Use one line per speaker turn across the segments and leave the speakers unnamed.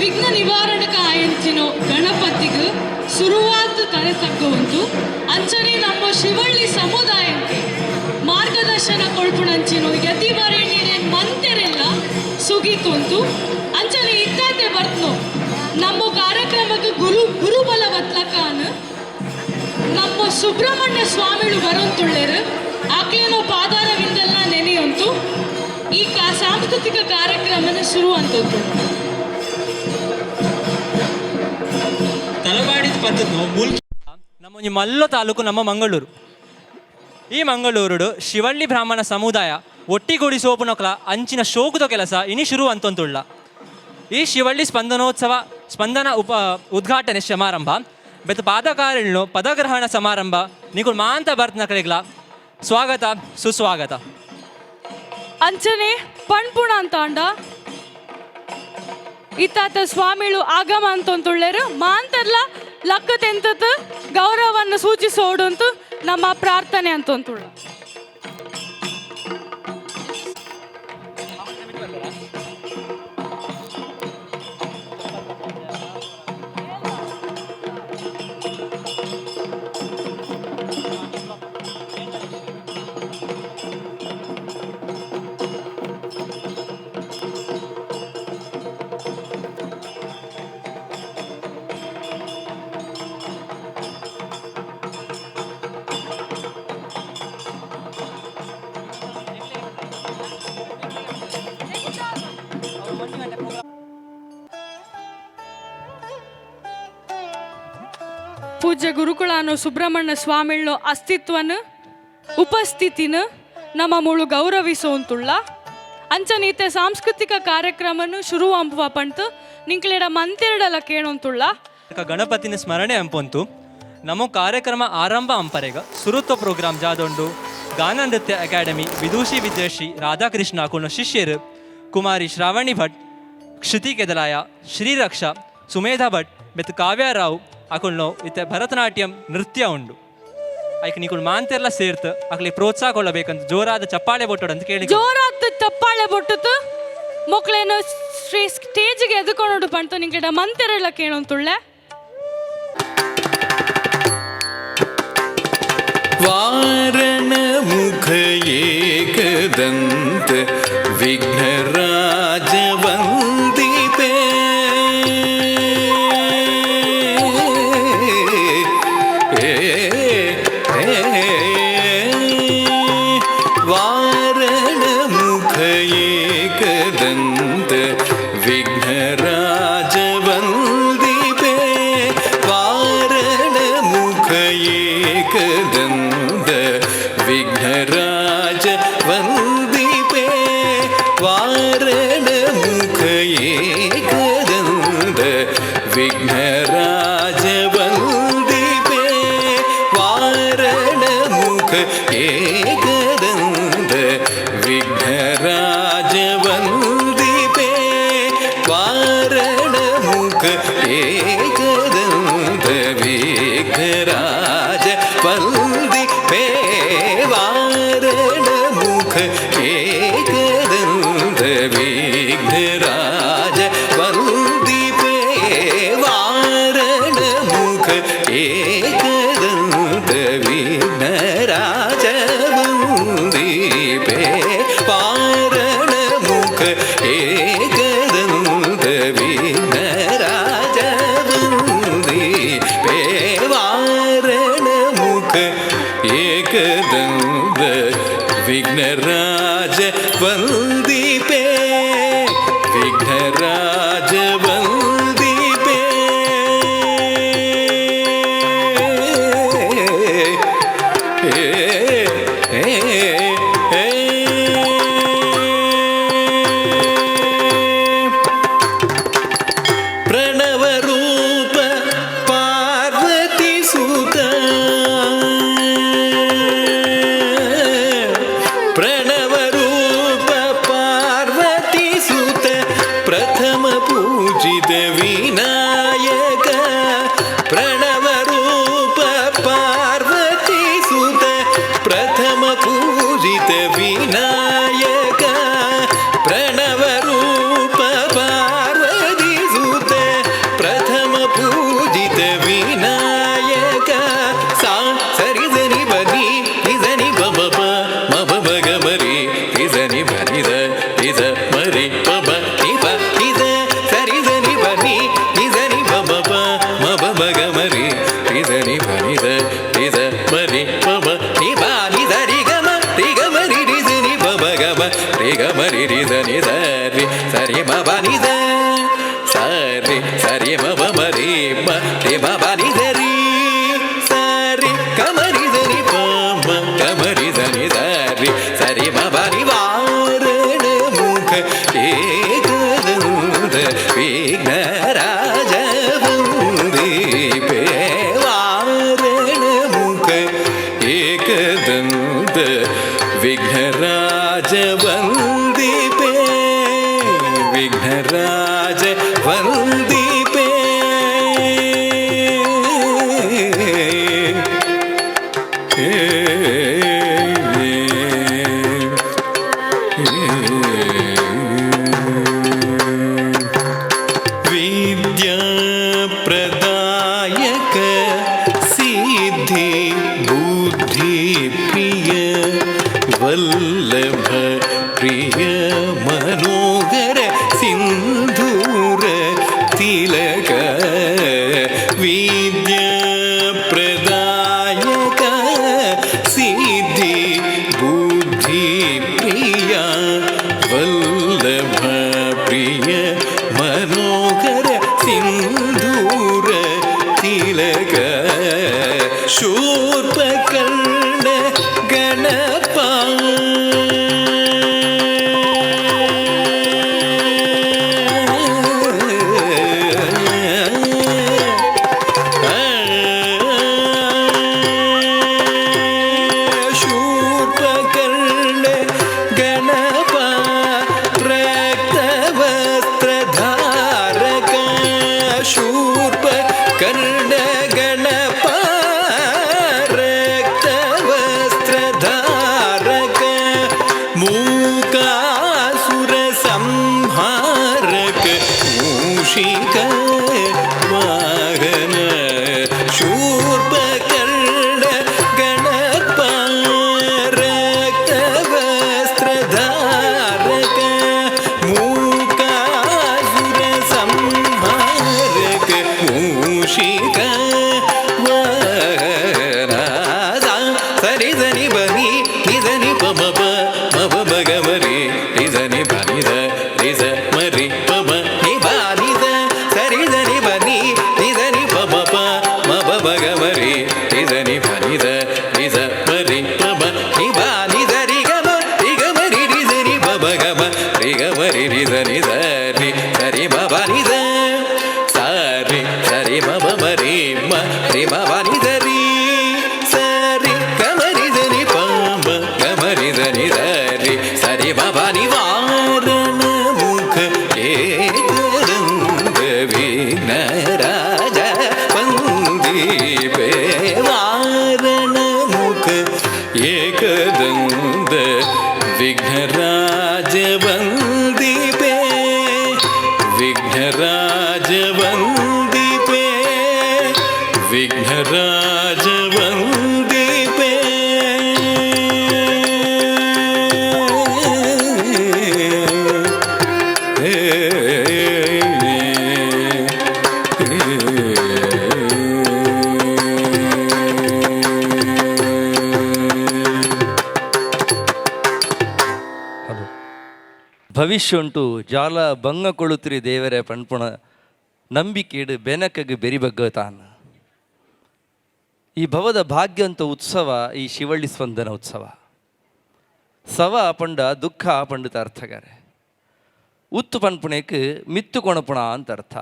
ವಿಘ್ನ ನಿವಾರಣಕ ಆಯಂಚಿನೋ ಗಣಪತಿಗೆ ಸುರುವಾತ್ ತಲೆ ತಗ್ಗುವಂತು ಅಂಚನೆ ನಮ್ಮ ಶಿವಳ್ಳಿ ಸಮುದಾಯಕ್ಕೆ ಮಾರ್ಗದರ್ಶನ ಕೊಳ್ಪುಣಂಚಿನೋ ಯತಿ ಬರೇಣಿರೇನ್ ಮಂತೆರೆಲ್ಲ ಸುಗೀತುಂತು. ಅಂಚನೆ ಇತ್ತಾತೆ ಬರ್ತನೋ ನಮ್ಮ ಕಾರ್ಯಕ್ರಮಕ್ಕೆ ಗುರು ಗುರುಬಲ ಬತ್ಲಕಾನ್ ನಮ್ಮ ಸುಬ್ರಹ್ಮಣ್ಯ ಸ್ವಾಮಿಗಳು ಬರೋಂತುಳ್ಳೇರು. ಆಕ್ಲೇನೋ ಪಾದಾರವಿಂದೆಲ್ಲ ನೆನೆಯುಂತು ಈ ಸಾಂಸ್ಕೃತಿಕ ಕಾರ್ಯಕ್ರಮನ ಶುರು ಅಂತಂತು.
ತಲವಾಡಿದ ಪದ್ಧತಿ ಮೂಲ್ಕಿ ನಮ್ಮ ಒಂಜಿ ಮಲ್ಲ ತಾಲೂಕು ನಮ್ಮ ಮಂಗಳೂರು. ಈ ಮಂಗಳೂರುಡು ಶಿವಳ್ಳಿ ಬ್ರಾಹ್ಮಣ ಸಮುದಾಯ ಒಟ್ಟಿಗೂಡಿ ಸೋಪುನಕ್ಲ ಅಂಚಿನ ಶೋಕುದ ಕೆಲಸ ಇನಿ ಶುರು ಅಂತಂತುಳ್ಳ. ಈ ಶಿವಳ್ಳಿ ಸ್ಪಂದನೋತ್ಸವ ಸ್ಪಂದನ ಉಪ ಉದ್ಘಾಟನೆ ಸಮಾರಂಭ ಬೆತ್ತ ಪಾದಕಾರಿಳ್ನು ಪದಗ್ರಹಣ ಸಮಾರಂಭ. ನಿಕುಲ್ ಮಾಂತ ಬರ್ತನಕಲಿಗ್ಲ ಸ್ವಾಗತ ಸುಸ್ವಾಗತ.
ಅಂಚನೆ ಪಣ್ಪುಣ ಅಂತಾಂಡ ಇತ್ತಾತ ಸ್ವಾಮಿಳು ಆಗಮ ಅಂತಂತುಳ್ಳೇರು. ಮಾಂತರ್ಲ ಲಕ್ಕ ತೆಂತತ್ ಗೌರವವನ್ನು ಸೂಚಿಸೋಡುಂತು ನಮ್ಮ ಪ್ರಾರ್ಥನೆ ಅಂತಂತುಳ್ಳ. ಪೂಜ್ಯ ಗುರುಕುಳಾನು ಸುಬ್ರಹ್ಮಣ್ಯ ಸ್ವಾಮಿಳ್ನು ಅಸ್ತಿತ್ವನ ಉಪಸ್ಥಿತಿನ ನಮ್ಮ ಮುಳು ಗೌರವಿಸೋಂತುಳ್ಳ. ಅಂಚನೀತೆ ಸಾಂಸ್ಕೃತಿಕ ಕಾರ್ಯಕ್ರಮನು ಶುರು ಅಂಪುವ ಪಂತು ನಿಂಕ್ಲೆಡ ಮಂತೆರಡಲ ಕೇಳೋಂತುಳ್ಳ.
ಗಣಪತಿನ ಸ್ಮರಣೆ ಅಂಪೊಂತು ನಮ್ಮ ಕಾರ್ಯಕ್ರಮ ಆರಂಭ ಅಂಪರೆಗ ಸುರುತ್ವ ಪ್ರೋಗ್ರಾಮ್ ಜಾದೊಂಡು ಗಾನ ನೃತ್ಯ ಅಕಾಡೆಮಿ ವಿದೂಷಿ ವಿದ್ಯಾಶ್ರೀ ರಾಧಾಕೃಷ್ಣ ಅಕುಲ್ನ ಶಿಷ್ಯರು ಕುಮಾರಿ ಶ್ರಾವಣಿ ಭಟ್, ಕ್ಷಿತಿ ಕೆದಲಾಯ, ಶ್ರೀರಕ್ಷಾ, ಸುಮೇಧಾ ಭಟ್ ಬೆತ್ ಕಾವ್ಯ ರಾವ್ ಅಕುಲ್ನೋ ಇತ್ತೆ ಭರತನಾಟ್ಯಂ ನೃತ್ಯ ಉಂಡು. ಐಕ್ ನಿಕುಲ್ ಮಾಂತೆರ್ಲ ಸೇರ್ತು ಅಕ್ಲಿ ಪ್ರೋತ್ಸಾಹ ಕೊಳ್ಳಬೇಕಂತ ಜೋರಾದ ಚಪ್ಪಾಳೆ ಬೊಟ್ಟೋಡು ಅಂತ ಕೇಳಿ.
ಜೋರಾದ ಚಪ್ಪಾಳೆ ಬೊಟ್ಟುತು ಮಕ್ಕಳೇನು ಶ್ರೀ ಸ್ಟೇಜ್ಗೆ ಎದುಕೊಂಡು ಪಂತು ನಿಂಕ್ಲೆಡ ಮಂತೆರಡ ಕೇಳೋಂತುಳ್ಳೆ.
ವಾರಣ ಮುಖ ಏಕದಂತ ವಿಘ್ನರಾಜ ವಂದಿತೆ. ವಾರಣ ಮುಖ ಏಕದಂತ ವಿಘ್ನರಾಜ ವಂದಿತೆ. ವಾರಣ ಮುಖ ಏಕದಂತ ವಿಘ್ನರಾಜ ವಂದಿಪೆ. ವಾರಣ ಮುಖ ಏಕದಂತ ವಿಘ್ನರಾಜ ವಂದಿಪೆ. ವಾರಣ ಮುಖ ಏಕದಂತ ವಿಘ್ನರಾಜ ವಂದಿಪೆ. ವಾರಣ ಮುಖ ಏಕದಂತ ವಿಘ್ನರಾಜ ವಂದಿಪೆ. ವಾರಣ ಮುಖ ಏಕದಂತ ವಿಘ್ನರಾಜ ವಂದಿಪೆ, ವಿಘ್ನರಾಜ ವಂದಿಪೆ. ಪ್ರಣವರೂಪ ಪಾರ್ವತಿ ಸುತ, ಪ್ರಣವರೂಪ ಪಾರ್ವತಿ ಸುತ, ಪ್ರಥಮ ಪೂಜಿತ ವಿನಾಯಕ. ಪ್ರಣವರೂಪ ಪಾರ್ವತಿ ಸುತ, ಪ್ರಥಮ ಪೂಜಿತ ವಿನಾಯಕ. ಪ್ರಣವರೂಪ ಪಾರ್ವತಿ ಸುತ, ಪ್ರಥಮ ಪೂಜಿತ ವಿನಾಯಕ. ಸಾ ಸರಿ ಸನಿ ಬನಿ ನಿಧನಿ ಬ ಬ ಪ ಮ ಬ ಬ ಗ ಮ ರಿ ನಿಧನಿ ಬ ನಿಧ ನಿಧ ಮ ರಿ ಪ ಬ ನಿ ಪ ನಿಧ ಸರಿ ಸನಿ ಬ ನಿ ನಿಧನಿ ಬ ಬ ಪ ಮ ಬ ಬ ಗ ಮ ರಿ ನಿಧನಿ ಬ ನಿಧ ನಿಧ ಮ ರಿ ಪ ಬ ನಿ ಪ ನಿಧ ರಿ ಗ ಮ ರಿ ಗ ಮ ರಿ ರಿ ಸ ನಿ ಬ ಬ ಗ ಮ ರಿ ಗ ಮ ರಿ ರಿ ಸ ನಿ ಸ ರಿ ಸರಿ ಮ ಬ ನಿ ಸ ಸರಿ ಸರಿ ಮ ಬ ಮ ರಿ ಮ ರಿ ಮ ಬ ನಿ ಸ ರಿ ಸರಿ ಗ ಮ ರಿ ಸ ನಿ ಪ ಮ ಗ ಮ ರಿ ಸ ನಿ ಸ ರಿ ಸರಿ ಮ ಬ ನಿ ವಾರಣ ಮುಖ ಏಕದಂತ ವಿಘ್ನರಾಜ ವಂದಿಪೆ. ವಾರಣ ಮುಖ ಏಕದಂತ ವಿಘ್ನರಾಜ ವಂದಿಪೆ, ವಿಘ್ನರಾಜ ವಂದಿಪೆ. ವಿದ್ಯಾ ಪ್ರದಾಯಕ ಸಿದ್ಧಿ ಬುದ್ಧಿ ಪ್ರಿಯ ವಲ್ಲಭ ಪ್ರಿಯ ಮನೋಹರ ಸಿಂಧೂರ ತಿಲಕ. ವಿದ್ಯಾ ಪ್ರದಾಯಕ ಸಿದ್ಧಿ ಬುದ್ಧಿ ಪ್ರಿಯ ವಲ್ಲಭ ಪ್ರಿಯ ಮನೋಹರ ಸಿಂಧೂರ ತಿಲಕ. ಶೂರ್ಪಕರ್ಣ ಗಣಪ, ಶೂರ್ಪಕರ್ಣ ಗಣಪ ರಕ್ತವಸ್ತ್ರಧಾರಕ. ಶೂರ್ಪಕರ್ಣ ಗಣಪ ರಕ್ತವಸ್ತ್ರಧಾರಕ. ಮೂಕಾಸುರ ಸಂಹಾರಕ ಮೂಷಿಕ ವಾಹನ. ಶೂರ್ಪಕರ್ಣ ಗಣಪ ರಕ್ತವಸ್ತ್ರಧಾರಕ. ಮೂಕಾಸುರ ಸಂಹಾರಕ ಮೂಷಿಕ ವಾಹನ. ಸರಿ ಸನಿ ಬನಿ ನಿಧನಿ ಪ ಮ ಪ ಮ ಪ ಮ ಗ ಮ ರಿ ನಿಧನಿ ಬ ನಿಧ ನಿಧ ಮ ರಿ ಪ ಮ ನಿ ಬ ನಿಧ ಸರಿ ಸನಿ ಬ ನಿ ನಿಧನಿ ಪ ಮ ಪ ಮ ಪ ಮ ಗ ಮ ರಿ ನಿಧನಿ ಬ ನಿಧ ನಿಧ ಮ ರಿ ಪ ಮ ನಿ ಬ ನಿಧ ರಿ ಗ ಮ ರಿ ಗ ಮ ರಿ ರಿ ಸ ನಿ ಪ ಮ ಗ ಮ ರಿ ಗ ಮ ರಿ ರಿ ಸ ನಿ ಸ ರಿ ಸರಿ ಮ ಬ ನಿ ಸ ಸರಿ ಸರಿ ಮ ಮ ಮ ರಿ ಮ ರಿ ಮ ಬ ನಿ ಸ ರಿ ಸರಿ ಗ ಮ ರಿ ಸ ನಿ ಪ ಮ ಗ ಮ ರಿ ಸ ನಿ ಸ ರಿ ಸರಿ ಮ ಬ ನಿ ವಾರಣ ಮುಖ ಏಕದಂತ ವಿಘ್ನರಾಜ ವಂದಿಪೆ. ವಾರಣ ಮುಖ ಏಕದಂತ ವಿಘ್ನರಾಜ ವಂದಿಪೆ, ವಿಘ್ನರಾಜ ವಂದಿಪೆ, ವಿಘ್ನರಾಜ ವಂದಿಪೆ.
ಹಲೋ. ಭವಿಷ್ಯ ಉಂಟು ಜಾಲ ಬಂಗ ಕೊಳುತಿರಿ ದೇವರೇ ಪಣ್ಪುಣ ನಂಬಿಕೆಡು ಬೆನಕಗೆ ಬೆರಿಬಗ್ಗ ತಾನು. ಈ ಭವದ ಭಾಗ್ಯಂತ ಉತ್ಸವ ಈ ಶಿವಳ್ಳಿ ಸ್ಪಂದನ ಉತ್ಸವ. ಸವ ಪಂಡ ದುಃಖ ಪಂಡಿತ ಅರ್ಥಗಾರೆ. ಉತ್ತು ಪನ್ಪುಣೆಕ್ ಮಿತ್ತು ಕೊಣಪುಣ ಅಂತ ಅರ್ಥ.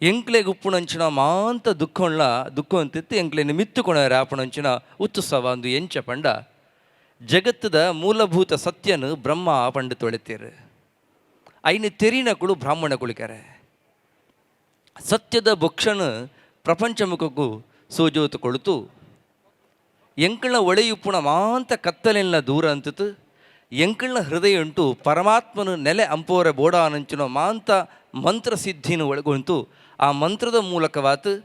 ಎಂಕ್ಲೆ ಗುಪ್ಪುಣಂಚಿನ ಮಾಂತ ದುಃಖಂಳ ದುಃಖ ಅಂತಿತ್ತು ಎಂಕ್ಲೆ ಮಿತ್ತು ಕೊಣ ರಾಪಣಂಚಿನ ಉತ್ತುಸವ ಅಂದು ಎಂಚ ಪಂಡ ಜಗತ್ತದ ಮೂಲಭೂತ ಸತ್ಯನು ಬ್ರಹ್ಮ ಪಂಡ ತೊಳೆತೀರು. ಐನು ತೆರಿನಕುಳು ಬ್ರಾಹ್ಮಣ ಕುಳಿಕರೆ. ಸತ್ಯದ ಬೊಕ್ಷನು ಪ್ರಪಂಚ ಮುಖಕ್ಕೂ ಸೋಜೋತು ಕೊಳುತು ಎಂಕಳ್ನ ಒಳೆಯುಪ್ಪುಣ ಮಾಂತ ಕತ್ತಲೆಲ್ಲ ದೂರ ಅಂತಿತು ಎಂಕಳ್ನ ಹೃದಯ ಉಂಟು ಪರಮಾತ್ಮನು ನೆಲೆ ಅಂಪೋರೆ ಬೋಡಾನಂಚಿನ ಮಾಂತ ಮಂತ್ರ ಸಿದ್ಧಿನ ಒಳಗೊಂತು ಆ ಮಂತ್ರದ ಮೂಲಕವಾತು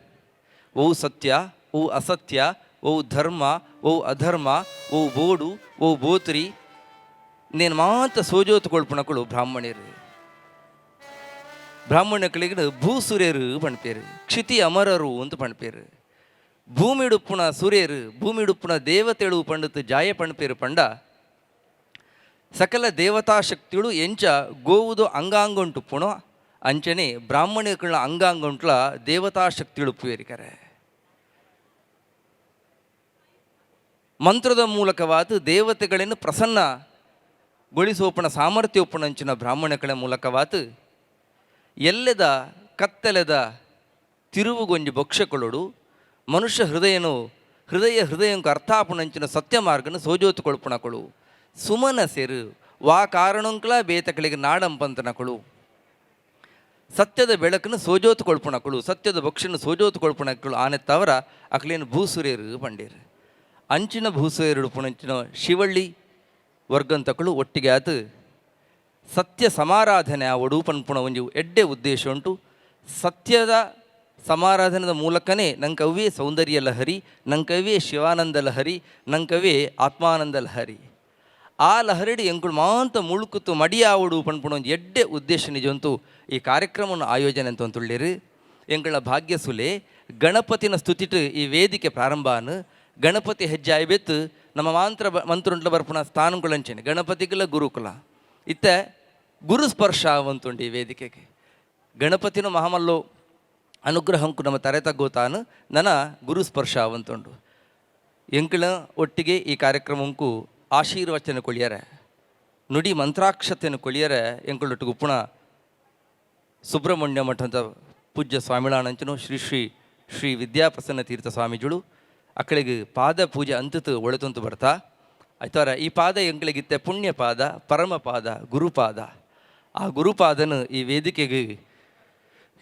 ಓ ಸತ್ಯ, ಓ ಅಸತ್ಯ, ಓ ಧರ್ಮ, ಓ ಅಧರ್ಮ, ಓ ಬೋಡು, ಓ ಬೋತ್ರಿ ನೇನು ಮಾಂತ ಸೋಜೋತು ಕೊಳ್ಪುಣಕುಳು ಬ್ರಾಹ್ಮಣರು. ಬ್ರಾಹ್ಮಣಕಳಿಗೆ ಭೂಸುರ್ಯರು ಪಣ್ಪೇರು, ಕ್ಷಿತಿ ಅಮರರು ಅಂತ ಪಣ್ಪೇರು. ಭೂಮಿಡುಪ್ಪುಣ ಸೂರ್ಯರು, ಭೂಮಿಡುಪ್ಪುಣ ದೇವತೆಳು ಪಂಡಿತು ಜಾಯ ಪಣ್ಪೇರು ಪಂಡ ಸಕಲ ದೇವತಾ ಶಕ್ತಿಗಳು ಎಂಚ ಗೋವುದು ಅಂಗಾಂಗುಂಟು ಪುಣೋ ಅಂಚನೆ ಬ್ರಾಹ್ಮಣಗಳ ಅಂಗಾಂಗುಂಟ್ಲ ದೇವತಾ ಶಕ್ತಿಗಳು ಪುವೇರಿಕರೆ. ಮಂತ್ರದ ಮೂಲಕವಾದ ದೇವತೆಗಳನ್ನು ಪ್ರಸನ್ನಗೊಳಿಸೋಪಣ ಸಾಮರ್ಥ್ಯೋಪಣಂಚಿನ ಬ್ರಾಹ್ಮಣಗಳ ಮೂಲಕವಾತು ಎಲ್ಲೆದ ಕತ್ತಲೆದ ತಿರುವುಗೊಂಜಿ ಭಕ್ಷ್ಯಕೊಳ್ಳೋಡು ಮನುಷ್ಯ ಹೃದಯನು ಹೃದಯ ಹೃದಯಂಕು ಅರ್ಥಾಪಣಂಚಿನ ಸತ್ಯ ಮಾರ್ಗನ ಸೋಜೋತು ಕೊಳ್ಪುಣಕಳು ಸುಮನ ಸೇರು ವಾ ಕಾರಣಂಕ್ಲ ಬೇತಕಳಿಗೆ ನಾಡಂಪಂತನಕಳು ಸತ್ಯದ ಬೆಳಕನ್ನು ಸೋಜೋತು ಕೊಳ್ಪುಣಕಳು ಸತ್ಯದ ಭಕ್ಷನ ಸೋಜೋತು ಕೊಳ್ಪುಣಕಳು ಆನೆ ತವರ ಅಕಲೇನು ಭೂಸುರೇರು ಪಂಡೀರು. ಅಂಚಿನ ಭೂಸುರೇರು ಪುಣಂಚಿನ ಶಿವಳ್ಳಿ ವರ್ಗಂತಕಳು ಒಟ್ಟಿಗೆ ಆತು ಸತ್ಯ ಸಮಾರಾಧನೆ ಆ ಒಡೂಪನ್ಪುಣ ಒಂಜಿ ಎಡ್ಡೆ ಉದ್ದೇಶ ಉಂಟು. ಸತ್ಯದ ಸಮಾರಾಧನದ ಮೂಲಕನೇ ನಂಕವ್ವೇ ಸೌಂದರ್ಯ ಲಹರಿ, ನಂಕವ್ವೇ ಶಿವಾನಂದ ಲಹರಿ, ನಂಕವೇ ಆತ್ಮಾನಂದ ಲಹರಿ. ಆ ಲಹರಿಡಿ ಎಂಕುಳು ಮಾಂತ ಮುಳುಕುತ್ತು ಮಡಿಯಾವಡು ಪನ್ಪುಣ ಒಂಜಿ ಎಡ್ಡೆ ಉದ್ದೇಶ ನಿಜಂತೂ ಈ ಕಾರ್ಯಕ್ರಮವನ್ನು ಆಯೋಜನೆ ಅಂತ ತುಳ್ಳಿರು. ಎಂಕುಳ ಭಾಗ್ಯ ಸುಲೆ ಗಣಪತಿನ ಸ್ತುತಿಟ್ಟು ಈ ವೇದಿಕೆ ಪ್ರಾರಂಭಾನು ಗಣಪತಿ ಹೆಜ್ಜೆ ಆಯ್ಬೆತ್ತು ನಮ್ಮ ಮಾಂತ್ರ ಮಂತ್ರುಂಟ್ಲ ಬರ್ಪುಣ ಸ್ಥಾನಂಕುಳಂಚೇನೆ ಗಣಪತಿಗಳ ಗುರುಕುಲ ಇತ್ತೆ ಗುರು ಸ್ಪರ್ಶ ಅವಂತುಂಡು ಈ ವೇದಿಕೆಗೆ. ಗಣಪತಿನ ಮಹಾಮಲ್ಲೋ ಅನುಗ್ರಹಂಕು ನಮ್ಮ ತರೆ ತಗ್ಗೋತಾನು ನನ್ನ ಗುರು ಸ್ಪರ್ಶ ಅವಂತುಂಡು. ಎಂಕುಳ ಒಟ್ಟಿಗೆ ಈ ಕಾರ್ಯಕ್ರಮಕ್ಕೂ ಆಶೀರ್ವಚನ ಕೊಳಿಯರೆ ನುಡಿ ಮಂತ್ರಾಕ್ಷತೆಯನ್ನು ಕೊಳಿಯರೆ ಎಂಕುಳೊಟ್ಟಿಗೆ ಉಪ್ಪುಣ ಸುಬ್ರಹ್ಮಣ್ಯ ಮಠದ ಪೂಜ್ಯ ಸ್ವಾಮಿಳಾನಂಚನು ಶ್ರೀ ಶ್ರೀ ಶ್ರೀ ವಿದ್ಯಾಪ್ರಸನ್ನ ತೀರ್ಥ ಸ್ವಾಮೀಜಿಗಳು ಅಕ್ಕಳಿಗೆ ಪಾದ ಪೂಜೆ ಅಂತತು ಒಳತುಂತು ಬರ್ತಾ ಆಯ್ತಾರ. ಈ ಪಾದ ಎಂಕಳಿಗಿತ್ತೆ ಪುಣ್ಯ ಪಾದ, ಪರಮ ಪಾದ, ಗುರುಪಾದ. ಆ ಗುರುಪಾದನು ಈ ವೇದಿಕೆಗೆ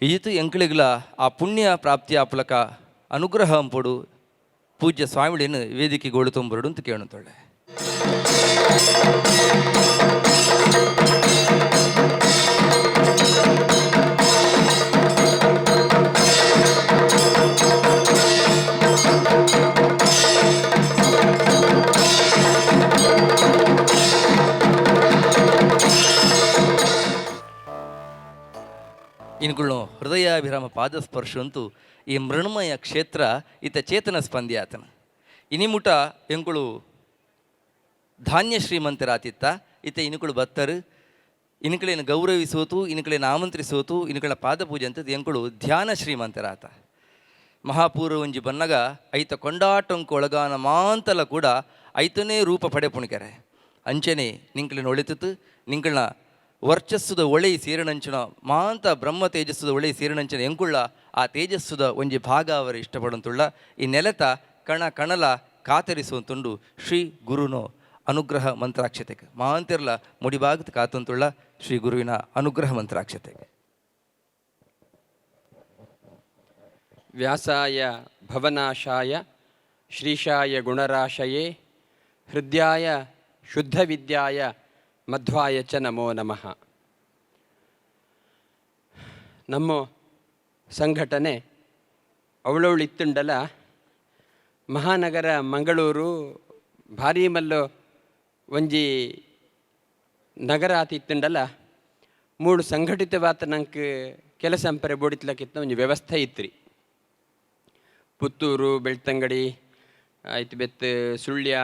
ಈತು ಎಂಕಳಿಗ್ಲ ಆ ಪುಣ್ಯ ಪ್ರಾಪ್ತಿಯ ಪುಲಕ ಅನುಗ್ರಹ ಅಂಪೊಡು ಪೂಜ್ಯ ಸ್ವಾಮಿಳಿನ ವೇದಿಕೆಗೆ ಒಳತೊಂಬರಡು ಅಂತ ಕೇಳುತ್ತೊಳ್ಳೆ. ಇನ್ಕುಳ್ಳು ಹೃದಯಾಭಿರಾಮ ಪಾದಸ್ಪರ್ಶ ಅಂತೂ ಈ ಮೃಣ್ಮಯ ಕ್ಷೇತ್ರ ಇತ ಚೇತನ ಸ್ಪಂದಿ ಆತನ. ಇನಿಮುಟ ಎಂಕುಳು ಧಾನ್ಯ ಶ್ರೀಮಂತರಾತಿತ್ತ ಇತ್ತ ಇನುಕುಳು ಬತ್ತರು ಇನುಕಳೇನು ಗೌರವಿಸೋತು, ಇನುಕಳೇನು ಆಮಂತ್ರಿಸೋತು, ಇನುಕಳ ಪಾದಪೂಜೆ ಅಂತದ್ದು ಎಂಕುಳು ಧ್ಯಾನ ಶ್ರೀಮಂತರಾತ. ಮಹಾಪೂರ್ವ ಒಂಜಿ ಬನ್ನಗ ಐತ ಕೊಂಡಾಟಂಕು ಒಳಗಾನ ಮಾಂತಲ ಕೂಡ ಐತನೇ ರೂಪ ಪಡೆಪುಣಿಕೆರೆ. ಅಂಚನೆ ನಿಂಕಳಿನ ಒಳಿತಿತ್ತು ನಿಂಕಳನ ವರ್ಚಸ್ಸುದ ಒಳೆ ಸೇರಿನಂಚಿನ ಮಾಂತ ಬ್ರಹ್ಮ ತೇಜಸ್ಸುದ ಒಳೆ ಸೇರಿನಂಚಿನ ಎಂಕುಳ್ಳ ಆ ತೇಜಸ್ಸುದ ಒಂಜಿ ಭಾಗ ಅವರು ಇಷ್ಟಪಡಂತುಳ್ಳ ಈ ನೆಲೆತ ಕಣ ಕಣಲ ಕಾತರಿಸುವಂತುಂಡು ಶ್ರೀ ಗುರುನೋ ಅನುಗ್ರಹ ಮಂತ್ರಾಕ್ಷತೆಗೆ ಮಾಂತಿರ್ಲ ಮುಡಿಬಾಗತ್ ಕಾತಂತುಳ್ಳ ಶ್ರೀ ಗುರುವಿನ ಅನುಗ್ರಹ ಮಂತ್ರಾಕ್ಷತೆಗೆ.
ವ್ಯಾಸಾಯ ಭವನಾಶಾಯ ಶ್ರೀಶಾಯ ಗುಣರಾಶಯೇ ಹೃದಯಾಯ ಶುದ್ಧವಿದ್ಯಾಯ ಮಧ್ವಾಯ ಚ ನಮೋ ನಮಃ. ನಮ್ಮ ಸಂಘಟನೆ ಅವಳವಳಿತ್ತುಂಡಲ ಮಹಾನಗರ ಮಂಗಳೂರು ಭಾರೀ ಮಲ್ಲು ಒಂಜಿ ನಗರ ಆತಿತ್ತುಂಡಲ ಮೂಡು ಸಂಘಟಿತವಾದ ನಂಗೆ ಕೆಲಸ ಅಂಪರೆ ಬೋಡಿತ್ಲಕ್ಕಿತ್ತ ಒಂಜಿ ವ್ಯವಸ್ಥೆ ಇತ್ರಿ. ಪುತ್ತೂರು, ಬೆಳ್ತಂಗಡಿ ಆಯ್ತು, ಬೆತ್ತು, ಸುಳ್ಯ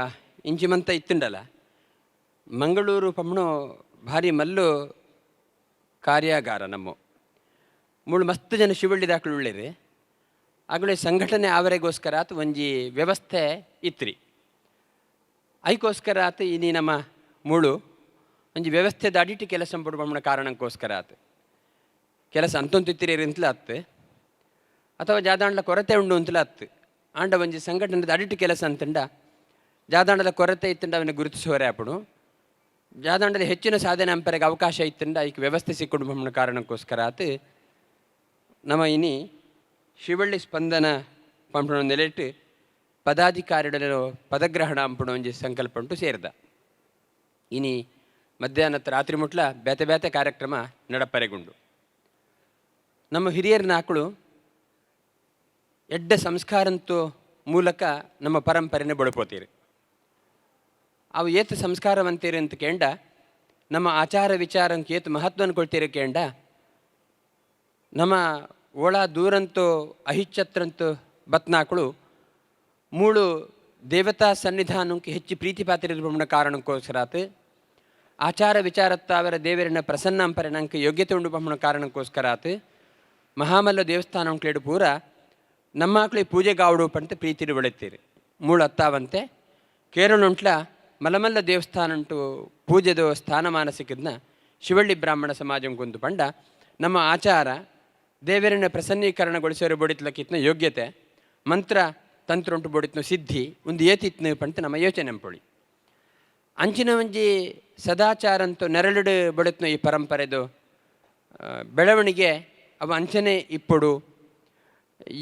ಇಂಚಿಮಂತ ಇತ್ತುಂಡಲ. Mangaluru ಪಮ್ಮಣು ಭಾರಿ ಮಲ್ಲು ಕಾರ್ಯಾಗಾರ ನಮ್ಮ. ಮೂಳು ಮಸ್ತ್ ಜನ ಶಿವಳ್ಳಿ ದಾಖಲು ಉಳ್ಳೇರಿ. ಆಗಲೇ ಸಂಘಟನೆ ಆವರೆಗೋಸ್ಕರ ಆತು ಒಂಜಿ ವ್ಯವಸ್ಥೆ ಇತ್ರಿ. ಐಕೋಸ್ಕರ ಆತು ಇನಿ ನಮ್ಮ ಮೂಳು ಒಂಜಿ ವ್ಯವಸ್ಥೆದ ಅಡಿಟಿ ಕೆಲಸ ಪಡುವ ಕಾರಣಕ್ಕೋಸ್ಕರ ಆತು ಕೆಲಸ ಅಂತೊಂತಿತ್ತಿರಿ ಅಂತಲೇ ಆತ್ತು, ಅಥವಾ ಜಾದಾಂಡ್ಲ ಕೊರತೆ ಉಂಡು ಅಂತಲೇ ಆತ್ತು. ಆಂಡ ಒಂಜಿ ಸಂಘಟನೆದ ಅಡಿಟಿ ಕೆಲಸ ಅಂತಂಡ ಜಾದಾಂಡದ ಕೊರತೆ ಇತ್ತಂಡ ಅವನ ಗುರುತಿಸುವರೆ ಆಪುಡು. ಜಾದಾಂಡದ ಹೆಚ್ಚಿನ ಸಾಧನೆ ಅಂಪರೆಗೆ ಅವಕಾಶ ಇತ್ತಂಡ ಐಕ್ ವ್ಯವಸ್ಥೆ ಸಿಕ್ಕೊಂಡು ಕಾರಣಕ್ಕೋಸ್ಕರ ಆತು ನಮ್ಮ ಇನಿ ಶಿವಳ್ಳಿ ಸ್ಪಂದನ ಪಂಪಣ ನೆಲೆಟ್ಟು ಪದಾಧಿಕಾರಿಗಳು ಪದಗ್ರಹಣ ಅಂಪಣ ಒಂಜಿ ಸಂಕಲ್ಪ ಉಂಟು ಸೇರಿದ. ಇನಿ ಮಧ್ಯಾಹ್ನ ರಾತ್ರಿ ಮುಟ್ಲ ಬೇತೆ ಬೇತೆ ಕಾರ್ಯಕ್ರಮ ನಡಪರೆಗುಂಡು. ನಮ್ಮ ಹಿರಿಯರ ಆಕಳು ಎಡ್ಡ ಸಂಸ್ಕಾರಂತೂ ಮೂಲಕ ನಮ್ಮ ಪರಂಪರೆನೆ ಬಳುಪೋತೀರಿ. ಅವು ಏತು ಸಂಸ್ಕಾರವಂತೀರಿ ಅಂತ ಕೇಂಡ, ನಮ್ಮ ಆಚಾರ ವಿಚಾರಕ್ಕೆ ಏತು ಮಹತ್ವವನ್ನು ಕೊಡ್ತೀರಿ ಕೇಂಡ, ನಮ್ಮ ಒಳ ದೂರಂತೂ ಅಹಿಚ್ಛತ್ರಂತೂ ಬತ್ನಾಕಳು ಮೂಳು ದೇವತಾ ಸನ್ನಿಧಾನಕ್ಕೆ ಹೆಚ್ಚು ಪ್ರೀತಿ ಪಾತ್ರ ಕಾರಣಕ್ಕೋಸ್ಕರ ಆತು, ಆಚಾರ ವಿಚಾರತ್ತಾವರ ದೇವರನ್ನ ಪ್ರಸನ್ನ ಅಂಪರೆ ನಂಗೆ ಯೋಗ್ಯತೆ ಉಂಡು ಬಮ್ಮಣ ಕಾರಣಕ್ಕೋಸ್ಕರ ಆತು, ಮಹಾಮಲ್ಲ ದೇವಸ್ಥಾನ ಉಂಟ್ಲೇಡು ಪೂರ ನಮ್ಮ ಪೂಜೆ ಗಾವಡು ಪಂತ ಪ್ರೀತಿಡು ಬೆಳೆತ್ತೀರಿ. ಮೂಳು ಅತ್ತಾವಂತೆ ಕೇರಳ ಉಂಟ್ಲ ಮಲಮಲ್ಲ ದೇವಸ್ಥಾನ ಉಂಟು ಪೂಜೆದು ಸ್ಥಾನಮಾನ ಸಿಕ್ಕಿದ್ನ ಶಿವಳ್ಳಿ ಬ್ರಾಹ್ಮಣ ಸಮಾಜಂಕೊಂದು ಪಂಡ ನಮ್ಮ ಆಚಾರ ದೇವರನ್ನ ಪ್ರಸನ್ನೀಕರಣಗೊಳಿಸೋರು ಬಡಿತ್ಲಕ್ಕಿತ್ನ ಯೋಗ್ಯತೆ ಮಂತ್ರ ತಂತ್ರ ಉಂಟು ಬಡಿತ್ನ ಸಿದ್ಧಿ ಒಂದು ಏತಿತ್ನ ಪಂತ ನಮ್ಮ ಯೋಚನೆ ಅಂಪೊಳಿ. ಅಂಚಿನ ಒಂಜಿ ಸದಾಚಾರಂತೂ ನೆರಳಿಡು ಬಡಿತ್ನ ಈ ಪರಂಪರೆದು ಬೆಳವಣಿಗೆ ಅವು ಅಂಚನೆ ಇಪ್ಪೊಡು.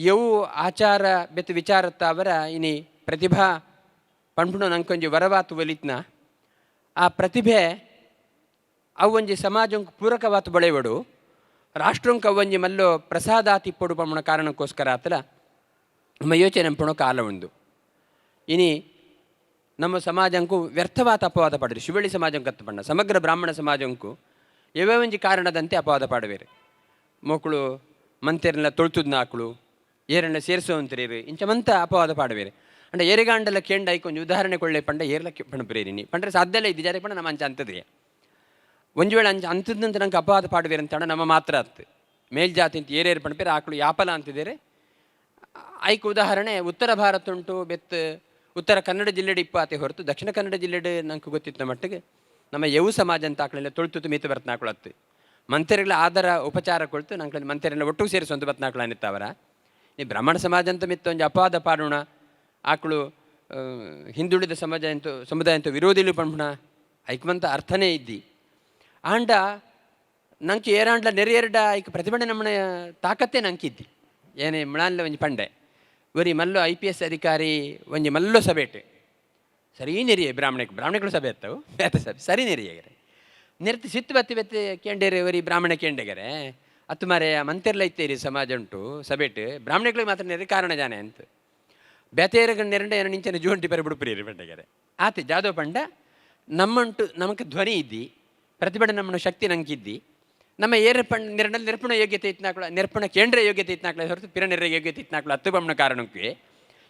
ಯವು ಆಚಾರ ಬೆತ್ತು ವಿಚಾರತ್ತಾವರ ಇನಿ ಪ್ರತಿಭಾ ಪಂಪುಣ ನಂಕೊಂಜಿ ವರವಾತು ಒಲಿತ್ನ ಆ ಪ್ರತಿಭೆ ಅವು ಒಂಜಿ ಸಮಾಜಂಕ್ ಪೂರಕವಾತು ಬೆಳೆವಡು, ರಾಷ್ಟ್ರಂಕ ಒಂಜಿ ಮಲ್ಲೋ ಪ್ರಸಾದಾತಿ ಇಪ್ಪೊಡು ಪಂಪುಣ ಕಾರಣಕ್ಕೋಸ್ಕರ ಆತಲ ನಮ್ಮ ಯೋಚನೆ ಪುಣ ಕಾಲ ಉಂದು. ಇನಿ ನಮ್ಮ ಸಮಾಜಂಕು ವ್ಯರ್ಥವಾದ ಅಪವಾದ ಪಾಡಿರಿ. ಶಿವಳ್ಳಿ ಸಮಾಜಂಕು ಅತ್ತ ಪಂಡ ಸಮಗ್ರ ಬ್ರಾಹ್ಮಣ ಸಮಾಜಂಕು ಒಂಜಿ ಕಾರಣದಂತೆ ಅಪವಾದ ಪಾಡುವೇರು. ಮಕ್ಕಳು ಮಂತೆರ್ನೆಲ್ಲ ತೊಳ್ತುದ್ನ ಆಕಳು ಏರನ್ನ ಸೇರಿಸುವಂತಿರಿ ಇಂಚ ಮಂತ ಅಪವಾದ ಪಾಡುವೇರು. ಅಂಡ ಏರೆಗಾಂಡಲ ಕೇಂಡ ಐಕೊಂಜಿ ಒಂಜಿ ಉದಾಹರಣೆ ಕೊಳ್ಳೆ ಪಂಡ ಏರ್ಲ ಪಣಪುರೇರಿನಿ ಪಂಡ್ರೆ ಸಾಧ್ಯಲ್ಲ ಇದ್ದು ಜಾರಿ ಪಂಡ ನಮ್ಮ ಅಂಚ ಅಂತದ್ರಿ. ಒಂಜಿ ವೇಳೆ ಅಂಚ ಅಂತದಂತ ನಂಗೆ ಅಪವಾದ ಪಾಡುವೇರು ಅಂತ ನಮ್ಮ ಮಾತ್ರ ಅತ್ತು ಮೇಲ್ಜಾತಿ ಅಂತ ಏರೇರು ಪಣಪೇರು ಆಕಳು ಯಾಪಲ ಅಂತಿದ್ದಾರೆ. ಐಕ್ ಉದಾಹರಣೆ ಉತ್ತರ ಭಾರತ ಉಂಟು, ಬೆತ್ತು ಉತ್ತರ ಕನ್ನಡ ಜಿಲ್ಲೆಡ್ ಇಪ್ಪಾತೆ ಹೊರತು ದಕ್ಷಿಣ ಕನ್ನಡ ಜಿಲ್ಲೆಡ್ ನಂಗೆ ಗೊತ್ತಿತ್ತು ಮಟ್ಟಿಗೆ ನಮ್ಮ ಯವು ಸಮಾಜ ಅಂತ ಆಕಳೆಲ್ಲ ತೊಳ್ತು ಮೀತು ಬರ್ತನಾಕಳತ್ತು ಮಂತ್ರಿಗಳ ಆದರ ಉಪಚಾರ ಕೊಳ್ತು ನಂಗೆ ಮಂತ್ರಿಗಳ ಒಟ್ಟು ಸೇರಿಸುವಂತ ಬತ್ನಾಕಳ ಅನಿತ್ತವರ. ಈ ಬ್ರಾಹ್ಮಣ ಸಮಾಜ ಅಂತ ಮಿತ್ತ ಒಂಜಿ ಅಪವಾದ ಪಾಡೋಣ ಆಕಳು ಹಿಂದುಳಿದ ಸಮಾಜ ಎಂತು ಸಮುದಾಯ ಅಂತ ವಿರೋಧಿಲು ಪಂಪಣ ಐಕ್ಮಂತ ಅರ್ಥನೇ ಇದ್ದಿ. ಆಂಡ ನಂಗೆ ಏರಾಂಡ್ಲ ನೆರೆಯರ್ಡ ಐಕ್ ಪ್ರತಿಭಟನೆ ನಮ್ಮನ ತಾಕತ್ತೇ ನಂಕಿದ್ದಿ. ಏನೇ ಮಣಾನ್ಲ ಒಂಜಿ ಪಂಡೆ ಒರಿ ಮಲ್ಲೋ IPS ಅಧಿಕಾರಿ ಒಂಜಿ ಮಲ್ಲೋ ಸಭೆಟ್ ಸರಿ ನೆರಿಯೆ ಬ್ರಾಹ್ಮಣಕ್ಕೆ ಬ್ರಾಹ್ಮಣಗಳು ಸಭೆ ಇತ್ತವು ಬೇತ ಸಭೆ ಸರಿ ನೆರಿಯಗರೆ ನೆರ್ತಿ ಸಿತ್ತು ಬತ್ತಿ ಬತ್ತಿ ಕೇಂಡೇರೆ ಒರಿ ಬ್ರಾಹ್ಮಣ ಕೇಂಡೆಗರೆ ಅತ್ತು ಮಾರೆ ಮಂತಿರ್ಲ ಇತ್ತೇರಿ ಸಮಾಜ ಉಂಟು ಸಭೆಟ್ ಬ್ರಾಹ್ಮಣಗಳಿಗೆ ಮಾತ್ರ ನೆರೆ ಕಾರಣ ಜಾನೆ ಅಂತ ಬೇತೇರಗ ನೆರಂಡ ಏನೋ ನಿಂಚನೆ ಜೋಂಟಿ ಪೆರೆ ಬಿಡುಪುರಿ ಪಂಡಗರೆ ಆತೆ ಜಾದವ ಪಂಡ ನಮ್ಮಂಟು ನಮಕ್ ಧ್ವನಿ ಇದ್ದಿ ಪ್ರತಿಭಟನೆ ನಮ್ಮನ್ನು ಶಕ್ತಿ ನಂಕಿದ್ದಿ ನಮ್ಮ ಏರ ಪಂಡ ನೆರಡಲ್ಲಿ ನೆರ್ಪಣ ಯೋಗ್ಯತೆ ಇತ್ನಾಕಳ ನೆರ್ಪಣ ಕೇಂದ್ರ ಯೋಗ್ಯತೆ ಇತ್ನಾಕಳ ಹೊರತು ಪಿರ ನೆರೆ ಯೋಗ್ಯತೆ ಇತ್ನಾಕಳ ಹತ್ತು ಬಮ್ಮನ ಕಾರಣಕ್ಕೆ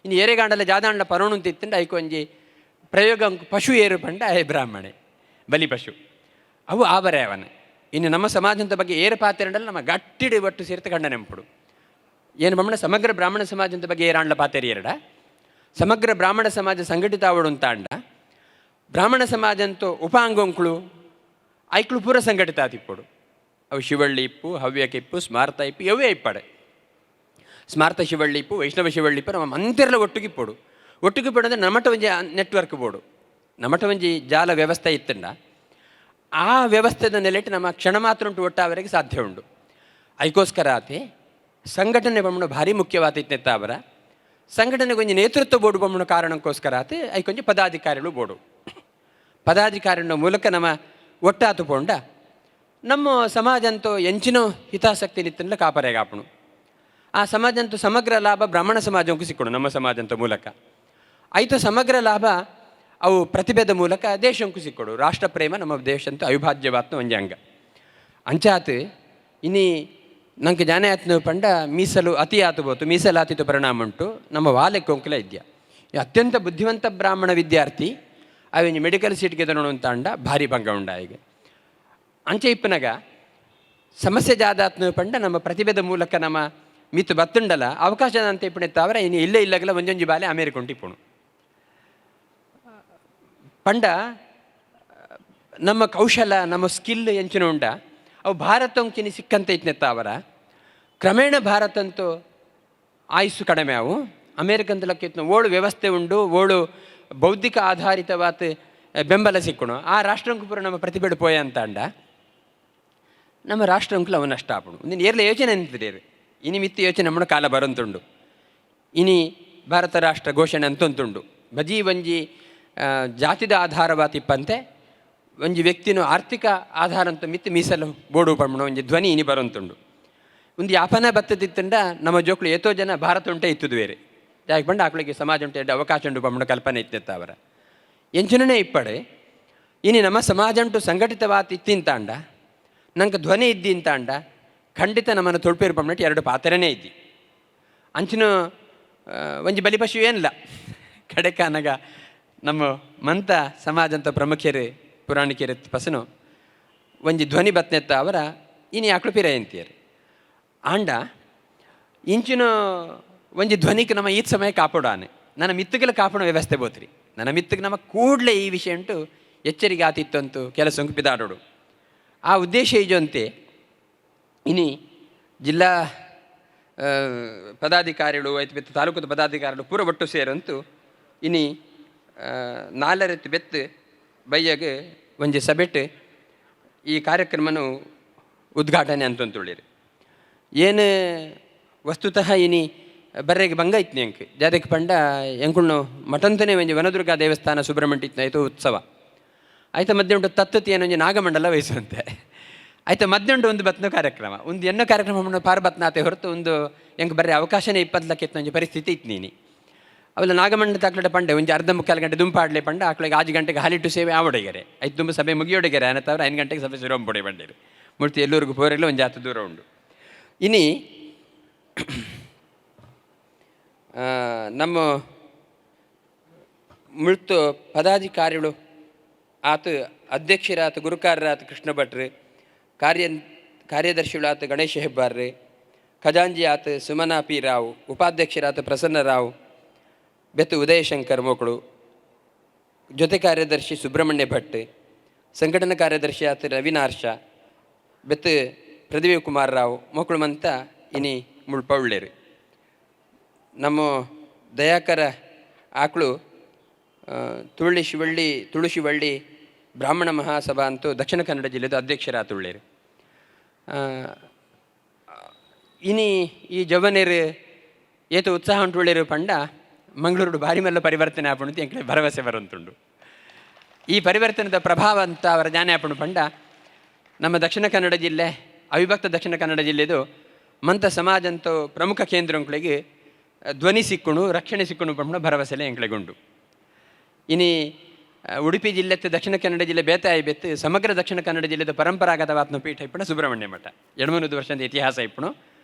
ಇನ್ನು ಏರೆಗಾಂಡಲ ಜಾದಾಂಡ್ಲ ಪರೋಣು ಅಂತ ಇತ್ತಂಡ ಐಕೊಂಜಿ ಪ್ರಯೋಗ ಪಶು ಏರು ಪಂಡ ಆಯ್ ಬ್ರಾಹ್ಮಣೆ ಬಲಿ ಪಶು ಅವು ಆವರೆ ಅವನ. ಇನ್ನು ನಮ್ಮ ಸಮಾಜದ ಬಗ್ಗೆ ಏರು ಪಾತೆರಂಡಲ್ಲ ನಮ್ಮ ಗಟ್ಟಿಡಿ ಒಟ್ಟು ಸೇರ್ತ ಕಂಡ ನೆಂಪುಡು ಏನು ಬ್ರಾಹ್ಮಣ ಸಮಗ್ರ ಬ್ರಾಹ್ಮಣ ಸಮಾಜದ ಬಗ್ಗೆ ಏರಾಂಡ್ಲ ಪಾತೆರಿ ಎರಡ ಸಮಗ್ರ ಬ್ರಾಹ್ಮಣ ಸಮಾಜ ಸಂಘಟಿತ ಆವಡು ಅಂತ ಅಂಡ ಬ್ರಾಹ್ಮಣ ಸಮಾಜ ಅಂತೂ ಉಪಾಂಗೊಂಕ್ಳು ಐಕ್ಳು ಪೂರ ಸಂಘಟಿತ ಆತಿಪ್ಪುಡು. ಅವು ಶಿವಳ್ಳಿ ಇಪ್ಪು, ಹವ್ಯಕ ಇಪ್ಪು, ಸ್ಮಾರ್ತ ಇಪ್ಪು, ಇವೇ ಇಪ್ಪಾಡೆ ಸ್ಮಾರ್ತ ಶಿವಳ್ಳಿ ಇಪ್ಪು, ವೈಷ್ಣವ ಶಿವಳ್ಳಿ ಇಪ್ಪು, ನಮ್ಮ ಮಂತಿರ್ಲ ಒಟ್ಟಿಗೆ ಇಪ್ಪೋಡು. ಒಟ್ಟಿಗೆ ಇಪ್ಪಡು ಅಂದರೆ ನಮಟ ಒಂಜಿ ನೆಟ್ವರ್ಕ್ ಬೋಡು, ನಮಟ ಒಂಜಿ ಜಾಲ ವ್ಯವಸ್ಥೆ ಇತ್ತಂಡ ಆ ವ್ಯವಸ್ಥೆದ ನೆಲೆಟ್ಟು ನಮ್ಮ ಕ್ಷಣ ಮಾತ್ರ ಉಂಟು ಒಟ್ಟಾವರೆಗೆ ಸಾಧ್ಯ ಉಂಡು. ಐಕೋಸ್ಕರ ಆತೆ ಸಂಘಟನೆ ಬಮ್ಮಣ ಭಾರಿ ಮುಖ್ಯವಾದ ಅವರ ಸಂಘಟನೆಗೆ ಒಂಜಿ ನೇತೃತ್ವ ಬೋರ್ಡು ಬಮ್ಮಣ ಕಾರಣಕ್ಕೋಸ್ಕರ ಆತೆ ಐಕೊಂಜಿ ಪದಾಧಿಕಾರಿಗಳು ಬೋರ್ಡು ಪದಾಧಿಕಾರಿಗಳ ಮೂಲಕ ನಮ್ಮ ಒಟ್ಟಾತು ಪೋಂಡ ನಮ್ಮ ಸಮಾಜ ಅಂತೂ ಎಂಚಿನೋ ಹಿತಾಸಕ್ತಿ ನಿತ್ತಂಡ ಕಾಪರೆಗಾಪಣು. ಆ ಸಮಾಜ ಅಂತೂ ಸಮಗ್ರ ಲಾಭ ಬ್ರಾಹ್ಮಣ ಸಮಾಜಕ್ಕೂ ಸಿಕ್ಕೋಣ ನಮ್ಮ ಸಮಾಜ ಅಂತ ಮೂಲಕ ಆಯಿತು ಸಮಗ್ರ ಲಾಭ ಅವು ಪ್ರತಿಭೆದ ಮೂಲಕ ದೇಶಕ್ಕೂ ಸಿಕ್ಕೊಡು. ರಾಷ್ಟ್ರ ಪ್ರೇಮ ನಮ್ಮ ದೇಶ ಅಂತೂ ಅವಿಭಾಜ್ಯವಾತ್ನ ಒಂಜಿ ಅಂಗ ಅಂಚಾತ್ ಇನಿ ನಂಗೆ ಜಾನೆ ಆತ್ನ ಪಂಡ ಮೀಸಲು ಅತಿ ಆತು ಬೋತು ಮೀಸಲಾತಿತು ಪರಿಣಾಮ ಉಂಟು ನಮ್ಮ ವಾಲೆ ಕೊಂಕಲ ಇದ್ಯಾ ಅತ್ಯಂತ ಬುದ್ಧಿವಂತ ಬ್ರಾಹ್ಮಣ ವಿದ್ಯಾರ್ಥಿ ಅವೆಂಜಿ ಮೆಡಿಕಲ್ ಸೀಟ್ ಗೆದನೋಡು ಅಂತ ಅಂಡ ಭಾರಿ ಭಂಗ ಉಂಡ ಈಗ. ಅಂಚೆ ಇಪ್ಪನಗ ಸಮಸ್ಯೆ ಜಾದಾತ್ನ ಪಂಡ ನಮ್ಮ ಪ್ರತಿಭೆದ ಮೂಲಕ ನಮ್ಮ ಮಿತ್ತು ಬತ್ತುಂಡಲ ಅವಕಾಶ ಅಂತ ಇಪ್ಪಣೆ ತಾವರ ಇನ್ನು ಇಲ್ಲೇ ಇಲ್ಲಗಲ ಒಂಜೊಂಜಿ ಬಾಲೆ ಅಮೇರಿಕ ಉಂಟು ಇಪ್ಪುಣು. ಪಂಡ ನಮ್ಮ ಕೌಶಲ, ನಮ್ಮ ಸ್ಕಿಲ್ ಎಂಚಿನ ಉಂಡ ಅವು ಭಾರತಂಕಿನಿ ಸಿಕ್ಕಂತ ಇತ್ನೆತ್ತಾವರ ಕ್ರಮೇಣ ಭಾರತ ಅಂತೂ ಆಯುಸ್ಸು ಕಡಿಮೆ ಅವು. ಅಮೇರಿಕಂತ ಓಳು ವ್ಯವಸ್ಥೆ ಉಂಡು, ಓಳು ಬೌದ್ಧಿಕ ಆಧಾರಿತವಾದ ಬೆಂಬಲ ಸಿಕ್ಕುಣು. ಆ ರಾಷ್ಟ್ರಂಕು ಪೂರ ನಮ್ಮ ಪ್ರತಿಭೆ ಪೋಯ ಅಂತ ಅಂಡ ನಮ್ಮ ರಾಷ್ಟ್ರಂಕುಲು ಅವು ನಷ್ಟ ಆಪುಣು. ಒಂದಿನ ಏರ್ಲ ಯೋಚನೆ ಅಂತಿದ್ದೀರಿ, ಇನಿ ಮಿತ್ತು ಯೋಚನೆ ನಮ್ಮ ಕಾಲ ಬರಂತುಂಡು. ಇನಿ ಭಾರತ ರಾಷ್ಟ್ರ ಘೋಷಣೆ ಅಂತಂತುಂಡು. ಬಜಿ ಒಂಜಿ ಜಾತಿದ ಆಧಾರವಾತಿಪ್ಪಂತೆ ಒಂಜಿ ವ್ಯಕ್ತಿನ ಆರ್ಥಿಕ ಆಧಾರ ಅಂತ ಮಿತ್ತು ಮೀಸಲು ಬೋಡು ಪಂಪುಣ ಒಂಜಿ ಧ್ವನಿ ಇನಿ ಬರಂತುಂಡು. ಒಂದು ಯಾಪನ ಬತ್ತದಿತ್ತಂಡ ನಮ್ಮ ಜೋಕ್ಲು ಏತೋ ಜನ ಭಾರತ ಉಂಟೆ ಇತ್ತದು ಬೇರೆ ಯಾಕೆ ಪಂಡ ಆಕಳಿಗೆ ಸಮಾಜ ಉಂಟೆ ಎಡ್ಡೆ ಅವಕಾಶ ಉಂಟು ಪಂಪುಣ ಕಲ್ಪನೆ ಇತ್ತಿತ್ತ ಅವರ ಎಂಚಿನೇ ಇಪ್ಪಡೆ. ಇನಿ ನಮ್ಮ ಸಮಾಜ ಉಂಟು ಸಂಘಟಿತವಾದ ಇತ್ತಿಂತಾಂಡ, ನಂಗೆ ಧ್ವನಿ ಇದ್ದಿ ಅಂತಾಂಡ ಖಂಡಿತ ನಮ್ಮನ್ನು ತೊಳ್ಪೇರು ಪಂಪನೆಟ್ ಎರಡು ಪಾತ್ರನೇ ಇದ್ದಿ. ಅಂಚಿನ ಒಂಜಿ ಬಲಿಪಶು ಏನಿಲ್ಲ. ಕಡೆಕಾನಗ ನಮ್ಮ ಮಂತ ಸಮಾಜ ಅಂತ ಪ್ರಮುಖರು ಪುರಾಣಿಕೆರು ಪಸನು ಒಂಜಿ ಧ್ವನಿ ಬತ್ನೆತ್ತ ಅವರ ಇನಿ ಆಕಳು ಪಿರಯಂತಿಯರು ಆಂಡ ಇಂಚಿನ ಒಂಜಿ ಧ್ವನಿಗೆ ನಮ್ಮ ಈತ್ ಸಮಯ ಕಾಪಾಡಾನೆ ನನ್ನ ಮಿತ್ತುಗೆಲ್ಲ ಕಾಪಾಡೋ ವ್ಯವಸ್ಥೆ ಬೋತ್ರಿ. ನನ್ನ ಮಿತ್ತಗೆ ನಮ್ಮ ಕೂಡಲೇ ಈ ವಿಷಯ ಉಂಟು ಎಚ್ಚರಿಕೆ ಆತಿತ್ತಂತೂ ಕೆಲಸ ಪಿದಾಡೋಡು. ಆ ಉದ್ದೇಶ ಇಜಂತೆ ಇನಿ ಜಿಲ್ಲಾ ಪದಾಧಿಕಾರಿಗಳು ಆಯ್ತು ಬೆತ್ತು ತಾಲೂಕದ ಪದಾಧಿಕಾರಿಗಳು ಪೂರ ಒಟ್ಟು ಸೇರಂತೂ ಇನಿ ನಾಲರೆತ್ತು ಬೆತ್ತು ಬಯ್ಯಗೆ ಒಂಜಿ ಸಭೆಟ್ ಈ ಕಾರ್ಯಕ್ರಮನು ಉದ್ಘಾಟನೆ ಅಂತಂತುಳ್ಳಿರಿ. ಏನು ವಸ್ತುತಃ ಇನಿ ಬರ್ರೆಗೆ ಭಂಗ ಇತ್ತು ಎಂಕ್ ಜಾದಕ್ಕೆ ಪಂಡ ಎಂಕುಣ್ಣು ಮಠಂತನೇ ಒಂಜಿ ವನದುರ್ಗಾ ದೇವಸ್ಥಾನ ಸುಬ್ರಹ್ಮಣ್ಯ ಇತ್ತು ಆಯಿತು ಉತ್ಸವ ಆಯ್ತ ಮಧ್ಯೆ ಉಂಟು ತತ್ತತಿ ಏನೊಂಜಿ ನಾಗಮಂಡಲ ವಹಿಸುವಂತೆ ಆಯ್ತ ಮಧ್ಯೆ ಉಂಟು ಒಂದು ಬತ್ನ ಕಾರ್ಯಕ್ರಮ ಒಂದು ಎನ್ನೋ ಕಾರ್ಯಕ್ರಮ ಪಾರ್ ಬತ್ನಾತೆ ಹೊರತು ಒಂದು ಎಂಕ್ ಬರ್ರೆ ಅವಕಾಶನೇ 20 ಲಕ್ಷ ಇತ್ತು ಒಂಜಿ ಪರಿಸ್ಥಿತಿ ಇತ್ತು ನೀನಿ. ಅವೆಲ್ಲ ನಾಗಮಂಡಲ ತಾಕ್ಲಟ ಪಂಡೆ ಒಂಜಿ ಅರ್ಧ ಮುಕ್ಕಾಲು ಗಂಟೆ ದುಂಪಾಡ್ಲೆ ಪಂಡ ಆಕ್ಳಿಗೆ 5 ಗಂಟೆಗೆ ಹಾಲಿಟ್ಟು ಸೇವೆ ಆವಡಿಗೆರೆ ಐದು ದುಂಬ ಸಭೆ ಮುಗಿಯೋಡಿಗೆರೆ ಅನ್ನತ್ತವ್ರು 5 ಗಂಟೆಗೆ ಸಭೆ ಶುರು ಬಂಡೇರು ಮೂರ್ತಿ ಎಲ್ಲೂರಿಗೂ ಪೋರೆಲ್ಲ ಒಂದು ಜಾತ ದೂರ ಉಂಡು. ಇನಿ ನಮ್ಮ ಮುಳ್ತು ಪದಾಧಿಕಾರಿಗಳು ಆತ ಅಧ್ಯಕ್ಷರಾತ ಗುರುಕಾರರಾತ ಕೃಷ್ಣ ಭಟ್ರು, ಕಾರ್ಯದರ್ಶಿಗಳಾತ ಗಣೇಶ ಹೆಬ್ಬಾರ್ರು, ಖಜಾಂಜಿ ಆತ ಸುಮನಾ ಪಿ ರಾವ್, ಉಪಾಧ್ಯಕ್ಷರಾತ ಪ್ರಸನ್ನ ರಾವ್ ಬೆತ್ತು ಉದಯಶಂಕರ್ ಮೋಕಳು, ಜೊತೆ ಕಾರ್ಯದರ್ಶಿ ಸುಬ್ರಹ್ಮಣ್ಯ ಭಟ್, ಸಂಘಟನಾ ಕಾರ್ಯದರ್ಶಿ ಆತ ರವಿನಾರ್ಷ ಬೆತ್ತು ಪ್ರದೀಪ್ ಕುಮಾರ್ ರಾವ್ ಮೋಕಳು ಮಂತ ಇನಿ ಮುಳ್ಪ ಉಳ್ಳೇರು. ನಮ್ಮ ದಯಾಕರ ಆಕಳು ತುಳ್ಳಿ ಶಿವಳ್ಳಿ ತುಳುಶಿವಳ್ಳಿ ಬ್ರಾಹ್ಮಣ ಮಹಾಸಭಾ ಅಂತೂ ದಕ್ಷಿಣ ಕನ್ನಡ ಜಿಲ್ಲೆದು ಅಧ್ಯಕ್ಷರಾತುಳ್ಳೇರು. ಇನಿ ಈ ಜವನೇರು ಏತ ಉತ್ಸಾಹ ಉಂಟುಳ್ಳೇರು ಪಂಡ ಮಂಗಳೂರು ಭಾರಿ ಮಲ್ಲ ಪರಿವರ್ತನೆ ಆಪುಣು ಎಂಕಲೆ ಭರವಸೆ ಬರಂತುಂಡು. ಈ ಪರಿವರ್ತನದ ಪ್ರಭಾವ ಅಂತ ಅವರ ಜ್ಞಾನ ಆಪುಣು ಪಂಡ ನಮ್ಮ ದಕ್ಷಿಣ ಕನ್ನಡ ಜಿಲ್ಲೆ ಅವಿಭಕ್ತ ದಕ್ಷಿಣ ಕನ್ನಡ ಜಿಲ್ಲೆದು ಮಂತ ಸಮಾಜ ಅಂತೂ ಪ್ರಮುಖ ಕೇಂದ್ರಗಳಿಗೆ ಧ್ವನಿ ಸಿಕ್ಕುಣು ರಕ್ಷಣೆ ಸಿಕ್ಕುಣು ಪಂಪುಣ ಭರವಸೆಲೆ ಎಂಕಲೆಗುಂಡು. ಇನಿ ಉಡುಪಿ ಜಿಲ್ಲೆ ದಕ್ಷಿಣ ಕನ್ನಡ ಜಿಲ್ಲೆ ಬೇತಾಯಿ ಬೆತ್ತು ಸಮಗ್ರ ದಕ್ಷಿಣ ಕನ್ನಡ ಜಿಲ್ಲೆದ ಪರಂಪರಾಗತವಾತ್ಮ ಪೀಠ ಇಪ್ಪಣ ಸುಬ್ರಹ್ಮಣ್ಯ ಮಠ 200 ವರ್ಷದ ಇತಿಹಾಸ ಇಪ್ಪಣು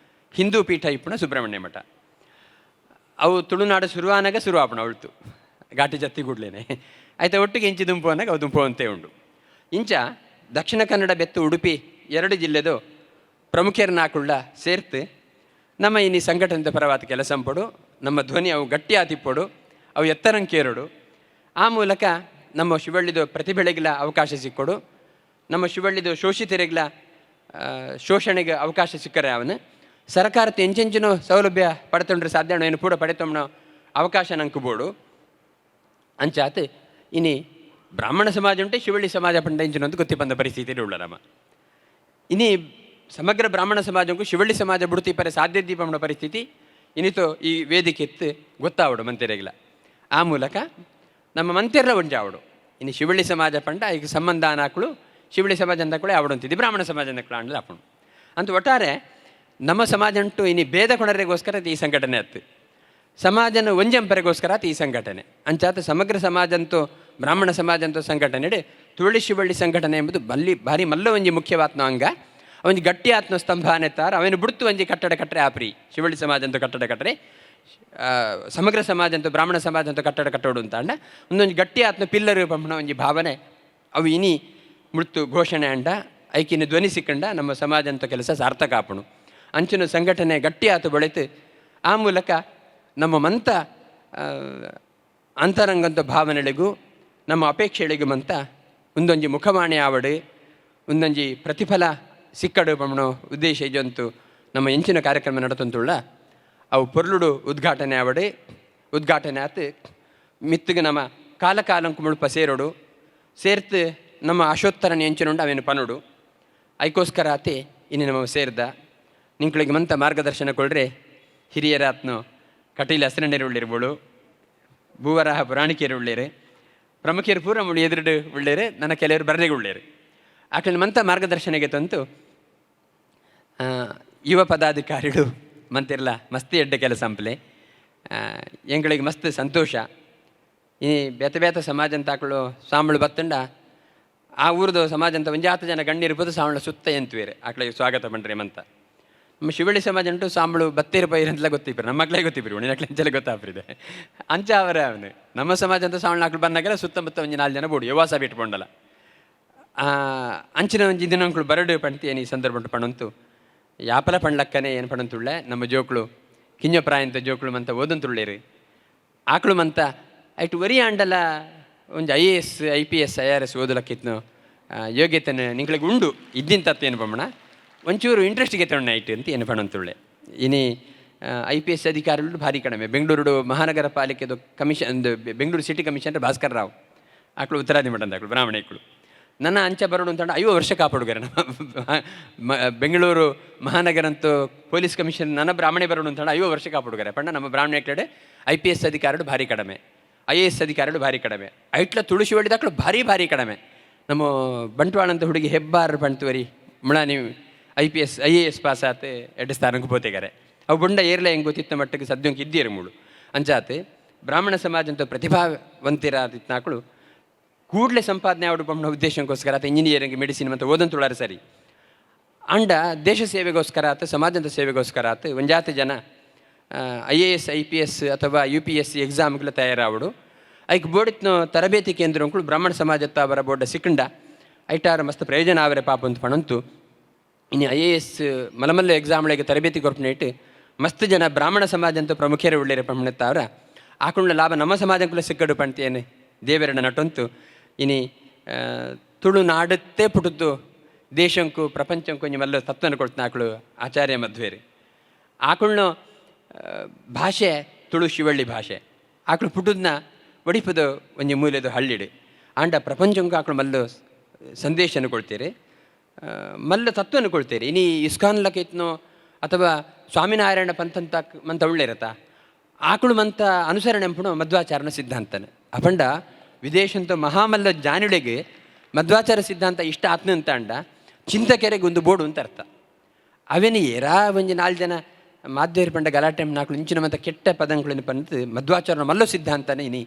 ಹಿಂದೂ ಪೀಠ ಇಪ್ಪಣ ಸುಬ್ರಹ್ಮಣ್ಯ ಮಠ. ಅವು ತುಳುನಾಡು ಶುರುವಾನಾಗ ಶುರು ಆಪಣ ಅವಳ್ತು ಘಾಟಿ ಜತ್ತಿ ಕೂಡ್ಲೇನೆ ಆಯ್ತಾ ಒಟ್ಟಿಗೆ ಇಂಚಿ ದುಂಪು ಅನ್ನಾಗ ಅವು ದುಂಪು ಅಂತೆ ಉಂಡು. ಇಂಚ ದಕ್ಷಿಣ ಕನ್ನಡ ಬೆತ್ತು ಉಡುಪಿ 2 ಜಿಲ್ಲೆದು ಪ್ರಮುಖರನ್ನಾಕುಳ್ಳ ಸೇರ್ತು ನಮ್ಮ ಇನ್ನಿ ಸಂಘಟನೆದ ಪರವಾದ ಕೆಲಸ ಪಡು, ನಮ್ಮ ಧ್ವನಿ ಅವು ಗಟ್ಟಿ ಆತಿಪ್ಪಡು, ಅವು ಎತ್ತರಂಕೇರಡು. ಆ ಮೂಲಕ ನಮ್ಮ ಶಿವಳ್ಳಿದು ಪ್ರತಿಭೆಗಳಿಗೆಲ್ಲ ಅವಕಾಶ ಸಿಕ್ಕೊಡು, ನಮ್ಮ ಶಿವಳ್ಳಿದು ಶೋಷಿತರಿಗೆಲ್ಲ ಶೋಷಣೆಗೆ ಅವಕಾಶ ಸಿಕ್ಕರೆ ಅವನು ಸರ್ಕಾರದ ಎಂಚೆಂಚಿನ ಸೌಲಭ್ಯ ಪಡೆತೊಂಡ್ರೆ ಸಾಧ್ಯ ಏನು ಪೂರ ಪಡೆತೊಂಬ ಅವಕಾಶ ನಂಗೆ ಬೋಡು. ಅಂಚಾತ್ ಇನಿ ಬ್ರಾಹ್ಮಣ ಸಮಾಜ ಉಂಟೆ ಶಿವಳ್ಳಿ ಸಮಾಜ ಪಂಡ ಇಂಚಿನ ಒಂದು ಗೊತ್ತಿ ಬಂದ ಪರಿಸ್ಥಿತಿ ಉಳ್ಳ ನಮ್ಮ. ಇನಿ ಸಮಗ್ರ ಬ್ರಾಹ್ಮಣ ಸಮಾಜಕ್ಕೂ ಶಿವಳ್ಳಿ ಸಮಾಜ ಬಿಡುತ್ತಿ ಪರೆ ಸಾಧ್ಯ ದೀಪಂಡ ಪರಿಸ್ಥಿತಿ ಇನಿತೋ ಈ ವೇದಿಕೆ ಎತ್ತು ಗೊತ್ತಾವಡು ಮಂತಿರೆಗಿಲ್ಲ. ಆ ಮೂಲಕ ನಮ್ಮ ಮಂತಿರ್ಲ ಒಂಜಾವಡು ಇನ್ನು ಶಿವಳ್ಳಿ ಸಮಾಜ ಪಂಡ ಈಗ ಸಂಬಂಧ ಅನಾಕಳು ಶಿವಳ್ಳಿ ಸಮಾಜ ಅಂತ ಕೂಡ ಆವಡು ಅಂತಿದ್ದಿ ಬ್ರಾಹ್ಮಣ ಸಮಾಜ ಅಂತ ಕೂಡ ಅಂಡಲ ಆಪುಂಡು. ಅಂತ ಒಟ್ಟಾರೆ ನಮ್ಮ ಸಮಾಜ ಅಂಟು ಇನಿ ಭೇದ ಕೊಣರೆಗೋಸ್ಕರ ಈ ಸಂಘಟನೆ ಅತ್ತು ಸಮಾಜನ ಒಂಜಂಪರೆಗೋಸ್ಕರ ಆತು ಈ ಸಂಘಟನೆ. ಅಂಚಾತ ಸಮಗ್ರ ಸಮಾಜ ಅಂತೂ ಬ್ರಾಹ್ಮಣ ಸಮಾಜ ಅಂತೂ ಸಂಘಟನೆ ತುಳಿ ಶಿವಳ್ಳಿ ಸಂಘಟನೆ ಎಂಬುದು ಬಲ್ಲಿ ಭಾರಿ ಮಲ್ಲ ಒಂಜಿ ಮುಖ್ಯವಾತ್ನ ಅಂಗ ಒಂಜಿ ಗಟ್ಟಿ ಆತ್ಮ ಸ್ತಂಭ ಅನ್ನೆತ್ತಾರ ಅವನು ಬಿಡ್ತು ಒಂಜಿ ಕಟ್ಟಡ ಕಟ್ಟರೆ ಆಪ್ರಿ ಶಿವಳ್ಳಿ ಸಮಾಜ ಅಂತೂ ಕಟ್ಟಡ ಕಟ್ಟರೆ ಸಮಗ್ರ ಸಮಾಜ ಅಂತ ಬ್ರಾಹ್ಮಣ ಸಮಾಜ ಅಂತ ಕಟ್ಟಡ ಕಟ್ಟೋಡು ಅಂತ ಅಂಡ ಒಂದೊಂದು ಗಟ್ಟಿ ಆತ್ಮ ಪಿಲ್ಲರ್ ಪಂಪಣ ಒಂಜಿ ಭಾವನೆ ಅವು ಇನಿ ಮೃತು ಘೋಷಣೆ ಅಂಡ ಐಕಿನ ಧ್ವನಿ ಸಿಕ್ಕಂಡ ನಮ್ಮ ಸಮಾಜ ಅಂತ ಕೆಲಸ ಸಾರ್ಥಕ ಆಪಣು. ಅಂಚಿನ ಸಂಘಟನೆ ಗಟ್ಟಿ ಆತು ಬೆಳೆತು ಆ ಮೂಲಕ ನಮ್ಮ ಮಂತ ಅಂತರಂಗಂತ ಭಾವನೆಗಳಿಗೂ ನಮ್ಮ ಅಪೇಕ್ಷೆಗಳಿಗೂ ಮಂತ ಒಂದೊಂಜಿ ಮುಖವಾಣಿ ಆವಡು ಒಂದೊಂಜಿ ಪ್ರತಿಫಲ ಸಿಕ್ಕಡು ಪಂಪಣೋ ಉದ್ದೇಶ ಇಜಂತು ನಮ್ಮ ಎಂಚಿನ ಕಾರ್ಯಕ್ರಮ ನಡತಂತುಳ್ಳ ಅವು ಪೊರ್ಲುಡು ಉದ್ಘಾಟನೆ ಆವಡೆ ಉದ್ಘಾಟನೆ ಆತು ಮಿತ್ತಿಗೆ ನಮ್ಮ ಕಾಲ ಕಾಲಂಕು ಮುಳುಪ ಸೇರೋಡು ಸೇರ್ತು ನಮ್ಮ ಆಶೋತ್ತರನ ಎಂಚಿನುಂಡು ಅವೇನು ಪನುಡು ಐಕೋಸ್ಕರ ಆತಿ ಇನ್ನು ನಮ್ಮ ಸೇರ್ದ ನಿಂಕಳಿಗೆ ಮಂತ ಮಾರ್ಗದರ್ಶನ ಕೊಡ್ರೆ ಹಿರಿಯರಾತ್ನು ಕಟೀಲ ಹಸಿರಣ್ಣರು ಉಳ್ಳಿರ್ಬೋಳು, ಭೂವರಾಹ ಪುರಾಣಿಕೆಯರು ಉಳ್ಳೇರು, ಪ್ರಮುಖರು ಪೂರ ಮುಳಿ ಎದುರುಡು ಉಳ್ಳೇರು, ನನ್ನ ಕೆಲವರು ಬರಲಿಗೆ ಉಳ್ಳೇರು. ಆಕಳ ಮಂತ ಮಾರ್ಗದರ್ಶನಗೆ ತಂತು ಯುವ ಪದಾಧಿಕಾರಿಗಳು ಮಂತಿರ್ಲ ಮಸ್ತಿ ಎಡ್ಡೆ ಕೆಲಸ ಅಂಪ್ಲೆ ಎಂಗಳಿಗೆ ಮಸ್ತ್ ಸಂತೋಷ. ಈ ಬೇತೆ ಬೇತೆ ಸಮಾಜ ಅಂತ ಹಾಕಳು ಸಾಂಬಳು ಬತ್ತಂಡ ಆ ಊರ್ದು ಸಮಾಜ ಅಂತ ಒಂಜಾತ ಜನ ಗಣ್ಯರಿರ್ಬೋದು ಸಾಂಬಳ ಸುತ್ತ ಎಂತುವೇರು ಆಕಳಿಗೆ ಸ್ವಾಗತ ಪಂಡ್ರಿ ಮಂತ. ನಮ್ಮ ಶಿವಳ್ಳಿ ಸಮಾಜ ಉಂಟು ಸಾಂಬಳು ಬತ್ತೀರು ಪೈರು ಅಂತಲ ಗೊತ್ತಿಪ್ಪಿರು, ನಮ್ಮ ಮಕ್ಕಳಿಗೆ ಗೊತ್ತಿಪ್ಪಿರು, ಉಣಿನಕ್ಲೆ ಅಂಚಲೆ ಗೊತ್ತಾಪ್ರಿದೆ ಅಂಚ ಅವರೇ ಅವನು. ನಮ್ಮ ಸಮಾಜ ಅಂತ ಸಾಂಬಳ ಆಕಳು ಬಂದಾಗೆಲ್ಲ ಸುತ್ತಮುತ್ತ ಒಂಜಿ ನಾಲ್ಕು ಜನ ಬೋಡು ಯುವಾಸ ಬಿಟ್ಕೊಂಡಲ್ಲ ಅಂಚಿನ ಒಂಜಿ ದಿನಂಕುಳು ಬರಡು ಪಂತಿ ಏನು ಈ ಸಂದರ್ಭ ಉಂಟು ಪಣಂತು ಯಾಪಲ ಪಣ್ಲಕ್ಕನೆ ಏನು ಪಣಂತುಳ್ಳೆ ನಮ್ಮ ಜೋಕ್ಳು ಕಿಂಜ ಪ್ರಾಯಂತ ಜೋಕ್ಳು ಮಂತ ಓದಂತುಳ್ಳೇರು ಆಕಳು ಮಂತ ಐಟು ವರಿ ಆಂಡಲ ಒಂಜಿ IAS IPS IRS ಓದಲಕ್ಕಿತ್ನು ಯೋಗ್ಯತೆನ ನಿಂಕ್ಳಿಗೆ ಉಂಡು ಇದ್ದಿಂತತ್ತು ಏನು ಪಮ್ಮಣ ಒಂಚೂರು ಇಂಟ್ರೆಸ್ಟ್ಗೆ ತೊಣ್ಣ ಐಟು ಅಂತ ಏನು ಪಣಂತುಳ್ಳೆ. ಇನಿ IPS ಅಧಿಕಾರಿಗಳು ಭಾರಿ ಕಡಿಮೆ. ಬೆಂಗಳೂರು ಮಹಾನಗರ ಪಾಲಿಕೆದು commission Bengaluru city commissioner Bhaskar Rao ಆಕಳು ಉತ್ತರಾದಿ ಮಠದ ಆಕಳು ಬ್ರಾಹ್ಮಣ ನನ್ನ ಅಂಚ ಬರೋಡು ಅಂತ 50 ವರ್ಷ ಕಾಪಾಡುಗಾರೆ ನಮ್ಮ ಬೆಂಗಳೂರು ಮಹಾನಗರ ಅಂತೂ ಪೊಲೀಸ್ ಕಮಿಷನ್ ನನ್ನ ಬ್ರಾಹ್ಮಣೆ ಬರೋಡು ಅಂತ 50 ವರ್ಷ ಕಾಪಾಡುಗಾರೆ. ಪಂಡ ನಮ್ಮ ಬ್ರಾಹ್ಮಣ ಕಡೆ IPS ಅಧಿಕಾರಿಗಳು ಭಾರಿ ಕಡಿಮೆ, IAS ಅಧಿಕಾರಿಗಳು ಭಾರಿ ಕಡಿಮೆ, ಐಟ್ಲ ತುಳಸಿ ಒಳ್ಳಿದಾಕಳು ಭಾರಿ ಭಾರಿ ಕಡಿಮೆ. ನಮ್ಮ ಬಂಟ್ವಾಳ ಅಂತ ಹುಡುಗಿ ಹೆಬ್ಬಾರ್ ಪಂತುವರಿ ಮುಳಾನಿ IPS IAS pass ಆತೆ ಎಡ್ಡು ಸ್ಥಾನಕ್ಕೆ ಪೋತೆಗಾರೆ. ಅವು ಬುಂಡ ಏರ್ಲೆ ಹೆಂಗೆ ಗೊತ್ತಿತ್ತ ಮಟ್ಟಕ್ಕೆ ಸದ್ಯಂಗೆ ಇದ್ದೀರ ಮೂಳು ಅಂಚಾತೆ ಬ್ರಾಹ್ಮಣ ಸಮಾಜ ಅಂತ ಪ್ರತಿಭಾವಂತಿರಾದಿತ್ನಾಕಳು ಕೂಡಲೇ ಸಂಪಾದನೆ ಆಡು ಪಂಪನ ಉದ್ದೇಶಕ್ಕೋಸ್ಕರ ಆತ ಇಂಜಿನಿಯರಿಂಗ್ ಮೆಡಿಸಿನ್ ಮತ್ತು ಓದಂತುಳಾರೆ ಸರಿ ಅಂಡ ದೇಶ ಸೇವೆಗೋಸ್ಕರ ಆತ ಸಮಾಜದ ಸೇವೆಗೋಸ್ಕರ ಆತ ಒಂಜಾತಿ ಜನ IAS IPS ಅಥವಾ UPSC ಎಕ್ಸಾಮ್ಗಳ ತಯಾರಾವಡು ಐಕ್ ಬೋಡಿತ್ನ ತರಬೇತಿ ಕೇಂದ್ರ ಬ್ರಾಹ್ಮಣ ಸಮಾಜತ್ತ ಅವರ ಬೋರ್ಡ ಸಿಕ್ಕಂಡ ಐಟಾರ ಮಸ್ತ್ ಪ್ರಯೋಜನ ಆವರೆ ಪಾಪ ಅಂತ ಪಣಂತು. ಇನ್ನು IAS ಮಲಮಲ್ಲ ಎಕ್ಸಾಮ್ಗಳಿಗೆ ತರಬೇತಿ ಕೊರ್ಪನೇಟ್ ಮಸ್ತ್ ಜನ ಬ್ರಾಹ್ಮಣ ಸಮಾಜ ಅಂತ ಪ್ರಮುಖರು ಒಳ್ಳೆಯ ಪಣ್ಣತ್ತಾವ್ರ ಆಕುಂಡ ಲಾಭ ನಮ್ಮ ಸಮಾಜಕ್ಕೂ ಸಿಕ್ಕಡು ಪಂತೇನೆ ದೇವರನ್ನ ನಟಂತು. ಇನಿ ತುಳುನಾಡುತ್ತೇ ಪುಟುದ್ದು ದೇಶಂಕು ಪ್ರಪಂಚಂಕು ನಿಮ್ಮೆಲ್ಲ ತತ್ವನ ಕೊಡ್ತಾನೆ ಆಕಳು ಆಚಾರ್ಯ ಮಧ್ವೇರಿ. ಆಕುಳ್ನು ಭಾಷೆ ತುಳು ಶಿವಳ್ಳಿ ಭಾಷೆ ಆಕಳು ಪುಟುದ್ನ ಒಡಿಪದ ಒಂಜಿ ಮೂಲೆದು ಹಳ್ಳಿಡು ಆಂಡ ಪ್ರಪಂಚಂಕು ಆಕಳು ಮಲ್ಲು ಸಂದೇಶನ ಕೊಡ್ತೀರಿ, ಮಲ್ಲ ತತ್ವನ ಕೊಡ್ತೀರಿ. ಇನಿ ಇಸ್ಕಾನ್ ಲಕೈತ್ನೋ ಅಥವಾ ಸ್ವಾಮಿನಾರಾಯಣ ಪಂಥಂತ ಮಂತ ಒಳ್ಳೆರತ ಆಕಳು ಮಂತ ಅನುಸರಣೆ ಅಂಪುಣ ಮಧ್ವಾಚಾರನ ಸಿದ್ಧಾಂತನ. ಅಪಂಡ ವಿದೇಶಂತ ಮಹಾಮಲ್ಲ ಜಾನುಳೆಗೆ ಮಧ್ವಾಚಾರ ಸಿದ್ಧಾಂತ ಇಷ್ಟ ಆತ್ನ ಅಂತ ಅಂಡ ಚಿಂತಕೆರೆಗೆ ಒಂದು ಬೋರ್ಡು ಅಂತ ಅರ್ಥ. ಅವೇನು ಏರಾ ಒಂಜಿ ನಾಲ್ಕು ಜನ ಮಾಧ್ವೇರ್ ಪಂಡ ಗಲಾಟೆ ನಾಲ್ಕು ಇಂಚಿನ ಮಂತ ಕೆಟ್ಟ ಪದಂಗಳನ್ನು ಪಂತ ಮಧ್ವಾಚಾರನ ಮಲ್ಲೋ ಸಿದ್ಧಾಂತನೇ ಇನಿ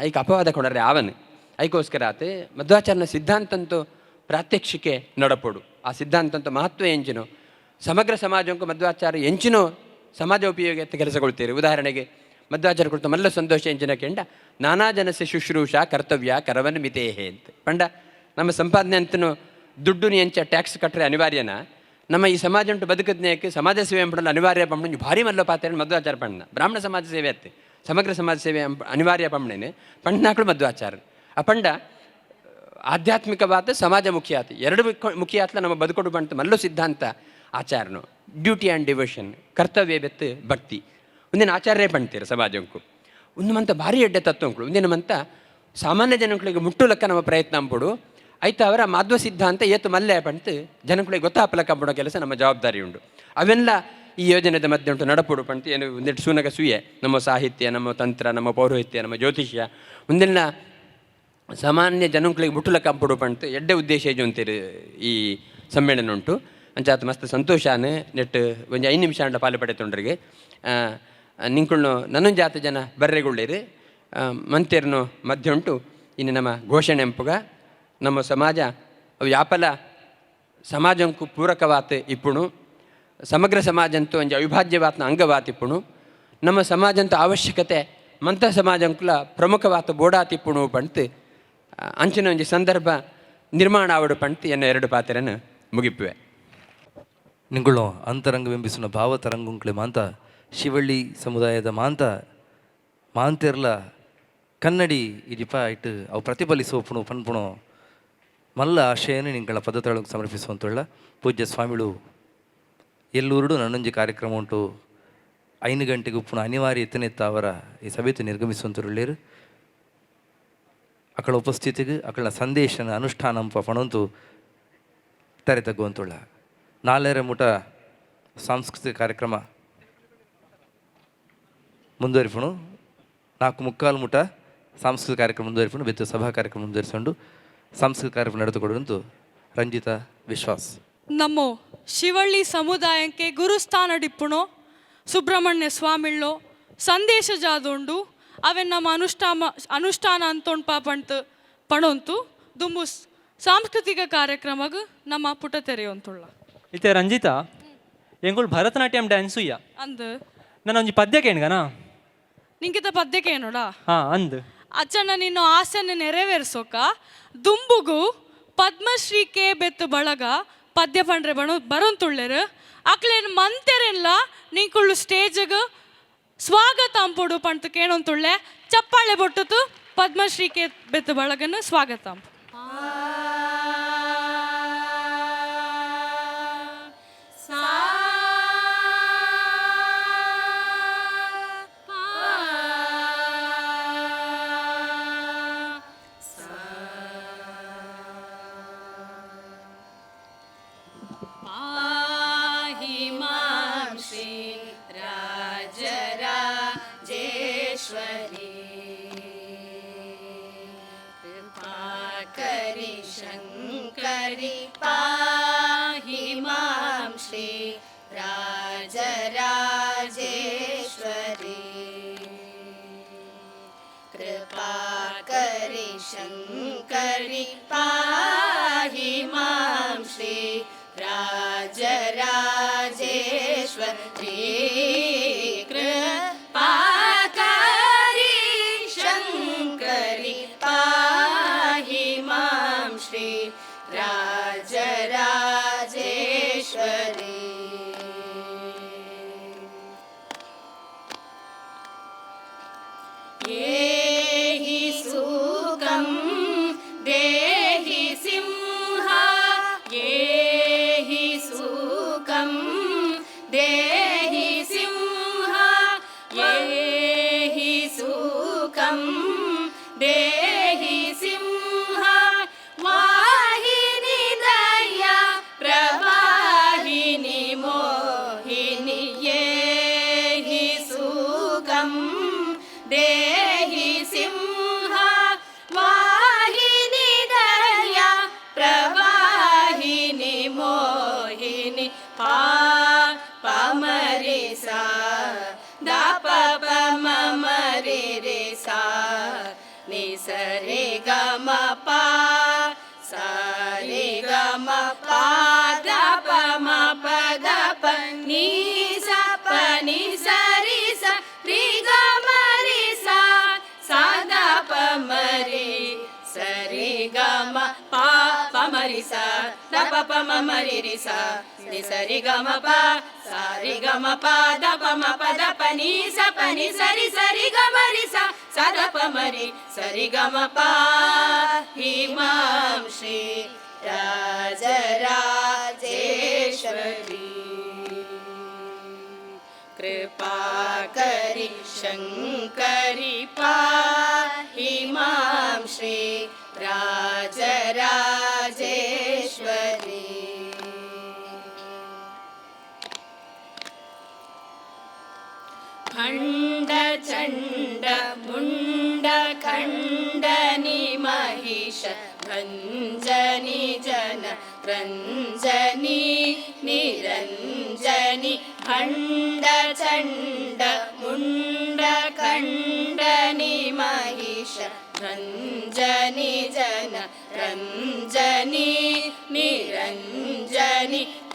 ಐಕ ಅಪವಾದ ಕೊಡರೆ ಆವನು. ಐಕೋಸ್ಕರ ಆತ ಮಧ್ವಾಚಾರನ ಸಿದ್ಧಾಂತಂತೂ ಪ್ರಾತ್ಯಕ್ಷಿಕೆ ನಡಪೋಡು ಆ ಸಿದ್ಧಾಂತಂತ ಮಹತ್ವ ಎಂಚಿನೋ ಸಮಗ್ರ ಸಮಾಜಕ್ಕೂ ಮಧ್ವಾಚಾರ ಎಂಚಿನೋ ಸಮಾಜ ಉಪಯೋಗ ಅಂತ ಕೆಲಸಗೊಳ್ತೀರಿ. ಉದಾಹರಣೆಗೆ ಮಧ್ವಾಚಾರ ಕುರಿತು ಮಲ್ಲ ಸಂತೋಷ ಎಂಚಿನ ಕೆಂಡ ನಾನಾ ಜನಸೆ ಶುಶ್ರೂಷಾ ಕರ್ತವ್ಯ ಕರವನ್ ಮಿತೇಹೆ ಅಂತ. ಪಂಡ ನಮ್ಮ ಸಂಪಾದನೆ ಅಂತನೂ ದುಡ್ಡು ಎಂಚ ಟ್ಯಾಕ್ಸ್ ಕಟ್ಟರೆ ಅನಿವಾರ್ಯನ ನಮ್ಮ ಈ ಸಮಾಜ ಉಂಟು ಬದುಕದ್ನೇಕೆ ಸಮಾಜ ಸೇವೆ ಅಂಪಡಲು ಅನಿವಾರ್ಯ ಪಂಪಣ ಭಾರಿ ಮಲ್ಲ ಪಾತ್ರ ಮಧ್ವಾಚಾರ ಪಣ್ಣ ಬ್ರಾಹ್ಮಣ ಸಮಾಜ ಸೇವೆ ಅತ್ತೆ ಸಮಗ್ರ ಸಮಾಜ ಸೇವೆ ಅನಿವಾರ್ಯ ಪಂಪಣೇನೆ ಪಣ್ಣಾಕಳು ಮಧ್ವಾಚಾರ. ಅಪಂಡ ಆಧ್ಯಾತ್ಮಿಕವಾದ ಸಮಾಜ ಮುಖ್ಯ ಆತ ಎರಡು ಮುಖ್ಯ ಆತ್ಲ ನಮ್ಮ ಬದುಕೊಡು ಬಂತು ಮಲ್ಲೋ ಸಿದ್ಧಾಂತ ಆಚಾರನು duty and devotion ಕರ್ತವ್ಯ ಬೆತ್ತು ಭಕ್ತಿ ಒಂದಿನ ಆಚಾರ್ಯ ಪಣ್ತೀರ ಸಮಾಜಕ್ಕೂ ಒಂದು ಮಂತ ಭಾರಿ ಎಡ್ಡೆ ತತ್ವಂಗಳು ಒಂದಿನ ಮಂತ ಸಾಮಾನ್ಯ ಜನಗಳಿಗೆ ಮುಟ್ಟುಲಕ್ಕ ನಮ್ಮ ಪ್ರಯತ್ನ ಅಂಪುಡು ಆಯ್ತು ಅವರ ಮಾಧ್ವ ಸಿದ್ಧಾಂತ ಏತು ಮಲ್ಲೆ ಪಂತು ಜನಗಳಿಗೆ ಗೊತ್ತಾಪಲಕ್ಕ ಅಂಪಡೋ ಕೆಲಸ ನಮ್ಮ ಜವಾಬ್ದಾರಿ ಉಂಟು. ಅವೆಲ್ಲ ಈ ಯೋಜನೆದ ಮಧ್ಯೆ ಉಂಟು ನಡಪುಡು ಪಂತು ಏನು ಒಂದೆರಡು ಸೂನಗ ಸುಯೆ ನಮ್ಮ ಸಾಹಿತ್ಯ ನಮ್ಮ ತಂತ್ರ ನಮ್ಮ ಪೌರೋಹಿತ್ಯ ನಮ್ಮ ಜ್ಯೋತಿಷ್ಯ ಒಂದೆಲ್ಲ ಸಾಮಾನ್ಯ ಜನಗಳಿಗೆ ಮುಟ್ಟುಲಕ್ಕ ಅಂಪುಡು ಪಂತು ಎಡ್ಡೆ ಉದ್ದೇಶ ಅಂತೀರಿ ಈ ಸಮ್ಮೇಳನ ಉಂಟು. ಅಂಚಾತ ಮಸ್ತ್ ಸಂತೋಷಾನ ನೆಟ್ ಒಂಜಿ 5 ನಿಮಿಷ ಅಂಡ ಪಾಲು ಪಡೆತೊಂಡ್ರಿಗೆ ನಿಂಕುಳ್ನು ನನ್ನೊಂದು ಜಾತ ಜನ ಬರ್ರೆಗುಳ್ಳೇರಿ ಮಂತಿರ್ನು ಮಧ್ಯೆ ಉಂಟು. ಇನ್ನು ನಮ್ಮ ಘೋಷಣೆ ಎಂಪುಗ ನಮ್ಮ ಸಮಾಜ ಅವು ಯಾಪಲ ಸಮಾಜಂಕು ಪೂರಕವಾತ ಇಪ್ಪುಣು ಸಮಗ್ರ ಸಮಾಜ ಅಂತೂ ಒಂಜಿ ಅವಿಭಾಜ್ಯವಾತ್ನ ಅಂಗವಾತ ಇಪ್ಪುಣು. ನಮ್ಮ ಸಮಾಜಂತ ಅವಶ್ಯಕತೆ ಮಂತ ಸಮಾಜಂಕುಲ ಪ್ರಮುಖವಾದ ಬೋಡಾತಿಪ್ಪುಣು ಪಂಡ್ತ್ ಅಂಚಿನ ಒಂಜಿ ಸಂದರ್ಭ ನಿರ್ಮಾಣ ಆವಡು ಪಂಡ್ತ್ ಎನ್ನ ಎರಡು ಪಾತ್ರನ ಮುಗಿಪುವೆ.
ನಿಂಗಳು ಅಂತರಂಗ ಬಿಂಬಿಸುವ ಭಾವ ತರಂಗುಂಕ್ಲೆ ಮಾಂತ ಶಿವಳ್ಳಿ ಸಮುದಾಯದ ಮಾಂತ ಮಾಂತೆರ್ಲ ಕನ್ನಡಿ ಇಜಿಪ ಇಟ್ಟು ಅವು ಪ್ರತಿಫಲಿಸೋಪುಣು ಪನ್ಪುಣು ಮಲ್ಲ ಆಶಯನ ನಿಂಗಳ ಪದ್ಧತಿಯೊಳಗೆ ಸಮರ್ಪಿಸುವಂತುಳ್ಳ ಪೂಜ್ಯ ಸ್ವಾಮಿಳು ಎಲ್ಲೂರುಡು ನನ್ನೊಂಜಿ ಕಾರ್ಯಕ್ರಮ ಉಂಟು. 5 ಗಂಟೆಗೆ ಉಪ್ಪುಣ ಅನಿವಾರ್ಯ ಎತ್ತನೆತ್ತ ಅವರ ಈ ಸಭೆತು ನಿರ್ಗಮಿಸುವಂತರುಳ್ಳೇರು. ಅಕಳ ಉಪಸ್ಥಿತಿಗೆ ಅಕಳ ಸಂದೇಶನ ಅನುಷ್ಠಾನಂಪ ಪಣಂತು ತರೆ ತಗ್ಗುವಂತುಳ್ಳ. 4:30 ಮುಟ ಸಾಂಸ್ಕೃತಿಕ ಕಾರ್ಯಕ್ರಮ ಮುಂದುವರಿಪುಣು. 4:45 ಮುಟ ಸಾಂಸ್ಕೃತಿಕ ಕಾರ್ಯಕ್ರಮ ಮುಂದುವರಿಪುಣು. ಬೆತ್ತು ಸಭಾ ಕಾರ್ಯಕ್ರಮ ಮುಂದುವರಿಸಿಕೊಂಡು ಸಾಂಸ್ಕೃತಿಕ ಕಾರ್ಯಕ್ರಮ ನಡೆದುಕೊಡುವಂತು ರಂಜಿತಾ ವಿಶ್ವಾಸ್.
ನಮ್ಮ ಶಿವಳ್ಳಿ ಸಮುದಾಯಕ್ಕೆ ಗುರುಸ್ಥಾನ ಡಿಪ್ಪುಣೋ ಸುಬ್ರಹ್ಮಣ್ಯ ಸ್ವಾಮಿಳ್ಳೋ ಸಂದೇಶ ಜಾದುಂಡು ಅವೆನ್ ನಮ್ಮ ಅನುಷ್ಠಾನ ಅಂತೋಣ್ ಪಾಪಂಟ್ ಪಣೊಂತು ದುಂಬು ಸಾಂಸ್ಕೃತಿಕ ಕಾರ್ಯಕ್ರಮಗ್ ನಮ್ಮ ಪುಟ ತೆರೆಯುವಂತುಳ್ಳ.
ಇತ್ತೆ ರಂಜಿತಾ ಎಂಗುಳು ಭರತನಾಟ್ಯಂ ಡ್ಯಾನ್ಸು ಇಯ್ಯ.
ಅಂದ್
ನಾನು ಒಂಜಿ ಪದ್ಯ ಕೇಣ್ಗನಾ?
ನಿಂಕಿತ ಪದ್ಯಕ್ಕೆ ಏನೋಡ?
ಹಾ ಅಂದ್.
ಅಚ್ಚಣ್ಣ ನಿನ್ನ ಆಸೆನ ನೆರವೇರಿಸೋಕ ದುಂಬುಗು ಪದ್ಮಶ್ರೀ ಕೆ ಬೆತ್ತು ಬಳಗ ಪದ್ಯ ಪಂಡ್ರೆ ಬಣ ಬರೋಂತುಳ್ಳೆರು ಅಕ್ಲೇನ್ ಮಂತೆರೆಲ್ಲ ನಿಂಕುಳ್ಳು ಸ್ಟೇಜ್ಗ್ ಸ್ವಾಗತ ಅಂಪೊಡು ಪಂತು ಕೇಣೊಂತುಳ್ಳೆ. ಚಪ್ಪಾಳೆ ಬೊಟ್ಟುತು ಪದ್ಮಶ್ರೀ ಕೆ ಬೆತ್ತು ಬಳಗನ ಸ್ವಾಗತ ಅಂಪು.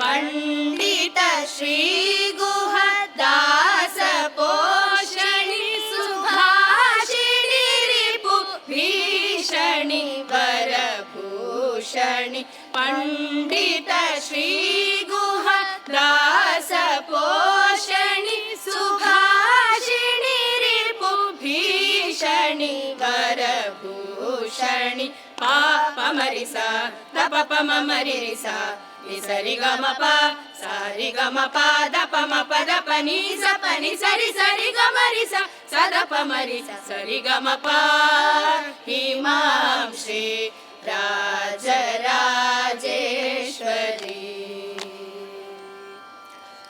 पंडित श्री गुह दास पोषित। ಭೂಷಣಿ ಪಂಡಿತ ಶ್ರೀ ಗುಹ ದಾಸ ಪೋಷಣಿ ಸುಭಾಷಿಣಿ ರಿಪು ಭೀಷಣಿ ವರಭೂಷಣಿ ಪಾಪ ಮರಿಸ ದಪ ಪ ಮರಿ ಸ ನಿ ಸರಿ ಗ ಮ ಪ ಸಾರಿ ಗ ಮ ಪ the ಪ ಮ ಪ the ಪ ನಿ ಸ ಪ ನಿ ಸರಿ ಸರಿ ಗ ಮರಿ ಸ ಸ the ಪ ಮರಿ ಸ ಸರಿ ಗ ಮ ಪ ಹಿಮಾಂ ಶ್ರೀ ರಾಜರಾಜೇಶ್ವರಿ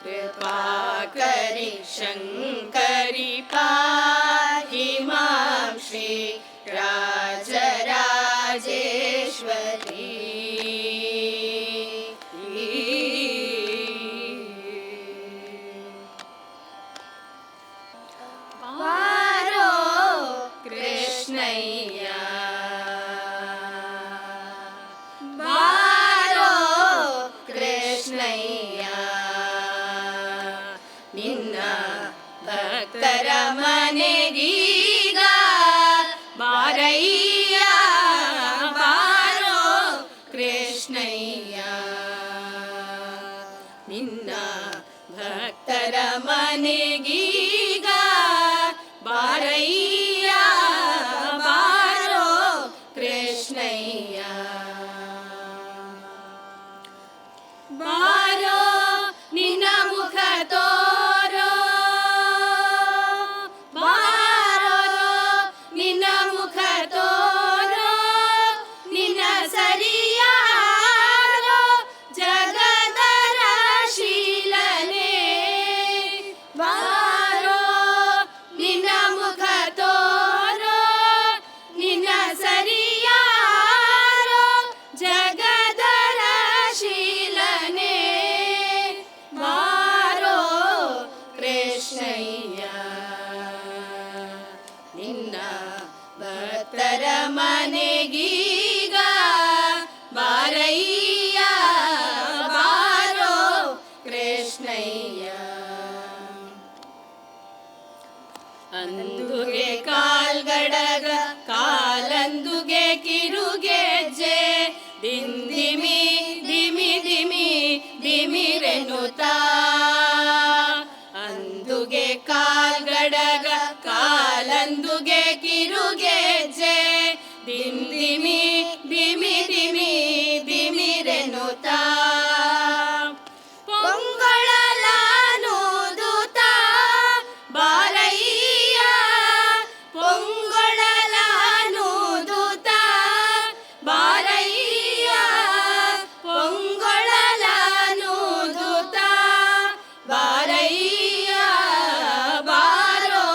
कृपाकरि शङ्करि पाहि मां श्री राजराजेश्वरी। पारो कृष्णय्या ಬಾರೋ ಕೃಷ್ಣಯ್ಯ ನಿನ್ನ ಭಕ್ತರ ಮನೆಗೀಗ ಬಾರಯ್ಯ ಬಾರೋ ಕೃಷ್ಣಯ್ಯ ನಿನ್ನ ಭಕ್ತರ ಮನೆಗೀಗ ಬಾರಯ್ಯ ಬಾರೋ ಕೃಷ್ಣಯ್ಯ ಬಾರೋ ನಿನ್ನ ಮುಖ ತೋರೋ ಬಾರೋ ನಿನ್ನ ಮುಖ ತೋರೋ ನಿನ್ನ ಸರಿಯಾರೋ ಜಗದರ ಶೀಲನೆ ಬಾರೋ ನಿನ್ನ ಮುಖ ತೋರೋ ನಿನ್ನ ಸರಿಯಾರೋ ಜಗದರ ಶೀಲನೆ ಬಾರೋ ಕೃಷ್ಣಯ್ಯ ನಿನ್ನ ಭಕ್ತರ ಮನೆಗೀಗ ಬಾರಯ್ಯ ಬಾರೋ ಕೃಷ್ಣಯ್ಯ ಅಂದುಗೆ ಕಾಲ್ಗಡಗ ಕಾಲಂದುಗೆ ಕಿರುಗೆಜ್ಜೆ ದಿಂದಿಮಿ ದಿಮಿ ದಿಮಿ ದಿಮಿರೆನುತ ಅಂದುಗೆ ಕಾಲ್ಗಡಗ ಕಾಲಂದುಗೆ ಕಿರುಗೆಜ್ಜೆ ದಿಂದಿಮಿ ದಿಮಿ ದಿಮಿ ದಿಮಿರೆನುತ ಪೊಂಗೊಳಲಾನೂದುತ ಬಾರಯ್ಯ ಪೊಂಗೊಳಲಾನೂದುತ ಬಾರಯ್ಯ ಪೊಂಗೊಳಲಾನೂದುತ ಬಾರಯ್ಯ ಬಾರೋ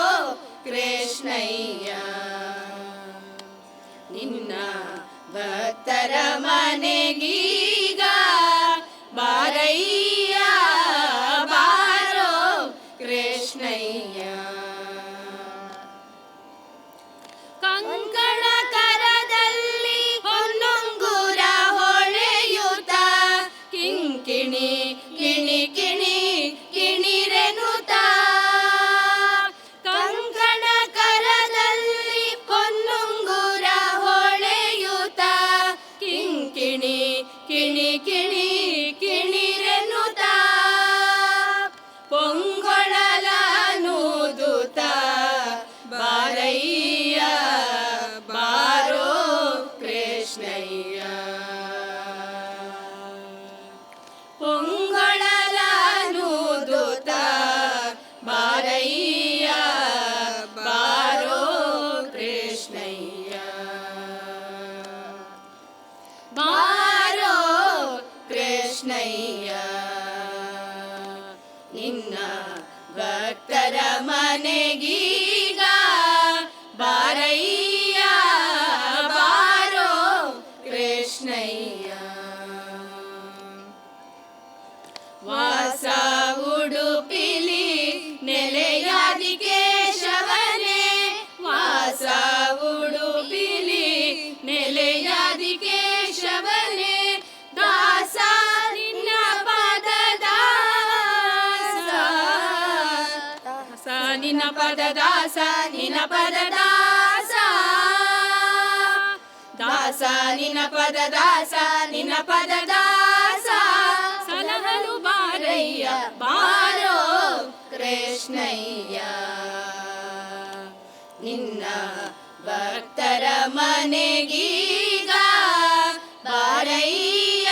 ಕೃಷ್ಣಯ್ಯ ನಿನ್ನ ಭಕ್ತರ ಮನೆಗೀಗ ಬಾರಯ್ಯ ಬಾರೋ ಕೃಷ್ಣಯ್ಯ ಕಂಕಣ ಕರದಲ್ಲಿ ಹೊನ್ನುಂಗುರ ಹೊಳೆಯುತ ಕಿಂಕಿಣಿ ಕಿಣಿ ಕಿಣಿ ಕಿಣಿರೆನುತ ಕಂಕಣ ಕರದಲ್ಲಿ ಹೊನ್ನುಂಗುರ ಹೊಳೆಯುತ ಕಿಂಕಿಣಿ ಕಿಣಿ ಕಿಣಿ ಕಿಣಿರೆನುತ ಪೊಂಗೊಳಲಾನೂದುತ ಬಾರಯ್ಯ ಬಾರೋ ಕೃಷ್ಣಯ್ಯ ಪೊಂಗೊಳಲಾನೂದುತ ಬಾರಯ್ಯ ಬಾರೋ ಕೃಷ್ಣಯ್ಯ ಬಾರೋ ಕೃಷ್ಣಯ್ಯ ನಿನ್ನ ಭಕ್ತರ ಮನೆಗೀಗ ಬಾರಯ್ಯ ಬಾರೋ ಕೃಷ್ಣಯ್ಯ ವಾಸ ಉಡುಪಿಲಿ ನೆಲೆಯಾದಿ ಕೇಶವನೇ ವಾಸ ಉಡುಪಿಲಿ ನೆಲೆಯಾದಿ ಕೇಶವನೇ ದಾಸ ನಿನ್ನ ಪದ ದಾಸ ದಾಸ ನಿನ್ನ ಪದ ದಾಸ ನಿನ್ನ ಪದ ದಾಸ ದಾಸ ನಿನ್ನ ಪದ ದಾಸ. ಜನಪದ ದಾಸ ಸಲಹಲು ಬಾರಯ್ಯ ಬಾರೋ ಕೃಷ್ಣಯ್ಯ. ನಿನ್ನ ಭಕ್ತರ ಮನೆಗೀಗ ಬಾರಯ್ಯ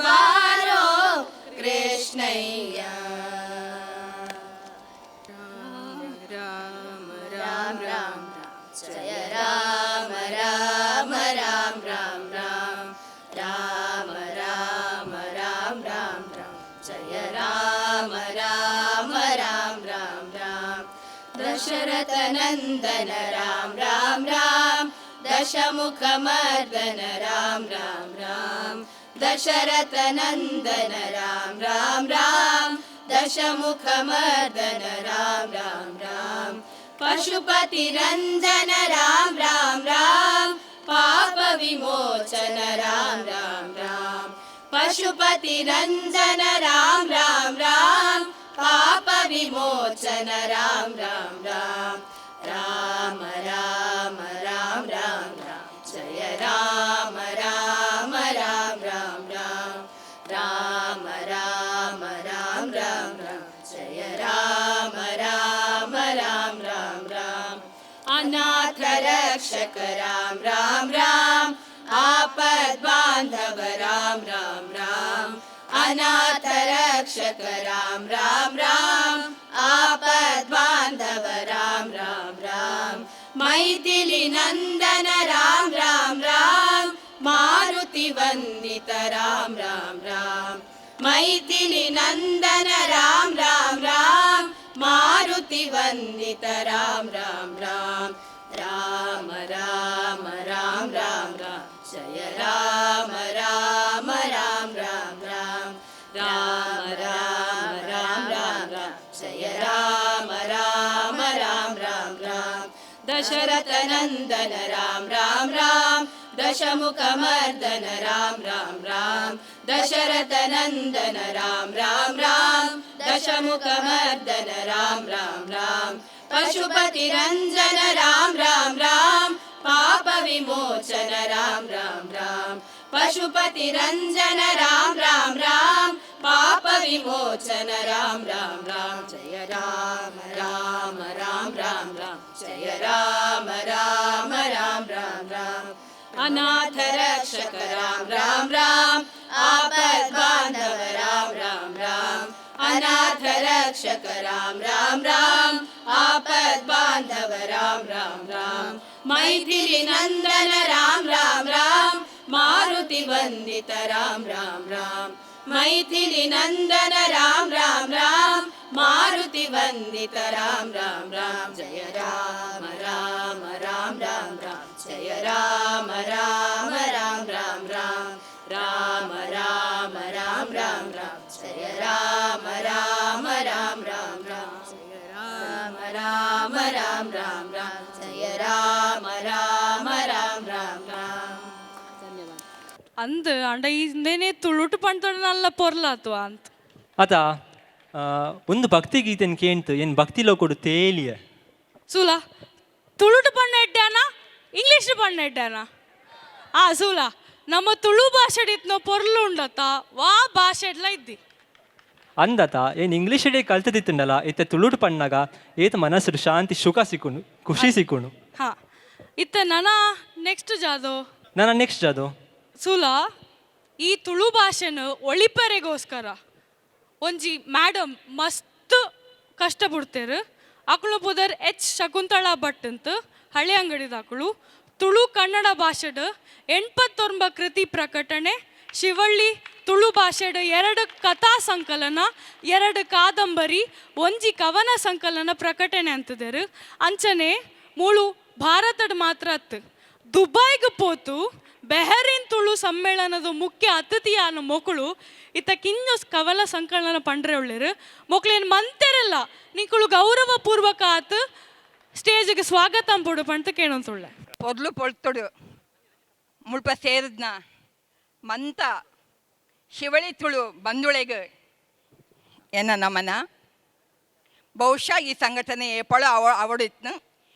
ಬಾರೋ ಕೃಷ್ಣಯ್ಯ. ರಾಮ ರಾಮ ರಾಮ ಜಯ ರಾಮ ರಾಮ ರಾಮ ರಾಮ ರಾಮ ರಾಮ ರಾಮ ರಾಮ ರಾಮ ರಾಮ ಜಯ ರಾಮ ರಾಮ ರಾಮ ರಾಮ ರಾಮ. ದಶರಥ ನಂದನ ರಾಮ ರಾಮ ರಾಮ ದಶಮುಖ ಮರ್ದನ ರಾಮ ರಾಮ ರಾಮ ದಶರಥ ನಂದನ ರಾಮ ರಾಮ ರಾಮ ದಶಮುಖ ಮರ್ದನ ರಾಮ ರಾಮ ರಾಮ ಪಶುಪತಿ ರಂಜನ ರಾಮ ರಾಮ ರಾಮ ಪಾಪ ವಿಮೋಚನ ರಾಮ ರಾಮ ರಾಮ ಪಶುಪತಿ ರಂಜನ ರಾಮ ರಾಮ ರಾಮ ಪಾಪ ವಿಮೋಚನ ರಾಮ ರಾಮ ರಾಮ ರಾಮ ರಾಮ ರಾಮ ರಾಮ ರಾಮ ಜಯ ರಾಮ ರಾಮ ರಾಮ ರಾಮ ರಾಮ ರಾಮ ರಾಮ ರಾಮ ರಾಮ ರಾಮ ಜಯ ರಾಮ ರಾಮ ರಾಮ ರಾಮ ರಾಮ ಅನಾಥ ರಕ್ಷಕ ರಾಮ ರಾಮ ರಾಮ ಆಪದ್ ಬಾಂಧವ ರಾಮ ರಾಮ ರಾಮ ಅನಾಥ ರಕ್ಷಕ ರಾಮ ರಾಮ ರಾಮ ಆಪದ್ ಬಾಂಧವ ರಾಮ ರಾಮ ರಾಮ ಮೈಥಿಲಿ ನಂದನ ರಾಮ ರಾಮ ರಾಮ ಮಾರುತಿ ವಂದಿತ ರಾಮ ರಾಮ ರಾಮ ಮೈಥಿಲಿ ನಂದನ ರಾಮ ರಾಮ ರಾಮ ಮಾರುತಿ ವಂದಿತ ರಾಮ ರಾಮ ರಾಮ ರಾಮ ರಾಮ ರಾಮ ರಾಮ ರಾಮ ಜಯ ರಾಮ ರಾಮ ರಾಮ ರಾಮ ರಾಮ ರಾಮ ರಾಮ ರಾಮ ರಾಮ ರಾಮ ಜಯ ರಾಮ ರಾಮ ರಾಮ ರಾಮ ರಾಮ ದಶರಥ ನಂದನ ರಾಮ ರಾಮ ರಾಮ ದಶಮುಖ ಮರ್ದನ ರಾಮ ರಾಮ ರಾಮ ದಶರಥ ನಂದನ ರಾಮ ರಾಮ ರಾಮ ದಶಮುಖ ಮರ್ದನ ರಾಮ ರಾಮ ರಾಮ ಪಶುಪತಿ ರಂಜನ ರಾಮ ರಾಮ ರಾಮ ಪಾಪ ವಿಮೋಚನ ರಾಮ ರಾಮ ರಾಮ ಪಶುಪತಿ ರಂಜನ ರಾಮ ರಾಮ ರಾಮ ಪಾಪ ವಿಮೋಚನ ರಾಮ ರಾಮ ರಾಮ ಜಯ ರಾಮ ರಾಮ ರಾಮ ರಾಮ ರಾಮ ಜಯ ರಾಮ ರಾಮ ರಾಮ ರಾಮ ರಾಮ ಅನಾಥ ರಕ್ಷಕ ರಾಮ ರಾಮ ರಾಮ ಆಪದ್ ಬಾಂಧವ ರಾಮ ರಾಮ ರಾಮ ಅನಾಥ ರಕ್ಷಕ ರಾಮ ರಾಮ ರಾಮ ಆಪದ್ ಬಾಂಧವ ರಾಮ ರಾಮ ರಾಮ ಮೈಥಿಲಿ ನಂದನ ರಾಮ ರಾಮ ರಾಮ ಮಾರುತಿ ವಂದಿತ ರಾಮ ರಾಮ ರಾಮ ಮೈಥಿಲಿ ನಂದನ ರಾಮ ರಾಮ ರಾಮ ಮಾರುತಿ ವಂದಿತ ರಾಮ ರಾಮ ರಾಮ ಜಯ ರಾಮ ರಾಮ ರಾಮ ರಾಮ ರಾಮ ಜಯ ರಾಮ ರಾಮ ರಾಮ ರಾಮ ರಾಮ ರಾಮ ರಾಮ ರಾಮ ರಾಮ ರಾಮ ಜಯ ರಾಮ ರಾಮ ರಾಮ ರಾಮ ರಾಮ ಜಯ ರಾಮ ರಾಮ ರಾಮ ರಾಮ ರಾಮ ಜಯ ರಾಮ ರಾಮ ರಾಮ ರಾಮ ರಾಮ. ಧನ್ಯವಾದ.
ಅಂದ್ ಅಂಡ ಇಂದೇನೆ ತುಳುಟು ಪಂತೊಡ ನಲ್ಲ ಪೊರ್ಲಾತ್ವ ಅಂತ.
ಅತ ಒಂದು ಭಕ್ತಿ ಗೀತೆನ್ ಕೇಂತು ಏನ್ ಭಕ್ತಿ ಲೋಕೊಡು ತೇಲಿಯ.
ಸೂಲ ತುಳುಟು ಪಣ್ಣ ಇಟ್ಟಾನ, ಇಂಗ್ಲೀಷ್ ಪಣ್ಣ ಇಟ್ಟಾನ. ಆ ಸೂಲ ನಮ್ಮ ತುಳು ಭಾಷೆ ಇತ್ನೋ ಪೊರ್ಲು ಉಂಡತ್ತ ವಾ ಭಾಷೆಡ್ಲ ಇದ್ದಿ.
ಅಂದತ ಏನ್ ಇಂಗ್ಲೀಷ್ ಡೇ ಕಲ್ತದಿತ್ತುಂಡಲ ಇತ್ತ ತುಳುಟು ಪಣ್ಣಾಗ ಏತ ಮನಸ್ಸು ಶಾಂತಿ ಸುಖ ಸಿಕ್ಕುಂಡು, ಖುಷಿ ಸಿಕ್ಕುಂಡು.
ಹಾ, ಇತ್ತ ನನ ನೆಕ್ಸ್ಟ್ ಜಾದು.
ನನ್ನ ನೆಕ್ಸ್ಟ್ ಜಾದು.
ಸೂಲ ಈ ತುಳು ಭಾಷೆನ ಒಳಿಪರೆಗೋಸ್ಕರ ಒಂಜಿ ಮೇಡಮ್ ಮಸ್ತ್ ಕಷ್ಟ ಬಿಡ್ತೇರು. ಅಕುಲು ಪುದರ್ ಎಚ್ ಶಕುಂತಳಾ ಭಟ್ ಅಂತ, ಹಳೆ ಅಂಗಡಿದ ಅಕುಲು. ತುಳು ಕನ್ನಡ ಭಾಷೆಡ್ 89 ಕೃತಿ ಪ್ರಕಟಣೆ, ಶಿವಳ್ಳಿ ತುಳು ಭಾಷೆಡ್ 2 ಕಥಾ ಸಂಕಲನ, 2 ಕಾದಂಬರಿ, ಒಂಜಿ ಕವನ ಸಂಕಲನ ಪ್ರಕಟಣೆ ಅಂತದೇರು. ಅಂಚನೆ ಮೂಳು ಭಾರತಡ್ ಮಾತ್ರ ಅತ್ತು ದುಬೈಗೆ ಪೋತು ಬೆಹರಿನ್ ತುಳು ಸಮ್ಮೇಳನದ ಮುಖ್ಯ ಅತಿಥಿಯಾನ ಮೊಕಳು ಇತ್ತ ಕಿಂಜ ಕವಲ ಸಂಕಲನ ಪಂಡ್ರೆ ಉಳ್ಳೇರು. ಮೊಕ್ಳೇನು ಮಂತೆರಲ್ಲ ನಿಂಕುಳು ಗೌರವ ಪೂರ್ವಕ ಆತು ಸ್ಟೇಜ್ಗೆ ಸ್ವಾಗತ ಅಂಪೊಡು ಪಂತ ಕೇಳೋಂತುಳ್ಳೆ.
ಪೊರ್ಲು ಪೊಳ್ತೊಡು ಮುಲ್ಪ ಸೇರಿದ್ನ ಮಂತ ಶಿವಳಿ ತುಳು ಬಂದುಳೆಗ್ ಎನ್ನ ನಮನ. ಬಹುಶಃ ಈ ಸಂಘಟನೆ ಏಪಳ ಅವ ಅವಡಿತ್ನು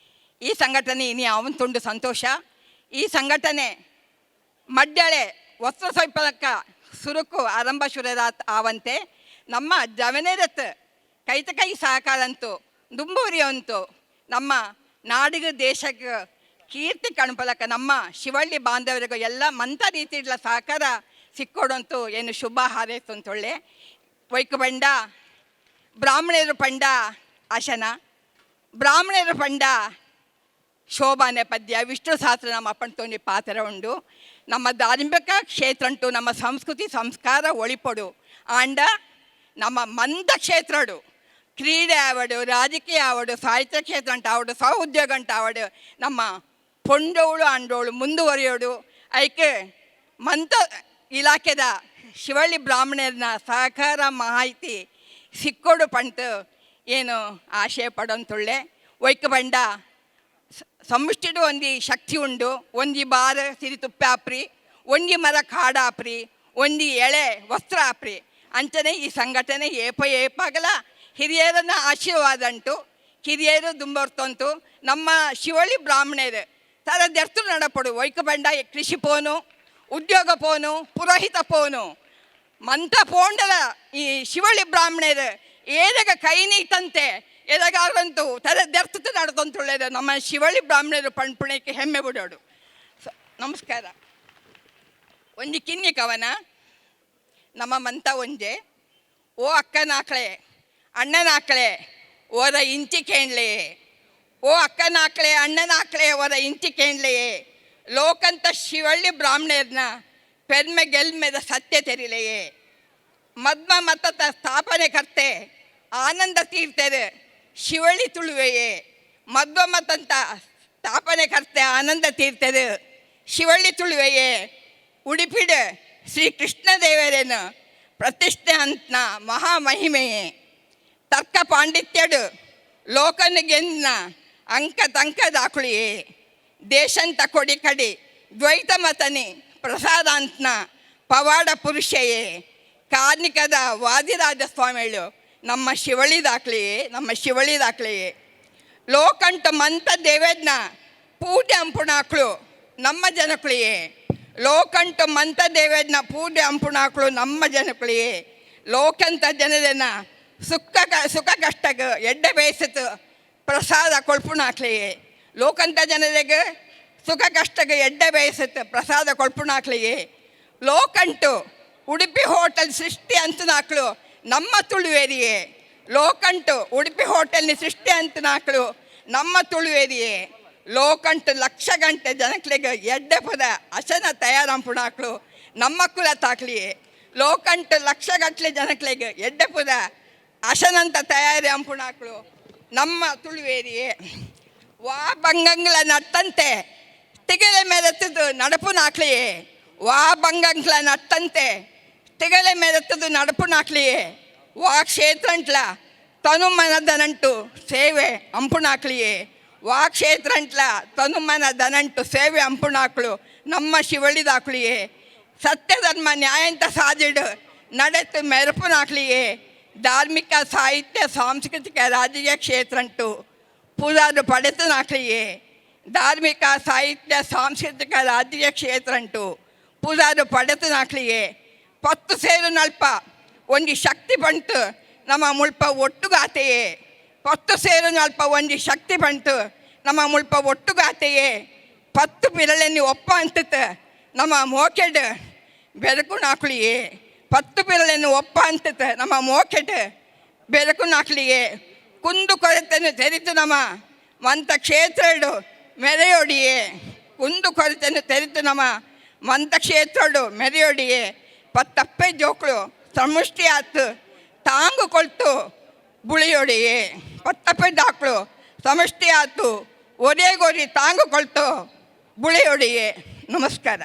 ಈ ಸಂಘಟನೆ ಇನಿ ಅವನ್ ತುಂಡು ಸಂತೋಷ. ಈ ಸಂಘಟನೆ ಮಡ್ಡಳೆ ವಸ್ತ್ರ ಸ್ವಲ್ಪಲಕ್ಕ ಸುರುಕು ಆರಂಭ ಶುರರಾತ್ ಆವಂತೆ ನಮ್ಮ ಜವನೇರತ್ ಕೈತ ಕೈ ಸಹಕಾರ ಅಂತು ದುಂಬುರಿಯಂತು ನಮ್ಮ ನಾಡಿಗೆ ದೇಶಕ್ಕೆ ಕೀರ್ತಿ ಕಾಣ್ಪಲಕ್ಕ ನಮ್ಮ ಶಿವಳ್ಳಿ ಬಾಂಧವರಿಗೂ ಎಲ್ಲ ಮಂತ ರೀತಿಗಳ ಸಹಕಾರ ಸಿಕ್ಕೊಡಂತು ಏನು ಶುಭ ಹಾರೈಸು ಅಂತೊಳ್ಳೆ. ವೈಕ ಬಂಡ ಬ್ರಾಹ್ಮಣರು ಪಂಡ ಆಶನ, ಬ್ರಾಹ್ಮಣರು ಪಂಡ ಶೋಭಾನೆ ಪದ್ಯ, ವಿಷ್ಣು ಸಹಸ್ರನಾಮ ಪಂತೋನಿ ಪಾತ್ರ ಉಂಡು. ನಮ್ಮ ಧಾರ್ಮಿಕ ಕ್ಷೇತ್ರ ಉಂಟು, ನಮ್ಮ ಸಂಸ್ಕೃತಿ ಸಂಸ್ಕಾರ ಒಳಿಪೊಡು. ಆಂಡ ನಮ್ಮ ಮಂದ ಕ್ಷೇತ್ರಡು ಕ್ರೀಡೆ ಆವಡು, ರಾಜಕೀಯ ಆವಡು, ಸಾಹಿತ್ಯ ಕ್ಷೇತ್ರ ಅಂಟ ಆವಡು, ಸ್ವ ಉದ್ಯೋಗ ಅಂಟ ಆವಡು, ನಮ್ಮ ಪೊಂಡೋಳು ಅಂಡೋಳು ಮುಂದುವರಿಯೋಡು. ಐಕೆ ಮಂತ ಇಲಾಖೆದ ಶಿವಳ್ಳಿ ಬ್ರಾಹ್ಮಣರನ್ನ ಸಹಕಾರ ಮಾಹಿತಿ ಸಿಕ್ಕೋಡು ಪಂಟು ಏನು ಆಶಯ ಪಡೋಂತುಳ್ಳೆ. ಒಯ್ಕ ಬಂಡ ಸಮಷ್ಟಿಡು ಒಂದಿ ಶಕ್ತಿ ಉಂಡು. ಒಂಜಿ ಬಾರ ಸಿರಿ ತುಪ್ಪೆ ಆಪ್ರಿ, ಒಂಜಿ ಮರ ಕಾಡಾಪ್ರಿ, ಒಂಜಿ ಎಳೆ ವಸ್ತ್ರ ಆಪ್ರಿ. ಅಂಚನೆ ಈ ಸಂಘಟನೆ ಏಪ ಏಪಾಗಲ ಹಿರಿಯರನ್ನ ಆಶೀರ್ವಾದ ಉಂಟು, ಕಿರಿಯರು ದುಂಬರ್ತಂತು. ನಮ್ಮ ಶಿವಳ್ಳಿ ಬ್ರಾಹ್ಮಣರು ತರ ದೆರ್ತು ನಡಪಡು. ಒಯ್ಕ ಬಂಡ ಕೃಷಿ ಪೋನು, ಉದ್ಯೋಗ ಪೋನು, ಪುರೋಹಿತ ಪೋನು, ಮಂತ ಪೋಂಡಲ ಈ ಶಿವಳ್ಳಿ ಬ್ರಾಹ್ಮಣರು ಏದಗ ಕೈ ನೀತಂತೆ ಎದಗಾರಂತೂ ತಲೆ ದೆರ್ತು ನಡ್ಕೊಂತುಳ್ಳೇದು. ನಮ್ಮ ಶಿವಳ್ಳಿ ಬ್ರಾಹ್ಮಣರು ಪಣ್ಪುಣಕ್ಕೆ ಹೆಮ್ಮೆ ಬಿಡೋಡು. ನಮಸ್ಕಾರ. ಒಂಜಿ ಕಿನ್ನಿ ಕವನ. ನಮ್ಮ ಮಂತ ಒಂಜೆ. ಓ ಅಕ್ಕನಾಕ್ಳೆ ಅಣ್ಣನಾಕ್ಳೆ ಓರ ಇಂಚಿ ಕೇಣ್ಲೆಯೇ, ಓ ಅಕ್ಕನಾಕ್ಳೆ ಅಣ್ಣನಾಕ್ಳೆ ಓರ ಇಂಚಿ ಕೇಣ್ಲೆಯೇ, ಲೋಕಂತ ಶಿವಳ್ಳಿ ಬ್ರಾಹ್ಮಣರ್ನ ಪೆರ್ಮೆ ಗೆಲ್ಮೆದ ಸತ್ಯ ತೆರಿಲೆಯೇ. ಮದ್ಮ ಮತದ ಸ್ಥಾಪನೆ ಕರ್ತೆ ಆನಂದ ತೀರ್ಥರು ಶಿವಳ್ಳಿ ತುಳುವೆಯೇ, ಮಧ್ವ ಮತಂತ ಸ್ಥಾಪನೆ ಕರ್ತೆ ಆನಂದ ತೀರ್ಥರು ಶಿವಳ್ಳಿ ತುಳುವೆಯೇ. ಉಡುಪಿಡ ಶ್ರೀ ಕೃಷ್ಣದೇವರೇನು ಪ್ರತಿಷ್ಠೆ ಅಂತ ಮಹಾಮಹಿಮೆಯೇ. ತರ್ಕ ಪಾಂಡಿತ್ಯಡು ಲೋಕನ ಅಂಕ ತಂಕ ದಾಕುಳಿಯೇ. ದೇಶಂತ ಕೊಡಿ ಕಡಿ ದ್ವೈತ ಮತನಿ ಪ್ರಸಾದಾಂತನ ಪವಾಡ ಪುರುಷಯೇ. ಕಾರ್ಣಿಕದ ವಾದಿರಾಜ ಸ್ವಾಮಿಗಳು ನಮ್ಮ ಶಿವಳಿ ದಾಖಲೆಯೇ, ನಮ್ಮ ಶಿವಳಿ ದಾಖಲೆಯೇ. ಲೋಕಂಟ ಮಂತ ದೇವೇಜ್ನ ಪೂಜೆ ಅಂಪುಣಾಕ್ಳು ನಮ್ಮ ಜನಕುಳಿಯೇ. ಲೋಕಂಟು ಮಂತ ದೇವೇಜ್ನ ಪೂಜೆ ಅಂಪುಣಾಕ್ಳು ನಮ್ಮ ಜನಕುಳಿಯೇ. ಲೋಕಂತ ಜನರನ್ನ ಸುಖ ಸುಖ ಕಷ್ಟಕ್ಕೆ ಎಡ್ಡೆ ಬೇಯಿಸಿತು ಪ್ರಸಾದ ಕೊಳ್ಪುಣಾಕ್ಲಿಯೇ. ಲೋಕಂತ ಜನರಿಗೆ ಸುಖ ಕಷ್ಟಕ್ಕೆ ಎಡ್ಡೆ ಬೇಯಿಸುತ್ತೆ ಪ್ರಸಾದ ಕೊಳ್ಪುಣಾಕ್ಲಿಯೇ. ಲೋಕಂಟು ಉಡುಪಿ ಹೋಟೆಲ್ ಸೃಷ್ಟಿ ಅಂತನಾಕ್ಳು ನಮ್ಮ ತುಳುವೇರಿಯೇ. ಲೋಕಂಟು ಉಡುಪಿ ಹೋಟೆಲ್ನ ಸೃಷ್ಟಿ ಅಂತನಾಕ್ಳು ನಮ್ಮ ತುಳುವೇರಿಯೇ. ಲೋಕಂಟು ಲಕ್ಷ ಗಂಟೆ ಜನಕ್ಲಿಗೆ ಎಡ್ಡೆ ಪದ ಅಶನ ತಯಾರಂಪುಣಾಕ್ಳು ನಮ್ಮ ಕುಲ ತಾಕ್ಲಿಯೇ. ಲೋಕಂಟು ಲಕ್ಷ ಗಟ್ಟಲೆ ಜನಕ್ಲಿಗೆ ಎಡ್ಡೆ ಪದ ಅಶನಂತ ತಯಾರಿ ಅಂಪುಣಾಕ್ಳು ನಮ್ಮ ತುಳುವೇರಿಯೇ. ವಾ ಬಂಗಂಗ್ಲ ನಟ್ಟಂತೆ ತಿಗಲೆ ಮೇಲೆತ್ತದು ನಡಪು ನಾಕ್ಲಿಯೇ. ವಾ ಬಂಗಂಗ್ಲ ನಟ್ಟಂತೆ ತಿಗಲೆ ಮೇಲೆತ್ತದು ನಡಪು ನಾಕ್ಲಿಯೇ. ವಾ ಕ್ಷೇತ್ರಂಟ್ಲ ತನುಮನ ದనంಟು ಸೇವೆ ಅಂಪುಣಾಕ್ಲಿಯೇ. ವಾ ಕ್ಷೇತ್ರಂಟ್ಲ ತನುಮನ ದನಂಟು ಸೇವೆ ಅಂಪುಣಾಕ್ಳು ನಮ್ಮ ಶಿವಳಿದಾಕ್ಲಿಯೇ. ಸತ್ಯಧರ್ಮ ನ್ಯಾಯಂತ ಸಾದಿಡು ನಡೆತು ಮೆರಪುನಾಕ್ಲಿಯೇ. ಧಾರ್ಮಿಕ ಸಾಹಿತ್ಯ ಸಾಂಸ್ಕೃತಿಕ ರಾಜಕೀಯ ಕ್ಷೇತ್ರಂಟು ಪೂಜಾರು ಪಡೆತನಾಕ್ಲಿಯೇ. ಧಾರ್ಮಿಕ ಸಾಹಿತ್ಯ ಸಾಂಸ್ಕೃತಿಕ ರಾಜಕೀಯ ಕ್ಷೇತ್ರಂಟು ಪೂಜಾರು ಪಡೆತನಾಕ್ಲಿಯೇ. ಪತ್ತು ಸೇರು ನಲ್ಪ ಒಂಜಿ ಶಕ್ತಿ ಬಂತು ನಮ್ಮ ಮುಲ್ಪ ಒಟ್ಟುಗಾತೆಯೇ. ಪತ್ತು ಸೇರು ನಲ್ಪ ಒಂಜಿ ಶಕ್ತಿ ಬಂತು ನಮ್ಮ ಮುಲ್ಪ ಒಟ್ಟುಗಾತೆಯೇ. ಪತ್ತು ಬಿರಳನ್ನು ಒಪ್ಪ ಅಂತತ ನಮ್ಮ ಮೋಕೆಡ್ ಬೆರಕು ನಾಕ್ಲಿಯೇ. ಪತ್ತು ಬಿರಳನ್ನು ಒಪ್ಪ ಅಂತತ ನಮ್ಮ ಮೋಕೆಡ್ ಬೆರಕು ನಾಕ್ಲಿಯೇ. ಕುಂದು ಕೊರತೆಯನ್ನು ತೆರಿತು ನಮ್ಮ ಮಂತ ಕ್ಷೇತ್ರಡು ಮೆರೆಯೊಡಿಯೇ. ಕುಂದು ಕೊರತೆಯನ್ನು ತೆರಿತು ನಮ್ಮ ಮಂತ ಕ್ಷೇತ್ರಡು ಮೆರೆಯೊಡಿಯೇ. ಪತ್ತಪ್ಪೆ ಜೋಕ್ಳು ಸಮಷ್ಟಿ ಆತು ತಾಂಗು ಕೊಳ್ತು ಬುಳಿಯೊಡಿಯೇ. ಪತ್ತಪ್ಪೆ ದಾಕ್ಳು ಸಮಷ್ಟಿ ಆತು ಒರೇ ಗೋರಿ ತಾಂಗು ಕೊಳ್ತು ಬುಳಿಯೊಡಿಯೇ. ನಮಸ್ಕಾರ.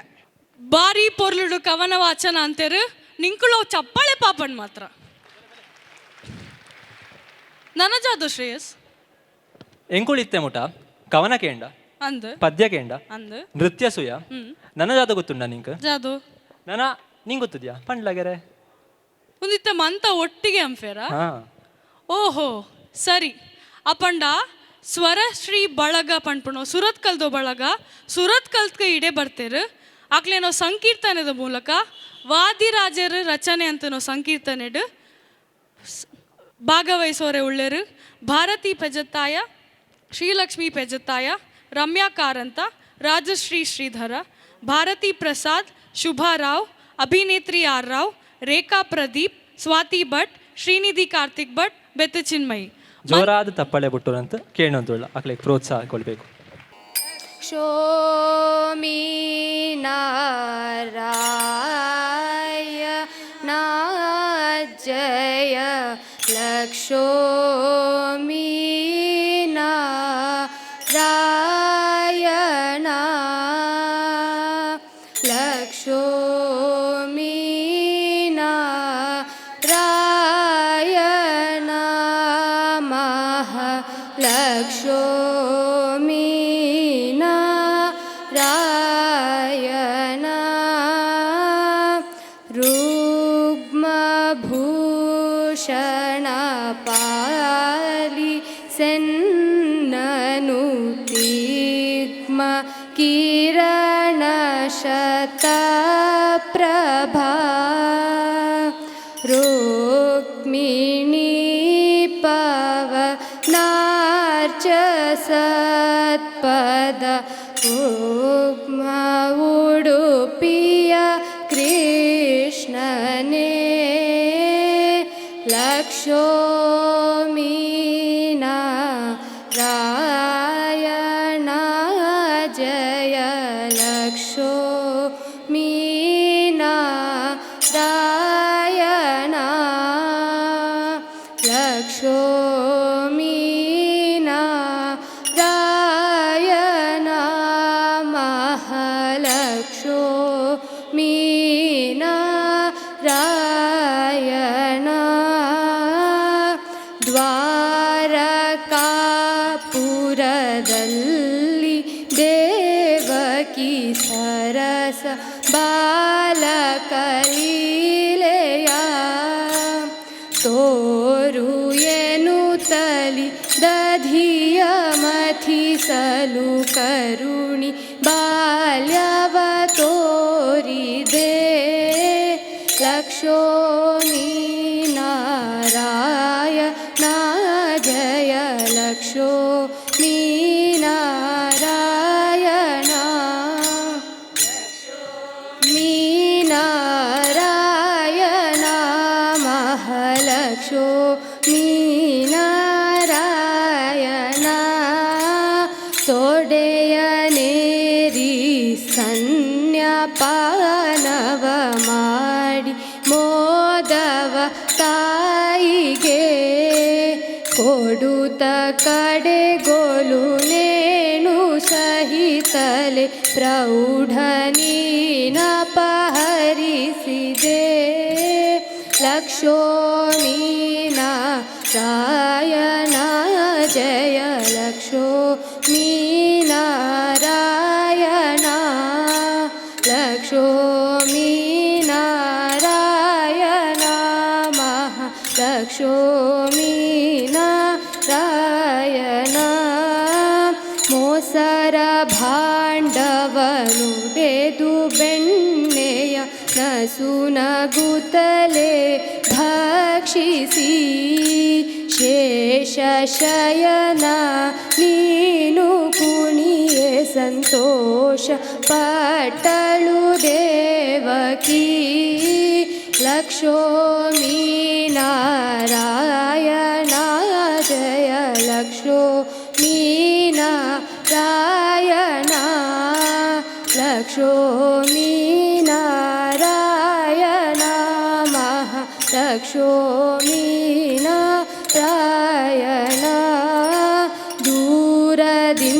ಬಾರಿ ಪೊರ್ಲುಡು ಕವನ ವಾಚನ ಅಂತೇರು. ನಿಂಕುಳು ಚಪ್ಪಾಳೆ ಪಾಪಣ್ ಮಾತ್ರ. ನನ್ನ ಜಾದು ಶ್ರೇಯಸ್.
ಎಂಕುಳಿತ್ತೆ ಮುಟ ಕವನ ಕೇಂಡ,
ಅಂದ್,
ಪದ್ಯ ಕೇಂಡ,
ಅಂದ್,
ನೃತ್ಯ ಸುಯ. ನನ್ನ ಜಾತ ಗೊತ್ತುಂಡ ನಿಂಕ್?
ಜಾದು?
ನನ್ನ ನಿಂಗೆ ಗೊತ್ತಿದ್ಯಾ ಪಂಡ್ಲಗೆರೆ?
ಒಂದಿತ್ತ ಮಂತ ಒಟ್ಟಿಗೆ ಅಂಫೇರ.
ಹಾ.
ಓಹೋ ಸರಿ. ಅಪಂಡ ಸ್ವರಶ್ರೀ ಬಳಗ ಪಣ್ಪುಣೋ ಸುರತ್ ಕಲ್ದೋ ಬಳಗ ಸುರತ್ ಕಲ್ತ್ಕ ಇಡೆ ಬರ್ತೇರು. ಅಕ್ಲೇನೋ ಸಂಕೀರ್ತನದ ಮೂಲಕ ವಾದಿರಾಜರ ರಚನೆ ಅಂತನೋ ಸಂಕೀರ್ತನೆಡು ಭಾಗವಹಿಸೋರೆ ಉಳ್ಳೇರು ಭಾರತಿ ಪೆಜತ್ತಾಯ, ಶ್ರೀಲಕ್ಷ್ಮಿ ಪೆಜತ್ತಾಯ, ರಮ್ಯಾ ಕಾರಂತ, ರಾಜಶ್ರೀ ಶ್ರೀಧರ, ಭಾರತಿ ಪ್ರಸಾದ್, ಶುಭಾ ರಾವ್, ಅಭಿನೇತ್ರಿ ಆರ್ ರಾವ್, ರೇಖಾ ಪ್ರದೀಪ್, ಸ್ವಾತಿ ಭಟ್, ಶ್ರೀನಿಧಿ ಕಾರ್ತಿಕ್ ಭಟ್, ಬೆತ್ತ ಚಿನ್ಮಯಿ.
ಜೋರಾದ ತಪ್ಪಳೆ ಬಿಟ್ಟು ಅಂತ ಕೇಳೋಂತುಳ್ಳ ಅಕ್ಲೆಗ್ ಪ್ರೋತ್ಸಾಹ ಕೊಡಬೇಕು.
ಶೋಮಿ ನಾರಾಯ ಜಯ ಲಕ್ಷ್ಮೀ ನಾರಾಯಣ, ಲಕ್ಷ್ಮೀ ನಾರಾಯಣ, ಮಹಾಲಕ್ಷ್ಮೀ ನಾರಾಯಣ, ರುಗ್ಮಭೂಷಣ ಪಾಲಿ ಸೆನ್ನನು ತಿಗ್ಮ ಕಿರಣ ಶತಪ್ರಭಾ, ರುಕ್ಮಿಣೀ ಪವನಾರ್ಚ ಸತ್ಪದ ಉಗ್ಮ ಉಡುಪಿಯ ಕೃಷ್ಣನೇ, ಲಕ್ಷ್ಮೀ ನಾರಾಯಣ ಜಯ ಲಕ್ಷ್ಮೀ ನಾರಾಯಣ, ಲಕ್ಷ್ಮೀ ನಾರಾಯಣ, ಮಹಾಲಕ್ಷ್ಮೀ ನಾರಾಯಣ, ದ್ವಾರಕಾಪುರದಲ್ಲಿ ದೇವಕಿ ಸರಸ ಬಾಲಕಲೀಲೆಯ ತೋರು ಎನ್ನುತ್ತಲಿ ದಧಿಯ ಮಥಿಸಲು ಕರುಣಿ ಬಾಲ್ಯವ ತೋರಿದೆ, ಲಕ್ಷ್ಮೀ ನಾರಾಯಣ ಜಯ ಲಕ್ಷ್ಮೀ ನಾರಾಯಣ, ನಾರಾಯಣ, ಮಹಾಲಕ್ಷ್ಮೀ ನಾರಾಯಣ, ತೊಡೆಯನೇರಿ ಸ್ತನ್ಯಪಾನವ ಮಾಡಿ ಮೋದವ ತಾಯಿಗೆ ಕೊಡುತ್ತ ಕಡೆಗೋಲು ನೇಣು ಸಹಿತಲೆ ಪ್ರೌಢನೀನಪಹರಿಸಿದೆ, ಲಕ್ಷ್ಮೀ ನಾರಾಯಣ ಜಯ ಲಕ್ಷ್ಮೀ ನಾರಾಯಣ, ಲಕ್ಷ್ಮೀ ನಾರಾಯಣ, ಮಹಾಲಕ್ಷ್ಮೀ ನಾರಾಯಣ, ಮೋಸರ ಭಾಂಡವನುಡೆದು ಬೆಣ್ಣೆಯ ನಸುನಗುತ್ತಲೇ ಭಕ್ಷಿಸಿ ಶೇಷಶಯನ ನೀನು ಕುಣಿಯೇ ಸಂತೋಷ ಪಟ್ಟಳು ದೇವಕಿ, ಲಕ್ಷ್ಮೀ ನಾರಾಯಣ ಜಯ ಲಕ್ಷ್ಮೀ ನಾರಾಯಣ, ಲಕ್ಷ್ಮೀ ನಾರಾಯಣ, ಮಹಾಲಕ್ಷ್ಮೀ ನಾರಾಯಣ, ದೂರದಿಂದಲೇ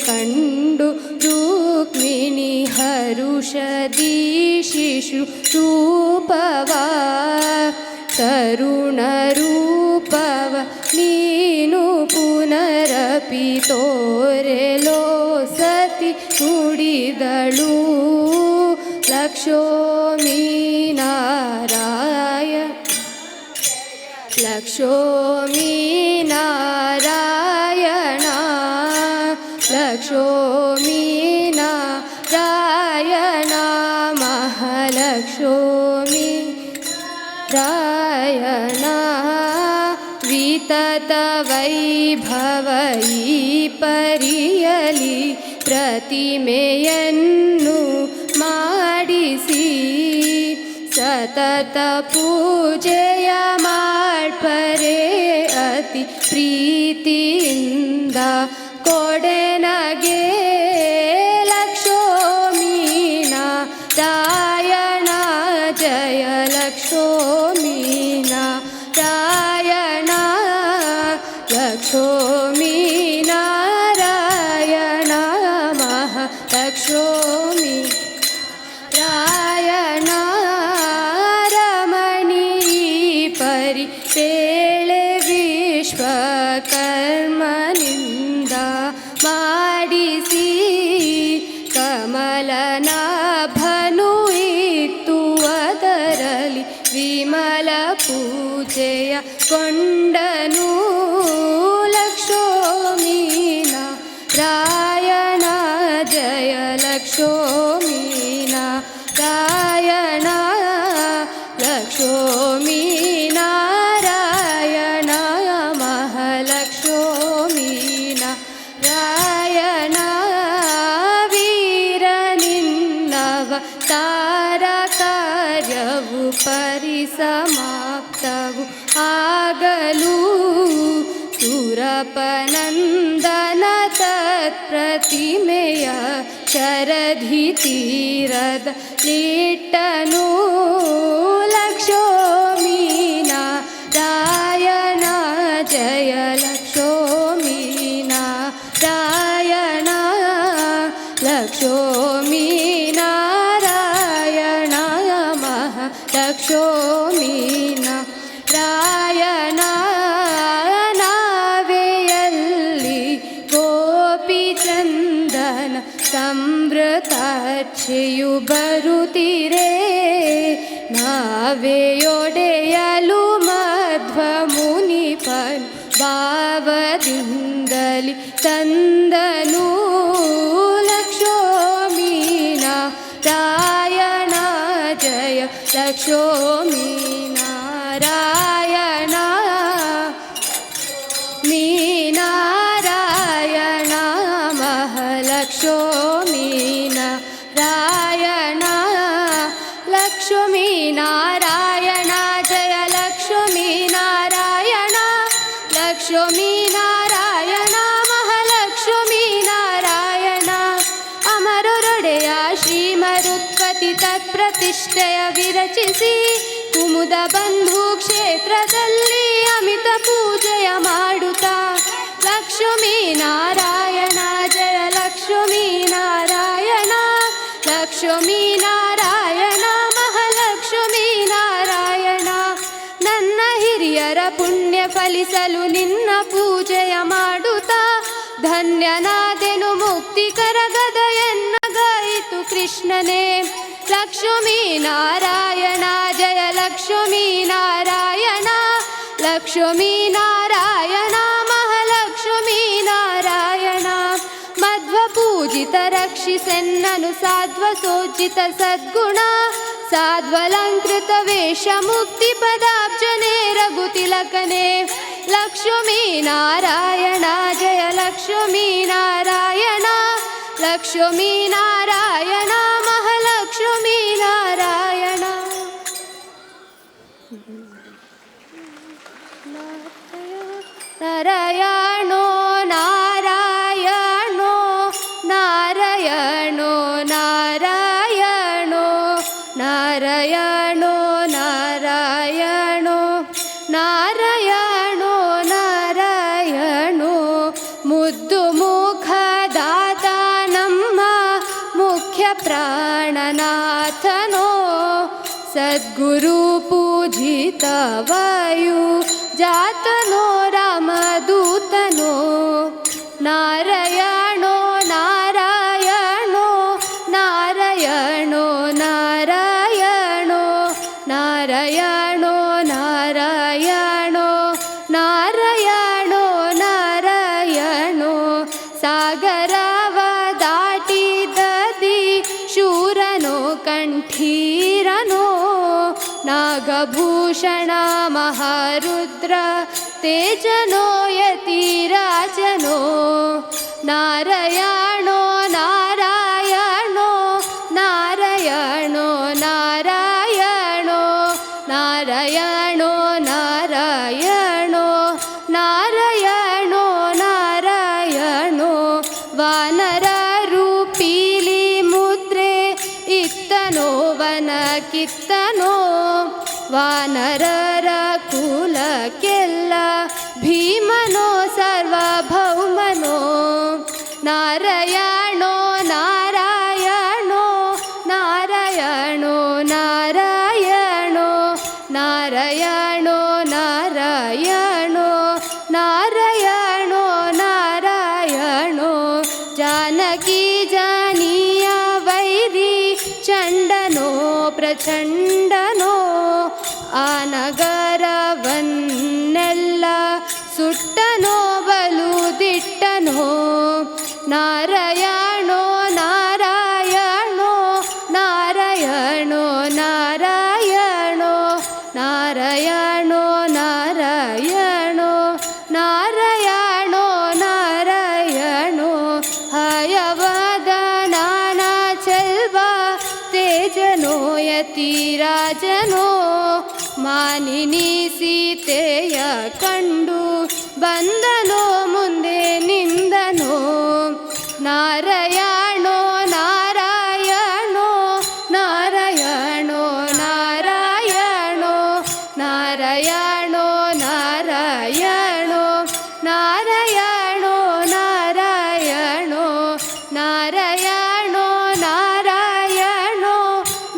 ಕಂಡು ರುಕ್ಮಿಣಿ ಹರುಷದಿ ಶಿಶು ರೂಪವ ತರುಣ ರೂಪವ ನೀನು ಪುನರಪಿ ತೋರೆಲೋ ಸತಿ ನುಡಿದಳು, ಲಕ್ಷ್ಮೀ ನಾರಾಯಣ ಲಕ್ಷ್ಮೀ ನಾರಾಯಣ, ಲಕ್ಷ್ಮೀ ನಾರಾಯಣ,
ಮಹಾಲಕ್ಷ್ಮೀ ರಾಯಣ ವಿತತ ವೈಭವ ಈ ಪರಿಯಲಿ ಪ್ರತಿಮೆಯನ್ನು ಮಾಡಿಸಿ ಸತತ ಪೂಜೆಯ ಮಾಡ್ಪರೆ ಅತಿ ಪ್ರೀತಿಯಿಂದ ಕೊಡೆನಗೆ ಲಕ್ಷ್ಮೀ ನಾರಾಯಣ ಜಯ ಲಕ್ಷ್ಮೀ ನಾರಾಯಣ ಲಕ್ಷ್ಮೀ ನಾರಾಯಣ ಮಹಾಲಕ್ಷ್ಮೀ ರಾಯಣ ರಮಣೀ ಪರಿ ಪೇಳೆ ವಿಶ್ವಕರ್ಮನಿಂದ ಮಾಡಿಸಿ ಕಮಲನಾಭನು ಇತ್ತು ಅದರಲ್ಲಿ ವಿಮಲ ಪೂಜೆಯ ಕೊಂಡನು ಲಕ್ಷ್ಮೀ ನಾರಾಯಣ ಜಯ ಲಕ್ಷ್ಮೀ ನಾರಾಯಣ ಲಕ್ಷ್ಮೀ ನಾರಾಯಣ ಮಹಾಲಕ್ಷ್ಮೀ ನಾರಾಯಣ ವೀರ ನಿನ್ನವ ತಾರ ಕಾರ್ಯವು ಪರಿಸಮಾಪ್ತವು ಆಗಲೂ ಸುರಪನಂದನ ತತ್ಪ್ರತಿಮೆಯ ಶರಧಿ ತೀರದ ಲಿಟ್ಟನು ಲಕ್ಷ್ಮೀ ನಾರಾಯಣ ಜಯ ಲಕ್ಷ್ಮೀ ನಾರಾಯಣ ಲಕ್ಷ್ಮೀ ನಾರಾಯಣ ಮಹಾಲಕ್ಷ್ಮೀ ನಾರಾಯಣ ನಾವೆಯಲ್ಲಿ ಗೋಪಿಚಂದನ ಸಂವೃತಾಕ್ಷೆಯು ಬರುತ್ತಿರೆ ನಾವೆಯೊಡೆಯಲು ಮಧ್ವ ಮುನಿಪನು ಭಾವದಿಂದಲಿ ತಂದನು ಲಕ್ಷ್ಮೀ ನಾರಾಯಣ ಜಯ ಲಕ್ಷ್ಮೀ ನಾರಾಯಣ ಮೀನಾರಾಯಣ ಮಹಾಲಕ್ಷ್ಮೀ ನಾರಾಯಣ ಲಕ್ಷ್ಮೀ ನಾರಾಯಣ ಜಯ ಲಕ್ಷ್ಮೀ ನಾರಾಯಣ ಲಕ್ಷ್ಮೀ ನಾರಾಯಣ ಮಹಾಲಕ್ಷ್ಮೀ ನಾರಾಯಣ ಅಮರರೊಡೆಯ ಶ್ರೀಮರುತ್ಪತಿ ತತ್ಪ್ರತಿಷ್ಠೆಯ ವಿರಚಿಸಿ ಕುಮುದ ಬಂಧು ಕ್ಷೇತ್ರದಲ್ಲಿ ಅಮಿತ ಪೂಜೆಯ ಮಾಡುತ್ತಾ ಲಕ್ಷ್ಮೀ ನಾರಾಯಣ ಜಯ ಲಕ್ಷ್ಮೀ ನಾರಾಯಣ ಲಕ್ಷ್ಮೀ ನಾರಾಯಣ ಮಹಾಲಕ್ಷ್ಮೀ ನಾರಾಯಣ ನನ್ನ ಹಿರಿಯರ ಪುಣ್ಯ ಫಲಿಸಲು ನಿನ್ನ ಪೂಜೆಯ ಮಾಡುತ್ತಾ ಧನ್ಯನಾದೆನು ಮುಕ್ತಿ ಕರಗದ ಎನ್ನ ಗಾಯಿತು ಕೃಷ್ಣನೇ ಲಕ್ಷ್ಮೀ ನಾರಾಯಣ ಜಯ ಲಕ್ಷ್ಮೀ ನಾರಾಯಣ ಲಕ್ಷ್ಮೀ ನಾರಾಯಣ ಮಹಾಲಕ್ಷ್ಮೀ ನಾರಾಯಣ ಮಧ್ವ ಪೂಜಿತ ರಕ್ಷಿಸೆನ್ನನು ಸಾಧ್ವ ಸೋಜಿತ ಸದ್ಗುಣ ಸಾಧ್ವಲಂಕೃತ ವೇಷ ಮುಕ್ತಿ ಪದಾಬ್ಜನೆ ರಘುತಿಲಕನೆ ಲಕ್ಷ್ಮೀ ನಾರಾಯಣ ಜಯ ಲಕ್ಷ್ಮೀ ನಾರಾಯಣ ಲಕ್ಷ್ಮೀ ನಾರಾಯಣ ಮಹಾಲಕ್ಷ್ಮೀ ನಾರಾಯಣ ನಾರಾಯಣೋ ನಾರಾಯಣೋ ನಾರಾಯಣೋ ನಾರಾಯಣೋ ನಾರಾಯಣೋ ನಾರಾಯಣೋ ನಾರಾಯಣೋ ನಾರಾಯಣೋ ಮುದ್ದು ಮುಖದಾತ ನಮ್ಮ ಮುಖ್ಯ ಪ್ರಾಣನಾಥನೋ ಸದ್ಗುರು ಪೂಜಿತ ವಾಯು ಜಾತನೋ ರಾಮದೂತನೋ ನಾರಾಯಣೋ ನಾರಾಯಣೋ ನಾರಾಯಣೋ ನಾರಾಯಣೋ ನಾರಾಯಣೋ ನಾರಾಯಣೋ ನಾರಾಯಣೋ ನಾರಾಯಣೋ ಸಾಗರವ ದಾಟಿದದಿ ಶೂರನೋ ಕಂಠೀರವೋ ನಾಗಭೂಷಣ ಮಹಾರುದ್ರ ತೇಜನೋ ಯತಿರಾಜನೋ ನಾರಾಯಣೋ ನಾರಾಯಣೋ ನಾರಾಯಣೋ ನಾರಾಯಣೋ ನಾರಾಯಣೋ ನಾರಾಯಣೋ ನಾರಾಯಣೋ ನಾರಾಯಣೋ ವಾನರ ರೂಪೀಲಿ ಮುದ್ರೆ ಇತ್ತನೋ ವನ ಕಿತ್ತನೋ ವಾನರರ ಕುಲಕ್ಕೆಲ್ಲ ಭೀಮನೋ ಸಾರ್ವಭೌಮನೋ ನಾರಾಯಣೋ ನಾರಾಯಣೋ ನಾರಾಯಣೋ ನಾರಾಯಣೋ ನಾರಾಯಣೋ ನಾರಾಯಣೋ ನಾರಾಯಣೋ ನಾರಾಯಣೋ ಜಾನಕಿ ಜಾನಿಯ ವೈರಿ ಚಂಡನೋ ಪ್ರಚಂಡನೋ ಆ ನಗರವನ್ನೆಲ್ಲ ಸುಟ್ಟನೋ ಬಲು ದಿಟ್ಟನೋ ನಾರಾಯಣೋ ನಾರಾಯಣೋ ನಾರಾಯಣೋ ನಾರಾಯಣೋ ನಾರಾಯಣೋ ನಾರಾಯಣೋ ನಾರಾಯಣೋ ನಾರಾಯಣೋ ಹಯವದ ನಾನಾ ಚೆಲ್ವ ತೇಜನೋ ಯತಿರಾಜನೋ ಮಾನಿನಿ ಸೀತೆಯ ಕಂಡು ಬಂದನೋ ಮುಂದೆ ನಿಂದನೋ ನಾರಾಯಣೋ ನಾರಾಯಣೋ ನಾರಾಯಣೋ ನಾರಾಯಣೋ ನಾರಾಯಣೋ ನಾರಾಯಣೋ ನಾರಾಯಣೋ ನಾರಾಯಣೋ ನಾರಾಯಣೋ ನಾರಾಯಣೋ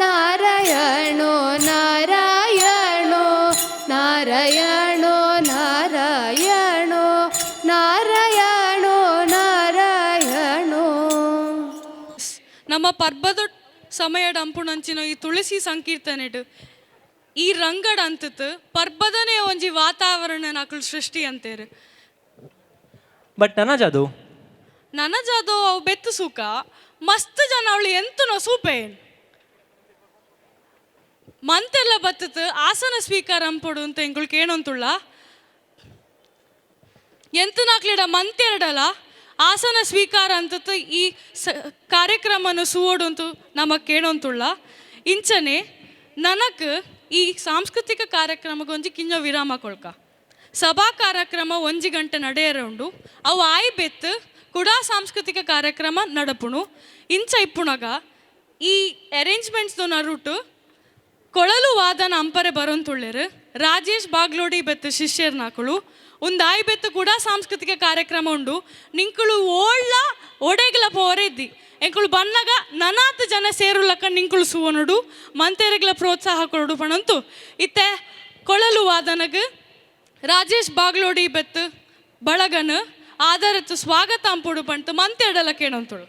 ನಾರಾಯಣೋ ನಾರಾಯಣೋ ನಾರಾಯಣೋ ನಾರಾಯಣೋ ನಾರಾಯಣೋ ನಾರಾಯಣೋ.
ನಮ್ಮ ಪರ್ಬದ ಸಮಯದ ಅಂಪುಣಂಚಿನ ಈ ತುಳಸಿ ಸಂಕೀರ್ತನೆಡು ಈ ರಂಗಡ ಅಂತತ್ ಪರ್ಬದನೇ ಒಂಜಿ ವಾತಾವರಣ ನಕಲು ಸೃಷ್ಟಿ ಅಂತೇರು.
ಬಟ್ ನನಜದು
ನನಜದು ಅವು ಬೆತ್ತು ಸೂಕ ಮಸ್ತ್ ಜನ ಅವಳು ಎಂತನೋ ಸೂಪೆ ಮಂತೆಲ್ಲ ಬತ್ತತ್ ಆಸನ ಸ್ವೀಕಾರ ಅಂಪೊಡು ಅಂತ ಎಂಗುಳು ಕೇಣಂತುಳ್ಳ ಎಂತನಾಕ್ಲಿಡ ಮಂತೆರಡಲ ಆಸನ ಸ್ವೀಕಾರ ಅಂತತ್ ಈ ಕಾರ್ಯಕ್ರಮನು ಸುವೋಡು ನಮ ಕೇಣಂತುಳ್ಳ. ಇಂಚನೆ ನನಕ್ ಈ ಸಾಂಸ್ಕೃತಿಕ ಕಾರ್ಯಕ್ರಮಕ್ಕೆ ಒಂಜಿ ಕಿಂಜ ವಿರಾಮ ಕೊಳ್ಕ. ಸಭಾ ಕಾರ್ಯಕ್ರಮ 1 ಗಂಟೆ ನಡೆಯರ ಉಂಡು, ಅವು ಆಯ್ ಬೆತ್ತು ಕುಡಾ ಸಾಂಸ್ಕೃತಿಕ ಕಾರ್ಯಕ್ರಮ ನಡಪುಣು. ಇಂಚ ಇಪ್ಪುಣಗ ಈ ಅರೇಂಜ್ಮೆಂಟ್ಸ್ ನರುಟು ಕೊಳಲು ವಾದನ ಅಂಪರೆ ಬರೋಂತುಳ್ಳೇರು ರಾಜೇಶ್ ಬಾಗ್ಲೋಡಿ ಬೆತ್ತು ಶಿಷ್ಯರ್ನಾಕುಳು ಒಂದು ಬೆತ್ತು ಕೂಡ ಸಾಂಸ್ಕೃತಿಕ ಕಾರ್ಯಕ್ರಮ ಉಂಡು. ನಿಂಕುಳು ಓಳ್ಳ ಒಡೆಗಲ ಪೋರೆದ್ದಿ ಎಂಕುಳು ಬನ್ನಗ ನನಾತ್ ಜನ ಸೇರುಲಕ್ಕ ನಿಂಕುಳು ಸುವನುಡು ಮಂತೆರೆಗ್ಲ ಪ್ರೋತ್ಸಾಹ ಕೊರಡು ಪಣಂತು ಇತ್ತೆ ಕೊಳಲು ವಾದನಗ್ ರಾಜೇಶ್ ಬಾಗ್ಲೋಡಿ ಬೆತ್ತು ಬಳಗನು ಆಧಾರತ್ತು ಸ್ವಾಗತ ಅಂಪುಡು ಪಂಟು ಮಂತೆಡಲ ಕೇಣಂತುಳು.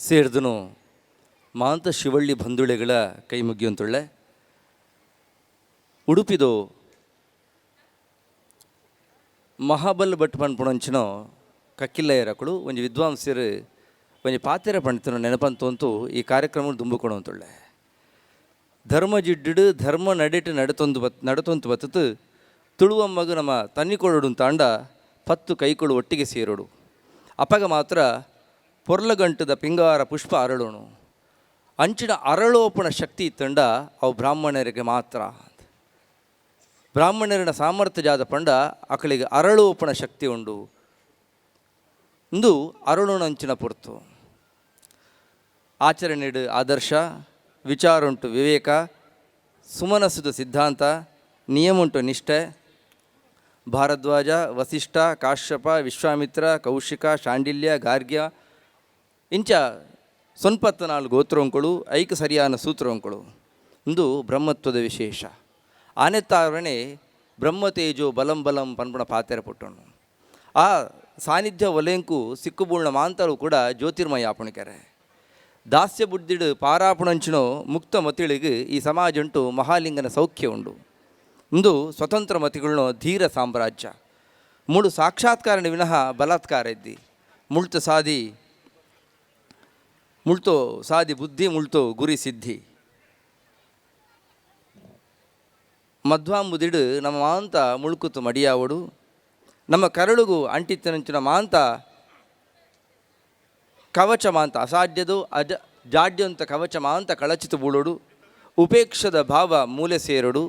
ಸೇರ್ದನು ಮಾಂತ ಶಿವಳ್ಳಿ ಬಂಧುಳೆಗಳ ಕೈ ಮುಗಿಯುವಂತುಳ್ಳೆ. ಉಡುಪಿದು ಮಹಾಬಲ್ ಭಟ್ ಪನ್ಪುಣಂಚಿನೋ ಕಕ್ಕಿಲ್ಲಯರಕುಳು ಒಂಜಿ ವಿದ್ವಾಂಸರು ಒಂಜಿ ಪಾತೆರ ಪಂಡಿತನು ನೆನಪಂತಂತೂ ಈ ಕಾರ್ಯಕ್ರಮ ದುಂಬುಕೊಣಂತುಳ್ಳೆ. ಧರ್ಮ ಜಿಡ್ಡು ಧರ್ಮ ನಡೆಟು ನಡತೊಂದು ಬತ್ ನಡತೊಂತು ಬತ್ತತು ತುಳುವಮ್ಮಗು ನಮ್ಮ ತನ್ನಿಕೊಳಡು ತಾಂಡ ಪತ್ತು ಕೈಕೊಳು ಒಟ್ಟಿಗೆ ಸೇರೋಡು. ಅಪಗ ಮಾತ್ರ ಪೊರ್ಲಗಂಟದ ಪಿಂಗಾರ ಪುಷ್ಪ ಅರಳೋಣು. ಅಂಚಿನ ಅರಳೋಪಣ ಶಕ್ತಿ ಇತ್ತಂಡ ಅವು ಬ್ರಾಹ್ಮಣರಿಗೆ ಮಾತ್ರ. ಬ್ರಾಹ್ಮಣರಿನ ಸಾಮರ್ಥ್ಯ ಜಾದ ಪಂಡ ಅಕಳಿಗೆ ಅರಳೋಪಣ ಶಕ್ತಿ ಉಂಡು. ಇಂದು ಅರಳೋಣಂಚಿನ ಪೊರ್ತು ಆಚರಣೆಡು ಆದರ್ಶ, ವಿಚಾರ ಉಂಟು ವಿವೇಕ, ಸುಮನಸ್ಸುದ ಸಿದ್ಧಾಂತ, ನಿಯಮ ಉಂಟು ನಿಷ್ಠೆ. ಭಾರದ್ವಾಜ, ವಸಿಷ್ಠ, ಕಾಶ್ಯಪ, ವಿಶ್ವಾಮಿತ್ರ, ಕೌಶಿಕ, ಶಾಂಡಿಲ್ಯ, ಗಾರ್ಗ್ಯ ಇಂಚ ಸೊನ್ಪತ್ತ ನಾಲ್ ಗೋತ್ರೋಂಕುಳು, ಐಕ ಸರಿಯಾನ ಸೂತ್ರೋಂಕುಳು. ಇಂದು ಬ್ರಹ್ಮತ್ವದ ವಿಶೇಷ. ಆನೆತ್ತಾವರಣೆ ಬ್ರಹ್ಮತೇಜೋ ಬಲಂ ಬಲಂ ಪನ್ಪುಣ ಪಾತೆರ ಪುಟ್ಟಣು. ಆ ಸಾನ್ನಿಧ್ಯ ಒಲೆಂಕು ಸಿಕ್ಕುಬೂಳ್ನ ಮಾಂತರು ಕೂಡ ಜ್ಯೋತಿರ್ಮಯ ಆಪುಣಿಕೆರೆ. ದಾಸ್ಯ ಬುದ್ಧಿಡು ಪಾರಾಪುಣಂಚಿನೋ ಮುಕ್ತ ಮತಿಳಿಗೆ ಈ ಸಮಾಜ ಉಂಟು ಮಹಾಲಿಂಗನ ಸೌಖ್ಯ ಉಂಡು. ಇಂದು ಸ್ವತಂತ್ರ ಮತಿಗಳನ್ನು ಧೀರ ಸಾಮ್ರಾಜ್ಯ. ಮೂಡು ಸಾಕ್ಷಾತ್ಕಾರಣ ವಿನಃ ಬಲಾತ್ಕಾರ ಇದ್ದಿ. ಮುಳ್ತು ಸಾದಿ ಮುಳ್ತೋ ಸಾದಿ ಬುದ್ಧಿ ಮುಳ್ತೋ ಗುರಿ ಸಿದ್ಧಿ. ಮಧ್ವಾಂಬುದಿಡು ನಮ್ಮ ಮಾಂತ ಮುಳುಕುತು ಮಡಿಯಾವಡು. ನಮ್ಮ ಕರಳುಗು ಅಂಟಿತ್ತನಂಚಿನ ಮಾಂತ ಕವಚ ಮಾಂತ ಅಸಾಧ್ಯದು ಅಜ ಜಾಡ್ಯಂತ ಕವಚ ಮಾಂತ ಕಳಚಿತು ಬೂಳೋಡು. ಉಪೇಕ್ಷದ ಭಾವ ಮೂಲೆ ಸೇರಡು.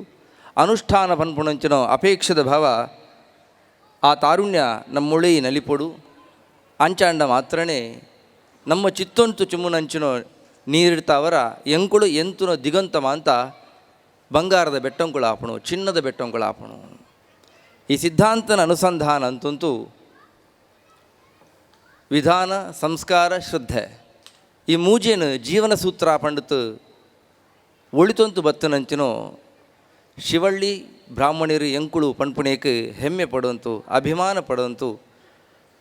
ಅನುಷ್ಠಾನ ಪನ್ಪುಣಂಚಿನ ಅಪೇಕ್ಷದ ಭಾವ ಆ ತಾರುಣ್ಯ ನಮ್ಮೊಳಿ ನಲಿಪೊಡು. ಅಂಚಾಂಡ ಮಾತ್ರನೇ ನಮ್ಮ ಚಿತ್ತೊಂತು ಚಿಮ್ಮುನಂಚಿನೋ ನೀರಿಡ್ತಾವರ ಎಂಕುಳು ಎಂತುನೋ ದಿಗಂತ ಮಾಂತ ಬಂಗಾರದ ಬೆಟ್ಟಂಕುಳ ಆಪಣು, ಚಿನ್ನದ ಬೆಟ್ಟಂಕುಳ ಆಪಣು. ಈ ಸಿದ್ಧಾಂತನ ಅನುಸಂಧಾನ ಅಂತಂತೂ ವಿಧಾನ, ಸಂಸ್ಕಾರ, ಶ್ರದ್ಧೆ ಈ ಮೂಜೇನು ಜೀವನ ಸೂತ್ರ ಪಂಡಿತು ಒಳಿತೊಂತು ಬತ್ತನಂಚಿನೋ ಶಿವಳ್ಳಿ ಬ್ರಾಹ್ಮಣರು ಎಂಕುಳು ಪಣ್ಪುಣೇಕ್ ಹೆಮ್ಮೆ ಪಡುವಂತು, ಅಭಿಮಾನ ಪಡುವಂತು,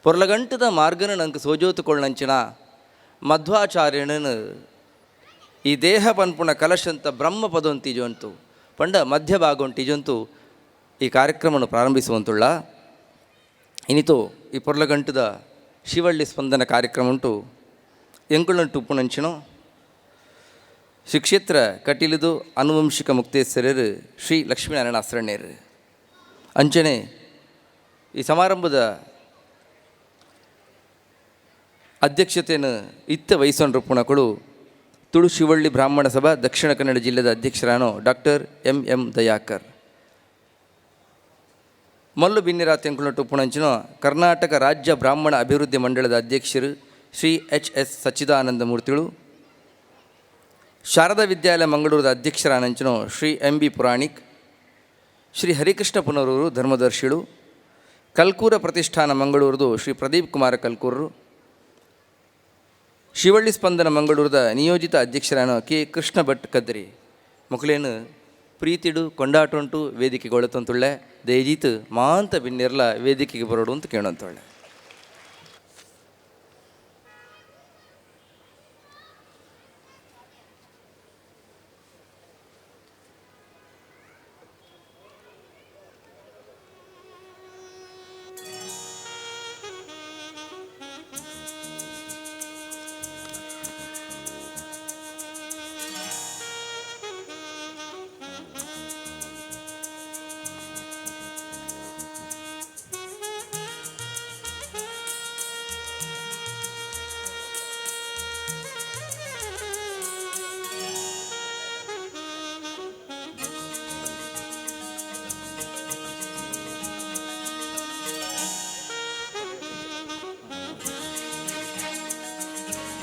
ಪೊರ್ಲಗಂಟದ ಮಾರ್ಗನ ನಂಗೆ ಸೋಜೋತುಕೊಳ್ಳಂಚಿನ ಮಧ್ವಾಚಾರ್ಯನನ್ನು ಈ ದೇಹ ಪನ್ಪುಣ ಕಲಶಂತ ಬ್ರಹ್ಮ ಪದೊಂತಿಜೊಂತು ಪಂಡ ಮಧ್ಯಭಾಗೊಂಟಿಜೊಂತು ಈ ಕಾರ್ಯಕ್ರಮವನ್ನು ಪ್ರಾರಂಭಿಸುವಂತುಳ್ಳ. ಇನಿತೋ ಈ ಪೊರ್ಲಗಂಟದ ಶಿವಳ್ಳಿ ಸ್ಪಂದನ ಕಾರ್ಯಕ್ರಮ ಉಂಟು ಎಂಕುಳಂಟು ಉಪ್ಪುನಂಚಿನೋ ಶ್ರೀ ಕ್ಷೇತ್ರ ಕಟೀಲಿದು ಅನುವಂಶಿಕ ಮುಕ್ತೇಶ್ವರರು ಶ್ರೀ ಲಕ್ಷ್ಮೀನಾರಾಯಣ ಆಸರಣ್ಯರು. ಅಂಚನೆ ಈ ಸಮಾರಂಭದ ಅಧ್ಯಕ್ಷತೆಯನ್ನು ಇತ್ತ ವಹಿಸೊಂಡ್ರು ಪುಣಕುಳು ತುಳು ಶಿವಳ್ಳಿ ಬ್ರಾಹ್ಮಣ ಸಭಾ ದಕ್ಷಿಣ ಕನ್ನಡ ಜಿಲ್ಲೆದ ಅಧ್ಯಕ್ಷರಾನೋ ಡಾಕ್ಟರ್ ಎಂ ಎಂ ದಯಾಕರ್. ಮಲ್ಲು ಬಿನ್ನಿರಾತ್ ಎಂಕುಳಂಟು ಉಪ್ಪುನಂಚಿನೋ ಕರ್ನಾಟಕ ರಾಜ್ಯ ಬ್ರಾಹ್ಮಣ ಅಭಿವೃದ್ಧಿ ಮಂಡಳದ ಅಧ್ಯಕ್ಷರು ಶ್ರೀ ಎಚ್ ಎಸ್ ಸಚ್ಚಿದಾನಂದ ಮೂರ್ತಿಗಳು. ಶಾರದಾ ವಿದ್ಯಾಲಯ ಮಂಗಳೂರದ ಅಧ್ಯಕ್ಷರಾನಂಚಿನೋ ಶ್ರೀ ಎಂ ಬಿ ಪುರಾಣಿಕ್, ಶ್ರೀ ಹರಿಕೃಷ್ಣ ಪುನರೂರು ಧರ್ಮದರ್ಶಿಗಳು, ಕಲ್ಕೂರ ಪ್ರತಿಷ್ಠಾನ ಮಂಗಳೂರದು ಶ್ರೀ ಪ್ರದೀಪ್ ಕುಮಾರ ಕಲ್ಕೂರರು, ಶಿವಳ್ಳಿ ಸ್ಪಂದನ ಮಂಗಳೂರದ ನಿಯೋಜಿತ ಅಧ್ಯಕ್ಷರಾನ ಕೆ ಕೃಷ್ಣ ಭಟ್ ಕದ್ರಿ. ಮೊಕಲೇನು ಪ್ರೀತಿಡು ಕೊಂಡಾಟುಂಟು ವೇದಿಕೆಗೆ ಒಳತಂತುಳ್ಳೆ. ದಯಜೀತ್ ಮಾಂತ ಬಿನ್ನೆರ್ಲ ವೇದಿಕೆಗೆ ಬರೋಡು ಅಂತ ಕೇಳಂತೊಳ್ಳೆ.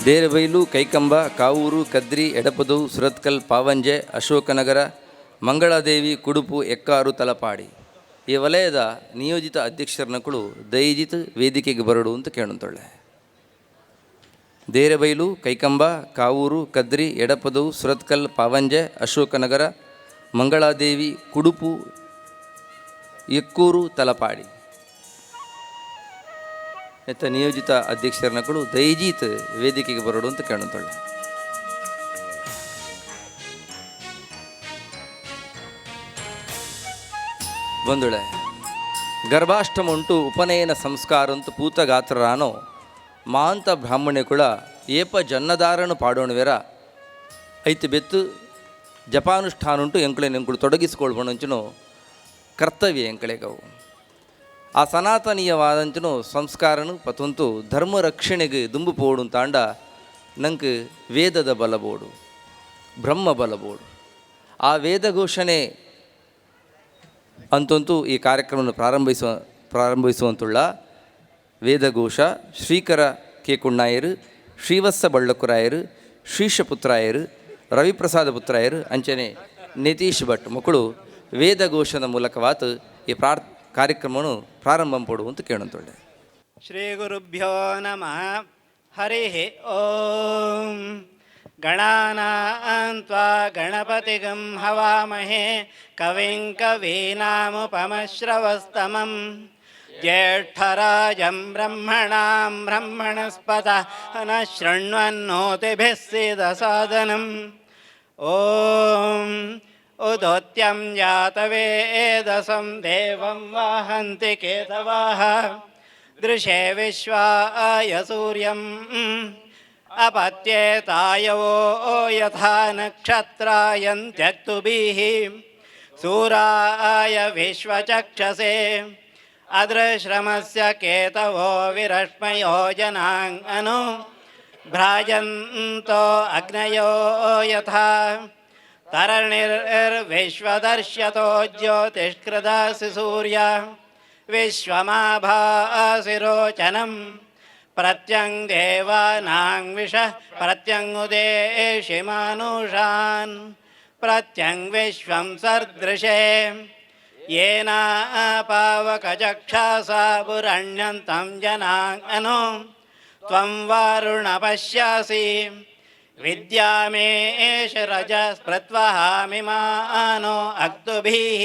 ದೇರಬೈಲು, ಕೈಕಂಬ, ಕಾವೂರು, ಕದ್ರಿ, ಎಡಪದವು, ಸುರತ್ಕಲ್, ಪಾವಂಜೆ, ಅಶೋಕನಗರ, ಮಂಗಳಾದೇವಿ, ಕುಡುಪು, ಎಕ್ಕಾರು, ತಲಪಾಡಿ ಈ ವಲಯದ ನಿಯೋಜಿತ ಅಧ್ಯಕ್ಷರನಕುಳು ದಯಜಿತ್ ವೇದಿಕೆಗೆ ಬರಡು ಅಂತ ಕೇಳುತ್ತೊಳ್ಳೆ. ದೇರಬೈಲು, ಕೈಕಂಬ, ಕಾವೂರು, ಕದ್ರಿ, ಎಡಪದವು, ಸುರತ್ಕಲ್, ಪಾವಂಜೆ, ಅಶೋಕನಗರ, ಮಂಗಳಾದೇವಿ, ಕುಡುಪು, ಎಕ್ಕೂರು, ತಲಪಾಡಿ. ನೆತ್ತ ನಿಯೋಜಿತ ಅಧ್ಯಕ್ಷರನಕುಲು ದಯಜೀತ್ ವೇದಿಕೆಗೆ ಬರೋಡು ಅಂತ ಕೇಳುತ್ತೊಳ್ಳೆ. ಬಂದುಳೆ ಗರ್ಭಾಷ್ಟಮ ಉಂಟು ಉಪನಯನ ಸಂಸ್ಕಾರ ಅಂತ ಪೂತಗಾತ್ರರಾನೋ ಮಾಂತ ಬ್ರಾಹ್ಮಣೆ ಕುಳ ಏಪ ಜನ್ನದಾರನು ಪಾಡೋಣವೆರ ಐತು ಬೆತ್ತು ಜಪಾನುಷ್ಠಾನುಂಟು ಎಂಕುಳೆ ಎಂಕುಳು ತೊಡಗಿಸಿಕೊಳ್ಬಣಂಚುನು ಕರ್ತವ್ಯ ಎಂಕಳೆಗವು. ಆ ಸನಾತನೀಯವಾದಂಚನು ಸಂಸ್ಕಾರನು ಪತುಂತು ಧರ್ಮ ರಕ್ಷಣೆಗೆ ದುಂಬು ಪೋಡು ತಾಂಡ ನಂಗೆ ವೇದದ ಬಲಬೋಡು, ಬ್ರಹ್ಮ ಬಲಬೋಡು. ಆ ವೇದ ಘೋಷಣೆ ಅಂತಂತೂ ಈ ಕಾರ್ಯಕ್ರಮವನ್ನು ಪ್ರಾರಂಭಿಸುವಂತುಳ್ಳ ವೇದಘೋಷ ಶ್ರೀಕರ ಕೆ ಕುಣ್ಣಾಯರು, ಶ್ರೀವತ್ಸ ಬಳ್ಳಕುರಾಯರು, ಶ್ರೀಶಪುತ್ರಾಯರು, ರವಿಪ್ರಸಾದ ಪುತ್ರಾಯರು, ಅಂಚನೆ ನಿತೀಶ್ ಭಟ್ ಮಕ್ಕಳು ವೇದಘೋಷದ ಮೂಲಕವಾತು ಈ ಕಾರ್ಯಕ್ರಮವನ್ನು ಪ್ರಾರಂಭ ಪಡುವಂತ ಕೇಳುತ್ತೊಳ್ಳೆ.
ಶ್ರೀ ಗುರುಭ್ಯೋ ನಮಃ. ಹರಿ ಓಂ. ಗಣಾನಾಂ ತ್ವಾ ಗಣಪತಿಗಂ ಹವಾಮಹೇ ಕವಿಂ ಕವೀನಾಮುಪಮಶ್ರವಸ್ತಮಂ ಜ್ಯೇಷ್ಠರಾಜಂ ಬ್ರಹ್ಮಣಾಂ ಬ್ರಹ್ಮಣಸ್ಪತ ನ ಶೃಣ್ವನ್ನೋತಿಭಿಃ ಸೀದಸಾದನಂ. ಓಂ ಉದೋತ್ಯಂ ಜಾತವೇದಸಂ ದೇವಂ ವಾಹಂತಿ ಕೇತವಾಃ ದೃಶೇ ವಿಶ್ವಾಯ ಸೂರ್ಯಂ ಅಪತ್ಯೇ ತಾಯವೋ ಯಥಾ ನಕ್ಷತ್ರಾಯಂತ್ಯಕ್ತುಭಿಃ ಸೂರಾಯ ವಿಶ್ವಚಕ್ಷಸೆ ಅದೃಶ್ರಮಸ್ಯ ಕೇತವೋ ವಿರಶ್ಮಯೋ ಜನಾಂ ಅನು ಭ್ರಾಜಂತೋ ಅಗ್ನಯೋ ಯಥಾ ತರಣಿರ್ವಿಶ್ವದರ್ಶ್ಯತೋ ಜ್ಯೋತಿಷ್ಕೃದಾಸಿ ಸೂರ್ಯ ವಿಶ್ವಮಾಭಾಸಿ ರೋಚನಂ ಪ್ರತ್ಯಂಗ್ ದೇವಾನಾಂ ವಿಷ ಪ್ರತ್ಯಂಗುದೇಶಿ ಮಾನುಷಾನ್ ಪ್ರತ್ಯಂಗ್ ವಿಶ್ವಂ ಸರ್ದೃಶೇ ಯೇನ ಪಾವಕಚಕ್ಷಸಾ ಪುರಣ್ಯಂತಂ ಜನಾಂ ಅನು ತ್ವಂ ವಾರುಣ ಪಶ್ಯಾಸಿ ವಿದ್ಯಾಮೇಷ ರಜಸ್ಪೃತ್ವಹಾಮಿಮಾನೋ ಅಕ್ತುಭಿಃ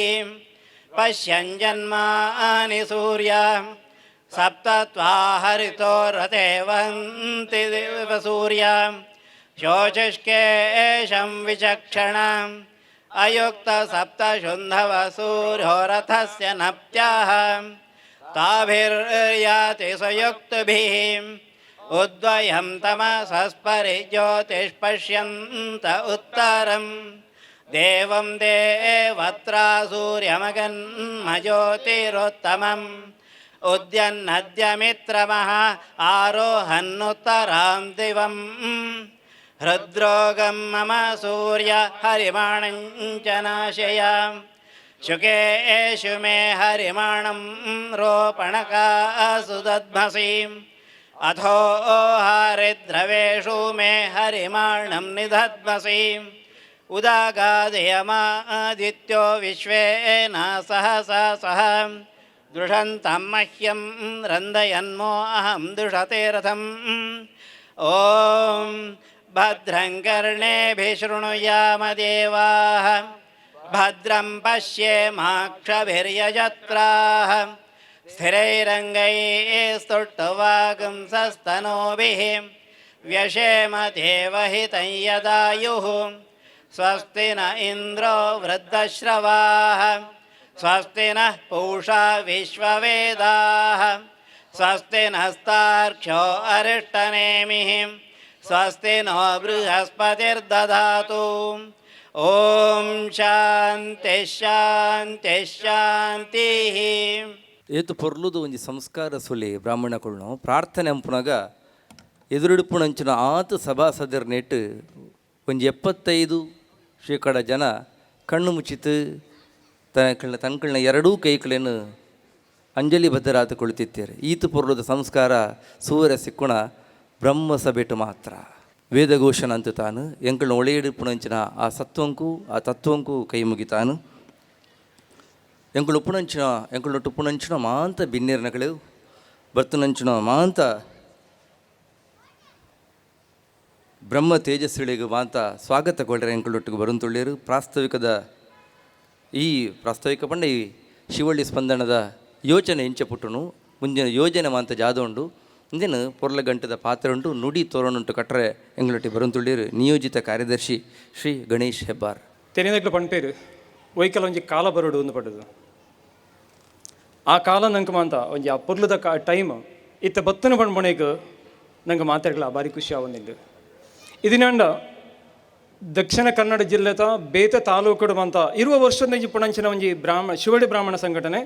ಪಶ್ಯನ್ ಜನ್ಮಾನಿ ಸೂರ್ಯ ಸಪ್ತತ್ವಾ ಹರಿತೋ ರಥೇ ವಹಂತಿ ದೇವಸೂರ್ಯ ಶೋಚಿಷ್ಕೇಶಂ ವಿಚಕ್ಷಣ ಅಯುಕ್ತ ಸಪ್ತಶುಂಧವ ಸೂರ್ಯೋ ರಥಸ್ಯ ನಪ್ತ್ಯಾಃ ತಾಭಿರ್ಯಾತಿ ಸ್ವಯುಕ್ತಭಿಃ ಉದ್ವಯಂ ತಮಸಸ್ಪರಿ ಜ್ಯೋತಿಷ್ಪಶ್ಯಂತ ಉತ್ತರಂ ದೇವಂ ದೇವತ್ರಾ ಸೂರ್ಯಮಗನ್ಮ ಜ್ಯೋತಿರುತ್ತಮಂ ಉದ್ಯನ್ನದ್ಯಮಿತ್ರಮಃ ಆರೋಹನ್ನುತ್ತರಾಂ ದಿವಂ ಹೃದ್ರೋಗಂ ಮಮ ಸೂರ್ಯ ಹರಿಮಾಣಂಚ ನಾಶಯ ಶುಕೇಶು ಮೇ ಹರಿಮಾಣಂ ರೋಪಣಕಾಸು ದಧ್ಮಸಿ ಅಥೋ ಹಾರಿದ್ರವೇಷು ಮೇ ಹರಿಮಾಣಂ ನಿಧಧ್ಮಸಿ ಉದಾಗಾದಯಮಾದಿತ್ಯೋ ವಿಶ್ವೇನ ಸಹಸಾ ಸಹ ದೃಷಂತಂ ಮಹ್ಯಂ ರಂದಯನ್ಮೋ ಅಹಂ ದೃಷತೆ ರಥಂ. ಓಂ ಭದ್ರಂ ಕರ್ಣೇಭಿः ಶೃಣುಯಾಮ ದೇವಾಃ ಭದ್ರಂ ಪಶ್ಯೇಮಾಕ್ಷಭಿರ್ಯಜತ್ರಾಃ ಸ್ಥಿರೈರಂಗೈಸ್ತುಷ್ಟುವಾಗುಂಸಸ್ತನೂಭಿः ವ್ಯಷೇಮ ದೇವಹಿತಂ ಯದಾಯುಃ ಸ್ವಸ್ತಿ ನ ಇಂದ್ರೋ ವೃದ್ಧಶ್ರವಾಃ ಸ್ವಸ್ತಿ ನಃ ಪೂಷಾ ವಿಶ್ವವೇದಾಃ ಸ್ವಸ್ತಿ ನಸ್ತಾರ್ಕ್ಷ್ಯೋ ಅರಿಷ್ಟನೇಮಿಃ ಸ್ವಸ್ತಿ ನೋ ಬೃಹಸ್ಪತಿರ್ದಧಾತು. ಓಂ ಶಾಂತಿ ಶಾಂತಿ ಶಾಂತಿಃ.
ಏತು ಪೊರ್ಲುದು ಒಂಜಿ ಸಂಸ್ಕಾರ ಸುಲಿ ಬ್ರಾಹ್ಮಣ ಕೊಳ್ನು ಪ್ರಾರ್ಥನೆ ಅಂಪುನಾಗ ಎದುರುಡುಪುಣಂಚಿನ ಆತು ಸಭಾಸದರ್ ನೆಟ್ಟು ಒಂಜಿ 75% ಜನ ಕಣ್ಣು ಮುಚ್ಚಿತು ತನಕಳ್ನ ತನ್ಕಳ್ನ ಎರಡೂ ಕೈಗಳನ್ನು ಅಂಜಲಿ ಬದ್ಧರಾತು ಕುಳಿತಿತ್ತಾರೆ. ಈತು ಪೊರ್ಲುದ ಸಂಸ್ಕಾರ ಸೂರ್ಯ ಸಿಕ್ಕುಣ ಬ್ರಹ್ಮ ಸಭೆಟು ಮಾತ್ರ ವೇದಘೋಷಣ ಅಂತ ತಾನು ಎಂಕಳ್ನ ಒಳೆಯಿಡುಪುಣಂಚಿನ ಆ ಸತ್ವಂಕು ಆ ತತ್ವಂಕು ಕೈ ಮುಗಿತಾನು. ಎಂಕುಳು ಉಪ್ಪುಣಂಚಿನ ಎಂಕುಳು ಉಪ್ಪುಣಂಚಿನ ಮಾಂತ ಬಿನ್ನೇರ್ನಗಳು ಬರ್ತನಂಚಿನ ಮಾಂತ ಬ್ರಹ್ಮ ತೇಜಸ್ವಿಳಿಗೆ ಮಾಂತ ಸ್ವಾಗತ ಕೊಳ್ರೆ ಎಂಕುಳೊಟ್ಟಿಗೆ ಬರುಂತುಳ್ಳೇರು. ಪ್ರಾಸ್ತಾವಿಕದ ಈ ಪ್ರಾಸ್ತಾವಿಕ ಪಂಡ ಈ ಶಿವಳ್ಳಿ ಸ್ಪಂದನದ ಯೋಚನೆ ಇಂಚ ಪುಟ್ಟುನು ಮುಂದಿನ ಯೋಜನೆ ಮಾಂತ ಜಾದ ಉಂಡು. ಇಂದಿನ ಪೊರ್ಲ ಗಂಟದ ಪಾತ್ರ ಉಂಟು ನುಡಿ ತೋರಣುಂಟು ಕಟ್ಟರೆ ಎಂಗಳೊಟ್ಟಿ ಬರುಂತುಳ್ಳೀರು ನಿಯೋಜಿತ ಕಾರ್ಯದರ್ಶಿ ಶ್ರೀ ಗಣೇಶ್ ಹೆಬ್ಬಾರ್.
ತೆರೆನಗ್ಲು ಪಣ್ಪೇರು ಒಯ್ಕಲ ಒಂಜಿ ಕಾಲ ಬರೋಡು ಒಂದು ಪಡುದು. ಆ ಕಾಲ ನಂಗೆ ಮಾಂತ ಒಂಜಿ ಆ ಪೊರ್ಲುದ ಕಾ ಟೈಮ್ ಇತ್ತ ಬತ್ತನ ಪಣ್ಪಣೆಗ್ ನಂಗೆ ಮಾತಾಡ್ಲ ಭಾರಿ ಖುಷಿ ಆವೊಂದಿಲ್ಲು. ಇದಿನಂಡ ದಕ್ಷಿಣ ಕನ್ನಡ ಜಿಲ್ಲೆತ ಬೇತೆ ತಾಲೂಕುಡು ಮಂತ 20 ವರ್ಷದ ಪುಣಂಚಿನ ಒಂಜಿ ಬ್ರಾಹ್ಮಣ ಶಿವಳ್ಳಿ ಬ್ರಾಹ್ಮಣ ಸಂಘಟನೆ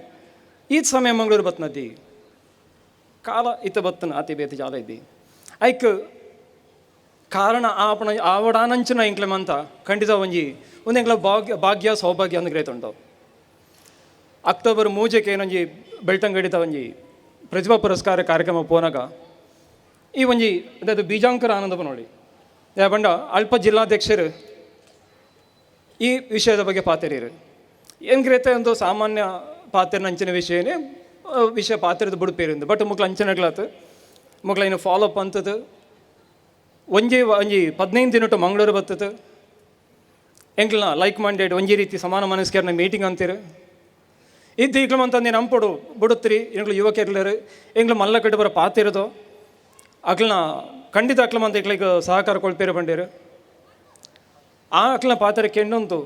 ಈತ್ ಸಮಯ ಮಂಗಳೂರು ಬತ್ನದಿ ಕಾಲ ಇತ್ತ ಬತ್ತನ ಅತಿ ಬೇತೆ ಜಾಲ ಇದ್ದಿ ಐಕ್ ಕಾರಣ ಆಪಣ ಆವಡಾನಂಚಿನ ಎಂಕ್ಲೆ ಮಂತ ಖಂಡಿತ ಒಂಜಿ ಒಂದು ಎಂಕ್ಲ ಭಾಗ್ಯ ಭಾಗ್ಯ ಸೌಭಾಗ್ಯ ಅಂದ್ ಗ್ರೇತುಂಡು. ಅಕ್ಟೋಬರ್ 3ಕ್ಕೆ ಏನೊಂಜಿ ಬೆಳ್ತಂಗಡಿತ ಒಂಜಿ ಪ್ರತಿಭಾ ಪುರಸ್ಕಾರ ಕಾರ್ಯಕ್ರಮ ಪೋನಾಗ ಈ ಒಂಜಿ ಅದಾದ ಬೀಜಾಂಕರ ಆನಂದ ನೋಡಿ ಬಂಡ ಅಲ್ಪ ಜಿಲ್ಲಾಧ್ಯಕ್ಷರು ಈ ವಿಷಯದ ಬಗ್ಗೆ ಪಾತೆರೀರು ಏನ್ಗ್ರೇತೆ ಒಂದು ಸಾಮಾನ್ಯ ಪಾತೆರ್ನ ಅಂಚಿನ ವಿಷಯನೇ ವಿಷಯ ಪಾತ್ರದ ಬುಡುಪೇರಿಂದು ಬಟ್ ಮುಕ್ಲ ಅಂಚನಗ್ಲಾತ್ ಮುಕ್ಲ ಇನ್ನು ಫಾಲೋ ಅಪ್ ಅಂತದ್ದು ಒಂಜಿ ಒಂಜಿ 15 ದಿನಟ್ಟು ಮಂಗಳೂರು ಬರ್ತದೆ ಎಂಕ್ಲನ ಲೈಕ್ ಮಂಡೇಡ್ ಒಂಜಿ ರೀತಿ ಸಮಾನ ಮನಸ್ಕರನ ಮೀಟಿಂಗ್ ಅಂತೀರು ಇದ್ದು ಈಗ್ಲ ಮಂತಂದು ನೀನು ಅಂಪೊಡು ಬಿಡುತ್ರಿ ಎಂಗ್ಲು ಯುವಕರ್ಲರು ಎಂಗ್ಲು ಮಲ್ಲ ಕಟ್ಟು ಬರೋ ಪಾತಿರೋದು ಅಕ್ಲನ ಖಂಡಿತ ಅಕ್ಲ ಮಂತ ಇಕ್ಲಿಗೆ ಸಹಕಾರ ಕೊಳ್ಪೇರು ಬಂಡೀರು. ಆ ಅಕ್ಲನ ಪಾತ್ರ ಕೆಂಡಂತು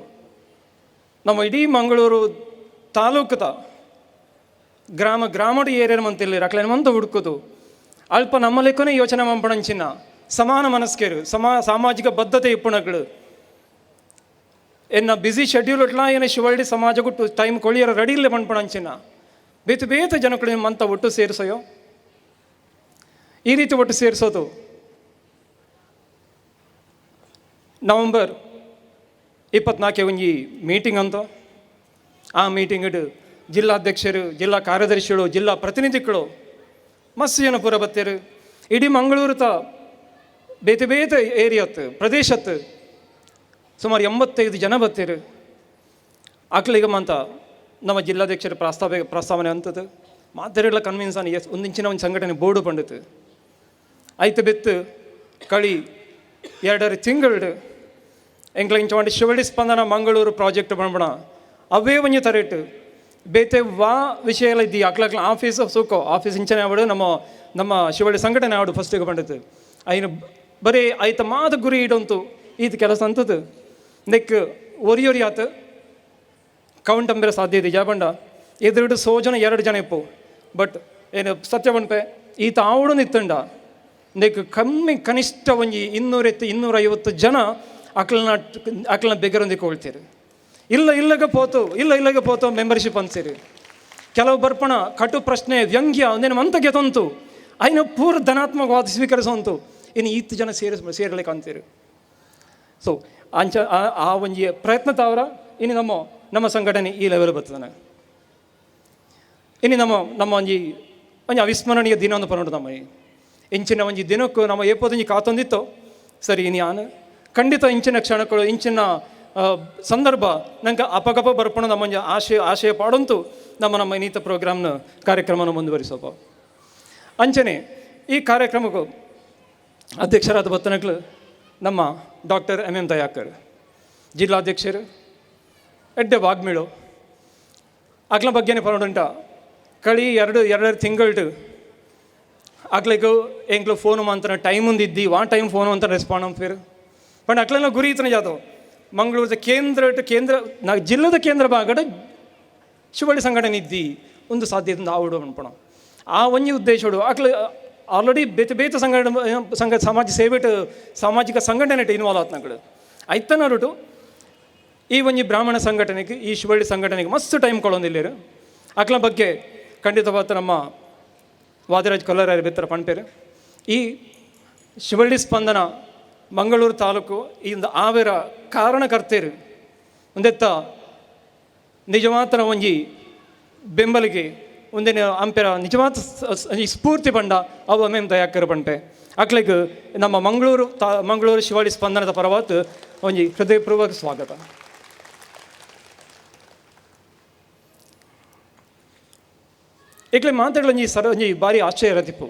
ನಮ್ಮ ಇಡೀ ಮಂಗಳೂರು ತಾಲೂಕುತ ಗ್ರಾಮ ಗ್ರಾಮಡು ಏರಿಯರ್ ಮಂತಿಲ್ಲ ಅಕ್ಲನ ಮಂತ ಹುಡುಕುದು ಅಲ್ಪ ನಮ್ಮ ಲೆಕ್ಕನೇ ಯೋಚನೆ ಮಂಪಣಂಚಿನ ಸಮಾನ ಮನಸ್ಕರು ಸಾಮಾಜಿಕ ಬದ್ಧತೆ ಇಪ್ಪುಣಗಳು ಎನ್ನ ಬ್ಯುಸಿ ಶೆಡ್ಯೂಲ್ ಇಟ್ಲ ಏನ ಶಿವಳ್ಳಿ ಸಮಾಜ ಟೈಮ್ ಕೊಳಿಯರ ರೆಡಿ ಇಲ್ಲ ಪಣ್ಪಣಂಚಿನ ಬೇತು ಬೇತ ಜನಗಳು ಮಂತ ಒಟ್ಟು ಸೇರಿಸೋಯೋ ಈ ರೀತಿ ಒಟ್ಟು ಸೇರಿಸೋದು ನವಂಬರ್ 24 ಒಂಜಿ ಮೀಟಿಂಗ್ ಅಂತ ಆ ಮೀಟಿಂಗ್ ಜಿಲ್ಲಾಧ್ಯಕ್ಷರು ಜಿಲ್ಲಾ ಕಾರ್ಯದರ್ಶಿಗಳು ಜಿಲ್ಲಾ ಪ್ರತಿನಿಧಿಗಳು ಮಸ್ತ್ ಜನ ಪೂರ ಬತ್ತೇರು ಇಡೀ ಮಂಗಳೂರು ತ ಬೇತೆ ಬೇತೆ ಏರಿಯಾತ್ ಪ್ರದೇಶತ್ ಸುಮಾರು 85 ಜನ ಬತ್ತೀರು. ಅಕ್ಲಿಗೆ ಮಂತ ನಮ್ಮ ಜಿಲ್ಲಾಧ್ಯಕ್ಷರ ಪ್ರಸ್ತಾವನೆ ಅಂತದ್ದು ಮಾತೆರೆಲ್ಲ ಕನ್ವಿನ್ಸ್ ಆನ್ ಎಸ್ ಒಂದು ಇಂಚಿನ ಒಂದು ಸಂಘಟನೆ ಬೋರ್ಡು ಪಂಡಿತು ಐತು ಬೆತ್ತು ಕಳಿ 2.5 ತಿಂಗಳು ಎಂಕ್ಲ ಇಂಚ ಒಂದು ಶಿವಳ್ಳಿ ಸ್ಪಂದನ ಮಂಗಳೂರು ಪ್ರಾಜೆಕ್ಟ್ ಬಂಬಣ ಅವೇ ಒಂಜಿ ತರೇಟು ಬೇತೆ ವಾ ವಿಷಯ ಎಲ್ಲ ಇದ್ದಿ ಅಕ್ಲ ಅಕ್ಲ ಆಫೀಸ್ ಸೂಕೋ ಆಫೀಸ್ ಇಂಚನೆ ಆವಡು ನಮ್ಮ ನಮ್ಮ ಶಿವಳ್ಳಿ ಸಂಘಟನೆ ಆವಡು ಫಸ್ಟಿಗೆ ಬಂಡಿತು ಐನು ಬರೀ ಐತ ಮಾದ ಗುರಿ ಇಡಂತು ಈತ ಕೆಲಸ ಅಂತದ್ದು ನೆಕ್ ಒರಿಯೊರಿ ಆತ ಕೌಂಟ್ ಅಂಬೇರ ಸಾಧ್ಯ ಇದೆ ಜಾಬಂಡ ಎದುರುಡು ಸೋಜನ 2 ಜನ ಇಪ್ಪು ಬಟ್ ಏನು ಸತ್ಯ ಬಂಡ್ಪೆ ಈತ ಆವಡು ನಿತ್ತಂಡ ನೆಕ್ ಕಮ್ಮಿ ಕನಿಷ್ಠ ಒಂಜಿ 200 250 ಜನ ಅಕ್ಲನ ಅಕ್ಲನ ಬೆಗರೊಂದಿಗೆ ಕೊಳ್ತೀರಿ. ಇಲ್ಲ ಇಲ್ಲಗ ಪೋತು ಇಲ್ಲ ಇಲ್ಲಗ ಪೋತು ಮೆಂಬರ್ಶಿಪ್ ಅನ್ಸಿರಿ. ಕೆಲವು ಬರ್ಪಣ ಕಟು ಪ್ರಶ್ನೆ ವ್ಯಂಗ್ಯ ಒಂದೇನು ಮಂತ ಗೆತಂತು ಐನ ಪೂರ ಧನಾತ್ಮಕವಾದ ಸ್ವೀಕರಿಸೋಂತು ಇನ್ನು ಈತ್ ಜನ ಸೇರಲಿಕ್ಕೆ ಅಂತೀರಿ. ಸೊ ಅಂಚ ಆ ಒಂಜಿ ಪ್ರಯತ್ನ ತಾವರ ಇನ್ನು ನಮ್ಮ ನಮ್ಮ ಸಂಘಟನೆ ಈ ಲೆವೆಲ್ ಬರ್ತದೆ. ಇನ್ನು ನಮ್ಮ ನಮ್ಮ ಒಂಜಿ ಒಂಜಿ ಅವಿಸ್ಮರಣೀಯ ದಿನ ಒಂದು ಪನ್ನೊಂಡು ನಮ್ಮ ಇಂಚಿನ ಒಂಜಿ ದಿನಕ್ಕೂ ನಮ್ಮ ಏಪೋದೊಂಜಿ ಕಾತೊಂದಿತ್ತು ಸರಿ ಇನ್ನು ಯಾನು ಖಂಡಿತ ಇಂಚಿನ ಕ್ಷಣಗಳು ಇಂಚಿನ ಸಂದರ್ಭ ನಂಗೆ ಅಪಗಪ ಬರ್ಪಣ ನಮ್ಮ ಒಂಜಿ ಆಶಯ ಆಶಯ ಪಾಡಂತೂ ನಮ್ಮ ನಮ್ಮ ಇನ್ನಿತ ಪ್ರೋಗ್ರಾಮ್ನ ಕಾರ್ಯಕ್ರಮನ ಮುಂದುವರಿಸೋಪ. ಅಂಚನೆ ಈ ಕಾರ್ಯಕ್ರಮಕ್ಕೂ ಅಧ್ಯಕ್ಷರಾದ ಬತ್ತನಕ್ಲು ನಮ್ಮ ಡಾಕ್ಟರ್ MM ದಯಾಕರ್ ಜಿಲ್ಲಾಧ್ಯಕ್ಷರು ಎಡ್ಡೆ ವಾಗ್ಮಿಳು ಅಗ್ಲ ಬಗ್ಗೆನೇ ಪರೋಡುಂಟ ಕಳಿ 2.5 ತಿಂಗಳು ಅಗ್ಲಿಗೂ ಎಂಗ್ಲು ಫೋನ್ ಮಂತನ ಟೈಮ್ ಒಂದಿದ್ದಿ ವಾ ಟೈಮ್ ಫೋನ್ ಅಂತ ರೆಸ್ಪಾಂಡ್ ಅಂತೀರು ಬಟ್ ಅಕ್ಲೆಲ್ಲ ಗುರಿ ಇತ್ತನ ಜಾತವು ಮಂಗಳೂರದ ಕೇಂದ್ರ ಕೇಂದ್ರ ನಾ ಜಿಲ್ಲದ ಕೇಂದ್ರ ಭಾಗಡ ಶಿವಳ್ಳಿ ಸಂಘಟನೆ ಇದ್ದಿ ಒಂದು ಸಾಧ್ಯತೆ ಆವಡು ಅನ್ಪಣ ಆ ಒಂಜಿ ಉದ್ದೇಶಡು ಅಕ್ಲ ಆಲ್ರೆಡಿ ಬೇತೆ ಬೇತೆ ಸಂಘಟನೆ ಸಂಘ ಸಮಾಜ ಸೇವೆಟ್ ಸಾಮಾಜಿಕ ಸಂಘಟನೆ ಇನ್ವಾಲ್ವ್ ಆತ್ನಗಳು ಐತನರುಟು ಈ ಒಂಜಿ ಬ್ರಾಹ್ಮಣ ಸಂಘಟನೆಗೆ ಈ ಶಿವಳ್ಳಿ ಸಂಘಟನೆಗೆ ಮಸ್ತ್ ಟೈಮ್ ಕೊಡೋದಿಲ್ಲೇರು ಅಕ್ಲ ಬಗ್ಗೆ ಖಂಡಿತವಾದ ನಮ್ಮ ವಾದಿರಾಜ್ ಕೊಲ್ಲರಾಯರ ಬಿತ್ತರ ಪಣ್ಪೇರು. ಈ ಶಿವಳ್ಳಿ ಸ್ಪಂದನ ಮಂಗಳೂರು ತಾಲೂಕು ಈ ಒಂದು ಆವಿರ ಕಾರಣಕರ್ತೇರು ಒಂದೆತ್ತ ನಿಜಮಾತ್ರ ಒಂಜಿ ಬೆಂಬಲಿಗೆ ಒಂದೇನು ಅಂಪೆರ ನಿಜವಾದ ಸ್ಫೂರ್ತಿ ಬಂಡ ಅವು ಮೇಮ್ ದಯಾಕರ್ ಬಂಟೆ ಅಕ್ಲಿಗ್ ನಮ್ಮ ಮಂಗಳೂರು ಮಂಗಳೂರು ಶಿವಳ್ಳಿ ಸ್ಪಂದನದ ಪರವಾತ್ ಒಂಜಿ ಹೃದಯಪೂರ್ವಕ ಸ್ವಾಗತ. ಇಕ್ಲೆ ಮಾತಾಡಲಂಜಿ ಸರ ಒಂಜಿ ಭಾರಿ ಆಶ್ಚರ್ಯ ತಿಪ್ಪು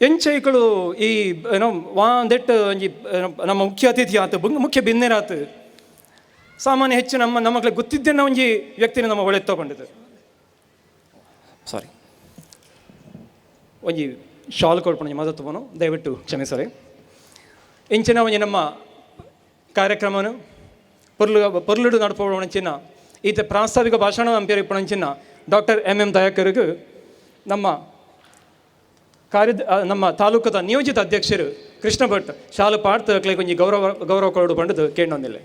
ಎಂಚೈಕಳು ಈ ಏನೋ ವಾಂದೆಟ್ ಒಂಜಿ ನಮ್ಮ ಮುಖ್ಯ ಅತಿಥಿ ಆತು ಮುಖ್ಯ ಬಿನ್ನೆರಾತು ಸಾಮಾನ್ಯ ಹೆಚ್ಚು ನಮ್ಮ ನಮ್ಮಕ್ಲೆ ಗೊತ್ತಿದ್ದೇನೆ ಒಂಜಿ ವ್ಯಕ್ತಿನ ನಮ್ಮ ಒಳ್ಳೆ ತಗೊಂಡಿದ್ದು ಸಾರಿ. ಒಂಜಿ ಶಾಲ್ ಕೊಡ್ಪಣ ಮದತ್ವನು ದಯವಿಟ್ಟು ಕ್ಷಮಿಸರೆ. ಇಂಚಿನ ಒಂಜಿ ನಮ್ಮ ಕಾರ್ಯಕ್ರಮನು ಪೊರ್ಲು ಪೊರ್ಲುಡು ನಡಪೋಣಂಚಿನ ಈತ ಪ್ರಾಸ್ತಾವಿಕ ಭಾಷಣ ಅಂಪೇರ್ ಇಪ್ಪಣಂಚಿನ doctor M M ದಯಾಕರ್ಗ್ ನಮ್ಮ ಕಾರ್ಯ ನಮ್ಮ ತಾಲೂಕದ ನಿಯೋಜಿತ ಅಧ್ಯಕ್ಷರು ಕೃಷ್ಣ ಭಟ್ ಶಾಲು ಪಾಡ್ತ ಅಕ್ಲೆಗ್ ಒಂಜಿ ಗೌರವ ಗೌರವ ಕೊರಡು ಪಂಡದು ಕೇಂಡೊಂದಿಲ್ಲ.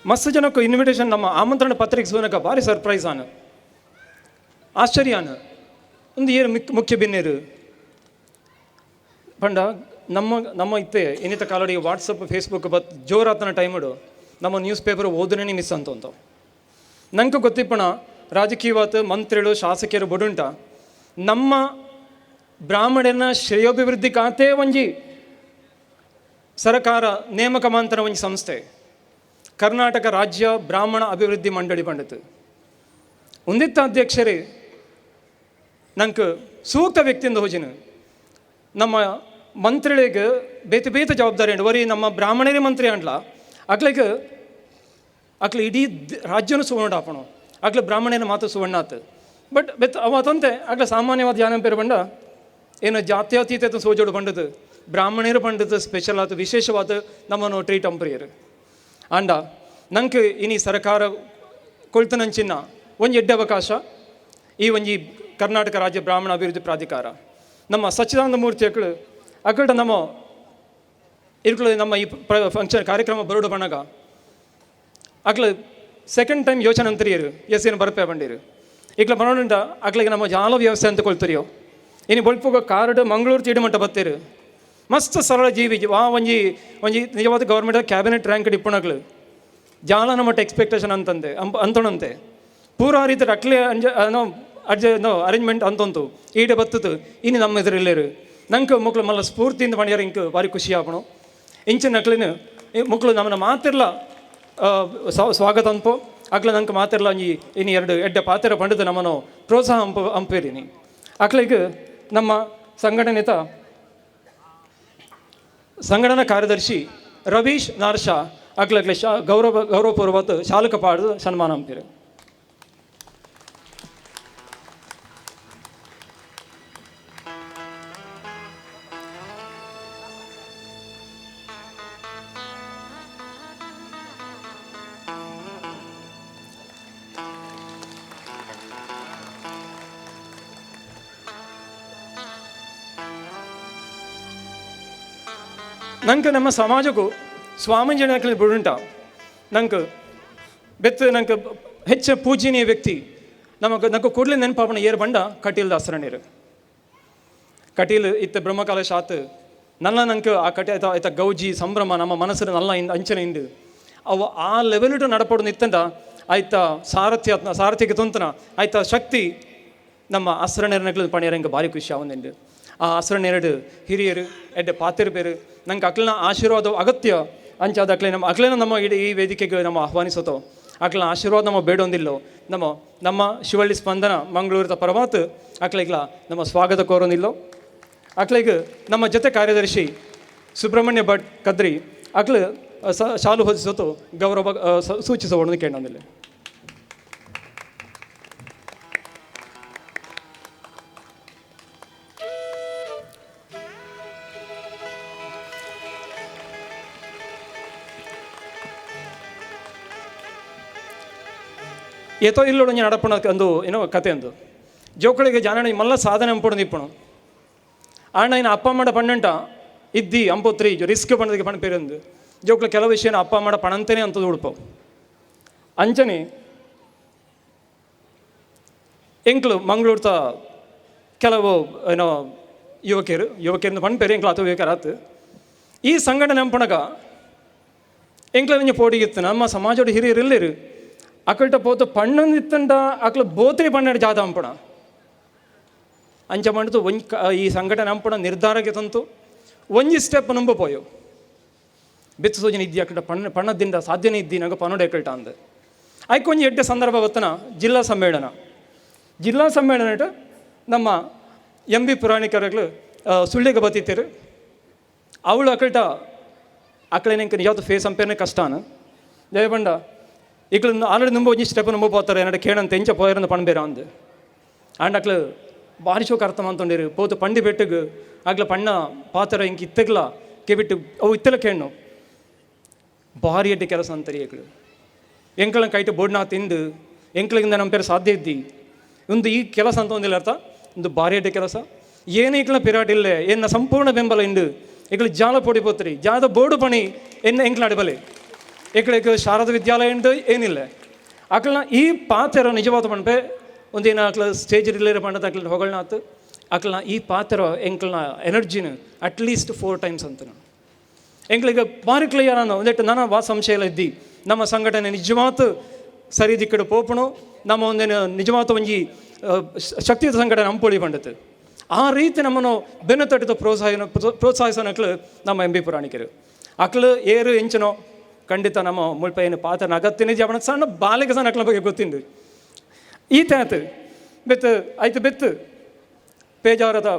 ಮಸ್ತ್ ಜನಕ್ಕೆ ಇನ್ವಿಟೇಷನ್ ನಮ್ಮ ಆಮಂತ್ರಣ ಪತ್ರಿಕೆ ಸೂನಕ ಭಾರಿ ಸರ್ಪ್ರೈಸ್ ಆನ ಆಶ್ಚರ್ಯ ಆನ ಒಂದು ಏನು ಮುಖ್ಯ ಬಿನ್ನೇರು ಪಂಡ ನಮ್ಮ ನಮ್ಮ ಇತ್ತೆ ಏನಿತ್ತ ಕಾಲಡಿ ವಾಟ್ಸಪ್ ಫೇಸ್ಬುಕ್ ಬತ್ ಜೋರಾತನ ಟೈಮುಡು ನಮ್ಮ ನ್ಯೂಸ್ ಪೇಪರ್ ಓದನೇ ಮಿಸ್ ಅಂತ ನಂಗೆ ಗೊತ್ತಿಪ್ಪಣ ರಾಜಕೀಯವಾದ ಮಂತ್ರಿಗಳು ಶಾಸಕರು ಬಡುಂಟ ನಮ್ಮ ಬ್ರಾಹ್ಮಣನ ಶ್ರೇಯೋಭಿವೃದ್ಧಿ ಖಾತೆ ಒಂಜಿ ಸರಕಾರ ನೇಮಕ ಮಾಂತರ ಒಂಜಿ ಸಂಸ್ಥೆ ಕರ್ನಾಟಕ ರಾಜ್ಯ ಬ್ರಾಹ್ಮಣ ಅಭಿವೃದ್ಧಿ ಮಂಡಳಿ ಪಂಡಿತು ಉಂದಿತ್ತ ಅಧ್ಯಕ್ಷರೇ ನಂಗೆ ಸೂಕ್ತ ವ್ಯಕ್ತಿಯಿಂದ ಹೋಜಿನ ನಮ್ಮ ಮಂತ್ರಿಗಳಿಗೆ ಬೇತೆ ಬೇತೆ ಜವಾಬ್ದಾರಿ ಉಂಟು ಬರೀ ನಮ್ಮ ಬ್ರಾಹ್ಮಣರೇ ಮಂತ್ರಿ ಅಂಡ್ಲ ಅಕ್ಲೆಗ್ ಅಕ್ಲೆ ಇಡೀ ರಾಜ್ಯನೂ ಸುವರ್ಣ ಆಪಣು ಅಕ್ಲೆ ಬ್ರಾಹ್ಮಣನ ಮಾತು ಸುವರ್ಣ ಆತು ಬಟ್ ಬೆತ್ ಅವ ತಂತೆ ಅಕ್ಲೆ ಸಾಮಾನ್ಯವಾದ ಜಾನ ಪೇರು ಬಂಡ ಏನು ಜಾತ್ಯತೀತ ಸೋಜೋಡು ಬಂಡದು ಬ್ರಾಹ್ಮಣರು ಪಂಡದು ಸ್ಪೆಷಲ್ ಆತು ವಿಶೇಷವಾದ ನಮ್ಮನ್ನು ಟ್ರೀಟ್ ಅಂಪ್ರಿಯರು ಆಂಡ ನಂಗೆ ಇನಿ ಸರ್ಕಾರ ಕೊಳ್ತನಂಚಿನ ಒಂಜಿ ಎಡ್ಡೆ ಅವಕಾಶ ಈ ಒಂಜಿ ಕರ್ನಾಟಕ ರಾಜ್ಯ ಬ್ರಾಹ್ಮಣ ಅಭಿವೃದ್ಧಿ ಪ್ರಾಧಿಕಾರ ನಮ್ಮ ಸಚ್ಚಿದಾನಂದ ಮೂರ್ತಿ ಅಕ್ಕಳು ಅಕ್ಕಳ ನಮ್ಮ ಇರ್ಕಳು ನಮ್ಮ ಈ ಫಂಕ್ಷನ್ ಕಾರ್ಯಕ್ರಮ ಬರೋಡು ಬಣ್ಣಗ ಅಕ್ಲು ಸೆಕೆಂಡ್ ಟೈಮ್ ಯೋಚನೆ ಅಂತೀರಿ ಎಸ್ ಏನು ಬರಪೇ ಬಂಡೀರು ಇಕ್ಲ ಬರೋಣ ಅಕ್ಲಿಗೆ ನಮ್ಮ ಜಾಲ ವ್ಯವಸ್ಥೆ ಅಂತ ಕೊಳ್ತಿರಿಯೋ ಇನ್ನು ಬೊಳ್ಪುಗ ಕಾರ್ಡ್ ಮಂಗಳೂರು ತೀಡಿಮಟ್ಟ ಬತ್ತೀರು ಮಸ್ತ್ ಸರಳ ಜೀವಿ ವಾ ಒಂಜಿ ಒಂಜಿ ನಿಜವಾದ government cabinet rank ಇಪ್ಪಣಗ್ಲು ಜಾಲನ ಮಟ್ಟ ಎಕ್ಸ್ಪೆಕ್ಟೇಷನ್ ಅಂತಂದೆ ಅಂತಣಂತೆ ಪೂರಾ ರೀತಿ ಅಕ್ಲೆ ಅಂಜ ನೋ ಅಡ್ಜ ನೋ ಅರೇಂಜ್ಮೆಂಟ್ ಅಂತಂತು ಈಡೆ ಬತ್ತದು ಇನ್ನು ನಮ್ಮ ಎದುರಿಲ್ಲೇರು ನಂಗೆ ಮಕ್ಕಳು ಮಲ್ಲ ಸ್ಫೂರ್ತಿಯಿಂದ ಮಾಡಿಯಾರ ಇಂಕ್ ಭಾರಿ ಖುಷಿ ಆಪಣು ಇಂಚಿನ ಅಕ್ಲಿನ ಮಕ್ಕಳು ನಮ್ಮನ್ನ ಮಾತಿರ್ಲ ಸ್ವಾಗತ ಅನ್ಪೋ ಅಕ್ಲೆ ನಂಗೆ ಮಾತಿರ್ಲ ಒಂಜಿ ಇನ್ನು ಎರಡು ಎಡ್ಡೆ ಪಾತ್ರ ಪಂಡದು ನಮ್ಮನ್ನು ಪ್ರೋತ್ಸಾಹ ಅಂಪ ಅಂಪೇರಿನಿ ಅಕ್ಲಿಗೆ ನಮ್ಮ ಸಂಘಟನೆತ ಸಂಘಟನಾ ಕಾರ್ಯದರ್ಶಿ ರವೀಶ್ ನಾರ್ಷಾ ಅಕ್ಲಕ್ಲೆ ಶಾ ಗೌರವ ಗೌರವಪೂರ್ವಕ ಶಾಲಕ ಪಾಡು ಸನ್ಮಾನ ಅಂತೀರಿ. ನಂಗೆ ನಮ್ಮ ಸಮಾಜಕ್ಕೂ ಸ್ವಾಮೀಜಿ ಬಿಡುಂಟ ನಂಗೆ ಬೆತ್ತು ನಂಗೆ ಹೆಚ್ಚು ಪೂಜನೀಯ ವ್ಯಕ್ತಿ ನಮಗೆ ನಂಗೆ ಕೂಡಲೇ ನೆನಪಾಪಣ ಏರ್ ಬಂಡ ಕಟೀಲ್ ದಾಸರಣ್ಣರು ಕಟೀಲ್ ಇತ್ತ ಬ್ರಹ್ಮಕಾಲ ಶಾತ್ ನನ್ನ ನಂಗೆ ಆ ಕಟೆ ಆಯ್ತ ಗೌಜಿ ಸಂಭ್ರಮ ನಮ್ಮ ಮನಸ್ಸಿನ ನಲ್ಲ ಇಂದ ಅಂಚನೆ ಇಂದು ಅವು ಆ ಲೆವೆಲ್ ಇಟ್ಟು ನಡಪಡು ನಿತ್ತಂಡ ಆಯ್ತ ಸಾರಥ್ಯ ಸಾರಥ್ಯಕ್ಕೆ ತೊಂತನ ಆಯ್ತ ಶಕ್ತಿ ನಮ್ಮ ಅಸರಣೆರನಗಳು ಪಣಿಯರಂಗೆ ಭಾರಿ ಖುಷಿ ಆವಂದುಂಡು. ಆ ಅಸರಣೆರಡು ಹಿರಿಯರು ಎಡ್ಡೆ ಪಾತಿರು ಬೇರು ನಂಗೆ ಅಕ್ಲನ ಆಶೀರ್ವಾದ ಅಗತ್ಯ ಅಂಚಾದ ಅಕ್ಲೆ ನಮ್ಮ ಅಕ್ಲೇನ ನಮ್ಮ ಇಡೀ ಈ ವೇದಿಕೆಗೆ ನಮ್ಮ ಆಹ್ವಾನಿಸೋತೋ ಅಕ್ಲನ ಆಶೀರ್ವಾದ ನಮ್ಮ ಬೇಡೊಂದಿಲ್ಲೋ ನಮ್ಮ ನಮ್ಮ ಶಿವಳ್ಳಿ ಸ್ಪಂದನ ಮಂಗಳೂರದ ಪರಮಾತ್ ಅಕ್ಲೆಗ್ಲ ನಮ್ಮ ಸ್ವಾಗತ ಕೋರೋನಿಲ್ಲೋ ಅಕ್ಲೆಗ್ ನಮ್ಮ ಜೊತೆ ಕಾರ್ಯದರ್ಶಿ ಸುಬ್ರಹ್ಮಣ್ಯ ಭಟ್ ಕದ್ರಿ ಅಕ್ಲು ಶಾಲು ಹೊದಿಸೋತು ಗೌರವ ಸೂಚಿಸೋಣ ಕೇಳೋದಿಲ್ಲ. ಏತೋ ಇಲ್ಲೋಡು ನಡಪಣ ಅಂದು ಏನೋ ಕತೆ ಅಂದು ಜೋಕುಳಿಗೆ ಜಾನಣ ಮಲ್ಲ ಸಾಧನೆ ಅಂಪುಡು ನಿಪ್ಪಣು ಆಂಡ ಇನ್ನು ಅಪ್ಪ ಅಮ್ಮಡ ಪಣ್ಣಂಟ ಇದ್ದಿ ಅಂಪುತ್ರಿ ರಿಸ್ಕ್ ಪಣ್ಣದಕ್ಕೆ ಪಣ ಪೇರಂದು ಜೋಕ್ಳು ಕೆಲವು ವಿಷಯನ ಅಪ್ಪ ಅಮ್ಮಡ ಪಣಂತೇನೆ ಅಂತದ್ದು ಉಡುಪವು ಅಂಚನೆ ಎಂಕ್ಲು ಮಂಗಳೂರ್ತ ಕೆಲವು ಏನೋ ಯುವಕಿಯರು ಯುವಕಿಯರಿಂದ ಪಣ್ ಪೇರು ಎಂಕ್ಲು ಅಥವಾ ಯುವಕರಾತು ಈ ಸಂಘಟನೆ ಅಂಪಣಗ ಎಂಕ್ಲ ಒಂಜಿ ಪೋಡಿಗಿತ್ತು ನಮ್ಮ ಸಮಾಜೋಡು ಹಿರಿಯರು ಇಲ್ಲಿರು ಅಕಲ್ಟ ಪೋತು ಪಣ್ಣಂದಿತ್ತಂಡ ಅಕ್ಲು ಬೋತ್ರಿ ಪಣ್ಣಡ ಜಾತ ಅಂಪಣ ಅಂಚ ಮಂಡ್ದು ಒಂಜಿ ಈ ಸಂಘಟನೆ ಅಂಪಣ ನಿರ್ಧಾರಕ್ಕೆ ತಂತು ಒಂಜಿ ಸ್ಟೆಪ್ ನಂಬ ಪೋಯೋ ಬೆತ್ತು ಸೋಜನ ಇದ್ದಿ ಅಕಲ್ಟ ಪಣ್ಣ ಪಣ್ಣದಿಂದ ಸಾಧ್ಯನೇ ಇದ್ದಿ ನಂಗೆ ಪನ್ನೊಡೆ ಅಕಲ್ಟ ಅಂದ ಐಕ್ ಒಂಜಿ ಎಡ್ಡೆ ಸಂದರ್ಭ ಬತ್ತನ ಜಿಲ್ಲಾ ಸಮ್ಮೇಳನ. ಜಿಲ್ಲಾ ಸಮ್ಮೇಳನ ನಮ್ಮ ಎಂ ಬಿ ಪುರಾಣಿಕರುಗಳು ಸುಳ್ಳಿಗೆ ಬತ್ತಿತ್ತೀರು. ಅವಳು ಅಕಲ್ಟ ಅಕಲೇನೆಂಕ ನಿಜವಾದ ಫೇಸ್ ಅಂಪೇನೆ ಕಷ್ಟಾನ ಜಯಬಂಡ ಇಕ್ಳು ಆಲ್ರೆಡಿ ನುಂಬ ಒಂಜಿ ಸ್ಟೆಪ್ ನುಂಬ ಪೋತಾರೆ ಎನ್ನಡ ಕೇಳಂತ ಎಂಚ ಪೋಯರಂದು ಪಣಬೇರ ಅಂದು. ಆಂಡ್ ಅಕ್ಲು ಭಾರಿ ಶೋಕ ಅರ್ಥ ಮಂತೊಂಡಿರು ಪೋತು ಪಂಡಿ ಬೆಟ್ಟಗ್ ಅಗ್ಲ ಪಣ್ಣ ಪಾತ್ರ ಇಂಕ ಇತ್ತಗ್ಲ ಕೆಬಿಟ್ಟು ಅವು ಇತ್ತಲ ಕೇಣ್ಣು ಭಾರಿ ಎಡ್ಡೆ ಕೆಲಸ ಅಂತಾರೆ ಎಂಕ್ಳು ಎಂಕ್ಳನ್ನ ಕೈಟು ಬೋಡ್ನಾ ತಿಂದು ಎಂಕ್ಳಿಂದ ನಮ್ಮ ಪೇರು ಸಾಧ್ಯ ಇದ್ದಿ ಒಂದು ಈ ಕೆಲಸ ಅಂತ ಒಂದಿಲ್ಲ ಅರ್ಥ ಒಂದು ಭಾರಿ ಎಡ್ಡೆ ಕೆಲಸ. ಏನೇ ಇಕ್ಳ ಪಿರಾಟ್ ಇಲ್ಲೇ ಎನ್ನ ಸಂಪೂರ್ಣ ಬೆಂಬಲ ಇಂದು ಇಕ್ಳು ಜಾಲ ಪೊಡಿ ಪೋತ್ರಿ ಜಾದ ಬೋರ್ಡು ಪಣಿ ಎನ್ನ ಎಂಕ್ಲಾಡಿ ಬಲೆ ಇಕ್ಳಿಗೆ ಶಾರದಾ ವಿದ್ಯಾಲಯ ಉಂಟು ಏನಿಲ್ಲ ಅಕ್ಳನ ಈ ಪಾತ್ರ ನಿಜವಾದ ಪಣಪೆ ಒಂದೇನು ಅಕ್ಲ ಸ್ಟೇಜ್ ರಿಲೇರ್ ಪಂಡದ ಅಕ್ಲ ಹೊಗಳನಾತು ಅಕ್ಲನ ಈ ಪಾತ್ರ ಎಂಕ್ಲನ ಎನರ್ಜಿನ at least 4 times ಅಂತ ನಾನು ಎಂಕ್ಲಿಗೆ ಭಾರಿ ಕ್ಲಿಯರ್ ನಾನು ಒಂದೆಟ್ಟು ನನ್ನ ವಾ ಸಂಶಯ ಇಲ್ಲ ಇದ್ದಿ ನಮ್ಮ ಸಂಘಟನೆ ನಿಜವಾದ ಸರಿ ದಿಕ್ಕಡು ಪೋಪಣು ನಮ್ಮ ಒಂದೇನು ನಿಜವಾದ ಒಂಜಿ ಶಕ್ತಿಯುತ ಸಂಘಟನೆ ಅಂಪೊಳಿ ಪಂಡತು. ಆ ರೀತಿ ನಮ್ಮನ್ನು ಬೆನ್ನು ತಟ್ಟಿದ ಪ್ರೋತ್ಸಾಹಿಸೋನಕ್ಲು ನಮ್ಮ ಎಂ ಬಿ ಪುರಾಣಿಕರು ಅಕ್ಲು ಏರು ಎಂಚನೋ ಖಂಡಿತ ನಮ್ಮ ಮುಲ್ಪ ಏನು ಪಾತ್ರ ಅಗತ್ಯನೇ ಜವನ ಸಣ್ಣ ಬಾಲಿಗೆ ಸಣ್ಣ ಅಕ್ಲ ಬಗ್ಗೆ ಗೊತ್ತಿಂದು ಈ ತಾತು ಬೆತ್ತು ಆಯ್ತು ಬೆತ್ತು ಪೇಜಾವರದ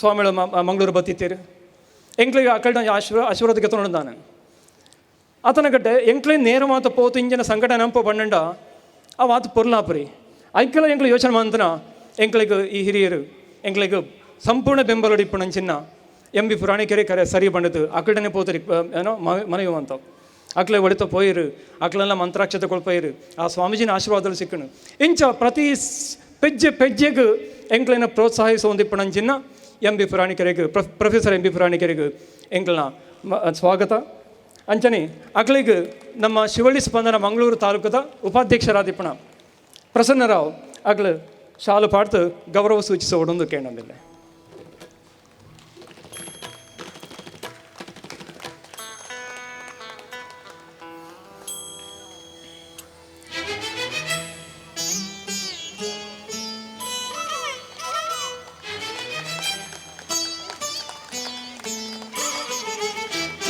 ಸ್ವಾಮಿಗಳು ಮಂಗಳೂರು ಬತ್ತಿತ್ತೀರು ಎಂಕ್ಲಿಗೆ ಅಕಲ್ಡ ಆಶೀರ್ವಾದಕ್ಕೆ ತೊಗೊಂಡು ಆತನ ಗಡ್ಡೆ ಎಂಕ್ಲೆ ನೇರ ಮಾತು ಪೋತು ಇಂಜಿನ ಸಂಘಟನೆ ಅಂಪು ಬಣ್ಣಂಡ ಆ ಮಾತು ಪೊರ್ಲಾಪುರಿ ಐಕೆಲ್ಲ ಎಂಕ್ಲು ಯೋಚನೆ ಮಂತನ ಎಂಕ್ಲಿಗೆ ಈ ಹಿರಿಯರು ಎಂಕ್ಲಿಗೆ ಸಂಪೂರ್ಣ ಬೆಂಬಲ ಇಪ್ಪು ಚಿನ್ನ ಎಂ ಬಿ ಪುರಾಣಿಕೆರೆ ಕರೆ ಸರಿ ಬಂಡದು ಅಕಲ್ಡನೆ ಪೋತರಿ ಏನೋ ಮನವಿ ಅಂತ ಅಕ್ಲೆ ಒಡಿತ ಪೋಯಿರು ಅಕ್ಲೆಲ್ಲ ಮಂತ್ರಾಕ್ಷತೆ ಕೊಳ್ಪೋಯಿರು ಆ ಸ್ವಾಮೀಜಿನ ಆಶೀರ್ವಾದలు ಸಿಕ್ಕನು ಇಂಚ ಪ್ರತಿ ಪೆಜ್ಜೆ ಪೆಜ್ಜೆಗೆ ಎಂಕ್ಲೆನ ಪ್ರೋತ್ಸಾಹಿಸುವ ಚಿನ್ನ ಎಂ ಬಿ ಪುರಾಣಿಕರಿಗೆ professor M B ಪುರಾಣಿಕರಿಗೆ ಎಂಕ್ಲನ ಸ್ವಾಗತ. ಅಂಚನೆ ಅಕ್ಲಿಗೆ ನಮ್ಮ ಶಿವಳ್ಳಿ ಸ್ಪಂದನ ಮಂಗಳೂರು ತಾಲೂಕದ ಉಪಾಧ್ಯಕ್ಷರಾದಿಪ್ಪಣ ಪ್ರಸನ್ನರಾವ್ ಅಗ್ಲು ಶಾಲು ಪಾಡ್ತು ಗೌರವ ಸೂಚಿಸುವಡೊಂದು ಕೇಳಂದಿಲ್ಲ.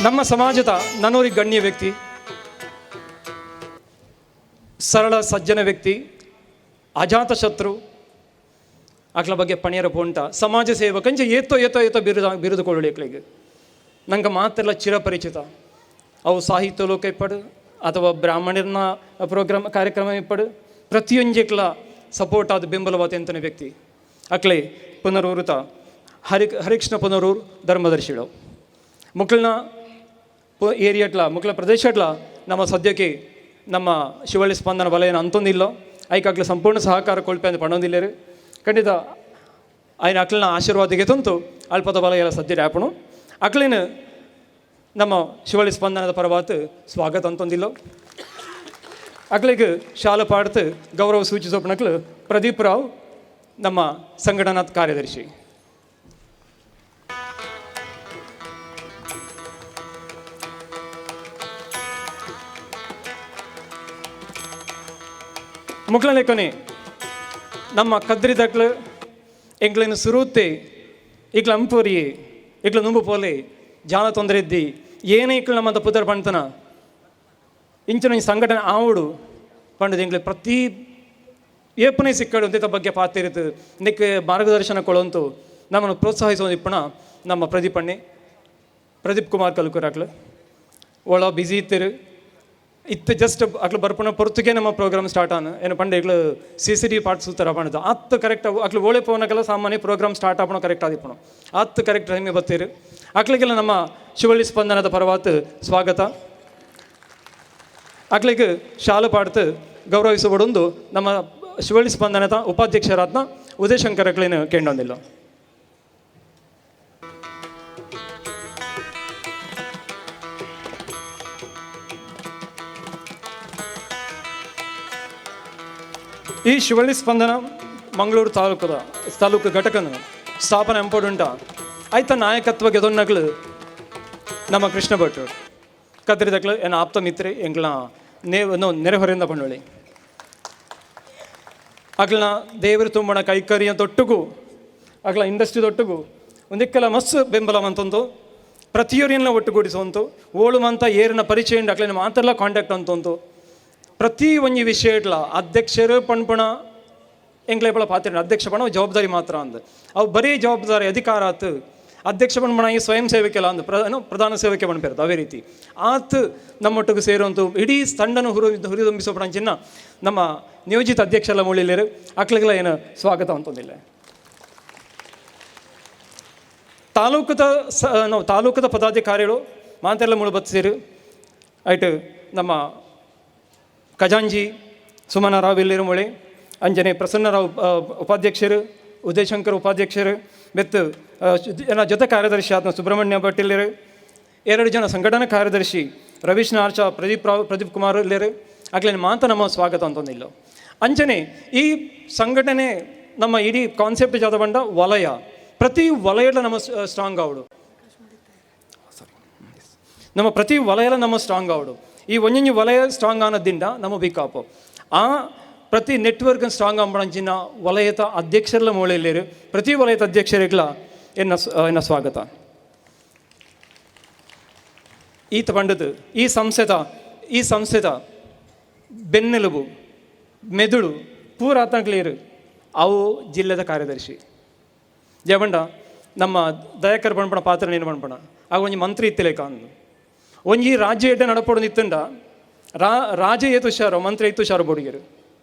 ನಮ್ಮ ಸಮಾಜದ ನನೋರಿ ಗಣ್ಯ ವ್ಯಕ್ತಿ, ಸರಳ ಸಜ್ಜನ ವ್ಯಕ್ತಿ, ಅಜಾತಶತ್ರು, ಅಕ್ಲ ಬಗ್ಗೆ ಪಣಿಯರ ಪೋಂಟ ಸಮಾಜ ಸೇವಕಂಚ ಏತೋ ಏತೋ ಏತೋ ಬಿರುದು ಕೊಳ್ಳಿ ಅಕ್ಲಿಗೆ ನಂಗೆ ಮಾತೆಲ್ಲ ಚಿರಪರಿಚಿತ. ಅವು ಸಾಹಿತ್ಯ ಲೋಕ ಇಪ್ಪಡು ಅಥವಾ ಬ್ರಾಹ್ಮಣರನ್ನ ಪ್ರೋಗ್ರಾಮ್ ಕಾರ್ಯಕ್ರಮ ಇಪ್ಪಡು ಪ್ರತಿಯೊಂಜಿಕ್ಲ ಸಪೋರ್ಟ್ ಆದ ಬೆಂಬಲವಾದ ಎಂತನ ವ್ಯಕ್ತಿ ಅಕ್ಲೆ ಪುನರೂರುತ ಹರಿಕೃಷ್ಣ ಪುನರೂರು ಧರ್ಮದರ್ಶಿಗಳು ಮುಕ್ಳನ ಏರಿಯಾಟ್ಲ ಮುಕ್ಳ ಪ್ರದೇಶಟ್ಲ ನಮ್ಮ ಸದ್ಯಕ್ಕೆ ನಮ್ಮ ಶಿವಳ್ಳಿ ಸ್ಪಂದನ ವಲಯನ ಅಂತೊಂದಿಲ್ಲ ಐಕಾಗ್ಲ ಸಂಪೂರ್ಣ ಸಹಕಾರ ಕೊಳ್ಪೆ ಅಂತ ಪಣೊಂದಿಲ್ಲೇರು ಖಂಡಿತ ಆಯ್ನ ಅಕ್ಲನ ಆಶೀರ್ವಾದಕ್ಕೆ ತಂತು ಅಲ್ಪದ ಬಲ ಎಲ್ಲ ಸದ್ಯ ಆಪಣು ಅಕ್ಲಿನ ನಮ್ಮ ಶಿವಳ್ಳಿ ಸ್ಪಂದನದ ಪರವಾತು ಸ್ವಾಗತ ಅಂತೊಂದಿಲ್ಲ. ಅಕ್ಲಿಗೆ ಶಾಲು ಪಾಡ್ತು ಗೌರವ ಸೂಚಿಸೋಪನಕ್ಲು ಪ್ರದೀಪ್ ರಾವ್ ನಮ್ಮ ಸಂಘಟನಾ ಕಾರ್ಯದರ್ಶಿ. ಮುಕ್ಳಲೆಕ್ಕನೆ ನಮ್ಮ ಕದ್ರಿದಕ್ಲು ಎಂಕ್ಲೇನು ಸುರೂತೆ ಇಕ್ಲ ಅಂಪೂರಿ ಇಕ್ಲ ನುಂಬು ಪೋಲೆ ಜಾಲ ತೊಂದರೆ ಇದ್ದಿ ಏನೇ ಇಕ್ಲು ನಮ್ಮಂತ ಪುದರ್ ಪಂತನ ಇಂಚಿನ ಸಂಘಟನೆ ಆವುಡು ಪಂಡದ ಎಂಕ್ಲೆ ಪ್ರತಿ ಏಪನೇ ಸಿಕ್ಕಡು ಅಂತ ಬಗ್ಗೆ ಪಾತಿರಿತು ನಿಕ್ಕೆ ಮಾರ್ಗದರ್ಶನ ಕೊಡೋಂತು ನಮ್ಮನ್ನು ಪ್ರೋತ್ಸಾಹಿಸೋ ಇಪ್ಪಣ ನಮ್ಮ ಪ್ರದೀಪ್ ಅಣ್ಣೆ ಪ್ರದೀಪ್ ಕುಮಾರ್ ಕಲ್ಕೂರ್ ಅಕ್ಲು ಒಳ ಬ್ಯುಸಿ ಇತ್ತಿರು ಇತ್ತು ಜಸ್ಟ್ ಅಕ್ಲು ಬರ್ಪಣ ಪೊರ್ತುಗೆ ನಮ್ಮ ಪ್ರೋಗ್ರಾಮ್ ಸ್ಟಾರ್ಟ್ ಆನ ಏನು ಪಂಡ ಇಕ್ಲು C C T part ಸೂತರ ಪಂಡದು ಆತ್ ಕರೆಕ್ಟ್ ಅಕ್ಲು ಓಳೆ ಪೋನಗೆಲ್ಲ ಸಾಮಾನ್ಯ ಪ್ರೋಗ್ರಾಮ್ ಸ್ಟಾರ್ಟ್ ಆಪಣ ಕರೆಕ್ಟ್ ಆದಿಪ್ಪಣ ಆತ್ ಕರೆಕ್ಟ್ ಟೈಮಿಗೆ ಬತ್ತೀರು ಅಕ್ಲಿಗೆಲ್ಲ ನಮ್ಮ ಶಿವಳ್ಳಿ ಸ್ಪಂದನದ ಪರವಾತ್ ಸ್ವಾಗತ. ಅಕ್ಲಿಗೆ ಶಾಲು ಪಾಡ್ತು ಗೌರವಿಸಬಡೊಂದು ನಮ್ಮ ಶಿವಳ್ಳಿ ಸ್ಪಂದನದ ಉಪಾಧ್ಯಕ್ಷರಾದ್ನ ಉದಯಶಂಕರ್ ಅಕ್ಲಿನ ಕೇಂಡೊಂದಿಲ್ಲ. ಈ ಶಿವಳ್ಳಿ ಸ್ಪಂದನ ಮಂಗಳೂರು ತಾಲೂಕು ಘಟಕನ ಸ್ಥಾಪನೆ ಅಂಪಡುಂಟ ಆಯ್ತ ನಾಯಕತ್ವ ಗೆದೊನ್ನಗಳು ನಮ್ಮ ಕೃಷ್ಣ ಭಟ್ರು ಕದ್ರಿದಕ್ಲು ಎನ್ನ ಆಪ್ತ ಮಿತ್ರೆ ಎಂಗ್ಲ ನೆರೆಹೊರೆಯಿಂದ ಬಂಡೋಳಿ ಅಗ್ಲನ ದೇವರು ತುಂಬಣ ಕೈಕರಿಯ ತೊಟ್ಟುಗು ಅಗ್ಲ ಇಂಡಸ್ಟ್ರಿ ತೊಟ್ಟುಗು ಒಂದಿಕ್ಕೆಲ್ಲ ಮಸ್ತ್ ಬೆಂಬಲ ಅಂತಂದು ಪ್ರತಿಯೊರಿಯನ್ನ ಒಟ್ಟುಗೂಡಿಸುವಂತು ಓಳು ಮಂತ ಏರಿನ ಪರಿಚಯ ಉಂಡು ಅಕ್ಲಿನ ಮಾತೆಲ್ಲ ಕಾಂಟ್ಯಾಕ್ಟ್ ಅಂತಂತು ಪ್ರತಿ ಒಂಜಿ ವಿಷಯ ಇಟ್ಲ ಅಧ್ಯಕ್ಷರು ಪಣ್ಪಣ ಎಂಕ್ಲೆ ಪಾತ್ರ ಅಧ್ಯಕ್ಷ ಪಣ ಜವಾಬ್ದಾರಿ ಮಾತ್ರ ಅಂದ್. ಅವು ಬರೀ ಜವಾಬ್ದಾರಿ ಅಧಿಕಾರ ಆತು ಅಧ್ಯಕ್ಷ ಪಣ ಈ ಸ್ವಯಂ ಸೇವಕೆಲ್ಲ ಅಂದ್ ಪ್ರಧಾನ ಸೇವಕೆ ಪಣ್ಪೇರು. ಅವೇ ರೀತಿ ಆತ್ ನಮ್ಮೊಟ್ಟಿಗೆ ಸೇರುವಂತ ಇಡೀ ತಂಡನು ಹುರಿದುಂಬಿಸೋ ಪಣಂಚಿನ ನಮ್ಮ ನಿಯೋಜಿತ ಅಧ್ಯಕ್ಷರ ಮೂಳಿಲೇರು ಅಕ್ಲಿಗೆಲ್ಲ ಏನು ಸ್ವಾಗತ ಅಂತಂದಿಲ್ಲ. ತಾಲೂಕದ ನಾವು ತಾಲೂಕದ ಪದಾಧಿಕಾರಿಗಳು ಮಾತೆಲ್ಲ ಮುಳು ಬತ್ಸಿರು ಆಯ್ತು. ನಮ್ಮ ಖಜಾಂಜಿ ಸುಮನ ರಾವ್ ಇಲ್ಲಿರು ಮೊಳೆ, ಅಂಜನೆ ಪ್ರಸನ್ನರಾವ್ ಉಪಾಧ್ಯಕ್ಷರು, ಉದಯಶಂಕರ್ ಉಪಾಧ್ಯಕ್ಷರು, ಬೆತ್ತು ಜೊತೆ ಕಾರ್ಯದರ್ಶಿ ಆತ್ಮ ಸುಬ್ರಹ್ಮಣ್ಯ ಭಟ್ ಇಲ್ಲಿರು, 2 ಜನ ಸಂಘಟನಾ ಕಾರ್ಯದರ್ಶಿ ರವೀಶ್ ನಾರ್ಚ, ಪ್ರದೀಪ್ ರಾವ್, ಪ್ರದೀಪ್ ಕುಮಾರ್ ಇಲ್ಲಿರು. ಆಗ್ಲೇ ಮಾತ ನಮ್ಮ ಸ್ವಾಗತ ಅಂತಂದಿಲ್ಲ. ಅಂಜನೆ ಈ ಸಂಘಟನೆ ನಮ್ಮ ಇಡೀ ಕಾನ್ಸೆಪ್ಟ್ ಜಾತ ಬಂಡ ವಲಯ, ಪ್ರತಿ ವಲಯದ ನಮ್ಮ ಸ್ಟ್ರಾಂಗ್ ಆವಡು, ನಮ್ಮ ಪ್ರತಿ ವಲಯದ ನಮ್ಮ ಸ್ಟ್ರಾಂಗ್ ಆವಡು. ಈ ಒಂಜೊಂಜಿ ವಲಯ ಸ್ಟ್ರಾಂಗ್ ಆನದಿಂದ ನಮ್ಮ ವೀಕಾಪು ಆ ಪ್ರತಿ ನೆಟ್ವರ್ಕ್ ಸ್ಟ್ರಾಂಗ್ ಅಂಬಣಂಚಿನ ವಲಯದ ಅಧ್ಯಕ್ಷರ ಮೂಲೆಯಲ್ಲಿರು ಪ್ರತಿ ವಲಯದ ಅಧ್ಯಕ್ಷರಿಗಳ ಎನ್ನ ಎನ್ನ ಸ್ವಾಗತ. ಈತ ಬಂಡದು ಈ ಸಂಸ್ಥೆದ ಬೆನ್ನೆಲುಬು ಮೆದುಳು ಪೂರ ಆತಂಕ್ಲಿರು ಅವು ಜಿಲ್ಲೆದ ಕಾರ್ಯದರ್ಶಿ ಜಯಬಂಡ ನಮ್ಮ ದಯಾಕರ್ ಬಂಡ್ಪಣ ಪಾತ್ರ ನೀನು ಬಂಡ್ಪಣ ಆಗ ಒಂಜಿ ಮಂತ್ರಿ ಇತ್ತಿಲೇಕ ಅಂದು ಒಂಜಿ ರಾಜ್ಯ ಎಡ್ಡೆ ನಡಪೊಡು ನಿತ್ತಂಡ ರಾಜ ಏತು ಹುಷಾರು ಮಂತ್ರಿ ಏತು ಹುಷಾರು ಬೋಡಿಗೆರು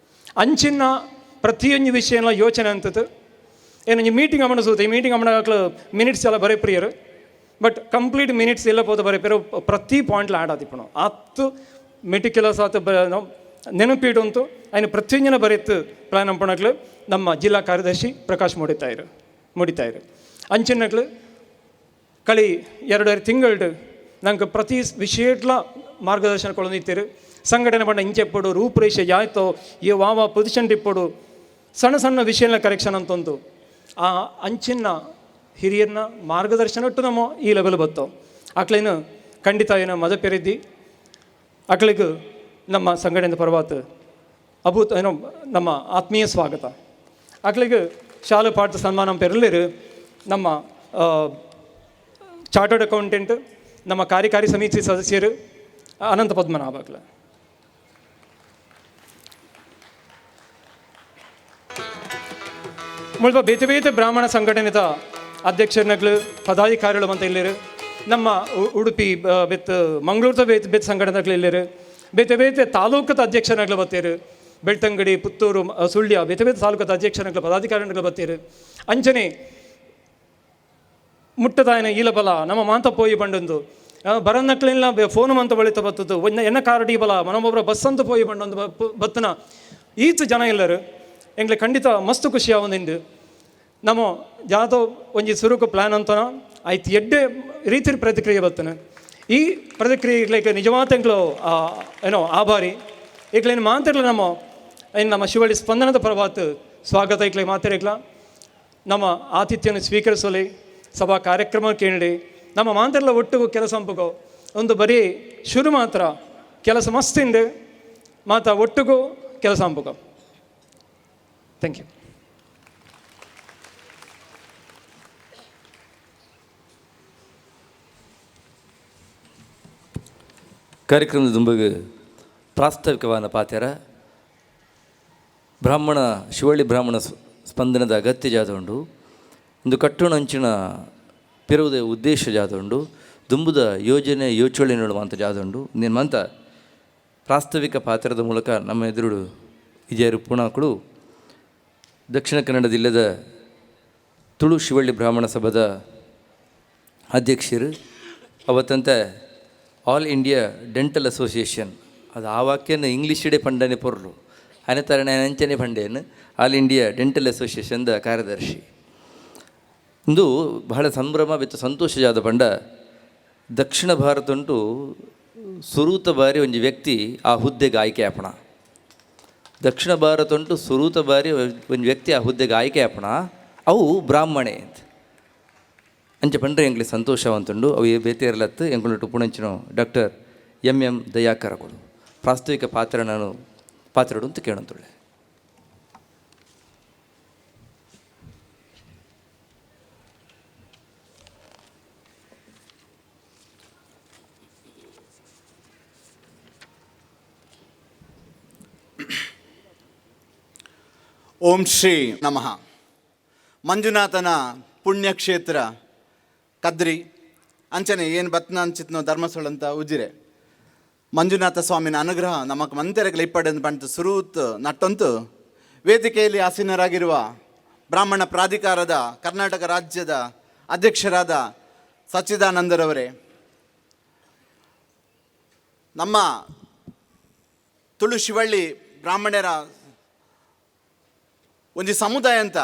ಅಂಚಿನ ಪ್ರತಿಯೊಂದು ವಿಷಯನ ಯೋಚನೆ ಅಂತದ್ದು ಏನೊಂಜಿ ಮೀಟಿಂಗ್ ಅಮ್ಮನ ಸೂತ ಈ ಮೀಟಿಂಗ್ ಅಮ್ಮನ ಮಿನಿಟ್ಸ್ ಎಲ್ಲ ಬರೆ ಪ್ರಿಯರು ಬಟ್ ಕಂಪ್ಲೀಟ್ ಮಿನಿಟ್ಸ್ ಎಲ್ಲ ಪೋದ ಬರೆ ಪ್ರತಿ ಪಾಯಿಂಟ್ಲ ಆ್ಯಡ್ ಆದಿಪ್ಪಣು ಆತು ಮೆಟಿಕ್ಯುಲಸ್ ಆತು ನೆನಪಿಡುಂತು ಆಯ್ನ ಪ್ರತಿಯೊಂದಿನ ಬರೆತು ಪ್ಲಾನ್ ಅಂಪಣಕ್ಲು ನಮ್ಮ ಜಿಲ್ಲಾ ಕಾರ್ಯದರ್ಶಿ ಪ್ರಕಾಶ್ ಮುಡಿತಾಯಿರು ಅಂಚಿನಕ್ಲು ಕಳಿ 2.5 ತಿಂಗಳು ನಂಗೆ ಪ್ರತಿ ವಿಷಯಟ್ಲ ಮಾರ್ಗದರ್ಶನ ಕೊಡೋದಿತ್ತೀರು. ಸಂಘಟನೆ ಬಣ್ಣ ಇಂಚೆಪ್ಪಡು ರೂಪುರೇಷೆ ಯಾಯ್ತೋ ಈ ವಾವ ಪೊಸಿಷನ್ ಇಪ್ಪಡು ಸಣ್ಣ ಸಣ್ಣ ವಿಷಯನ ಕರೆಕ್ಷನ್ ಅಂತಂದು ಆ ಅಂಚಿನ ಹಿರಿಯರನ್ನ ಮಾರ್ಗದರ್ಶನ ಇಟ್ಟು ನಮ್ಮ ಈ ಲೆವೆಲ್ ಬತ್ತೋ ಆಕ್ಲೇನು ಖಂಡಿತ ಏನೋ ಮದ ಪೆರಿದ್ದಿ ಅಕ್ಳಿಗೆ ನಮ್ಮ ಸಂಘಟನೆ ಪರವಾತು ಅಭೂತ ಏನೋ ನಮ್ಮ ಆತ್ಮೀಯ ಸ್ವಾಗತ. ಅಕ್ಳಿಗೆ ಶಾಲೆ ಪಾಠ ಸನ್ಮಾನ ಪೆರಲಿರು ನಮ್ಮ ಚಾರ್ಟರ್ಡ್ ಅಕೌಂಟೆಂಟ್ ನಮ್ಮ ಕಾರ್ಯಕಾರಿ ಸಮಿತಿ ಸದಸ್ಯರು ಅನಂತ ಪದ್ಮನಾಭ ಅಕ್ಲ. ಮುಲ್ಪ ಬೇತೆ ಬೇತೆ ಬ್ರಾಹ್ಮಣ ಸಂಘಟನೆದ ಅಧ್ಯಕ್ಷರನಗ್ಲು ಪದಾಧಿಕಾರಿಗಳು ಅಂತ ಇಲ್ಲಿರು ನಮ್ಮ ಉಡುಪಿ ಬೆತ್ತು ಮಂಗಳೂರದ ಬೇತೆ ಬೇತೆ ಸಂಘಟನೆಗಳು ಇಲ್ಲಿರು ಬೇತೆ ಬೇತೆ ತಾಲೂಕದ ಅಧ್ಯಕ್ಷರನಗ್ಲು ಬತ್ತೀರು ಬೆಳ್ತಂಗಡಿ ಪುತ್ತೂರು ಸುಳ್ಯ ಬೇತೆ ಬೇತೆ ತಾಲೂಕದ ಅಧ್ಯಕ್ಷರನಗ್ಲು ಪದಾಧಿಕಾರಿಗಳು ಬತ್ತೀರು. ಅಂಚನೆ ಮುಟ್ಟದಾಯನ ಈಲಬಲ ನಮ್ಮ ಮಾಂತ ಪೋಯಿ ಬಂಡೊಂದು ಬರನ್ನಕ್ಲೆಲ್ಲ ಫೋನು ಮಂತ ಬಳಿತ ಬತ್ತದ್ದು ಎನ್ನ ಕಾರಡಿ ಬಲ ಮನೊಬ್ಬರ ಬಸ್ ಅಂತ ಪೋಯಿ ಬಂಡೊಂದು ಬತ್ತನ ಈತ ಜನ ಎಲ್ಲರು ಎಂಗ್ಲೆ ಖಂಡಿತ ಮಸ್ತ್ ಖುಷಿ ಆವೊಂದಿಂಡು. ನಮ್ಮ ಜಾತೋ ಒಂಜಿ ಸುರುಕು ಪ್ಲ್ಯಾನ್ ಅಂತನ ಆಯ್ತು ಎಡ್ಡೆ ರೀತಿ ಪ್ರತಿಕ್ರಿಯೆ ಬತ್ತನ ಈ ಪ್ರತಿಕ್ರಿಯೆ ನಿಜವಾದ ಎಂಕ್ಲು ಏನೋ ಆಭಾರಿ ಈಗ್ಲೇನು ಮಾತಿರಲ್ಲ ನಮ್ಮ ಏನು ನಮ್ಮ ಶಿವಳ್ಳಿ ಸ್ಪಂದನದ ಪ್ರಭಾತ್ ಸ್ವಾಗತ ಇಕ್ಲೆ ಮಾತಿರಕ್ಲ ನಮ್ಮ ಆತಿಥ್ಯವನ್ನು ಸ್ವೀಕರಿಸಲಿ ಸಭಾ ಕಾರ್ಯಕ್ರಮ ಕೇಳಿ ನಮ್ಮ ಮಾಂತೆಲ್ಲ ಒಟ್ಟಿಗೂ ಕೆಲಸ ಅಂಪುಗೋ ಒಂದು ಬರೀ ಶುರು ಮಾತ್ರ ಕೆಲಸ ಮಸ್ತಿಂಡು ಮಾತ ಒಟ್ಟಿಗೂ ಕೆಲಸ ಅಂಪುಗೋ. Thank you.
ಕಾರ್ಯಕ್ರಮದ ದುಂಬಗೆ ಪ್ರಾಸ್ತಾವಿಕವಾದ ಪಾತ್ಯರ ಬ್ರಾಹ್ಮಣ ಶಿವಳ್ಳಿ ಬ್ರಾಹ್ಮಣ ಸ್ಪಂದನದ ಅಗತ್ಯ ಜಾತ ಉಂಡು ಇಂದು ಕಟ್ಟುಣಂಚಿನ ಪಿರುವುದ ಉದ್ದೇಶ ಜಾತ ಉಂಡು ದುಂಬುದ ಯೋಜನೆ ಯೋಚನೆ ನೋಡುವಂಥ ಜಾತ ಉಂಡು ನಿಮ್ಮಂಥ ಪ್ರಾಸ್ತಾವಿಕ ಪಾತ್ರದ ಮೂಲಕ ನಮ್ಮ ಎದುರು ವಿಜಯರು ಪೂರ್ಣಾಕುಳು ದಕ್ಷಿಣ ಕನ್ನಡ ಜಿಲ್ಲೆದ ತುಳು ಶಿವಳ್ಳಿ ಬ್ರಾಹ್ಮಣ ಸಭಾದ ಅಧ್ಯಕ್ಷರು ಅವತ್ತಂತೆ ಆಲ್ ಇಂಡಿಯಾ ಡೆಂಟಲ್ ಅಸೋಸಿಯೇಷನ್ ಅದು ಆ ವಾಕ್ಯನ ಇಂಗ್ಲೀಷಿಡೆ ಪಂಡನೆ ಪೊರ್ಲು ಅನೆತರಣೆ ಅಂಚನೆ ಪಂಡೇನು ಆಲ್ ಇಂಡಿಯಾ ಡೆಂಟಲ್ ಅಸೋಸಿಯೇಷನ್ದ ಕಾರ್ಯದರ್ಶಿ. ಇಂದು ಬಹಳ ಸಂಭ್ರಮ ಮತ್ತು ಸಂತೋಷ ಜಾದ ಪಂಡ ದಕ್ಷಿಣ ಭಾರತ ಉಂಟು ಸುರೂತ ಬಾರಿ ಒಂಜಿ ವ್ಯಕ್ತಿ ಆ ಹುದ್ದೆಗೆ ಆಯ್ಕೆ ಆಪಣ. ದಕ್ಷಿಣ ಭಾರತ ಉಂಟು ಸುರೂತ ಬಾರಿ ಒಂಜಿ ವ್ಯಕ್ತಿ ಆ ಹುದ್ದೆಗೆ ಆಯ್ಕೆ ಆಪಣ ಅವು ಬ್ರಾಹ್ಮಣೆ ಅಂತ ಅಂಚೆ ಪಂಡ್ರೆ ಎಂಕ್ಲೆ ಸಂತೋಷವಂತುಂಡು ಅವು ಬೇತೆ ಇರಲತ್ತು ಎಂಕುಲು ಪುಣಂಚಿನ ಡಾಕ್ಟರ್ ಎಂ ಎಂ ದಯಾಕರಗಳು ಪ್ರಾಸ್ತಾವಿಕ ಪಾತ್ರ ನಾನು ಪಾತ್ರಡು ಅಂತ ಕೇಳಂತುಳ್ಳೆ.
ಓಂ ಶ್ರೀ ನಮಃ. ಮಂಜುನಾಥನ ಪುಣ್ಯಕ್ಷೇತ್ರ ಕದ್ರಿ ಅಂಚನೆ ಏನು ಬತ್ನ ಅಂಚಿತ್ನೋ ಧರ್ಮಸ್ಥಳ ಉಜಿರೆ ಮಂಜುನಾಥ ಸ್ವಾಮಿನ ಅನುಗ್ರಹ ನಮಕ್ ಮಂತೆರಗ್ಲ ಇಪ್ಪಡೆಂದು ಪಂತು ಸುರೂತ್ ನಟ್ಟಂತು ವೇದಿಕೆಯಲ್ಲಿ ಆಸೀನರಾಗಿರುವ ಬ್ರಾಹ್ಮಣ ಪ್ರಾಧಿಕಾರದ ಕರ್ನಾಟಕ ರಾಜ್ಯದ ಅಧ್ಯಕ್ಷರಾದ ಸಚ್ಚಿದಾನಂದರವರೇ, ನಮ್ಮ ತುಳು ಶಿವಳ್ಳಿ ಬ್ರಾಹ್ಮಣರ ಒಂದು ಸಮುದಾಯ ಅಂತ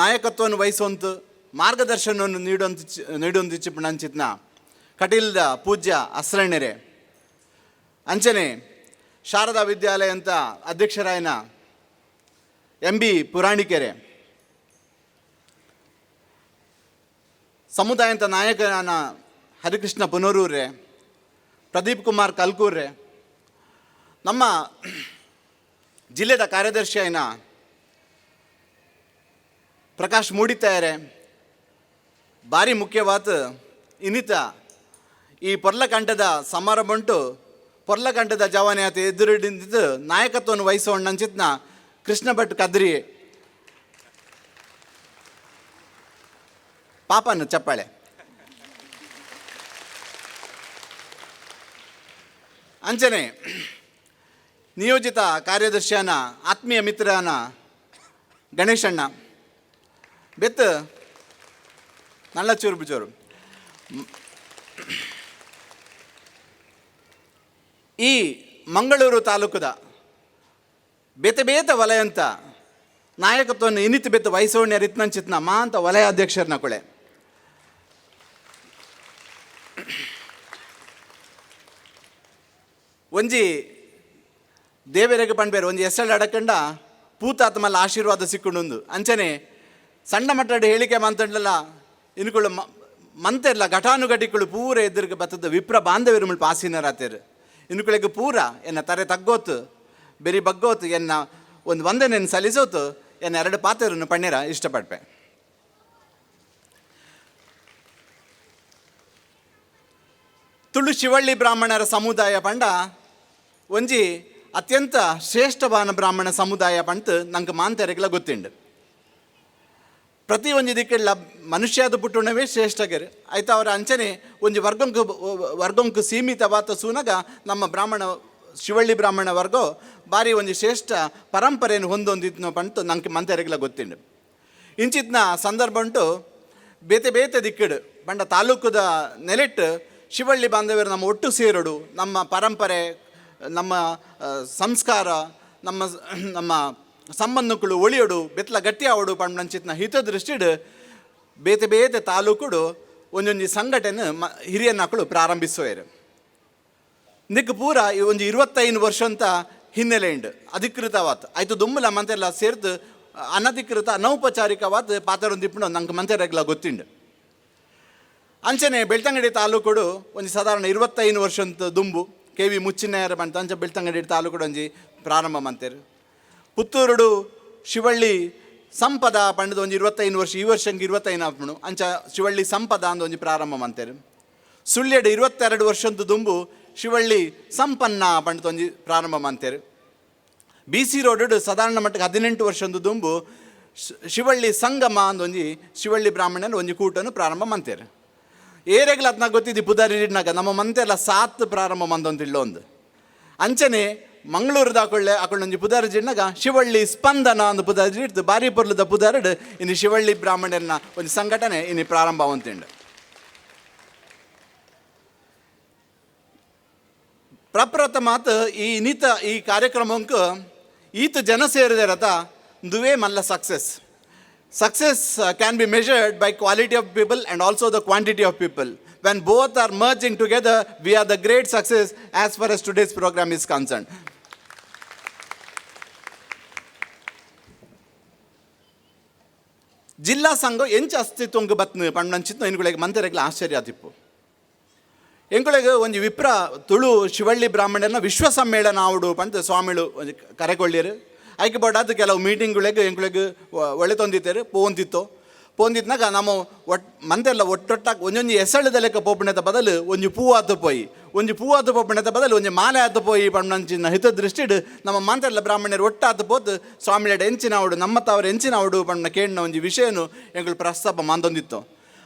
ನಾಯಕತ್ವವನ್ನು ವಹಿಸುವಂತ ಮಾರ್ಗದರ್ಶನವನ್ನು ನೀಡುವಂತ ಚಿಪ್ಪಣಂಚಿತ್ನ ಕಟೀಲ್ದ ಪೂಜ್ಯ ಅಸ್ರಣ್ಯರೇ, ಅಂಚನೆ ಶಾರದಾ ವಿದ್ಯಾಲಯ ಅಂತ ಅಧ್ಯಕ್ಷರಾಯನ ಎಂ ಬಿ ಪುರಾಣಿಕೆರೆ, ಸಮುದಾಯ ಅಂತ ನಾಯಕನ ಹರಿಕೃಷ್ಣ ಪುನರೂರ್ರೆ, ಪ್ರದೀಪ್ ಕುಮಾರ್ ಕಲ್ಕೂರ್ರೆ, ನಮ್ಮ ಜಿಲ್ಲೆದ ಕಾರ್ಯದರ್ಶಿಯಾಯಿನ ಪ್ರಕಾಶ್ ಮೂಡಿತಾಯರೆ, ಭಾರಿ ಮುಖ್ಯವಾದ ಇನ್ನಿತ ಈ ಪೊರ್ಲಕಂಠದ ಸಮಾರಂಭ ಉಂಟು. ಪೊರ್ಲಕಂಠದ ಜವಾನಿ ಆತ ಎದುರಿಡಿಂದಿದ್ದು ನಾಯಕತ್ವವನ್ನು ವಹಿಸೋಣ್ಣಂಚಿತ್ನ ಕೃಷ್ಣ ಭಟ್ ಕದ್ರಿ ಪಾಪನ್ನು ಚಪ್ಪಾಳೆ. ಅಂಚನೆ ನಿಯೋಜಿತ ಕಾರ್ಯದರ್ಶಿಯನ ಆತ್ಮೀಯ ಮಿತ್ರನ ಗಣೇಶಣ್ಣ ಬೆತ್ತು ನಲ್ಲ ಚೂರು ಬಿಚೂರು. ಈ ಮಂಗಳೂರು ತಾಲೂಕದ ಬೇತೆ ಬೇತ ವಲಯಂತ ನಾಯಕತ್ವವನ್ನು ಇನ್ನಿತ ಬೆತ್ತ ವಹಿಸೋಣ್ಯ ರಿತ್ನಂಚಿತ್ನ ಮಾಂತ ವಲಯ ಅಧ್ಯಕ್ಷರನ್ನ ಕೊಳೆ. ಒಂಜಿ ದೇವರಿಗೆ ಪಣ್ಬೇರು ಒಂಜಿ ಎಸಳು ಅಡಕಂಡ ಪೂತಾತ್ಮಲ್ಲ ಆಶೀರ್ವಾದ ಸಿಕ್ಕುಂಡು. ಅಂಚನೆ ಸಣ್ಣ ಮಟ್ಟದ ಹೇಳಿಕೆ ಮಂತಂಡಲ್ಲ ಇನ್ಕುಳು ಮಂತೆಲ್ಲ ಘಟಾನುಘಟಿಗಳು ಪೂರ ಎದುರಿಗೆ ಬತ್ತದ ವಿಪ್ರ ಬಾಂಧವ್ಯರು ಮುಲ್ಪ ಆಸೀನರಾತೇರು. ಇನ್ಕುಳಿಗೆ ಪೂರ ಎನ್ನ ತರೆ ತಗ್ಗೋತು ಬೆರಿ ಬಗ್ಗೋತು ಎನ್ನ ಒಂದು ವಂದನೆಯನ್ನು ಸಲ್ಲಿಸೋತು ಎನ್ನ ಎರಡು ಪಾತ್ರವನ್ನು ಪಣ್ಣೀರ ಇಷ್ಟಪಡ್ಪೆ. ತುಳು ಶಿವಳ್ಳಿ ಬ್ರಾಹ್ಮಣರ ಸಮುದಾಯ ಪಂಡ ಒಂಜಿ ಅತ್ಯಂತ ಶ್ರೇಷ್ಠವಾನ ಬ್ರಾಹ್ಮಣ ಸಮುದಾಯ ಪಂತ ನಂಗೆ ಮಾಂತೆರೆಗ್ಲ ಗೊತ್ತಿಂಡು. ಪ್ರತಿ ಒಂಜಿ ದಿಕ್ಕೆಲ್ಲ ಮನುಷ್ಯದ ಪುಟ್ಟುಣವೇ ಶ್ರೇಷ್ಠಗೆರೆ ಆಯ್ತು. ಅವರ ಅಂಚನೆ ಒಂಜಿ ವರ್ಗಂಕು ಸೀಮಿತವಾದ ಸೂನಗ ನಮ್ಮ ಬ್ರಾಹ್ಮಣ ಶಿವಳ್ಳಿ ಬ್ರಾಹ್ಮಣ ವರ್ಗೋ ಭಾರಿ ಒಂಜಿ ಶ್ರೇಷ್ಠ ಪರಂಪರೆಯನ್ನು ಹೊಂದೊಂದಿತ್ನೋ ಪಂತು ನಂಗೆ ಮಂತೆರೆಗ್ಲ ಗೊತ್ತಿಂಡು. ಇಂಚಿತ್ನ ಸಂದರ್ಭ ಉಂಟು ಬೇತೆ ಬೇತೆ ದಿಕ್ಕಿಡು ಬಂಡ ತಾಲೂಕುದ ನೆಲೆಟ್ಟು ಶಿವಳ್ಳಿ ಬಾಂಧವ್ಯರು ನಮ್ಮ ಒಟ್ಟು ಸೇರೋಡು, ನಮ್ಮ ಪರಂಪರೆ, ನಮ್ಮ ಸಂಸ್ಕಾರ, ನಮ್ಮ ನಮ್ಮ ಸಂಬಂಧಗಳು ಒಳಿಯೋಡು ಬೆತ್ತಲ ಗಟ್ಟಿ ಆವಡು ಪಂಡಂಚಿತ್ನ ಹಿತದೃಷ್ಟಿಡು ಬೇತೆ ಬೇತೆ ತಾಲೂಕುಡು ಒಂಜೊಂಜಿ ಸಂಘಟನೆ ಹಿರಿಯನಾಕಳು ಪ್ರಾರಂಭಿಸುವರು. ನಿಕ್ ಪೂರ ಈ ಒಂಜಿ 25 ವರ್ಷ ಅಂತ ಹಿನ್ನೆಲೆ ಉಂಡು ಅಧಿಕೃತವಾತ್ ಆಯ್ತು. ದುಮ್ಮಲ ಮಂತೆಲ್ಲ ಸೇರ್ತು ಅನಧಿಕೃತ ಅನೌಪಚಾರಿಕವಾದ ಪಾತ್ರ ದಿಪ್ಪುಂಡು ನಂಗೆ ಮಂತೆರೆಗ್ಲ ಗೊತ್ತಿಂಡು. ಅಂಚನೆ ಬೆಳ್ತಂಗಡಿ ತಾಲೂಕುಡು ಒಂಜಿ ಸಾಧಾರಣ 25 ವರ್ಷ ಅಂತ ದುಂಬು ಕೆ ವಿ ಮುಚ್ಚಿನಾಯರ ಬಂತ ಅಂಚೆ ಬೆಳ್ತಂಗಡಿ ತಾಲೂಕುಡು ಒಂಜಿ ಪ್ರಾರಂಭ ಮಂತೇರು. ಪುತ್ತೂರುಡು ಶಿವಳ್ಳಿ ಸಂಪದ ಪಂಡದ ಒಂಜಿ 25 ವರ್ಷ, ಈ ವರ್ಷಂಗೆ 25 ಆಪುಣು ಅಂಚ ಶಿವಳ್ಳಿ ಸಂಪದ ಅಂದ ಒಂಜಿ ಪ್ರಾರಂಭ ಮಂತೇರು. ಸುಳ್ಯಡು 22 ವರ್ಷಂತ ದುಂಬು ಶಿವಳ್ಳಿ ಸಂಪನ್ನ ಪಂಡದ ಒಂಜಿ ಪ್ರಾರಂಭ ಮಂತೇರು. B C road ಸಾಧಾರಣ ಮಟ್ಟಕ್ಕೆ 18 ವರ್ಷಂದು ದುಂಬು ಶಿವಳ್ಳಿ ಸಂಗಮ ಅಂದ ಒಂಜಿ ಶಿವಳ್ಳಿ ಬ್ರಾಹ್ಮಣನ ಒಂಜಿ ಕೂಟನು ಪ್ರಾರಂಭ ಮಂತೇರು. ಏರೆಗ್ಲ ಅದ್ನ ಗೊತ್ತಿದ್ದಿ ಪುದಾರಿನಾಗ ನಮ್ಮ ಮಂತೆಲ್ಲ ಸಾತ್ ಪ್ರಾರಂಭ ಮಂದೊಂದು ಅಂಚನೆ ಮಂಗಳೂರು ದಾಕೊಳ್ಳೆ ಅಕೊಳ್ಳೊಂಜಿ ಪುದಾರಿ ಜಿಣ್ಣಗ ಶಿವಳ್ಳಿ ಸ್ಪಂದನ ಅಂದು ಪುದಾರಿ ಇಡ್ತು ಬಾರಿ ಪೊರ್ಲದ ಪುದಾರಿಡು ಇನ್ನು ಶಿವಳ್ಳಿ ಬ್ರಾಹ್ಮಣರನ್ನ ಒಂದು ಸಂಘಟನೆ ಇನ್ನು ಪ್ರಾರಂಭ ಅವಂತಿಂಡು. ಪ್ರಪ್ರಥಮಾತ್ ಈ ನೀತ ಈ ಕಾರ್ಯಕ್ರಮಕ್ಕೆ ಈತ ಜನ ಸೇರಿದರತ ದುವೇ ಮಲ್ಲ success. Success can be measured by quality of people and also the quantity of people. When both are merging together, we are the great success as far as today's program is concerned. ಜಿಲ್ಲಾ ಸಂಘ ಎಂಚ ಅಸ್ತಿತ್ವಂಗ್ ಬತ್ನು ಪಣ್ಣಂಚಿತ್ನು ಎನ್ಗುಳಿಗೆ ಮಂತೆರೆಗ್ಲ ಆಶ್ಚರ್ಯ ಆತಿಪ್ಪು. ಎಂಕುಳಿಗೆ ಒಂಜಿ ವಿಪ್ರ ತುಳು ಶಿವಳ್ಳಿ ಬ್ರಾಹ್ಮಣರನ್ನ ವಿಶ್ವ ಸಮ್ಮೇಳನ ಆವಡು ಪಂತ ಸ್ವಾಮಿಳು ಒಂಜಿ ಕರೆಕೊಳ್ಳಿರು. ಐಕೆ ಬೋಡಾದ ಕೆಲವು ಮೀಟಿಂಗ್ಗಳಿಗೆ ಎಂಕುಳಿಗೆ ಒಳ್ಳೆ ತೊಂದಿತ್ತೇರು ಪೋಂತಿತ್ತು. ಪೋಂದಿತ್ನಾಗ ನಮ್ಮ ಒಟ್ ಮಂದೆಲ್ಲ ಒಟ್ಟೊಟ್ಟಾಗಿ ಒಂಜೊಂಜಿ ಎಸಳದ ಲೆಕ್ಕ ಪೋಪುಣೆತ ಬದಲು ಒಂಜಿ ಪೂವಾತು ಪೋಯಿ, ಒಂಜಿ ಪೂವಾತು ಪೋಪುಣೆತ ಬದಲು ಒಂಜಿ ಮಾಲೆ ಆತು ಪೋಯಿ ಪಣ್ಣಂಚಿನ ಹಿತದೃಷ್ಟಿಡ್ ನಮ್ಮ ಮಂತೆಲ್ಲ ಬ್ರಾಹ್ಮಣರು ಒಟ್ಟಾತು ಪೋತು ಸ್ವಾಮಿಲೆಡ ಎಂಚಿನ ಅವಡು ನಮ್ಮ ತಾವರು ಎಂಚಿನ ಅವಡು ಪಣ್ಣ ಕೇಳಿನ ಒಂಜಿ ವಿಷಯನು ಎಂಗಳು ಪ್ರಸ್ತಾಪ ಮಾಂದೊಂದಿತ್ತು.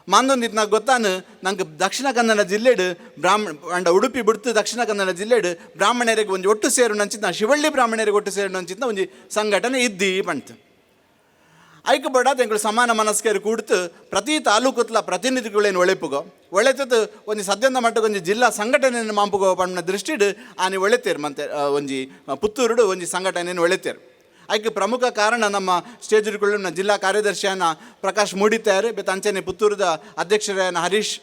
ಮಾಂದೊಂದಿತ್ತು ಗೊತ್ತಾನು ನಂಗೆ ದಕ್ಷಿಣ ಕನ್ನಡ ಜಿಲ್ಲೆಡು ಬ್ರಾಹ್ಮಣ ಅಂಡ ಉಡುಪಿ ಬಿಡ್ತು ದಕ್ಷಿಣ ಕನ್ನಡ ಜಿಲ್ಲೆಡು ಬ್ರಾಹ್ಮಣರಿಗೆ ಒಂಜಿ ಒಟ್ಟು ಸೇರು ನಂಚಿನ ಶಿವಳ್ಳಿ ಬ್ರಾಹ್ಮಣರಿಗೆ ಒಟ್ಟು ಸೇರು ನಂಚಿನ ಒಂಜಿ ಸಂಘಟನೆ ಇದ್ದಿ ಪಂತು. ಐಕ್ ಬಡ ಎಂಗಳು ಸಮಾನ ಮನಸ್ಕರು ಕೂಡ್ತು ಪ್ರತಿ ತಾಲೂಕುತ್ಲ ಪ್ರತಿನಿಧಿಗಳೇನು ಒಳೆಪುಗೋ ಒಳೆತದ್ದು ಒಂಜಿ ಸದ್ಯದ ಮಟ್ಟಕ್ಕೆ ಒಂಜಿ ಜಿಲ್ಲಾ ಸಂಘಟನೆಯನ್ನು ಮಾಂಪುಗೋ ಪಣ್ಣ ದೃಷ್ಟಿಡ್ ಆನೆ ಒಳೆತೇರು ಮಂತೆ ಒಂಜಿ ಪುತ್ತೂರುಡು ಒಂಜಿ ಸಂಘಟನೆಯನ್ನು ಒಳೆತೇರು. ಐಕ್ ಪ್ರಮುಖ ಕಾರಣ ನಮ್ಮ ಸ್ಟೇಜ್ಗಳು ಜಿಲ್ಲಾ ಕಾರ್ಯದರ್ಶಿಯನ್ನ ಪ್ರಕಾಶ್ ಮೂಡಿತ್ತಾರು, ಬೆತ್ತ ಅಂಚನೆ ಪುತ್ತೂರದ ಅಧ್ಯಕ್ಷರಾಯನ ಹರೀಶ್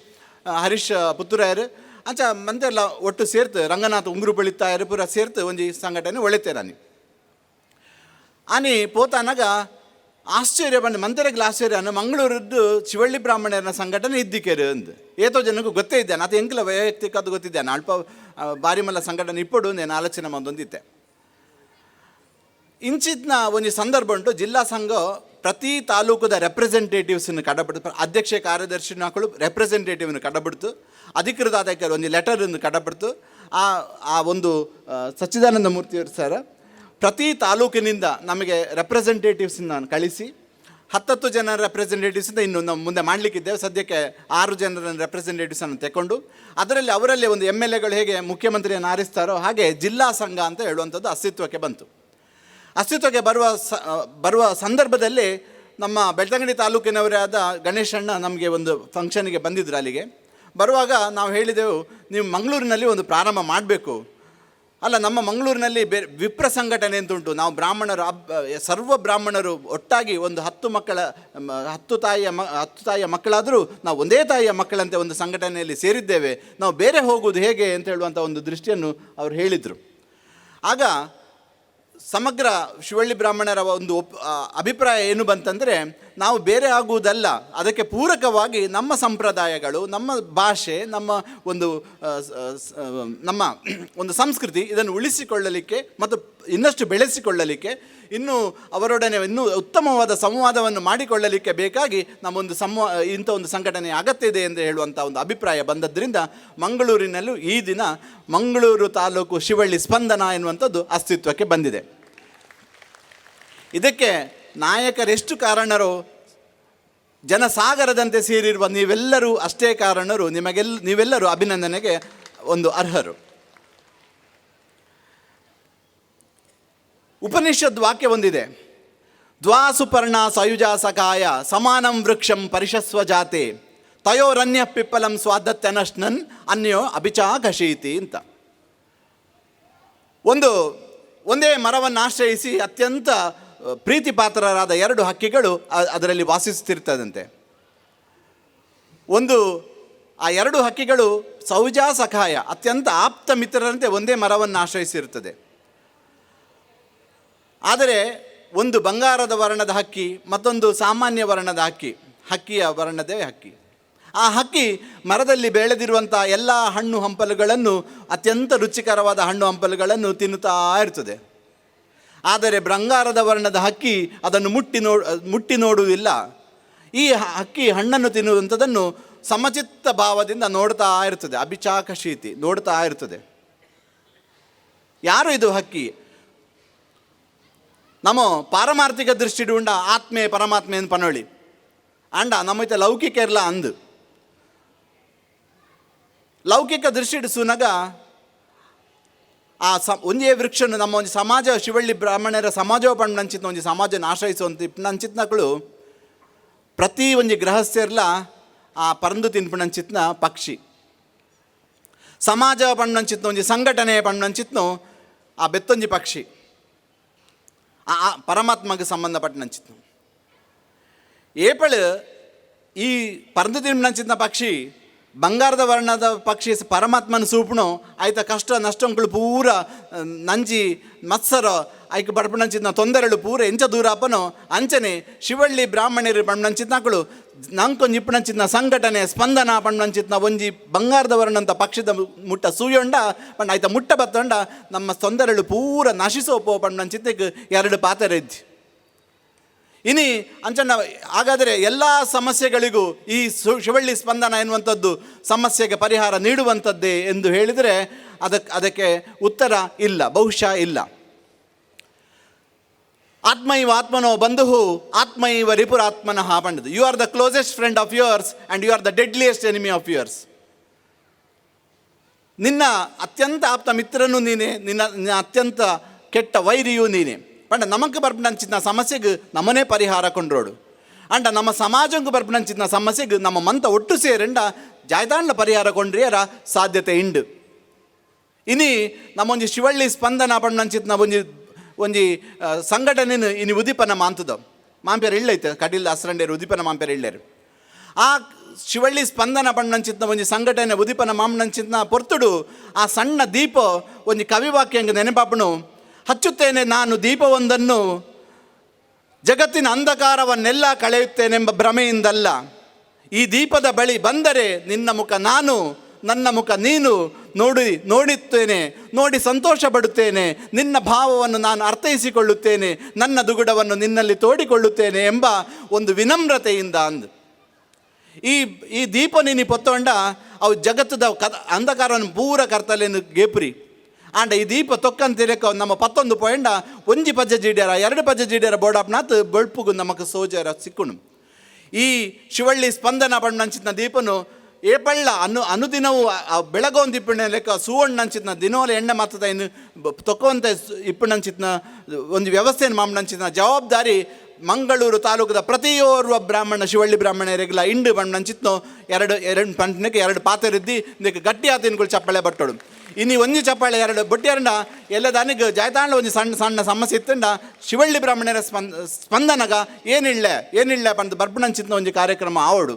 ಹರೀಶ್ ಪುತ್ತೂರಾಯರು ಅಂಚ ಮಂತೆಲ್ಲ ಒಟ್ಟು ಸೇರ್ತು ರಂಗನಾಥ್ ಉಂಗುರು ಬೆಳಿತಾಯರು ಪೂರ ಸೇರ್ತು ಒಂಜಿ ಸಂಘಟನೆ ಒಳೆತೇರಾನಿ. ಆನಿ ಪೋತಾನಾಗ ಆಶ್ಚರ್ಯ ಬಂದು ಮಂದಿರಕ್ಕೆ ಆಶ್ಚರ್ಯ ಅನ್ನು ಮಂಗಳೂರದ್ದು ಶಿವಳ್ಳಿ ಬ್ರಾಹ್ಮಣರ ಸಂಘಟನೆ ಇದ್ದಿಕೆರು ಅಂದು ಏತೋ ಜನಕ್ಕೂ ಗೊತ್ತೇ ಇದ್ದಾನೆ, ಅದು ಎಂಕಲ ವೈಯಕ್ತಿಕ ಅದು ಗೊತ್ತಿದ್ದಾನೆ ಅಲ್ಪ ಬಾರಿಮಲ್ಲ ಸಂಘಟನೆ ಇಪ್ಪಡು ನಾನು ಆಲೋಚನೆ ಮಂದೊಂದಿತ್ತೆ. ಇಂಚಿತ್ನ ಒಂಜಿ ಸಂದರ್ಭ ಉಂಟು, ಜಿಲ್ಲಾ ಸಂಘ ಪ್ರತಿ ತಾಲೂಕುದ ರೆಪ್ರೆಸೆಂಟೇಟಿವ್ಸನ್ನು ಕಡಬಿಡ್ತು, ಅಧ್ಯಕ್ಷ ಕಾರ್ಯದರ್ಶಿನಕಳು ರೆಪ್ರೆಸೆಂಟೇಟಿವ್ನ ಕಡಬಿಡ್ತು, ಅಧಿಕೃತ ಆದಕ್ಕೆ ಒಂದು ಲೆಟರನ್ನು ಕಡಬಿಡ್ತು. ಆ ಆ ಒಂದು ಸಚ್ಚಿದಾನಂದ ಮೂರ್ತಿಯವರು ಸರ್ ಪ್ರತಿ ತಾಲೂಕಿನಿಂದ ನಮಗೆ ರೆಪ್ರೆಸೆಂಟೇಟಿವ್ಸನ್ನ ಕಳಿಸಿ 10 ಜನ ರೆಪ್ರೆಸೆಂಟೇಟಿವ್ಸಿಂದ ಇನ್ನು ನಾವು ಮುಂದೆ ಮಾಡಲಿಕ್ಕಿದ್ದೇವೆ. ಸದ್ಯಕ್ಕೆ 6 ಜನರ ರೆಪ್ರೆಸೆಂಟೇಟಿವ್ಸನ್ನು ತಗೊಂಡು ಅದರಲ್ಲಿ ಅವರಲ್ಲಿ ಒಂದು ಎಮ್ ಎಲ್ ಎಗಳು ಹೇಗೆ ಮುಖ್ಯಮಂತ್ರಿಯನ್ನು ಆರಿಸ್ತಾರೋ ಹಾಗೆ ಜಿಲ್ಲಾ ಸಂಘ ಅಂತ ಹೇಳುವಂಥದ್ದು ಅಸ್ತಿತ್ವಕ್ಕೆ ಬಂತು. ಅಸ್ತಿತ್ವಕ್ಕೆ ಬರುವ ಸಂದರ್ಭದಲ್ಲಿ ನಮ್ಮ ಬೆಳ್ತಂಗಡಿ ತಾಲೂಕಿನವರೇ ಆದ ಗಣೇಶಣ್ಣ ನಮಗೆ ಒಂದು ಫಂಕ್ಷನಿಗೆ ಬಂದಿದ್ದರು. ಅಲ್ಲಿಗೆ ಬರುವಾಗ ನಾವು ಹೇಳಿದೆವು, ನೀವು ಮಂಗಳೂರಿನಲ್ಲಿ ಒಂದು ಪ್ರಾರಂಭ ಮಾಡಬೇಕು ಅಲ್ಲ, ನಮ್ಮ ಮಂಗಳೂರಿನಲ್ಲಿ ಬೇರೆ ವಿಪ್ರ ಸಂಘಟನೆ ಅಂತ ಉಂಟು, ನಾವು ಬ್ರಾಹ್ಮಣರು ಸರ್ವ ಬ್ರಾಹ್ಮಣರು ಒಟ್ಟಾಗಿ ಒಂದು 10 ಮಕ್ಕಳ, 10 ತಾಯಿಯ ಮಕ್ಕಳಾದರೂ ನಾವು ಒಂದೇ ತಾಯಿಯ ಮಕ್ಕಳಂತೆ ಒಂದು ಸಂಘಟನೆಯಲ್ಲಿ ಸೇರಿದ್ದೇವೆ, ನಾವು ಬೇರೆ ಹೋಗುವುದು ಹೇಗೆ ಅಂತ ಹೇಳುವಂಥ ಒಂದು ದೃಷ್ಟಿಯನ್ನು ಅವರು ಹೇಳಿದರು. ಆಗ ಸಮಗ್ರ ಶಿವಳ್ಳಿ ಬ್ರಾಹ್ಮಣರ ಒಂದು ಅಭಿಪ್ರಾಯ ಏನು ಬಂತಂದರೆ, ನಾವು ಬೇರೆ ಆಗುವುದಲ್ಲ, ಅದಕ್ಕೆ ಪೂರಕವಾಗಿ ನಮ್ಮ ಸಂಪ್ರದಾಯಗಳು, ನಮ್ಮ ಭಾಷೆ, ನಮ್ಮ ಒಂದು ನಮ್ಮ ಒಂದು ಸಂಸ್ಕೃತಿ ಇದನ್ನು ಉಳಿಸಿಕೊಳ್ಳಲಿಕ್ಕೆ ಮತ್ತು ಇನ್ನಷ್ಟು ಬೆಳೆಸಿಕೊಳ್ಳಲಿಕ್ಕೆ, ಇನ್ನೂ ಅವರೊಡನೆ ಇನ್ನೂ ಉತ್ತಮವಾದ ಸಂವಾದವನ್ನು ಮಾಡಿಕೊಳ್ಳಲಿಕ್ಕೆ ಬೇಕಾಗಿ ನಮ್ಮೊಂದು ಇಂಥ ಒಂದು ಸಂಘಟನೆ ಅಗತ್ಯ ಇದೆ ಎಂದು ಹೇಳುವಂಥ ಒಂದು ಅಭಿಪ್ರಾಯ ಬಂದದ್ದರಿಂದ ಮಂಗಳೂರಿನಲ್ಲೂ ಈ ದಿನ ಮಂಗಳೂರು ತಾಲೂಕು ಶಿವಳ್ಳಿ ಸ್ಪಂದನ ಎನ್ನುವಂಥದ್ದು ಅಸ್ತಿತ್ವಕ್ಕೆ ಬಂದಿದೆ. ಇದಕ್ಕೆ ನಾಯಕರೆಷ್ಟು ಕಾರಣರೋ, ಜನಸಾಗರದಂತೆ ಸೇರಿರುವ ನೀವೆಲ್ಲರೂ ಅಷ್ಟೇ ಕಾರಣರು, ನೀವೆಲ್ಲರೂ ಅಭಿನಂದನೆಗೆ ಒಂದು ಅರ್ಹರು. ಉಪನಿಷದ್ ವಾಕ್ಯ ಒಂದಿದೆ, ದ್ವಾಸುಪರ್ಣ ಸಯುಜಾ ಸಖಾಯ ಸಮಾನಂ ವೃಕ್ಷಂ ಪರಿಶಸ್ವ ಜಾತೆ ತಯೋರನ್ಯ ಪಿಪ್ಪಲಂ ಸ್ವಾದತ್ಯನಶ್ನನ್ ಅನ್ಯೋ ಅಭಿಚಾಕಶೀತಿ ಅಂತ. ಒಂದೇ ಮರವನ್ನು ಆಶ್ರಯಿಸಿ ಅತ್ಯಂತ ಪ್ರೀತಿಪಾತ್ರರಾದ 2 ಹಕ್ಕಿಗಳು ಅದರಲ್ಲಿ ವಾಸಿಸುತ್ತಿರ್ತದಂತೆ. ಆ 2 ಹಕ್ಕಿಗಳು ಸೌಜಾ ಸಖಾಯ ಅತ್ಯಂತ ಆಪ್ತ ಮಿತ್ರರಂತೆ ಒಂದೇ ಮರವನ್ನು ಆಶ್ರಯಿಸಿರುತ್ತದೆ. ಆದರೆ ಒಂದು ಬಂಗಾರದ ವರ್ಣದ ಹಕ್ಕಿ, ಮತ್ತೊಂದು ಸಾಮಾನ್ಯ ವರ್ಣದ ಹಕ್ಕಿ, ಹಕ್ಕಿಯ ವರ್ಣದೇ ಹಕ್ಕಿ. ಆ ಹಕ್ಕಿ ಮರದಲ್ಲಿ ಬೆಳೆದಿರುವಂಥ ಎಲ್ಲ ಹಣ್ಣು ಹಂಪಲುಗಳನ್ನು, ಅತ್ಯಂತ ರುಚಿಕರವಾದ ಹಣ್ಣು ಹಂಪಲುಗಳನ್ನು ತಿನ್ನುತ್ತಾ ಇರ್ತದೆ. ಆದರೆ ಬಂಗಾರದ ವರ್ಣದ ಹಕ್ಕಿ ಅದನ್ನು ಮುಟ್ಟಿ ನೋಡುವುದಿಲ್ಲ. ಈ ಹಕ್ಕಿ ಹಣ್ಣನ್ನು ತಿನ್ನುವಂಥದ್ದನ್ನು ಸಮಚಿತ್ತ ಭಾವದಿಂದ ನೋಡ್ತಾ ಇರ್ತದೆ, ಅಭಿಚಾಕಶೀತಿ ನೋಡ್ತಾ ಇರ್ತದೆ. ಯಾರು ಇದು ಹಕ್ಕಿ? ನಮ್ಮ ಪಾರಮಾರ್ಥಿಕ ದೃಷ್ಟಿಡು ಉಂಡ ಆತ್ಮೆ ಪರಮಾತ್ಮೆ ಎಂದು ಪನೋಳಿ ಅಂಡ ನಮ್ಮ ಲೌಕಿಕ ಇರಲ ಅಂದು ಲೌಕಿಕ ದೃಷ್ಟಿಡು ಸುನಗ ಆ ಒಂದೇ ವೃಕ್ಷನು ನಮ್ಮ ಒಂದು ಸಮಾಜ ಶಿವಳ್ಳಿ ಬ್ರಾಹ್ಮಣರ ಸಮಾಜ ಪಂಡ್ ನಂಚಿತ್ನ ಒಂಜಿ ಸಮಾಜನ ಆಶ್ರಯಿಸುವಂತ ನಂಚಿತ್ನಕಳು ಪ್ರತಿ ಒಂಜಿ ಗೃಹಸ್ಥೆರ್ಲ ಆ ಪರಂದು ತಿನ್ಪುಣಂಚಿತ್ನ ಪಕ್ಷಿ ಸಮಾಜ ಪಂಡ್ ನಂಚಿತ್ನ ಒಂಜಿ ಸಂಘಟನೆ ಪಂಡ್ ನಂಚಿತ್ನು ಆ ಬೆತ್ತೊಂಜಿ ಪಕ್ಷಿ ಆ ಪರಮಾತ್ಮಗೆ ಸಂಬಂಧಪಟ್ಟನಂಚಿತ್ನು ಏಪಳು ಈ ಪರಂದು ತಿನ್ಪುಣಂಚಿತ್ನ ಪಕ್ಷಿ ಬಂಗಾರದ ವರ್ಣದ ಪಕ್ಷಿ ಪರಮಾತ್ಮನ ಸೂಪುಣು ಆಯ್ತ ಕಷ್ಟ ನಷ್ಟಂಗಳು ಪೂರ ನಂಜಿ ಮತ್ಸರ ಐಕ್ ಬಡಪಣಂಚಿತ್ನ ತೊಂದರೆಳು ಪೂರ ಎಂಚ ದೂರಾಪನು ಅಂಚನೆ ಶಿವಳ್ಳಿ ಬ್ರಾಹ್ಮಣರು ಪಣ್ಣಂಚಿತ್ನಕಳು ನಂಕೊಂಜಿ ಇಪ್ಪಣಂಚಿತ್ನ ಸಂಘಟನೆ ಸ್ಪಂದನ ಪಣ್ಣಂಚಿತ್ನ ಒಂಜಿ ಬಂಗಾರದ ವರ್ಣಂತ ಪಕ್ಷಿದ ಮುಟ್ಟ ಸೂಯೊಂಡ ಪಂಡ ಆಯ್ತ ಮುಟ್ಟ ಬತ್ತೊಂಡ ನಮ್ಮ ತೊಂದರೆಳು ಪೂರ ನಶಿಸೋಪೋ ಪಣ್ಣಂಚಿತ್ತಕ್ಕೆ 2 ಪಾತ್ರೆ ಇದ್ದಿ. ಇನಿ ಅಂಚಣ್ಣ ಹಾಗಾದರೆ ಎಲ್ಲ ಸಮಸ್ಯೆಗಳಿಗೂ ಈ ಶಿವಳ್ಳಿ ಸ್ಪಂದನ ಎನ್ನುವಂಥದ್ದು ಸಮಸ್ಯೆಗೆ ಪರಿಹಾರ ನೀಡುವಂಥದ್ದೇ ಎಂದು ಹೇಳಿದರೆ ಅದಕ್ಕೆ ಉತ್ತರ ಇಲ್ಲ, ಬಹುಶಃ ಇಲ್ಲ. ಆತ್ಮೈವ ಆತ್ಮನೋ ಬಂಧು ಆತ್ಮೈವ ರಿಪುರಾತ್ಮನಃ ಪಂಡದು. You are the closest friend of yours and you are the deadliest enemy of yours. ನಿನ್ನ ಅತ್ಯಂತ ಆಪ್ತ ಮಿತ್ರನೂ ನೀನೆ, ನಿನ್ನ ನಿನ್ನ ಅತ್ಯಂತ ಕೆಟ್ಟ ವೈರಿಯೂ ನೀನೆ. ಪಂಡ ನಮಕ್ ಬರ್ಪಣಂಚಿನ ಸಮಸ್ಯೆಗೆ ನಮ್ಮನೇ ಪರಿಹಾರ ಕೊಂಡ್ರೋಡು. ಅಂಡ ನಮ್ಮ ಸಮಾಜಕ್ಕೂ ಬರ್ಪಣಂಚಿನ ಸಮಸ್ಯೆಗೆ ನಮ್ಮ ಮಂತ ಒಟ್ಟು ಸೇರಂಡ ಜಾಯ್ದಾಂಡ್ಲ ಪರಿಹಾರ ಕೊಂಡ್ರಿಯರ ಸಾಧ್ಯತೆ ಇಂಡು. ಇನಿ ನಮ್ಮೊಂಜಿ ಶಿವಳ್ಳಿ ಸ್ಪಂದನ ಪಂಡಂಚಿತ್ನ ಒಂಜಿ ಒಂಜಿ ಸಂಘಟನೆನು ಇನಿ ಉದೀಪನ ಮಾಂತದ ಮಾಂಪೇರು ಇಳ್ಳೈತೆ ಕಡಿಲ್ ಅಸ್ರಂಡೇರು ಉದೀಪನ ಮಾಂಪೇರು ಇಳ್ಳೇರು. ಆ ಶಿವಳ್ಳಿ ಸ್ಪಂದನ ಪಂಡಂಚಿತ್ನ ಒಂಜಿ ಸಂಘಟನೆ ಉದೀಪನ ಮಾಂಪಣಂಚಿತ್ನ ಪೊರ್ತುಡು ಆ ಸಣ್ಣ ದೀಪ ಒಂಜಿ ಕವಿವಾಕ್ಯಂಗೆ ನೆನಪಾಪಣು. ಹಚ್ಚುತ್ತೇನೆ ನಾನು ದೀಪವೊಂದನ್ನು, ಜಗತ್ತಿನ ಅಂಧಕಾರವನ್ನೆಲ್ಲ ಕಳೆಯುತ್ತೇನೆಂಬ ಭ್ರಮೆಯಿಂದಲ್ಲ. ಈ ದೀಪದ ಬಳಿ ಬಂದರೆ ನಿನ್ನ ಮುಖ ನಾನು, ನನ್ನ ಮುಖ ನೀನು ನೋಡಿ ನೋಡುತ್ತೇನೆ, ನೋಡಿ ಸಂತೋಷ ಪಡುತ್ತೇನೆ, ನಿನ್ನ ಭಾವವನ್ನು ನಾನು ಅರ್ಥೈಸಿಕೊಳ್ಳುತ್ತೇನೆ, ನನ್ನ ದುಗುಡವನ್ನು ನಿನ್ನಲ್ಲಿ ತೋಡಿಕೊಳ್ಳುತ್ತೇನೆ ಎಂಬ ಒಂದು ವಿನಮ್ರತೆಯಿಂದ ಅಂದು ಈ ಈ ದೀಪ ನೀನು ಪೊತ್ತೊಂಡ ಅವು ಜಗತ್ತದ ಅಂಧಕಾರವನ್ನು ಪೂರ ಕರ್ತಲೇನು ಗೇಪುರಿ. ಆಂಡ ಈ ದೀಪ ತೊಕ್ಕಂತಿರಕ ನಮ್ಮ 11 ಪೋಯಂಡ ಒಂಜಿ ಪಜ್ಜೆ ಜೀಡ್ಯಾರ 2 ಪಜ್ಜೆ ಜೀಡ್ಯಾರ ಬೋಡಾಪ್ನಾತ್ ಬೊಳ್ಪುಗು ನಮಕ್ ಸೋಜರ ಸಿಕ್ಕುಣು. ಈ ಶಿವಳ್ಳಿ ಸ್ಪಂದನ ಪಣ್ಣಂಚಿನ ದೀಪನು ಏಪಳ್ಳ ಅನುದಿನವೂ ಬೆಳಗೊಂದು ಇಪ್ಪಣೆ ಲೆಕ್ಕ ಸುವಣ್ಣಂಚಿತ್ನ ದಿನೋಲ ಎಣ್ಣೆ ಮಾತದ ಇನ್ನು ತೊಕ್ಕುವಂಥ ಇಪ್ಪಣಂಚಿತ್ನ ಒಂದು ವ್ಯವಸ್ಥೆಯನ್ನು ಮಾಮಣಂಚಿತ್ನ ಜವಾಬ್ದಾರಿ ಮಂಗಳೂರು ತಾಲೂಕದ ಪ್ರತಿಯೋರ್ವ ಬ್ರಾಹ್ಮಣ ಶಿವಳ್ಳಿ ಬ್ರಾಹ್ಮಣರಿಗೆಲ್ಲ ಇಂಡು ಬಣ್ಣಂಚಿತ್ನೋ ಎರಡು ಎರಡು ಪಂಟನಕ್ಕೆ 2 ಪಾತೆರಿದ್ದಿ ಇದಕ್ಕೆ ಗಟ್ಟಿ ಆತಿನ್ಗಳು ಚಪ್ಪಾಳೆ ಬಟ್ಟೋಡು. ಇನ್ನು ಒಂಜಿ ಚಪ್ಪಾಳೆ 2 ಬೊಟ್ಟಿಯರಂಡ ಎಲ್ಲ ದಾನಿಗೆ ಜಾಯ್ತಾಂಡ ಒಂಜಿ ಸಣ್ಣ ಸಣ್ಣ ಸಮಸ್ಯೆ ಇತ್ತಂಡ ಶಿವಳ್ಳಿ ಬ್ರಾಹ್ಮಣರ ಸ್ಪಂದನಗ ಏನಿಲ್ಲ ಏನಿಲ್ಲ ಪಂಡ ಬರ್ಪಣಂಚಿತ್ನ ಒಂಜಿ ಕಾರ್ಯಕ್ರಮ ಆವಡು.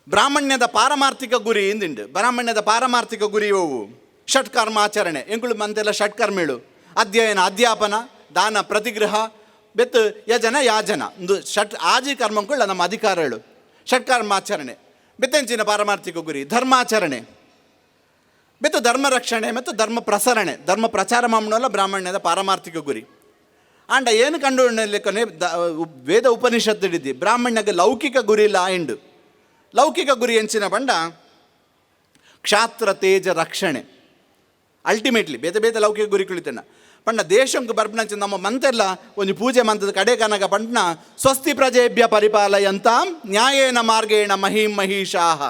ಬ್ರಾಹ್ಮಣ್ಯದ ಪಾರಮಾರ್ಥಿಕ ಗುರಿ ಇಂದಿಂಡು. ಬ್ರಾಹ್ಮಣ್ಯದ ಪಾರಮಾರ್ಥಿಕ ಗುರಿ ಅವು ಷಟ್ಕರ್ಮಾಚರಣೆ, ಎಂಕುಳು ಮಂತೆಲ್ಲ ಷಟ್ಕರ್ಮೇಳು, ಅಧ್ಯಯನ ಅಧ್ಯಾಪನ ದಾನ ಪ್ರತಿಗ್ರಹ ಬೆತ್ತು ಯಜನ ಯಾಜನ ಒಂದು ಷಟ್ ಆಜಿ ಕರ್ಮಂಕುಳ್ಳ ನಮ್ಮ ಅಧಿಕಾರಗಳು ಷಟ್ಕರ್ಮಾಚರಣೆ. ಬೆತ್ತೆಂಚಿನ ಪಾರಮಾರ್ಥಿಕ ಗುರಿ ಧರ್ಮಾಚರಣೆ, ಬೆತ್ತು ಧರ್ಮ ರಕ್ಷಣೆ ಮತ್ತು ಧರ್ಮ ಪ್ರಸರಣೆ, ಧರ್ಮ ಪ್ರಚಾರ ಮಾಮೂಲ ಬ್ರಾಹ್ಮಣ್ಯದ ಪಾರಮಾರ್ಥಿಕ ಗುರಿ. ಆಂಡ ಏನು ಕಂಡು ವೇದ ಉಪನಿಷತ್ತು ಹಿಡಿದಿ ಬ್ರಾಹ್ಮಣ್ಯಗೆ ಲೌಕಿಕ ಗುರಿ ಇಲ್ಲ ಇಂಡು. ಲೌಕಿಕ ಗುರಿ ಎಂಚಿನ ಪಂಡ ಕ್ಷಾತ್ರ ತೇಜ ರಕ್ಷಣೆ. ಅಲ್ಟಿಮೇಟ್ಲಿ ಬೇತೆ ಬೇತೆ ಲೌಕಿಕ ಗುರಿ ಕುಳಿತಣ್ಣ ಪಂಡ ದೇಶಂಕು ಬರ್ಪಣಂಚ ನಮ್ಮ ಮಂತೆಲ್ಲ ಒಂದು ಪೂಜೆ ಮಂತದ ಕಡೆ ಕನಕ ಪಂಡನ ಸ್ವಸ್ತಿ ಪ್ರಜೇಭ್ಯ ಪರಿಪಾಲಯಂತಾಂ ನ್ಯಾಯೇನ ಮಾರ್ಗೇಣ ಮಹೀಂ ಮಹಿಷಾಹ.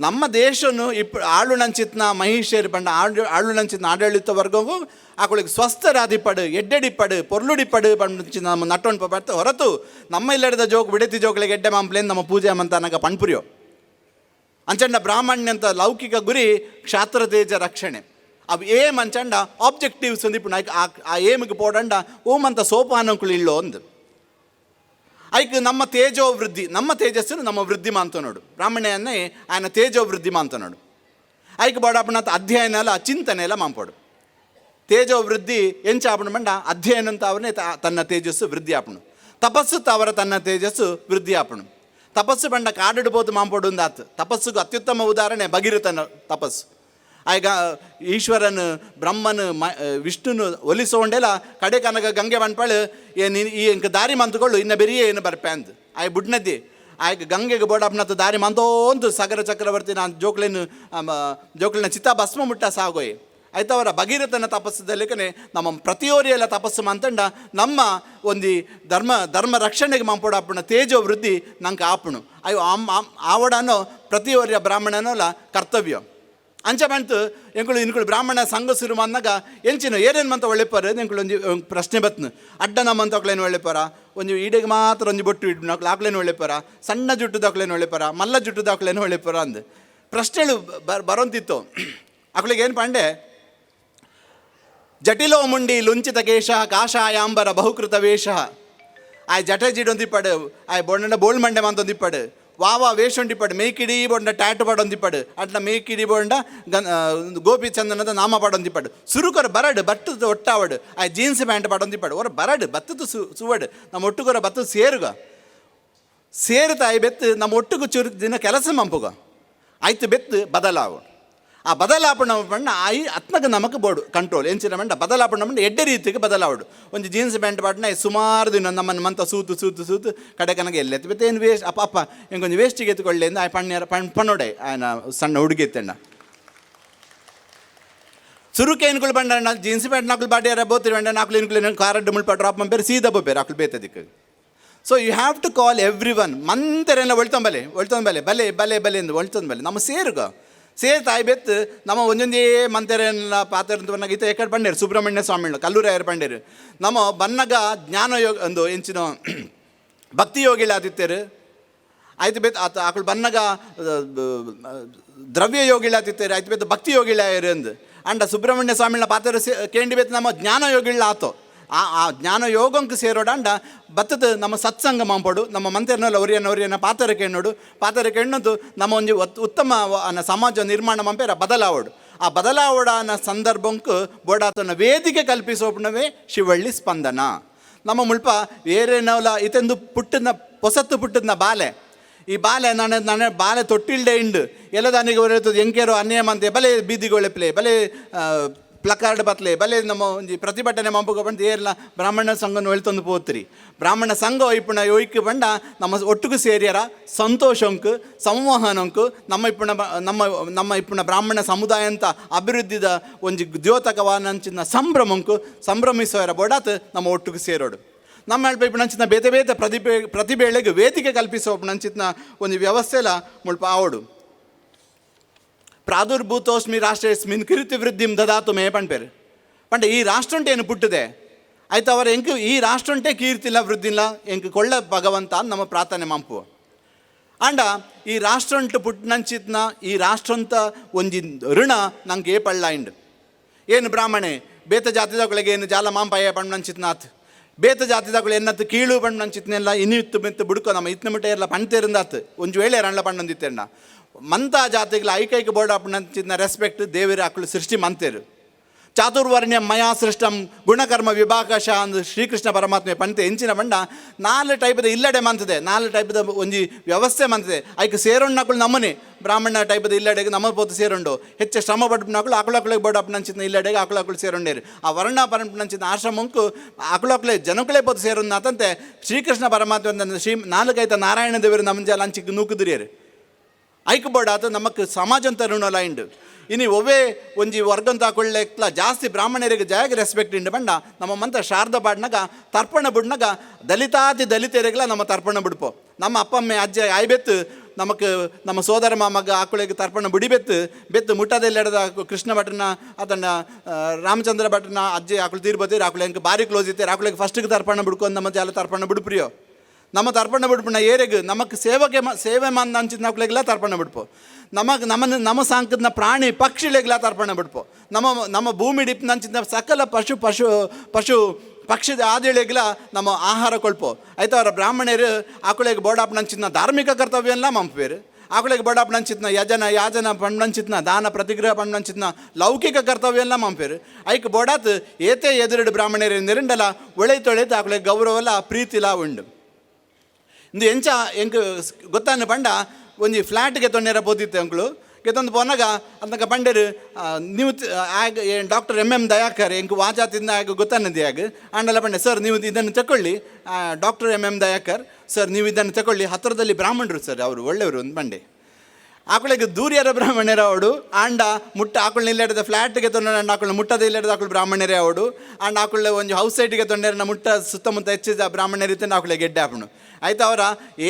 ನಮ್ಮ ದೇಶನು ಇಪ್ಪ ಆಳುಣಂಚಿತ್ನ ಮಹಿಷೇರು ಪಂಡ ಆಳುಣಂಚಿತ್ನ ಆಡಳಿತ ವರ್ಗವು ಆಕಳಿಗೆ ಸ್ವಸ್ಥರಾದಿಪಡು ಎಡ್ಡೆಡಿಪಡು ಪೊರ್ಲುಡಿಪಡು ಪಂಡ ನಮ್ಮ ನಟ್ಟೊಂಡು ಬರ್ತ ಹೊರತು ನಮ್ಮ ಇಲ್ಲದ ಜೋಗ್ ಬಿಡತಿ ಜೋಗಳಿಗೆ ಎಡ್ಡೆ ಮಾಂಪ್ಲೇನು ನಮ್ಮ ಪೂಜೆ ಮಂತ ಅನ್ನಕ ಪಣ್ಪುರಿಯೋ. ಅಂಚಂಡ ಬ್ರಾಹ್ಮಣ್ಯಂತ ಲೌಕಿಕ ಗುರಿ ಕ್ಷಾತ್ರ ತೇಜ ರಕ್ಷಣೆ. ಅವು ಏಮ್ ಅಂಚಂಡ ಆಬ್ಜೆಕ್ಟಿವ್ಸ್ ಒಂದು ಆ ಏಮಿಗೆ ಪೋಡಂಡ ಓಮಂತ ಸೋಪಾನಂಕುಳು ಇಲ್ಲೋ ಒಂದು ಐಕ್ ನಮ್ಮ ತೇಜೋವೃದ್ಧಿ, ನಮ್ಮ ತೇಜಸ್ಸನ್ನು ನಮ್ಮ ವೃದ್ಧಿ ಮಾಂತ ನೋಡು. ಬ್ರಾಹ್ಮಣ್ಯನ್ನೇ ಆಯನ ತೇಜೋವೃದ್ಧಿ ಮಾಂತ ನೋಡು. ಐಕ್ ಬೋಡಾಪಣ ಅಧ್ಯಯನ ಅಲ್ಲ ಚಿಂತನೆ ಎಲ್ಲ ಮಾಂಪೋಡು. ತೇಜೋವೃದ್ಧಿ ಎಂಚಾಪಣ ಮಂಡ ಅಧ್ಯಯನ ಅಂತ ಅವನೇ ತನ್ನ ತೇಜಸ್ಸು ವೃದ್ಧಿ ಆಪಣು. ತಪಸ್ಸು ತಾವರ ತನ್ನ ತೇಜಸ್ಸು ವೃದ್ಧಿ ಆಪಣು. ತಪಸ್ಸು ಬಂಡ ಕಾಡಿಡ್ಬೋದು ಮಾಂಪೋಡು ಅಂದಾತು. ತಪಸ್ಸುಗೂ ಅತ್ಯುತ್ತಮ ಉದಾಹರಣೆ ಭಗೀರಥನ ತಪಸ್ಸು. ಆಗ ಈಶ್ವರನು ಬ್ರಹ್ಮನು ವಿಷ್ಣುನು ಒಲಿಸೋಂಡೆಲ್ಲ ಕಡೆ ಕನಕ ಗಂಗೆ ಬಂಡ್ಪಾಳು ಏನು ಈ ಇಂಕ ದಾರಿ ಮಂತುಕೊಳ್ಳು ಇನ್ನು ಬೆರಿಯೇ ಏನು ಬರ್ಪೆ ಅಂದ್ ಆಯ್ ಬುಡ್ನದ್ದಿ ಆಯ್ಕೆ ಗಂಗೆಗೆ ಬೋಡಪ್ಪನತ್ತು ದಾರಿ ಮಂತೋಂತು ಸಗರ ಚಕ್ರವರ್ತಿ ನಾನು ಜೋಕ್ಲೇನು ಜೋಕ್ಲಿನ ಚಿತ್ತ ಭಸ್ಮ ಮುಟ್ಟ ಸಾಗೋಯ್ ಆಯ್ತವರ ಭಗೀರಥನ ತಪಸ್ಸದಲ್ಲಿಕನೆ ನಮ್ಮ ಪ್ರತಿಯೋರಿಯೆಲ್ಲ ತಪಸ್ಸು ಮಂತಂಡ ನಮ್ಮ ಒಂದು ಧರ್ಮ ಧರ್ಮ ರಕ್ಷಣೆಗೆ ಮಂಪೋಡಪ್ಪಣ ತೇಜೋ ವೃದ್ಧಿ ನಂಗೆ ಆಪಣು ಅಯ್ಯೋ ಆವಡನೋ ಪ್ರತಿಯೋರ್ಯ ಬ್ರಾಹ್ಮಣನಲ್ಲ ಕರ್ತವ್ಯ. ಅಂಚ ಬಂತು ಎಂಕುಳು ಇನ್ಕುಳು ಬ್ರಾಹ್ಮಣ ಸಂಘ ಶುರು ಮಾಡಿದಾಗ ಎಂಚಿನ ಏನೇನು ಮಂತ ಒಳ್ಳೆಪರ ಎಂಕುಳು ಒಂಜಿ ಪ್ರಶ್ನೆ ಬತ್ನು ಅಡ್ಡ ನಮ್ಮಂತಕ್ಲೇನು ಒಳ್ಳೆಪರ, ಒಂಜಿ ಈಡೆಗೆ ಮಾತ್ರ ಒಂಜಿ ಬೊಟ್ಟು ಇಟ್ಟು ಆಕ್ಲೇನು ಒಳ್ಳೆಪರ, ಸಣ್ಣ ಜುಟ್ಟುದಾಕ್ಲೇನು ಒಳ್ಳೆಪರ, ಮಲ್ಲ ಜುಟ್ಟುದಾಕ್ಲೇನು ಒಳ್ಳೆಪರ ಅಂದು ಪ್ರಶ್ನೆಗಳು ಬರೋಂತಿತ್ತು. ಆಕಳಿಗೆ ಏನು ಪಾಂಡೆ ಜಟಿಲೋ ಮುಂಡಿ ಲುಂಚಿತ ಕೇಶ ಕಾಷಾಯಾಂಬರ ಬಹುಕೃತ ವೇಷ ಆಯ್ ಜಟೆ ಜಿಡೊಂದಿಪ್ಪಡು ಆಯ್ ಬೊಂಡ ಬೋಳ್ ಮಂಡೆ ಮಂತೊಂದಿಪ್ಪಡು ವಾವಾ ವೇಷೊಂಡಿಪ್ಪಡು ಮೇಕಿಡಿ ಬೊಂಡ ಟ್ಯಾಟು ಪಾಡೊಂದಿಪ್ಪಡು ಅಟ್ಲ ಮೇಕಿಡಿ ಬೊಂಡ ಗನ್ ಗೋಪಿ ಚಂದನದ ನಾಮ ಪಾಡೊಂದಿಪ್ಪಡು ಸುರುಕೊರ ಬರಡು ಬಟ್ಟದ ಒಟ್ಟಾವಡು ಆಯ್ ಜೀನ್ಸ್ ಪ್ಯಾಂಟ್ ಪಾಡೊಂದಿಪ್ಪಡು ಒರ ಬರಡು ಬತ್ತದ ಸುವಡು ನಮ್ಮ ಒಟ್ಟುಕೊರ ಬತ್ತದ ಸೇರುಗ ಸೇರು ತಾಯಿ ಬೆತ್ತು ನಮ್ಮ ಒಟ್ಟುಗು ಚುರು ದಿನ ಕೆಲಸ ಮಂಪುಗ ಆಯ್ತು ಬೆತ್ತು ಬದಲಾವಡು. ಆ ಬದಲಾಪಣ ಪಂಡ ಆಯಿ ಅತ್ನಗ ನಮಕ್ ಬೋಡು ಕಂಟ್ರೋಲ್ ಎಂಚಿನ ಪಂಡ ಬದಲಾಪಣ ಪಂಡ ಎಡ್ಡೆ ರೀತಿಗೆ ಬದಲಾವಡು. ಒಂಜಿ ಜೀನ್ಸ್ ಪ್ಯಾಂಟ್ ಪಾಡ್ನ ಸುಮಾರು ದಿನ ನಮ್ಮನ್ನು ಮಂತ ಸೂತು ಸೂತು ಸೂತು ಕಡೆ ಕನಗ ಎಲ್ಲೆತ್ತು ಬತ್ತೆ ಏನು ವೇಸ್ಟ್ ಅಪ್ಪ ಅಪ್ಪ ಎಂಕೊಂಜಿ ವೇಸ್ಟಿಗೆ ಎತ್ತುಕೊಳ್ಳೆ ಅಂದು ಆಯ್ ಪಣ್ಣ್ಯಾರ ಪಣ್ ಪಣ್ಣೋಡೆ ಆಯನ ಸಣ್ಣ ಹುಡುಗಿ ಎತ್ತಣ್ಣ ಸುರುಕೆ ಎನ್ಕುಳು ಬಂಡ ಜೀನ್ಸ್ ಪ್ಯಾಂಟ್ ನಾಕುಲು ಬಾಡಿಯಾರ ಬೋತಿರಿ ಬಂಡ ನಾಕುಲು ಎನ್ಕುಲು ಕಾರಡ್ಡು ಮುಲ್ಪ ಡ್ರಾಪ್ ಮಂಪೇರು ಸೀದಾ ಬೋಪೇರು ಆಕುಲು ಬೇತದಿಕ್ಕೆ. So you have to call every one ಮಂತೆರೆಲ್ಲ ಒಳ್ತೊಂಬಲೆ ಒಳ್ತೊಂಬಲೆ ಬಲೆ ಬಲೆ ಬಲೆ ಎಂದು ಒಳ್ತೊಂಬಲೆ ನಮ್ಮ ಸೇರುಗ ಸೇರ್ ತಾಯಿ ಬೆತ್ತು ನಮ್ಮ ಒಂದೊಂದೇ ಮಂತೆರೆಲ್ಲ ಪಾತ್ರ ಬನ್ನಾಗ ಈತ ಎಕಡೆ ಪಂಡೇರು ಸುಬ್ರಹ್ಮಣ್ಯ ಸ್ವಾಮಿಗಳು ಕಲ್ಲೂರಾಯರು ಪಂಡೇರು ನಮ್ಮ ಬನ್ನಗ ಜ್ಞಾನ ಯೋಗ ಒಂದು ಎಂಚಿನ ಭಕ್ತಿ ಯೋಗಿಳ ಆದಿತ್ಯರು ಆಯ್ತು ಬೇತ್ ಆತ ಆಕಳು ಬನ್ನಗ ದ್ರವ್ಯ ಯೋಗಿಳ ಆತಿತ್ತೇರು ಆಯ್ತು ಬೇತ್ ಭಕ್ತಿ ಯೋಗಿಳ ಅಂದು ಅಂಡ ಸುಬ್ರಹ್ಮಣ್ಯ ಸ್ವಾಮಿಗಳ ಪಾತ್ರ ಸೇ ಕೇಂಡಿ ಬೇತ್ ನಮ್ಮ ಜ್ಞಾನ ಯೋಗಿಳ ಆತೋ ಆ ಆ ಜ್ಞಾನ ಯೋಗಂಕ ಸೇರೋಡಂಡ ಬತ್ತದ ನಮ್ಮ ಸತ್ಸಂಗ ಮಾಂಪಡು ನಮ್ಮ ಮಂತೆರ್ನಲ್ಲ ಒರಿಯನ ಒರಿಯನ ಪಾತ್ರ ಕೆಣ್ಣೋಡು ಪಾತ್ರ ಕೆಣ್ಣದು ನಮ್ಮ ಒಂಜಿ ಉತ್ತಮ ಸಮಾಜ ನಿರ್ಮಾಣ ಮಂಪೇರ ಬದಲಾವಡು. ಆ ಬದಲಾವಡನ ಸಂದರ್ಭಂಕು ಬೋಡಾತನ ವೇದಿಕೆ ಕಲ್ಪಿಸೋಪಣವೇ ಶಿವಳ್ಳಿ ಸ್ಪಂದನ. ನಮ್ಮ ಮುಲ್ಪ ಏರೇನವಲ ಇತೆಂದು ಪುಟ್ಟನ ಪೊಸತ್ತು ಪುಟ್ಟದ ಬಾಲೆ ಈ ಬಾಲೆ ನಾನು ನಾನು ಬಾಲೆ ತೊಟ್ಟಿಲ್ಡೆ ಇಂಡು ಎಲ್ಲದಾನಿಗೆ ಒರೆತದೆ ಎಂಕೇರೋ ಅನ್ಯಾಯ ಮಂತೆ ಬಲೆ ಬೀದಿಗೊಳೆಪ್ಲೆ ಬಲೆ ಪ್ಲಕಾರ್ಡ್ ಬತ್ಲೆ ಬಲೆ ನಮ್ಮ ಒಂಜಿ ಪ್ರತಿಭಟನೆ ಮಂಪುಗ ಬಂದು ಏರ್ಲ ಬ್ರಾಹ್ಮಣ ಸಂಘನ ಒಳ್ತೊಂದು ಪೋತ್ರಿ. ಬ್ರಾಹ್ಮಣ ಸಂಘ ಒಯ್ಪುಣ ಒಯ್ಕು ಬಂಡ ನಮ್ಮ ಒಟ್ಟುಗು ಸೇರಿಯರ ಸಂತೋಷಂಕು ಸಂವಹನಂಕು ನಮ್ಮ ಇಪ್ಪುಣ ನಮ್ಮ ನಮ್ಮ ಇಪ್ಪುಣ ಬ್ರಾಹ್ಮಣ ಸಮುದಾಯ ಅಂತ ಅಭಿವೃದ್ಧಿದ ಒಂಜಿ ದ್ಯೋತಕವಾನಂಚಿನ ಸಂಭ್ರಮಂಕು ಸಂಭ್ರಮಿಸೋರ ಬೋಡಾತ್ ನಮ್ಮ ಒಟ್ಟುಗು ಸೇರೋಡು. ನಮ್ಮ ಅಲ್ಪ ಇಪ್ಪುಣಂಚಿನ ಬೇತೆ ಬೇತೆ ಪ್ರತಿಭೆಗಳಿಗೆ ವೇದಿಕೆ ಕಲ್ಪಿಸೋ ನಂಚಿನ ಒಂದು ವ್ಯವಸ್ಥೆಲ ಮುಲ್ಪ ಆವಡು. ಪ್ರಾದುರ್ಭೂತೋಸ್ಮಿ ರಾಷ್ಟ್ರೇಸ್ಮಿನ್ ಕೀರ್ತಿ ವೃದ್ಧಿಂ ದದಾತು ಮೇ ಪಂಪೇರು ಪಂಡ ಈ ರಾಷ್ಟ್ರಂಟೆ ಏನು ಪುಟ್ಟಿದೆ ಆಯ್ತು ಅವರ ಎಂಕು ಈ ರಾಷ್ಟ್ರಂಟೆ ಕೀರ್ತಿಲ್ಲ ವೃದ್ಧಿಲ್ಲ ಎಂಕು ಕೊಳ್ಳ ಭಗವಂತ ನಮ್ಮ ಪ್ರಾರ್ಥನೆ ಮಂಪು. ಅಂಡ ಈ ರಾಷ್ಟ್ರಂಟು ಪುಟ್ಟನಂಚಿತ್ನ ಈ ರಾಷ್ಟ್ರಂತ ಒಂಜಿ ಋಣ ನಂಗೆ ಏ ಪಳ್ಳ ಇಂಡು ಏನು ಬ್ರಾಹ್ಮಣೆ ಬೇತ ಜಾತಿದೊಳಗೆ ಏನು ಜಾಲ ಮಾಂಪಾಯ ಪಣ್ಣಂಚಿತ್ನಾಥ್ ಬೇತ ಜಾತಿದಗಳು ಎನ್ನತ್ತು ಕೀಳು ಪಣ್ಣಂಚಿತ್ನೆಲ್ಲ ಇನ್ನಿತ್ತು ಮೆತ್ತು ಬುಡ್ಕೊ ನಮ್ಮ ಇತ್ನ ಮುಟ್ಟೆ ಎಲ್ಲ ಪಣ್ತೇರಿಂದಾತು ಒಂಜು ವೇಳೆ ರಣ್ಲ ಪಣ್ಣೊಂದಿತ್ತೆಣ್ಣ ಮಂತ ಜಾತಿಗಳ ಐಕೈಕ ಬೋರ್ಡ್ ಅಪ್ಪನಂಚಿತ್ನ ರೆಸ್ಪೆಕ್ಟ್ ದೇವರ ಅಕ್ಕಳು ಸೃಷ್ಟಿ ಮಂತೇರು. ಚಾತುರ್ವರ್ಣ್ಯ ಮಯಾ ಸೃಷ್ಟಂ ಗುಣಕರ್ಮ ವಿಭಾಗಶ ಅಂದು ಶ್ರೀಕೃಷ್ಣ ಪರಮಾತ್ಮೆ ಪಂತೆ ಎಂಚಿನ ಬಂಡ ನಾಲ್ ಟೈಪದ ಇಲ್ಲಡೆ ಮಂತದೆ ನಾಲ್ ಟೈಪದ ಒಂಜಿ ವ್ಯವಸ್ಥೆ ಮಂತದೆ ಐಕ್ ಸೇರೊಣ್ಣಕುಳು ನಮ್ಮನೆ ಬ್ರಾಹ್ಮಣ ಟೈಪದ ಇಲ್ಲಡೆಗೆ ನಮ್ಮ ಪೋತು ಸೇರುಂಡು ಹೆಚ್ಚು ಶ್ರಮ ಪಡ್ಪನಕುಳು ಆಕುಳಕುಳಿಗೆ ಬೋರ್ಡ್ ಅಪ್ಪನಂಚಿನ ಇಲ್ಲಡೆಗೆ ಆಕುಳಕುಳು ಸೇರುಂಡೇರು ಆ ವರ್ಣ ಪರಂಪನಂಚಿನ ಆಶ್ರಮಂಕು ಆಕುಳಕುಳೆ ಜನಕುಳೇ ಪೋತು ಸೇರುಂದಾತಂತೆ ಶ್ರೀಕೃಷ್ಣ ಪರಮಾತ್ಮ ಶ್ರೀ ನಾಲ್ಕೈತ ನಾರಾಯಣ ದೇವರು ನಮ್ಮ ಅಂಚಿಗೆ ನೂಕುದಿರಿಯರು ಐಕ್ ಬೋರ್ಡ್ ಆತ ನಮಕ್ ಸಮಾಜ ಅಂತ ಋಣಲ ಇಂಡು. ಇನಿ ಒವ್ವೇ ಒಂಜಿ ವರ್ಗಂತ ಕೊಳ್ಳೆಕ್ಲ ಜಾಸ್ತಿ ಬ್ರಾಹ್ಮಣರಿಗೆ ಜಾಗ ರೆಸ್ಪೆಕ್ಟ್ ಇಂಡು ಬಂಡ ನಮ್ಮ ಮಂತ ಶಾರದಾ ಪಾಡ್ನಾಗ ತರ್ಪಣ ಬುಡ್ನಾಗ ದಲಿತಾತಿ ದಲಿತರಿಗೆಲ್ಲ ನಮ್ಮ ತರ್ಪಣ ಬಿಡ್ಪೋ. ನಮ್ಮ ಅಪ್ಪಮ್ಮೆ ಅಜ್ಜ ಆಯ್ಬೆತ್ತು ನಮಕ್ ನಮ್ಮ ಸೋದರ ಮಾಮಗ ಆಕುಳಿಗೆ ತರ್ಪಣ ಬುಡಿಬೆತ್ತು ಬೆತ್ತು ಮುಟ್ಟದೆಲ್ಲೆಡದ ಕೃಷ್ಣ ಭಟ್ರನ ಆತನ ರಾಮಚಂದ್ರ ಭಟ್ರನ ಅಜ್ಜಿ ಆಕಳು ತೀರ್ಬತ್ತೀರಿ ಆಕುಳು ಹೆಂಗೆ ಭಾರಿ ಕ್ಲೋಸ್ ಇತ್ತು ಆಕುಳಿಗೆ ಫಸ್ಟಿಗೆ ತರ್ಪಣ ಬಿಡ್ಕೊಂಡು ನಮ್ಮ ಜಾಲ ತರ್ಪಣ ಬಿಡ್ಪ್ರಿಯೋ ನಮ್ಮ ತರ್ಪಣ ಬಿಡ್ಪಣ ಏರೆಗ್ ನಮಕ್ ಸೇವಕೆ ಸೇವೆ ಮಂದ ಅಂಚಿನ ಆಕುಳಿಗೆಲ್ಲ ತರ್ಪಣ ಬಿಡ್ಪೋ. ನಮಗೆ ನಮ್ಮನ್ನು ನಮ್ಮ ಸಾಂಕದ ಪ್ರಾಣಿ ಪಕ್ಷಿಗಳಿಗೆಲ್ಲ ತರ್ಪಣ ಬಿಡ್ಪೋ. ನಮ್ಮ ನಮ್ಮ ಭೂಮಿ ಡಿಪ್ನಂಚಿನ ಸಕಲ ಪಶು ಪಶು ಪಶು ಪಕ್ಷಿದ ಆದಿಳಿಗೆಲ್ಲ ನಮ್ಮ ಆಹಾರ ಕೊಳ್ಪೋ. ಆಯ್ತು ಅವರ ಬ್ರಾಹ್ಮಣರು ಆಕುಳಿಗೆ ಬೋಡಾಪ್ನಂಚಿನ ಧಾರ್ಮಿಕ ಕರ್ತವ್ಯ ಎಲ್ಲ ಮಂಪೇರು ಆಕುಳಿಗೆ ಬೋಡಾಪ್ನಂಚಿತ್ನ ಯಜನ ಯಾಜನ ಪಣ್ಣಂಚಿತ್ನ ದಾನ ಪ್ರತಿಗ್ರಹ ಪಣ್ಣಂಚಿತ್ನ ಲೌಕಿಕ ಕರ್ತವ್ಯ ಎಲ್ಲ ಮಂಪೇರು. ಐಕ್ ಬೋಡಾತ್ ಏತೆ ಎದುರುಡು ಬ್ರಾಹ್ಮಣರು ನೆರಂಡಲ ಒಳೆತೊಳೆತು ಆಕುಳಿಗೆ ಗೌರವಲ್ಲ ಪ್ರೀತಿಲ ಉಂಡು. ಇಂದು ಎಂಚ ಎಂಕ್ ಗೊತ್ತಾನ ಪಂಡ ಒಂಜಿ ಫ್ಲ್ಯಾಟ್ಗೆ ತೊಂದರೆ ಬೋದಿತ್ತೆ ಅಂಕುಳು ಗೆತ್ತೊಂದು ಪೋನಾಗ ಅಂತಕ ಪಂಡೇರು ನೀವು ಆಗ doctor M M Dayakar ಎಂಕ್ ವಾಜಾತಿಂದ ಆಗ ಗೊತ್ತಾನದಿ ಆಗ ಆಂಡಲ ಪಂಡೆ ಸರ್ ನೀವು ಇದನ್ನು ತಗೊಳ್ಳಿ doctor M M Dayakar sir ನೀವು ಇದನ್ನು ತಗೊಳ್ಳಿ ಹತ್ತಿರದಲ್ಲಿ ಬ್ರಾಹ್ಮಣರು ಸರ್ ಅವರು ಒಳ್ಳೆಯವರು ಒಂದು ಬಂಡೆ ಆಕಳಿಗೆ ದೂರ್ಯರ ಬ್ರಾಹ್ಮಣರ ಅವಡು ಆಂಡ ಮುಟ್ಟ ಆಕಳು ನಿಲ್ಲೆಡದ ಫ್ಲ್ಯಾಟ್ಗೆ ತೊಂದರೆ ಆಕಳು ಮುಟ್ಟದ ಇಲ್ಲೆಡದ ಆಕಳು ಬ್ರಾಹ್ಮಣರೇ ಅವಡು ಆಂಡ ಆಕಳ ಒಂಜಿ ಹೌಸ್ ಸೈಡ್ಗೆ ತೊಂದರೆ ಮುಟ್ಟ ಸುತ್ತಮುತ್ತ ಹೆಚ್ಚಿದ ಬ್ರಾಹ್ಮಣರಿತ್ತ ಆಕಳಿಗೆ ಗೆಡ್ಡೆ ಆಪಣು. ಆಯ್ತು ಅವರ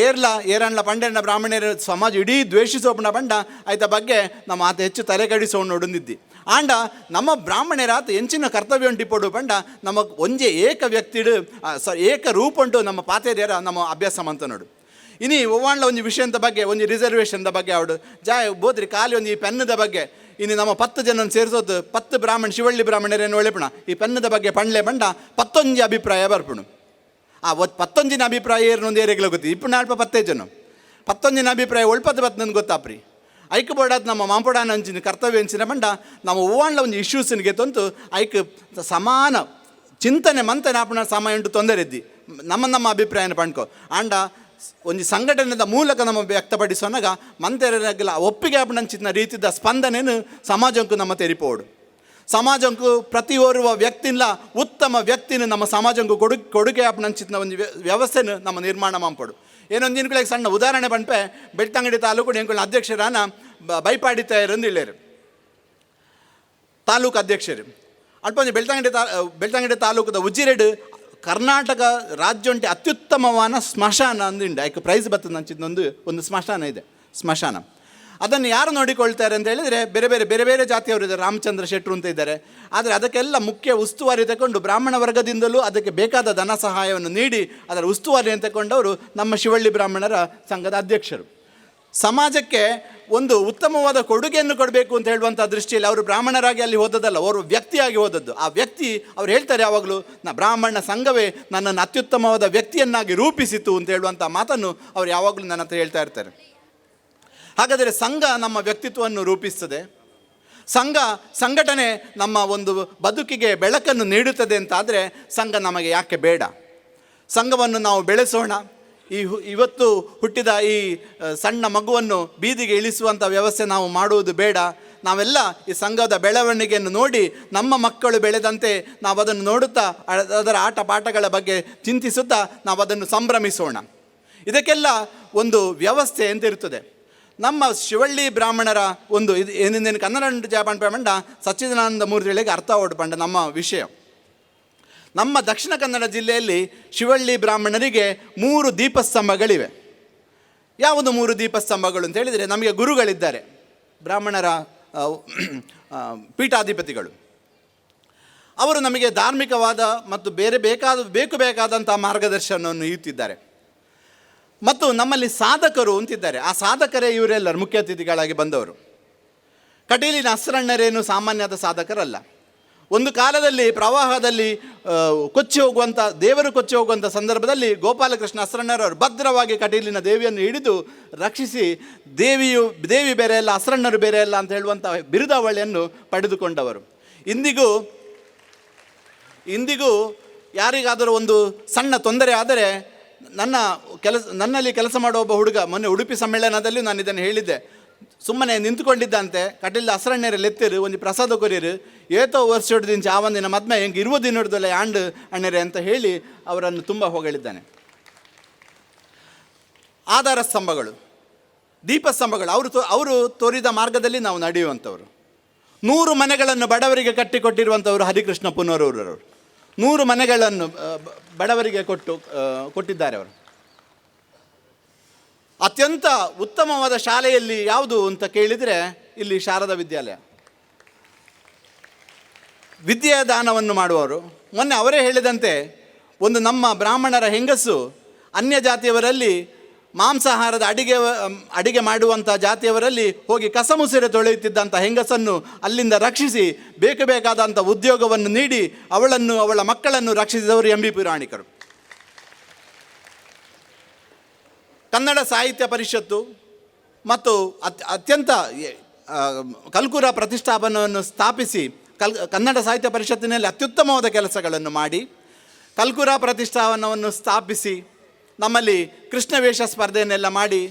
ಏರ್ಲ ಏರಣ್ಲ ಪಂಡೆಣ್ಣ ಬ್ರಾಹ್ಮಣರ ಸಮಾಜ ಇಡೀ ದ್ವೇಷಿಸೋಪಣ ಪಂಡ ಆಯ್ತ ಬಗ್ಗೆ ನಮ್ಮ ಆತ ಹೆಚ್ಚು ತಲೆ ಕಡಿಸೋಣ ನೋಡುಂದಿದ್ದಿ. ಆಂಡ ನಮ್ಮ ಬ್ರಾಹ್ಮಣರಾತ ಎಂಚಿನ ಕರ್ತವ್ಯ ಉಂಟಿಪೋಡು ಪಂಡ ನಮ್ಮ ಒಂಜೆ ಏಕ ವ್ಯಕ್ತಿಡು ಸಾರಿ ಏಕ ರೂಪುಂಟು ನಮ್ಮ ಪಾತೇರಿಯರ ನಮ್ಮ ಅಭ್ಯಾಸ ಅಂತ ನೋಡು. ಇನಿ ಒವ್ವಾಂಡ್ಲ ಒಂಜಿ ವಿಷಯದ ಬಗ್ಗೆ ಒಂಜಿ ರಿಸರ್ವೇಷನ್ದ ಬಗ್ಗೆ ಅವಡು ಜಾಯ್ ಬೋದ್ರಿ ಖಾಲಿ ಒಂಜಿ ಈ ಪೆನ್ನದ ಬಗ್ಗೆ ಇನ್ನು ನಮ್ಮ 10 ಜನ ಸೇರಿಸೋದು 10 ಬ್ರಾಹ್ಮಣ ಶಿವಳ್ಳಿ ಬ್ರಾಹ್ಮಣರೇನು ಒಳ್ಳೆಪಣ ಈ ಪೆನ್ನದ ಬಗ್ಗೆ ಪಂಡ್ಲೆ ಬಂಡ 11 ಅಭಿಪ್ರಾಯ ಬರ್ಪುಣು. ಆ 11 ಅಭಿಪ್ರಾಯ ಏರ್ನೊಂದು ಏರಿಗೆಲ್ಲ ಗೊತ್ತಿ ಇಪ್ಪು ನಾಲ್ಪ 10 ಜನ 11 ಅಭಿಪ್ರಾಯ ಒಳ್ಪತ್ತು ಬತ್ತು ಗೊತ್ತಾಪ್ರಿ. ಐಕ್ ಬೋಡಾದ ನಮ್ಮ ಮಾಂಪೊಡಾನ ಅಂಚಿನ ಕರ್ತವ್ಯ ಅಂಚಿನ ಬಂಡ ನಮ್ಮ ಒವ್ವಾಂಡ್ಲ ಒಂಜಿ ಇಶ್ಯೂಸ್ನಿಗೆ ತಂತು ಐಕ್ ಸಮಾನ ಚಿಂತನೆ ಮಂತನೆ ಆಪಣ ಸಮಯ ಉಂಟು ತೊಂದರೆ ಇದ್ದಿ ನಮ್ಮ ನಮ್ಮ ಅಭಿಪ್ರಾಯನ ಪಂಡ್ಕೊ. ಆಂಡ ಒಂಜಿ ಸಂಘಟನೆದ ಮೂಲಕ ನಮ್ಮ ವ್ಯಕ್ತಪಡಿಸೋನಾಗ ಮಂತೆರಗಲ ಒಪ್ಪಿಗೆ ಆಪಣಂಚಿನ ರೀತಿದ ಸ್ಪಂದನೆನು ಸಮಾಜಕ್ಕೂ ನಮ್ಮ ತೆರಿಪೋಡು. ಸಮಾಜಕ್ಕೂ ಪ್ರತಿ ಓರ್ವ ವ್ಯಕ್ತಿನ ಉತ್ತಮ ವ್ಯಕ್ತಿನ ನಮ್ಮ ಸಮಾಜಕ್ಕೂ ಕೊಡುಗೆ ಆಪಣಂಚಿನ ಒಂದು ವ್ಯವಸ್ಥೆನ ನಮ್ಮ ನಿರ್ಮಾಣ ಮಾಂಪಡು. ಏನೊಂದು ದಿನಗಳಿಗೆ ಸಣ್ಣ ಉದಾಹರಣೆ ಪನ್ಪೆ, ಬೆಳ್ತಂಗಡಿ ತಾಲೂಕು ಎಂಕುಲ್ನ ಅಧ್ಯಕ್ಷರಾನ ಬೈಪಾಡಿತಾಯರಂದು ಇಳ್ಳೇರು ತಾಲೂಕು ಅಧ್ಯಕ್ಷರು. ಅಲ್ಪ ಒಂಜಿ ಬೆಳ್ತಂಗಡಿ ತಾಲೂಕದ ಉಜಿರೆಡ್ ಕರ್ನಾಟಕ ರಾಜ್ಯೊಂಟೆ ಅತ್ಯುತ್ತಮವಾದ ಸ್ಮಶಾನ ಅಂದಿಂಡು ಐಕ್ ಪ್ರೈಸ್ ಬರ್ತದೆ ಅಂಚಿದ್ದೊಂದು ಒಂದು ಸ್ಮಶಾನ ಇದೆ. ಸ್ಮಶಾನ ಅದನ್ನು ಯಾರು ನೋಡಿಕೊಳ್ತಾರೆ ಅಂತ ಹೇಳಿದರೆ ಬೇರೆ ಬೇರೆ ಬೇರೆ ಬೇರೆ ಜಾತಿಯವರು ಇದ್ದಾರೆ, ರಾಮಚಂದ್ರ ಶೆಟ್ಟರು ಅಂತ ಇದ್ದಾರೆ. ಆದರೆ ಅದಕ್ಕೆಲ್ಲ ಮುಖ್ಯ ಉಸ್ತುವಾರಿ ತಗೊಂಡು ಬ್ರಾಹ್ಮಣ ವರ್ಗದಿಂದಲೂ ಅದಕ್ಕೆ ಬೇಕಾದ ಧನ ಸಹಾಯವನ್ನು ನೀಡಿ ಅದರ ಉಸ್ತುವಾರಿಯನ್ನು ತಗೊಂಡವರು ನಮ್ಮ ಶಿವಳ್ಳಿ ಬ್ರಾಹ್ಮಣರ ಸಂಘದ ಅಧ್ಯಕ್ಷರು. ಸಮಾಜಕ್ಕೆ ಒಂದು ಉತ್ತಮವಾದ ಕೊಡುಗೆಯನ್ನು ಕೊಡಬೇಕು ಅಂತ ಹೇಳುವಂಥ ದೃಷ್ಟಿಯಲ್ಲಿ ಅವರು ಬ್ರಾಹ್ಮಣರಾಗಿ ಅಲ್ಲಿ ಹೋದದ್ದಲ್ಲ, ಅವರು ವ್ಯಕ್ತಿಯಾಗಿ ಹೋದದ್ದು. ಆ ವ್ಯಕ್ತಿ ಅವ್ರು ಹೇಳ್ತಾರೆ ಯಾವಾಗಲೂ, ಬ್ರಾಹ್ಮಣ ಸಂಘವೇ ನನ್ನನ್ನು ಅತ್ಯುತ್ತಮವಾದ ವ್ಯಕ್ತಿಯನ್ನಾಗಿ ರೂಪಿಸಿತು ಅಂತ ಹೇಳುವಂಥ ಮಾತನ್ನು ಅವ್ರು ಯಾವಾಗಲೂ ನನ್ನ ಹತ್ರ ಹೇಳ್ತಾ ಇರ್ತಾರೆ. ಹಾಗಾದರೆ ಸಂಘ ನಮ್ಮ ವ್ಯಕ್ತಿತ್ವವನ್ನು ರೂಪಿಸ್ತದೆ, ಸಂಘಟನೆ ನಮ್ಮ ಒಂದು ಬದುಕಿಗೆ ಬೆಳಕನ್ನು ನೀಡುತ್ತದೆ ಅಂತಾದರೆ ಸಂಘ ನಮಗೆ ಯಾಕೆ ಬೇಡ? ಸಂಘವನ್ನು ನಾವು ಬೆಳೆಸೋಣ. ಇವತ್ತು ಹುಟ್ಟಿದ ಈ ಸಣ್ಣ ಮಗುವನ್ನು ಬೀದಿಗೆ ಇಳಿಸುವಂಥ ವ್ಯವಸ್ಥೆ ನಾವು ಮಾಡುವುದು ಬೇಡ. ನಾವೆಲ್ಲ ಈ ಸಂಘದ ಬೆಳವಣಿಗೆಯನ್ನು ನೋಡಿ ನಮ್ಮ ಮಕ್ಕಳು ಬೆಳೆದಂತೆ ನಾವು ಅದನ್ನು ನೋಡುತ್ತಾ ಅದರ ಆಟ ಪಾಠಗಳ ಬಗ್ಗೆ ಚಿಂತಿಸುತ್ತಾ ನಾವು ಅದನ್ನು ಸಂಭ್ರಮಿಸೋಣ. ಇದಕ್ಕೆಲ್ಲ ಒಂದು ವ್ಯವಸ್ಥೆ ಅಂತ ಇರ್ತದೆ. ನಮ್ಮ ಶಿವಳ್ಳಿ ಬ್ರಾಹ್ಮಣರ ಒಂದು ಇದು ಏನೇನು ಕನ್ನಡ ಜಾಪಂಡ ಪಂಡ ಸಚ್ಚಿದಾನಂದ ಮೂರ್ತಿಗಳಿಗೆ ಅರ್ಥ ಓಡ್ಪಂಡ ನಮ್ಮ ವಿಷಯ. ನಮ್ಮ ದಕ್ಷಿಣ ಕನ್ನಡ ಜಿಲ್ಲೆಯಲ್ಲಿ ಶಿವಳ್ಳಿ ಬ್ರಾಹ್ಮಣರಿಗೆ 3 ದೀಪಸ್ತಂಭಗಳಿವೆ. ಯಾವುದು 3 ದೀಪಸ್ತಂಭಗಳು ಅಂತ ಹೇಳಿದರೆ, ನಮಗೆ ಗುರುಗಳಿದ್ದಾರೆ, ಬ್ರಾಹ್ಮಣರ ಪೀಠಾಧಿಪತಿಗಳು. ಅವರು ನಮಗೆ ಧಾರ್ಮಿಕವಾದ ಮತ್ತು ಬೇರೆ ಬೇಕು ಬೇಕಾದಂಥ ಮಾರ್ಗದರ್ಶನವನ್ನು ನೀಡುತ್ತಿದ್ದಾರೆ. ಮತ್ತು ನಮ್ಮಲ್ಲಿ ಸಾಧಕರು ಅಂತಿದ್ದಾರೆ. ಆ ಸಾಧಕರೇ ಇವರೆಲ್ಲರು ಮುಖ್ಯ ಅತಿಥಿಗಳಾಗಿ ಬಂದವರು. ಕಟೀಲಿನ ಅಸ್ರಣ್ಣರೇನು ಸಾಮಾನ್ಯದ ಸಾಧಕರಲ್ಲ. ಒಂದು ಕಾಲದಲ್ಲಿ ಪ್ರವಾಹದಲ್ಲಿ ಕೊಚ್ಚಿ ಹೋಗುವಂಥ ದೇವರು ಕೊಚ್ಚಿ ಹೋಗುವಂಥ ಸಂದರ್ಭದಲ್ಲಿ ಗೋಪಾಲಕೃಷ್ಣ ಅಸ್ರಣ್ಣರವರು ಭದ್ರವಾಗಿ ಕಟೀಲಿನ ದೇವಿಯನ್ನು ಹಿಡಿದು ರಕ್ಷಿಸಿ ದೇವಿ ಬೇರೆ ಅಲ್ಲ, ಅಸ್ರಣ್ಣರು ಬೇರೆ ಅಲ್ಲ ಅಂತ ಹೇಳುವಂಥ ಬಿರುದಾವಳಿಯನ್ನು ಪಡೆದುಕೊಂಡವರು. ಇಂದಿಗೂ ಯಾರಿಗಾದರೂ ಒಂದು ಸಣ್ಣ ತೊಂದರೆ ಆದರೆ ನನ್ನಲ್ಲಿ ಕೆಲಸ ಮಾಡುವ ಒಬ್ಬ ಹುಡುಗ ಮೊನ್ನೆ ಉಡುಪಿ ಸಮ್ಮೇಳನದಲ್ಲಿ ನಾನು ಇದನ್ನು ಹೇಳಿದ್ದೆ. ಸುಮ್ಮನೆ ನಿಂತುಕೊಂಡಿದ್ದಂತೆ ಕಟೀಲ್ ಅಸ್ರಣ್ಣರಲ್ಲಿ ಎತ್ತಿರು ಒಂದು ಪ್ರಸಾದ ಕೊರಿರು ಏತೋ ವರ್ಷ ಹಿಡ್ದಿಂಚ ಆ ಒಂದಿನ ಮದ್ಮೆ ಹೆಂಗೆ ಇರುವ ದಿನ ಹಿಡ್ದಲ್ಲ ಆಂಡು ಅಣ್ಣರೆ ಅಂತ ಹೇಳಿ ಅವರನ್ನು ತುಂಬ ಹೊಗಳಿದ್ದಾನೆ. ಆಧಾರ ಸ್ತಂಭಗಳು, ದೀಪಸ್ತಂಭಗಳು, ಅವರು ತೋರಿದ ಮಾರ್ಗದಲ್ಲಿ ನಾವು ನಡೆಯುವಂಥವರು. 100 ಮನೆಗಳನ್ನು ಬಡವರಿಗೆ ಕಟ್ಟಿಕೊಟ್ಟಿರುವಂಥವರು ಹರಿಕೃಷ್ಣ ಪುನರೂರವರು. 100 ಮನೆಗಳನ್ನು ಬಡವರಿಗೆ ಕೊಟ್ಟಿದ್ದಾರೆ ಅವರು. ಅತ್ಯಂತ ಉತ್ತಮವಾದ ಶಾಲೆಯಲ್ಲಿ ಯಾವುದು ಅಂತ ಕೇಳಿದರೆ ಇಲ್ಲಿ ಶಾರದಾ ವಿದ್ಯಾಲಯ. ವಿದ್ಯಾದಾನವನ್ನು ಮಾಡುವವರು. ಮೊನ್ನೆ ಅವರೇ ಹೇಳಿದಂತೆ ಒಂದು ನಮ್ಮ ಬ್ರಾಹ್ಮಣರ ಹೆಂಗಸು ಅನ್ಯ ಜಾತಿಯವರಲ್ಲಿ ಮಾಂಸಾಹಾರದ ಅಡಿಗೆ ಮಾಡುವಂಥ ಜಾತಿಯವರಲ್ಲಿ ಹೋಗಿ ಕಸಮುಸಿರೆ ತೊಳೆಯುತ್ತಿದ್ದಂಥ ಹೆಂಗಸನ್ನು ಅಲ್ಲಿಂದ ರಕ್ಷಿಸಿ ಬೇಕು ಬೇಕಾದಂಥ ಉದ್ಯೋಗವನ್ನು ನೀಡಿ ಅವಳನ್ನು ಅವಳ ಮಕ್ಕಳನ್ನು ರಕ್ಷಿಸಿದವರು ಎಂ ಬಿ ಪುರಾಣಿಕರು. ಕನ್ನಡ ಸಾಹಿತ್ಯ ಪರಿಷತ್ತು ಮತ್ತು ಅತ್ಯಂತ ಕಲ್ಕುರ ಪ್ರತಿಷ್ಠಾಪನವನ್ನು ಸ್ಥಾಪಿಸಿ ಕನ್ನಡ ಸಾಹಿತ್ಯ ಪರಿಷತ್ತಿನಲ್ಲಿ ಅತ್ಯುತ್ತಮವಾದ ಕೆಲಸಗಳನ್ನು ಮಾಡಿ ಕಲ್ಕುರ ಪ್ರತಿಷ್ಠಾನವನ್ನು ಸ್ಥಾಪಿಸಿ ನಮ್ಮಲ್ಲಿ ಕೃಷ್ಣವೇಷ ಸ್ಪರ್ಧೆಯನ್ನೆಲ್ಲ ಮಾಡಿ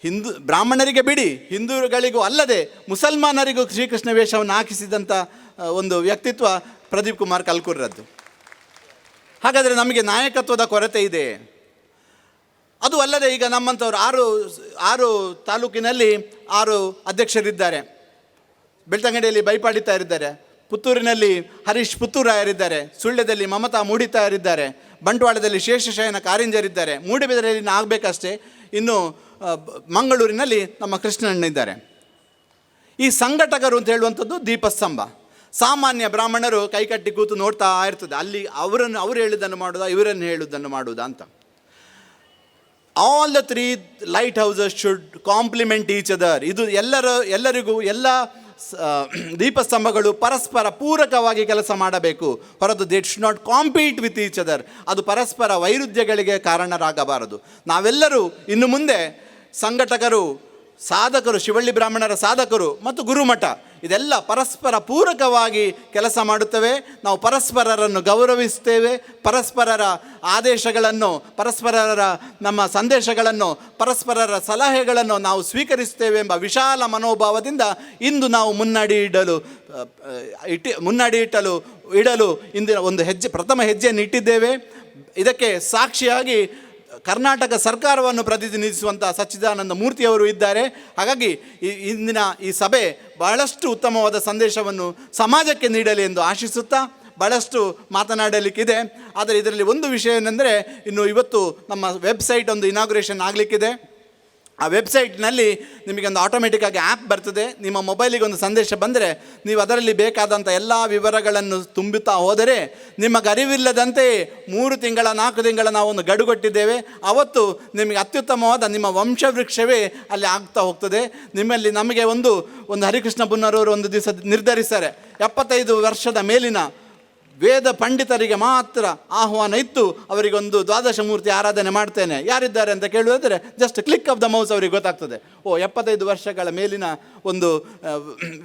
ಹಿಂದೂ ಬ್ರಾಹ್ಮಣರಿಗೆ ಬಿಡಿ ಹಿಂದೂಗಳಿಗೂ ಅಲ್ಲದೆ ಮುಸಲ್ಮಾನರಿಗೂ ಶ್ರೀಕೃಷ್ಣ ವೇಷವನ್ನು ಹಾಕಿಸಿದಂಥ ಒಂದು ವ್ಯಕ್ತಿತ್ವ ಪ್ರದೀಪ್ ಕುಮಾರ್ ಕಲ್ಕುರ್ರದ್ದು. ಹಾಗಾದರೆ ನಮಗೆ ನಾಯಕತ್ವದ ಕೊರತೆ ಇದೆ. ಅದು ಅಲ್ಲದೆ ಈಗ ನಮ್ಮಂಥವ್ರು ಆರು ತಾಲೂಕಿನಲ್ಲಿ 6 ಅಧ್ಯಕ್ಷರಿದ್ದಾರೆ. ಬೆಳ್ತಂಗಡಿಯಲ್ಲಿ ಬೈಪಾಡಿತಾರಿದ್ದಾರೆ, ಪುತ್ತೂರಿನಲ್ಲಿ ಹರೀಶ್ ಪುತ್ತೂರಾಯರಿದ್ದಾರೆ, ಸುಳ್ಯದಲ್ಲಿ ಮಮತಾ ಮೂಡಿತಾಯರಿದ್ದಾರೆ, ಬಂಟ್ವಾಳದಲ್ಲಿ ಶೇಷಶಯನ ಕಾರಿಂಜರಿದ್ದಾರೆ, ಮೂಡಿಬಿದರೆಯಲ್ಲಿ ಆಗಬೇಕಷ್ಟೇ, ಇನ್ನು ಮಂಗಳೂರಿನಲ್ಲಿ ನಮ್ಮ ಕೃಷ್ಣಣ್ಣಿದ್ದಾರೆ. ಈ ಸಂಘಟಕರು ಅಂತ ಹೇಳುವಂಥದ್ದು ದೀಪಸ್ತಂಭ. ಸಾಮಾನ್ಯ ಬ್ರಾಹ್ಮಣರು ಕೈಕಟ್ಟಿ ಕೂತು ನೋಡ್ತಾ ಇರ್ತದೆ, ಅಲ್ಲಿ ಅವರು ಹೇಳಿದ್ದನ್ನು ಮಾಡೋದಾ, ಇವರನ್ನು ಹೇಳುವುದನ್ನು ಮಾಡುವುದಾ ಅಂತ. All the 3 light houses should complement each other. ಇದು ಎಲ್ಲರಿಗೂ ಎಲ್ಲ ದೀಪಸ್ತಂಭಗಳು ಪರಸ್ಪರ ಪೂರಕವಾಗಿ ಕೆಲಸ ಮಾಡಬೇಕು ಹೊರತು they should not compete with each other. ಅದು ಪರಸ್ಪರ ವೈರುಧ್ಯಗಳಿಗೆ ಕಾರಣರಾಗಬಾರದು. ನಾವೆಲ್ಲರೂ ಇನ್ನು ಮುಂದೆ ಸಂಘಟಕರು, ಸಾಧಕರು, ಶಿವಳ್ಳಿ ಬ್ರಾಹ್ಮಣರ ಸಾಧಕರು ಮತ್ತು ಗುರುಮಠ ಇದೆಲ್ಲ ಪರಸ್ಪರ ಪೂರಕವಾಗಿ ಕೆಲಸ ಮಾಡುತ್ತವೆ. ನಾವು ಪರಸ್ಪರರನ್ನು ಗೌರವಿಸ್ತೇವೆ, ಪರಸ್ಪರರ ಆದೇಶಗಳನ್ನು, ಪರಸ್ಪರರ ನಮ್ಮ ಸಂದೇಶಗಳನ್ನು, ಪರಸ್ಪರರ ಸಲಹೆಗಳನ್ನು ನಾವು ಸ್ವೀಕರಿಸ್ತೇವೆ ಎಂಬ ವಿಶಾಲ ಮನೋಭಾವದಿಂದ ಇಂದು ನಾವು ಮುನ್ನಡಿ ಇಡಲು ಇಂದಿನ ಒಂದು ಹೆಜ್ಜೆ, ಪ್ರಥಮ ಹೆಜ್ಜೆಯನ್ನು ಇಟ್ಟಿದ್ದೇವೆ. ಇದಕ್ಕೆ ಸಾಕ್ಷಿಯಾಗಿ ಕರ್ನಾಟಕ ಸರ್ಕಾರವನ್ನು ಪ್ರತಿನಿಧಿಸುವಂಥ ಸಚ್ಚಿದಾನಂದ ಮೂರ್ತಿಯವರು ಇದ್ದಾರೆ. ಹಾಗಾಗಿ ಇಂದಿನ ಈ ಸಭೆ ಬಹಳಷ್ಟು ಉತ್ತಮವಾದ ಸಂದೇಶವನ್ನು ಸಮಾಜಕ್ಕೆ ನೀಡಲಿ ಎಂದು ಆಶಿಸುತ್ತಾ ಭಾಳಷ್ಟು ಮಾತನಾಡಲಿಕ್ಕಿದೆ. ಆದರೆ ಇದರಲ್ಲಿ ಒಂದು ವಿಷಯ ಏನೆಂದರೆ, ಇನ್ನು ಇವತ್ತು ನಮ್ಮ ವೆಬ್ಸೈಟ್ ಒಂದು ಇನಾಗ್ರೇಷನ್ ಆಗಲಿಕ್ಕಿದೆ. ಆ ವೆಬ್ಸೈಟ್ನಲ್ಲಿ ನಿಮಗೆ ಒಂದು ಆಟೋಮೆಟಿಕ್ಕಾಗಿ ಆ್ಯಪ್ ಬರ್ತದೆ. ನಿಮ್ಮ ಮೊಬೈಲಿಗೆ ಒಂದು ಸಂದೇಶ ಬಂದರೆ ನೀವು ಅದರಲ್ಲಿ ಬೇಕಾದಂಥ ಎಲ್ಲ ವಿವರಗಳನ್ನು ತುಂಬುತ್ತಾ ಹೋದರೆ ನಿಮಗೆ ಅರಿವಿಲ್ಲದಂತೆ 3 ತಿಂಗಳ 4 ತಿಂಗಳ ನಾವು ಒಂದು ಗಡುಕೊಟ್ಟಿದ್ದೇವೆ. ಅವತ್ತು ನಿಮಗೆ ಅತ್ಯುತ್ತಮವಾದ ನಿಮ್ಮ ವಂಶವೃಕ್ಷವೇ ಅಲ್ಲಿ ಆಗ್ತಾ ಹೋಗ್ತದೆ. ನಿಮ್ಮಲ್ಲಿ ನಮಗೆ ಒಂದು ಒಂದು ಹರಿಕೃಷ್ಣ ಪುನ್ನರವರು ಒಂದು ದಿವಸ ನಿರ್ಧರಿಸ್ತಾರೆ, 75 ವರ್ಷದ ಮೇಲಿನ ವೇದ ಪಂಡಿತರಿಗೆ ಮಾತ್ರ ಆಹ್ವಾನ ಇತ್ತು, ಅವರಿಗೊಂದು ದ್ವಾದಶ ಮೂರ್ತಿ ಆರಾಧನೆ ಮಾಡ್ತೇನೆ, ಯಾರಿದ್ದಾರೆ ಅಂತ ಕೇಳುವುದಾದರೆ just click of the mouse ಅವರಿಗೆ ಗೊತ್ತಾಗ್ತದೆ, ಓ 75 ವರ್ಷಗಳ ಮೇಲಿನ ಒಂದು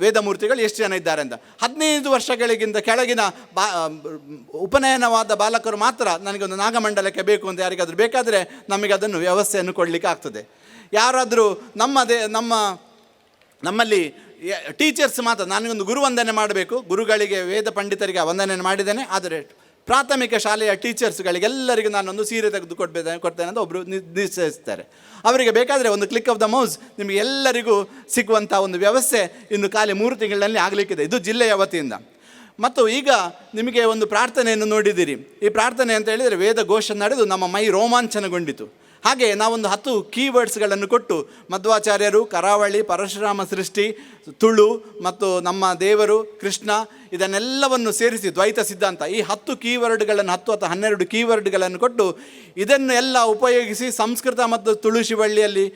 ವೇದ ಮೂರ್ತಿಗಳು ಎಷ್ಟು ಜನ ಇದ್ದಾರೆ ಅಂತ. 15 ವರ್ಷಗಳಿಗಿಂತ ಕೆಳಗಿನ ಉಪನಯನವಾದ ಬಾಲಕರು ಮಾತ್ರ ನನಗೊಂದು ನಾಗಮಂಡಲಕ್ಕೆ ಬೇಕು ಅಂತ ಯಾರಿಗಾದರೂ ಬೇಕಾದರೆ ನಮಗೆ ಅದನ್ನು ವ್ಯವಸ್ಥೆಯನ್ನು ಕೊಡಲಿಕ್ಕೆ ಆಗ್ತದೆ. ಯಾರಾದರೂ ನಮ್ಮಲ್ಲಿ ಟೀಚರ್ಸ್ ಮಾತ್ರ, ನನಗೊಂದು ಗುರುವಂದನೆ ಮಾಡಬೇಕು, ಗುರುಗಳಿಗೆ ವೇದ ಪಂಡಿತರಿಗೆ ವಂದನೆ ಮಾಡಿದ್ದೇನೆ, ಆದರೆ ಪ್ರಾಥಮಿಕ ಶಾಲೆಯ ಟೀಚರ್ಸ್ಗಳಿಗೆಲ್ಲರಿಗೂ ನಾನೊಂದು ಸೀರೆ ತೆಗೆದು ಕೊಡ್ತೇನೆ ಅಂತ ಒಬ್ಬರು ನಿಶ್ಚಯಿಸ್ತಾರೆ. ಅವರಿಗೆ ಬೇಕಾದರೆ ಒಂದು click of the mouse ನಿಮಗೆ ಎಲ್ಲರಿಗೂ ಸಿಗುವಂಥ ಒಂದು ವ್ಯವಸ್ಥೆ ಇನ್ನು ಖಾಲಿ 3 ತಿಂಗಳಲ್ಲಿ ಆಗಲಿಕ್ಕಿದೆ. ಇದು ಜಿಲ್ಲೆಯ ವತಿಯಿಂದ. ಮತ್ತು ಈಗ ನಿಮಗೆ ಒಂದು ಪ್ರಾರ್ಥನೆಯನ್ನು ನೋಡಿದ್ದೀರಿ. ಈ ಪ್ರಾರ್ಥನೆ ಅಂತ ಹೇಳಿದರೆ ವೇದ ಘೋಷ ನಡೆದು ನಮ್ಮ ಮೈ ರೋಮಾಂಚನಗೊಂಡಿತು. ಹಾಗೆ ನಾವೊಂದು 10 ಕೀವರ್ಡ್ಸ್ಗಳನ್ನು ಕೊಟ್ಟು ಮಧ್ವಾಚಾರ್ಯರು, ಕರಾವಳಿ, ಪರಶುರಾಮ ಸೃಷ್ಟಿ, ತುಳು ಮತ್ತು ನಮ್ಮ ದೇವರು ಕೃಷ್ಣ, ಇದನ್ನೆಲ್ಲವನ್ನು ಸೇರಿಸಿ ದ್ವೈತ ಸಿದ್ಧಾಂತ, ಈ 10 ಕೀವರ್ಡ್ಗಳನ್ನು, 10 ಅಥವಾ 12 ಕೀವರ್ಡ್ಗಳನ್ನು ಕೊಟ್ಟು ಇದನ್ನು ಎಲ್ಲ ಉಪಯೋಗಿಸಿ ಸಂಸ್ಕೃತ ಮತ್ತು ತುಳು ಶಿವಳ್ಳಿಯಲ್ಲಿ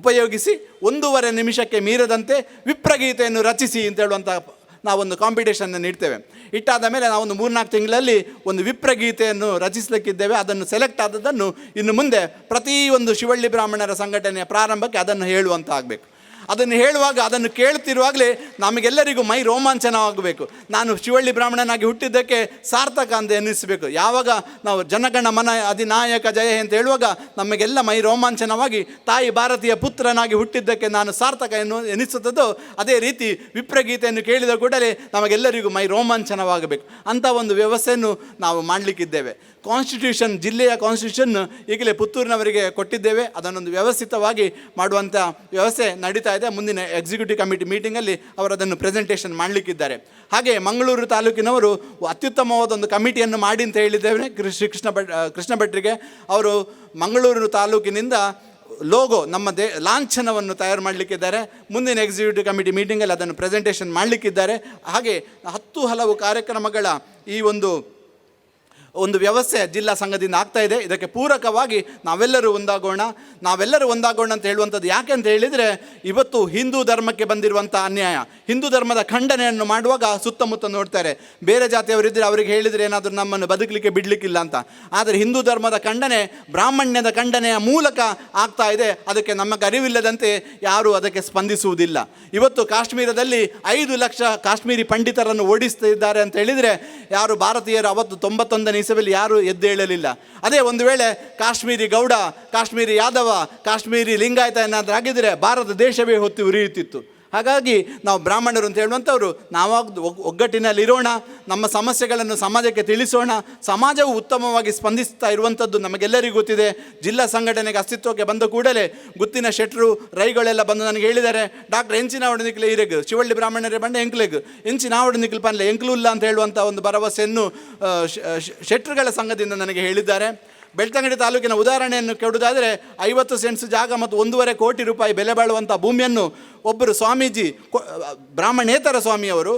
ಉಪಯೋಗಿಸಿ 1.5 ನಿಮಿಷಕ್ಕೆ ಮೀರದಂತೆ ವಿಪ್ರಗೀತೆಯನ್ನು ರಚಿಸಿ ಅಂತ ಹೇಳುವಂಥ ನಾವೊಂದು ಕಾಂಪಿಟೇಷನ್ನು ಇಡ್ತೇವೆ. ಇಟ್ಟಾದ ಮೇಲೆ ನಾವೊಂದು 3-4 ತಿಂಗಳಲ್ಲಿ ಒಂದು ವಿಪ್ರಗೀತೆಯನ್ನು ರಚಿಸಲಿಕ್ಕಿದ್ದೇವೆ. ಅದನ್ನು ಸೆಲೆಕ್ಟ್ ಆದದ್ದನ್ನು ಇನ್ನು ಮುಂದೆ ಪ್ರತಿಯೊಂದು ಶಿವಳ್ಳಿ ಬ್ರಾಹ್ಮಣರ ಸಂಘಟನೆಯ ಪ್ರಾರಂಭಕ್ಕೆ ಅದನ್ನು ಹೇಳುವಂಥ ಆಗಬೇಕು. ಅದನ್ನು ಹೇಳುವಾಗ, ಅದನ್ನು ಕೇಳ್ತಿರುವಾಗಲೇ ನಮಗೆಲ್ಲರಿಗೂ ಮೈ ರೋಮಾಂಚನವಾಗಬೇಕು. ನಾನು ಶಿವಳ್ಳಿ ಬ್ರಾಹ್ಮಣನಾಗಿ ಹುಟ್ಟಿದ್ದಕ್ಕೆ ಸಾರ್ಥಕ ಅಂತ ಎನ್ನಿಸಬೇಕು. ಯಾವಾಗ ನಾವು ಜನಗಣ ಮನ ಅಧಿನಾಯಕ ಜಯ ಅಂತ ಹೇಳುವಾಗ ನಮಗೆಲ್ಲ ಮೈ ರೋಮಾಂಚನವಾಗಿ ತಾಯಿ ಭಾರತೀಯ ಪುತ್ರನಾಗಿ ಹುಟ್ಟಿದ್ದಕ್ಕೆ ನಾನು ಸಾರ್ಥಕ ಎನಿಸುತ್ತದೋ ಅದೇ ರೀತಿ ವಿಪ್ರಗೀತೆಯನ್ನು ಕೇಳಿದ ಕೂಡಲೇ ನಮಗೆಲ್ಲರಿಗೂ ಮೈ ರೋಮಾಂಚನವಾಗಬೇಕು. ಅಂಥ ಒಂದು ವ್ಯವಸ್ಥೆಯನ್ನು ನಾವು ಮಾಡಲಿಕ್ಕಿದ್ದೇವೆ. ಕಾನ್ಸ್ಟಿಟ್ಯೂಷನ್, ಜಿಲ್ಲೆಯ ಕಾನ್ಸ್ಟಿಟ್ಯೂಷನ್ ಈಗಲೇ ಪುತ್ತೂರಿನವರಿಗೆ ಕೊಟ್ಟಿದ್ದೇವೆ. ಅದನ್ನೊಂದು ವ್ಯವಸ್ಥಿತವಾಗಿ ಮಾಡುವಂಥ ವ್ಯವಸ್ಥೆ ನಡೀತಾ ಇದೆ. ಮುಂದಿನ ಎಕ್ಸಿಕ್ಯೂಟಿವ್ ಕಮಿಟಿ ಮೀಟಿಂಗಲ್ಲಿ ಅವರು ಅದನ್ನು ಪ್ರೆಸೆಂಟೇಷನ್ ಮಾಡಲಿಕ್ಕಿದ್ದಾರೆ. ಹಾಗೆ ಮಂಗಳೂರು ತಾಲೂಕಿನವರು ಅತ್ಯುತ್ತಮವಾದ ಒಂದು ಕಮಿಟಿಯನ್ನು ಮಾಡಿ ಅಂತ ಹೇಳಿದ್ದೇವೆ ಶ್ರೀ ಕೃಷ್ಣ ಭಟ್ರಿಗೆ. ಅವರು ಮಂಗಳೂರು ತಾಲೂಕಿನಿಂದ ಲೋಗೋ, ನಮ್ಮ ಲಾಂಛನವನ್ನು ತಯಾರು ಮಾಡಲಿಕ್ಕಿದ್ದಾರೆ. ಮುಂದಿನ ಎಕ್ಸಿಕ್ಯೂಟಿವ್ ಕಮಿಟಿ ಮೀಟಿಂಗಲ್ಲಿ ಅದನ್ನು ಪ್ರೆಸೆಂಟೇಷನ್ ಮಾಡಲಿಕ್ಕಿದ್ದಾರೆ. ಹಾಗೆ 10 ಹಲವು ಕಾರ್ಯಕ್ರಮಗಳ ಈ ಒಂದು ಒಂದು ವ್ಯವಸ್ಥೆ ಜಿಲ್ಲಾ ಸಂಘದಿಂದ ಆಗ್ತಾ ಇದೆ. ಇದಕ್ಕೆ ಪೂರಕವಾಗಿ ನಾವೆಲ್ಲರೂ ಒಂದಾಗೋಣ, ನಾವೆಲ್ಲರೂ ಒಂದಾಗೋಣ ಅಂತ ಹೇಳುವಂಥದ್ದು ಯಾಕೆ ಅಂತ ಹೇಳಿದರೆ, ಇವತ್ತು ಹಿಂದೂ ಧರ್ಮಕ್ಕೆ ಬಂದಿರುವಂಥ ಅನ್ಯಾಯ, ಹಿಂದೂ ಧರ್ಮದ ಖಂಡನೆಯನ್ನು ಮಾಡುವಾಗ ಸುತ್ತಮುತ್ತ ನೋಡ್ತಾರೆ, ಬೇರೆ ಜಾತಿಯವರಿದ್ದರೆ ಅವರಿಗೆ ಹೇಳಿದರೆ ಏನಾದರೂ ನಮ್ಮನ್ನು ಬದುಕಲಿಕ್ಕೆ ಬಿಡಲಿಕ್ಕಿಲ್ಲ ಅಂತ. ಆದರೆ ಹಿಂದೂ ಧರ್ಮದ ಖಂಡನೆ ಬ್ರಾಹ್ಮಣ್ಯದ ಖಂಡನೆಯ ಮೂಲಕ ಆಗ್ತಾ ಇದೆ. ಅದಕ್ಕೆ ನಮಗೆ ಅರಿವಿಲ್ಲದಂತೆ ಯಾರೂ ಅದಕ್ಕೆ ಸ್ಪಂದಿಸುವುದಿಲ್ಲ. ಇವತ್ತು ಕಾಶ್ಮೀರದಲ್ಲಿ 5 ಲಕ್ಷ ಕಾಶ್ಮೀರಿ ಪಂಡಿತರನ್ನು ಓಡಿಸ್ತಿದ್ದಾರೆ ಅಂತ ಹೇಳಿದರೆ ಯಾರು ಭಾರತೀಯರು ಅವತ್ತು 91ನೇ ಇಸವಿಯಲ್ಲಿ ಯಾರೂ ಎದ್ದೇಳಲಿಲ್ಲ. ಅದೇ ಒಂದು ವೇಳೆ ಕಾಶ್ಮೀರಿ ಗೌಡ, ಕಾಶ್ಮೀರಿ ಯಾದವ, ಕಾಶ್ಮೀರಿ ಲಿಂಗಾಯತ ಏನಾದರೂ ಆಗಿದ್ದರೆ ಭಾರತ ದೇಶವೇ ಹೊತ್ತಿ ಉರಿಯುತ್ತಿತ್ತು. ಹಾಗಾಗಿ ನಾವು ಬ್ರಾಹ್ಮಣರು ಅಂತ ಹೇಳುವಂಥವ್ರು ನಾವಾಗ ಒಗ್ಗಟ್ಟಿನಲ್ಲಿರೋಣ, ನಮ್ಮ ಸಮಸ್ಯೆಗಳನ್ನು ಸಮಾಜಕ್ಕೆ ತಿಳಿಸೋಣ. ಸಮಾಜವು ಉತ್ತಮವಾಗಿ ಸ್ಪಂದಿಸ್ತಾ ಇರುವಂಥದ್ದು ನಮಗೆಲ್ಲರಿಗೂ ಗೊತ್ತಿದೆ. ಜಿಲ್ಲಾ ಸಂಘಟನೆಗೆ ಅಸ್ತಿತ್ವಕ್ಕೆ ಬಂದ ಕೂಡಲೇ ಗುತ್ತಿನ ಶೆಟ್ಟರು ರೈಗಳೆಲ್ಲ ಬಂದು ನನಗೆ ಹೇಳಿದ್ದಾರೆ, ಡಾಕ್ಟರ್ ಎಂಚಿನ ನಿಕ್ಲೆ ಇರೆಗ್ ಶಿವಳ್ಳಿ ಬ್ರಾಹ್ಮಣರೇ ಬಂಡೆ ಎಂಕ್ಲೆಗ್ ಎಂಚಿನ ನಿಕ್ಲು ಪನ್ಲೆ ಎಂಕ್ಲು ಇಲ್ಲ ಅಂತ ಹೇಳುವಂಥ ಒಂದು ಭರವಸೆಯನ್ನು ಶೆಟ್ಟರುಗಳ ಸಂಘದಿಂದ ನನಗೆ ಹೇಳಿದ್ದಾರೆ. ಬೆಳ್ತಂಗಡಿ ತಾಲೂಕಿನ ಉದಾಹರಣೆಯನ್ನು ಕೊಡುವುದಾದರೆ 50 ಸೆಂಟ್ಸ್ ಜಾಗ ಮತ್ತು 1.5 ಕೋಟಿ ರೂಪಾಯಿ ಬೆಲೆ ಬಾಳುವಂಥ ಭೂಮಿಯನ್ನು ಒಬ್ಬರು ಸ್ವಾಮೀಜಿ, ಬ್ರಾಹ್ಮಣೇತರ ಸ್ವಾಮಿಯವರು,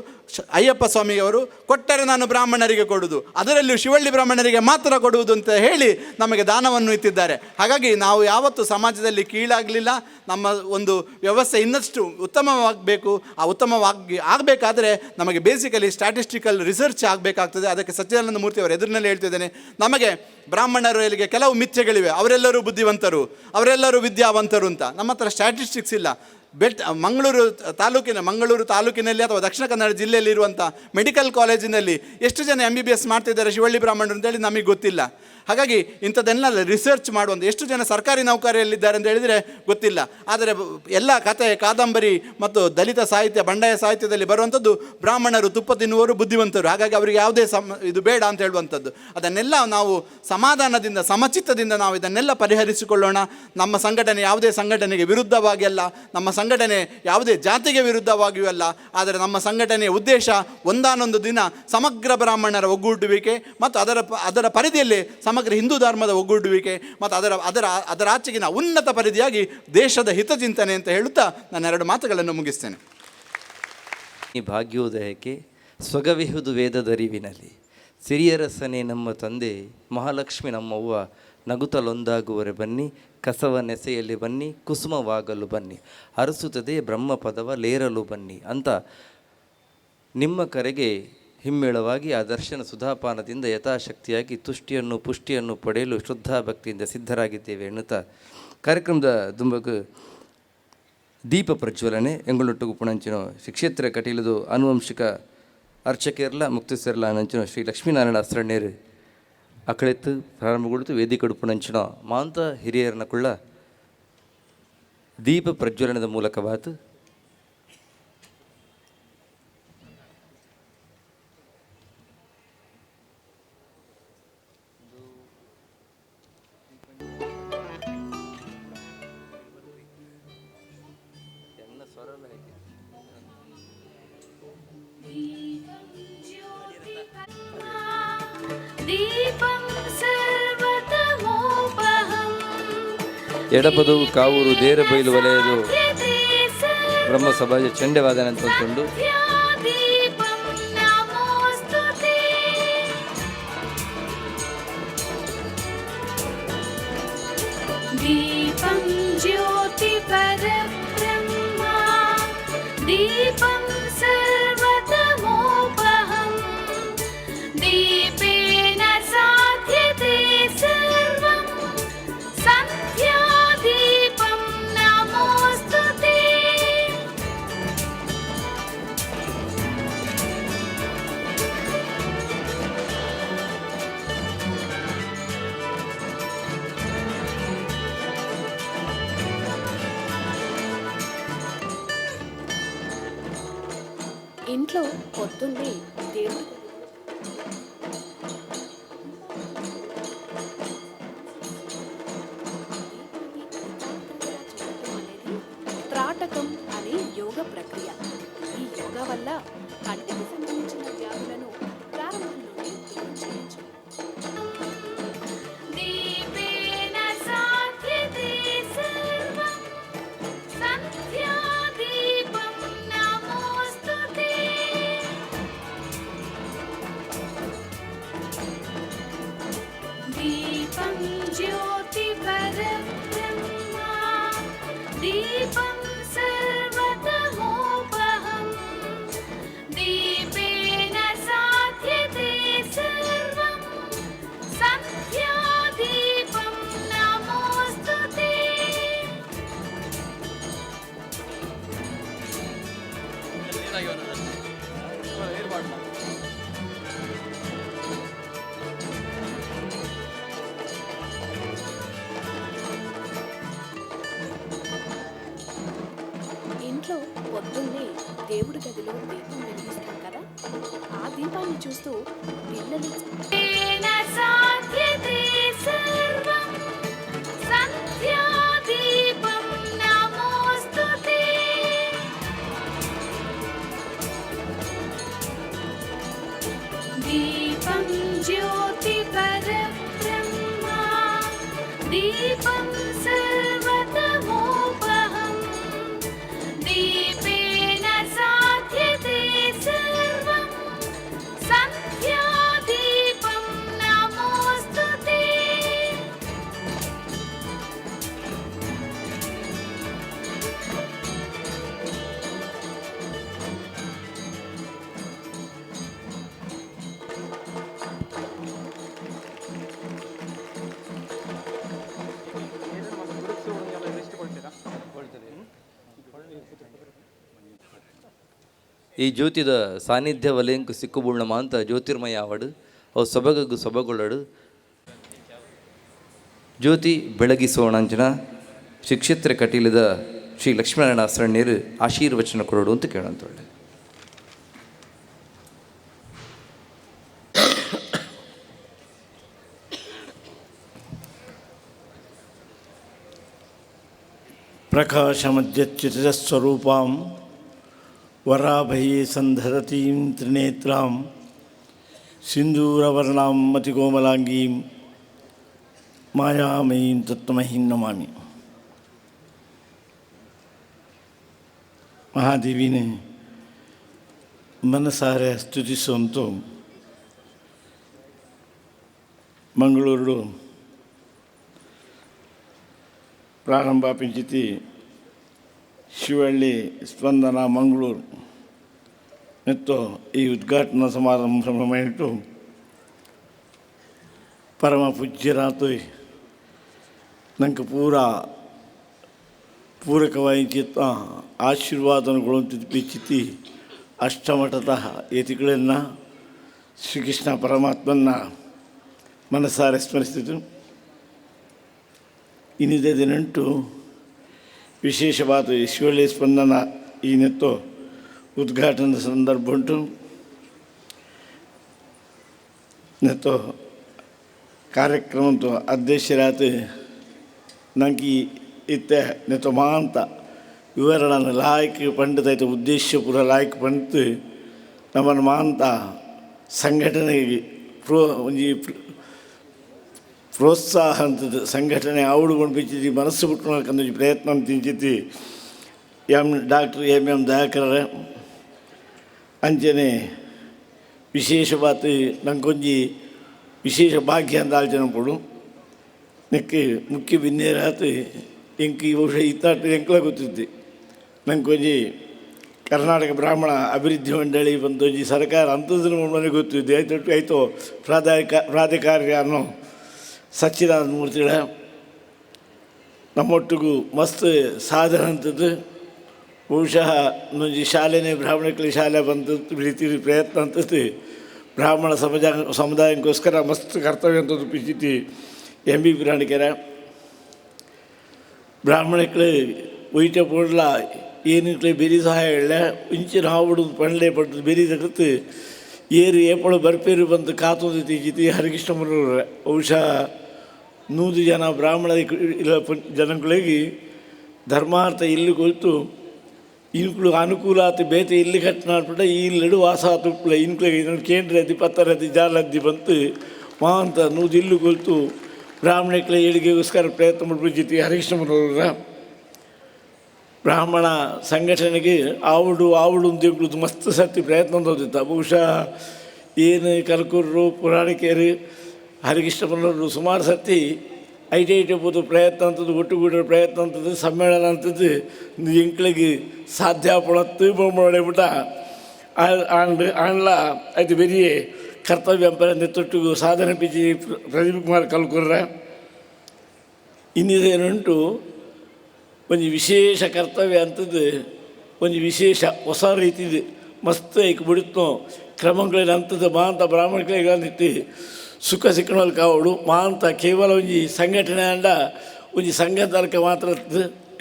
ಅಯ್ಯಪ್ಪ ಸ್ವಾಮಿಯವರು ಕೊಟ್ಟರೆ ನಾನು ಬ್ರಾಹ್ಮಣರಿಗೆ ಕೊಡುವುದು, ಅದರಲ್ಲೂ ಶಿವಳ್ಳಿ ಬ್ರಾಹ್ಮಣರಿಗೆ ಮಾತ್ರ ಕೊಡುವುದು ಅಂತ ಹೇಳಿ ನಮಗೆ ದಾನವನ್ನು ಇತ್ತಿದ್ದಾರೆ. ಹಾಗಾಗಿ ನಾವು ಯಾವತ್ತೂ ಸಮಾಜದಲ್ಲಿ ಕೀಳಾಗಲಿಲ್ಲ. ನಮ್ಮ ಒಂದು ವ್ಯವಸ್ಥೆ ಇನ್ನಷ್ಟು ಉತ್ತಮವಾಗಬೇಕು. ಆ ಉತ್ತಮವಾಗಿ ಆಗಬೇಕಾದರೆ ನಮಗೆ basically statistical research ಆಗಬೇಕಾಗ್ತದೆ. ಅದಕ್ಕೆ ಸಚ್ಚಿದಾನಂದ ಮೂರ್ತಿ ಅವರ ಎದುರಿನಲ್ಲಿ ಹೇಳ್ತಿದ್ದೇನೆ, ನಮಗೆ ಬ್ರಾಹ್ಮಣರು ಇಲ್ಲಿಗೆ ಕೆಲವು ಮಿಥ್ಯೆಗಳಿವೆ, ಅವರೆಲ್ಲರೂ ಬುದ್ಧಿವಂತರು, ಅವರೆಲ್ಲರೂ ವಿದ್ಯಾವಂತರು ಅಂತ. ನಮ್ಮ ಹತ್ರ ಸ್ಟ್ಯಾಟಿಸ್ಟಿಕ್ಸ್ ಇಲ್ಲ. ಬೆಟ್ ಮಂಗಳೂರು ತಾಲೂಕಿನ, ಮಂಗಳೂರು ತಾಲೂಕಿನಲ್ಲಿ ಅಥವಾ ದಕ್ಷಿಣ ಕನ್ನಡ ಜಿಲ್ಲೆಯಲ್ಲಿ ಇರುವಂಥ ಮೆಡಿಕಲ್ ಕಾಲೇಜಿನಲ್ಲಿ ಎಷ್ಟು ಜನ MBBS ಮಾಡ್ತಿದ್ದಾರೆ ಶಿವಳ್ಳಿ ಬ್ರಾಹ್ಮಣರು ಅಂತೇಳಿ ನಮಗೆ ಗೊತ್ತಿಲ್ಲ. ಹಾಗಾಗಿ ಇಂಥದ್ದನ್ನೆಲ್ಲ ರಿಸರ್ಚ್ ಮಾಡುವಂಥ ಎಷ್ಟು ಜನ ಸರ್ಕಾರಿ ನೌಕರಿಯಲ್ಲಿದ್ದಾರೆ ಅಂತ ಹೇಳಿದರೆ ಗೊತ್ತಿಲ್ಲ. ಆದರೆ ಎಲ್ಲ ಕತೆ, ಕಾದಂಬರಿ ಮತ್ತು ದಲಿತ ಸಾಹಿತ್ಯ, ಬಂಡಾಯ ಸಾಹಿತ್ಯದಲ್ಲಿ ಬರುವಂಥದ್ದು ಬ್ರಾಹ್ಮಣರು ತುಪ್ಪ ತಿನ್ನುವವರು, ಬುದ್ಧಿವಂತರು, ಹಾಗಾಗಿ ಅವರಿಗೆ ಯಾವುದೇ ಇದು ಬೇಡ ಅಂತ ಹೇಳುವಂಥದ್ದು. ಅದನ್ನೆಲ್ಲ ನಾವು ಸಮಾಧಾನದಿಂದ, ಸಮಚಿತ್ತದಿಂದ ನಾವು ಇದನ್ನೆಲ್ಲ ಪರಿಹರಿಸಿಕೊಳ್ಳೋಣ. ನಮ್ಮ ಸಂಘಟನೆ ಯಾವುದೇ ಸಂಘಟನೆಗೆ ವಿರುದ್ಧವಾಗಿ ಅಲ್ಲ, ನಮ್ಮ ಸಂಘಟನೆ ಯಾವುದೇ ಜಾತಿಗೆ ವಿರುದ್ಧವಾಗಿಯೂ ಅಲ್ಲ. ಆದರೆ ನಮ್ಮ ಸಂಘಟನೆಯ ಉದ್ದೇಶ ಒಂದಾನೊಂದು ದಿನ ಸಮಗ್ರ ಬ್ರಾಹ್ಮಣರ ಒಗ್ಗೂಡುವಿಕೆ ಮತ್ತು ಅದರ ಪರಿಧಿಯಲ್ಲಿ ಸಮಗ್ರ ಹಿಂದೂ ಧರ್ಮದ ಒಗ್ಗೂಡುವಿಕೆ ಮತ್ತು ಅದರ ಅದರ ಅದರ ಆಚೆಗಿನ ಉನ್ನತ ಪರಿಧಿಯಾಗಿ ದೇಶದ ಹಿತಚಿಂತನೆ ಅಂತ ಹೇಳುತ್ತಾ ನಾನು ಎರಡು ಮಾತುಗಳನ್ನು ಮುಗಿಸ್ತೇನೆ.
ಈ ಭಾಗ್ಯೋದಯಕ್ಕೆ ಸ್ವಗವಿಹುದು ವೇದದರಿವಿನಲ್ಲಿ ಸಿರಿಯರಸನೇ ನಮ್ಮ ತಂದೆ, ಮಹಾಲಕ್ಷ್ಮಿ ನಮ್ಮವ್ವ, ನಗುತ್ತಲೊಂದಾಗುವರೆ ಬನ್ನಿ, ಕಸವ ನೆಸೆಯಲ್ಲಿ ಬನ್ನಿ, ಕುಸುಮವಾಗಲು ಬನ್ನಿ, ಅರಸುತ್ತದೆ ಬ್ರಹ್ಮ ಪದವ ಲೇರಲು ಬನ್ನಿ ಅಂತ ನಿಮ್ಮ ಕರೆಗೆ ಹಿಮ್ಮೇಳವಾಗಿ ಆ ದರ್ಶನ ಸುಧಾಪಾನದಿಂದ ಯಥಾಶಕ್ತಿಯಾಗಿ ತುಷ್ಟಿಯನ್ನು ಪುಷ್ಟಿಯನ್ನು ಪಡೆಯಲು ಶ್ರದ್ಧಾಭಕ್ತಿಯಿಂದ ಸಿದ್ಧರಾಗಿದ್ದೇವೆ ಎನ್ನುತ್ತಾ ಕಾರ್ಯಕ್ರಮದ ದುಂಬಗು ದೀಪ ಪ್ರಜ್ವಲನೆ ಎಂಗಳೊಟ್ಟಿಗೂ ಪುಣಂಚಿನ ಶ್ರೀ ಕ್ಷೇತ್ರ ಕಟೀಲದು ಆನುವಂಶಿಕ ಅರ್ಚಕೇರ್ಲ ಮುಕ್ತೇಶ್ವರ್ಲ ನಂಚಿನ ಶ್ರೀ ಲಕ್ಷ್ಮೀನಾರಾಯಣ ಅಸ್ರಣ್ಯರು ಅಕಳೆತ್ತು ಪ್ರಾರಂಭಗೊಳ್ತು ವೇದಿಕಡು ಪುಣಂಚಿನ ಮಾಂತ ಹಿರಿಯರನ ಕುಳ್ಳ ದೀಪ ಪ್ರಜ್ವಲನದ ಮೂಲಕವಾತು. ಎಡಪದವು ಕಾವೂರು ದೇರಬೈಲು ವಲಯದು ಬ್ರಹ್ಮ ಸಮಾಜ ಚಂಡೆವಾದನ ಅಂತಂದುಂಡು.
ದೀಪಂ ಜ್ಯೋತಿ ಪರಬ್ರಹ್ಮ ದೀಪಂ ಸರ್ವತಮೋಪಹಂ ದೀಪೇನ ಸಾಧ್ಯತೆ ಸರ್ವಂ ಸಂಧ್ಯಾದೀಪಂ ನಮೋಸ್ತುತೆ.
ఇంట్లో పొద్దున్నే దేవుడి అనేది త్రాటకం అనే యోగ ప్రక్రియ. ఈ యోగా వల్ల కంటికి సంబంధించిన వ్యాధులను ప్రారంభంలోనే దూరం చేయొచ్చు.
దీపేన సాధ్యతే సర్వం సంధ్యాదీపం నమోస్తుతే. దీపం జ్యోతి పరబ్రహ్మ దీపం సర్వతమోపహం దీపేన సాధ్యతే సర్వం సంధ్యాదీపం నమోస్తుతే.
ఇంట్లో పొద్దున్నే దేవుడి గదిలో దీపం వెలిగిస్తాం కదా, ఆ దీపాన్ని చూస్తూ పిల్లలు
దీపేన సాధ్యతే సర్వం సంధ్యాదీపం నమోస్తుతే. దీపం జ్యోతి పరబ్రహ్మ దీపం సర్వతమోపహం దీపేన సాధ్యతే సర్వం సంధ్యాదీపం నమోస్తుతే.
ಈ ಜ್ಯೋತಿದ ಸಾನ್ನಿಧ್ಯ ವಲಯಂಕು ಸಿಕ್ಕುಬುಳ್ಳ ಮಾಂತ ಜ್ಯೋತಿರ್ಮಯ ಆವಡು ಅವು ಸೊಬಗು ಸೊಬಗೊಳ್ಳಡು. ಜ್ಯೋತಿ ಬೆಳಗಿಸೋಣಂಚಿನ ಶ್ರೀ ಕ್ಷೇತ್ರ ಕಟೀಲದ ಶ್ರೀ ಲಕ್ಷ್ಮೀನಾರಾಯಣ ಸರಣ್ಯರು ಆಶೀರ್ವಚನ ಕೊಡೋಡು ಅಂತ ಕೇಳಂತೊಳ್ಳೆ.
ಪ್ರಕಾಶಮಧ್ಯಚ್ಯುತಸ್ವರೂಪಾಂ ವರಾಭಯೇ ಸಂಧರತೀಂ ತ್ರಿನೇತ್ರಾಂ ಸಿಂಧೂರವರ್ಣಾಂ ಮತಿಕೋಮಲಾಂಗೀಂ ಮಾಯಾಮಯೀಂ ತತ್ವಮಹೀಂ ನಮಾಮಿ. ಮಹಾದೇವಿನ ಮನಸಾರೆ ಸ್ತುತಿಸುವಂತೂ ಮಂಗಳೂರು ಪ್ರಾರಂಭ ಪಿಂಚಿತಿ ಶಿವಳ್ಳಿ ಸ್ಪಂದನ ಮಂಗಳೂರು ಮತ್ತು ಈ ಉದ್ಘಾಟನಾ ಸಮಾರಂಭ ಇಟ್ಟು ಪರಮ ಪೂಜ್ಯರಾತು ನಂಗೆ ಪೂರ ಪೂರಕವಾಗಿ ಆಶೀರ್ವಾದನಗಳು ಪಿಚಿತಿ ಅಷ್ಟಮಠದ ಯತಿಗಳನ್ನು ಶ್ರೀಕೃಷ್ಣ ಪರಮಾತ್ಮನ ಮನಸಾರೆ ಸ್ಮರಿಸಿತು. ಇನ್ನಿದೆ ದಿನಂಟು ವಿಶೇಷವಾದ ಶಿವಳ್ಳಿ ಸ್ಪಂದನ ಈ ನೆತ್ತು ಉದ್ಘಾಟನಾ ಸಂದರ್ಭ ಉಂಟು. ನೆತ್ತು ಕಾರ್ಯಕ್ರಮ ಅಧ್ಯಕ್ಷರಾತ ನಂಗೆ ಇತ್ತೆ ನೆತ್ತು ಮಾಂತ ವಿವರಣೆ ಲಾಯಕ್ ಪಂಡಿತ ಉದ್ದೇಶ ಪೂರ ಲಾಯಕ್ ಪಂಡಿತ ನಮ್ಮನ್ನು ಮಾಂತ ಸಂಘಟನೆಗೆ ಒಂಜಿ ಪ್ರೋತ್ಸಾಹ ಅಂತದ್ದು ಸಂಘಟನೆ ಆವಡು ಪಿಚ್ಚಿತಿ ಮನಸ್ಸು ಬಿಟ್ಟು ಪ್ರಯತ್ನ ತಿಂಚಿತಿ ಎಂ ಡಾಕ್ಟರ್ ಎಂ ಎಂ ದಯಾಕರ ಅಂಚನೆ ವಿಶೇಷವಾದ ನಂಗೊಂಜಿ ವಿಶೇಷ ಭಾಗ್ಯ ಅಂತ ಆಲೋಚನೆ ಪಡು ನೆಕ್ಕೆ ಮುಖ್ಯ ಬಿನ್ನೇರಾತು ಎಂಕ್ ಈ ಬಹುಶಃ ಇತ್ತಾಟ ಎಂಕ್ಲ ಗೊತ್ತಿದ್ದೆ ನಂಗೊಂಜಿ ಕರ್ನಾಟಕ ಬ್ರಾಹ್ಮಣ ಅಭಿವೃದ್ಧಿ ಮಂಡಳಿ ಬಂದೊಂಜಿ ಸರ್ಕಾರ ಅಂಥದ್ದನ್ನು ಮನೆ ಗೊತ್ತಿದ್ದೆ ಆಯ್ತು ಆಯಿತು ಪ್ರಾಧಿಕಾರ ಅನ್ನೋ ಸಚ್ಚಿದಾನಂದ ಮೂರ್ತಿಗಳ ನಮ್ಮೊಟ್ಟಿಗೂ ಮಸ್ತ್ ಸಾಧನೆ ಅಂತದ್ದು ಬಹುಶಃ ಒಂಜಿ ಶಾಲೆನೇ ಬ್ರಾಹ್ಮಣಕ್ಲಿ ಶಾಲೆ ಬಂದದ್ದು ರೀತಿ ಪ್ರಯತ್ನ ಅಂತದ್ದು ಬ್ರಾಹ್ಮಣ ಸಮಾಜ ಸಮುದಾಯಕ್ಕೋಸ್ಕರ ಮಸ್ತ್ ಕರ್ತವ್ಯ ಅಂತದ್ದು ಪಿಚಿತಿ ಎಂ ಬಿ ಪುರಾಣಿಕರ ಬ್ರಾಹ್ಮಣಕ್ಲೆ ಒಯ್ಟ ಪೋಡ್ಲ ಏನಿಕ್ಲೆ ಬೆರಿ ಸಹಾಯ ಇಲ್ಲ ಇಂಚಿನ ಹಾವುಡು ಪಂಡ್ಲೆ ಪಟ್ಟು ಬೆರಿ ತಗತ್ತು ಏರು ಏಪಳು ಬರ್ಪೇರು ಬಂದು ಕಾತೊಂದು ತೀಚಿತಿ ಹರಿಕೃಷ್ಣ ಮುರೂರ ಬಹುಶಃ 100 ಜನ ಬ್ರಾಹ್ಮಣ ಇಲ್ಲ ಜನಗಳಿಗೆ ಧರ್ಮಾರ್ಥ ಇಲ್ಲಿ ಕೊಲ್ತು ಇನ್ಕ್ಳು ಅನುಕೂಲ ಆತು ಬೇತೆ ಇಲ್ಲಿ ಕಟ್ಟಿನಾಡ್ಬಿಟ್ಟ ಈ ಇಲ್ಲೆಡು ವಾಸ ಆತು ಇನ್ಕ್ಳಿಗೆ ಕೇಂದ್ರ ಅದ್ದಿ ಪತ್ತರ ಅದ್ದಿ ಜಾಲದ್ದಿ ಬಂತು ಮಾಂತ 100 ಇಲ್ಲು ಕೊಲ್ತು ಬ್ರಾಹ್ಮಣಕ್ಲೆ ಏಳಿಗೆಗೋಸ್ಕರ ಪ್ರಯತ್ನ ಮಾಡ್ಬಿಟ್ಟಿತ್ತು ಹರಿಕೃಷ್ಣ ಮುರೂರ. ಬ್ರಾಹ್ಮಣ ಸಂಘಟನೆಗೆ ಆವುಡು ಆವುಡು ಅಂತ ಮಸ್ತ್ ಸತಿ ಪ್ರಯತ್ನ ತೋದಿತ್ತ. ಬಹುಶಃ ಏನು ಕಲ್ಕೂರರು ಪುರಾಣಿಕೆಯರು ಹರಿಕೃಷ್ಣ ಮುರೂರು ಸುಮಾರು ಸತಿ IT I T ಬೋದು ಪ್ರಯತ್ನ ಅಂತದ್ದು ಒಟ್ಟುಗೂಡೋ ಪ್ರಯತ್ನ ಅಂತದ್ದು ಸಮ್ಮೇಳನ ಅಂತದ್ದು ಎಂಕ್ಳಿಗೆ ಸಾಧ್ಯ ಪಡತ್ತು ಬಿಟ್ಟ ಆಂಡ್ ಆಂಡ್ಲ ಆಯ್ತು ಬೆರಿಯೇ ಕರ್ತವ್ಯ ತೊಟ್ಟಿಗೂ ಸಾಧನೆ ಪಿಚಿ ಪ್ರದೀಪ್ ಕುಮಾರ್ ಕಲ್ಕುರ್ರ. ಇನ್ನಿದೇನುಂಟು ಒಂದು ವಿಶೇಷ ಕರ್ತವ್ಯ ಅಂತದ್ದು ಒಂದು ವಿಶೇಷ ಹೊಸ ರೀತಿದು ಮಸ್ತ್ ಐಕ್ ಬಿಡುತ್ತೋ ಕ್ರಮಗಳನ್ನ ಅಂತದ್ದು ಮಾಂತ ಬ್ರಾಹ್ಮಣಗಳಿಗೆ ಸುಖ ಸಿಕ್ಕಣಲ್ ಕಾವಡು ಮಾಂತ ಕೇವಲ ಒಂಜಿ ಸಂಘಟನೆ ಅಂಡ ಒಂಜಿ ಸಂಘ ಮಾತ್ರ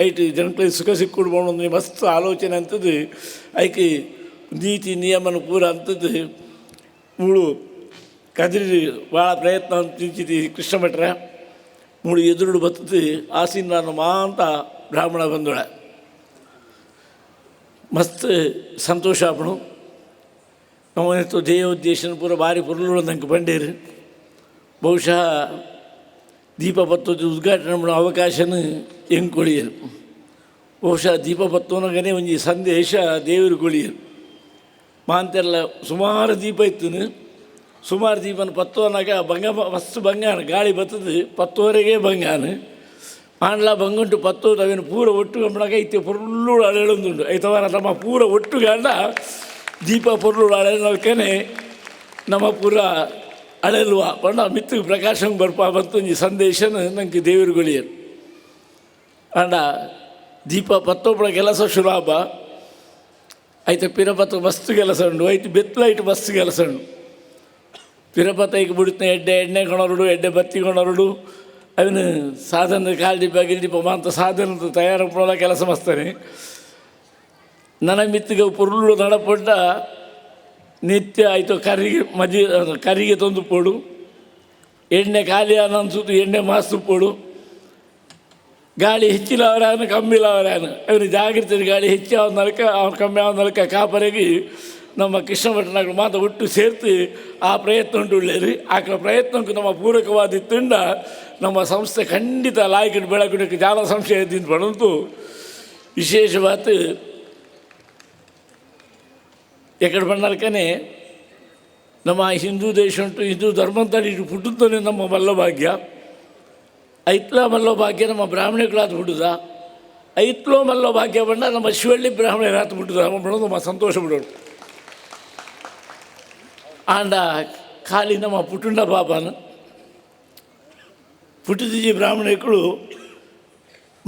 ಐಟ್ ಜನಗಳಿಗೆ ಸುಖ ಸಿಕ್ಕಿಡ್ಬೋದು ಒಂದು ಮಸ್ತ್ ಆಲೋಚನೆ ಅಂತದ್ದು ಐಕೆ ನೀತಿ ನಿಯಮನ ಪೂರ ಅಂತದ್ದು ಮೂಳು ಕದಿರಿ ಭಾಳ ಪ್ರಯತ್ನ ಅಂತ ಕೃಷ್ಣ ಭಟ್ರ ಮೂಳು ಎದುರುಡು ಬರ್ತದೆ ಆಸೀನ ಮಾಂತ ಬ್ರಾಹ್ಮಣ ಬಂದೊಳ ಮಸ್ತ್ ಸಂತೋಷ ಆಪಣು. ನಮ್ಮನೆತ್ತು ಧ್ಯೇಯೋದ್ದೇಶನ ಪೂರ ಭಾರಿ ಪೊರ್ಲು ನಂಗೆ ಬಂಡೇರು. ಬಹುಶಃ ದೀಪ ಪತ್ತೋದು ಉದ್ಘಾಟನೆ ಮಾಡೋ ಅವಕಾಶನ ಹೆಂಗೆ ಕೊಳಿಯರು. ಬಹುಶಃ ದೀಪ ಪತ್ತೋನಗನೇ ಒಂಜಿ ಸಂದೇಶ ದೇವರು ಕೊಳಿಯರು. ಮಾಂತೆಲ್ಲ ಸುಮಾರು ದೀಪ ಇತ್ತು, ಸುಮಾರು ದೀಪನ ಪತ್ತೋನಾಗ ಬಂಗ ಮಸ್ತ್ ಬಂಗಾನ ಗಾಳಿ ಬರ್ತದೆ ಪತ್ತೋರೆಗೆ ಬಂಗಾನ ಆಂಡ್ಲ ಬಂಗುಂಟು ಪತ್ತು ಅವೇನು ಪೂರ ಒಟ್ಟು ಕಂಬಳಾಗ ಇತ್ತೆ ಪೊರ್ಲು ಅಳೆಳೊಂದುಂಡು ಐತವಾರ ತಮ್ಮ ಪೂರ ಒಟ್ಟು ಗಾಂಡ ದೀಪ ಪೊರ್ಲು ಅಳೆನಲ್ಕನೆ ನಮ್ಮ ಪೂರ ಅಳೆಲ್ವ ಪಂಡ ಮಿತ್ತು ಪ್ರಕಾಶಂ ಬರ್ಪ ಬಂತು ಒಂಜಿ ಸಂದೇಶನ ನಂಗೆ ದೇವರುಗಳಿಯರು. ಅಂಡ ದೀಪ ಪತ್ತೊಬ್ಬಳ ಕೆಲಸ ಸುಲಭ ಐತ ಪಿರಪತ ಮಸ್ತ್ ಕೆಲಸ ಉಂಡು, ಐತು ಬೆತ್ತಲೈಟ್ ಮಸ್ತ್ ಕೆಲಸ ಉಂಡು. ಪಿರಪತೈಕ್ ಬುಡಿತ ಎಡ್ಡೆ ಎಣ್ಣೆ ಕೊಣರುಡು, ಎಡ್ಡೆ ಬತ್ತಿ ಕೊಣರುಡು, ಅವನು ಸಾಧನ ಕಾಲ್ದಿಪ್ಪ ಗಿಲ್ದಿಪ್ಪ ಮಾಂತ ಸಾಧನ ತಯಾರಪ್ಪಳ ಕೆಲಸ ಮಸ್ತಾನೆ. ನನ್ನ ಮಿತ್ತಿಗೆ ಪೊರುಳು ನಡಪೊಡ್ಡ ನಿತ್ಯ ಆಯಿತು ಕರಿಗೆ ಮಜಿ ಕರಿಗೆ ತಂದು ಪೋಡು, ಎಣ್ಣೆ ಖಾಲಿ ಅನ್ಸುತ್ತು ಎಣ್ಣೆ ಮಾಸ್ತು ಪೋಡು, ಗಾಳಿ ಹೆಚ್ಚಿಲ್ಲ ಅವರಾನು ಕಮ್ಮಿಲ್ಲ ಅವರಾನು ಅವನು ಜಾಗೃತಿ ಗಾಳಿ ಹೆಚ್ಚು ಅವನ ನಲಕ ಅವನು ಕಮ್ಮಿ ಅವನ ನಲಕ ಕಾಪರೆಗೆ ನಮ್ಮ ಕೃಷ್ಣ ಭಟ್ಟನಾಗಲು ಮಾತ ಒಟ್ಟು ಸೇರ್ತು ಆ ಪ್ರಯತ್ನ ಉಂಟು ಉಳ್ಳೇರಿ. ಆಕಳ ಪ್ರಯತ್ನಕ್ಕೂ ನಮ್ಮ ಪೂರಕವಾದಿತ್ತುಂಡ ನಮ್ಮ ಸಂಸ್ಥೆ ಖಂಡಿತ ಲಾಯ್ಕಡು ಬೆಳಕುಡಕ್ಕೆ ಜಾಲ ಸಂಸ್ಥೆ ದಿಂದ ಪಡಂತು. ವಿಶೇಷವಾದ ಎಕಡೆ ಬಂದಲ್ಕನೆ ನಮ್ಮ ಹಿಂದೂ ದೇಶ ಉಂಟು, ಹಿಂದೂ ಧರ್ಮಂತಡಿ ಪುಟ್ಟುತ್ತಾನೆ ನಮ್ಮ ಮಲ್ಲಭಾಗ್ಯ. ಐತ್ಲ ಮಲ್ಲಭಾಗ್ಯ ನಮ್ಮ ಬ್ರಾಹ್ಮಣಗಳಾದ ಹುಡುದ, ಐತ್ಲೋ ಮಲ್ಲಭಾಗ್ಯ ಬಣ್ಣ ನಮ್ಮ ಶಿವಳ್ಳಿ ಬ್ರಾಹ್ಮಣರಾತ ಹುಟ್ಟುದ ನಮ್ಮ ಸಂತೋಷ ಬಿಡೋರು. ಆಂಡ ಖಾಲಿ ನಮ್ಮ ಪುಟ್ಟುಂಡ ಬಾಬಾನ ಪುಟ್ಟುದಿಜಿ ಬ್ರಾಹ್ಮಣಗಳು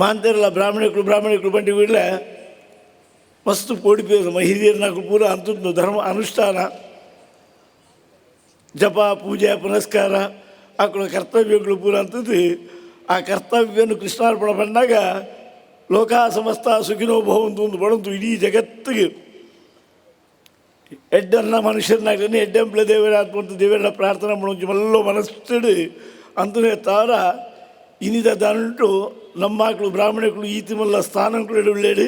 ಮಾಂತಿರಲ್ಲ, ಬ್ರಾಹ್ಮಣಗಳು ಬ್ರಾಹ್ಮಣಗಳು ಬಂಡಿ ಬಿಡಲೆ ಮಸ್ತು ಪೋಡಿಪೇರು ನಮ್ಮ ಹಿರಿಯರನ್ನಾಗ ಪೂರ ಅಂತದ್ದು ಧರ್ಮ ಅನುಷ್ಠಾನ ಜಪ ಪೂಜೆ ಪುನಸ್ಕಾರ ಆಕಳ ಕರ್ತವ್ಯಗಳು ಪೂರ ಅಂತದ್ದು. ಆ ಕರ್ತವ್ಯವನ್ನು ಕೃಷ್ಣಾರ್ಪಣ ಬಂದಾಗ ಲೋಕ ಸಮಸ್ತ ಸುಖಿನೋ ಭವಂತು ಒಂದು ಬಡಂತು ಇಡೀ ಜಗತ್ತಿಗೆ ಎಡ್ಡನ್ನ ಮನುಷ್ಯನಾಗಲಿ ಎಡ್ಡೆಂಪ್ಲ ದೇವರ ಆತ್ಮಂತ ದೇವರ ಪ್ರಾರ್ಥನೆ ಮಾಡೋದು ಮಲ್ಲೋ ಮನಸ್ಸಿಡು ಅಂತನೇ ತಾರ ಇನಿದ ದಂಟು ನಮ್ಮ ಮಕ್ಕಳು ಬ್ರಾಹ್ಮಣಗಳು ಈತಿಮಲ್ಲ ಸ್ಥಾನಗಳು ಉಳ್ಳೇಡು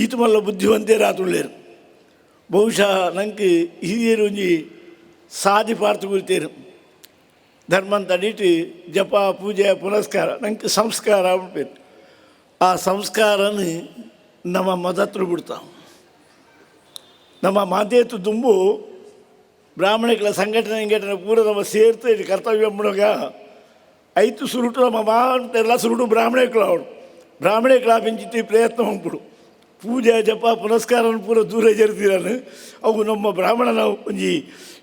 ಈತಮಲ್ಲ ಬುದ್ಧಿವಂತೇರಾತುಳ್ಳೇರು. ಬಹುಶಃ ನಂಗೆ ಹಿರಿಯರು ಒಂಜಿ ಸಾದಿ ಪಾರ್ತು ಕುರಿತೇರು ಧರ್ಮಂತ ಅಡಿಟ್ಟು ಜಪ ಪೂಜೆ ಪುನಸ್ಕಾರ ನಂಗೆ ಸಂಸ್ಕಾರ ಆಗ್ಬಿಡ್ಬೇಕು. ಆ ಸಂಸ್ಕಾರನ ನಮ್ಮ ಮದತ್ರು ಬಿಡ್ತಾವೆ. ನಮ್ಮ ಮಾತೇತು ದುಂಬು ಬ್ರಾಹ್ಮಣಗಳ ಸಂಘಟನೆ ಸಂಘಟನೆ ಪೂರ ನಮ್ಮ ಸೇರ್ತು ಇಲ್ಲಿ ಕರ್ತವ್ಯ ಮಾಡೋಗ ಐತು ಸುರುಟು ನಮ್ಮ ಮಾ ಅಂತೆಲ್ಲ ಸುರುಟು ಬ್ರಾಹ್ಮಣಗಳು ಅವಳು ಬ್ರಾಹ್ಮಣಗಳ ಬೆಂಚಿತಿ ಪ್ರಯತ್ನ ಹೋಗ್ಬಿಡು ಪೂಜೆ ಜಪ ಪುನಸ್ಕಾರ ಪೂರ ದೂರ ಜರುತ್ತೀರಾನು. ಅವು ನಮ್ಮ ಬ್ರಾಹ್ಮಣನ ಒಂಜಿ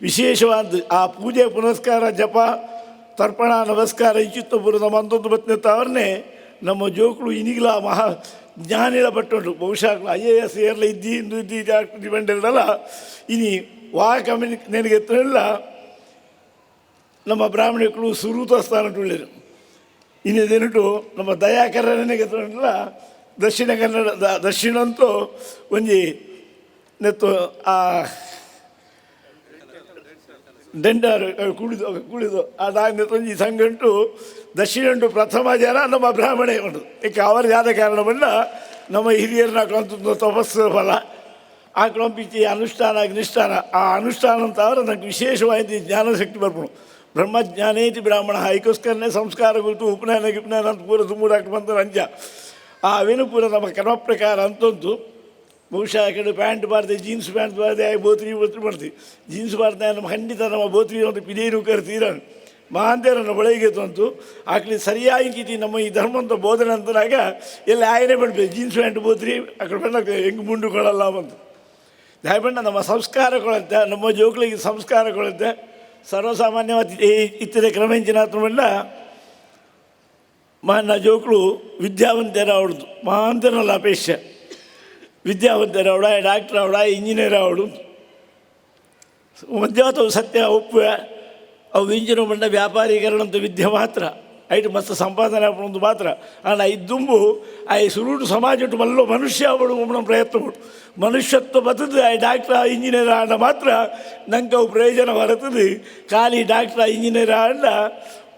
ವಿಶೇಷವಾದ ಆ ಪೂಜೆ ಪುನಸ್ಕಾರ ಜಪ ತರ್ಪಣ ನಮಸ್ಕಾರ ಇಚ್ಚಿತ್ತ ಪೂರ ನಮ್ಮ ಅಂತೊಂದು ಬತ್ತಿನ ನಮ್ಮ ಜೋಕುಳು ಇನಿಗ್ಲ ಮಹಾ ಜ್ಞಾನಿಲ ಪಟ್ಟುಂಟು. ಬಹುಶಃ IAS ಏರ್ಲ ಇದ್ದಿ ಇಂದು ಇದ್ದಿ ಇದ್ದು ಬಂಡಿರಲ್ಲ ಇನಿ ವಾ ಕಮ್ಯುನಿ ನನಗೆ ಎತ್ತನಿಲ್ಲ ನಮ್ಮ ಬ್ರಾಹ್ಮಣಿಕರು ಸುರೂತ ಸ್ಥಾನ ಉಳ್ಳೇರು. ಇನ್ನೇನುಟು ನಮ್ಮ ದಯಾಕರನಿಗೆ ಎತ್ತನಿಲ್ಲ ದಕ್ಷಿಣ ಕನ್ನಡ ದಕ್ಷಿಣ ಅಂತೂ ಒಂಜಿ ನೆತ್ತು ಆ ದಂಡಾರು ಕುಳಿದು ಕುಳಿದು ಅದಾದ ಒಂಜಿ ಸಂಘಂಟು ದಕ್ಷಿಣ ಉಂಟು ಪ್ರಥಮ ಜನ ನಮ್ಮ ಬ್ರಾಹ್ಮಣೇ ಉಂಟು. ಏಕೆ ಅವರ ಯಾದ ಕಾರಣವನ್ನ ನಮ್ಮ ಹಿರಿಯರನ್ನ ಕಂತು ತಪಸ್ಸು ಫಲ ಆ ಕ್ರಮಪಿಚ್ಚಿ ಅನುಷ್ಠಾನ ಅನುಷ್ಠಾನ ಆ ಅನುಷ್ಠಾನ ಅಂತ ಅವರ ನಂಗೆ ವಿಶೇಷವಾಗಿ ಜ್ಞಾನಶಕ್ತಿ ಬರ್ಪಣು. ಬ್ರಹ್ಮಜ್ಞಾನೇತಿ ಬ್ರಾಹ್ಮಣ ಐಕೋಸ್ಕರನೇ ಸಂಸ್ಕಾರ ಕುರಿತು ಉಪನಯನ ಗಿಪನಯನ ಅಂತ ಪೂರ ತುಮ್ಮೂರಾಕ್ ಬಂದ ರಂಜ ಆ ಅವೇನು ಪೂರ ನಮ್ಮ ಕರ್ಮ ಪ್ರಕಾರ ಅಂತಂತು. ಬಹುಶಃ ಆ ಕಡೆ ಪ್ಯಾಂಟ್ ಬಾರ್ದೆ ಜೀನ್ಸ್ ಪ್ಯಾಂಟ್ ಬಾರ್ದೆ ಬೋತ್ರಿ ಬೋತ್ರಿ ಮಾಡ್ತೀವಿ ಜೀನ್ಸ್ ಬಾರ್ದೆ ನಮ್ಮ ಖಂಡಿತ ನಮ್ಮ ಬೋತ್ರಿ ಅಂತ ಪಿದೇನು ಕರ್ತೀರ ಮಹಾಂತರನ್ನು ಒಳಗೆ ತಂತು ಆಕಳಿ ಸರಿಯಾಗಿ ನಮ್ಮ ಈ ಧರ್ಮಂತ ಬೋಧನೆ ಅಂತನಾಗ ಎಲ್ಲಿ ಆಯನೇ ಬಿಡ್ಬೇಕು ಜೀನ್ಸ್ ಪ್ಯಾಂಟ್ ಬೋತ್ರಿ ಆ ಕಡೆ ಬಂದಾಗ ಹೆಂಗೆ ಮುಂಡುಕೊಳ್ಳಲ್ಲ ಬಂತು. ದಯಬಣ್ಣ ನಮ್ಮ ಸಂಸ್ಕಾರ ಕೊಳುತ್ತೆ, ನಮ್ಮ ಜೋಕುಳಿಗೆ ಸಂಸ್ಕಾರ ಕೊಳುತ್ತೆ. ಸರ್ವಸಾಮಾನ್ಯವಾದ ಇತರ ಕ್ರಮೇಂಚಿನ ಮಾನ್ನ ಜೋಕುಳು ವಿದ್ಯಾವಂತರ ಅವಳದು ಮಹಾಂತರಲ್ಲ ಅಪೇಕ್ಷೆ ವಿದ್ಯಾವಂತರ ಅವಳ ಡಾಕ್ಟರ್ ಅವಳ ಇಂಜಿನಿಯರ್ ಅವಳು ಮಧ್ಯಾಹ್ನ ಸತ್ಯ ಒಪ್ಪುವೆ ಅವು ಇಂಜಿನ ಬಂಡ ವ್ಯಾಪಾರೀಕರಣ ಅಂತ ವಿದ್ಯೆ ಮಾತ್ರ ಐಟು ಮಸ್ತ್ ಸಂಪಾದನೆ ಒಂದು ಮಾತ್ರ ಆಂಡ ಇದ್ದುಂಬು I ಸುರುಟು ಸಮಾಜ ಉಂಟು ಮಲ್ಲೋ ಮನುಷ್ಯ ಅವಳು ಒಬ್ಬನ ಪ್ರಯತ್ನ ಉಂಟು ಮನುಷ್ಯತ್ವ ಬರ್ತದೆ. I doctor engineer ಆಂಡ ಮಾತ್ರ ನಂಗೆ ಅವು ಪ್ರಯೋಜನ ಬರ್ತದೆ. ಖಾಲಿ ಡಾಕ್ಟ್ರ ಇಂಜಿನಿಯರ್ ಆಂಡ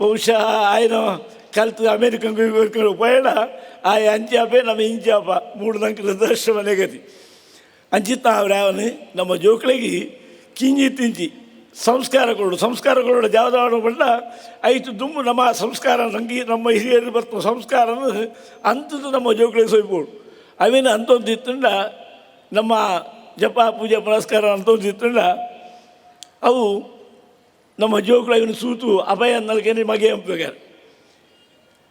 ಬಹುಶಃ ಆಯ್ನ ಕಲ್ತು ಅಮೇರಿಕಂಗೆ ಪಯಣ ಆಯ್ ಅಂಚಾಪೆ ನಮ್ಮ ಇಂಚಾಪ ಮೂಡು ನಂಗೆ ವೃದ್ಧಾಶ್ರಮ ನೆಗತಿ ಅಂಚಿತ್ತ ಅವನು ನಮ್ಮ ಜೋಕಳಿಗೆ ಕಿಂಜಿ ತಿಂಚಿ ಸಂಸ್ಕಾರ ಕೊಡು ಸಂಸ್ಕಾರ ಕೊಡು ಜಾವದಾವಣ ಬಣ್ಣ ಐತು ದುಂಬು ನಮ್ಮ ಸಂಸ್ಕಾರ ನಂಗೆ ನಮ್ಮ ಹಿರಿಯರು ಬರ್ತವೆ ಸಂಸ್ಕಾರನ ಅಂಥದ್ದು ನಮ್ಮ ಜೋಕಳಿಗೆ ಸೊಯ್ಬೋದು. ಅವೇನು ಅಂತೊಂದು ಇತ್ತಂಡ ನಮ್ಮ ಜಪ ಪೂಜೆ ಪುನಸ್ಕಾರ ಅಂತೊಂದು ಇತ್ತಂಡ ಅವು ನಮ್ಮ ಜೋಕುಳು ಸೂತು ಅಭಯ ನಲ್ಕೇನೆ ಮಗೆ ಅಂಪೇಗಾರ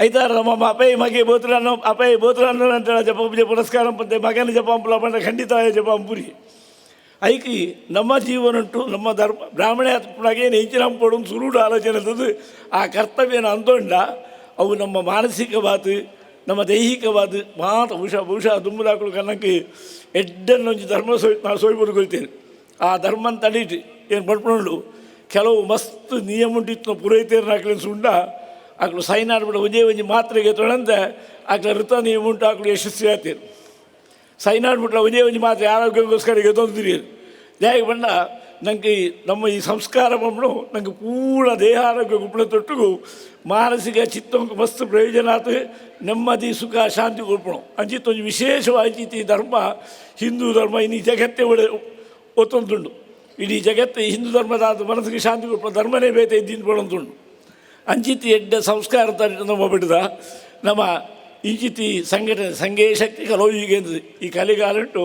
ಐತಾರ ನಮ್ಮ ಅಪೈ ಮಗೆ ಬೋತ್ರ ಅಪೈ ಬೋತ್ರ ಅಂತೇಳ ಜಪ ಪೂಜೆ ಪುನಸ್ಕಾರ ಅಂತೆ ಮಗನ ಜಪ ಅಂಪಲ ಬಂಡ ಖಂಡಿತ ಜಪ ಅಂಪುರಿ ಐಕಿ ನಮ್ಮ ಜೀವನ ಉಂಟು ನಮ್ಮ ಧರ್ಮ ಬ್ರಾಹ್ಮಣ ಏನು ಹೆಚ್ಚಿನ ಅಂಪಡು ಸುರುಡು ಆಲೋಚನೆ ಇರ್ತದೆ. ಆ ಕರ್ತವ್ಯನ ಅಂತೊಂಡ ಅವು ನಮ್ಮ ಮಾನಸಿಕವಾದ ನಮ್ಮ ದೈಹಿಕವಾದ ಮಾತ ಬಹುಶಃ ಬಹುಶಃ ದುಂಬುದಾಕುಳು ಕನ್ನಕ್ಕೆ ಎಡ್ಡನ್ನೊಂಜಿ ಧರ್ಮ ಸೋಯ್ ನಾವು ಸೋಯ್ಬೋದು ಕೊಳ್ತೇನೆ. ಆ ಧರ್ಮನ್ ತಡೀಟ್ ಏನು ಪಡ್ಕೊಂಡು ಕೆಲವು ಮಸ್ತ್ ನಿಯಮ ಉಂಟಿತ್ತು ಪುರೋಹಿತರು ಹಾಕ್ಲಿನ ಸುಂಡ ಆಕಳು ಸೈನ್ ಆಡ್ಬಿಡ ಒಂಜೇ ಒಂಜಿ ಮಾತ್ರೆಗೆ ತೊಳಂತೆ ಆಕಳ ಋತ ನಿಯಮ ಉಂಟು ಆಕಳು ಯಶಸ್ವಿ ಆಗ್ತೀರು. ಸೈನ್ ಆಡ್ಬಿಟ್ರೆ ಒಂಜೇ ಒಂಜಿ ಮಾತ್ರೆ ಆರೋಗ್ಯಕ್ಕೋಸ್ಕರ ಗೆದ್ದೊಂದಿರಿ ಜಾಗ ಬಣ್ಣ ನಂಗೆ ನಮ್ಮ ಈ ಸಂಸ್ಕಾರ ಬಂದು ನಂಗೆ ಪೂರ್ಣ ದೇಹ ಆರೋಗ್ಯ ಗುಪ್ಪಳ ತೊಟ್ಟಿಗೂ ಮಾನಸಿಕ ಚಿತ್ತಂಕು ಮಸ್ತ್ ಪ್ರಯೋಜನ ಆತು, ನೆಮ್ಮದಿ ಸುಖ ಶಾಂತಿ ಕೊಡ್ಪಣು ಅಂಚಿತ್ತು ಒಂಜಿ ವಿಶೇಷವಾಗಿ ಈ ಧರ್ಮ ಹಿಂದೂ ಧರ್ಮ ಇನ್ನು ಜಗತ್ತೇ ಒಳ್ಳೆ ಒತ್ತೊಂದುಂಡು. ಇಡೀ ಜಗತ್ತೇ ಹಿಂದೂ ಧರ್ಮದ ಮನಸ್ಸಿಗೆ ಶಾಂತಿ ಕೊಡ್ಪ ಧರ್ಮನೇ ಬೇತೆ ಇದ್ದಿಂದ ಬಳಂದುಂಡು. ಅಂಚಿತಿ ಎಡ್ಡ ಸಂಸ್ಕಾರ ನಮ್ಮ ಬಿಡದ ನಮ್ಮ ಇಂಚಿತಿ ಸಂಘಟನೆ ಸಂಘೇ ಶಕ್ತಿ ಕಲೋ ಈಗ ಈ ಕಲಿಗಾಲಂಟು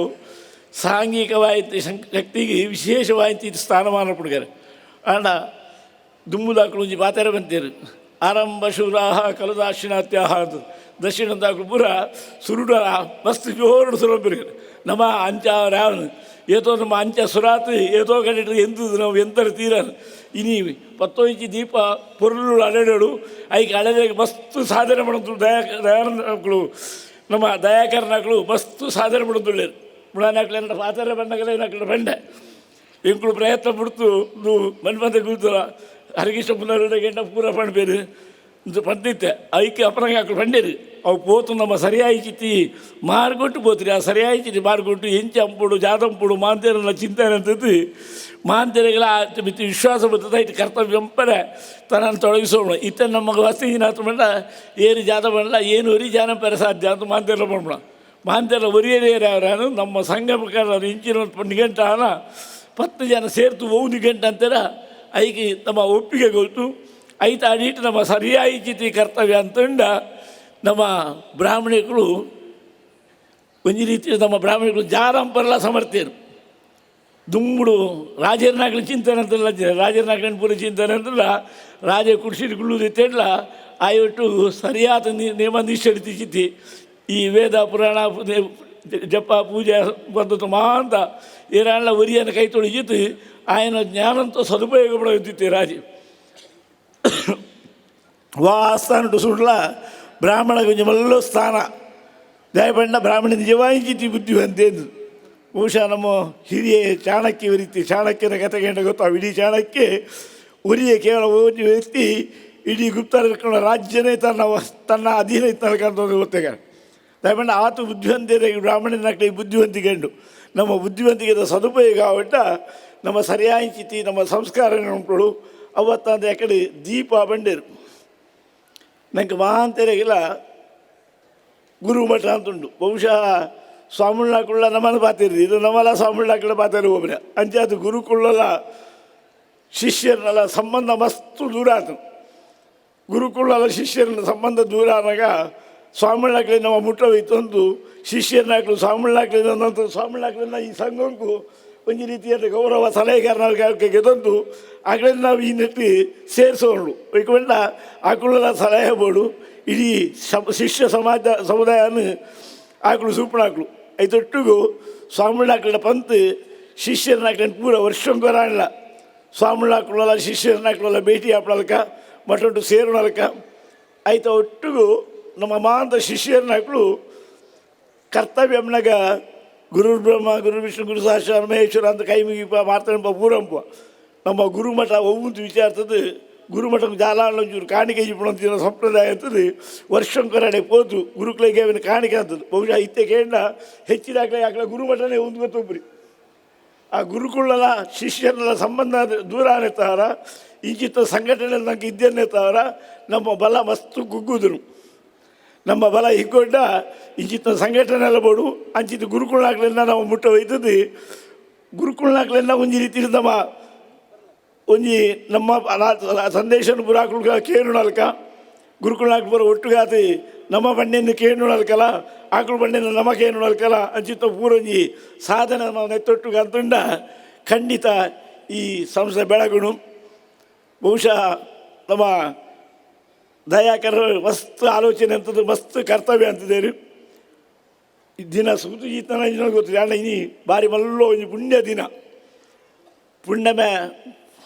ಸಾಂಘಿಕವಾಯಿತು ಶಕ್ತಿಗೆ ವಿಶೇಷವಾಯಿತು ಇದು ಸ್ಥಾನಮಾನ ಪಡ್ಗಾರೆ. ಅಣ್ಣ ದುಮ್ಮುದಾಕಳು ಒಂಜಿ ಪಾತೆರ ಬಂತೀರು ಆರಂಭ ಶೂರಾಹ ಕಲು ದಾಕ್ಷಿಣಾತ್ಯಾಹ ಅಂತ ದಕ್ಷಿಣದಾಕಳು ಪೂರ ಸುರುಡ ಮಸ್ತ್ ಜೋರು ಸುರಬಿರ್ಗಾರೆ. ನಮ್ಮ ಅಂಚ ರಾವಣ ಏತೋ ನಮ್ಮ ಅಂಚ ಸುರಾತ್ ಏತೋ ಕಡೆ ಎಂತದು ನಾವು ಎಂತರ ತೀರ ಇನಿ ಪತ್ತೊಂಜಿ ದೀಪ ಪೊರುಳು ಅಲೆಡೋಡು ಐಕೆ ಅಳೆದಾಗ ಮಸ್ತ್ ಸಾಧನೆ ಮಾಡೋದು ದಯಾನಂದಗಳು ನಮ್ಮ ದಯಾಕರನಾಕಳು ಮಸ್ತ್ ಸಾಧನೆ ಮಾಡೋದುಳ್ಳೇರು. ಮುಳಾನಾಕ್ಳು ಎನ್ನ ಪಾತರ ಬಂಡಗಲೇ ನಾಕ್ಳು ಬಂಡೆ ಎಂಕುಳು ಪ್ರಯತ್ನ ಪಡ್ತು ಮನ್ಮಂತ ಕೂತರ ಹರಿಕೃಷ್ಣ ಪುನರುಡ ಗೆಂಡ ಪೂರ ಪಂಡ್ಬೇರು ಪಂದಿತ್ತೆ ಐಕೆ ಅಪರಂಗ ಹಾಕಲು ಬಂಡೇರು ಅವು ಪೋತು ನಮ್ಮ ಸರಿಯಾಯಿ ಚಿತ್ತಿ ಮಾರ್ಗೊಟ್ಟು ಪೋತ್ರಿ. ಆ ಸರಿಯಾಯಿ ಚಿತ್ತಿ ಮಾರ್ಗೊಟ್ಟು ಎಂಚ ಅಂಪುಡು ಜಾದಂಪುಡು ಮಾಂತೇರನ್ನ ಚಿಂತನೆ ಅಂತದ್ದು ಮಾಂತೇರೆಗಳ ಮಿತಿ ವಿಶ್ವಾಸ ಬರ್ತದೆ ಇಟ್ಟು ಕರ್ತವ್ಯ ಅಂಪರೆ ತನ್ನನ್ನು ತೊಡಗಿಸೋಣ ಇತ್ತ ನಮಗೆ ವಸ್ತಿ ಏನಾಯ್ತು ಮಂಡ ಏನು ಜಾದ ಬಂಡ ಏನು ಒರಿ ಜಾನಪರ ಸಾಧ್ಯ ಅಂತ ಮಾಂತೇರ ಬಂಡ ಮಾಂತೆಲ್ಲ ಒರಿಯರೇರವರಾನು ನಮ್ಮ ಸಂಘ ಪ್ರಕಾರ ಇಂಚಿನ ನಿಘಂಟಾನ 10 ಜನ ಸೇರ್ತು ಓ ನಿಘಂಟು ಅಂತಾರ ಐಕೆ ನಮ್ಮ ಒಪ್ಪಿಗೆ ಗೊತ್ತು ಐತ ಅಡಿಟ್ಟು ನಮ್ಮ ಸರಿಯಾಗಿ ಚಿತಿ ಕರ್ತವ್ಯ ಅಂತಂಡ ನಮ್ಮ ಬ್ರಾಹ್ಮಣಿಗಳು ಒಂಜಿ ರೀತಿ ನಮ್ಮ ಬ್ರಾಹ್ಮಣಿಗಳು ಜಾರಂಪರಲ ಸಮರ್ಥ್ಯರು. ದುಂಬುಡು ರಾಜರ್ನಾಗ್ಲಿ ಚಿಂತನೆ ಅಂತಲ್ಲ ರಾಜರ್ನಾಗ್ಲಿನ ಪೂರ ಚಿಂತನೆ ಅಂತಲ್ಲ ರಾಜ ಕುಡ್ಸಿಟ್ಟು ಗುಳ್ಳುದಿತ್ತೆಡ್ಲ ಆಯೊಟ್ಟು ಸರಿಯಾದ ನಿಯಮ ನಿಷ್ಠೆ ಚಿತ್ತಿ ಈ ವೇದ ಪುರಾಣ ಜಪ ಪೂಜೆ ಪದ್ಧತಿ ಮಾಂತ ಏರಾಳ ಒರಿಯನ್ನು ಕೈ ತೊಳಿಜಿತ್ತು ಆಯನ ಜ್ಞಾನಂತ ಸದುಪಯೋಗ ಪಡೆಯುತ್ತಿತ್ತು ರಾಜ. ವಾ ಸ್ಥಾನ ಸುಡ್ಲ ಬ್ರಾಹ್ಮಣ ಕೊಂಚ ಮಲ್ಲೋ ಸ್ಥಾನ ದಯಪಂಡ ಬ್ರಾಹ್ಮಣ ನಿಜವಾಗಿ ಚಿತ್ತಿ ಬುದ್ಧಿವಂತೇಂದು. ಬಹುಶಃ ನಮ್ಮ ಹಿರಿಯ ಚಾಣಕ್ಯ ರೀತಿ ಚಾಣಕ್ಯನ ಕಥೆ ಗೊತ್ತಾ ಇಡೀ ಚಾಣಕ್ಯ ಒರಿಯ ಕೇವಲ ಒಂದು ವ್ಯಕ್ತಿ ಇಡೀ ಗುಪ್ತರ ರಾಜ್ಯನೇ ತನ್ನ ತನ್ನ ಅಧೀನ ಇತ್ತು ಗೊತ್ತೇಗ. ದಯಪಂಡ ಆತ ಬುದ್ಧಿವಂತಿಯರಿಗೆ ಬ್ರಾಹ್ಮಣನ ಬುದ್ಧಿವಂತಿಕೆಂಡು ನಮ್ಮ ಬುದ್ಧಿವಂತಿಕೆದ ಸದುಪಯೋಗ ಆವಟ್ಟ ನಮ್ಮ ಸರಿಯಾದ ಚಿತಿ ನಮ್ಮ ಸಂಸ್ಕಾರ ಉಂಟು. ಅವತ್ತಂದ ಯಾಕಡೆ ದೀಪ ಬಂಡೇರು ನಂಗೆ ಮಾಂತೆರೆಗಿಲ್ಲ ಗುರುಮಠ ಅಂತುಂಡು. ಬಹುಶಃ ಸ್ವಾಮಿಗಳಾಕುಳ್ಳ ನಮ್ಮನ್ನು ಪಾತಿರ್ದು ಇದು ನಮ್ಮಲ್ಲ ಸ್ವಾಮಿಗಳಾಕುಳ್ಳ ಪಾತಿರು ಒಬ್ಬರೇ ಅಂಚಾತು ಗುರುಕುಳ್ಳಲ್ಲ ಶಿಷ್ಯರನ್ನೆಲ್ಲ ಸಂಬಂಧ ಮಸ್ತು ದೂರ ಆತು. ಗುರುಕುಳ್ಳಲ್ಲ ಶಿಷ್ಯರನ್ನ ಸಂಬಂಧ ದೂರ ಆದಾಗ ಸ್ವಾಮಿಗಳಾಕ್ಲಿ ನಮ್ಮ ಮುಟ್ಟೋಯ್ತು ಶಿಷ್ಯರನ್ನಾಕ್ಲು ಸ್ವಾಮಿಗಳಾಕ್ಲಿ ನಂತರ ಸ್ವಾಮಿಗಳಾಕ್ಲಿಂದ ಈ ಸಂಘಕ್ಕೂ ಒಂಜಿ ರೀತಿಯಾದ ಗೌರವ ಸಲಹೆಗಾರನ ಗೆದಂತು ಆಗಲೇ ನಾವು ಈ ನೆಟ್ಟಿ ಸೇರಿಸೋಳು ವೈಕೊಂಡ ಆಕುಳ ಸಲಹೆ ಬೋಡು ಇಡೀ ಶಿಷ್ಯ ಸಮಾಜ ಸಮುದಾಯನ ಆಕಳು ಸೂಪಣಾಕ್ಳು ಐತೊಟ್ಟಿಗೂ ಸ್ವಾಮಿಗಳಾಕ್ಲ ಪಂತ್ ಶಿಷ್ಯರನ್ನಾಕ್ಲ ಪೂರ ವರ್ಷಂಗೊರಾಣಲ್ಲ ಸ್ವಾಮಿಗಳಾಕ್ಳಲ್ಲ ಶಿಷ್ಯರನ್ನಾಕ್ಳಲ್ಲ ಭೇಟಿ ಆಪಳಲ್ಕ ಮಠೊಟ್ಟು ಸೇರೋಣಲ್ಕ ಆಯ್ತ ಒಟ್ಟಿಗೂ ನಮ್ಮ ಮಾಂತ ಶಿಷ್ಯರನ್ನಾಕ್ಳು ಕರ್ತವ್ಯಮ್ನಾಗ ಗುರು ಬ್ರಹ್ಮ ಗುರು ವಿಷ್ಣು ಗುರು ಸಹಸ್ರ ಮಹೇಶ್ವರ ಅಂತ ಕೈ ಮುಗಿಪ ಮಾಡ್ತಾನೆ ಪೂರಂಪ ನಮ್ಮ ಗುರುಮಠ ಒವ್ವಂತ ವಿಚಾರ್ತದೆ ಗುರುಮಠ ಜಾಲಾಳಂಚೂರು ಕಾಣಿಕೆ ಇಪ್ಪಣಂತಿನ ಸಂಪ್ರದಾಯ ಅಂತದೆ ವರ್ಷಂಕೊರಡೆ ಪೋತು ಗುರುಕುಲಿಗೆ ಅವನ ಕಾಣಿಕೆ ಅಂತದ್ದು. ಬಹುಶಃ ಇತ್ತೆ ಕೇಂದ್ರ ಹೆಚ್ಚಿದಾಗಲೇ ಯಾಕಲ ಗುರುಮಠನೇ ಒಂದು ಗೊತ್ತೊಬ್ಬರಿ ಆ ಗುರುಕುಲದ ಶಿಷ್ಯರ ಸಂಬಂಧ ದೂರ ಅನ್ನೆತ್ತಾರ ಇಂಚಿತ್ತ ಸಂಘಟನೆ ನಂಗೆ ಇದ್ದೇನೆತ್ತಾರ ನಮ್ಮ ಬಲ ಮಸ್ತು ಕುಗ್ಗುದ್ರು ನಮ್ಮ ಬಲ ಹಿಗ್ಗೊಡ್ಡ ಇಂಚಿತ್ತ ಸಂಘಟನೆ ಎಲ್ಲ ಬೋಡು ಅಂಚಿತ ಗುರುಕುಲಾಗ್ಲಿಂದ ನಾವು ಮುಟ್ಟ ಒಯ್ತದೆ ಗುರುಕುಲಾಗ್ಲಿಂದ ಒಂಜಿ ರೀತಿ ನಮ್ಮ ಒಂಜಿ ನಮ್ಮ ಸಂದೇಶನ ಪುರಾಕುಲ್ಕ ಕೇಳುನಲ್ಕ ಗುರುಕುಲಾಕ್ ಬರೋ ಒಟ್ಟುಗಾತಿ ನಮ್ಮ ಬಂಡೆಯನ್ನು ಕೇಳುನಲ್ಕಲ ಆಕಳು ಬಂಡೆಯನ್ನು ನಮ್ಮ ಕೇಳುನಲ್ಕಲ ಅಂಚಿತ ಪೂರೊಂಜಿ ಸಾಧನೆ ನಾವು ನೆತ್ತೊಟ್ಟುಗ ಅಂತುಂಡ ಖಂಡಿತ ಈ ಸಂಸ್ಥೆ ಬೆಳಗುಣು. ಬಹುಶಃ ನಮ್ಮ ದಯಾಕರ ಮಸ್ತ್ ಆಲೋಚನೆ ಅಂತದ್ದು ಮಸ್ತ್ ಕರ್ತವ್ಯ ಅಂತಿದ್ದೇನೆ. ದಿನ ಸೂತು ಈತನ ಗೊತ್ತು ಅಣ್ಣ ಇನಿ ಬಾರಿ ಮಲ್ಲೋ ಒಂಜಿ ಪುಣ್ಯ ದಿನ ಪುಣ್ಯಮೆ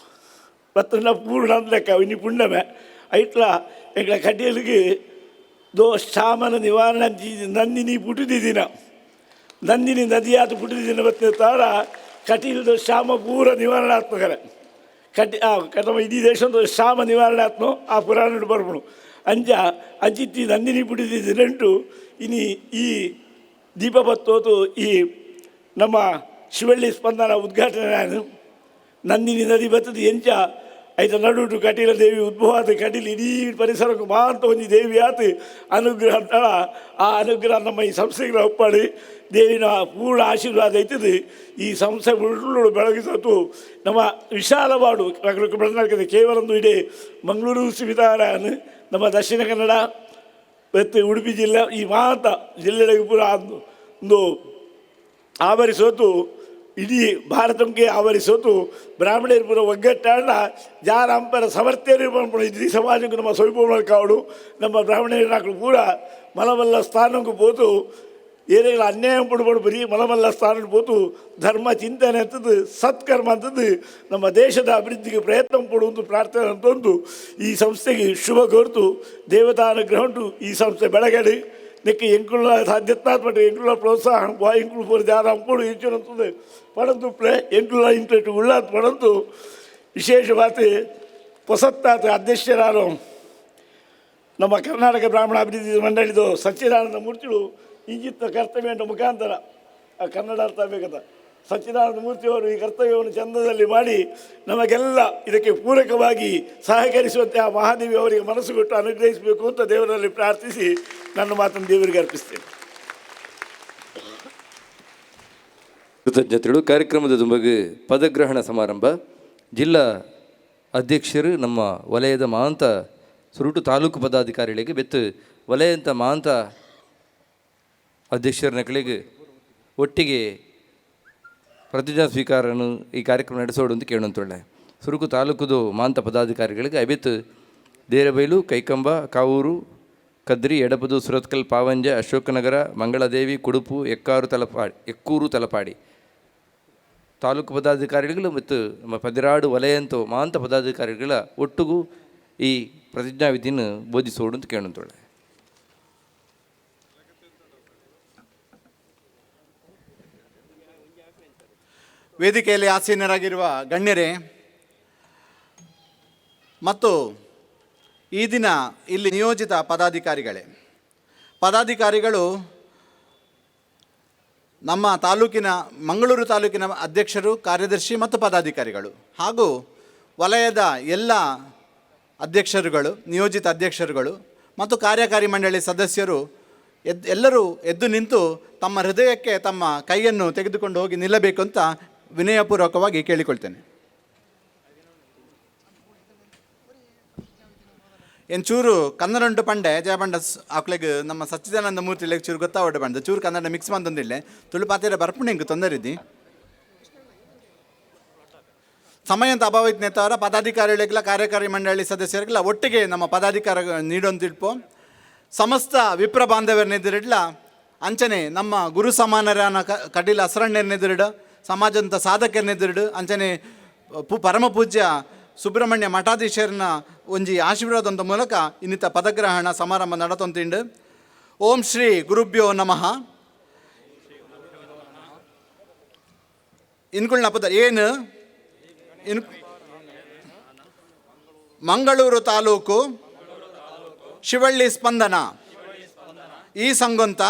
ಪತ್ತನ ಪೂರ್ಣ ಅಂತ ಲೆಕ್ಕ ಇನಿ ಪುಣ್ಯಮೆ ಐಟ್ಲ ಎಂಕ್ಲ ಕಡ್ಡಿಯಲಿಗೆ ದೋ ಶಾಮನ ನಿವಾರಣೆ ನಂದಿನಿ ಪುಟಿದಿನ ನಂದಿನಿ ನದಿಯಾದ ಪುಟಿದಿನ ಬತ್ತಿನ ತಾರ ಕಟೀಲ್ದ ಶ್ಯಾಮ ಪೂರ ನಿವಾರಣಾತ್ಮಕರ ಕಟಿ ಆ ಕಟಮ ಇಡೀ ದೇಶದ ಶ್ಯಾಮ ನಿವಾರಣಾತ್ಮ ಆ ಪುರಾಣ ಬರ್ಪುಣು ಅಂಚ ಅಂಚಿತ್ತಿ ನಂದಿನಿ ಪುಟಿದಿನಂಟು ಇನಿ ಈ ದೀಪ ಬತ್ತೋತು ಈ ನಮ್ಮ ಶಿವಳ್ಳಿ ಸ್ಪಂದನ ಉದ್ಘಾಟನೆ ನಾನು ನಂದಿನಿ ನದಿ ಬತ್ತದ ಎಂಚ ಐತ ನಡುಟು ಕಟೀಲ ದೇವಿ ಉದ್ಭವ ಕಟೀಲ್ ಇಡೀ ಪರಿಸರಕ್ಕೆ ಮಾಂತ ಒಂಜಿ ದೇವಿ ಆತು ಅನುಗ್ರಹ ಅಂತಳ. ಆ ಅನುಗ್ರಹ ನಮ್ಮ ಈ ಸಂಸ್ಥೆಗೆ ಒಪ್ಪಾಡಿ ದೇವಿನ ಪೂರ್ಣ ಆಶೀರ್ವಾದ ಐತದೆ. ಈ ಸಂಸ್ಥೆ ಉಳ್ಳು ಬೆಳಗಿಸತು ನಮ್ಮ ವಿಶಾಲವಾಡು ಕೇವಲ ಒಂದು ಇಡೀ ಮಂಗಳೂರು ಸೀಮಿತ ನಮ್ಮ ದಕ್ಷಿಣ ಕನ್ನಡ ಮತ್ತು ಉಡುಪಿ ಜಿಲ್ಲೆ ಈ ಮಾತ ಜಿಲ್ಲೆಗಳಿಗೆ ಪೂರ ಒಂದು ಆವರಿಸೋತು ಇಡೀ ಭಾರತಕ್ಕೆ ಆವರಿಸೋತು ಬ್ರಾಹ್ಮಣರು ಪೂರ ಒಗ್ಗಟ್ಟಾಂಡ ಜಾರ ಅಂಪರ ಸಮರ್ಥ್ಯರು ಪನ್ಪುಣ ಇಡೀ ಸಮಾಜಕ್ಕೆ ನಮ್ಮ ಸ್ವಲ್ಪ ಕಾವಡು ನಮ್ಮ ಬ್ರಾಹ್ಮಣರು ಪೂರ ಮಲಮಲ್ಲ ಸ್ಥಾನಕ್ಕೂ ಪೋತು ಏನೇನು ಅನ್ಯಾಯ ಪಡ್ಬಾರ್ದು, ಬರೀ ಮಲಮಲ್ಲ ಸ್ಥಾನ ಪೋತು ಧರ್ಮ ಚಿಂತನೆ ಅಂತದ್ದು ಸತ್ಕರ್ಮ ಅಂತದ್ದು ನಮ್ಮ ದೇಶದ ಅಭಿವೃದ್ಧಿಗೆ ಪ್ರಯತ್ನ ಪಡುವಂತ ಪ್ರಾರ್ಥನೆ ಅಂತಂದು ಈ ಸಂಸ್ಥೆಗೆ ಶುಭ ಕೋರ್ತು ದೇವತಾ ಅನುಗ್ರಹ ಉಂಟು. ಈ ಸಂಸ್ಥೆ ಬೆಳಗಡೆ ನೆಕ್ಕೆ ಎಂಕುಳ ಸಾಧ್ಯತಾತ್ಮಟ ಎಂಕುಳ ಪ್ರೋತ್ಸಾಹ ವಾ ಎಂಕುಳು ಪೂರ ಜಾರ ಅಂಪುಡು ಇಂಚುನಂತದ್ದು ಪಡಂತು ಪ್ಲೇ ಎಂಕುಳ ಇಂಟ್ರೆಟ್ ಉಳ್ಳಾತ್ ಪಡಂತು ವಿಶೇಷವಾದ ಹೊಸತ್ತಾತ ಅಧ್ಯಕ್ಷರಾದ ನಮ್ಮ ಕರ್ನಾಟಕ ಬ್ರಾಹ್ಮಣ ಅಭಿವೃದ್ಧಿ ಮಂಡಳಿದು ಸಚ್ಚಿದಾನಂದ ಮೂರ್ತಿಗಳು ಇಂಜಿತ್ತ ಕರ್ತವ್ಯದ ಮುಖಾಂತರ ಆ ಕನ್ನಡ ಅರ್ಥ ಬೇಕಂತ ಸಚ್ಚಿದಾನಂದ ಮೂರ್ತಿಯವರು ಈ ಕರ್ತವ್ಯವನ್ನು ಚಂದದಲ್ಲಿ ಮಾಡಿ ನಮಗೆಲ್ಲ ಇದಕ್ಕೆ ಪೂರಕವಾಗಿ ಸಹಕರಿಸುವಂತೆ ಆ ಮಹಾದೇವಿ ಅವರಿಗೆ ಮನಸ್ಸು ಕೊಟ್ಟು ಅನುಗ್ರಹಿಸಬೇಕು ಅಂತ ದೇವರಲ್ಲಿ ಪ್ರಾರ್ಥಿಸಿ ನನ್ನ ಮಾತನ್ನು ದೇವರಿಗೆ ಅರ್ಪಿಸ್ತೇನೆ.
ಕೃತಜ್ಞತೆಗಳು. ಕಾರ್ಯಕ್ರಮದ ದುಂಬಗು ಪದಗ್ರಹಣ ಸಮಾರಂಭ. ಜಿಲ್ಲಾ ಅಧ್ಯಕ್ಷರು ನಮ್ಮ ವಲಯದ ಮಾಂತ ಸುರುಟು ತಾಲೂಕು ಪದಾಧಿಕಾರಿಗಳಿಗೆ ಬೆತ್ತು ವಲಯಂತ ಮಾಂತ ಅಧ್ಯಕ್ಷರ ನಕಲಿಗೆ ಒಟ್ಟಿಗೆ ಪ್ರತಿಜ್ಞಾ ಸ್ವೀಕಾರನು ಈ ಕಾರ್ಯಕ್ರಮ ನಡೆಸೋಡು ಅಂತ ಕೇಳುವಂತೊಳ್ಳೆ. ಸುರುಕು ತಾಲೂಕುದು ಮಾಂತ ಪದಾಧಿಕಾರಿಗಳಿಗೆ ಅಬಿತ್ತು ದೇರಬೈಲು, ಕೈಕಂಬ, ಕಾವೂರು, ಕದ್ರಿ, ಎಡಪದು, ಸುರತ್ಕಲ್, ಪಾವಂಜೆ, ಅಶೋಕನಗರ, ಮಂಗಳದೇವಿ, ಕುಡುಪು, ಎಕ್ಕಾರು ತಲಪಾಡಿ, ಎಕ್ಕೂರು ತಲಪಾಡಿ ತಾಲೂಕು ಪದಾಧಿಕಾರಿಗಳು ಮತ್ತು ನಮ್ಮ ಪದಿರಾಡು ವಲಯಂತೋ ಮಾಂತ ಪದಾಧಿಕಾರಿಗಳ ಒಟ್ಟಿಗೂ ಈ ಪ್ರತಿಜ್ಞಾವಿಧಿಯನ್ನು ಬೋಧಿಸೋಡು ಅಂತ ಕೇಳುವಂತೊಳ್ಳೆ.
ವೇದಿಕೆಯಲ್ಲಿ ಆಸೀನರಾಗಿರುವ ಗಣ್ಯರೇ ಮತ್ತು ಈ ದಿನ ಇಲ್ಲಿ ನಿಯೋಜಿತ ಪದಾಧಿಕಾರಿಗಳೇ, ಪದಾಧಿಕಾರಿಗಳು ನಮ್ಮ ತಾಲೂಕಿನ ಮಂಗಳೂರು ತಾಲೂಕಿನ ಅಧ್ಯಕ್ಷರು, ಕಾರ್ಯದರ್ಶಿ ಮತ್ತು ಪದಾಧಿಕಾರಿಗಳು ಹಾಗೂ ವಲಯದ ಎಲ್ಲ ಅಧ್ಯಕ್ಷರುಗಳು, ನಿಯೋಜಿತ ಅಧ್ಯಕ್ಷರುಗಳು ಮತ್ತು ಕಾರ್ಯಕಾರಿ ಮಂಡಳಿ ಸದಸ್ಯರು ಎಲ್ಲರೂ ಎದ್ದು ನಿಂತು ತಮ್ಮ ಹೃದಯಕ್ಕೆ ತಮ್ಮ ಕೈಯನ್ನು ತೆಗೆದುಕೊಂಡು ಹೋಗಿ ನಿಲ್ಲಬೇಕು ಅಂತ ವಿನಯಪೂರ್ವಕವಾಗಿ ಕೇಳಿಕೊಳ್ತೇನೆ. ಚೂರು ಕನ್ನಡ ಉಂಟು ಪಂಡೆ ಜಯಪಂಡ ಆಕ್ಲೆಗ್ ನಮ್ಮ ಸಚ್ಚಿದಾನಂದ ಮೂರ್ತಿ ಲೆಗ್ ಚೂರು ಗೊತ್ತಾವಡ್ಡೆ ಪಂಡ ಚೂರು ಕನ್ನಡ ಮಿಕ್ಸ್ ಬಂದೊಂದಿಲ್ಲ ತುಳು ಪಾತಿರ ಬರ್ಪುಣೆ ಇಂಕ್ ತೊಂದರೆ ಇದ್ದಿ ಸಮಯ ಅಂತ ಅಭಾವ ಇತ್ತು ಪದಾಧಿಕಾರಿಗಳಿಗೆಲ್ಲ ಕಾರ್ಯಕಾರಿ ಮಂಡಳಿ ಸದಸ್ಯರಿಗೆಲ್ಲ ಒಟ್ಟಿಗೆ ನಮ್ಮ ಪದಾಧಿಕಾರ ನೀಡೋಂತಿಳ್ಪೋ ಸಮಸ್ತ ವಿಪ್ರ ಬಾಂಧವ್ಯರನ್ನೆದುರಿಡ್ಲ ಅಂಚನೆ ನಮ್ಮ ಗುರು ಸಮಾನರನ ಕಟೀಲ್ ಅಸರಣ್ಣನೆದುರಿಡ ಸಮಾಜಂತ ಸಾಧಕರನ್ನೆದುರಿಡು ಅಂಚನೆ ಪರಮ ಪೂಜ್ಯ ಸುಬ್ರಹ್ಮಣ್ಯ ಮಠಾಧೀಶರನ ಒಂಜಿ ಆಶೀರ್ವಾದಂತ ಮೂಲಕ ಇನ್ನಿತ ಪದಗ್ರಹಣ ಸಮಾರಂಭ ನಡತೊಂತಿಂಡು. ಓಂ ಶ್ರೀ ಗುರುಭ್ಯೋ ನಮಃ. ಇನ್ಕುಳ್ನ ಪದ ಏನು ಇನ್ ಮಂಗಳೂರು ತಾಲೂಕು ಶಿವಳ್ಳಿ ಸ್ಪಂದನ ಈ ಸಂಗೊಂತ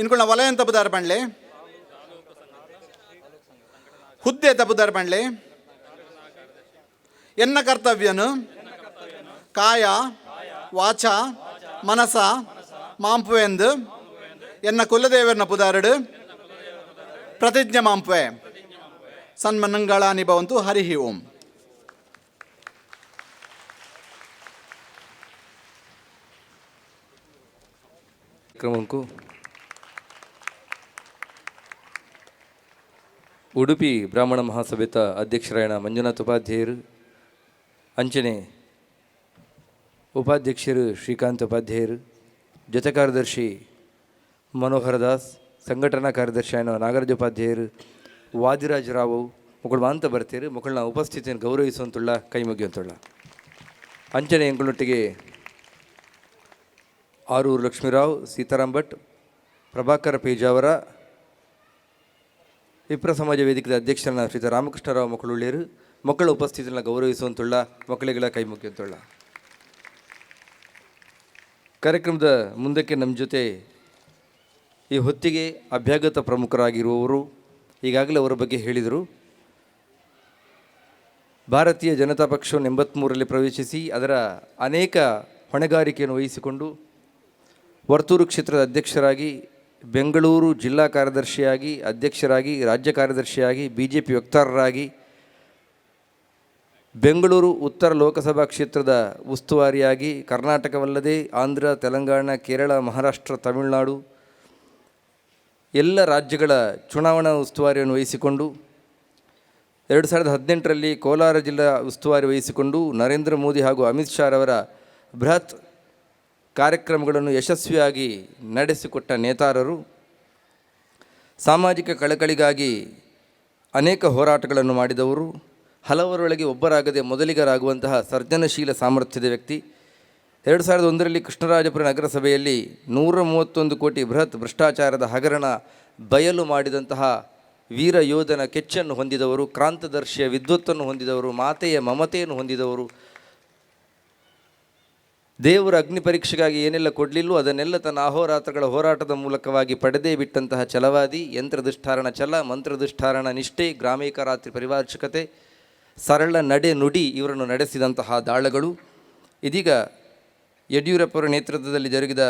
ಇನ್ಕುಳ್ನ ವಲಯಂತ ಬುದಾರ ಪಂಡ್ಲೆ ಹುದ್ದೆ ತಪುದಾರ ಪಂಡ್ಲೆ ಎನ್ನ ಕರ್ತವ್ಯನು ಕಾಯ ವಾಚ ಮನಸ ಮಾಂಪುವೆಂದು ಎನ್ನ ಕುಲದೇವರನ ಪುದಾರಡು ಪ್ರತಿಜ್ಞೆ ಮಾಂಪುವೆ. ಸನ್ಮನಂಗಳಾನಿ ಭವಂತು. ಹರಿ ಓಂ.
ಕ್ರಮಂಕು ಉಡುಪಿ ಬ್ರಾಹ್ಮಣ ಮಹಾಸಭೆತ ಅಧ್ಯಕ್ಷರಾಯಣ ಮಂಜುನಾಥ್ ಉಪಾಧ್ಯಾಯರು, ಅಂಚನೆ ಉಪಾಧ್ಯಕ್ಷರು ಶ್ರೀಕಾಂತ್ ಉಪಾಧ್ಯಾಯರು, ಜೊತೆ ಕಾರ್ಯದರ್ಶಿ ಮನೋಹರ ದಾಸ್, ಸಂಘಟನಾ ಕಾರ್ಯದರ್ಶಿ ಆಯನ ನಾಗರಾಜ ಉಪಾಧ್ಯಾಯರು, ವಾದಿರಾಜ ರಾವು ಮುಕ್ಕಳು ಮಾಂತ ಬರ್ತೀರು. ಮುಕ್ಕಳನ್ನ ಉಪಸ್ಥಿತಿಯನ್ನು ಗೌರವಿಸುವಂತುಳ್ಳ, ಕೈ ಮುಗಿಯುವಂತುಳ್ಳ. ಅಂಚನೆ ಎಂಕುಳೊಟ್ಟಿಗೆ ಆರೂರು ಲಕ್ಷ್ಮೀರಾವ್, ಸೀತಾರಾಮ್ ಭಟ್, ಪ್ರಭಾಕರ ಪೇಜಾವರ, ವಿಪ್ರ ಸಮಾಜ ವೇದಿಕೆದ ಅಧ್ಯಕ್ಷರನ್ನ ಶ್ರೀ ರಾಮಕೃಷ್ಣರಾವ್ ಮಕ್ಕಳುಳ್ಳೇರು ಮಕ್ಕಳ ಉಪಸ್ಥಿತಿಯನ್ನು ಗೌರವಿಸುವಂತುಳ್ಳ ಮಕ್ಕಳಿಗಳ ಕೈ ಮುಗಿಯುವಂತುಳ್ಳ. ಕಾರ್ಯಕ್ರಮದ ಮುಂದಕ್ಕೆ ನಮ್ಮ ಜೊತೆ ಈ ಹೊತ್ತಿಗೆ ಅಭ್ಯಾಗತ ಪ್ರಮುಖರಾಗಿರುವವರು ಈಗಾಗಲೇ ಅವರ ಬಗ್ಗೆ ಹೇಳಿದರು. ಭಾರತೀಯ ಜನತಾ ಪಕ್ಷವನ್ನು 83ರಲ್ಲಿ ಪ್ರವೇಶಿಸಿ ಅದರ ಅನೇಕ ಹೊಣೆಗಾರಿಕೆಯನ್ನು ವಹಿಸಿಕೊಂಡು ವರ್ತೂರು ಕ್ಷೇತ್ರದ ಅಧ್ಯಕ್ಷರಾಗಿ, ಬೆಂಗಳೂರು ಜಿಲ್ಲಾ ಕಾರ್ಯದರ್ಶಿಯಾಗಿ, ಅಧ್ಯಕ್ಷರಾಗಿ, ರಾಜ್ಯ ಕಾರ್ಯದರ್ಶಿಯಾಗಿ, ಬಿ ಜೆ ಪಿ ವಕ್ತಾರರಾಗಿ, ಬೆಂಗಳೂರು ಉತ್ತರ ಲೋಕಸಭಾ ಕ್ಷೇತ್ರದ ಉಸ್ತುವಾರಿಯಾಗಿ, ಕರ್ನಾಟಕವಲ್ಲದೆ ಆಂಧ್ರ, ತೆಲಂಗಾಣ, ಕೇರಳ, ಮಹಾರಾಷ್ಟ್ರ, ತಮಿಳುನಾಡು ಎಲ್ಲ ರಾಜ್ಯಗಳ ಚುನಾವಣಾ ಉಸ್ತುವಾರಿಯನ್ನು ವಹಿಸಿಕೊಂಡು 2018ರಲ್ಲಿ ಕೋಲಾರ ಜಿಲ್ಲಾ ಉಸ್ತುವಾರಿ ವಹಿಸಿಕೊಂಡು ನರೇಂದ್ರ ಮೋದಿ ಹಾಗೂ ಅಮಿತ್ ಶಾರವರ ಬೃಹತ್ ಕಾರ್ಯಕ್ರಮಗಳನ್ನು ಯಶಸ್ವಿಯಾಗಿ ನಡೆಸಿಕೊಟ್ಟ ನೇತಾರರು, ಸಾಮಾಜಿಕ ಕಳಕಳಿಗಾಗಿ ಅನೇಕ ಹೋರಾಟಗಳನ್ನು ಮಾಡಿದವರು, ಹಲವರೊಳಗೆ ಒಬ್ಬರಾಗದೆ ಮೊದಲಿಗರಾಗುವಂತಹ ಸರ್ಜನಶೀಲ ಸಾಮರ್ಥ್ಯದ ವ್ಯಕ್ತಿ. 2001ರಲ್ಲಿ ಕೃಷ್ಣರಾಜಪುರ ನಗರಸಭೆಯಲ್ಲಿ 131 ಕೋಟಿ ಬೃಹತ್ ಭ್ರಷ್ಟಾಚಾರದ ಹಗರಣ ಬಯಲು ಮಾಡಿದಂತಹ ವೀರ ಯೋಧನ ಕೆಚ್ಚನ್ನು ಹೊಂದಿದವರು, ಕ್ರಾಂತದರ್ಶಿಯ ವಿದ್ವತ್ತನ್ನು ಹೊಂದಿದವರು, ಮಾತೆಯ ಮಮತೆಯನ್ನು ಹೊಂದಿದವರು, ದೇವರ ಅಗ್ನಿ ಪರೀಕ್ಷೆಗಾಗಿ ಏನೆಲ್ಲ ಕೊಡಲಿಲ್ಲೋ ಅದನ್ನೆಲ್ಲ ತನ್ನ ಅಹೋರಾತ್ರಗಳ ಹೋರಾಟದ ಮೂಲಕವಾಗಿ ಪಡೆದೇ ಬಿಟ್ಟಂತಹ ಛಲವಾದಿ, ಯಂತ್ರದುಷ್ಟಾರಣ ಛಲ, ಮಂತ್ರದುಷ್ಟಾರಣ ನಿಷ್ಠೆ, ಗ್ರಾಮೇಕ ರಾತ್ರಿ ಪರಿವಾರ್ಷಕತೆ, ಸರಳ ನಡೆ ನುಡಿ ಇವರನ್ನು ನಡೆಸಿದಂತಹ ದಾಳಗಳು. ಇದೀಗ ಯಡಿಯೂರಪ್ಪರ ನೇತೃತ್ವದಲ್ಲಿ ಜರುಗಿದ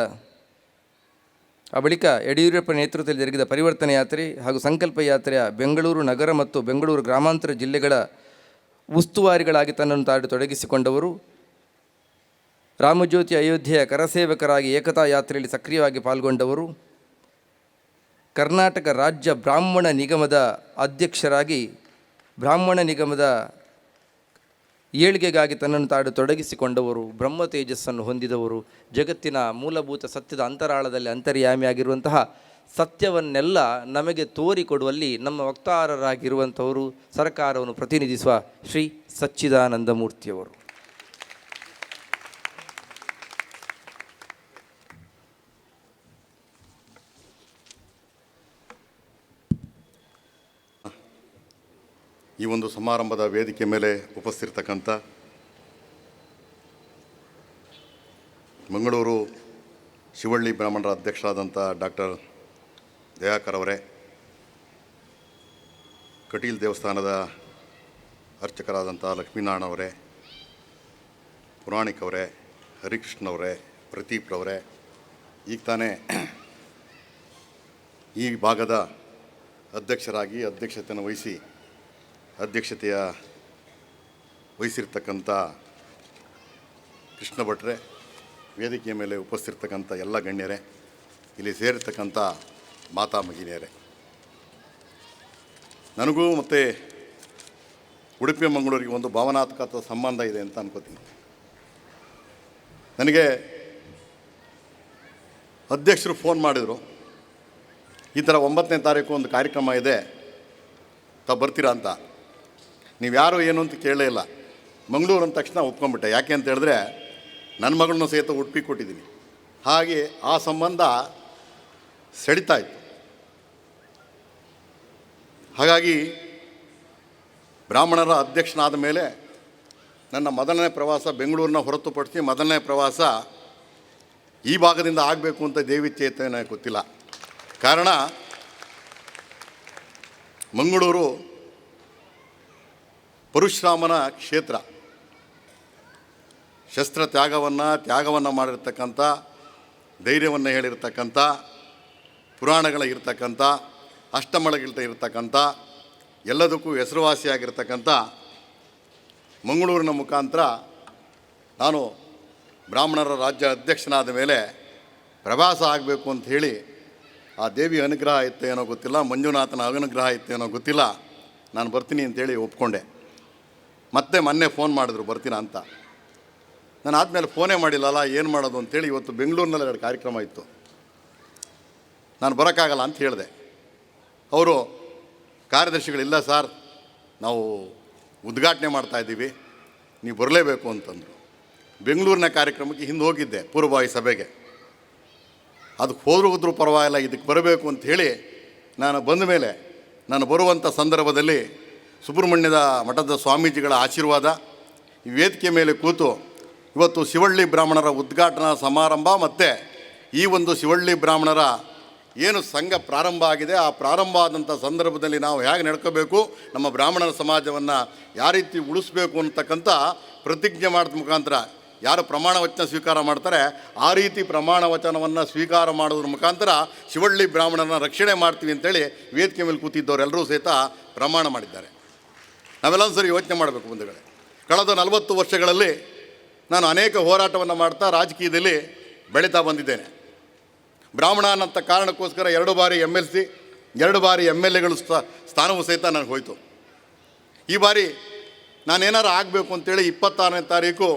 ಆ ಬಳಿಕ ಯಡಿಯೂರಪ್ಪ ನೇತೃತ್ವದಲ್ಲಿ ಜರುಗಿದ ಪರಿವರ್ತನೆ ಯಾತ್ರೆ ಹಾಗೂ ಸಂಕಲ್ಪ ಯಾತ್ರೆಯ ಬೆಂಗಳೂರು ನಗರ ಮತ್ತು ಬೆಂಗಳೂರು ಗ್ರಾಮಾಂತರ ಜಿಲ್ಲೆಗಳ ಉಸ್ತುವಾರಿಗಳಾಗಿ ತನ್ನನ್ನು ತಾನು ತೊಡಗಿಸಿಕೊಂಡವರು. ರಾಮಜ್ಯೋತಿ ಅಯೋಧ್ಯೆಯ ಕರಸೇವಕರಾಗಿ ಏಕತಾ ಯಾತ್ರೆಯಲ್ಲಿ ಸಕ್ರಿಯವಾಗಿ ಪಾಲ್ಗೊಂಡವರು. ಕರ್ನಾಟಕ ರಾಜ್ಯ ಬ್ರಾಹ್ಮಣ ನಿಗಮದ ಅಧ್ಯಕ್ಷರಾಗಿ ಬ್ರಾಹ್ಮಣ ನಿಗಮದ ಏಳಿಗೆಗಾಗಿ ತನ್ನನ್ನು ತಾನು ತೊಡಗಿಸಿಕೊಂಡವರು, ಬ್ರಹ್ಮ ತೇಜಸ್ಸನ್ನು ಹೊಂದಿದವರು, ಜಗತ್ತಿನ ಮೂಲಭೂತ ಸತ್ಯದ ಅಂತರಾಳದಲ್ಲಿ ಅಂತರ್ಯಾಮಿಯಾಗಿರುವಂತಹ ಸತ್ಯವನ್ನೆಲ್ಲ ನಮಗೆ ತೋರಿಕೊಡುವಲ್ಲಿ ನಮ್ಮ ವಕ್ತಾರರಾಗಿರುವಂಥವರು ಸರ್ಕಾರವನ್ನು ಪ್ರತಿನಿಧಿಸುವ ಶ್ರೀ ಸಚ್ಚಿದಾನಂದ ಮೂರ್ತಿಯವರು.
ಈ ಒಂದು ಸಮಾರಂಭದ ವೇದಿಕೆ ಮೇಲೆ ಉಪಸ್ಥಿರ್ತಕ್ಕಂಥ ಮಂಗಳೂರು ಶಿವಳ್ಳಿ ಬ್ರಾಹ್ಮಣರ ಅಧ್ಯಕ್ಷರಾದಂಥ ಡಾಕ್ಟರ್ ದಯಾಕರ್ ಅವರೇ, ಕಟೀಲ್ ದೇವಸ್ಥಾನದ ಅರ್ಚಕರಾದಂಥ ಲಕ್ಷ್ಮೀನಾರಾಯಣ ಅವರೇ, ಪುರಾಣಿಕ್ ಅವರೇ, ಹರಿಕೃಷ್ಣವರೇ, ಪ್ರದೀಪ್ರವರೇ, ಈಗ ತಾನೇ ಈ ಭಾಗದ ಅಧ್ಯಕ್ಷರಾಗಿ ಅಧ್ಯಕ್ಷತೆಯನ್ನು ವಹಿಸಿ ಅಧ್ಯಕ್ಷತೆಯ ವಹಿಸಿರ್ತಕ್ಕಂಥ ಕೃಷ್ಣ ಭಟ್ರೆ, ವೇದಿಕೆಯ ಮೇಲೆ ಉಪಸ್ಥಿರ್ತಕ್ಕಂಥ ಎಲ್ಲ ಗಣ್ಯರೇ, ಇಲ್ಲಿ ಸೇರಿರ್ತಕ್ಕಂಥ ಮಾತಾ ಮಹಿಳೆಯರೇ, ನನಗೂ ಮತ್ತು ಉಡುಪಿ ಮಂಗಳೂರಿಗೆ ಒಂದು ಭಾವನಾತ್ಮಕ ಸಂಬಂಧ ಇದೆ ಅಂತ ಅನ್ಕೋತೀನಿ. ನನಗೆ ಅಧ್ಯಕ್ಷರು ಫೋನ್ ಮಾಡಿದರು, ಈ ಥರ 9ನೇ ತಾರೀಕು ಒಂದು ಕಾರ್ಯಕ್ರಮ ಇದೆ, ತಾವು ಬರ್ತೀರಾ ಅಂತ. ನೀವು ಯಾರು ಏನು ಅಂತ ಕೇಳಲೇ ಇಲ್ಲ. ಮಂಗಳೂರು ಅಂದ ತಕ್ಷಣ ಒಪ್ಕೊಂಡ್ಬಿಟ್ಟೆ. ಯಾಕೆ ಅಂತ ಹೇಳಿದ್ರೆ ನನ್ನ ಮಗಳನ್ನೂ ಸಹಿತ ಉಡುಪಿ ಕೊಟ್ಟಿದ್ದೀನಿ. ಹಾಗೆ ಆ ಸಂಬಂಧ ಸೆಳೀತಾ ಇತ್ತು. ಹಾಗಾಗಿ ಬ್ರಾಹ್ಮಣರ ಅಧ್ಯಕ್ಷನಾದ ಮೇಲೆ ನನ್ನ ಮೊದಲನೇ ಪ್ರವಾಸ ಬೆಂಗಳೂರನ್ನ ಹೊರತುಪಡಿಸಿ ಮೊದಲನೇ ಪ್ರವಾಸ ಈ ಭಾಗದಿಂದ ಆಗಬೇಕು ಅಂತ ದೇವಿ ಚೇತನ ಗೊತ್ತಿಲ್ಲ. ಕಾರಣ, ಮಂಗಳೂರು ಪರಶುರಾಮನ ಕ್ಷೇತ್ರ, ಶಸ್ತ್ರ ತ್ಯಾಗವನ್ನು ಮಾಡಿರ್ತಕ್ಕಂಥ, ಧೈರ್ಯವನ್ನು ಹೇಳಿರ್ತಕ್ಕಂಥ, ಪುರಾಣಗಳ ಇರ್ತಕ್ಕಂಥ, ಅಷ್ಟಮಳಗಿಲ್ತ ಇರ್ತಕ್ಕಂಥ, ಎಲ್ಲದಕ್ಕೂ ಹೆಸರುವಾಸಿಯಾಗಿರ್ತಕ್ಕಂಥ ಮಂಗಳೂರಿನ ಮುಖಾಂತರ ನಾನು ಬ್ರಾಹ್ಮಣರ ರಾಜ್ಯ ಅಧ್ಯಕ್ಷನಾದ ಮೇಲೆ ಪ್ರವಾಸ ಆಗಬೇಕು ಅಂಥೇಳಿ ಆ ದೇವಿ ಅನುಗ್ರಹ ಇತ್ತೇನೋ ಏನೋ ಗೊತ್ತಿಲ್ಲ, ಮಂಜುನಾಥನ ಅನುಗ್ರಹ ಇತ್ತೇನೋ ಗೊತ್ತಿಲ್ಲ, ನಾನು ಬರ್ತೀನಿ ಅಂಥೇಳಿ ಒಪ್ಕೊಂಡೆ. ಮತ್ತೆ ಮೊನ್ನೆ ಫೋನ್ ಮಾಡಿದ್ರು ಬರ್ತೀನ ಅಂತ. ನಾನು ಆದಮೇಲೆ ಫೋನೇ ಮಾಡಿಲ್ಲಲ್ಲ, ಏನು ಮಾಡೋದು ಅಂಥೇಳಿ. ಇವತ್ತು ಬೆಂಗಳೂರಿನಲ್ಲಿ 2 ಕಾರ್ಯಕ್ರಮ ಇತ್ತು, ನಾನು ಬರೋಕ್ಕಾಗಲ್ಲ ಅಂತ ಹೇಳಿದೆ. ಅವರು ಕಾರ್ಯದರ್ಶಿಗಳಿಲ್ಲ ಸರ್, ನಾವು ಉದ್ಘಾಟನೆ ಮಾಡ್ತಾಯಿದ್ದೀವಿ, ನೀವು ಬರಲೇಬೇಕು ಅಂತಂದರು. ಬೆಂಗಳೂರಿನ ಕಾರ್ಯಕ್ರಮಕ್ಕೆ ಹಿಂದೆ ಹೋಗಿದ್ದೆ ಪೂರ್ವಭಾವಿ ಸಭೆಗೆ. ಅದಕ್ಕೆ ಹೋದರೂ ಹೋದರೂ ಪರವಾಗಿಲ್ಲ, ಇದಕ್ಕೆ ಬರಬೇಕು ಅಂಥೇಳಿ ನಾನು ಬಂದ ಮೇಲೆ ನಾನು ಬರುವಂಥ ಸಂದರ್ಭದಲ್ಲಿ ಸುಬ್ರಹ್ಮಣ್ಯದ ಮಠದ ಸ್ವಾಮೀಜಿಗಳ ಆಶೀರ್ವಾದ, ಈ ವೇದಿಕೆ ಮೇಲೆ ಕೂತು ಇವತ್ತು ಶಿವಳ್ಳಿ ಬ್ರಾಹ್ಮಣರ ಉದ್ಘಾಟನಾ ಸಮಾರಂಭ ಮತ್ತು ಈ ಒಂದು ಶಿವಳ್ಳಿ ಬ್ರಾಹ್ಮಣರ ಏನು ಸಂಘ ಪ್ರಾರಂಭ ಆಗಿದೆ, ಆ ಪ್ರಾರಂಭ ಆದಂಥ ಸಂದರ್ಭದಲ್ಲಿ ನಾವು ಹೇಗೆ ನಡ್ಕೋಬೇಕು, ನಮ್ಮ ಬ್ರಾಹ್ಮಣರ ಸಮಾಜವನ್ನು ಯಾವ ರೀತಿ ಉಳಿಸ್ಬೇಕು ಅಂತಕ್ಕಂಥ ಪ್ರತಿಜ್ಞೆ ಮಾಡಿದ ಮುಖಾಂತರ ಯಾರು ಪ್ರಮಾಣ ವಚನ ಸ್ವೀಕಾರ ಮಾಡ್ತಾರೆ ಆ ರೀತಿ ಪ್ರಮಾಣ ವಚನವನ್ನು ಸ್ವೀಕಾರ ಮಾಡೋದ್ರ ಮುಖಾಂತರ ಶಿವಳ್ಳಿ ಬ್ರಾಹ್ಮಣರನ್ನ ರಕ್ಷಣೆ ಮಾಡ್ತೀವಿ ಅಂತೇಳಿ ವೇದಿಕೆ ಮೇಲೆ ಕೂತಿದ್ದವರೆಲ್ಲರೂ ಸಹಿತ ಪ್ರಮಾಣ ಮಾಡಿದ್ದಾರೆ. ನಾವೆಲ್ಲ ಒಂದ್ಸರಿ ಯೋಚನೆ ಮಾಡಬೇಕು ಬಂಧುಗಳೇ. ಕಳೆದ 40 ವರ್ಷಗಳಲ್ಲಿ ನಾನು ಅನೇಕ ಹೋರಾಟವನ್ನು ಮಾಡ್ತಾ ರಾಜಕೀಯದಲ್ಲಿ ಬೆಳೀತಾ ಬಂದಿದ್ದೇನೆ. ಬ್ರಾಹ್ಮಣ ಅನ್ನಂಥ ಕಾರಣಕ್ಕೋಸ್ಕರ 2 ಬಾರಿ MLC, 2 ಬಾರಿ MLAಗಳು ಸ್ಥಾನವೂ ಸಹಿತ ನನಗೆ ಹೋಯಿತು. ಈ ಬಾರಿ ನಾನೇನಾರು ಆಗಬೇಕು ಅಂತೇಳಿ 26ನೇ ತಾರೀಕು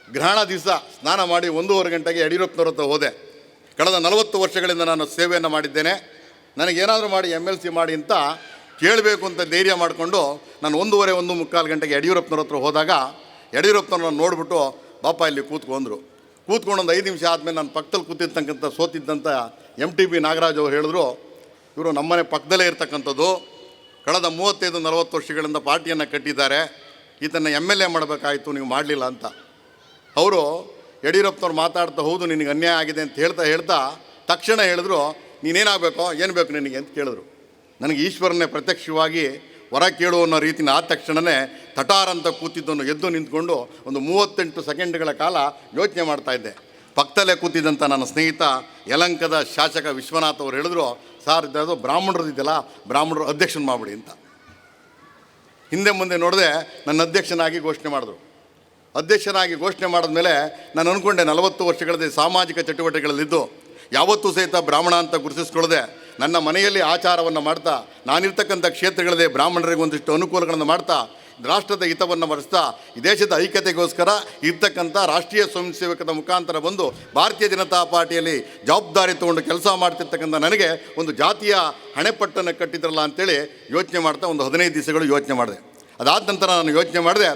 ಗ್ರಹಣ ದಿವಸ ಸ್ನಾನ ಮಾಡಿ 1:30 ಗಂಟೆಗೆ ಯಡಿಯೂರಪ್ಪನವ್ರ ಹತ್ರ ಹೋದೆ. ಕಳೆದ 40 ವರ್ಷಗಳಿಂದ ನಾನು ಸೇವೆಯನ್ನು ಮಾಡಿದ್ದೇನೆ, ನನಗೇನಾದರೂ ಮಾಡಿ MLC ಮಾಡಿ ಅಂತ ಕೇಳಬೇಕು ಅಂತ ಧೈರ್ಯ ಮಾಡಿಕೊಂಡು ನಾನು 1:30 1:45 ಗಂಟೆಗೆ ಯಡಿಯೂರಪ್ಪನವ್ರ ಹತ್ರ ಹೋದಾಗ ಯಡಿಯೂರಪ್ಪನವ್ರನ್ನ ನೋಡಿಬಿಟ್ಟು ಬಾಪ ಇಲ್ಲಿ ಕೂತ್ಕೊಂಡ್ರು. ಕೂತ್ಕೊಂಡು ಒಂದು 5 ನಿಮಿಷ ಆದಮೇಲೆ ನಾನು ಪಕ್ಕದಲ್ಲಿ ಕೂತಿರ್ತಕ್ಕಂಥ ಸೋತಿದ್ದಂಥ MTB Nagaraj ಅವರು ಹೇಳಿದ್ರು, ಇವರು ನಮ್ಮನೆ ಪಕ್ಕದಲ್ಲೇ ಇರ್ತಕ್ಕಂಥದ್ದು, ಕಳೆದ 35-40 ವರ್ಷಗಳಿಂದ ಪಾರ್ಟಿಯನ್ನು ಕಟ್ಟಿದ್ದಾರೆ, ಈತನ್ನು MLA ಮಾಡಬೇಕಾಯಿತು, ನೀವು ಮಾಡಲಿಲ್ಲ ಅಂತ. ಅವರು ಯಡಿಯೂರಪ್ಪನವ್ರು ಮಾತಾಡ್ತಾ, ಹೌದು ನಿನಗೆ ಅನ್ಯಾಯ ಆಗಿದೆ ಅಂತ ಹೇಳ್ತಾ ಹೇಳ್ತಾ ತಕ್ಷಣ ಹೇಳಿದ್ರು, ನೀನೇನಾಗಬೇಕೋ ಏನು ಬೇಕು ನಿನಗೆ ಅಂತ ಕೇಳಿದ್ರು. ನನಗೆ ಈಶ್ವರನೇ ಪ್ರತ್ಯಕ್ಷವಾಗಿ ವರ ಕೇಳು ಅನ್ನೋ ರೀತಿನ ಆದ ತಕ್ಷಣವೇ ತಟಾರಂತ ಕೂತಿದ್ದನ್ನು ಎದ್ದು ನಿಂತ್ಕೊಂಡು ಒಂದು 38 ಸೆಕೆಂಡ್ಗಳ ಕಾಲ ಯೋಚನೆ ಮಾಡ್ತಾಯಿದ್ದೆ. ಪಕ್ಕದಲ್ಲೇ ಕೂತಿದ್ದಂಥ ನನ್ನ ಸ್ನೇಹಿತ ಯಲಂಕದ ಶಾಸಕ ವಿಶ್ವನಾಥ್ ಅವರು ಹೇಳಿದ್ರು, ಸಾರ್ ಇದ್ದಾದ್ರು ಬ್ರಾಹ್ಮಣರದ್ದು ಇದೆಯಲ್ಲ, ಬ್ರಾಹ್ಮಣರು ಅಧ್ಯಕ್ಷನ ಮಾಡಿಬಿಡಿ ಅಂತ. ಹಿಂದೆ ಮುಂದೆ ನೋಡಿದೆ, ನನ್ನ ಅಧ್ಯಕ್ಷನಾಗಿ ಘೋಷಣೆ ಮಾಡಿದ್ರು. ಅಧ್ಯಕ್ಷನಾಗಿ ಘೋಷಣೆ ಮಾಡಿದ್ಮೇಲೆ ನಾನು ಅಂದ್ಕೊಂಡೆ, 40 ವರ್ಷಗಳಲ್ಲಿ ಸಾಮಾಜಿಕ ಚಟುವಟಿಕೆಗಳಲ್ಲಿದ್ದು ಯಾವತ್ತೂ ಸಹಿತ ಬ್ರಾಹ್ಮಣ ಅಂತ ಗುರುತಿಸ್ಕೊಳ್ಳದೆ ನನ್ನ ಮನೆಯಲ್ಲಿ ಆಚಾರವನ್ನು ಮಾಡ್ತಾ, ನಾನಿರ್ತಕ್ಕಂಥ ಕ್ಷೇತ್ರಗಳಲ್ಲಿ ಬ್ರಾಹ್ಮಣರಿಗೆ ಒಂದಿಷ್ಟು ಅನುಕೂಲಗಳನ್ನು ಮಾಡ್ತಾ, ರಾಷ್ಟ್ರದ ಹಿತವನ್ನು ಮರೆಸ್ತಾ, ಈ ದೇಶದ ಐಕ್ಯತೆಗೋಸ್ಕರ ಇರ್ತಕ್ಕಂಥ ರಾಷ್ಟ್ರೀಯ ಸ್ವಯಂ ಸೇವಕದ ಮುಖಾಂತರ ಬಂದು ಭಾರತೀಯ ಜನತಾ ಪಾರ್ಟಿಯಲ್ಲಿ ಜವಾಬ್ದಾರಿ ತೊಗೊಂಡು ಕೆಲಸ ಮಾಡ್ತಿರ್ತಕ್ಕಂಥ ನನಗೆ ಒಂದು ಜಾತಿಯ ಹಣೆಪಟ್ಟನ್ನು ಕಟ್ಟಿದ್ರಲ್ಲ ಅಂಥೇಳಿ ಯೋಚನೆ ಮಾಡ್ತಾ ಒಂದು 15 ದಿವಸಗಳು ಯೋಚನೆ ಮಾಡಿದೆ. ಅದಾದ ನಂತರ ನಾನು ಯೋಚನೆ ಮಾಡಿದೆ,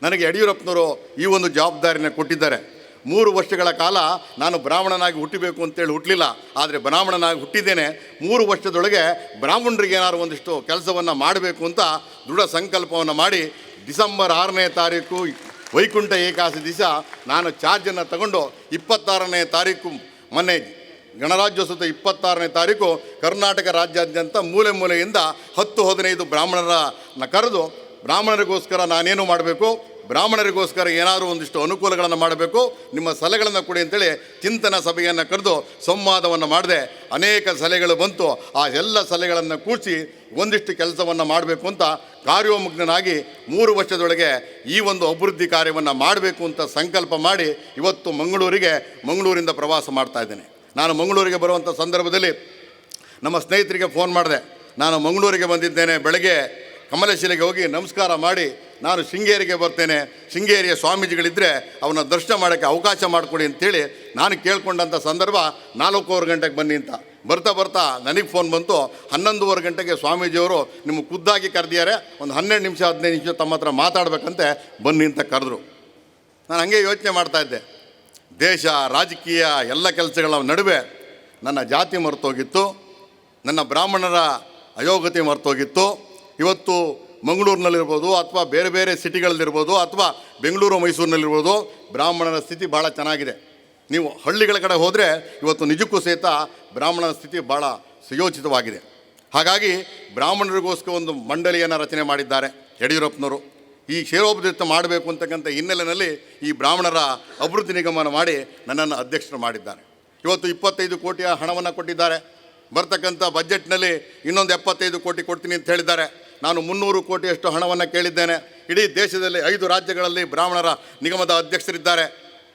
ನನಗೆ ಯಡಿಯೂರಪ್ಪನವರು ಈ ಒಂದು ಜವಾಬ್ದಾರಿನ ಕೊಟ್ಟಿದ್ದಾರೆ. 3 ವರ್ಷಗಳ ಕಾಲ ನಾನು ಬ್ರಾಹ್ಮಣನಾಗಿ ಹುಟ್ಟಬೇಕು ಅಂತೇಳಿ ಹುಟ್ಟಲಿಲ್ಲ, ಆದರೆ ಬ್ರಾಹ್ಮಣನಾಗಿ ಹುಟ್ಟಿದ್ದೇನೆ. 3 ವರ್ಷದೊಳಗೆ ಬ್ರಾಹ್ಮಣರಿಗೆ ಏನಾದ್ರು ಒಂದಿಷ್ಟು ಕೆಲಸವನ್ನು ಮಾಡಬೇಕು ಅಂತ ದೃಢ ಸಂಕಲ್ಪವನ್ನು ಮಾಡಿ ಡಿಸೆಂಬರ್ 6ನೇ ತಾರೀಕು ವೈಕುಂಠ ಏಕಾದಶಿ ದಿವಸ ನಾನು ಚಾರ್ಜನ್ನು ತಗೊಂಡು 26ನೇ ತಾರೀಕು ಮೊನ್ನೆ ಗಣರಾಜ್ಯೋತ್ಸವದ 26ನೇ ತಾರೀಕು ಕರ್ನಾಟಕ ರಾಜ್ಯಾದ್ಯಂತ ಮೂಲೆ ಮೂಲೆಯಿಂದ 10-15 ಬ್ರಾಹ್ಮಣರನ್ನ ಕರೆದು ಬ್ರಾಹ್ಮಣರಿಗೋಸ್ಕರ ನಾನೇನು ಮಾಡಬೇಕು, ಬ್ರಾಹ್ಮಣರಿಗೋಸ್ಕರ ಏನಾದರೂ ಒಂದಿಷ್ಟು ಅನುಕೂಲಗಳನ್ನು ಮಾಡಬೇಕು, ನಿಮ್ಮ ಸಲಹೆಗಳನ್ನು ಕೊಡಿ ಅಂತೇಳಿ ಚಿಂತನ ಸಭೆಯನ್ನು ಕರೆದು ಸಂವಾದವನ್ನು ಮಾಡಿದೆ. ಅನೇಕ ಸಲಹೆಗಳು ಬಂತು. ಆ ಎಲ್ಲ ಸಲಹೆಗಳನ್ನು ಕೂಡಿಸಿ ಒಂದಿಷ್ಟು ಕೆಲಸವನ್ನು ಮಾಡಬೇಕು ಅಂತ ಕಾರ್ಯೋಮಗ್ನನಾಗಿ 3 ವರ್ಷದೊಳಗೆ ಈ ಒಂದು ಅಭಿವೃದ್ಧಿ ಕಾರ್ಯವನ್ನು ಮಾಡಬೇಕು ಅಂತ ಸಂಕಲ್ಪ ಮಾಡಿ ಇವತ್ತು ಮಂಗಳೂರಿಂದ ಪ್ರವಾಸ ಮಾಡ್ತಾ ಇದ್ದೇನೆ. ನಾನು ಮಂಗಳೂರಿಗೆ ಬರುವಂಥ ಸಂದರ್ಭದಲ್ಲಿ ನಮ್ಮ ಸ್ನೇಹಿತರಿಗೆ ಫೋನ್ ಮಾಡಿದೆ, ನಾನು ಮಂಗಳೂರಿಗೆ ಬಂದಿದ್ದೇನೆ, ಬೆಳಗ್ಗೆ ಕಮಲಶಿಲೆಗೆ ಹೋಗಿ ನಮಸ್ಕಾರ ಮಾಡಿ ನಾನು ಶೃಂಗೇರಿಗೆ ಬರ್ತೇನೆ, ಶೃಂಗೇರಿಯ ಸ್ವಾಮೀಜಿಗಳಿದ್ದರೆ ಅವನ್ನ ದರ್ಶನ ಮಾಡೋಕ್ಕೆ ಅವಕಾಶ ಮಾಡಿಕೊಡಿ ಅಂಥೇಳಿ ನಾನು ಕೇಳ್ಕೊಂಡಂಥ ಸಂದರ್ಭ 4:15 ಗಂಟೆಗೆ ಬನ್ನಿ ಅಂತ. ಬರ್ತಾ ಬರ್ತಾ ನನಗೆ ಫೋನ್ ಬಂತು, 11:15 ಗಂಟೆಗೆ ಸ್ವಾಮೀಜಿಯವರು ನಿಮ್ಮ ಖುದ್ದಾಗಿ ಕರೆದಿದ್ದಾರೆ, ಒಂದು 12 ನಿಮಿಷ 15 ನಿಮಿಷ ತಮ್ಮ ಹತ್ರ ಮಾತಾಡಬೇಕಂತೆ ಬನ್ನಿ ಅಂತ ಕರೆದ್ರು. ನಾನು ಹಾಗೆ ಯೋಚನೆ ಮಾಡ್ತಾಯಿದ್ದೆ, ದೇಶ ರಾಜಕೀಯ ಎಲ್ಲ ಕೆಲಸಗಳ ನಡುವೆ ನನ್ನ ಜಾತಿ ಮರೆತೋಗಿತ್ತು, ನನ್ನ ಬ್ರಾಹ್ಮಣರ ಅಯೋಗ್ಯತೆ ಮರೆತೋಗಿತ್ತು. ಇವತ್ತು ಮಂಗಳೂರಿನಲ್ಲಿರ್ಬೋದು ಅಥವಾ ಬೇರೆ ಬೇರೆ ಸಿಟಿಗಳಲ್ಲಿರ್ಬೋದು ಅಥವಾ ಬೆಂಗಳೂರು ಮೈಸೂರಿನಲ್ಲಿರ್ಬೋದು ಬ್ರಾಹ್ಮಣರ ಸ್ಥಿತಿ ಭಾಳ ಚೆನ್ನಾಗಿದೆ. ನೀವು ಹಳ್ಳಿಗಳ ಕಡೆ ಹೋದರೆ ಇವತ್ತು ನಿಜಕ್ಕೂ ಸಹಿತ ಬ್ರಾಹ್ಮಣರ ಸ್ಥಿತಿ ಭಾಳ ಸುಯೋಚಿತವಾಗಿದೆ. ಹಾಗಾಗಿ ಬ್ರಾಹ್ಮಣರಿಗೋಸ್ಕರ ಒಂದು ಮಂಡಳಿಯನ್ನು ರಚನೆ ಮಾಡಿದ್ದಾರೆ ಯಡಿಯೂರಪ್ಪನವರು. ಈ ಕ್ಷೇರೋಪಯುಕ್ತ ಮಾಡಬೇಕು ಅಂತಕ್ಕಂಥ ಹಿನ್ನೆಲೆಯಲ್ಲಿ ಈ ಬ್ರಾಹ್ಮಣರ ಅಭಿವೃದ್ಧಿ ನಿಗಮನ ಮಾಡಿ ನನ್ನನ್ನು ಅಧ್ಯಕ್ಷರು ಮಾಡಿದ್ದಾರೆ. ಇವತ್ತು 25 ಕೋಟಿಯ ಹಣವನ್ನು ಕೊಟ್ಟಿದ್ದಾರೆ. ಬರ್ತಕ್ಕಂಥ ಬಜೆಟ್ನಲ್ಲಿ ಇನ್ನೊಂದು 75 ಕೋಟಿ ಕೊಡ್ತೀನಿ ಅಂತ ಹೇಳಿದ್ದಾರೆ. ನಾನು 300 ಕೋಟಿಯಷ್ಟು ಹಣವನ್ನು ಕೇಳಿದ್ದೇನೆ. ಇಡೀ ದೇಶದಲ್ಲಿ 5 ರಾಜ್ಯಗಳಲ್ಲಿ ಬ್ರಾಹ್ಮಣರ ನಿಗಮದ ಅಧ್ಯಕ್ಷರಿದ್ದಾರೆ.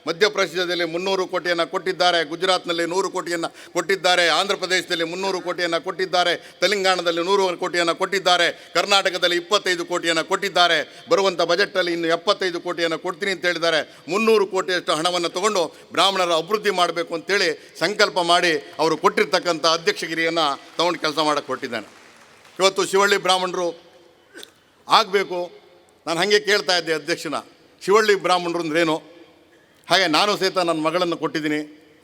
ಮಧ್ಯಪ್ರದೇಶದಲ್ಲಿ 300 ಕೋಟಿಯನ್ನು ಕೊಟ್ಟಿದ್ದಾರೆ, ಗುಜರಾತ್ನಲ್ಲಿ 100 ಕೋಟಿಯನ್ನು ಕೊಟ್ಟಿದ್ದಾರೆ, ಆಂಧ್ರ ಪ್ರದೇಶದಲ್ಲಿ 300 ಕೋಟಿಯನ್ನು ಕೊಟ್ಟಿದ್ದಾರೆ, ತೆಲಂಗಾಣದಲ್ಲಿ 100 ಕೋಟಿಯನ್ನು ಕೊಟ್ಟಿದ್ದಾರೆ, ಕರ್ನಾಟಕದಲ್ಲಿ 25 ಕೋಟಿಯನ್ನು ಕೊಟ್ಟಿದ್ದಾರೆ. ಬರುವಂಥ ಬಜೆಟಲ್ಲಿ ಇನ್ನು 75 ಕೋಟಿಯನ್ನು ಕೊಡ್ತೀನಿ ಅಂತ ಹೇಳಿದ್ದಾರೆ. 300 ಕೋಟಿಯಷ್ಟು ಹಣವನ್ನು ತಗೊಂಡು ಬ್ರಾಹ್ಮಣರ ಅಭಿವೃದ್ಧಿ ಮಾಡಬೇಕು ಅಂತೇಳಿ ಸಂಕಲ್ಪ ಮಾಡಿ ಅವರು ಕೊಟ್ಟಿರ್ತಕ್ಕಂಥ ಅಧ್ಯಕ್ಷಗಿರಿಯನ್ನು ತಗೊಂಡು ಕೆಲಸ ಮಾಡೋಕ್ಕೆ ಕೊಟ್ಟಿದ್ದಾನೆ. ಇವತ್ತು ಶಿವಳ್ಳಿ ಬ್ರಾಹ್ಮಣರು ಆಗಬೇಕು. ನಾನು ಹಾಗೆ ಕೇಳ್ತಾ ಇದ್ದೆ ಅಧ್ಯಕ್ಷನ, ಶಿವಳ್ಳಿ ಬ್ರಾಹ್ಮಣರು ಅಂದ್ರೇನು? ಹಾಗೆ ನಾನು ಸಹಿತ ನನ್ನ ಮಗಳನ್ನು ಕೊಟ್ಟಿದ್ದೀನಿ.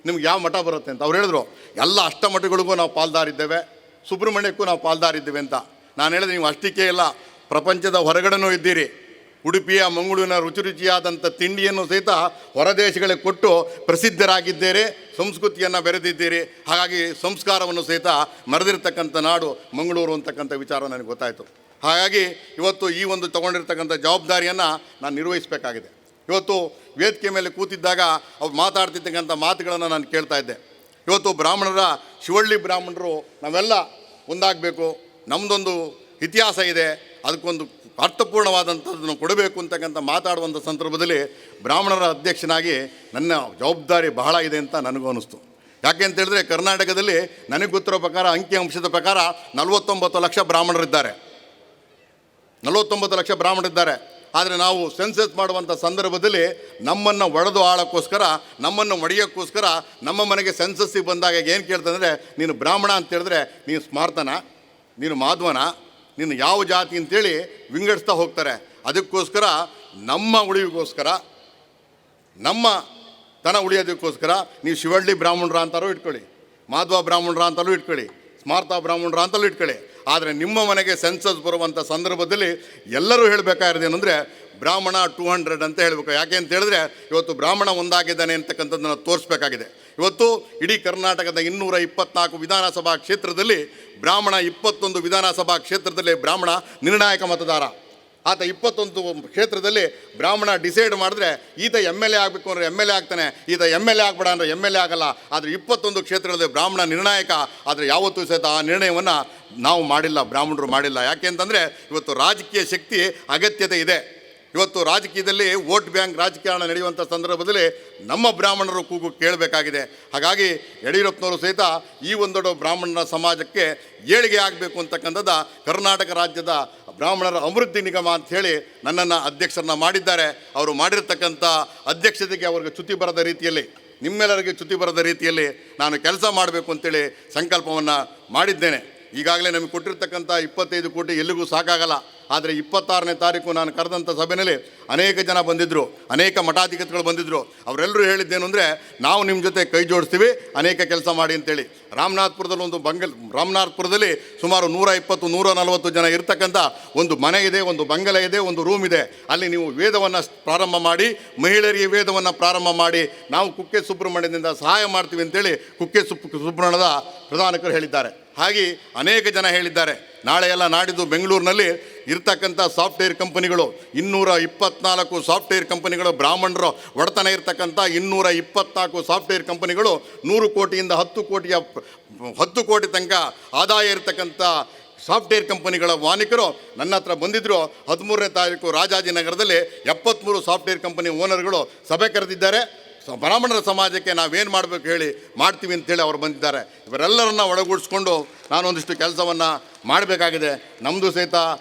ನಿಮ್ಗೆ ಯಾವ ಮಠ ಬರುತ್ತೆ ಅಂತ. ಅವ್ರು ಹೇಳಿದ್ರು, ಎಲ್ಲ ಅಷ್ಟಮಠಗಳಿಗೂ ನಾವು ಪಾಲ್ದಾರಿದ್ದೇವೆ, ಸುಬ್ರಹ್ಮಣ್ಯಕ್ಕೂ ನಾವು ಪಾಲ್ದಾರಿದ್ದೇವೆ ಅಂತ. ನಾನು ಹೇಳಿದೆ, ನೀವು ಅಷ್ಟಕ್ಕೆ ಇಲ್ಲ, ಪ್ರಪಂಚದ ಹೊರಗಡೆನೂ ಇದ್ದೀರಿ. ಉಡುಪಿಯ ಮಂಗಳೂರಿನ ರುಚಿ ರುಚಿಯಾದಂಥ ತಿಂಡಿಯನ್ನು ಸಹಿತ ಹೊರದೇಶಗಳಿಗೆ ಕೊಟ್ಟು ಪ್ರಸಿದ್ಧರಾಗಿದ್ದೀರಿ, ಸಂಸ್ಕೃತಿಯನ್ನು ಬೆರೆದಿದ್ದೀರಿ. ಹಾಗಾಗಿ ಸಂಸ್ಕಾರವನ್ನು ಸಹಿತ ಮರೆದಿರ್ತಕ್ಕಂಥ ನಾಡು ಮಂಗಳೂರು ಅಂತಕ್ಕಂಥ ವಿಚಾರ ನನಗೆ ಗೊತ್ತಾಯಿತು. ಹಾಗಾಗಿ ಇವತ್ತು ಈ ಒಂದು ತೊಗೊಂಡಿರ್ತಕ್ಕಂಥ ಜವಾಬ್ದಾರಿಯನ್ನು ನಾನು ನಿರ್ವಹಿಸಬೇಕಾಗಿದೆ. ಇವತ್ತು ವೇದಿಕೆ ಮೇಲೆ ಕೂತಿದ್ದಾಗ ಅವ್ರು ಮಾತಾಡ್ತಿರ್ತಕ್ಕಂಥ ಮಾತುಗಳನ್ನು ನಾನು ಕೇಳ್ತಾ ಇದ್ದೆ. ಇವತ್ತು ಬ್ರಾಹ್ಮಣರ, ಶಿವಳ್ಳಿ ಬ್ರಾಹ್ಮಣರು ನಾವೆಲ್ಲ ಒಂದಾಗಬೇಕು, ನಮ್ಮದೊಂದು ಇತಿಹಾಸ ಇದೆ, ಅದಕ್ಕೊಂದು ಅರ್ಥಪೂರ್ಣವಾದಂಥದ್ದನ್ನು ಕೊಡಬೇಕು ಅಂತಕ್ಕಂಥ ಮಾತಾಡುವಂಥ ಸಂದರ್ಭದಲ್ಲಿ ಬ್ರಾಹ್ಮಣರ ಅಧ್ಯಕ್ಷನಾಗಿ ನನ್ನ ಜವಾಬ್ದಾರಿ ಬಹಳ ಇದೆ ಅಂತ ನನಗೂ ಅನ್ನಿಸ್ತು. ಯಾಕೆ ಅಂತೇಳಿದ್ರೆ, ಕರ್ನಾಟಕದಲ್ಲಿ ನನಗೆ ಗೊತ್ತಿರೋ ಪ್ರಕಾರ, ಅಂಕಿಅಂಶದ ಪ್ರಕಾರ 49 ಲಕ್ಷ ಬ್ರಾಹ್ಮಣರಿದ್ದಾರೆ, 49 ಲಕ್ಷ ಬ್ರಾಹ್ಮಣರಿದ್ದಾರೆ. ಆದರೆ ನಾವು ಸೆನ್ಸಸ್ ಮಾಡುವಂಥ ಸಂದರ್ಭದಲ್ಲಿ ನಮ್ಮನ್ನು ಒಡೆದು ಆಳೋಕ್ಕೋಸ್ಕರ, ನಮ್ಮನ್ನು ಒಡೆಯೋಕ್ಕೋಸ್ಕರ ನಮ್ಮ ಮನೆಗೆ ಸೆನ್ಸಸ್ಸಿಗೆ ಬಂದಾಗ ಏನು ಕೇಳ್ತಂದರೆ, ನೀನು ಬ್ರಾಹ್ಮಣ ಅಂತೇಳಿದ್ರೆ ನೀನು ಸ್ಮಾರ್ತನ, ನೀನು ಮಾಧ್ವನ, ನೀನು ಯಾವ ಜಾತಿ ಅಂತೇಳಿ ವಿಂಗಡಿಸ್ತಾ ಹೋಗ್ತಾರೆ. ಅದಕ್ಕೋಸ್ಕರ ನಮ್ಮ ಉಳಿವಿಗೋಸ್ಕರ, ನಮ್ಮ ತನ ಉಳಿಯೋದಕ್ಕೋಸ್ಕರ ನೀವು ಶಿವಳ್ಳಿ ಬ್ರಾಹ್ಮಣರ ಅಂತಾರೂ ಇಟ್ಕೊಳ್ಳಿ, ಮಾಧ್ವ ಬ್ರಾಹ್ಮಣರ ಅಂತಲೂ ಇಟ್ಕೊಳ್ಳಿ, ಸ್ಮಾರ್ತ ಬ್ರಾಹ್ಮಣರ ಅಂತಲೂ ಇಟ್ಕೊಳ್ಳಿ, ಆದರೆ ನಿಮ್ಮ ಮನೆಗೆ ಸೆನ್ಸಸ್ ಬರುವಂಥ ಸಂದರ್ಭದಲ್ಲಿ ಎಲ್ಲರೂ ಹೇಳಬೇಕಾಗಿರೋದೇನೆಂದರೆ ಬ್ರಾಹ್ಮಣ 200 ಅಂತ ಹೇಳಬೇಕು. ಯಾಕೆ ಅಂತ ಹೇಳಿದ್ರೆ, ಇವತ್ತು ಬ್ರಾಹ್ಮಣ ಒಂದಾಗಿದ್ದಾನೆ ಅಂತಕ್ಕಂಥದ್ದನ್ನು ತೋರಿಸ್ಬೇಕಾಗಿದೆ. ಇವತ್ತು ಇಡೀ ಕರ್ನಾಟಕದ 224 ವಿಧಾನಸಭಾ ಕ್ಷೇತ್ರದಲ್ಲಿ ಬ್ರಾಹ್ಮಣ 21 ವಿಧಾನಸಭಾ ಕ್ಷೇತ್ರದಲ್ಲಿ ಬ್ರಾಹ್ಮಣ ನಿರ್ಣಾಯಕ ಮತದಾರ. ಆತ 21 ಕ್ಷೇತ್ರದಲ್ಲಿ ಬ್ರಾಹ್ಮಣ ಡಿಸೈಡ್ ಮಾಡಿದ್ರೆ ಈತ M L A ಆಗಬೇಕು ಅಂದರೆ M L A ಆಗ್ತಾನೆ, ಈತ M L A ಆಗ್ಬೇಡ ಅಂದರೆ M L A ಆಗಲ್ಲ. ಆದರೆ 21 ಕ್ಷೇತ್ರಗಳಲ್ಲಿ ಬ್ರಾಹ್ಮಣ ನಿರ್ಣಾಯಕ. ಆದರೆ ಯಾವತ್ತೂ ಸಹಿತ ಆ ನಿರ್ಣಯವನ್ನು ನಾವು ಮಾಡಿಲ್ಲ, ಬ್ರಾಹ್ಮಣರು ಮಾಡಿಲ್ಲ. ಯಾಕೆ ಅಂತಂದರೆ ಇವತ್ತು ರಾಜಕೀಯ ಶಕ್ತಿ ಅಗತ್ಯತೆ ಇದೆ. ಇವತ್ತು ರಾಜಕೀಯದಲ್ಲಿ ವೋಟ್ ಬ್ಯಾಂಕ್ ರಾಜಕಾರಣ ನಡೆಯುವಂಥ ಸಂದರ್ಭದಲ್ಲಿ ನಮ್ಮ ಬ್ರಾಹ್ಮಣರು ಕೂಗು ಕೇಳಬೇಕಾಗಿದೆ. ಹಾಗಾಗಿ ಯಡಿಯೂರಪ್ಪನವರು ಸಹಿತ ಈ ಒಂದೊಡ್ಡ ಬ್ರಾಹ್ಮಣರ ಸಮಾಜಕ್ಕೆ ಏಳಿಗೆ ಆಗಬೇಕು ಅಂತಕ್ಕಂಥದ್ದು ಕರ್ನಾಟಕ ರಾಜ್ಯದ ಬ್ರಾಹ್ಮಣರ ಅಭಿವೃದ್ಧಿ ನಿಗಮ ಅಂಥೇಳಿ ನನ್ನನ್ನು ಅಧ್ಯಕ್ಷರನ್ನ ಮಾಡಿದ್ದಾರೆ. ಅವರು ಮಾಡಿರ್ತಕ್ಕಂಥ ಅಧ್ಯಕ್ಷತೆಗೆ ಅವ್ರಿಗೆ ಚ್ಯುತಿ ಬರದ ರೀತಿಯಲ್ಲಿ, ನಿಮ್ಮೆಲ್ಲರಿಗೆ ಚ್ಯುತಿ ಬರದ ರೀತಿಯಲ್ಲಿ ನಾನು ಕೆಲಸ ಮಾಡಬೇಕು ಅಂತೇಳಿ ಸಂಕಲ್ಪವನ್ನು ಮಾಡಿದ್ದೇನೆ. ಈಗಾಗಲೇ ನಮಗೆ ಕೊಟ್ಟಿರ್ತಕ್ಕಂಥ 25 ಕೋಟಿ ಎಲ್ಲಿಗೂ ಸಾಕಾಗಲ್ಲ. ಆದರೆ 26ನೇ ತಾರೀಕು ನಾನು ಕರೆದಂಥ ಸಭೆಯಲ್ಲಿ ಅನೇಕ ಜನ ಬಂದಿದ್ದರು, ಅನೇಕ ಮಠಾಧಿಪತಿಗಳು ಬಂದಿದ್ದರು. ಅವರೆಲ್ಲರೂ ಹೇಳಿದ್ದೇನು ಅಂದರೆ, ನಾವು ನಿಮ್ಮ ಜೊತೆ ಕೈ ಜೋಡಿಸ್ತೀವಿ, ಅನೇಕ ಕೆಲಸ ಮಾಡಿ ಅಂತೇಳಿ. ರಾಮನಾಥ್ಪುರದಲ್ಲಿ ಒಂದು ರಾಮನಾಥ್ಪುರದಲ್ಲಿ ಸುಮಾರು 120-140 ಜನ ಇರ್ತಕ್ಕಂಥ ಒಂದು ಮನೆ ಇದೆ, ಒಂದು ಬಂಗಲೆ ಇದೆ, ಒಂದು ರೂಮ್ ಇದೆ. ಅಲ್ಲಿ ನೀವು ವೇದವನ್ನು ಪ್ರಾರಂಭ ಮಾಡಿ, ಮಹಿಳೆಯರಿಗೆ ವೇದವನ್ನು ಪ್ರಾರಂಭ ಮಾಡಿ, ನಾವು ಕುಕ್ಕೆ ಸುಬ್ರಹ್ಮಣ್ಯದಿಂದ ಸಹಾಯ ಮಾಡ್ತೀವಿ ಅಂತೇಳಿ ಕುಕ್ಕೆ ಸುಬ್ರಹ್ಮಣ್ಯದ ಪ್ರಧಾನಕರು ಹೇಳಿದ್ದಾರೆ. ಹಾಗೆ ಅನೇಕ ಜನ ಹೇಳಿದ್ದಾರೆ. ನಾಳೆ ಎಲ್ಲ ನಾಡಿದ್ದು ಬೆಂಗಳೂರಿನಲ್ಲಿ ಇರ್ತಕ್ಕಂಥ ಸಾಫ್ಟ್ವೇರ್ ಕಂಪನಿಗಳು 224 ಸಾಫ್ಟ್ವೇರ್ ಕಂಪನಿಗಳು, ಬ್ರಾಹ್ಮಣರು ಒಡೆತನ ಇರ್ತಕ್ಕಂಥ 224 ಸಾಫ್ಟ್ವೇರ್ ಕಂಪನಿಗಳು 100 ಕೋಟಿಯಿಂದ 10 ಕೋಟಿ ತನಕ ಆದಾಯ ಇರ್ತಕ್ಕಂಥ ಸಾಫ್ಟ್ವೇರ್ ಕಂಪನಿಗಳ ಮಾಲೀಕರು ನನ್ನ ಹತ್ರ ಬಂದಿದ್ದರು. 13ನೇ ತಾರೀಕು ರಾಜಾಜಿನಗರದಲ್ಲಿ 73 ಸಾಫ್ಟ್ವೇರ್ ಕಂಪನಿ ಓನರ್ಗಳು ಸಭೆ ಕರೆದಿದ್ದಾರೆ. ಬ್ರಾಹ್ಮಣರ ಸಮಾಜಕ್ಕೆ ನಾವೇನು ಮಾಡಬೇಕು ಹೇಳಿ ಮಾಡ್ತೀವಿ ಅಂತೇಳಿ ಅವರು ಬಂದಿದ್ದಾರೆ. ಇವರೆಲ್ಲರನ್ನ ಒಳಗೂಡಿಸ್ಕೊಂಡು ನಾನೊಂದಿಷ್ಟು ಕೆಲಸವನ್ನು ಮಾಡಬೇಕಾಗಿದೆ. ನಮ್ಮದು ಸಹಿತ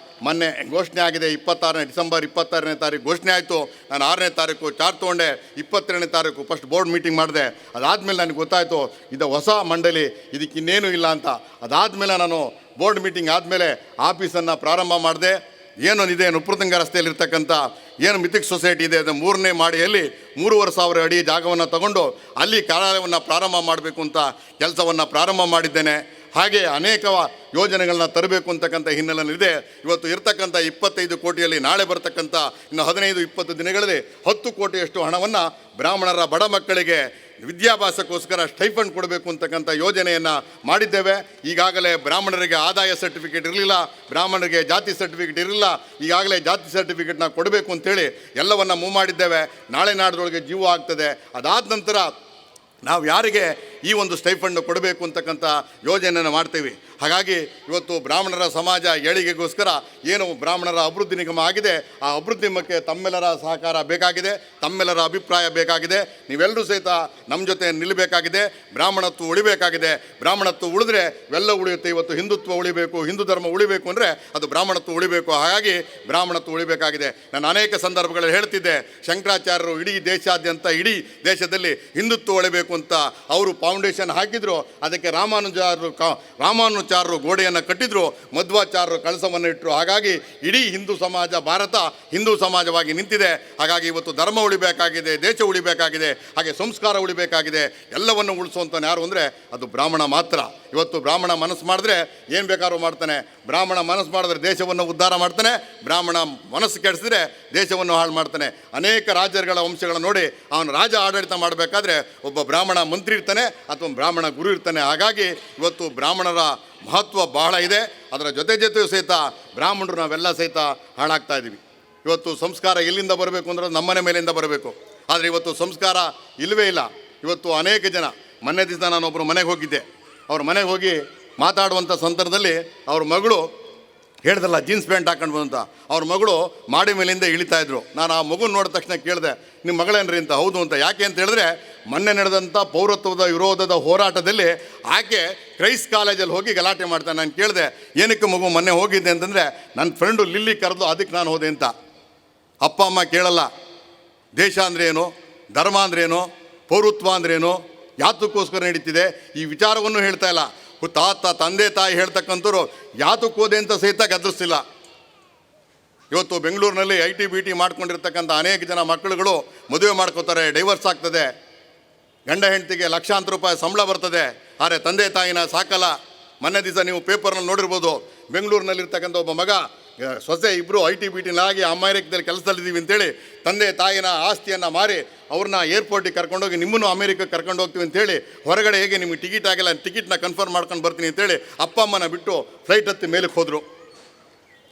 ಮೊನ್ನೆ ಘೋಷಣೆ ಆಗಿದೆ, 26ನೇ ಡಿಸೆಂಬರ್ 26ನೇ ತಾರೀಕು ಘೋಷಣೆ ಆಯಿತು. ನಾನು 6ನೇ ತಾರೀಕು ಚಾರ್ಜ್ ತೊಗೊಂಡೆ, 22ನೇ ತಾರೀಕು first board meeting ಮಾಡಿದೆ. ಅದಾದಮೇಲೆ ನನಗೆ ಗೊತ್ತಾಯಿತು ಇದು ಹೊಸ ಮಂಡಳಿ, ಇದಕ್ಕಿನ್ನೇನೂ ಇಲ್ಲ ಅಂತ. ಅದಾದಮೇಲೆ ನಾನು ಬೋರ್ಡ್ ಮೀಟಿಂಗ್ ಆದಮೇಲೆ ಆಫೀಸನ್ನು ಪ್ರಾರಂಭ ಮಾಡಿದೆ. ಏನೊಂದಿದೆ ನೃಪತುಂಗ ರಸ್ತೆಯಲ್ಲಿರ್ತಕ್ಕಂಥ ಏನು ಮಿಥಿಕ್ ಸೊಸೈಟಿ ಇದೆ, ಅದು 3ನೇ ಮಾಡಿಯಲ್ಲಿ 3,500 ಅಡಿ ಜಾಗವನ್ನು ತಗೊಂಡು ಅಲ್ಲಿ ಕಾರ್ಯಾಲಯವನ್ನು ಪ್ರಾರಂಭ ಮಾಡಬೇಕು ಅಂತ ಕೆಲಸವನ್ನು ಪ್ರಾರಂಭ ಮಾಡಿದ್ದೇನೆ. ಹಾಗೆ ಅನೇಕ ಯೋಜನೆಗಳನ್ನ ತರಬೇಕು ಅಂತಕ್ಕಂಥ ಹಿನ್ನೆಲೆಯಲ್ಲಿದೆ. ಇವತ್ತು ಇರ್ತಕ್ಕಂಥ 25 ಕೋಟಿಯಲ್ಲಿ ನಾಳೆ ಬರ್ತಕ್ಕಂಥ ಇನ್ನು 15-20 ದಿನಗಳಲ್ಲಿ 10 ಕೋಟಿಯಷ್ಟು ಹಣವನ್ನು ಬ್ರಾಹ್ಮಣರ ಬಡ ಮಕ್ಕಳಿಗೆ ವಿದ್ಯಾಭ್ಯಾಸಕ್ಕೋಸ್ಕರ ಸ್ಟೈಫಂಡ್ ಕೊಡಬೇಕು ಅಂತಕ್ಕಂಥ ಯೋಜನೆಯನ್ನು ಮಾಡಿದ್ದೇವೆ. ಈಗಾಗಲೇ ಬ್ರಾಹ್ಮಣರಿಗೆ ಆದಾಯ ಸರ್ಟಿಫಿಕೇಟ್ ಇರಲಿಲ್ಲ, ಬ್ರಾಹ್ಮಣರಿಗೆ ಜಾತಿ ಸರ್ಟಿಫಿಕೇಟ್ ಇರಲಿಲ್ಲ. ಈಗಾಗಲೇ ಜಾತಿ ಸರ್ಟಿಫಿಕೇಟ್ನ ಕೊಡಬೇಕು ಅಂತೇಳಿ ಎಲ್ಲವನ್ನು ಮೂವ್ ಮಾಡಿದ್ದೇವೆ. ನಾಳೆ ನಾಡ್ದೊಳಗೆ ಜೀವ ಆಗ್ತದೆ. ಅದಾದ ನಂತರ ನಾವು ಯಾರಿಗೆ ಈ ಒಂದು ಸ್ಟೈಫಂಡ್ ಕೊಡಬೇಕು ಅಂತಕ್ಕಂಥ ಯೋಜನೆಯನ್ನು ಮಾಡ್ತೀವಿ. ಹಾಗಾಗಿ ಇವತ್ತು ಬ್ರಾಹ್ಮಣರ ಸಮಾಜ ಏಳಿಗೆಗೋಸ್ಕರ ಏನು ಬ್ರಾಹ್ಮಣರ ಅಭಿವೃದ್ಧಿ ನಿಗಮ ಆಗಿದೆ, ಆ ಅಭಿವೃದ್ಧಿ ನಿಗಮಕ್ಕೆ ತಮ್ಮೆಲ್ಲರ ಸಹಕಾರ ಬೇಕಾಗಿದೆ, ತಮ್ಮೆಲ್ಲರ ಅಭಿಪ್ರಾಯ ಬೇಕಾಗಿದೆ. ನೀವೆಲ್ಲರೂ ಸಹಿತ ನಮ್ಮ ಜೊತೆ ನಿಲ್ಲಬೇಕಾಗಿದೆ. ಬ್ರಾಹ್ಮಣತ್ವ ಉಳಿಬೇಕಾಗಿದೆ. ಬ್ರಾಹ್ಮಣತ್ವ ಉಳಿದ್ರೆ ಇವೆಲ್ಲ ಉಳಿಯುತ್ತೆ. ಇವತ್ತು ಹಿಂದುತ್ವ ಉಳಿಬೇಕು, ಹಿಂದೂ ಧರ್ಮ ಉಳಿಬೇಕು ಅಂದರೆ ಅದು ಬ್ರಾಹ್ಮಣತ್ವ ಉಳಿಬೇಕು. ಹಾಗಾಗಿ ಬ್ರಾಹ್ಮಣತ್ವ ಉಳಿಬೇಕಾಗಿದೆ. ನಾನು ಅನೇಕ ಸಂದರ್ಭಗಳಲ್ಲಿ ಹೇಳ್ತಿದ್ದೆ, ಶಂಕರಾಚಾರ್ಯರು ಇಡೀ ದೇಶಾದ್ಯಂತ ಇಡೀ ದೇಶದಲ್ಲಿ ಹಿಂದುತ್ವ ಉಳಿಬೇಕು ಅಂತ ಅವರು ಫೌಂಡೇಶನ್ ಹಾಕಿದ್ರು. ಅದಕ್ಕೆ ರಾಮಾನುಜಾಚಾರ್ಯರು ರಾಮಾನುಚಾರರು ಗೋಡೆಯನ್ನು ಕಟ್ಟಿದ್ರು, ಮಧ್ವಾಚಾರ್ಯರು ಕಳಸವನ್ನು ಇಟ್ಟರು. ಹಾಗಾಗಿ ಇಡೀ ಹಿಂದೂ ಸಮಾಜ, ಭಾರತ ಹಿಂದೂ ಸಮಾಜವಾಗಿ ನಿಂತಿದೆ. ಹಾಗಾಗಿ ಇವತ್ತು ಧರ್ಮ ಉಳಿಬೇಕಾಗಿದೆ, ದೇಶ ಉಳಿಬೇಕಾಗಿದೆ, ಹಾಗೆ ಸಂಸ್ಕಾರ ಉಳಿಬೇಕಾಗಿದೆ. ಎಲ್ಲವನ್ನು ಉಳಿಸುವಂಥವ್ನು ಯಾರು ಅಂದರೆ ಅದು ಬ್ರಾಹ್ಮಣ ಮಾತ್ರ. ಇವತ್ತು ಬ್ರಾಹ್ಮಣ ಮನಸ್ಸು ಮಾಡಿದ್ರೆ ಏನು ಬೇಕಾದ್ರೂ ಮಾಡ್ತಾನೆ. ಬ್ರಾಹ್ಮಣ ಮನಸ್ಸು ಮಾಡಿದ್ರೆ ದೇಶವನ್ನು ಉದ್ಧಾರ ಮಾಡ್ತಾನೆ, ಬ್ರಾಹ್ಮಣ ಮನಸ್ಸು ಕೆಡಿಸಿದ್ರೆ ದೇಶವನ್ನು ಹಾಳು ಮಾಡ್ತಾನೆ. ಅನೇಕ ರಾಜರುಗಳ ವಂಶಗಳನ್ನು ನೋಡಿ ಅವನು ರಾಜ ಆಡಳಿತ ಮಾಡಬೇಕಾದ್ರೆ ಒಬ್ಬ ಬ್ರಾಹ್ಮಣ ಮಂತ್ರಿ ಇರ್ತಾನೆ ಅಥವಾ ಬ್ರಾಹ್ಮಣ ಗುರು ಇರ್ತಾನೆ. ಹಾಗಾಗಿ ಇವತ್ತು ಬ್ರಾಹ್ಮಣರ ಮಹತ್ವ ಬಹಳ ಇದೆ. ಅದರ ಜೊತೆ ಜೊತೆಯೂ ಸಹಿತ ಬ್ರಾಹ್ಮಣರು ನಾವೆಲ್ಲ ಸಹಿತ ಹಾಳಾಗ್ತಾ ಇದ್ದೀವಿ. ಇವತ್ತು ಸಂಸ್ಕಾರ ಎಲ್ಲಿಂದ ಬರಬೇಕು ಅಂದರೆ ನಮ್ಮನೆ ಮೇಲಿಂದ ಬರಬೇಕು. ಆದರೆ ಇವತ್ತು ಸಂಸ್ಕಾರ ಇಲ್ಲವೇ ಇಲ್ಲ. ಇವತ್ತು ಅನೇಕ ಜನ, ಮೊನ್ನೆ ದಿವಸ ನಾನೊಬ್ಬರು ಮನೆಗೆ ಹೋಗಿದ್ದೆ. ಅವ್ರ ಮನೆಗೆ ಹೋಗಿ ಮಾತಾಡುವಂಥ ಸಂದರ್ಭದಲ್ಲಿ ಅವ್ರ ಮಗಳು ಹೇಳ್ದಲ್ಲ, ಜೀನ್ಸ್ ಪ್ಯಾಂಟ್ ಹಾಕೊಂಡು ಬಂದಂತ ಅವ್ರ ಮಗಳು ಮಾಡಿ ಮೇಲಿಂದ ಇಳಿತಾಯಿದ್ರು. ನಾನು ಆ ಮಗುನ ನೋಡಿದ ತಕ್ಷಣ ಕೇಳಿದೆ, ನಿಮ್ಮ ಮಗಳೇನ್ರಿ ಅಂತ. ಹೌದು ಅಂತ. ಯಾಕೆ ಅಂತ ಹೇಳಿದ್ರೆ, ಮೊನ್ನೆ ನಡೆದಂಥ ಪೌರತ್ವದ ವಿರೋಧದ ಹೋರಾಟದಲ್ಲಿ ಆಕೆ ಕ್ರೈಸ್ಟ್ ಕಾಲೇಜಲ್ಲಿ ಹೋಗಿ ಗಲಾಟೆ ಮಾಡ್ತಾನೆ. ನಾನು ಕೇಳಿದೆ, ಏನಕ್ಕೆ ಮಗು ಮೊನ್ನೆ ಹೋಗಿದ್ದೆ ಅಂತಂದರೆ, ನನ್ನ ಫ್ರೆಂಡು ಲಿಲ್ಲಿ ಕರೆದು ಅದಕ್ಕೆ ನಾನು ಹೋದೆ ಅಂತ. ಅಪ್ಪ ಅಮ್ಮ ಕೇಳಲ್ಲ, ದೇಶ ಅಂದ್ರೇನು, ಧರ್ಮ ಅಂದ್ರೇನು, ಪೌರತ್ವ ಅಂದ್ರೇನು, ಯಾತಕ್ಕೋಸ್ಕರ ನಡೀತಿದೆ ಈ ವಿಚಾರವನ್ನು ಹೇಳ್ತಾ ಇಲ್ಲ. ತಾತ ತಂದೆ ತಾಯಿ ಹೇಳ್ತಕ್ಕಂಥವ್ರು ಯಾತಕ್ಕೆ ಹೋದೆ ಅಂತ ಸಹಿತ ಗದರಿಸ್ತಿಲ್ಲ. ಇವತ್ತು ಬೆಂಗಳೂರಿನಲ್ಲಿ I T B T ಮಾಡ್ಕೊಂಡಿರ್ತಕ್ಕಂಥ ಅನೇಕ ಜನ ಮಕ್ಕಳುಗಳು ಮದುವೆ ಮಾಡ್ಕೋತಾರೆ, ಡೈವರ್ಸ್ ಆಗ್ತದೆ, ಗಂಡ ಹೆಂಡತಿಗೆ ಲಕ್ಷಾಂತರ ರೂಪಾಯಿ ಸಂಬಳ ಬರ್ತದೆ, ಆದರೆ ತಂದೆ ತಾಯಿನ ಸಾಕಲ್ಲ. ಮೊನ್ನೆ ದಿವಸ ನೀವು ಪೇಪರ್ನಲ್ಲಿ ನೋಡಿರ್ಬೋದು, ಬೆಂಗಳೂರಿನಲ್ಲಿರ್ತಕ್ಕಂಥ ಒಬ್ಬ ಮಗ ಸೊಸೆ ಇಬ್ಬರು I T B ಟಿನಾಗಿ ಅಮೇರಿಕದಲ್ಲಿ ಕೆಲಸದಲ್ಲಿದ್ದೀವಿ ಅಂತೇಳಿ ತಂದೆ ತಾಯಿನ ಆಸ್ತಿಯನ್ನು ಮಾರಿ ಅವ್ರನ್ನ ಏರ್ಪೋರ್ಟಿಗೆ ಕರ್ಕೊಂಡೋಗಿ ನಿಮ್ಮನ್ನು ಅಮೇರಿಕಕ್ಕೆ ಕರ್ಕೊಂಡು ಹೋಗ್ತೀವಿ ಅಂತೇಳಿ, ಹೊರಗಡೆ ಹೇಗೆ ನಿಮಗೆ ಟಿಕೆಟ್ ಆಗಿಲ್ಲ, ಟಿಕೆಟ್ನ ಕನ್ಫರ್ಮ್ ಮಾಡ್ಕೊಂಡು ಬರ್ತೀನಿ ಅಂತೇಳಿ ಅಪ್ಪ ಅಮ್ಮನ ಬಿಟ್ಟು ಫ್ಲೈಟ್ ಹತ್ತಿ ಮೇಲಕ್ಕೆ ಹೋದರು.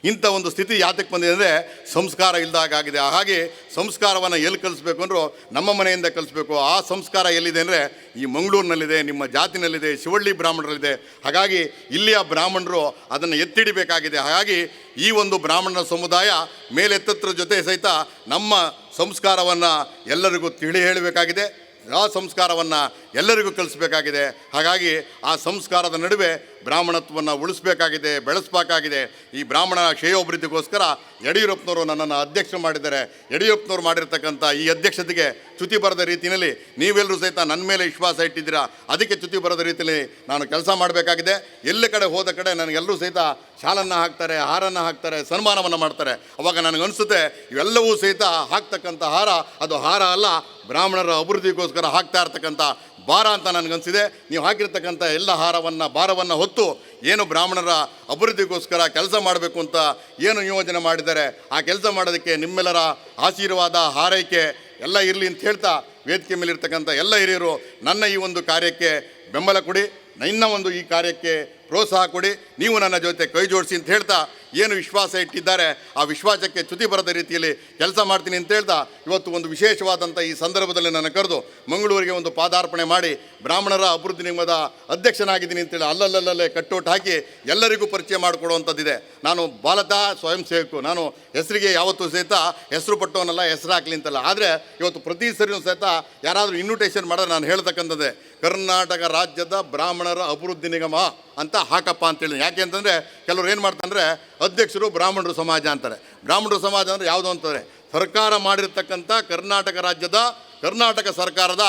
ಇಂಥ ಒಂದು ಸ್ಥಿತಿ ಯಾತಕ್ಕೆ ಬಂದಿದೆ ಅಂದರೆ ಸಂಸ್ಕಾರ ಇಲ್ಲದಾಗಿದೆ. ಹಾಗೆ ಸಂಸ್ಕಾರವನ್ನು ಎಲ್ಲಿ ಕಲಿಸ್ಬೇಕು ಅಂದರೂ ನಮ್ಮ ಮನೆಯಿಂದ ಕಲಿಸ್ಬೇಕು. ಆ ಸಂಸ್ಕಾರ ಎಲ್ಲಿದೆ ಅಂದರೆ ಈ ಮಂಗಳೂರಿನಲ್ಲಿದೆ, ನಿಮ್ಮ ಜಾತಿನಲ್ಲಿದೆ, ಶಿವಳ್ಳಿ ಬ್ರಾಹ್ಮಣರಲ್ಲಿದೆ. ಹಾಗಾಗಿ ಇಲ್ಲಿಯ ಬ್ರಾಹ್ಮಣರು ಅದನ್ನು ಎತ್ತಿಡಿಬೇಕಾಗಿದೆ. ಹಾಗಾಗಿ ಈ ಒಂದು ಬ್ರಾಹ್ಮಣರ ಸಮುದಾಯ ಮೇಲೆತ್ತತ್ರ ಜೊತೆ ಸಹಿತ ನಮ್ಮ ಸಂಸ್ಕಾರವನ್ನು ಎಲ್ಲರಿಗೂ ತಿಳಿ ಹೇಳಬೇಕಾಗಿದೆ, ಆ ಸಂಸ್ಕಾರವನ್ನು ಎಲ್ಲರಿಗೂ ಕಲಿಸ್ಬೇಕಾಗಿದೆ. ಹಾಗಾಗಿ ಆ ಸಂಸ್ಕಾರದ ನಡುವೆ ಬ್ರಾಹ್ಮಣತ್ವವನ್ನು ಉಳಿಸ್ಬೇಕಾಗಿದೆ, ಬೆಳೆಸಬೇಕಾಗಿದೆ. ಈ ಬ್ರಾಹ್ಮಣ ಕ್ಷೇಯೋಭಿವೃದ್ಧಿಗೋಸ್ಕರ ಯಡಿಯೂರಪ್ಪನವರು ನನ್ನನ್ನು ಅಧ್ಯಕ್ಷ ಮಾಡಿದ್ದಾರೆ. ಯಡಿಯೂರಪ್ಪನವರು ಮಾಡಿರ್ತಕ್ಕಂಥ ಈ ಅಧ್ಯಕ್ಷತೆಗೆ ಚ್ಯುತಿ ಬರದ ರೀತಿಯಲ್ಲಿ ನೀವೆಲ್ಲರೂ ಸಹಿತ ನನ್ನ ಮೇಲೆ ವಿಶ್ವಾಸ ಇಟ್ಟಿದ್ದೀರಾ, ಅದಕ್ಕೆ ಚ್ಯುತಿ ಬರದ ರೀತಿಯಲ್ಲಿ ನಾನು ಕೆಲಸ ಮಾಡಬೇಕಾಗಿದೆ. ಎಲ್ಲ ಕಡೆ ಹೋದ ಕಡೆ ನನಗೆಲ್ಲರೂ ಸಹಿತ ಶಾಲನ್ನು ಹಾಕ್ತಾರೆ, ಹಾರನ್ನು ಹಾಕ್ತಾರೆ, ಸನ್ಮಾನವನ್ನು ಮಾಡ್ತಾರೆ. ಅವಾಗ ನನಗನ್ಸುತ್ತೆ ಇವೆಲ್ಲವೂ ಸಹಿತ ಹಾಕ್ತಕ್ಕಂಥ ಹಾರ ಅದು ಹಾರ ಅಲ್ಲ, ಬ್ರಾಹ್ಮಣರ ಅಭಿವೃದ್ಧಿಗೋಸ್ಕರ ಹಾಕ್ತಾ ಇರ್ತಕ್ಕಂಥ ಭಾರ ಅಂತ ನನಗನ್ಸಿದೆ. ನೀವು ಹಾಕಿರ್ತಕ್ಕಂಥ ಎಲ್ಲ ಹಾರವನ್ನು, ಭಾರವನ್ನು ಹೊತ್ತು ಏನು ಬ್ರಾಹ್ಮಣರ ಅಭಿವೃದ್ಧಿಗೋಸ್ಕರ ಕೆಲಸ ಮಾಡಬೇಕು ಅಂತ ಏನು ಯೋಜನೆ ಮಾಡಿದ್ದಾರೆ, ಆ ಕೆಲಸ ಮಾಡೋದಕ್ಕೆ ನಿಮ್ಮೆಲ್ಲರ ಆಶೀರ್ವಾದ, ಹಾರೈಕೆ ಎಲ್ಲ ಇರಲಿ ಅಂತ ಹೇಳ್ತಾ ವೇದಿಕೆ ಮೇಲಿರ್ತಕ್ಕಂಥ ಎಲ್ಲ ಹಿರಿಯರು ನನ್ನ ಈ ಒಂದು ಕಾರ್ಯಕ್ಕೆ ಬೆಂಬಲ ಕೊಡಿ, ನನ್ನ ಒಂದು ಈ ಕಾರ್ಯಕ್ಕೆ ಪ್ರೋತ್ಸಾಹ ಕೊಡಿ, ನೀವು ನನ್ನ ಜೊತೆ ಕೈ ಜೋಡಿಸಿ ಅಂತ ಹೇಳ್ತಾ ಏನು ವಿಶ್ವಾಸ ಇಟ್ಟಿದ್ದಾರೆ ಆ ವಿಶ್ವಾಸಕ್ಕೆ ಚ್ಯುತಿ ಬರದ ರೀತಿಯಲ್ಲಿ ಕೆಲಸ ಮಾಡ್ತೀನಿ ಅಂತ ಹೇಳ್ತಾ ಇವತ್ತು ಒಂದು ವಿಶೇಷವಾದಂಥ ಈ ಸಂದರ್ಭದಲ್ಲಿ ನನ್ನ ಕರೆದು ಮಂಗಳೂರಿಗೆ ಒಂದು ಪಾದಾರ್ಪಣೆ ಮಾಡಿ ಬ್ರಾಹ್ಮಣರ ಅಭಿವೃದ್ಧಿ ನಿಗಮದ ಅಧ್ಯಕ್ಷನಾಗಿದ್ದೀನಿ ಅಂತೇಳಿ ಅಲ್ಲಲ್ಲಲ್ಲೇ ಕಟ್ಟೋಟ್ ಹಾಕಿ ಎಲ್ಲರಿಗೂ ಪರಿಚಯ ಮಾಡಿಕೊಡುವಂಥದ್ದಿದೆ. ನಾನು ಬಾಲತಃ ಸ್ವಯಂ ಸೇವಕು, ನಾನು ಹೆಸರಿಗೆ ಯಾವತ್ತೂ ಸಹಿತ ಹೆಸರು ಪಟ್ಟವನಲ್ಲ, ಹೆಸರು ಹಾಕಲಿ ಅಂತಲ್ಲ. ಆದರೆ ಇವತ್ತು ಪ್ರತಿ ಸರಿಯೂ ಸಹಿತ ಯಾರಾದರೂ ಇನ್ವಿಟೇಷನ್ ಮಾಡಿದ್ರೆ ನಾನು ಹೇಳ್ತಕ್ಕಂಥದ್ದೇ ಕರ್ನಾಟಕ ರಾಜ್ಯದ ಬ್ರಾಹ್ಮಣರ ಅಭಿವೃದ್ಧಿ ನಿಗಮ ಅಂತ ಹಾಕಪ್ಪ ಅಂತೇಳಿ. ಯಾಕೆ ಅಂತಂದರೆ ಕೆಲವರು ಏನು ಮಾಡ್ತಾರೆ, ಅಧ್ಯಕ್ಷರು ಬ್ರಾಹ್ಮಣರು ಸಮಾಜ ಅಂತಾರೆ. ಬ್ರಾಹ್ಮಣರು ಸಮಾಜ ಅಂದರೆ ಯಾವುದು ಅಂತಾರೆ, ಸರ್ಕಾರ ಮಾಡಿರ್ತಕ್ಕಂಥ ಕರ್ನಾಟಕ ರಾಜ್ಯದ ಕರ್ನಾಟಕ ಸರ್ಕಾರದ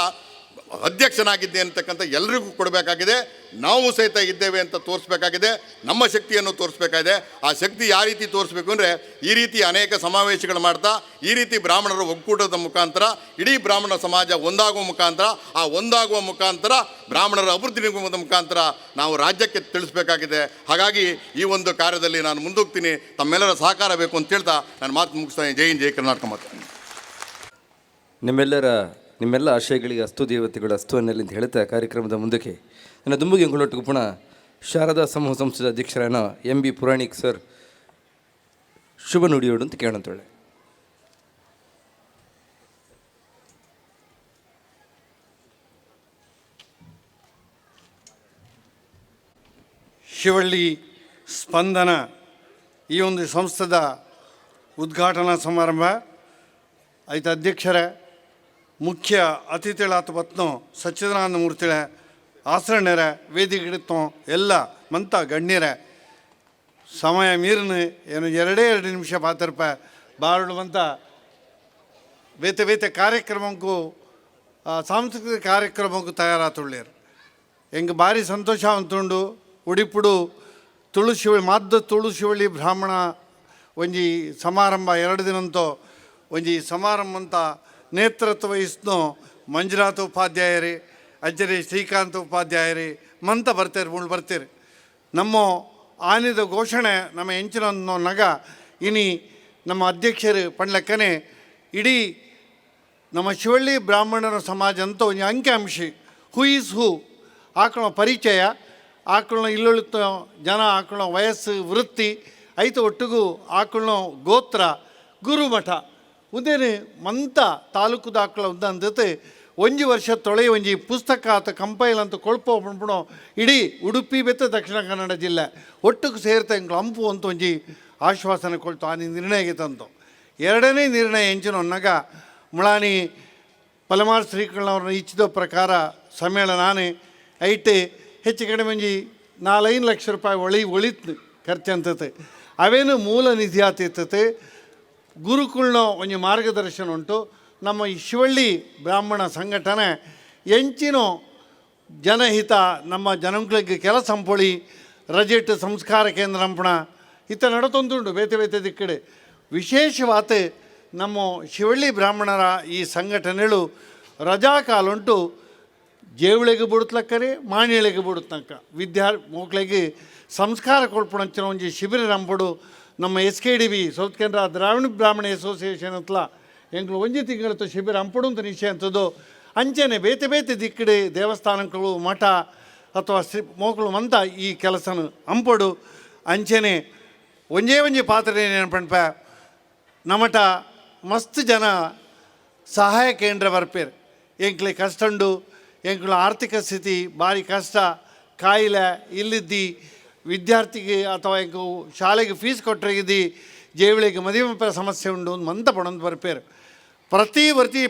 ಅಧ್ಯಕ್ಷನಾಗಿದ್ದೆ ಅಂತಕ್ಕಂಥ ಎಲ್ರಿಗೂ ಕೊಡಬೇಕಾಗಿದೆ. ನಾವು ಸಹಿತ ಇದ್ದೇವೆ ಅಂತ ತೋರಿಸ್ಬೇಕಾಗಿದೆ, ನಮ್ಮ ಶಕ್ತಿಯನ್ನು ತೋರಿಸ್ಬೇಕಾಗಿದೆ. ಆ ಶಕ್ತಿ ಯಾವ ರೀತಿ ತೋರಿಸ್ಬೇಕು ಅಂದರೆ ಈ ರೀತಿ ಅನೇಕ ಸಮಾವೇಶಗಳು ಮಾಡ್ತಾ, ಈ ರೀತಿ ಬ್ರಾಹ್ಮಣರ ಒಕ್ಕೂಟದ ಮುಖಾಂತರ ಇಡೀ ಬ್ರಾಹ್ಮಣ ಸಮಾಜ ಒಂದಾಗುವ ಮುಖಾಂತರ, ಆ ಒಂದಾಗುವ ಮುಖಾಂತರ ಬ್ರಾಹ್ಮಣರ ಅಭಿವೃದ್ಧಿ ನಿಗಮದ ಮುಖಾಂತರ ನಾವು ರಾಜ್ಯಕ್ಕೆ ತಿಳಿಸ್ಬೇಕಾಗಿದೆ. ಹಾಗಾಗಿ ಈ ಒಂದು ಕಾರ್ಯದಲ್ಲಿ ನಾನು ಮುಂದೋಗ್ತೀನಿ, ತಮ್ಮೆಲ್ಲರ ಸಹಕಾರ ಬೇಕು ಅಂತ ಹೇಳ್ತಾ ನಾನು ಮಾತು ಮುಗಿಸ್ತೇನೆ. ಜೈ ಹಿಂದ್, ಜೈ ಕರ್ನಾಟಕ ಮಾತು.
ನಿಮ್ಮೆಲ್ಲ ಆಶಯಗಳಿಗೆ ಅಸ್ತು ದೇವತೆಗಳು ಅಸ್ತು ಅನ್ನಲಿ ಅಂತ ಹೇಳ್ತಾ ಕಾರ್ಯಕ್ರಮದ ಮುಂದಕ್ಕೆ ನನ್ನ ದುಂಬುಗೆ ಅಂಗುಳೊಟ್ಟು ಪುನಃ ಶಾರದಾ ಸಮೂಹ ಸಂಸ್ಥೆಯ ಅಧ್ಯಕ್ಷರಾದ ಎಂ ಬಿ ಪುರಾಣಿಕ್ ಸರ್ ಶುಭ ನುಡಿಯೋಡು ಅಂತ ಕೇಳಂತೊಳ್ಳೆ.
ಶಿವಳ್ಳಿ ಸ್ಪಂದನ ಈ ಒಂದು ಸಂಸ್ಥೆದ ಉದ್ಘಾಟನಾ ಸಮಾರಂಭ ಐತ ಅಧ್ಯಕ್ಷರೇ, ಮುಖ್ಯ ಅತಿಥಿಗಳಾತ ಬತ್ನೋ ಸಚ್ಚಿದಾನಂದ ಮೂರ್ತಿಳೆ ಆಸರಣ್ಯರ ವೇದಿಕೆಡಿತ್ತೋ ಎಲ್ಲ ಮಂತ ಗಣ್ಯರೇ, ಸಮಯ ಮೀರಿನ ಏನು ಎರಡೇ ಎರಡು ನಿಮಿಷ ಪಾತ್ರಪ ಬಾರಡು ಮಂತ ಬೇತೆ ಬೇತೆ ಕಾರ್ಯಕ್ರಮಕ್ಕೂ ಸಾಂಸ್ಕೃತಿಕ ಕಾರ್ಯಕ್ರಮಕ್ಕೂ ತಯಾರಾತುಳ್ಳೇರು. ಎಂಗೆ ಭಾರಿ ಸಂತೋಷ ಅಂತುಂಡು. ಒಡಿಪುಡು ತುಳು ಮಾದ್ದ ತುಳು ಶಿವಳ್ಳಿ ಬ್ರಾಹ್ಮಣ ಒಂಜಿ ಸಮಾರಂಭ 2 ದಿನಂತೋ ಒಂಜಿ ಸಮಾರಂಭ ಅಂತ ನೇತೃತ್ವ ವಹಿಸ್ನೋ ಮಂಜುನಾಥ ಉಪಾಧ್ಯಾಯರೇ, ಅಜ್ಜರೇ ಶ್ರೀಕಾಂತ ಉಪಾಧ್ಯಾಯರೇ ಮಂತ ಬರ್ತಾರೆ, ಮುಳ್ಳು ಬರ್ತಾರೆ. ನಮ್ಮ ಆನಿದ ಘೋಷಣೆ ನಮ್ಮ ಎಂಚಿನ ನಗ ಇನಿ ನಮ್ಮ ಅಧ್ಯಕ್ಷರು ಪಂಡ್ಲಕ್ಕನೆ ಇಡೀ ನಮ್ಮ ಶಿವಳ್ಳಿ ಬ್ರಾಹ್ಮಣರ ಸಮಾಜ ಅಂತ ಒಂದು ಅಂಕಿಅಂಶ, who is who, ಆಕಳ ಪರಿಚಯ, ಆಕಳನ್ನ ಇಲ್ಲೊಳಿತ ಜನ, ಆಕಳ ವಯಸ್ಸು, ವೃತ್ತಿ ಐತ ಒಟ್ಟಿಗೂ ಆಕಳನ್ನ ಗೋತ್ರ, ಗುರುಮಠ ಉದೇನೆ ಮಂತ ತಾಲೂಕುದ ಆಕಳ ಉದ್ದ ಅಂದತೆ ಒಂಜಿ ವರ್ಷ ತೊಳೆ ಒಂಜಿ ಪುಸ್ತಕ ಆತ ಕಂಪೈಲ್ ಅಂತ ಕೊಳ್ಪೋ ಪಂಪಣೋ ಇಡೀ ಉಡುಪಿ ಬೆತ್ತ ದಕ್ಷಿಣ ಕನ್ನಡ ಜಿಲ್ಲೆ ಒಟ್ಟಿಗೆ ಸೇರ್ತಾ ಎಂಕ್ಲು ಅಂಪು ಅಂತ ಒಂಜಿ ಆಶ್ವಾಸನೆ ಕೊಳ್ತು ಆ ನಿರ್ಣಯಕ್ಕೆ ತಂತು. ಎರಡನೇ ನಿರ್ಣಯ ಎಂಚಿನ ಒನ್ನಗ ಮುಳಾನಿ ಪಲಮಾರ್ ಶ್ರೀಕೃಷ್ಣವ್ರನ್ನ ಇಚ್ಛಿದ ಪ್ರಕಾರ ಸಮ್ಮೇಳನಾನೆ ಐಟೆ ಹೆಚ್ಚು ಕಡಿಮೆ ಒಂಜಿ 4-5 ಲಕ್ಷ ರೂಪಾಯಿ ಒಳಿತು ಖರ್ಚಂತತೆ. ಅವೇನು ಮೂಲ ನಿಧಿ ಆತಿರ್ತತೆ. ಗುರುಕುಲ್ನ ಒಂಜಿ ಮಾರ್ಗದರ್ಶನ ಉಂಟು. ನಮ್ಮ ಈ ಶಿವಳ್ಳಿ ಬ್ರಾಹ್ಮಣ ಸಂಘಟನೆ ಎಂಚಿನೋ ಜನಹಿತ ನಮ್ಮ ಜನಗಳಿಗೆ ಕೆಲಸ ಸಂಪೊಳಿ ರಜೆಟ್ ಸಂಸ್ಕಾರ ಕೇಂದ್ರ ಅಂಪಣ ಇತ್ತ ನಡತೊಂದುಂಡು ಬೇತೆ ಬೇತೆ ದಿಕ್ಕಡೆ. ವಿಶೇಷವಾದ ನಮ್ಮ ಶಿವಳ್ಳಿ ಬ್ರಾಹ್ಮಣರ ಈ ಸಂಘಟನೆಗಳು ರಜಾಕಾಲುಂಟು ಜೇವಳಿಗೆ ಬಿಡುತ್ತಲಕ್ಕರೆ ಮಾಣಿಳಿಗೆ ಬಿಡುತ್ತನಕ ಮಕ್ಕಳಿಗೆ ಸಂಸ್ಕಾರ ಕೊಡ್ಪಣಂಚಿನ ಒಂಜಿ ಶಿಬಿರ ನಂಬಡು ನಮ್ಮ S K D B south Canara Dravida Brahmana association ಅಂತಲ ಎಂಕ್ಲು ಒಂಜಿ ತಿಂಗಳತ್ತು ಶಿಬಿರ ಅಂಪಡು ಅಂತ ನಿಶ್ಚಯ ಅಂತದ್ದು. ಅಂಚೆನೆ ಬೇತೆ ಬೇತೆ ದಿಕ್ಕಡೆ ದೇವಸ್ಥಾನಗಳು ಮಠ ಅಥವಾ ಶ್ರೀ ಮೋಕಳು ಮಂತ ಈ ಕೆಲಸನ ಅಂಪಡು. ಅಂಚೆನೆ ಒಂಜೇ ಒಂಜಿ ಪಾತ್ರೆ ನೆನಪಣ್ಪ ನಮಟ ಮಸ್ತ್ ಜನ ಸಹಾಯ ಕೇಂದ್ರ ಬರ್ಪೇರು. ಎಂಕ್ಲೆ ಕಷ್ಟಂಡು ಎಂಕ್ಲ ಆರ್ಥಿಕ ಸ್ಥಿತಿ ಭಾರಿ ಕಷ್ಟ, ಕಾಯಿಲೆ ಇಲ್ಲಿದ್ದಿ ವಿದ್ಯಾರ್ಥಿಗೆ ಅಥವಾ ಎಂಕು ಶಾಲೆಗೆ ಫೀಸ್ ಕೊಟ್ಟರೆ ಜೇವಳಿಗೆ ಮದುವೆ ಸಮಸ್ಯೆ ಉಂಡು ಒಂದು ಮಂತ ಪಡೊಂದು ಬರ್ಪೇರು. ಪ್ರತಿ ವರ್ತಿ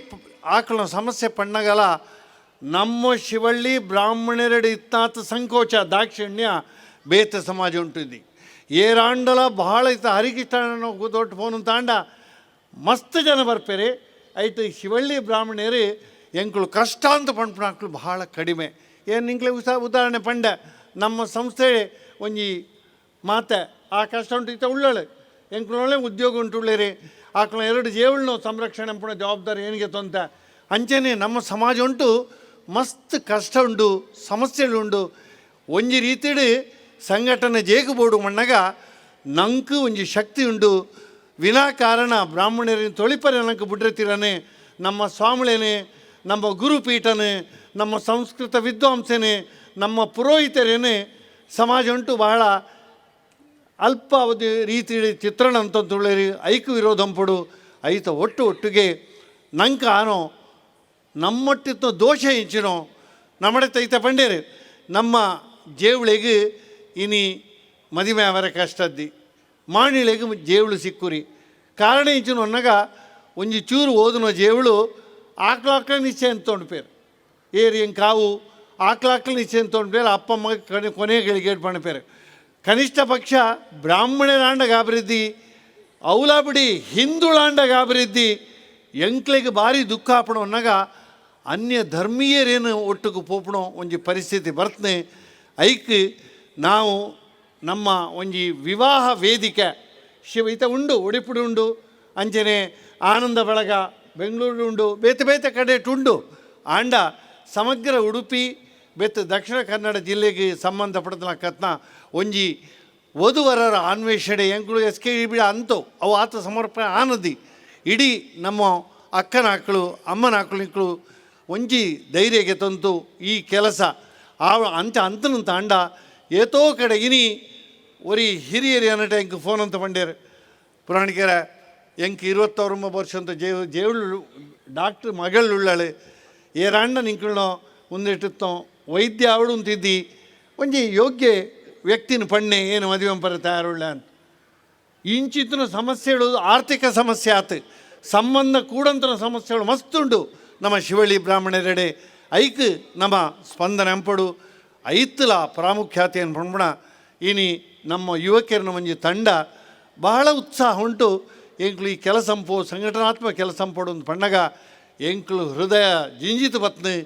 ಆಕಳ ಸಮಸ್ಯೆ ಪಣ್ಣಗಲ ನಮ್ಮ ಶಿವಳ್ಳಿ ಬ್ರಾಹ್ಮಣರೆಡು ಇತ್ತಾತ ಸಂಕೋಚ ದಾಕ್ಷಿಣ್ಯ ಬೇತ ಸಮಾಜ ಉಂಟಿದ್ದಿ. ಏರಾಂಡಲ ಬಹಳ ಇತ್ತ ಹರಿಕೃಷ್ಣ ದೊಡ್ಡ ಫೋನ್ ತಾಂಡ ಮಸ್ತ್ ಜನ ಬರ್ಪೇರೆ. ಐತು ಶಿವಳ್ಳಿ ಬ್ರಾಹ್ಮಣರು ಎಂಕುಳು ಕಷ್ಟ ಅಂತ ಪಂಡ್ಪುನಾಕ್ಲು ಬಹಳ ಕಡಿಮೆ. ಏನು ನಿಂಕ್ಲೆ ಉದಾಹರಣೆ ಪಂಡ ನಮ್ಮ ಸಂಸ್ಥೆ ಒಂಜಿ ಮಾತೆ ಆ ಕಷ್ಟ ಉಂಟು ಇತ್ತ ಉಳ್ಳಳೆ ಎಂಕುಳೊಳ್ಳೆ ಉದ್ಯೋಗ ಉಂಟು ಉಳ್ಳೇರಿ ಆಕಳ 2 ಜೇವಳನ್ನು ಸಂರಕ್ಷಣೆ ಪುಣ ಜವಾಬ್ದಾರಿ ಏನಿಗೆ ತೊಂತ. ಅಂಚೆನೆ ನಮ್ಮ ಸಮಾಜ ಉಂಟು ಮಸ್ತ್ ಕಷ್ಟ ಉಂಟು, ಸಮಸ್ಯೆಗಳು ಉಂಟು. ಒಂಜಿ ರೀತಿಡು ಸಂಘಟನೆ ಜೇಗುಬೋಡು ಮಣ್ಣಗ ನಂಕು ಒಂಜಿ ಶಕ್ತಿ ಉಂಟು. ವಿನಾಕಾರಣ ಬ್ರಾಹ್ಮಣರಿನ ತೊಳಿಪರೆ ನಂಗೆ ಬಿಡ್ರತಿರನೆ ನಮ್ಮ ಸ್ವಾಮಿಳೇನೆ, ನಮ್ಮ ಗುರುಪೀಠನೆ, ನಮ್ಮ ಸಂಸ್ಕೃತ ವಿದ್ವಾಂಸನೆ, ನಮ್ಮ ಪುರೋಹಿತರೇನೆ ಸಮಾಜ ಉಂಟು ಬಹಳ ಅಲ್ಪಾವಧಿ ರೀತಿ ಚಿತ್ರಣ ಅಂತಂತುಳ್ಳೇರಿ ಐಕು ವಿರೋಧಂಪಡು ಐತ ಒಟ್ಟು ಒಟ್ಟಿಗೆ ನಂಕ ಆನೋ ನಮ್ಮಟ್ಟಿತ್ತು ದೋಷ ಇಂಚಿನೋ ನಮ್ಮಡೆ ತೈತ ಪಂಡೇರಿ ನಮ್ಮ ಜೇವಳಿಗೆ ಇನಿ ಮದುವೆ ಅವರ ಕಷ್ಟದ್ದಿ ಮಾಣಿಳಿಗೆ ಜೇವಳು ಸಿಕ್ಕುರಿ ಕಾರಣ ಇಂಚಿನ ಒನ್ನಗ ಒಂಜಿ ಚೂರು ಓದುನ ಜೇವಳು ಆಕ್ಲಾಕ್ಲ ನಿಶ್ಚಯ ಅಂತ ಪೇರು ಏರಿ ಎಂಗ್ ಕಾವು ಆಕ್ಲಾಕ್ಲ ನಿಶ್ಚಯ ಅಂತ ಪೇರು ಅಪ್ಪಮ್ಮ ಕಣೆ ಕೊನೆ ಗಳಿಗೆ ಪೇರು. ಕನಿಷ್ಠ ಪಕ್ಷ ಬ್ರಾಹ್ಮಣರಾಂಡ ಗಾಬರಿದ್ದಿ ಅವಲಾಬಿಡಿ ಹಿಂದುಳಾಂಡ ಗಾಬರಿದ್ದಿ ಎಂಕ್ಲೆಗೆ ಭಾರಿ ದುಃಖ ಆಪಣ ಒನ್ನಗ ಅನ್ಯ ಧರ್ಮೀಯರೇನು ಒಟ್ಟಿಗೆ ಪೋಪಣೋ ಒಂಜಿ ಪರಿಸ್ಥಿತಿ ಬರ್ತನೆ. ಐಕ್ ನಾವು ನಮ್ಮ ಒಂಜಿ ವಿವಾಹ ವೇದಿಕೆ ಶಿವ ಈತ ಉಂಡು ಒಡಿಪುಡು ಉಂಡು ಅಂಚನೆ ಆನಂದ ಬಳಗ ಬೆಂಗಳೂರು ಉಂಡು ಬೇತೆ ಬೇತೆ ಕಡೆ ಉಂಡು. ಆಂಡ ಸಮಗ್ರ ಉಡುಪಿ ಬೆತ್ತ ದಕ್ಷಿಣ ಕನ್ನಡ ಜಿಲ್ಲೆಗೆ ಸಂಬಂಧಪಡ್ತನ ಕತ್ನ ಒಂಜಿ ವಧುವರರ ಅನ್ವೇಷಣೆ ಎಂಕುಳು S K B ಅಂತೋ ಅವು ಆತ ಸಮರ್ಪಣೆ ಆನದಿ ಇಡೀ ನಮ್ಮ ಅಕ್ಕನ ಆಕಳು ಅಮ್ಮನ ಆಕಳು ಒಂಜಿ ಧೈರ್ಯಗೆ ತಂತು ಈ ಕೆಲಸ ಆ ಅಂಚ ಅಂತನ ತಾಂಡ ಏತೋ ಕಡೆ ಇನಿ ಒರಿ ಹಿರಿಯರಿ ಅನ್ನಟ ಎಂಕ್ ಫೋನ್ ಅಂತ ಪಂಡೇರು ಪುರಾಣಿಕರ ಎಂಕ್ 29 ವರ್ಷ ಅಂತ ಜೇವಳು ಡಾಕ್ಟ್ರ್ ಮಗಳುಳ್ಳಳು ಏರಾಂಡ ನಿಂಕುಳ್ನೋ ಒಂದಿಟ್ಟು ವೈದ್ಯ ಅವಳು ಅಂತಿದ್ದಿ ಒಂಜಿ ಯೋಗ್ಯ ವ್ಯಕ್ತಿನ ಪಣ್ಣೆ ಏನು ಮದುವೆ ಪರ ತಯಾರುಳ್ಳ ಅಂತ. ಇಂಚಿತ್ತಿನ ಸಮಸ್ಯೆಗಳು ಆರ್ಥಿಕ ಸಮಸ್ಯೆ ಆತು ಸಂಬಂಧ ಕೂಡಂತನ ಸಮಸ್ಯೆಗಳು ಮಸ್ತುಂಡು ನಮ್ಮ ಶಿವಳ್ಳಿ ಬ್ರಾಹ್ಮಣರೆಡೆ ಐಕ್ ನಮ್ಮ ಸ್ಪಂದನೆ ಅಂಪಡು ಐತ್ತಲ ಪ್ರಾಮುಖ್ಯತೆಯನ್ನು ಪಂಪಣ ಇನಿ ನಮ್ಮ ಯುವಕರನ್ನ ಒಂಜಿ ತಂಡ ಬಹಳ ಉತ್ಸಾಹ ಉಂಟು. ಎಂಕ್ಲು ಈ ಕೆಲಸಂಪು ಸಂಘಟನಾತ್ಮಕ ಕೆಲಸಂಪಡು ಒಂದು ಪಣ್ಣಗ ಎಂಕ್ಲು ಹೃದಯ ಜಿಂಜಿತು ಪತ್ನಿ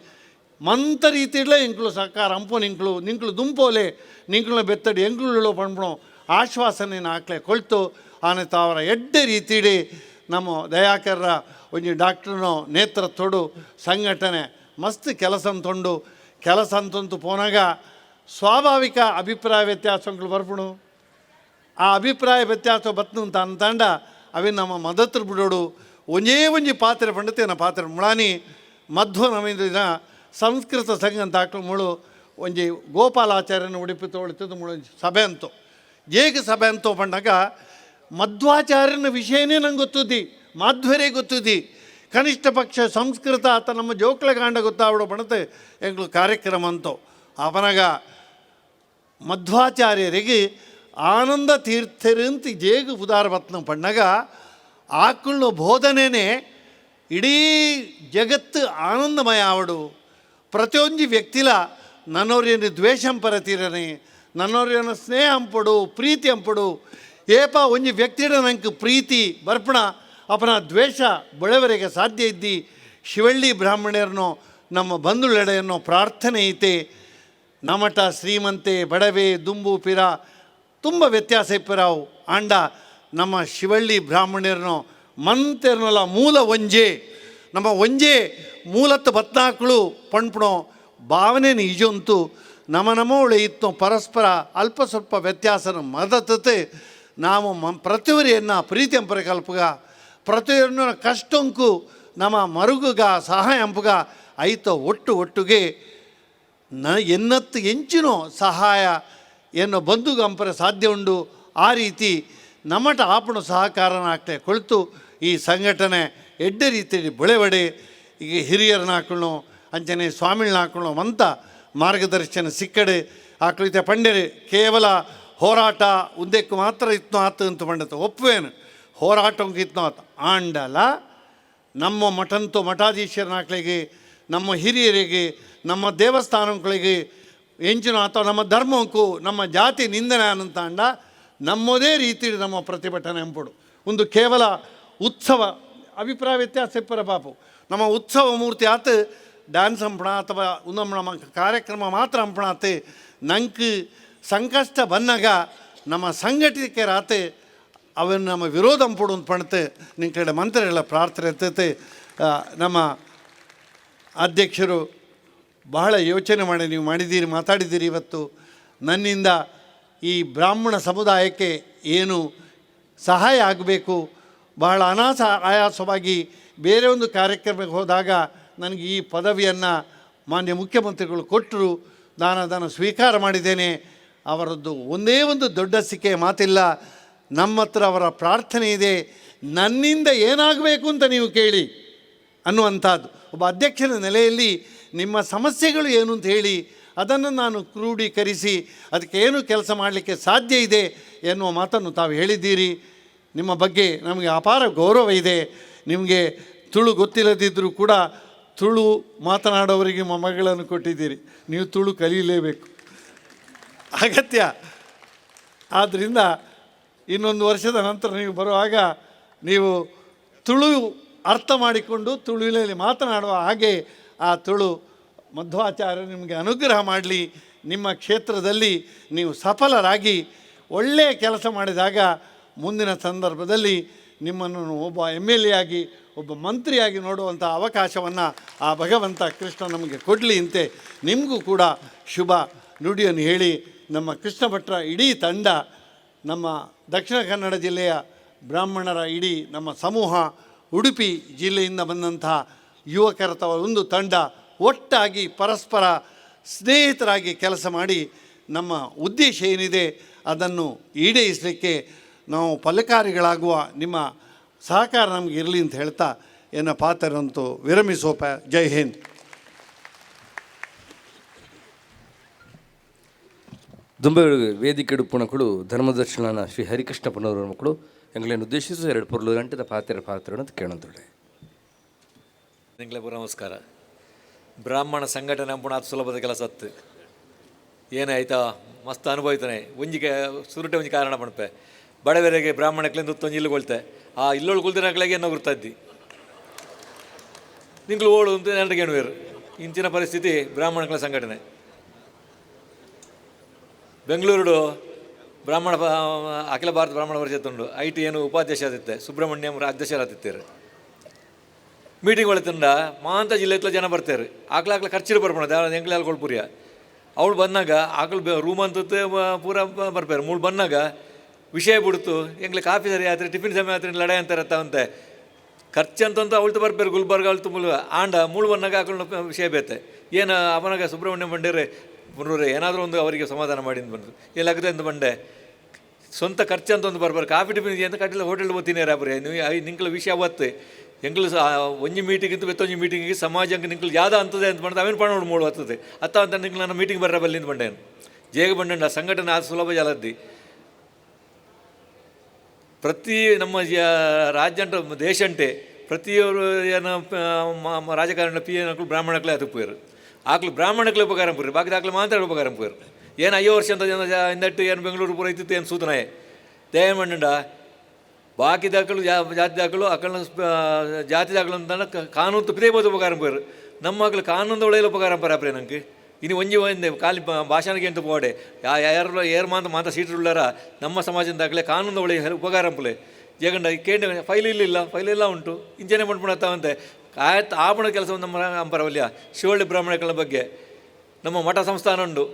ಮಂತ ರೀತಿಡ್ಲೇ ಎಂಕ್ಲು ಸಹಕಾರ ಅಂಪು ನಿಂಕ್ಲು ನಿಂಕ್ಲು ದುಂಪೋಲೆ ನಿಂಕ್ಲು ಬೆತ್ತಡಿ ಎಂಕ್ಲು ಪಣ್ಪಣೋ ಆಶ್ವಾಸನೆ ಆಕ್ಲೆ ಕೊಳ್ತು ಆನೆ ತಾವರ ಎಡ್ಡೆ ರೀತಿಡಿ ನಮ್ಮ ದಯಾಕರ್ರ ಒಂಜಿ ಡಾಕ್ಟ್ರನೋ ನೇತೃತ್ವಡು ಸಂಘಟನೆ ಮಸ್ತ್ ಕೆಲಸ ಅಂತೊಂಡು ಕೆಲಸ ಅಂತಂತು ಪೋನಾಗ ಸ್ವಾಭಾವಿಕ ಅಭಿಪ್ರಾಯ ವ್ಯತ್ಯಾಸಗಳು ಬರ್ಪುಣು. ಆ ಅಭಿಪ್ರಾಯ ವ್ಯತ್ಯಾಸ ಬತ್ನು ಅಂತ ಅಂತಾಂಡ ಅವೆ ನಮ್ಮ ಮದತ್ರ ಬಿಡೋಡು ಒಂಜೇ ಒಂಜಿ ಪಾತ್ರೆ ಪಂಡತೇನ ಪಾತ್ರೆ ಮುಳಾನಿ ಮಧ್ವ ನಮಿಂದಿನ ಸಂಸ್ಕೃತ ಸಂಘ ಅಂತ ಹಾಕಲು ಮುಳು ಒಂಜಿ ಗೋಪಾಲಾಚಾರ್ಯನ ಉಡುಪಿ ತೋಳಿತದ್ದು ಮುಳು ಸಭೆ ಅಂತು ಏಕ ಸಭೆ ಅಂತೋ ಪಂಡಾಗ ಮಧ್ವಾಚಾರ್ಯನ ವಿಷಯನೇ ನಂಗೆ ಗೊತ್ತುದ್ದಿ, ಮಾಧ್ವರೇ ಗೊತ್ತುದ್ದಿ. ಕನಿಷ್ಠ ಪಕ್ಷ ಸಂಸ್ಕೃತ ಆತ ನಮ್ಮ ಜೋಕ್ಲ ಕಾಂಡ ಗೊತ್ತಾವಡೋ ಬಣತೆ ಎಂಗ್ಳು ಕಾರ್ಯಕ್ರಮ ಅಂತೋ ಅವನಾಗ ಮಧ್ವಾಚಾರ್ಯರಿಗೆ ಆನಂದ ತೀರ್ಥರಂತ ಜೇಗು ಉದಾರವತ್ನ ಪಣ್ಣಗ ಆಕುಳ್ಳ ಬೋಧನೆನೇ ಇಡೀ ಜಗತ್ತು ಆನಂದಮಯ ಆವಡು. ಪ್ರತಿಯೊಂದು ವ್ಯಕ್ತಿಲ ನನ್ನೋರೇನು ದ್ವೇಷಂ ಪರತೀರನೆ, ನನ್ನೋರೇನು ಸ್ನೇಹ ಅಂಪಡು, ಪ್ರೀತಿ ಅಂಪಡು. ಏಪ ಒಂಜಿ ವ್ಯಕ್ತಿಡ ನಂಗೆ ಪ್ರೀತಿ ಬರ್ಪಣ ಅಪನ ದ್ವೇಷ ಬೆಳೆವರೆಗೆ ಸಾಧ್ಯ ಇದ್ದಿ. ಶಿವಳ್ಳಿ ಬ್ರಾಹ್ಮಣರನ್ನು ನಮ್ಮ ಬಂಧುಳೆಡೆಯನ್ನು ಪ್ರಾರ್ಥನೆ ಐತೆ. ನಮಟ ಶ್ರೀಮಂತೆ ಬಡವೆ ದುಂಬು ಪಿರ ತುಂಬ ವ್ಯತ್ಯಾಸ ಇಪ್ಪರಾವು ಆಂಡ ನಮ್ಮ ಶಿವಳ್ಳಿ ಬ್ರಾಹ್ಮಣರನ್ನು ಮಂತೆರ್ನಲ್ಲ ಮೂಲ ಒಂಜೆ ನಮ್ಮ ಒಂಜೆ ಮೂಲತ್ತು ಬತ್ನಾಕ್ಳು ಪಣ್ಪಣೋ ಭಾವನೆ ನಿಜಂತು ನಮ ನಮೋಳೆ ಇತ್ತು ಪರಸ್ಪರ ಅಲ್ಪ ಸ್ವಲ್ಪ ವ್ಯತ್ಯಾಸನ ಮದತತೆ ನಾವು ಪ್ರತಿಯೊರಿಯನ್ನು ಪ್ರೀತಿ ಅಂಪರ ಕಲ್ಪಗ ಪ್ರತಿಯೊರಿನ ಕಷ್ಟಂಕು ನಮ್ಮ ಮರುಗುಗ ಸಹಾಯ ಅಂಪುಗ ಐತ ಒಟ್ಟು ಒಟ್ಟುಗೆ ಎನ್ನತ್ತು ಎಂಚಿನೋ ಸಹಾಯ ಎನ್ನೋ ಬಂಧುಗ ಅಂಪರ ಸಾಧ್ಯ ಉಂಡು. ಆ ರೀತಿ ನಮ್ಮಟ ಆಪಣು ಸಹಕಾರನ ಆಗ್ತದೆ ಕೊಳ್ತು ಈ ಸಂಘಟನೆ ಎಡ್ಡೆ ರೀತಿಯಲ್ಲಿ ಬೆಳೆವಡೆ. ಈಗ ಹಿರಿಯರನ್ನ ಹಾಕೊಳ್ಳೋ ಅಂಚನೆ ಸ್ವಾಮಿಗಳನ್ನ ಹಾಕೊಳ್ಳೋ ಅಂತ ಮಾರ್ಗದರ್ಶನ ಸಿಕ್ಕಡೆ ಆಕಳಿತ ಪಂಡ್ಯರೆ ಕೇವಲ ಹೋರಾಟ ಉದ್ದಕ್ಕೆ ಮಾತ್ರ ಇತ್ನೋ ಆತು ಅಂತ ಪಂಡತ ಒಪ್ಪುವೇನು ಹೋರಾಟಕ್ಕೆ ಇತ್ನೋ ಆತು ಆಂಡಲ ನಮ್ಮ ಮಠಂತೂ ಮಠಾಧೀಶರನಾಕ್ಳಿಗೆ ನಮ್ಮ ಹಿರಿಯರಿಗೆ ನಮ್ಮ ದೇವಸ್ಥಾನಗಳಿಗೆ ಎಂಚಿನ ಅಥವಾ ನಮ್ಮ ಧರ್ಮಕ್ಕೂ ನಮ್ಮ ಜಾತಿ ನಿಂದನೆ ಅಂತ ಅಂಡ ನಮ್ಮದೇ ರೀತಿ ನಮ್ಮ ಪ್ರತಿಭಟನೆ ಎಂಪುಡು. ಒಂದು ಕೇವಲ ಉತ್ಸವ ಅಭಿಪ್ರಾಯ ವ್ಯತ್ಯಾಸ ಇಪ್ಪರ ಪಾಪು ನಮ್ಮ ಉತ್ಸವ ಮೂರ್ತಿ ಆತು ಡ್ಯಾನ್ಸ್ ಅಂಪಣ ಅಥವಾ ಒಂದೊಮ್ಮೆ ನಮ್ಮ ಕಾರ್ಯಕ್ರಮ ಮಾತ್ರ ಅಂಪಣ ಆತು ನಂಗೆ ಸಂಕಷ್ಟ ಬನ್ನಾಗ ನಮ್ಮ ಸಂಘಟಿಕರಾತೆ ಅವನ್ನ ನಮ್ಮ ವಿರೋಧ ಅಂಪುಡು ಅಂತ ಪಣತೆ ನಿನ್ನ ಕಡೆ ಮಂತ್ರಿಗಳ ಪ್ರಾರ್ಥನೆ ಎತ್ತತೆ. ನಮ್ಮ ಅಧ್ಯಕ್ಷರು ಬಹಳ ಯೋಚನೆ ಮಾಡಿ ನೀವು ಮಾಡಿದ್ದೀರಿ, ಮಾತಾಡಿದ್ದೀರಿ. ಇವತ್ತು ನನ್ನಿಂದ ಈ ಬ್ರಾಹ್ಮಣ ಸಮುದಾಯಕ್ಕೆ ಏನು ಸಹಾಯ ಆಗಬೇಕು, ಬಹಳ ಅನಾಥ ಆಯಾಸವಾಗಿ ಬೇರೆ ಒಂದು ಕಾರ್ಯಕ್ರಮಕ್ಕೆ ಹೋದಾಗ ನನಗೆ ಈ ಪದವಿಯನ್ನು ಮಾನ್ಯ ಮುಖ್ಯಮಂತ್ರಿಗಳು ಕೊಟ್ಟರು, ನಾನು ಅದನ್ನು ಸ್ವೀಕಾರ ಮಾಡಿದ್ದೇನೆ. ಅವರದ್ದು ಒಂದೇ ಒಂದು ದೊಡ್ಡ ಸಿಕ್ಕೆ ಮಾತಿಲ್ಲ, ನಮ್ಮ ಹತ್ರ ಅವರ ಪ್ರಾರ್ಥನೆ ಇದೆ, ನನ್ನಿಂದ ಏನಾಗಬೇಕು ಅಂತ ನೀವು ಕೇಳಿ ಅನ್ನುವಂಥದ್ದು. ಒಬ್ಬ ಅಧ್ಯಕ್ಷನ ನೆಲೆಯಲ್ಲಿ ನಿಮ್ಮ ಸಮಸ್ಯೆಗಳು ಏನು ಅಂತ ಹೇಳಿ ಅದನ್ನು ನಾನು ಕ್ರೋಢೀಕರಿಸಿ ಅದಕ್ಕೆ ಏನು ಕೆಲಸ ಮಾಡಲಿಕ್ಕೆ ಸಾಧ್ಯ ಇದೆ ಎನ್ನುವ ಮಾತನ್ನು ತಾವು ಹೇಳಿದ್ದೀರಿ. ನಿಮ್ಮ ಬಗ್ಗೆ ನಮಗೆ ಅಪಾರ ಗೌರವ ಇದೆ. ನಿಮಗೆ ತುಳು ಗೊತ್ತಿಲ್ಲದಿದ್ದರೂ ಕೂಡ ತುಳು ಮಾತನಾಡೋವರಿಗೆ ಮೊಮ್ಮಗಳನ್ನು ಕೊಟ್ಟಿದ್ದೀರಿ. ನೀವು ತುಳು ಕಲೀಲೇಬೇಕು, ಅಗತ್ಯ. ಆದ್ದರಿಂದ ಇನ್ನೊಂದು ವರ್ಷದ ನಂತರ ನೀವು ಬರುವಾಗ ನೀವು ತುಳು ಅರ್ಥ ಮಾಡಿಕೊಂಡು ತುಳುವಿನಲ್ಲಿ ಮಾತನಾಡುವ ಹಾಗೆ ಆ ತುಳು ಮಧ್ವಾಚಾರ್ಯರು ನಿಮಗೆ ಅನುಗ್ರಹ ಮಾಡಲಿ. ನಿಮ್ಮ ಕ್ಷೇತ್ರದಲ್ಲಿ ನೀವು ಸಫಲರಾಗಿ ಒಳ್ಳೆಯ ಕೆಲಸ ಮಾಡಿದಾಗ ಮುಂದಿನ ಸಂದರ್ಭದಲ್ಲಿ ನಿಮ್ಮನ್ನು ಒಬ್ಬ ಎಮ್ ಎಲ್ ಎ ಆಗಿ ಒಬ್ಬ ಮಂತ್ರಿಯಾಗಿ ನೋಡುವಂಥ ಅವಕಾಶವನ್ನು ಆ ಭಗವಂತ ಕೃಷ್ಣ ನಮಗೆ ಕೊಡಲಿ ಅಂತೆ ನಿಮಗೂ ಕೂಡ ಶುಭ ನುಡಿಯನ್ನು ಹೇಳಿ ನಮ್ಮ ಕೃಷ್ಣ ಭಟ್ರ ಇಡೀ ತಂಡ, ನಮ್ಮ ದಕ್ಷಿಣ ಕನ್ನಡ ಜಿಲ್ಲೆಯ ಬ್ರಾಹ್ಮಣರ ಇಡೀ ನಮ್ಮ ಸಮೂಹ, ಉಡುಪಿ ಜಿಲ್ಲೆಯಿಂದ ಬಂದಂಥ ಯುವಕರ ಒಂದು ತಂಡ ಒಟ್ಟಾಗಿ ಪರಸ್ಪರ ಸ್ನೇಹಿತರಾಗಿ ಕೆಲಸ ಮಾಡಿ ನಮ್ಮ ಉದ್ದೇಶ ಏನಿದೆ ಅದನ್ನು ಈಡೇರಿಸಲಿಕ್ಕೆ ನಾವು ಫಲಕಾರಿಗಳಾಗುವ ನಿಮ್ಮ ಸಹಕಾರ ನಮಗೆ ಇರಲಿ ಅಂತ ಹೇಳ್ತಾ ಎನ್ನ ಪಾತ್ರರಂತೂ ವಿರಮಿಸೋಪ. ಜೈ ಹಿಂದ್.
ದುಂಬೆಗಳು ವೇದಿಕೆ ಉಪ್ಪುಣಕುಳು ಧರ್ಮದರ್ಶನ ಶ್ರೀ ಹರಿಕೃಷ್ಣ ಪುನರ್ ಮಕ್ಕಳು ಎಂಗ್ಲೇನು ಉದ್ದೇಶಿಸು ಎರಡು ಪೊರ್ಲು ಗಂಟೆದ ಪಾತ್ರ ಪಾತ್ರ ಅಂತ ಕೇಳಂತೊಳ್ಳೆ.
ನಿಂಗ್ಲೆ ನಮಸ್ಕಾರ. ಬ್ರಾಹ್ಮಣ ಸಂಘಟನೆ ಅಂಪುಣ ಅದು ಸುಲಭದ ಕೆಲಸ ಅತ್ತು ಏನಾಯ್ತಾ ಮಸ್ತ್ ಅನುಭವಿತಾನೆ ಒಂಜಿಗೆ ಸುರುಟೆ ಒಂಜಿ ಕಾರಣ ಪಣಪೆ ಬಡವರಿಗೆ ಬ್ರಾಹ್ಮಣಕ್ಲಿಂದ ಉತ್ತೊಂಜಿ ಇಲ್ಲು ಕೊಳ್ತೆ ಆ ಇಲ್ಲೊಳು ಕುಲ್ದಿನಕ್ಲೆಗೆ ಏನೋ ಗುರ್ತಾದ್ದಿ ನಿಂಗ್ಲು ಓಡು ಅಂತ ನೆನಗೆ ಎಣುವೇರು. ಇಂಚಿನ ಪರಿಸ್ಥಿತಿ ಬ್ರಾಹ್ಮಣಗಳ ಸಂಘಟನೆ. ಬೆಂಗಳೂರು ಬ್ರಾಹ್ಮಣ ಅಖಿಲ ಭಾರತ ಬ್ರಾಹ್ಮಣ ಪರಿಷತ್ ಉಂಡು, I T ಏನು ಉಪಾಧ್ಯಕ್ಷ ಆದಿತ್ತೆ, ಸುಬ್ರಹ್ಮಣ್ಯಂ ಅಧ್ಯಕ್ಷರಾದಿತ್ತಾರೆ. ಮೀಟಿಂಗ್ ಒಳತಂಡ ಮಾಂತ ಜಿಲ್ಲೆ ಜನ ಬರ್ತಾರೆ, ಆಕ್ಲ ಆಕ್ಲ ಖರ್ಚಿರು ಬರ್ಪಣ ಎಂಕ್ಲೆ ಕೊಳ್ಪುರಿಯ ಅವಳು ಬಂದಾಗ ಆಕಳು ರೂಮ್ ಅಂತ ಪೂರ ಬರ್ಪೇರು. ಮೂಳು ಬಂದಾಗ ವಿಷಯ ಬಿಡ್ತು, ಎಂಗ್ಲೆ ಕಾಫಿ ಸರಿ ಆತ್ರಿ ಟಿಫಿನ್ ಸಮಯ ಆತ್ರಿ ಲಡಾಯಿ ಅಂತಾರತ್ತವಂತೆ ಖರ್ಚು ಅಂತಂತ ಅವಳ್ತು ಬರ್ಪೇರು ಗುಲ್ಬರ್ಗ ಅವಳ್ತು ಮುಳು ಆಂಡ ಮೂಳು ಬಂದಾಗ ಆಕಳು ವಿಷಯ ಬೇತೆ ಏನು ಅವನಾಗ ಸುಬ್ರಹ್ಮಣ್ಯ ಬಂಡೇರೆ ಮುನ್ನೂರು ಏನಾದರೂ ಒಂದು ಅವರಿಗೆ ಸಮಾಧಾನ ಮಾಡಿ ಅಂತ ಬಂದು ಎಲ್ಲಾಗುತ್ತೆ ಅಂತ ಬಂಡೆ ಸ್ವಂತ ಖರ್ಚು ಅಂತ ಒಂದು ಬರ್ಬಾರು ಕಾಫಿ ಟಿಫಿನ್ ಅಂತ ಕಟ್ಟಿಲ್ಲ ಹೋಟೆಲ್ ಓದ್ತೀನಿ ರಾಬ್ರೆ ನೀವು ನಿಂಕಲ ವಿಷಯ ಅವತ್ತು ಎಂಗ್ಲು ಸಹ ಒಂಜಿ ಮೀಟಿಂಗ್ ಇತ್ತು ಬೆತ್ತೊಂಜಿ ಮೀಟಿಂಗಿಗೆ ಸಮಾಜ ಅಂಕ ನಿಂಕಲು ಯಾವ್ದು ಅಂತದೆ ಅಂತ ಬಂದ ಅವೇನು ಪಣ ಮೂಳು ಹತ್ತದೆ ಅತ್ತ ಅಂತ ನಿಂಕಲು ನಾನು ಮೀಟಿಂಗ್ ಬರ್ರ ಬಲ್ಲಿಂದ ಬಂಡೇನು ಜೇಗ ಬಂಡಂಡ ಸಂಘಟನೆ ಆದ ಸುಲಭ ಜಲದ್ದಿ ಪ್ರತಿ ನಮ್ಮ ರಾಜ್ಯ ಅಂಟ ದೇಶ ಅಂಟೆ ಪ್ರತಿಯೊರು ಏನ ರಾಜಕಾರಣ ಪಿ ಏನಕ್ಳು ಬ್ರಾಹ್ಮಣಕ್ಲೇ ಅದು ಆಕ್ಲು ಬ್ರಾಹ್ಮಣಕ್ಲೇ ಉಪಕಾರ ಪೂರಿ ಬಾಕಿ ಆಕ್ಲು ಮಾತ್ರ ಉಪಕಾರ ಪೂರು ಏನು 5 ವರ್ಷ ಅಂತ ಇಂದಟ್ಟು ಏನು ಬೆಂಗಳೂರು ಪೂರ ಇತ್ತಿತ್ತು ಏನು ಸೂತನಾಯ ದೇವ ಮಂಡಂಡ ಬಾಕಿ ದಾಖಲು ಜಾತಿ ದಾಖಲು ಅಕಲ್ನ ಜಾತಿ ದಾಖಲು ಅಂತ ಕಾನೂನು ತುಪ್ಪಿದೇ ಬೋದು ಉಪಕಾರ ಪೇರು ನಮ್ಮ ಮಕ್ಕಳು ಕಾನೂನು ಒಳ್ಳೆಯ ಉಪಕಾರ ಪರಾಪ್ರೆ ನಂಗೆ ಇನ್ನು ಒಂಜಿ ಒಂದೇ ಖಾಲಿ ಭಾಷಣಕ್ಕೆ ಅಂತ ಪೋಡೆ ಯಾರು ಏರ್ ಮಾಂತ ಮಾತ ಸೀಟ್ ಉಳ್ಳಾರ ನಮ್ಮ ಸಮಾಜದ ದಾಖಲೆ ಕಾನೂನು ಒಳ್ಳೆಯ ಉಪಕಾರ ಪುಲೆ ಜಗಂಡ ಕೇಂದ್ರ ಫೈಲ್ ಇಲ್ಲ ಫೈಲ್ ಎಲ್ಲ ಉಂಟು ಇಂಚನೆ ಮಂಡ್ಪುಣತ್ತಾವಂತೆ ಆಯ್ತು ಆಪಣ ಕೆಲಸ ನಮ್ಮ ಅಂಪರವಲ್ಯ ಶಿವಳ್ಳಿ ಬ್ರಾಹ್ಮಣಗಳ ಬಗ್ಗೆ ನಮ್ಮ ಮಠ ಸಂಸ್ಥಾನ ಉಂಟು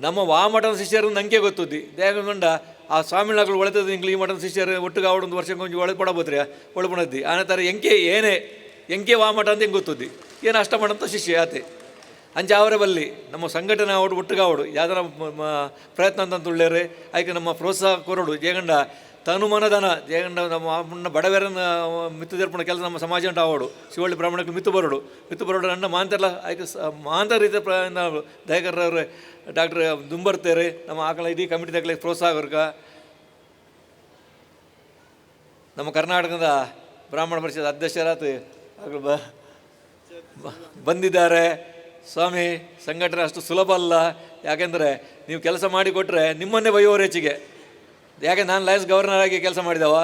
ನಮ್ಮ ವಾ ಮಠದ ಶಿಷ್ಯರು ನಂಗೆ ಗೊತ್ತುದ್ದಿ ದೇಗಂಡ ಆ ಸ್ವಾಮಿಗಳು ಒಳೆತದ ಇಂಗ್ಲಿ ಈ ಮಠದ ಶಿಷ್ಯರು ಒಟ್ಟಿಗೆ ಒಂದು ವರ್ಷಕ್ಕೆ ಒಂಜಿ ಒಳಗೆ ಪಡಬೋತ್ರಿ ಒಳಪಡದ್ದಿ ಆನ ಥರ ಎಂಕೆ ಏನೇ ಎಂಕೆ ವಾ ಮಠ ಅಂತ ಹೆಂಗೆ ಗೊತ್ತುದ್ದಿ ಏನು ಅಷ್ಟ ಮಠ ಶಿಷ್ಯ ಆತೆ ಅಂಚೆ ಅವರ ಬಲ್ಲಿ ನಮ್ಮ ಸಂಘಟನೆ ಅವಡು ಒಟ್ಟಿಗೆ ಯಾವ್ದಾರ ಪ್ರಯತ್ನ ಅಂತ ಉಳ್ಳೇರೆ ಆಯ್ಕೆ ನಮ್ಮ ಪ್ರೋತ್ಸಾಹ ಕೊರಡು ಜೇಗಂಡ ತನುಮನಧನ ಜೇಗಂಡ ನಮ್ಮ ಬಡವರನ್ನ ಮಿತ್ತು ಜರ್ಪಣ ಕೆಲಸ ನಮ್ಮ ಸಮಾಜ ಉಂಟು ಆವಡು ಶಿವಳ್ಳಿ ಬ್ರಾಹ್ಮಣಕ್ಕೆ ಮಿತ್ತು ಬರೋಡು ಮಿತ್ತು ಬರೋಡು ನನ್ನ ಮಾಂತೆಲ್ಲ ಆಯ್ಕೆ ಮಾಂತ ರೀತಿಯ ದಯಕರ್ರವ್ರೆ ಡಾಕ್ಟರ್ ದುಂಬರ್ತೇರೆ ನಮ್ಮ ಆಕಳ ಇಡೀ ಕಮಿಟಿ ದಾಖಲೆ ಪ್ರೋತ್ಸಾಹ ವರ್ಗ ನಮ್ಮ ಕರ್ನಾಟಕದ ಬ್ರಾಹ್ಮಣ ಪರಿಷತ್ ಅಧ್ಯಕ್ಷರಾದ ಬಂದಿದ್ದಾರೆ. ಸ್ವಾಮಿ ಸಂಘಟನೆ ಅಷ್ಟು ಸುಲಭ ಅಲ್ಲ, ಯಾಕೆಂದರೆ ನೀವು ಕೆಲಸ ಮಾಡಿಕೊಟ್ರೆ ನಿಮ್ಮನ್ನೇ ಬೈಯುವವರು ಹೆಚ್ಚಿಗೆ. ಯಾಕೆ ನಾನು ಲಯನ್ಸ್ ಗವರ್ನರ್ ಆಗಿ ಕೆಲಸ ಮಾಡಿದವ,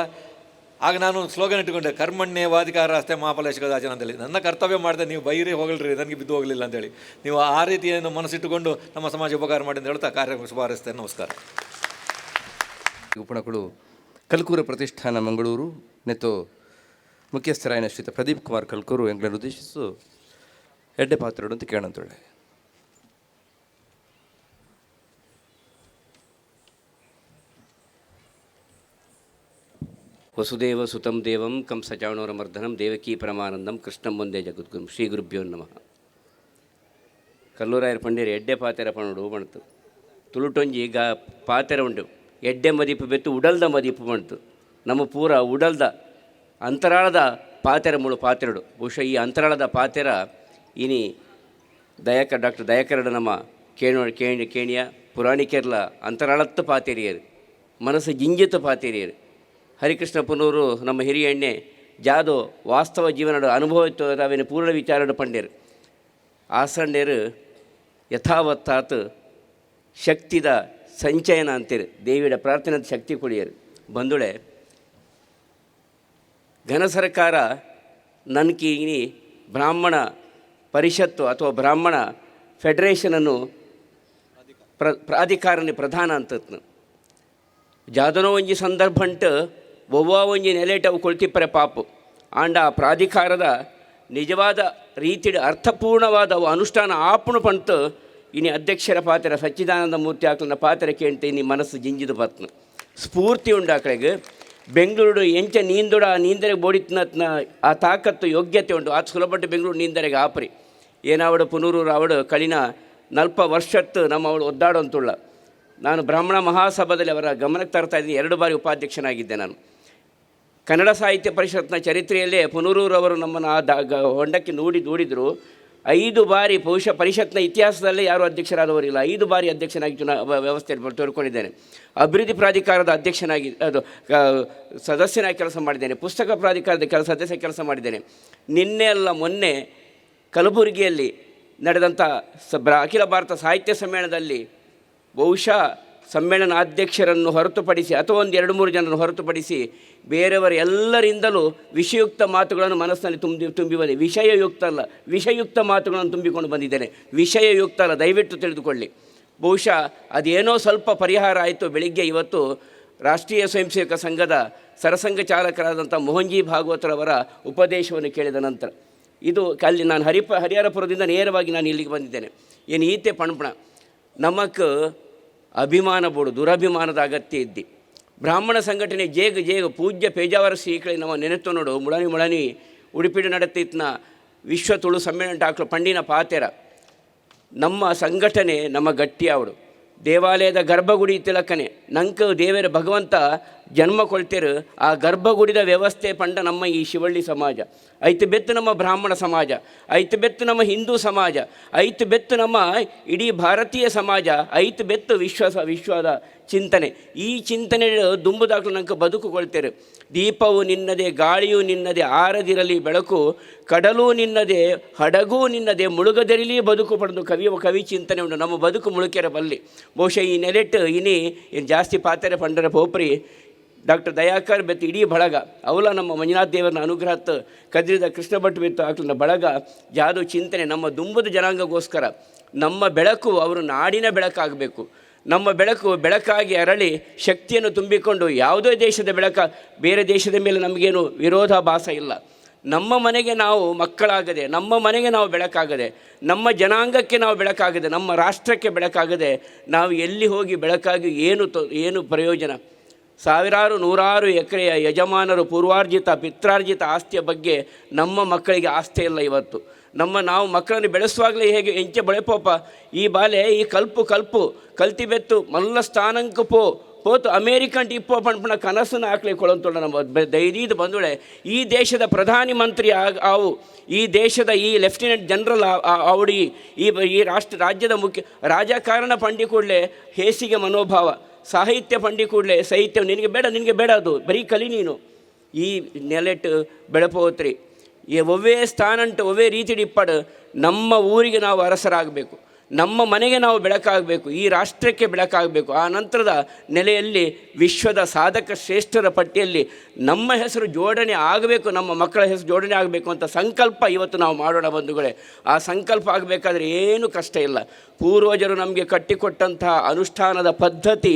ಆಗ ನಾನು ಸ್ಲೋಗನ್ ಇಟ್ಟುಕೊಂಡೆ, ಕರ್ಮಣ್ಯೇ ವಾಧಿಕಾರ ಅಷ್ಟೇ ಮಹಾಫಲೇಶ ಅಂತೇಳಿ. ನನ್ನ ಕರ್ತವ್ಯ ಮಾಡಿದೆ, ನೀವು ಬೈರಿ ಹೋಗಲ್ರಿ, ನನಗೆ ಬಿದ್ದು ಹೋಗಲಿಲ್ಲ ಅಂತೇಳಿ. ನೀವು ಆ ರೀತಿಯನ್ನು ಮನಸ್ಸಿಟ್ಟುಕೊಂಡು ನಮ್ಮ ಸಮಾಜ ಉಪಕಾರ ಮಾಡಿ ಅಂತ ಹೇಳ್ತಾ ಕಾರ್ಯ ಶುಭಾರಿಸ್ತೇನೆ. ನಮಸ್ಕಾರ.
ಉಪಣಕುಳು ಕಲ್ಕೂರ ಪ್ರತಿಷ್ಠಾನ ಮಂಗಳೂರು ನೆತ್ತು ಮುಖ್ಯಸ್ಥರಾಯನ ಶ್ರೀತ ಪ್ರದೀಪ್ ಕುಮಾರ್ ಕಲ್ಕೂರು ಎಂಗ್ಲನ್ನು ಉದ್ದೇಶಿಸು ಎಡ್ಡೆ ಪಾತ್ರರು ಅಂತ ಕೇಳಂತೊಳ್ಳೆ.
ವಸುದೇವ ಸುತಂ ದೇವಂ ಕಂಸಚಾಣೂರಮರ್ದನಂ ದೇವಕೀ ಪರಮಾನಂದಂ ಕೃಷ್ಣಂ ವಂದೇ ಜಗದ್ಗುರುಂ ಶ್ರೀ ಗುರುಭ್ಯೋ ನಮಃ. ಕಲ್ಲೂರಾಯರ ಪಂಡೇರು ಎಡ್ಡೆ ಪಾತೆರ ಪಣುಡು ಬಣ್ತು ತುಳುಟೊಂಜಿ ಗಾ ಪಾತೆರ ಉಂಡು ಎಡ್ಡೆ ಮದೀಪು ಬೆತ್ತು ಉಡಲ್ದ ಮದೀಪು ಬಣ್ತು ನಮ್ಮ ಪೂರ ಉಡಲ್ದ ಅಂತರಾಳದ ಪಾತೆರ ಮುಳು ಪಾತೆರಡು. ಬಹುಶಃ ಈ ಅಂತರಾಳದ ಪಾತೆರ ಇನಿ ದಯಾಕರ್ ಡಾಕ್ಟರ್ ದಯಾಕರಡ ನಮ್ಮ ಕೇಣು ಕೇಣಿ ಕೇಣಿಯ ಪುರಾಣಿಕೆರ್ಲ ಅಂತರಾಳತ್ತ ಪಾತೆರಿಯರು ಮನಸ್ಸು ಜಿಂಜಿತ ಪಾತೆರಿಯರು. ಹರಿಕೃಷ್ಣ ಪುನೂರು ನಮ್ಮ ಹಿರಿಯಣ್ಣೆ ಜಾದು ವಾಸ್ತವ ಜೀವನದ ಅನುಭವ ಅವೇನು ಪೂರ್ಣ ವಿಚಾರಡು ಪಂಡೇರು ಆಸಂಡೇರು ಯಥಾವತ್ತಾತ್ ಶಕ್ತಿದ ಸಂಚಯನ ಅಂತೀರಿ ದೇವಿಯ ಪ್ರಾರ್ಥನೆ ಶಕ್ತಿ ಕೊಡಿಯರು. ಬಂದುಳೆ ಘನ ಸರ್ಕಾರ ನನ್ಕೀನಿ ಬ್ರಾಹ್ಮಣ ಪರಿಷತ್ತು ಅಥವಾ ಬ್ರಾಹ್ಮಣ ಫೆಡರೇಷನನ್ನು ಪ್ರಾಧಿಕಾರನೇ ಪ್ರಧಾನ ಅಂತತ್ನು ಜಾದನೋ ಒಂಜಿ ಸಂದರ್ಭಂಟು ಒವ್ವ ಒಂಜಿ ನೆಲೆಟ್ ಅವು ಕೊಳ್ತಿಪ್ಪರೆ ಪಾಪು ಆಂಡ ಆ ಪ್ರಾಧಿಕಾರದ ನಿಜವಾದ ರೀತಿಯ ಅರ್ಥಪೂರ್ಣವಾದ ಅವು ಅನುಷ್ಠಾನ ಆಪುಣು ಪಂತು ಇನಿ ಅಧ್ಯಕ್ಷರ ಪಾತ್ರ ಸಚ್ಚಿದಾನಂದ ಮೂರ್ತಿ ಆಕಲನ ಪಾತ್ರ ಕೇಂತ ಇನಿ ಮನಸ್ಸು ಜಿಂಜಿದ ಪತ್ನ ಸ್ಫೂರ್ತಿ ಉಂಡು. ಬೆಂಗಳೂರು ಎಂಚ ನೀಂದುಡ ಆ ನೀಂದರೆಗೆ ಬೋಡಿತ್ನ ಆ ತಾಕತ್ತು ಯೋಗ್ಯತೆ ಉಂಟು ಆತ ಸುಲಭಟ್ಟು ಬೆಂಗಳೂರು ನೀಂದರೆಗೆ ಆಪರಿ ಏನಾವಡು ಪುನೂರು ಅವಡು ಕಳಿನ 40 ವರ್ಷತ್ತು ನಮ್ಮ ಅವಳು ಒದ್ದಾಡೋಂತುಳ್ಳ. ನಾನು ಬ್ರಾಹ್ಮಣ ಮಹಾಸಭಾದಲ್ಲಿ ಅವರ ಗಮನಕ್ಕೆ ತರ್ತಾ ಇದ್ದೀನಿ. 2 ಬಾರಿ ಉಪಾಧ್ಯಕ್ಷನಾಗಿದ್ದೆ ನಾನು. ಕನ್ನಡ ಸಾಹಿತ್ಯ ಪರಿಷತ್ನ ಚರಿತ್ರೆಯಲ್ಲೇ ಪುನೂರೂರವರು ನಮ್ಮನ್ನು ಆ ಹೊಂಡಕ್ಕೆ ದೂಡಿದರು. 5 ಬಾರಿ ಬಹುಶಃ ಪರಿಷತ್ನ ಇತಿಹಾಸದಲ್ಲೇ ಯಾರೂ ಅಧ್ಯಕ್ಷರಾದವರಿಲ್ಲ. 5 ಬಾರಿ ಅಧ್ಯಕ್ಷನಾಗಿ ವ್ಯವಸ್ಥೆಯಲ್ಲಿ ತೋರ್ಕೊಂಡಿದ್ದೇನೆ. ಅಭಿವೃದ್ಧಿ ಪ್ರಾಧಿಕಾರದ ಅಧ್ಯಕ್ಷನಾಗಿ ಅದು ಸದಸ್ಯನಾಗಿ ಕೆಲಸ ಮಾಡಿದ್ದೇನೆ. ಪುಸ್ತಕ ಪ್ರಾಧಿಕಾರದ ಸದಸ್ಯ ಕೆಲಸ ಮಾಡಿದ್ದೇನೆ. ನಿನ್ನೆ ಅಲ್ಲ ಮೊನ್ನೆ ಕಲಬುರಗಿಯಲ್ಲಿ ನಡೆದಂಥ ಅಖಿಲ ಭಾರತ ಸಾಹಿತ್ಯ ಸಮ್ಮೇಳನದಲ್ಲಿ ಬಹುಶಃ ಸಮ್ಮೇಳನಾಧ್ಯಕ್ಷರನ್ನು ಹೊರತುಪಡಿಸಿ ಅಥವಾ ಒಂದು 2-3 ಜನರನ್ನು ಹೊರತುಪಡಿಸಿ ಬೇರೆಯವರ ಎಲ್ಲರಿಂದಲೂ ವಿಷಯುಕ್ತ ಮಾತುಗಳನ್ನು ಮನಸ್ಸಿನಲ್ಲಿ ತುಂಬಿ ಬಂದಿದೆ. ವಿಷಯಯುಕ್ತ ಅಲ್ಲ, ವಿಷಯುಕ್ತ ಮಾತುಗಳನ್ನು ತುಂಬಿಕೊಂಡು ಬಂದಿದ್ದೇನೆ. ವಿಷಯಯುಕ್ತ ಅಲ್ಲ, ದಯವಿಟ್ಟು ತಿಳಿದುಕೊಳ್ಳಿ. ಬಹುಶಃ ಅದೇನೋ ಸ್ವಲ್ಪ ಪರಿಹಾರ ಆಯಿತು. ಬೆಳಿಗ್ಗೆ ಇವತ್ತು ರಾಷ್ಟ್ರೀಯ ಸ್ವಯಂ ಸೇವಕ ಸಂಘದ ಸರಸಂಘ ಚಾಲಕರಾದಂಥ ಮೋಹನ್ಜಿ ಭಾಗವತರವರ ಉಪದೇಶವನ್ನು ಕೇಳಿದ ನಂತರ ಇದು ಅಲ್ಲಿ ನಾನು ಹರಿಹರಪುರದಿಂದ ನೇರವಾಗಿ ನಾನು ಇಲ್ಲಿಗೆ ಬಂದಿದ್ದೇನೆ. ಏನು ಈತೆ ಪಣಪಣ ನಮಕ್ ಅಭಿಮಾನ ಬೋಡು, ದುರಭಿಮಾನದ ಅಗತ್ಯ ಇದ್ದಿ. ಬ್ರಾಹ್ಮಣ ಸಂಘಟನೆ ಜೇಗ ಜೇಗ ಪೂಜ್ಯ ಪೇಜಾವರ ಶ್ರೀಕಳಿ ನಮ್ಮ ನೆನೆತು ನೋಡು. ಮುಳನಿ ಮುಳನಿ ಉಡುಪಿಡು ನಡೆತಿತ್ನ ವಿಶ್ವ ತುಳು ಸಮ್ಮೇಳನ ಟಾಕ್ಲು ಪಂಡಿನ ಪಾತೆರ ನಮ್ಮ ಸಂಘಟನೆ ನಮ್ಮ ಗಟ್ಟಿಯಾವಡು. ದೇವಾಲಯದ ಗರ್ಭಗುಡಿ ತಿಲಕನೆ ನಂಕ ದೇವರ ಭಗವಂತ ಜನ್ಮ ಕೊಳ್ತಿರು. ಆ ಗರ್ಭಗುಡಿದ ವ್ಯವಸ್ಥೆ ಪಂಡ ನಮ್ಮ ಈ ಶಿವಳ್ಳಿ ಸಮಾಜ, ಐತು ಬೆತ್ತು ನಮ್ಮ ಬ್ರಾಹ್ಮಣ ಸಮಾಜ, ಐತು ಬೆತ್ತು ನಮ್ಮ ಹಿಂದೂ ಸಮಾಜ, ಐತು ಬೆತ್ತು ನಮ್ಮ ಇಡೀ ಭಾರತೀಯ ಸಮಾಜ, ಐತು ಬೆತ್ತು ವಿಶ್ವದ ಚಿಂತನೆ. ಈ ಚಿಂತನೆ ದುಂಬುದಾಗ್ಲು ನಂಗೆ ಬದುಕು ಕೊಳ್ತೇರು. ದೀಪವು ನಿನ್ನದೇ, ಗಾಳಿಯು ನಿನ್ನದೇ, ಆರದಿರಲಿ ಬೆಳಕು, ಕಡಲೂ ನಿನ್ನದೇ, ಹಡಗೂ ನಿನ್ನದೇ, ಮುಳುಗದಿರಲಿ ಬದುಕು ಪಡೆದು ಕವಿ ಚಿಂತನೆ ಉಂಟು. ನಮ್ಮ ಬದುಕು ಮುಳುಕೆರ ಬಲ್ಲಿ. ಬಹುಶಃ ಈ ನೆಲೆಟ್ಟು ಇನಿ ಏನು ಜಾಸ್ತಿ ಪಾತ್ರೆ ಪಂಡರ ಪೋಪ್ರಿ ಡಾಕ್ಟರ್ ದಯಾಕರ್ ಬೆತ್ತು ಇಡೀ ಬಳಗ ಅವಲ ನಮ್ಮ ಮಂಜುನಾಥ್ ದೇವರನ್ನ ಅನುಗ್ರಹತ್ತು ಕದ್ರಿದ ಕೃಷ್ಣ ಭಟ್ ಬೆತ್ತು ಆಕಲಿನ ಬಳಗ ಜಾದು ಚಿಂತನೆ ನಮ್ಮ ದುಂಬದ ಜನಾಂಗಗೋಸ್ಕರ. ನಮ್ಮ ಬೆಳಕು ಅವರು ನಾಡಿನ ಬೆಳಕಾಗಬೇಕು. ನಮ್ಮ ಬೆಳಕು ಬೆಳಕಾಗಿ ಅರಳಿ ಶಕ್ತಿಯನ್ನು ತುಂಬಿಕೊಂಡು ಯಾವುದೇ ದೇಶದ ಬೆಳಕ, ಬೇರೆ ದೇಶದ ಮೇಲೆ ನಮಗೇನು ವಿರೋಧಾಭಾಸ ಇಲ್ಲ. ನಮ್ಮ ಮನೆಗೆ ನಾವು ಮಕ್ಕಳಾಗದೆ, ನಮ್ಮ ಮನೆಗೆ ನಾವು ಬೆಳಕಾಗದೆ, ನಮ್ಮ ಜನಾಂಗಕ್ಕೆ ನಾವು ಬೆಳಕಾಗದೆ, ನಮ್ಮ ರಾಷ್ಟ್ರಕ್ಕೆ ಬೆಳಕಾಗದೆ ನಾವು ಎಲ್ಲಿ ಹೋಗಿ ಬೆಳಕಾಗಿ ಏನು ಪ್ರಯೋಜನ? ಸಾವಿರಾರು ನೂರಾರು ಎಕರೆಯ ಯಜಮಾನರು ಪೂರ್ವಾರ್ಜಿತ ಪಿತ್ರಾರ್ಜಿತ ಆಸ್ತಿಯ ಬಗ್ಗೆ ನಮ್ಮ ಮಕ್ಕಳಿಗೆ ಆಸ್ತಿ ಇಲ್ಲ ಇವತ್ತು. ನಾವು ಮಕ್ಕಳನ್ನು ಬೆಳೆಸುವಾಗಲೇ ಹೇಗೆ ಎಂಚೆ ಬೆಳೆಪೋಪ ಈ ಬಾಲೆ ಈ ಕಲ್ಪು ಕಲ್ಪು ಕಲ್ತಿ ಬೆತ್ತು ಮಲ್ಲ ಸ್ಥಾನಂಕ ಪೋ ಪೋತು ಅಮೇರಿಕನ್ ಟಿಪ್ಪೋ ಪಣ್ಪಣ ಕನಸನ್ನು ಹಾಕ್ಲಿ ಕೊಳಂತೊಳ ನಮ್ಮ ಧೈರ್ಯದ ಬಂಧುಳೆ. ಈ ದೇಶದ ಪ್ರಧಾನಿ ಮಂತ್ರಿ ಆವು, ಈ ದೇಶದ ಈ ಲೆಫ್ಟಿನೆಂಟ್ ಜನರಲ್ ಆವಡಿ, ಈ ರಾಜ್ಯದ ಮುಖ್ಯ ರಾಜಕಾರಣ ಪಂಡಿ ಕೂಡಲೇ ಹೇಸಿಗೆ ಮನೋಭಾವ, ಸಾಹಿತ್ಯ ಪಂಡಿ ಕೂಡಲೇ ಸಾಹಿತ್ಯ ನಿನಗೆ ಬೇಡ, ನಿನಗೆ ಬೇಡ, ಅದು ಬರೀ ಕಲಿ ನೀನು. ಈ ನೆಲೆಟ್ಟು ಬೆಳಪೋತ್ರಿ ಈ ಒವ್ವೇ ಸ್ಥಾನಂಟು ಒವ್ವೇ ರೀತಿ ಇಪ್ಪಡು ನಮ್ಮ ಊರಿಗೆ ನಾವು ಅರಸರಾಗಬೇಕು, ನಮ್ಮ ಮನೆಗೆ ನಾವು ಬೆಳಕಾಗಬೇಕು, ಈ ರಾಷ್ಟ್ರಕ್ಕೆ ಬೆಳಕಾಗಬೇಕು. ಆ ನಂತರದ ನೆಲೆಯಲ್ಲಿ ವಿಶ್ವದ ಸಾಧಕ ಶ್ರೇಷ್ಠರ ಪಟ್ಟಿಯಲ್ಲಿ ನಮ್ಮ ಹೆಸರು ಜೋಡಣೆ ಆಗಬೇಕು, ನಮ್ಮ ಮಕ್ಕಳ ಹೆಸರು ಜೋಡಣೆ ಆಗಬೇಕು ಅಂತ ಸಂಕಲ್ಪ ಇವತ್ತು ನಾವು ಮಾಡೋಣ ಬಂಧುಗಳೇ. ಆ ಸಂಕಲ್ಪ ಆಗಬೇಕಾದ್ರೆ ಏನೂ ಕಷ್ಟ ಇಲ್ಲ. ಪೂರ್ವಜರು ನಮಗೆ ಕಟ್ಟಿಕೊಟ್ಟಂತಹ ಅನುಷ್ಠಾನದ ಪದ್ಧತಿ,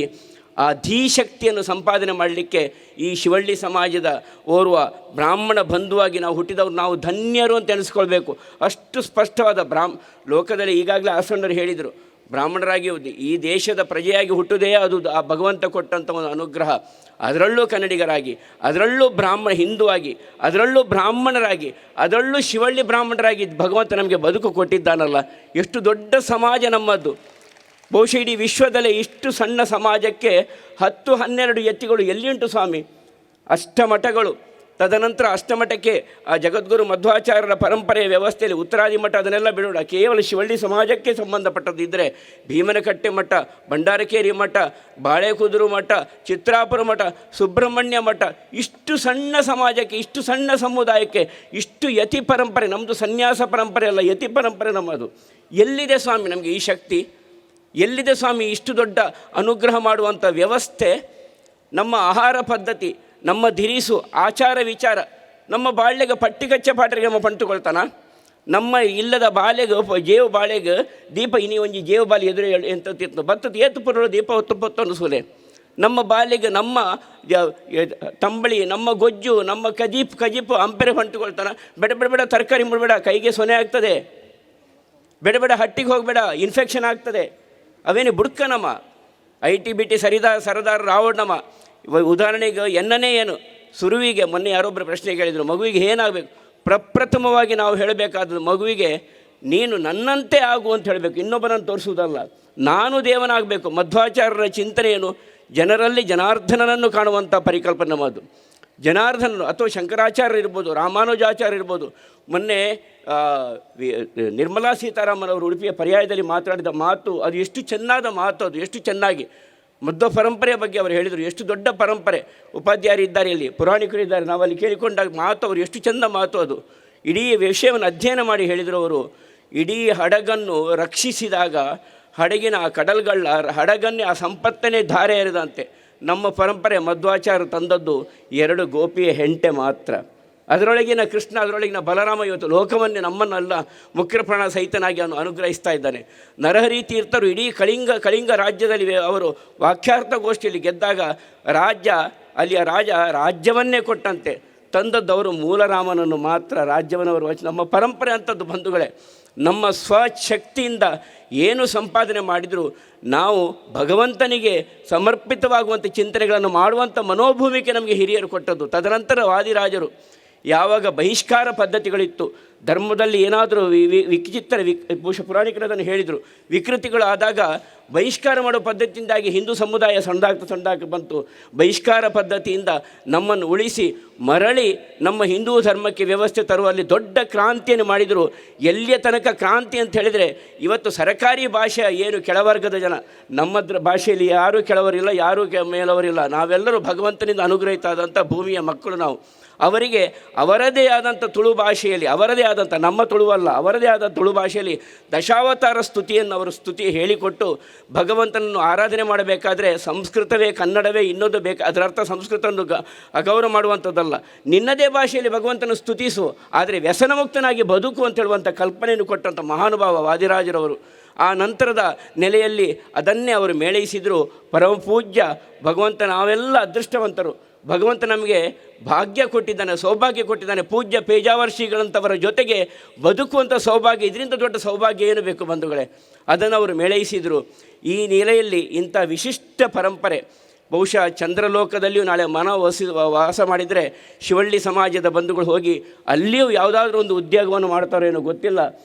ಆ ಧೀಶಕ್ತಿಯನ್ನು ಸಂಪಾದನೆ ಮಾಡಲಿಕ್ಕೆ ಈ ಶಿವಳ್ಳಿ ಸಮಾಜದ ಓರ್ವ ಬ್ರಾಹ್ಮಣ ಬಂಧುವಾಗಿ ನಾವು ಹುಟ್ಟಿದವರು ನಾವು ಧನ್ಯರು ಅಂತ ಎನಿಸ್ಕೊಳ್ಬೇಕು. ಅಷ್ಟು ಸ್ಪಷ್ಟವಾದ ಲೋಕದಲ್ಲಿ ಈಗಾಗಲೇ ಆಸಣ್ಣರು ಹೇಳಿದರು, ಬ್ರಾಹ್ಮಣರಾಗಿ ಈ ದೇಶದ ಪ್ರಜೆಯಾಗಿ ಹುಟ್ಟುವುದೇ ಅದು ಆ ಭಗವಂತ ಕೊಟ್ಟಂಥ ಒಂದು ಅನುಗ್ರಹ. ಅದರಲ್ಲೂ ಕನ್ನಡಿಗರಾಗಿ, ಅದರಲ್ಲೂ ಬ್ರಾಹ್ಮಣ ಹಿಂದುವಾಗಿ, ಅದರಲ್ಲೂ ಬ್ರಾಹ್ಮಣರಾಗಿ, ಅದರಲ್ಲೂ ಶಿವಳ್ಳಿ ಬ್ರಾಹ್ಮಣರಾಗಿ ಭಗವಂತ ನಮಗೆ ಬದುಕು ಕೊಟ್ಟಿದ್ದಾನಲ್ಲ, ಎಷ್ಟು ದೊಡ್ಡ ಸಮಾಜ ನಮ್ಮದು. ಬಹುಶಃ ಇಡೀ ವಿಶ್ವದಲ್ಲೇ ಇಷ್ಟು ಸಣ್ಣ ಸಮಾಜಕ್ಕೆ 10-12 ಯತಿಗಳು ಎಲ್ಲಿಯುಂಟು ಸ್ವಾಮಿ? ಅಷ್ಟಮಠಗಳು, ತದನಂತರ ಅಷ್ಟಮಠಕ್ಕೆ ಆ ಜಗದ್ಗುರು ಮಧ್ವಾಚಾರ್ಯರ ಪರಂಪರೆಯ ವ್ಯವಸ್ಥೆಯಲ್ಲಿ ಉತ್ತರಾದಿ ಮಠ ಅದನ್ನೆಲ್ಲ ಬಿಡೋಣ, ಕೇವಲ ಶಿವಳ್ಳಿ ಸಮಾಜಕ್ಕೆ ಸಂಬಂಧಪಟ್ಟದ್ದಿದ್ದರೆ ಭೀಮನಕಟ್ಟೆ ಮಠ, ಭಂಡಾರಕೇರಿ ಮಠ, ಬಾಳೆಕುದುರು ಮಠ, ಚಿತ್ರಾಪುರ ಮಠ, ಸುಬ್ರಹ್ಮಣ್ಯ ಮಠ, ಇಷ್ಟು ಸಣ್ಣ ಸಮಾಜಕ್ಕೆ, ಇಷ್ಟು ಸಣ್ಣ ಸಮುದಾಯಕ್ಕೆ ಇಷ್ಟು ಯತಿ ಪರಂಪರೆ. ನಮ್ಮದು ಸನ್ಯಾಸ ಪರಂಪರೆ ಅಲ್ಲ, ಯತಿ ಪರಂಪರೆ ನಮ್ಮದು. ಎಲ್ಲಿದೆ ಸ್ವಾಮಿ ನಮಗೆ ಈ ಶಕ್ತಿ? ಎಲ್ಲಿದೆ ಸ್ವಾಮಿ ಇಷ್ಟು ದೊಡ್ಡ ಅನುಗ್ರಹ ಮಾಡುವಂಥ ವ್ಯವಸ್ಥೆ? ನಮ್ಮ ಆಹಾರ ಪದ್ಧತಿ, ನಮ್ಮ ಧಿರಿಸು, ಆಚಾರ ವಿಚಾರ, ನಮ್ಮ ಬಾಳ್ಯಗೆ ಪಟ್ಟಿಕಚ್ಚ ಪಾಟ್ರಿಗೆ ನಮ್ಮ ಪಂಟುಕೊಳ್ತಾನ? ನಮ್ಮ ಇಲ್ಲದ ಬಾಲೆಗೆ ಜೇವು ಬಾಳೆಗೆ ದೀಪ ಇನಿ ಒಂಜಿ ಜೇವು ಬಾಲೆ ಎದುರು ಎಂತ ತಿತ್ತು ಬತ್ತದ ಏತು ಪುರ ದೀಪ ಹೊತ್ತು ಪೊತ್ತೊಂದು ಸೂಲೆ. ನಮ್ಮ ಬಾಲೆಗೆ ನಮ್ಮ ತಂಬಳಿ, ನಮ್ಮ ಗೊಜ್ಜು, ನಮ್ಮ ಕಜೀಪ್ ಕಜೀಪು ಅಂಪೆರೆ ಪಂಟುಕೊಳ್ತಾನ? ಬೇಡ ಬೇಡ ಬೇಡ ತರಕಾರಿ ಮುಡಬೇಡ, ಕೈಗೆ ಸೊನೆ ಆಗ್ತದೆ, ಬೇಡ ಬೇಡ ಹಟ್ಟಿಗೆ ಹೋಗಬೇಡ, ಇನ್ಫೆಕ್ಷನ್ ಆಗ್ತದೆ, ಅವೇನು ಬುಡ್ಕ ನಮ್ಮ I T B T ಸರದಾರ ರಾವಣಮ್ಮ. ಉದಾಹರಣೆಗೆ ಎನ್ನನೇ ಏನು ಸುರುವಿಗೆ ಮೊನ್ನೆ ಯಾರೊಬ್ಬರು ಪ್ರಶ್ನೆ ಕೇಳಿದರು, ಮಗುವಿಗೆ ಏನಾಗಬೇಕು? ಪ್ರಪ್ರಥಮವಾಗಿ ನಾವು ಹೇಳಬೇಕಾದದ್ದು ಮಗುವಿಗೆ ನೀನು ನನ್ನಂತೆ ಆಗು ಅಂತ ಹೇಳಬೇಕು, ಇನ್ನೊಬ್ಬನನ್ನು ತೋರಿಸುವುದಲ್ಲ. ನಾನು ದೇವನಾಗಬೇಕು. ಮಧ್ವಾಚಾರ್ಯರ ಚಿಂತನೆ ಏನು? ಜನರಲ್ಲಿ ಜನಾರ್ದನನನ್ನು ಕಾಣುವಂಥ ಪರಿಕಲ್ಪನೆ ನಮ್ಮದು. ಜನಾರ್ದನನು ಅಥವಾ ಶಂಕರಾಚಾರ್ಯರು ಇರ್ಬೋದು, ರಾಮಾನುಜಾಚಾರ್ಯ ಇರ್ಬೋದು. ಮೊನ್ನೆ ನಿರ್ಮಲಾ ಸೀತಾರಾಮನ್ ಅವರು ಉಡುಪಿಯ ಪರ್ಯಾಯದಲ್ಲಿ ಮಾತನಾಡಿದ ಮಾತು ಅದು ಎಷ್ಟು ಚೆನ್ನಾದ ಮಾತು, ಅದು ಎಷ್ಟು ಚೆನ್ನಾಗಿ ಮಧ್ವ ಪರಂಪರೆಯ ಬಗ್ಗೆ ಅವರು ಹೇಳಿದರು. ಎಷ್ಟು ದೊಡ್ಡ ಪರಂಪರೆ, ಉಪಾಧ್ಯಾಯರು ಇದ್ದಾರೆ ಇಲ್ಲಿ, ಪುರಾಣಿಕರು ಇದ್ದಾರೆ, ನಾವಲ್ಲಿ ಕೇಳಿಕೊಂಡಾಗ ಮಾತು ಅವರು ಎಷ್ಟು ಚೆಂದ ಮಾತು ಅದು. ಇಡೀ ವಿಷಯವನ್ನು ಅಧ್ಯಯನ ಮಾಡಿ ಹೇಳಿದರು ಅವರು. ಇಡೀ ಹಡಗನ್ನು ರಕ್ಷಿಸಿದಾಗ ಹಡಗಿನ ಆ ಕಡಲ್ಗಳ ಹಡಗನ್ನೇ ಆ ಸಂಪತ್ತನ್ನೇ ಧಾರೆ ಎರೆದಂತೆ. ನಮ್ಮ ಪರಂಪರೆ ಮಧ್ವಾಚಾರ ತಂದದ್ದು 2 ಗೋಪಿಯ ಹೆಂಟೆ ಮಾತ್ರ. ಅದರೊಳಗಿನ ಕೃಷ್ಣ, ಅದರೊಳಗಿನ ಬಲರಾಮ ಇವತ್ತು ಲೋಕವನ್ನೇ ನಮ್ಮನ್ನೆಲ್ಲ ಮುಖ್ಯಪ್ರಾಣ ಸಹಿತನಾಗಿ ಅವನು ಅನುಗ್ರಹಿಸ್ತಾ ಇದ್ದಾನೆ. ನರಹರಿ ತೀರ್ಥರು ಇಡೀ ಕಳಿಂಗ ರಾಜ್ಯದಲ್ಲಿ ಅವರು ವಾಕ್ಯಾರ್ಥಗೋಷ್ಠಿಯಲ್ಲಿ ಗೆದ್ದಾಗ ಅಲ್ಲಿಯ ರಾಜ ರಾಜ್ಯವನ್ನೇ ಕೊಟ್ಟಂತೆ. ತಂದದ್ದವರು ಮೂಲರಾಮನನ್ನು ಮಾತ್ರ, ರಾಜ್ಯವನ್ನು ಅವರು ವಚ. ನಮ್ಮ ಪರಂಪರೆ ಅಂಥದ್ದು ಬಂಧುಗಳೇ. ನಮ್ಮ ಸ್ವಶಕ್ತಿಯಿಂದ ಏನು ಸಂಪಾದನೆ ಮಾಡಿದರೂ ನಾವು ಭಗವಂತನಿಗೆ ಸಮರ್ಪಿತವಾಗುವಂಥ ಚಿಂತನೆಗಳನ್ನು ಮಾಡುವಂಥ ಮನೋಭೂಮಿಕೆ ನಮಗೆ ಹಿರಿಯರು ಕೊಟ್ಟದ್ದು. ತದನಂತರ ವಾದಿರಾಜರು ಯಾವಾಗ ಬಹಿಷ್ಕಾರ ಪದ್ಧತಿಗಳಿತ್ತು, ಧರ್ಮದಲ್ಲಿ ಏನಾದರೂ ವಿಚಿತ್ರ ಬಹುಶಃ ಪುರಾಣಿಕರು ಅದನ್ನು ಹೇಳಿದರು, ವಿಕೃತಿಗಳಾದಾಗ ಬಹಿಷ್ಕಾರ ಮಾಡೋ ಪದ್ಧತಿಯಿಂದಾಗಿ ಹಿಂದೂ ಸಮುದಾಯ ಸಣ್ಣದಾಗ್ತಾ ಸಣ್ಣದಾಗ್ತಾ ಬಂತು. ಬಹಿಷ್ಕಾರ ಪದ್ಧತಿಯಿಂದ ನಮ್ಮನ್ನು ಉಳಿಸಿ ಮರಳಿ ನಮ್ಮ ಹಿಂದೂ ಧರ್ಮಕ್ಕೆ ವ್ಯವಸ್ಥೆ ತರುವಲ್ಲಿ ದೊಡ್ಡ ಕ್ರಾಂತಿಯನ್ನು ಮಾಡಿದರು. ಎಲ್ಲಿಯ ತನಕ ಕ್ರಾಂತಿ ಅಂತ ಹೇಳಿದರೆ, ಇವತ್ತು ಸರಕಾರಿ ಭಾಷೆ ಏನು ಕೆಳವರ್ಗದ ಜನ, ನಮ್ಮ ಭಾಷೆಯಲ್ಲಿ ಯಾರೂ ಕೆಳವರಿಲ್ಲ, ಯಾರೂ ಮೇಲವರಿಲ್ಲ, ನಾವೆಲ್ಲರೂ ಭಗವಂತನಿಂದ ಅನುಗ್ರಹಿತಾದಂಥ ಭೂಮಿಯ ಮಕ್ಕಳು ನಾವು. ಅವರಿಗೆ ಅವರದೇ ಆದಂಥ ತುಳು ಭಾಷೆಯಲ್ಲಿ, ಅವರದೇ ಆದಂಥ, ನಮ್ಮ ತುಳುವಲ್ಲ, ಅವರದೇ ಆದ ತುಳು ಭಾಷೆಯಲ್ಲಿ ದಶಾವತಾರ ಸ್ತುತಿಯನ್ನು ಅವರು ಸ್ತುತಿ ಹೇಳಿಕೊಟ್ಟು ಭಗವಂತನನ್ನು ಆರಾಧನೆ ಮಾಡಬೇಕಾದ್ರೆ ಸಂಸ್ಕೃತವೇ ಕನ್ನಡವೇ ಇನ್ನೊಂದು ಬೇಕು. ಅದರರ್ಥ ಸಂಸ್ಕೃತವನ್ನು ಅಗೌರವ ಮಾಡುವಂಥದ್ದಲ್ಲ. ನಿನ್ನದೇ ಭಾಷೆಯಲ್ಲಿ ಭಗವಂತನ ಸ್ತುತಿಸು, ಆದರೆ ವ್ಯಸನಮುಕ್ತನಾಗಿ ಬದುಕು ಅಂತ ಹೇಳುವಂಥ ಕಲ್ಪನೆಯನ್ನು ಕೊಟ್ಟಂಥ ಮಹಾನುಭಾವ ವಾದಿರಾಜರವರು. ಆ ನಂತರದ ನೆಲೆಯಲ್ಲಿ ಅದನ್ನೇ ಅವರು ಮೇಳೈಸಿದರು. ಪರಮಪೂಜ್ಯ ಭಗವಂತ, ನಾವೆಲ್ಲ ಅದೃಷ್ಟವಂತರು. ಭಗವಂತ ನಮಗೆ ಭಾಗ್ಯ ಕೊಟ್ಟಿದ್ದಾನೆ, ಸೌಭಾಗ್ಯ ಕೊಟ್ಟಿದ್ದಾನೆ. ಪೂಜ್ಯ ಪೇಜಾವರ್ಷಿಗಳಂಥವರ ಜೊತೆಗೆ ಬದುಕುವಂಥ ಸೌಭಾಗ್ಯ, ಇದರಿಂದ ದೊಡ್ಡ ಸೌಭಾಗ್ಯ ಏನು ಬೇಕು ಬಂಧುಗಳೇ? ಅದನ್ನು ಅವರು ಮೇಳೈಸಿದರು. ಈ ನೆಲೆಯಲ್ಲಿ ಇಂಥ ವಿಶಿಷ್ಟ ಪರಂಪರೆ ಬಹುಶಃ ಚಂದ್ರಲೋಕದಲ್ಲಿಯೂ ನಾಳೆ ಮನ ವಾಸ ಮಾಡಿದರೆ ಶಿವಳ್ಳಿ ಸಮಾಜದ ಬಂಧುಗಳು ಹೋಗಿ ಅಲ್ಲಿಯೂ ಯಾವುದಾದ್ರೂ ಒಂದು ಉದ್ಯೋಗವನ್ನು ಮಾಡ್ತಾರೋ ಏನೋ ಗೊತ್ತಿಲ್ಲ.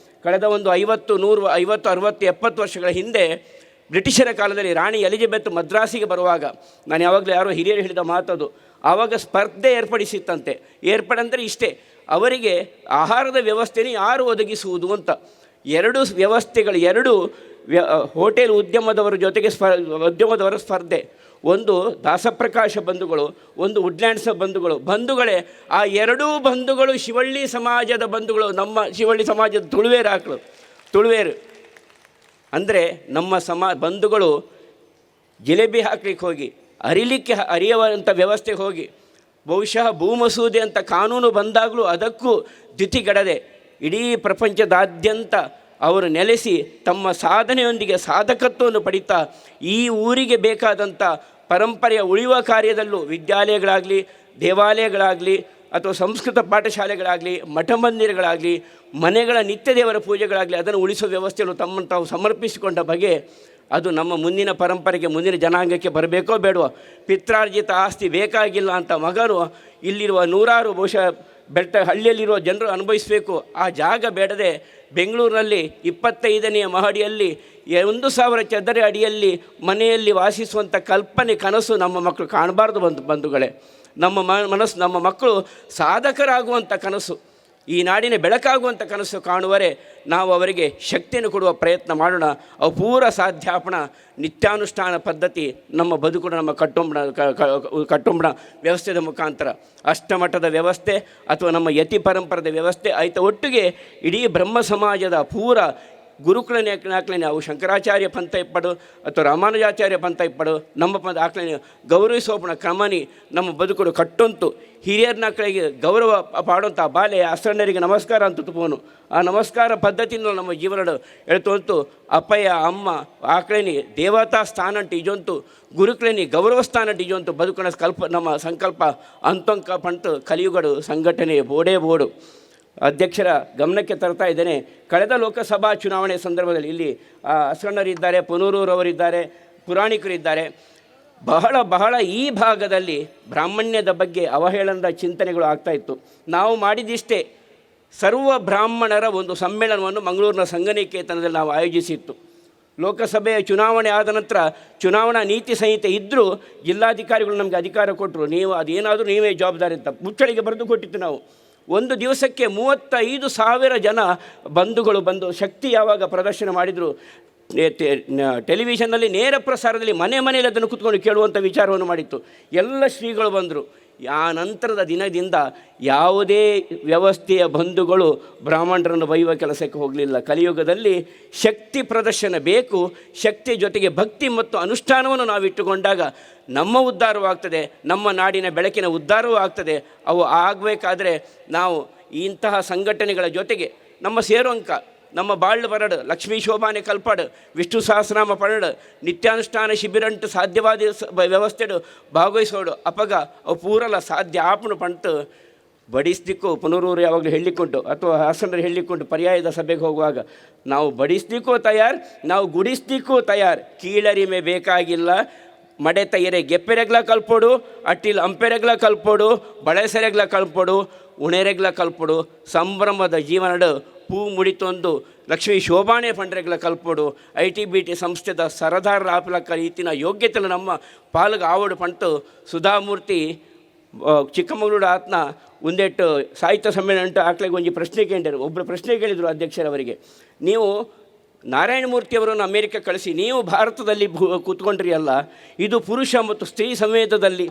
ಕಳೆದ ಒಂದು 50, 100, 50, 60, 70 ವರ್ಷಗಳ ಹಿಂದೆ ಬ್ರಿಟಿಷರ ಕಾಲದಲ್ಲಿ ರಾಣಿ ಎಲಿಜಬೆತ್ ಮದ್ರಾಸಿಗೆ ಬರುವಾಗ, ನಾನು ಯಾವಾಗಲೂ ಯಾರೋ ಹಿರಿಯರು ಹೇಳಿದ ಮಾತದು, ಆವಾಗ ಸ್ಪರ್ಧೆ ಏರ್ಪಡಿಸಿತ್ತಂತೆ. ಏರ್ಪಡಂದರೆ ಇಷ್ಟೇ, ಅವರಿಗೆ ಆಹಾರದ ವ್ಯವಸ್ಥೆಯನ್ನು ಯಾರು ಒದಗಿಸುವುದು ಅಂತ. 2 ವ್ಯವಸ್ಥೆಗಳು, 2 ಹೋಟೆಲ್ ಉದ್ಯಮದವರ ಜೊತೆಗೆ ಉದ್ಯಮದವರ ಸ್ಪರ್ಧೆ. ಒಂದು ದಾಸಪ್ರಕಾಶ ಬಂಧುಗಳು, ಒಂದು ವುಡ್ಲ್ಯಾಂಡ್ಸ್ ಬಂಧುಗಳು. ಬಂಧುಗಳೇ, ಆ 2 ಬಂಧುಗಳು ಶಿವಳ್ಳಿ ಸಮಾಜದ ಬಂಧುಗಳು, ನಮ್ಮ ಶಿವಳ್ಳಿ ಸಮಾಜದ ತುಳುವೇರು ಹಾಕಲು ತುಳುವೇರು ಅಂದರೆ ನಮ್ಮ ಬಂಧುಗಳು ಜಿಲೇಬಿ ಹಾಕ್ಲಿಕ್ಕೆ ಹೋಗಿ, ಅರಿಲಿಕ್ಕೆ ಅರಿಯುವಂಥ ವ್ಯವಸ್ಥೆಗೆ ಹೋಗಿ, ಬಹುಶಃ ಭೂಮಸೂದೆ ಅಂತ ಕಾನೂನು ಬಂದಾಗಲೂ ಅದಕ್ಕೂ ದ್ಯುತಿಗೆಡದೆ ಇಡೀ ಪ್ರಪಂಚದಾದ್ಯಂತ ಅವರು ನೆಲೆಸಿ ತಮ್ಮ ಸಾಧನೆಯೊಂದಿಗೆ ಸಾಧಕತ್ವವನ್ನು ಪಡಿತಾ ಈ ಊರಿಗೆ ಬೇಕಾದಂಥ ಪರಂಪರೆಯ ಉಳಿಯುವ ಕಾರ್ಯದಲ್ಲೂ ವಿದ್ಯಾಲಯಗಳಾಗಲಿ, ದೇವಾಲಯಗಳಾಗಲಿ, ಅಥವಾ ಸಂಸ್ಕೃತ ಪಾಠಶಾಲೆಗಳಾಗಲಿ, ಮಠ ಮಂದಿರಗಳಾಗಲಿ, ಮನೆಗಳ ನಿತ್ಯ ದೇವರ ಪೂಜೆಗಳಾಗಲಿ, ಅದನ್ನು ಉಳಿಸುವ ವ್ಯವಸ್ಥೆಯನ್ನು ತಮ್ಮನ್ನು ತಾವು ಸಮರ್ಪಿಸಿಕೊಂಡ ಬಗೆ ಅದು ನಮ್ಮ ಮುಂದಿನ ಪರಂಪರೆಗೆ, ಮುಂದಿನ ಜನಾಂಗಕ್ಕೆ ಬರಬೇಕೋ ಬೇಡವೋ. ಪಿತ್ರಾರ್ಜಿತ ಆಸ್ತಿ ಬೇಕಾಗಿಲ್ಲ ಅಂತ ಮಗನು ಇಲ್ಲಿರುವ ನೂರಾರು ಬಹುಶಃ ಬೆಟ್ಟ ಹಳ್ಳಿಯಲ್ಲಿರುವ ಜನರು ಅನುಭವಿಸಬೇಕು. ಆ ಜಾಗ ಬೇಡದೆ ಬೆಂಗಳೂರಿನಲ್ಲಿ 25ನೇ ಮಹಡಿಯಲ್ಲಿ 1000 ಚದರ ಅಡಿಯಲ್ಲಿ ಮನೆಯಲ್ಲಿ ವಾಸಿಸುವಂಥ ಕಲ್ಪನೆ, ಕನಸು ನಮ್ಮ ಮಕ್ಕಳು ಕಾಣಬಾರ್ದು ಬಂಧುಗಳೇ. ನಮ್ಮ ಮನಸ್ಸು, ನಮ್ಮ ಮಕ್ಕಳು ಸಾಧಕರಾಗುವಂಥ ಕನಸು, ಈ ನಾಡಿನ ಬೆಳಕಾಗುವಂಥ ಕನಸು ಕಾಣುವರೆ ನಾವು ಅವರಿಗೆ ಶಕ್ತಿಯನ್ನು ಕೊಡುವ ಪ್ರಯತ್ನ ಮಾಡೋಣ. ಅವು ಪೂರ ಸಾಧ್ಯಾಪಣ ನಿತ್ಯಾನುಷ್ಠಾನ ಪದ್ಧತಿ ನಮ್ಮ ಬದುಕು, ನಮ್ಮ ಕಟ್ಟುಂಬಣ ವ್ಯವಸ್ಥೆಯ ಮುಖಾಂತರ ಅಷ್ಟಮಠದ ವ್ಯವಸ್ಥೆ ಅಥವಾ ನಮ್ಮ ಯತಿ ಪರಂಪರದ ವ್ಯವಸ್ಥೆ ಆಯ್ತ ಒಟ್ಟಿಗೆ ಇಡೀ ಬ್ರಹ್ಮ ಸಮಾಜದ ಪೂರ ಗುರುಕುಲನೇ ನಾವು ಶಂಕರಾಚಾರ್ಯ ಪಂಥ ಇಪ್ಪಡು ಅಥವಾ ರಾಮಾನುಜಾಚಾರ್ಯ ಪಂಥ ಇಪ್ಪಡು, ನಮ್ಮ ಪಂಥ ಆಕ್ಲನೆ ಗೌರವಿಸೋಪಣ ಕ್ರಮನಿ ನಮ್ಮ ಬದುಕುಡು ಕಟ್ಟೊಂತು. ಹಿರಿಯರ್ನಕ್ಕಳಿಗೆ ಗೌರವ ಪಾಡುವಂಥ ಬಾಲೆ ಅಸಣ್ಣರಿಗೆ ನಮಸ್ಕಾರ ಅಂತ ತುಪ್ಪವನು. ಆ ನಮಸ್ಕಾರ ಪದ್ಧತಿಯಿಂದ ನಮ್ಮ ಜೀವನ ಹೇಳ್ತೊಂತು. ಅಪ್ಪಯ್ಯ ಅಮ್ಮ ಆಕಳನಿ ದೇವತಾ ಸ್ಥಾನಂಟು ಇಜೊಂತು, ಗುರುಕುಲನಿ ಗೌರವ ಸ್ಥಾನಂಟು ಇಜೊಂತು ಬದುಕಣ ಕಲ್ಪ ನಮ್ಮ ಸಂಕಲ್ಪ ಅಂತೊಂಕ ಪಂಟು ಕಲಿಯುಗಡು ಸಂಘಟನೆ ಬೋಡೇ ಬೋಡು. ಅಧ್ಯಕ್ಷರ ಗಮನಕ್ಕೆ ತರ್ತಾ ಇದ್ದೇನೆ. ಕಳೆದ ಲೋಕಸಭಾ ಚುನಾವಣೆ ಸಂದರ್ಭದಲ್ಲಿ ಇಲ್ಲಿ ಅಸಣ್ಣರಿದ್ದಾರೆ, ಪುನೂರೂರವರಿದ್ದಾರೆ, ಪುರಾಣಿಕರಿದ್ದಾರೆ. ಬಹಳ ಬಹಳ ಈ ಭಾಗದಲ್ಲಿ ಬ್ರಾಹ್ಮಣ್ಯದ ಬಗ್ಗೆ ಅವಹೇಳನದ ಚಿಂತನೆಗಳು ಆಗ್ತಾಯಿತ್ತು. ನಾವು ಮಾಡಿದಿಷ್ಟೇ, ಸರ್ವ ಬ್ರಾಹ್ಮಣರ ಒಂದು ಸಮ್ಮೇಳನವನ್ನು ಮಂಗಳೂರಿನ ಸಂಘನಿಕೇತನದಲ್ಲಿ ನಾವು ಆಯೋಜಿಸಿತ್ತು. ಲೋಕಸಭೆಯ ಚುನಾವಣೆ ಆದ ನಂತರ ಚುನಾವಣಾ ನೀತಿ ಸಂಹಿತೆ ಇದ್ದರೂ ಜಿಲ್ಲಾಧಿಕಾರಿಗಳು ನಮಗೆ ಅಧಿಕಾರ ಕೊಟ್ಟರು, ನೀವು ಅದೇನಾದರೂ ನೀವೇ ಜವಾಬ್ದಾರಿ ಅಂತ ಮುಚ್ಚಳಿಗೆ ಬರೆದು ಕೊಟ್ಟಿತ್ತು. ನಾವು ಒಂದು ದಿವಸಕ್ಕೆ 35,000 ಜನ ಬಂಧುಗಳು ಬಂದು ಶಕ್ತಿ ಯಾವಾಗ ಪ್ರದರ್ಶನ ಮಾಡಿದರು. ಟೆಲಿವಿಷನ್ನಲ್ಲಿ ನೇರ ಪ್ರಸಾರದಲ್ಲಿ ಮನೆ ಮನೆಯಲ್ಲಿ ಅದನ್ನು ಕೂತ್ಕೊಂಡು ಕೇಳುವಂಥ ವಿಚಾರವನ್ನು ಮಾಡಿತ್ತು. ಎಲ್ಲ ಶ್ರೀಗಳು ಬಂದರು. ಆ ನಂತರದ ದಿನದಿಂದ ಯಾವುದೇ ವ್ಯವಸ್ಥೆಯ ಬಂಧುಗಳು ಬ್ರಾಹ್ಮಣರನ್ನು ಬೈಯುವ ಕೆಲಸಕ್ಕೆ ಹೋಗಲಿಲ್ಲ. ಕಲಿಯುಗದಲ್ಲಿ ಶಕ್ತಿ ಪ್ರದರ್ಶನ ಬೇಕು, ಶಕ್ತಿ ಜೊತೆಗೆ ಭಕ್ತಿ ಮತ್ತು ಅನುಷ್ಠಾನವನ್ನು ನಾವಿಟ್ಟುಕೊಂಡಾಗ ನಮ್ಮ ಉದ್ಧಾರವೂ ಆಗ್ತದೆ, ನಮ್ಮ ನಾಡಿನ ಬೆಳಕಿನ ಉದ್ಧಾರವೂ ಆಗ್ತದೆ. ಅವು ಆಗಬೇಕಾದ್ರೆ ನಾವು ಇಂತಹ ಸಂಘಟನೆಗಳ ಜೊತೆಗೆ ನಮ್ಮ ಸೇರುವಂಕ, ನಮ್ಮ ಬಾಳ್ ಬರಡು, ಲಕ್ಷ್ಮೀ ಶೋಭಾನೆ ಕಲ್ಪಾಡು, ವಿಷ್ಣು ಸಹಸ್ರನಾಮ ಪರಡು, ನಿತ್ಯಾನುಷ್ಠಾನ ಶಿಬಿರಂಟು ಸಾಧ್ಯವಾದ ವ್ಯವಸ್ಥೆಡು ಭಾಗವಹಿಸೋಡು ಅಪಗ ಅವು ಪೂರಲ ಸಾಧ್ಯ ಆಪಣು ಪಂಟು ಬಡಿಸ್ಲಿಕ್ಕೂ ಪುನರೂರು ಯಾವಾಗಲೂ ಹೇಳಿಕೊಂಡು ಅಥವಾ ಹಾಸನರು ಹೇಳಿಕೊಂಡು ಪರ್ಯಾಯದ ಸಭೆಗೆ ಹೋಗುವಾಗ ನಾವು ಬಡಿಸ್ಲಿಕ್ಕೂ ತಯಾರು, ನಾವು ಗುಡಿಸ್ಲಿಕ್ಕೂ ತಯಾರು, ಕೀಳರಿಮೆ ಬೇಕಾಗಿಲ್ಲ. ಮಡೆ ತೈರೆ ಗೆಪ್ಪೆರೆಗ್ಲ ಕಲ್ಪೊಡು, ಅಟ್ಟಿಲ್ ಅಂಪೆರೆಗ್ಲ ಕಲ್ಪೊಡು, ಬಳಸೆರೆಗ್ಲ ಕಲ್ಪೊಡು, ಉಣೆರೆಗ್ಲ ಕಲ್ಪೊಡು, ಸಂಭ್ರಮದ ಜೀವನಡು ಪೂ ಮುಡಿತೊಂದು ಲಕ್ಷ್ಮೀ ಶೋಭಾನೆ ಪಂಡ್ರೆಗ್ಲ ಕಲ್ಪೊಡು. I T B T ಸಂಸ್ಥೆದ ಸರದಾರ ಆಪಲಕ್ಕ ಈತಿನ ಯೋಗ್ಯತೆಲ ನಮ್ಮ ಪಾಲ್ಗೆ ಆವಡು ಪಂಟು ಸುಧಾಮೂರ್ತಿ ಚಿಕ್ಕಮಗಳೂರು ಆತ್ನ ಒಂದೆಟ್ಟು ಸಾಹಿತ್ಯ ಸಮ್ಮೇಳನ ಅಂಟು ಆಕ್ಲೆಗೆ ಒಂಜಿ ಪ್ರಶ್ನೆ ಕೇಳಿದರು. ಒಬ್ಬರು ಪ್ರಶ್ನೆ ಕೇಳಿದರು ಅಧ್ಯಕ್ಷರವರಿಗೆ, ನೀವು ನಾರಾಯಣಮೂರ್ತಿಯವರನ್ನು ಅಮೇರಿಕ ಕಳಿಸಿ ನೀವು ಭಾರತದಲ್ಲಿ ಕೂತ್ಕೊಂಡ್ರಿ ಅಲ್ಲ, ಇದು ಪುರುಷ ಮತ್ತು ಸ್ತ್ರೀ ಸಮೇತದಲ್ಲಿ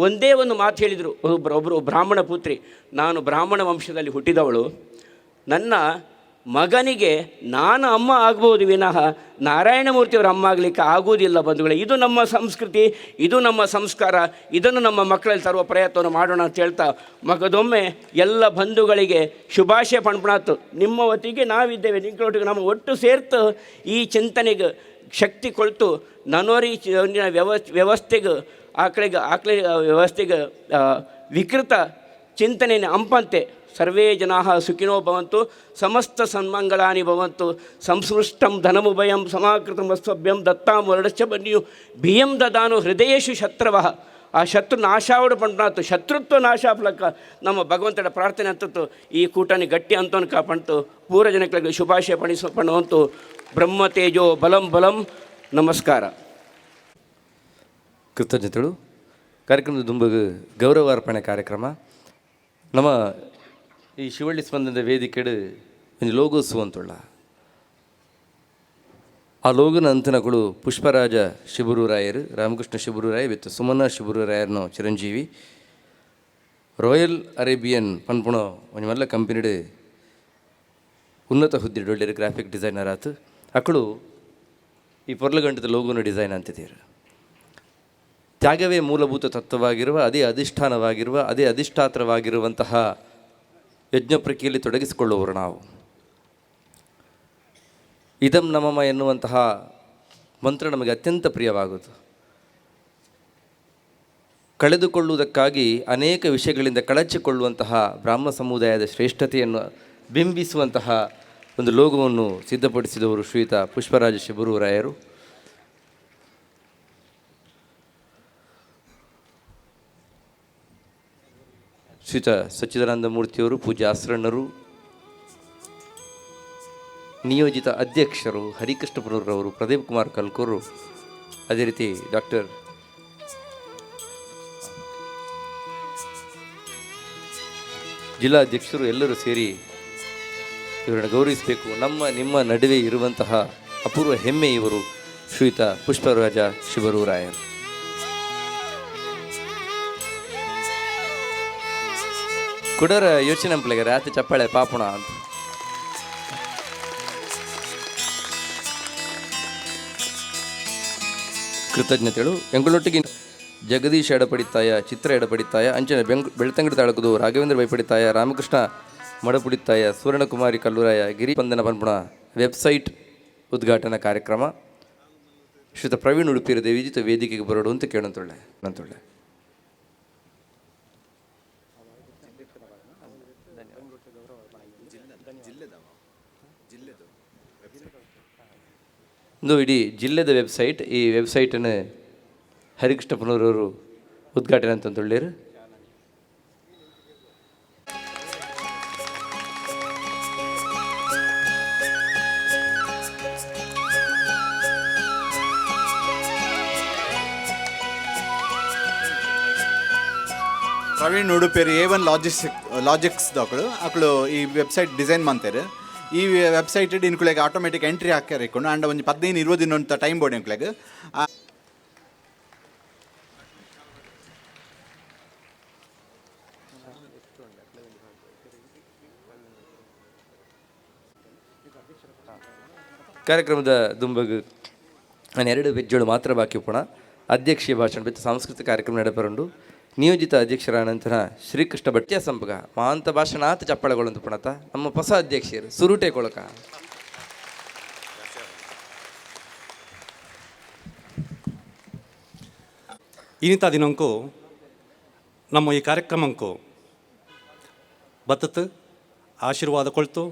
ಒಂದೇ ಒಂದು ಮಾತು ಹೇಳಿದರು. ಒಬ್ಬರು ಬ್ರಾಹ್ಮಣ ಪುತ್ರಿ, ನಾನು ಬ್ರಾಹ್ಮಣ ವಂಶದಲ್ಲಿ ಹುಟ್ಟಿದವಳು, ನನ್ನ ಮಗನಿಗೆ ನಾನು ಅಮ್ಮ ಆಗ್ಬೋದು ವಿನಃ ನಾರಾಯಣಮೂರ್ತಿಯವರ ಅಮ್ಮ ಆಗಲಿಕ್ಕೆ ಆಗುವುದಿಲ್ಲ. ಬಂಧುಗಳೇ, ಇದು ನಮ್ಮ ಸಂಸ್ಕೃತಿ, ಇದು ನಮ್ಮ ಸಂಸ್ಕಾರ, ಇದನ್ನು ನಮ್ಮ ಮಕ್ಕಳಲ್ಲಿ ತರುವ ಪ್ರಯತ್ನವನ್ನು ಮಾಡೋಣ ಅಂತ ಹೇಳ್ತಾ ಮಗದೊಮ್ಮೆ ಎಲ್ಲ ಬಂಧುಗಳಿಗೆ ಶುಭಾಶಯ ಪಣ್ಪಣಾತು. ನಿಮ್ಮ ವತಿಗೆ ನಾವಿದ್ದೇವೆ, ನಿಂಗಳೊಟ್ಟಿಗೆ ನಮ್ಮ ಒಟ್ಟು ಸೇರ್ತು ಈ ಚಿಂತನೆಗೆ ಶಕ್ತಿ ಕೊಳ್ತು ನನೋರಿ ವ್ಯವಸ್ಥೆಗೆ ಆಕಳಿಗೆ ಆಕಳಿ ವ್ಯವಸ್ಥೆಗೆ ವಿಕೃತ ಚಿಂತನೆಯನ್ನು ಅಂಪಂತೆ ಸರ್ವೇ ಜನಾಃ ಸುಖಿನೋ ಭವಂತು, ಸಮಸ್ತ ಸನ್ಮಂಗಳಾನಿ ಭವಂತು, ಸಂಸೃಷ್ಟಂ ಧನಮುಭಯಂ ಸಮಾಕೃತಂ ವಸ್ತ್ವಭ್ಯಂ ದತ್ತಾಂ ವರಡಶ್ಚ ಬನ್ನಿಯು ಭಿಯಂ ದದಾನು ಹೃದಯೇಶು ಶತ್ರವಃ. ಆ ಶತ್ರು ನಾಶಾವಡು ಪಂಟಾತು, ಶತ್ರುತ್ವ ನಾಶಾಫಲಕ್ಕ ನಮ್ಮ ಭಗವಂತನ ಪ್ರಾರ್ಥನೆ ಅಂತತ್ತು. ಈ ಕೂಟನಿ ಗಟ್ಟಿ ಅಂತವನು ಕಾಪಂಟು ಪೂರ ಜನಗಳಿಗೆ ಶುಭಾಶಯ ಪಣಿಸ ಪಣುವಂತು. ಬ್ರಹ್ಮ ತೇಜೋ ಬಲಂ ಬಲಂ. ನಮಸ್ಕಾರ.
ಕೃತಜ್ಞತೆಗಳು. ಕಾರ್ಯಕ್ರಮದ ದುಂಬಗು ಗೌರವಾರ್ಪಣೆ ಕಾರ್ಯಕ್ರಮ. ನಮ್ಮ ಈ ಶಿವಳ್ಳಿ ಸ್ಪಂದನದ ವೇದಿಕೆಡು ಒಂಜಿ ಲೋಗೋತ್ಸವ ಅಂತುಳ್ಳ. ಆ ಲೋಗನ ಅಂತನಗಳು ಪುಷ್ಪರಾಜ ಶಿಬರೂರಾಯರು, ರಾಮಕೃಷ್ಣ ಶಿಬರೂರಾಯ ವಿತ್ ಸುಮನ ಶಿಬರೂರಾಯರ್ನ ಚಿರಂಜೀವಿ, ರಾಯಲ್ ಅರೇಬಿಯನ್ ಪನ್ಪುಣ ಒಂಜಿ ಮಲ್ಲ ಕಂಪನಿಡು ಉನ್ನತ ಹುದ್ದೆ ಡೊಳ್ಳೆರು ಗ್ರಾಫಿಕ್ ಡಿಸೈನರ್ ಆತು. ಅಕ್ಕಳು ಈ ಪೊರ್ಲಗಂಟದ ಲೋಗೋನ ಡಿಸೈನ್ ಅಂತಿದ್ದೀರು. ತ್ಯಾಗವೇ ಮೂಲಭೂತ ತತ್ವವಾಗಿರುವ, ಅದೇ ಅಧಿಷ್ಠಾನವಾಗಿರುವ, ಅದೇ ಅಧಿಷ್ಠಾತ್ರವಾಗಿರುವಂತಹ ಯಜ್ಞ ಪ್ರಕ್ರಿಯೆಯಲ್ಲಿ ತೊಡಗಿಸಿಕೊಳ್ಳುವವರು ನಾವು. ಇದಂ ನಮಮ ಎನ್ನುವಂತಹ ಮಂತ್ರ ನಮಗೆ ಅತ್ಯಂತ ಪ್ರಿಯವಾಗುವುದು. ಕಳೆದುಕೊಳ್ಳುವುದಕ್ಕಾಗಿ ಅನೇಕ ವಿಷಯಗಳಿಂದ ಕಳಚಿಕೊಳ್ಳುವಂತಹ ಬ್ರಾಹ್ಮ ಸಮುದಾಯದ ಶ್ರೇಷ್ಠತೆಯನ್ನು ಬಿಂಬಿಸುವಂತಹ ಒಂದು ಲೋಗವನ್ನು ಸಿದ್ಧಪಡಿಸಿದವರು ಶ್ರೀಯುತ ಪುಷ್ಪರಾಜ ಶಿಬರೂರಾಯರು. ಶ್ರೀಯುತ ಸಚ್ಚಿದಾನಂದ ಮೂರ್ತಿಯವರು, ಪೂಜ್ಯ ಆಸ್ರಣ್ಣರು, ನಿಯೋಜಿತ ಅಧ್ಯಕ್ಷರು ಹರಿಕೃಷ್ಣಪುರವರು, ಪ್ರದೀಪ್ ಕುಮಾರ್ ಕಲ್ಕೂರು, ಅದೇ ರೀತಿ ಡಾಕ್ಟರ್ ಜಿಲ್ಲಾಧ್ಯಕ್ಷರು ಎಲ್ಲರೂ ಸೇರಿ ಇವರನ್ನು ಗೌರವಿಸಬೇಕು. ನಮ್ಮ ನಿಮ್ಮ ನಡುವೆ ಇರುವಂತಹ ಅಪೂರ್ವ ಹೆಮ್ಮೆ ಇವರು ಶ್ರೀಯುತ ಪುಷ್ಪರಾಜ ಶಿಬರೂರಾಯರು. ಕುಡರ ಯೋಚನೆ ಅಂಪ್ಲೆಗೆ ರಾತ್ರಿ ಚಪ್ಪಾಳೆ ಪಾಪುಣ ಅಂತ. ಕೃತಜ್ಞತೆಗಳು. ಎಂಗಳೊಟ್ಟಿಗೆ ಜಗದೀಶ್ ಎಡಪಡಿತಾಯ, ಚಿತ್ರ ಎಡಪಡಿತಾಯ, ಅಂಚನೆ ಬೆಳ್ತಂಗಡಿ ತಾಲೂಕುದು ರಾಘವೇಂದ್ರ ಬೈಪಡಿತಾಯ, ರಾಮಕೃಷ್ಣ ಮಡಪುಡಿತಾಯ, ಸುವರ್ಣಕುಮಾರಿ ಕಲ್ಲೂರಾಯ, ಗಿರಿ ಪಂದನ ಪನ್ಪುಣ ವೆಬ್ಸೈಟ್ ಉದ್ಘಾಟನಾ ಕಾರ್ಯಕ್ರಮ. ಶ್ರೀಯುತ ಪ್ರವೀಣ್ ಉಡುಪಿರ ದೇವಿಜಿತ ವೇದಿಕೆಗೆ ಬರೋಡು ಅಂತ ಕೇಳಂತೊಳ್ಳೆ ನಂತೊಳ್ಳೆ. ಇಂದು ಇಡೀ ಜಿಲ್ಲೆದ ವೆಬ್ಸೈಟ್, ಈ ವೆಬ್ಸೈಟನ್ನು ಹರಿಕೃಷ್ಣಪ್ಪನವರವರು ಉದ್ಘಾಟನೆ ಅಂತಂತೊಳ್ಳೇರು.
ಪ್ರವೀಣ್ ಉಡುಪೇರು ಎ ಒನ್ ಲಾಜಿಕ್ಸ್ ದಾಕಳು ಅಕಳು ಈ ವೆಬ್ಸೈಟ್ ಡಿಸೈನ್ ಮಾಡ್ತಾರೆ. ಈ ವೆಬ್ಸೈಟ್ ಇನ್ಕುಲೆಗ್ ಆಟೋಮೆಟಿಕ್ ಎಂಟ್ರಿ ಹಾಕ್ಯಾರ ಇಕ್ಕೊಂಡು ಅಂಡ ಒಂಜಿ 15 20 ದಿನ ಅಂತ ಟೈಮ್ ಬೋರ್ಡ್ ಇಂಕ್ಲೆಗ್.
ಕಾರ್ಯಕ್ರಮದ ದುಂಬಗು ನಾನು ಎರಡು ಬೆಜ್ಜೋಳು ಮಾತ್ರ ಬಾಕಿ ಉಪ್ಪಣ ಅಧ್ಯಕ್ಷೀಯ ಭಾಷಣ ಬಿತ್ತು ಸಾಂಸ್ಕೃತಿಕ ಕಾರ್ಯಕ್ರಮ ನಡೆಪರುಂಡು. ನಿಯೋಜಿತ ಅಧ್ಯಕ್ಷರ ನಂತರ ಶ್ರೀಕೃಷ್ಣ ಭಟ್ಯ ಸಂಪಗ ಮಹಾಂತ ಭಾಷಣ ಆತ ಚಪ್ಪಳಗಳು ಪುಣತ ನಮ್ಮ ಹೊಸ ಅಧ್ಯಕ್ಷರು ಸುರುಟೆ ಕೊಳಕ.
ಇನಿತ ದಿನಂಕು ನಮ್ಮ ಈ ಕಾರ್ಯಕ್ರಮಕ್ಕೂ ಬತ್ತತ್ತು ಆಶೀರ್ವಾದ ಕೊಳ್ತು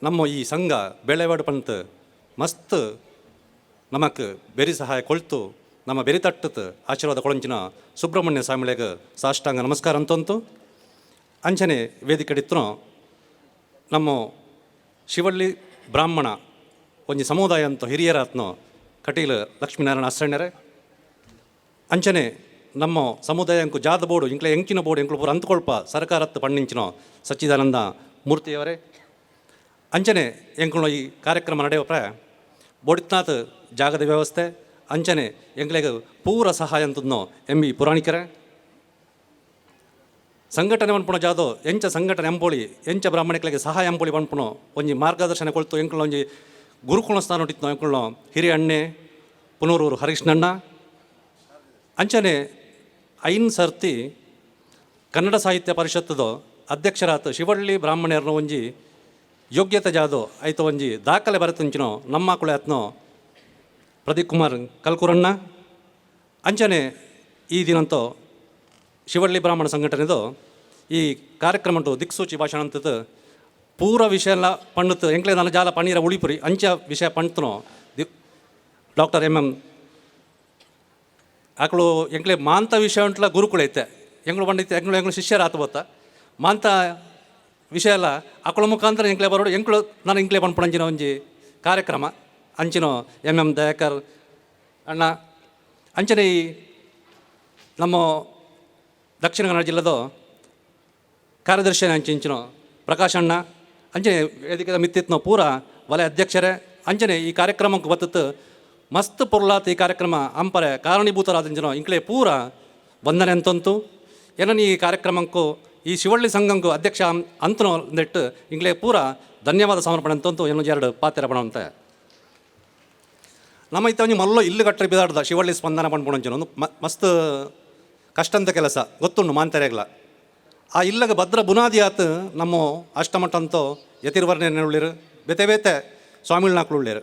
ನಮ್ಮ ಈ ಸಂಘ ಬೆಳೆವಾಡು ಪಂತ ಮಸ್ತ್ ನಮಕ್ ಬೆರಿ ಸಹಾಯ ಕೊಳ್ತು ನಮ್ಮ ಬೆರಿ ತಟ್ಟತ್ ಆಶೀರ್ವಾದ ಕೊಳಂಚಿನ ಸುಬ್ರಹ್ಮಣ್ಯ ಸ್ವಾಮಿಳಿಗೆ ಸಾಷ್ಟಾಂಗ ನಮಸ್ಕಾರ ಅಂತಂತು. ಅಂಚನೆ ವೇದಿಕೆಡಿತ್ತನೋ ನಮ್ಮ ಶಿವಳ್ಳಿ ಬ್ರಾಹ್ಮಣ ಒಂಜಿ ಸಮುದಾಯ ಅಂತ ಹಿರಿಯರಾತ್ನೋ ಕಟೀಲು ಲಕ್ಷ್ಮೀನಾರಾಯಣ ಅಸ್ಸಣ್ಣರೇ. ಅಂಚನೆ ನಮ್ಮ ಸಮುದಾಯ ಅಂಕು ಜಾದ ಬೋರ್ಡು ಇಂಕ್ಲೆ ಎಂಕಿನ ಬೋರ್ಡು ಎಂಕ್ಲು ಪೂರ ಅಂತಕೊಳ್ಪ ಸರ್ಕಾರತ್ತು ಪಣ್ಣಿಂಚಿನೋ ಸಚ್ಚಿದಾನಂದ ಮೂರ್ತಿಯವರೇ. ಅಂಚನೆ ಎಂಕುಲು ಈ ಕಾರ್ಯಕ್ರಮ ನಡೆಯುವ ಬೋಡಿತ್ನಾಥ್ ಜಾಗದ ವ್ಯವಸ್ಥೆ ಅಂಚನೆ ಎಂಕ್ಲೆಗ್ ಪೂರ ಸಹಾಯ ಅಂತದ್ನೋ ಎಂ ಇ ಪುರಾಣಿಕರೇ. ಸಂಘಟನೆ ಪನ್ಪುಣ ಜಾದೋ ಎಂಚ ಸಂಘಟನೆ ಅಂಪೊಳಿ ಎಂಚ ಬ್ರಾಹ್ಮಣಿಕಲಿಗೆ ಸಹಾಯ ಅಂಪೊಳಿ ಪನ್ಪುಣೋ ಒಂಜಿ ಮಾರ್ಗದರ್ಶನ ಕೊಳ್ತು ಎಂಕುಲು ಒಂಜಿ ಗುರುಕುಲ ಸ್ಥಾನ ಉಟ್ಟಿತ್ನೋ ಎಂಕುಲು ಹಿರಿಯ ಅಣ್ಣೆ ಪುನೂರೂರು ಹರಿಕೃಷ್ಣಣ್ಣ. ಅಂಚನೆ ಐನ್ ಸರ್ತಿ ಕನ್ನಡ ಸಾಹಿತ್ಯ ಪರಿಷತ್ತದ ಅಧ್ಯಕ್ಷರಾತ ಶಿವಳ್ಳಿ ಬ್ರಾಹ್ಮಣರನ್ನ ಒಂಜಿ ಯೋಗ್ಯತೆ ಜಾದೋ ಐತ ಒಂಜಿ ದಾಖಲೆ ಬರೆತುಂಚಿನೋ ನಮ್ಮ ಕುಳೆ ಆತ್ನೋ ಪ್ರದೀಪ್ ಕುಮಾರ್ ಕಲ್ಕೂರಣ್ಣ. ಅಂಚನೆ ಈ ದಿನಂತೋ ಶಿವಳ್ಳಿ ಬ್ರಾಹ್ಮಣ ಸಂಘಟನೆದು ಈ ಕಾರ್ಯಕ್ರಮ ಉಂಟು ದಿಕ್ಸೂಚಿ ಭಾಷಣ ಅಂತದ್ದು ಪೂರ ವಿಷಯ ಎಲ್ಲ ಪಣ್ಣುತ್ತು ಎಂಕ್ಲೆ ನನ್ನ ಜಾಲ ಪಣ್ಣೀರ ಉಳಿಪುರಿ ಅಂಚ ವಿಷಯ ಪಣ್ತನೋ the doctor M M ಆಕಳು ಎಂಕ್ಲೆ ಮಾಂತ ವಿಷಯ ಉಂಟ್ಲ ಗುರುಕುಳ ಐತೆ ಎಂಗ್ಳು ಪಂಡಿತ ಎಂಗ್ಳು ಎಂಗ್ಳು ಶಿಷ್ಯರ ಆತ ಗೊತ್ತಾ ಮಾಂತ ವಿಷಯ ಎಲ್ಲ ಆಕಳ ಮುಖಾಂತರ ಎಂಕ್ಲೆ ಬರೋಡು ಎಂಕ್ಳು ನಾನು ಎಂಕ್ಲೆ ಪಣ್ಪುಣಂಚಿನ ಒಂಜಿ ಕಾರ್ಯಕ್ರಮ ಅಂಚಿನೋ ಎಂ ಎಂ ದಯಾಕರ್ ಅಣ್ಣ. ಅಂಚನೆ ಈ ನಮ್ಮ ದಕ್ಷಿಣ ಕನ್ನಡ ಜಿಲ್ಲೆದ ಕಾರ್ಯದರ್ಶಿ ಅಂಚಿಂಚಿನೋ ಪ್ರಕಾಶ್ ಅಣ್ಣ. ಅಂಚನೆ ವೇದಿಕೆದ ಮಿತ್ತಿತ್ನೋ ಪೂರ ವಲಯ ಅಧ್ಯಕ್ಷರೇ. ಅಂಚನೆ ಈ ಕಾರ್ಯಕ್ರಮಕ್ಕೆ ಬತ್ತತ್ತು ಮಸ್ತ್ ಪೊರ್ಲಾತ್ ಈ ಕಾರ್ಯಕ್ರಮ ಅಂಪರೆ ಕಾರಣೀಭೂತರಾದಂಚಿನೋ ಇಂಕ್ಲೆ ಪೂರ ವಂದನೆ ಅಂತಂತು. ಏನನ್ ಈ ಕಾರ್ಯಕ್ರಮಕ್ಕೂ ಈ ಶಿವಳ್ಳಿ ಸಂಘಕ್ಕೂ ಅಧ್ಯಕ್ಷ ಅಂತನೋ ನೆಟ್ಟು ಇಂಕ್ಲೆ ಪೂರ ಧನ್ಯವಾದ ಸಮರ್ಪಣೆ ಅಂತಂತು ಏನೋ ಎರಡು ಪಾತ್ರ ಪಣವಂತೆ. ನಮ್ಮ ಇತ್ತ ಒಂಜಿ ಮಲ್ಲ ಇಲ್ಲು ಕಟ್ಟರೆ ಬಿದಾಡ್ದ ಶಿವಳ್ಳಿ ಸ್ಪಂದನ ಪಣ್ಪುಣಂಚಿನ ಒಂದು ಮಸ್ತ್ ಕಷ್ಟಂತ ಕೆಲಸ ಗೊತ್ತುಂಡು ಮಾಂತರೆಗ್ಲ. ಆ ಇಲ್ಲಗ ಭದ್ರ ಬುನಾದಿ ಆತು ನಮ್ಮ ಅಷ್ಟಮಠಂತೋ ಯತಿರ್ವರ್ಣೆ ಉಳ್ಳೀರು ಬೇತೆ ಬೇತೆ ಸ್ವಾಮಿಳ್ನಾಕ್ಲು ಉಳ್ಳೀರು.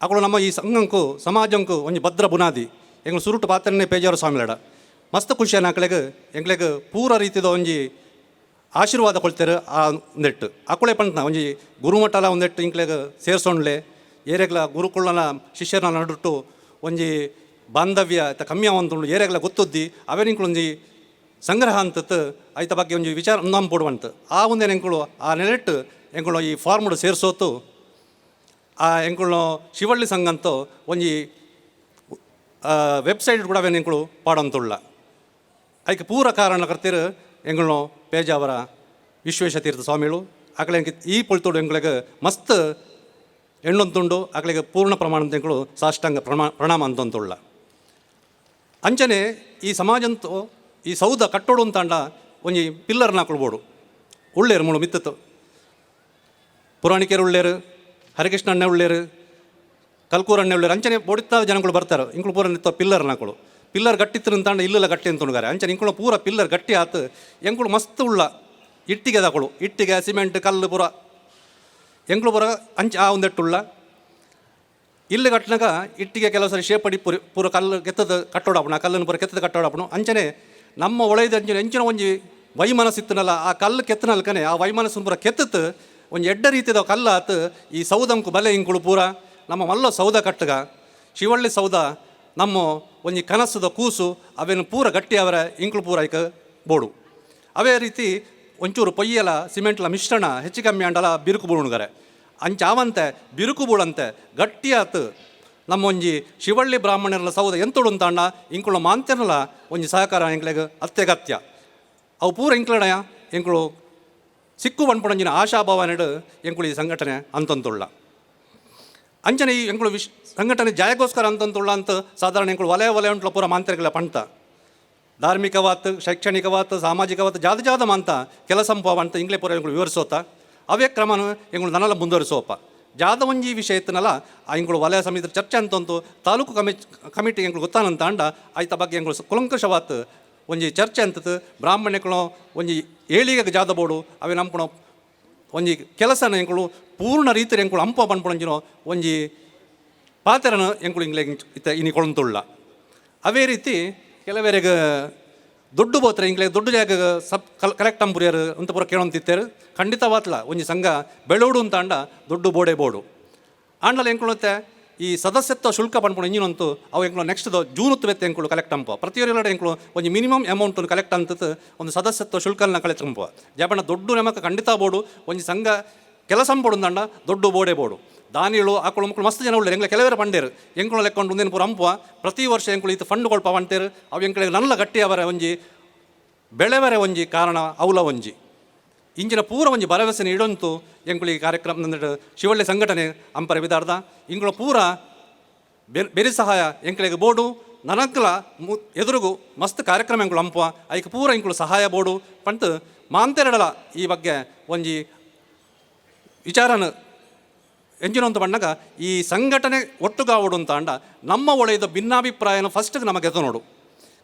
ಅಗಳು ನಮ್ಮ ಈ ಸಂಘಕ್ಕೂ ಸಮಾಜಕ್ಕೂ ಒಂಜಿ ಭದ್ರ ಬುನಾದಿ ಎಂಗ್ಳು ಸುರುಟು ಪಾತ್ರನೇ ಪೇಜಾರ ಸ್ವಾಮಿಲಡ ಮಸ್ತ್ ಖುಷಿಯನ್ನು ಆಕಳೆಗ್ ಎಂಗ್ಲೆಗ್ ಪೂರ ರೀತಿದ ಒಂಜಿ ಆಶೀರ್ವಾದ ಕೊಳ್ತೇರು ಆ ಒಂದೆಟ್ಟು ಆಕುಳೆ ಪಂಟ್ನ ಒಂಜಿ ಗುರುಮಠಲ ಒಂದೆಟ್ಟು ಇಂಕ್ಲೆಗ್ ಸೇರ್ಸೊಂಡ್ಲೆ ಏರೆಗ್ಲ ಗುರುಕುಳ್ಳನ ಶಿಷ್ಯರನ್ನ ನಡುಟ್ಟು ಒಂಜಿ ಬಾಂಧವ್ಯ ಆಯ್ತ ಕಮ್ಮಿ ಆವಂತುಂಡು ಏರೆಗ್ಲ ಗೊತ್ತುದ್ದಿ ಅವೇನಿಂಕ್ಲು ಒಂಜಿ ಸಂಗ್ರಹ ಅಂತತ್ ಐತ ಬಗ್ಗೆ ಒಂಜಿ ವಿಚಾರ ನಮ್ಮ ಪೋಡುವಂತ ಆ ಒಂದೇನು ಎಂಕುಳು ಆ ನೆಲೆಟ್ಟು ಎಂಕುಳು ಈ ಫಾರ್ಮ್ಡು ಸೇರ್ಸೋತು ಆ ಎಂಕುಳು ಶಿವಳ್ಳಿ ಸಂಘ ಅಂತೋ ಒಂಜಿ ವೆಬ್ಸೈಟ್ ಕೂಡ ಅವೇನು ಎಂಕುಳು ಪಾಡಂತುಳ್ಳ. ಐಕೆ ಪೂರ ಕಾರಣ ಕರ್ತಿರು ಎಂಕುಳು ಪೇಜಾವರ ವಿಶ್ವೇಶ ತೀರ್ಥ ಸ್ವಾಮಿಗಳು ಆಕಳೆ ಈ ಪೊಳ್ತೋಡು ಎಂಕುಳಿಗೆ ಮಸ್ತ್ ಎಣ್ಣೊಂತುಂಡು ಆಕಳಿಗೆ ಪೂರ್ಣ ಪ್ರಮಾಣ ಎಂಕುಳು ಸಾಷ್ಟಾಂಗ ಪ್ರಣಾಮ ಅಂತಂತುಳ್ಳ. ಅಂಚನೆ ಈ ಸಮಾಜಂತೂ ಈ ಸೌಧ ಕಟ್ಟೋಡು ಅಂತಾಂಡ ಒಂಜಿ ಪಿಲ್ಲರ್ನ ಹಾಕೊಳ್ಬೋಡು ಉಳ್ಳೇರು ಮುಳು ಮಿತ್ತತ್ತು ಪುರಾಣಿಕೆರು ಉಳ್ಳೇರು ಹರಿಕೃಷ್ಣ ಅಣ್ಣ ಉಳ್ಳೇರು ಕಲ್ಕೂರು ಅಣ್ಣ ಉಳ್ಳೇರು ಅಂಚನೆ ಬೊಡಿತ ಜನಗಳು ಬರ್ತಾರೆ ಇಂಕುಳು ಪೂರ ನಿತ್ತ ಪಿಲ್ಲರ್ನ ಹಾಕೊಳು ಪಿಲ್ಲರ್ ಗಟ್ಟಿತ್ತು ಅಂತಾಂಡ ಇಲ್ಲೆಲ್ಲ ಗಟ್ಟಿ ಅಂತ ಉಣ್ಗಾರೆ. ಅಂಚನೆ ಇಂಕುಳು ಪೂರ ಪಿಲ್ಲರ್ ಗಟ್ಟಿ ಆತು ಎಂಕುಳು ಮಸ್ತ್ ಉಳ್ಳ ಇಟ್ಟಿಗೆ ದಾಕೊಳು ಇಟ್ಟಿಗೆ ಸಿಮೆಂಟ್ ಕಲ್ಲು ಪೂರ ಎಂಕುಳು ಪೂರ ಅಂಚೆ ಆ ಒಂದೆಟ್ಟುಳ್ಳ ಇಲ್ಲಿ ಕಟ್ಟನಾಗ ಇಟ್ಟಿಗೆ ಕೆಲವು ಸರಿ ಶೇಪಡಿ ಪೂರಿ ಪೂರ ಕಲ್ಲು ಕೆತ್ತದ ಕಟ್ಟೋಡಪ್ಪಣ ಕಲ್ಲನ್ನು ಪೂರ ಕೆತ್ತದ ಕಟ್ಟೋಡಪ್ಪಣ. ಅಂಚನೆ ನಮ್ಮ ಒಳೈದ ಅಂಚನೆ ಎಂಚಿನ ಒಂಜಿ ವೈಮನಸ್ಸಿತ್ತನಲ್ಲ ಆ ಕಲ್ಲು ಕೆತ್ತನಲ್ಕನೆ ಆ ವೈಮನಸ್ಸು ಪೂರ ಕೆತ್ತತ್ತು ಒಂಜಿ ಎಡ್ಡ ರೀತಿದ ಕಲ್ಲು ಆತು ಈ ಸೌದಂಕು ಬಲೆ ಇಂಕುಳು ಪೂರ ನಮ್ಮ ಮಲ್ಲ ಸೌಧ ಕಟ್ಟಗ ಶಿವಳ್ಳಿ ಸೌಧ ನಮ್ಮ ಒಂಜಿ ಕನಸುದ ಕೂಸು ಅವೇನು ಪೂರ ಗಟ್ಟಿ ಅವರ ಇಂಕುಳು ಪೂರ ಐಕ ಬೋಡು. ಅವೇ ರೀತಿ ಒಂಚೂರು ಪೊಯ್ಯಲ ಸಿಮೆಂಟ್ಲ ಮಿಶ್ರಣ ಹೆಚ್ಚು ಕಮ್ಮಿ ಅಂಡಲ ಬಿರುಕು ಬೂಳುಗಾರೆ ಅಂಚಾವಂತೆ ಬಿರುಕು ಬೂಳಂತೆ ಗಟ್ಟಿಯಾತು ನಮ್ಮ ಒಂಜಿ ಶಿವಳ್ಳಿ ಬ್ರಾಹ್ಮಣರ ಸೌಧ ಎಂತೋಡು ಅಂತಾಂಡ ಇಂಕುಳ ಮಾಂತೆನಲ ಒಂಜಿ ಸಹಕಾರ ಎಂಕ್ಲೆಗ್ ಅತ್ಯಗತ್ಯ. ಅವು ಪೂರ ಇಂಕ್ಲಡಯ ಎಂಕುಳು ಸಿಕ್ಕು ಪನ್ಪುಣಂಚಿನ ಆಶಾಭಾವನೆಡು ಎಂಕುಲು ಈ ಸಂಘಟನೆ ಅಂತಂತುಳ್ಳ. ಅಂಚನೆ ಈ ಎಂಕುಲು ವಿಶ್ ಸಂಘಟನೆ ಜಾಯಗೋಸ್ಕರ ಅಂತಂತುಳ್ಳ ಅಂತ ಸಾಧಾರಣ ಎಂಕುಲು ವಲಯ ವಲಯ ಉಂಟ್ಲ ಪೂರ ಮಾಂತ್ರಿಗಳ ಪಂತ ಧಾರ್ಮಿಕವಾತ್, ಶೈಕ್ಷಣಿಕವಾತ್, ಸಾಮಾಜಿಕವಾತ್ ಜಾದ ಜಾದ ಮಾಂತ ಕೆಲಸ ಅಂತ ಇಂಗ್ಲೆ ಪೂರ ಎಂಕುಲು ವಿವರಿಸೋತ ಅವೇ ಕ್ರಮನು ಎಂಕುಲು ನನಲ ಮುಂದುವರಿಸೋಪ. ಜಾದ ಒಂಜಿ ವಿಷಯ ಇತ್ತನಲ್ಲ ಆ ಎಂಕುಲು ವಲಯ ಸಮಿತಿ ಚರ್ಚೆ ಅಂತಂತು ತಾಲೂಕು ಕಮಿಟಿ ಎಂಕುಲು ಗೊತ್ತಾನಂತ ಅಂಡ ಆಯ್ತ ಬಗ್ಗೆ ಎಂಕುಲು ಕುಲಂಕುಷವಾತ್ ಒಂಜಿ ಚರ್ಚೆ ಅಂತದ್ದು ಬ್ರಾಹ್ಮಣೆಕುಲು ಒಂಜಿ ಏಳಿಗೆಗೆ ಜಾದ ಬೋಡು ಅವೇ ನಂಪುಣ ಒಂಜಿ ಕೆಲಸನ ಎಂಕುಲು ಪೂರ್ಣ ರೀತಿಯ ಎಂಕುಲು ಅಂಪ ಪನ್ಪುಣಂಜಿನೋ ಒಂಜಿ ಪಾತ್ರನ ಎಂಕುಲು ಇಂಗ್ಲೆ ಇತ್ತ ಇನಿ ಕೊಳಂತುಳ್ಳ. ಅವೇ ರೀತಿ ಕೆಲವರೆಗೆ ದುಡ್ಡು ಬೋತ್ರೆ ಇಂಗ್ಲೆ ದುಡ್ಡು ಜಾಗ ಸಬ್ ಕಲೆಕ್ಟ್ ಅಂಬುರಿಯರು ಅಂತ ಪೂರ ಕೇಳೋಂತಿತ್ತೇರು. ಖಂಡಿತವಾತ್ಲ ಒಂಜಿ ಸಂಘ ಬೆಳೋಡು ಅಂತ ಅಂಡ ದುಡ್ಡು ಬೋಡೆ ಬೋಡು ಆಂಡಲ ಎಂಕುಳುತ್ತೆ ಈ ಸದಸ್ಯತ್ವ ಶುಲ್ಕ ಪನ್ಪುಣ ಇಂಜಿನಂತು ಅವು ಎಂಕುಲು ನೆಕ್ಸ್ಟ್ ಜೂನ್ ಬೆತ್ತ ಎಂಕುಲು ಕಲೆಕ್ಟ್ ಅಂಪ ಪ್ರತಿಯೊಂದು ಎಂಕುಲು ಒಂಜಿ ಮಿನಿಮಮ್ ಅಮೌಂಟ್ ಕಲೆಕ್ಟ್ ಅಂತದ್ದು ಒಂದು ಸದಸ್ಯತ್ವ ಶುಲ್ಕನ ಕಲೆಕ್ಟ್ ಅಂಪ. ಜಪಣ ದೊಡ್ಡ ನಮಕ ಖಂಡಿತ ಬೋಡು ಒಂಜಿ ಸಂಘ ಕೆಲಸ ಅಂಪೊಡು ಅಂಡ ದೊಡ್ಡ ಬೋಡೆ ಬೋಡು ದಾನಿಗಳು ಆಕಳು ಮಕ್ಕಳು ಮಸ್ತ್ ಜನ ಉಳ್ಳೇರು ಎಂಗ್ಲೆ ಕೆಲವರ ಪಂಡೇರು ಎಂಕುಲು ಲೆಕ್ಕೊಂಡು ಒಂದೇನು ಪೂರ ಅಂಪುವ ಪ್ರತಿ ವರ್ಷ ಎಂಕುಲು ಈತ ಫಂಡ್ ಕೊಳ್ಪ ಅಂಟೇರು ಅವು ಎಂಕುಳಿಗೆ ನಲ್ಲ ಗಟ್ಟಿ ಅವರ ಒಂಜಿ ಬೆಳೆವರೆ ಒಂಜಿ ಕಾರಣ ಅವಲ ಒಂಜಿ ಇಂಚಿನ ಪೂರ ಒಂಜಿ ಭರವಸೆ ನೀಡೊಂತು ಎಂಕುಲು ಈ ಕಾರ್ಯಕ್ರಮ ಶಿವಳ್ಳಿ ಸಂಘಟನೆ ಅಂಪರೆ ವಿದಾರ್ದ ಇಂಕುಳು ಪೂರ ಬೆರಿ ಸಹಾಯ ಎಂಕುಳಿಗೆ ಬೋಡು ನನಕ್ಲ ಎದುರುಗು ಮಸ್ತ್ ಕಾರ್ಯಕ್ರಮ ಎಂಕುಲು ಅಂಪುವ ಐಕ್ ಪೂರ ಎಂಕುಲು ಸಹಾಯ ಬೋಡು ಪಂಟ್ ಮಾಂತೆರಡಲ ಈ ಬಗ್ಗೆ ಒಂಜಿ ವಿಚಾರನ ಎಂಜಿನೊಂದು ಬಣ್ಣಗ ಈ ಸಂಘಟನೆ ಒಟ್ಟುಗಾವಡು ಅಂತ ಅಂಡ ನಮ್ಮ ಒಳೆಯದ ಭಿನ್ನಾಭಿಪ್ರಾಯನ ಫಸ್ಟ್ ನಮಗೆ ಎತ್ತ ನೋಡು.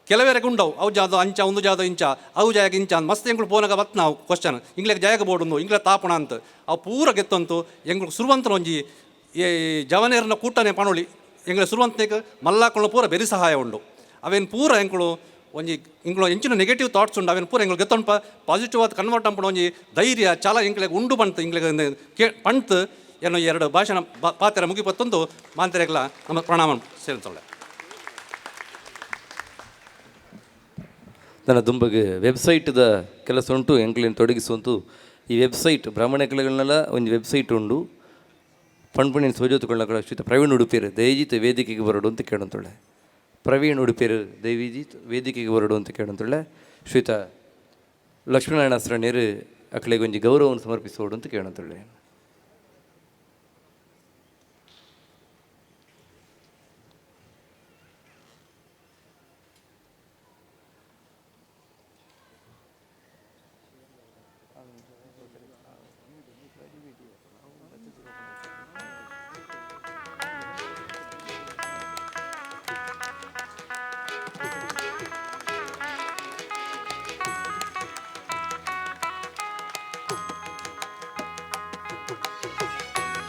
ಕೆಲವರೆ ಗುಂಡವು ಅವು ಜಾದ ಅಂಚ ಒಂದು ಜಾದ ಇಂಚ ಅವು ಜಾಯಗ ಇಂಚ ಅಂತ ಮಸ್ತ್ ಎಂಗಳು ಪೋನಾಗ ಬತ್ ನಾವು ಕ್ವಶನ್ ಇಂಗ್ಲೆಗೆ ಜಾಯಗ ಬೋಡುಂದು ಇಂಗ್ಲೆ ತಾಪಣ ಅಂತ ಅವು ಪೂರ ಗೆತ್ತಂತು ಎಂಗಳು ಸುರುವಂತನ ಒಂಜಿ ಈ ಜವನೇರನ ಕೂಟನೆ ಪಣೋಳಿ ಎಂಗಳ ಸುರುವಂತನೇಕ ಮಲ್ಲಾಕೊಳ್ಳ ಪೂರ ಬೆರಿ ಸಹಾಯ ಉಂಡು ಅವೇನು ಪೂರ ಎಂಕುಳು ಒಂಜಿ ಇಂಗ್ಳು ಎಂಚಿನ ನೆಗೆಟಿವ್ ಥಾಟ್ಸ್ ಉಂಡು ಅವೇನು ಪೂರ ಎಂಗಳು ಗೆತ್ತೊಂಪ ಪಾಸಿಟಿವ್ ಆದ ಕನ್ವರ್ಟ್ ಅಂಪಣ ಒಂಜಿ ಧೈರ್ಯ ಚಾಲ ಎಂಕ್ಲೆಗ್ ಉಂಡು ಬಂತು ಇಂಗ್ಲೆಗ್ ಕೇ ಪಂತ್ ಏನೋ ಎರಡು ಭಾಷಣ ಪಾತ್ರ ಮುಗಿಪತ್ತೊಂದು ಮಾಂತರೆಗ್ಲ ನಮ್ಮ ಪ್ರಣಾಮ ಸೇರಿಸೋಳೆ.
ನನ್ನ ದುಂಬಗೆ ವೆಬ್ಸೈಟ್ದ ಕೆಲಸ ಉಂಟು ಎಂಕ್ಲೇನು ತೊಡಗಿಸುವಂತು ಈ ವೆಬ್ಸೈಟ್ ಬ್ರಾಹ್ಮಣ ಒಂದು ವೆಬ್ಸೈಟ್ ಉಂಡು ಪಣ್ಪಣಿನ ಸೋಜೋತುಕೊಳ್ಳ ಶ್ರೀತ ಪ್ರವೀಣ್ ಉಡುಪಿಯರು ದಯಜಿತ್ ವೇದಿಕೆಗೆ ಬರಡು ಅಂತ ಕೇಳಂತೊಳ್ಳೆ. ಪ್ರವೀಣ್ ಉಡುಪಿಯರು ದಯವಿಜಿತ್ ವೇದಿಕೆಗೆ ಬರಡು ಅಂತ ಕೇಳಂತೊಳ್ಳೆ. ಶ್ರೀತ ಲಕ್ಷ್ಮೀನಾರಾಯಣ ಶರಣರು ಅಕ್ಕಳಿಗೆ ಒಂಜಿ ಗೌರವವನ್ನು ಸಮರ್ಪಿಸೋಡು ಅಂತ ಕೇಳಂತೊಳ್ಳೆ.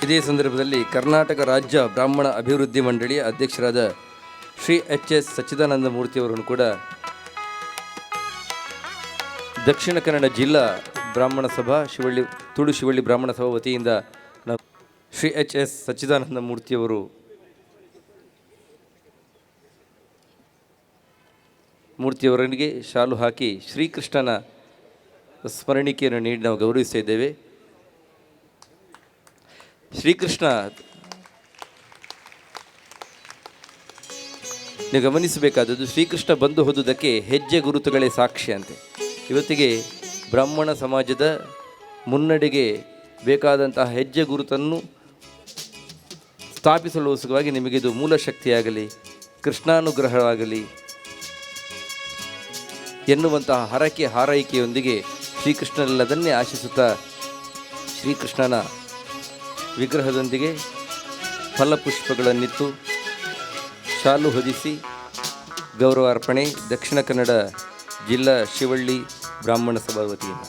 ಇದೇ ಸಂದರ್ಭದಲ್ಲಿ ಕರ್ನಾಟಕ ರಾಜ್ಯ ಬ್ರಾಹ್ಮಣ ಅಭಿವೃದ್ಧಿ ಮಂಡಳಿಯ ಅಧ್ಯಕ್ಷರಾದ ಶ್ರೀ ಎಚ್ ಎಸ್ ಸಚ್ಚಿದಾನಂದ ಮೂರ್ತಿಯವರನ್ನು ಕೂಡ ದಕ್ಷಿಣ ಕನ್ನಡ ಜಿಲ್ಲಾ ಬ್ರಾಹ್ಮಣ ಸಭಾ ಶಿವಳ್ಳಿ ತುಳು ಶಿವಳ್ಳಿ ಬ್ರಾಹ್ಮಣ ಸಭಾ ವತಿಯಿಂದ ನಾವು ಶ್ರೀ ಎಚ್ ಎಸ್ ಸಚ್ಚಿದಾನಂದ ಮೂರ್ತಿಯವರಿಗೆ ಶಾಲು ಹಾಕಿ ಶ್ರೀಕೃಷ್ಣನ ಸ್ಮರಣಿಕೆಯನ್ನು ನೀಡಿ ನಾವು ಗೌರವಿಸ್ತಾ ಇದ್ದೇವೆ. ಶ್ರೀಕೃಷ್ಣ ನೀವು ಗಮನಿಸಬೇಕಾದದ್ದು, ಶ್ರೀಕೃಷ್ಣ ಬಂದು ಹೋದುದಕ್ಕೆ ಹೆಜ್ಜೆ ಗುರುತುಗಳೇ ಸಾಕ್ಷಿ ಅಂತೆ. ಇವತ್ತಿಗೆ ಬ್ರಾಹ್ಮಣ ಸಮಾಜದ ಮುನ್ನಡೆಗೆ ಬೇಕಾದಂತಹ ಹೆಜ್ಜೆ ಗುರುತನ್ನು ಸ್ಥಾಪಿಸಲು ಸುಖವಾಗಿ ನಿಮಗಿದು ಮೂಲ ಶಕ್ತಿಯಾಗಲಿ, ಕೃಷ್ಣಾನುಗ್ರಹವಾಗಲಿ ಎನ್ನುವಂತಹ ಹರಕೆ ಹಾರೈಕೆಯೊಂದಿಗೆ ಶ್ರೀಕೃಷ್ಣನೆಲ್ಲದನ್ನೇ ಆಶಿಸುತ್ತಾ ಶ್ರೀಕೃಷ್ಣನ ವಿಗ್ರಹದೊಂದಿಗೆ ಫಲಪುಷ್ಪಗಳನ್ನಿತ್ತು ಶಾಲು ಹೊದಿಸಿ ಗೌರವಾರ್ಪಣೆ ದಕ್ಷಿಣ ಕನ್ನಡ ಜಿಲ್ಲಾ ಶಿವಳ್ಳಿ ಬ್ರಾಹ್ಮಣ ಸಭಾ ವತಿಯಿಂದ.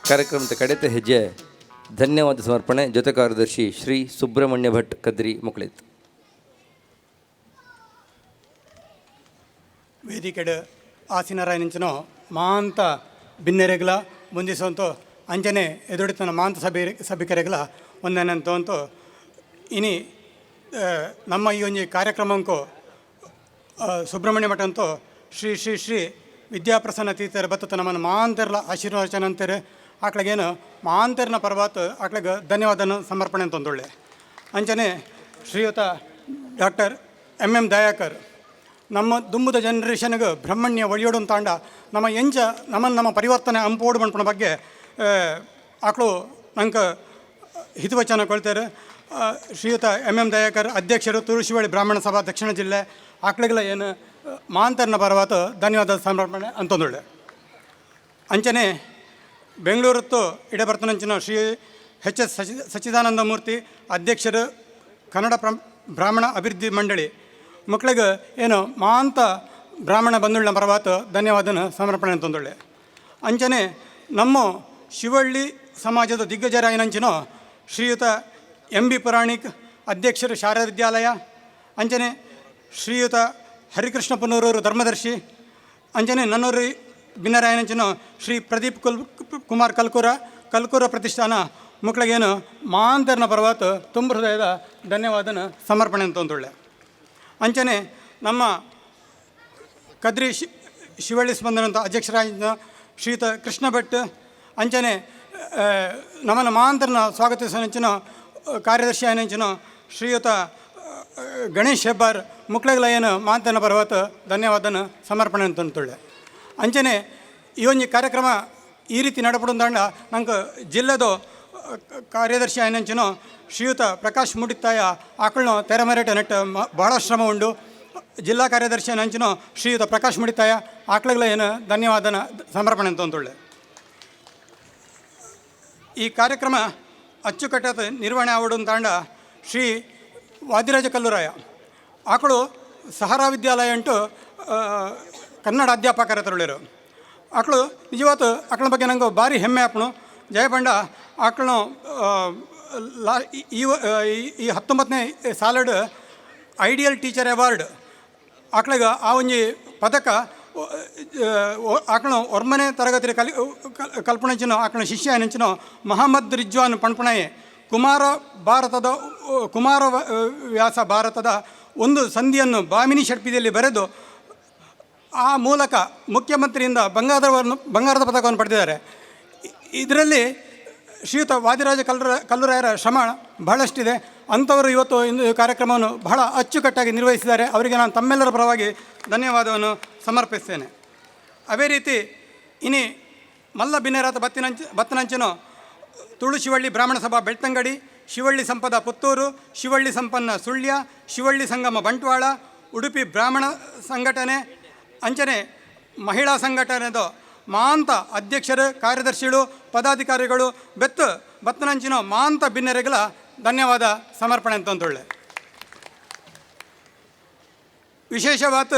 ಕಾರ್ಯಕ್ರಮದ ಕಡೆತ ಹೆಜ್ಜೆ ಧನ್ಯವಾದ ಸಮರ್ಪಣೆ ಜೊತೆ ಕಾರ್ಯದರ್ಶಿ ಶ್ರೀ ಸುಬ್ರಹ್ಮಣ್ಯ ಭಟ್ ಕದ್ರಿ ಮುಕ್ಳಿತ್.
ವೇದಿಕೆಡ್ ಆಸೀನರಾಯನಂಚಿನ ಮಾಂತ ಬಿನ್ನೆರೆಗ್ಲ ಮುಂದಿಸುವಂತೋ ಅಂಜನೆ ಎದುಡಿತನ ಮಾಂತ ಸಭೆ ಸಭಿಕರೆಗ್ಲ ಒಂದನಂತ ಇನಿ ನಮ್ಮ ಈ ಒಂಜಿ ಕಾರ್ಯಕ್ರಮಕ್ಕೂ ಸುಬ್ರಹ್ಮಣ್ಯ ಮಠ ಅಂತೂ ಶ್ರೀ ಶ್ರೀ ಶ್ರೀ ವಿದ್ಯಾಪ್ರಸನ್ನ ತೀರ್ಥರ ಬತ್ತ ನಮ್ಮನ್ನು ಮಾಂತೆರ್ಲ ಆಶೀರ್ವಚನ ಅಂತಾರೆ. ಆಕ್ಳಿಗೇನು ಮಾಂತೆರ್ನ ಪರ್ವಾತ್ ಆಕ್ಳಿಗೆ ಧನ್ಯವಾದನ ಸಮರ್ಪಣೆ ಅಂತಂದೊಳ್ಳೆ. ಅಂಚನೆ ಶ್ರೀಯುತ ಡಾಕ್ಟರ್ ಎಂ ಎಂ ದಯಾಕರ್ ನಮ್ಮ ದುಂಬುದ ಜನರೇಷನ್ಗೆ ಬ್ರಹ್ಮಣ್ಯ ಒಳಿಯೋಡು ತಾಂಡ ನಮ್ಮ ಎಂಚ ನಮ್ಮನ್ನು ನಮ್ಮ ಪರಿವರ್ತನೆ ಅಂಪೋಡು ಮಣ್ಪುನ ಬಗ್ಗೆ ಆಕಳು ನಂಗೆ ಹಿತವಚನ ಕೊಳ್ತಾರೆ. ಶ್ರೀಯುತ ಎಂ ಎಂ ದಯಾಕರ್ ಅಧ್ಯಕ್ಷರು, ತುಳಸಿವಳ್ಳಿ ಬ್ರಾಹ್ಮಣ ಸಭಾ, ದಕ್ಷಿಣ ಜಿಲ್ಲೆ. ಆಕಳಿಗೆಲ್ಲ ಏನು ಮಾಂತರ್ನ ಪರವಾತ ಧನ್ಯವಾದ ಸಮರ್ಪಣೆ ಅಂತಂದೊಳ್ಳೆ. ಅಂಚನೆ ಬೆಂಗಳೂರತ್ತು ಇಡಬರ್ತನಂಚಿನ ಶ್ರೀ ಎಚ್ ಎಸ್ ಸಚ್ಚಿದಾನಂದ ಮೂರ್ತಿ ಅಧ್ಯಕ್ಷರು, ಕನ್ನಡ ಬ್ರಾಹ್ಮಣ ಅಭಿವೃದ್ಧಿ ಮಂಡಳಿ. ಮಕ್ಕಳಿಗೆ ಏನು ಮಾಂತ ಬ್ರಾಹ್ಮಣ ಬಂಧುಗಳ ಪರವಾತ ಧನ್ಯವಾದನ ಸಮರ್ಪಣೆ ಅಂತಂದೊಳ್ಳೆ. ಅಂಚನೆ ನಮ್ಮ ಶಿವಳ್ಳಿ ಸಮಾಜದ ದಿಗ್ಗಜರಾಯನಂಚಿನೋ ಶ್ರೀಯುತ ಎಂ ಬಿ ಪುರಾಣಿಕ್ ಅಧ್ಯಕ್ಷರು, ಶಾರದಾ ವಿದ್ಯಾಲಯ. ಅಂಚನೆ ಶ್ರೀಯುತ ಹರಿಕೃಷ್ಣ ಪುನೂರೂರು ಧರ್ಮದರ್ಶಿ. ಅಂಚನೆ ನನ್ನೂರು ಭಿನ್ನರಾಯನಂಚಿನೋ ಶ್ರೀ ಪ್ರದೀಪ್ ಕುಮಾರ್ ಕಲ್ಕೂರ, ಕಲ್ಕೂರ ಪ್ರತಿಷ್ಠಾನ. ಮಕ್ಕಳಿಗೇನು ಮಾಂತರ್ನ ಪರವಾತ ತುಂಬ ಹೃದಯದ ಧನ್ಯವಾದನ ಸಮರ್ಪಣೆ ಅಂತಂದೊಳ್ಳೆ. ಅಂಚನೆ ನಮ್ಮ ಕದ್ರಿ ಶಿವಳ್ಳಿ ಸ್ಪಂದನ ಅಂತ ಅಧ್ಯಕ್ಷರಾದ ಶ್ರೀಯುತ ಕೃಷ್ಣ ಭಟ್. ಅಂಚನೆ ನಮ್ಮನ್ನು ಮಾಂತರ್ನ ಸ್ವಾಗತಿಸಿದ ಕಾರ್ಯದರ್ಶಿ ಆನಂಚಿನ ಶ್ರೀಯುತ ಗಣೇಶ್ ಹೆಬ್ಬಾರ್. ಮಕ್ಕಳಿಗೆಲ್ಲ ಏನು ಮಾಂತನ ಪರ್ವತ ಧನ್ಯವಾದನ ಸಮರ್ಪಣೆ ಅಂತಂತೊಳ್ಳೆ. ಅಂಚನೆ ಈ ಒಂದು ಕಾರ್ಯಕ್ರಮ ಈ ರೀತಿ ನಡಪಡುಂದಾಂಡ ನಂಗೆ ಜಿಲ್ಲೆದು ಕಾರ್ಯದರ್ಶಿ ಆನಂಚಿನೋ ಶ್ರೀಯುತ ಪ್ರಕಾಶ್ ಮುಡಿತ್ತಾಯ ಆಕಳನ್ನು ತೆರೆಮರೆಟ ನೆಟ್ಟ ಬಹಳ ಶ್ರಮ ಉಂಡು. ಜಿಲ್ಲಾ ಕಾರ್ಯದರ್ಶಿ ನಂಚಿನೋ ಶ್ರೀಯುತ ಪ್ರಕಾಶ್ ಮುಡಿತ್ತಾಯ ಆಕಳುಗಳ ಏನು ಧನ್ಯವಾದನ ಸಮರ್ಪಣೆ ಅಂತಂತೊಳ್ಳೆ. ಈ ಕಾರ್ಯಕ್ರಮ ಅಚ್ಚುಕಟ್ಟಾದ ನಿರ್ವಹಣೆ ಆವಡು ತಾಂಡ ಶ್ರೀ ವಾದಿರಾಜ ಕಲ್ಲೂರಾಯ ಆಕಳು ಸಹರಾ ವಿದ್ಯಾಲಯ ಅಂಟು ಕನ್ನಡ ಅಧ್ಯಾಪಕರ ತರುಳಿರು. ಆಕಳು ನಿಜವಾದ ಆಕಳ ಬಗ್ಗೆ ನಂಗೆ ಭಾರಿ ಹೆಮ್ಮೆ ಆಪಣು. ಜಯಪಂಡ ಆಕಳು ಲಾ ಈ ಈ 19ನೇ ಸಾಲಡ್ ಐಡಿಯಲ್ ಟೀಚರ್ ಅವಾರ್ಡ್ ಆಕಳಿಗೆ ಆ ಒಂಜಿ ಪದಕ ಆಕಳು ಒರ್ಮನೆ ತರಗತಿ ಕಲ್ಪನೆಂಚಿನೋ ಆಕಳ ಶಿಷ್ಯ ನೆಂಚಿನೋ ಮಹಮ್ಮದ್ ರಿಜ್ವಾನ್ ಪಣ್ಪಣೆ ಕುಮಾರ ಭಾರತದ ಕುಮಾರ ವ್ಯಾಸ ಭಾರತದ ಒಂದು ಸಂಧಿಯನ್ನು ಬಾಮಿನಿ ಷಟ್ಪಿದಿಯಲ್ಲಿ ಬರೆದು ಆ ಮೂಲಕ ಮುಖ್ಯಮಂತ್ರಿಯಿಂದ ಬಂಗಾರದ ಪದಕವನ್ನು ಪಡೆದಿದ್ದಾರೆ. ಇದರಲ್ಲಿ ಶ್ರೀಯುತ ವಾದಿರಾಜ ಕಲ್ಲೂರಾಯರ ಶ್ರಮ ಬಹಳಷ್ಟಿದೆ. ಅಂಥವರು ಇವತ್ತು ಇಂದು ಕಾರ್ಯಕ್ರಮವನ್ನು ಬಹಳ ಅಚ್ಚುಕಟ್ಟಾಗಿ ನಿರ್ವಹಿಸಿದ್ದಾರೆ. ಅವರಿಗೆ ನಾನು ತಮ್ಮೆಲ್ಲರ ಪರವಾಗಿ ಧನ್ಯವಾದವನ್ನು ಸಮರ್ಪಿಸ್ತೇನೆ. ಅದೇ ರೀತಿ ಇನಿ ಮಲ್ಲ ಬಿನ್ನೆರಾತ ಬತ್ತಿನಂಚಿನೋ ತುಳು ಶಿವಳ್ಳಿ ಬ್ರಾಹ್ಮಣ ಸಭಾ ಬೆಳ್ತಂಗಡಿ, ಶಿವಳ್ಳಿ ಸಂಪದ ಪುತ್ತೂರು, ಶಿವಳ್ಳಿ ಸಂಪನ್ನ ಸುಳ್ಯ, ಶಿವಳ್ಳಿ ಸಂಗಮ ಬಂಟ್ವಾಳ, ಉಡುಪಿ ಬ್ರಾಹ್ಮಣ ಸಂಘಟನೆ, ಅಂಚನೆ ಮಹಿಳಾ ಸಂಘಟನೆದು ಮಾಂತ ಅಧ್ಯಕ್ಷರು, ಕಾರ್ಯದರ್ಶಿಗಳು, ಪದಾಧಿಕಾರಿಗಳು, ಬೆತ್ತು ಬತ್ತನಂಚಿನ ಮಾಂತ ಬಿನ್ನೆರೆಗಳ ಧನ್ಯವಾದ ಸಮರ್ಪಣೆ ಅಂತಂದೊಳ್ಳೆ. ವಿಶೇಷವಾದ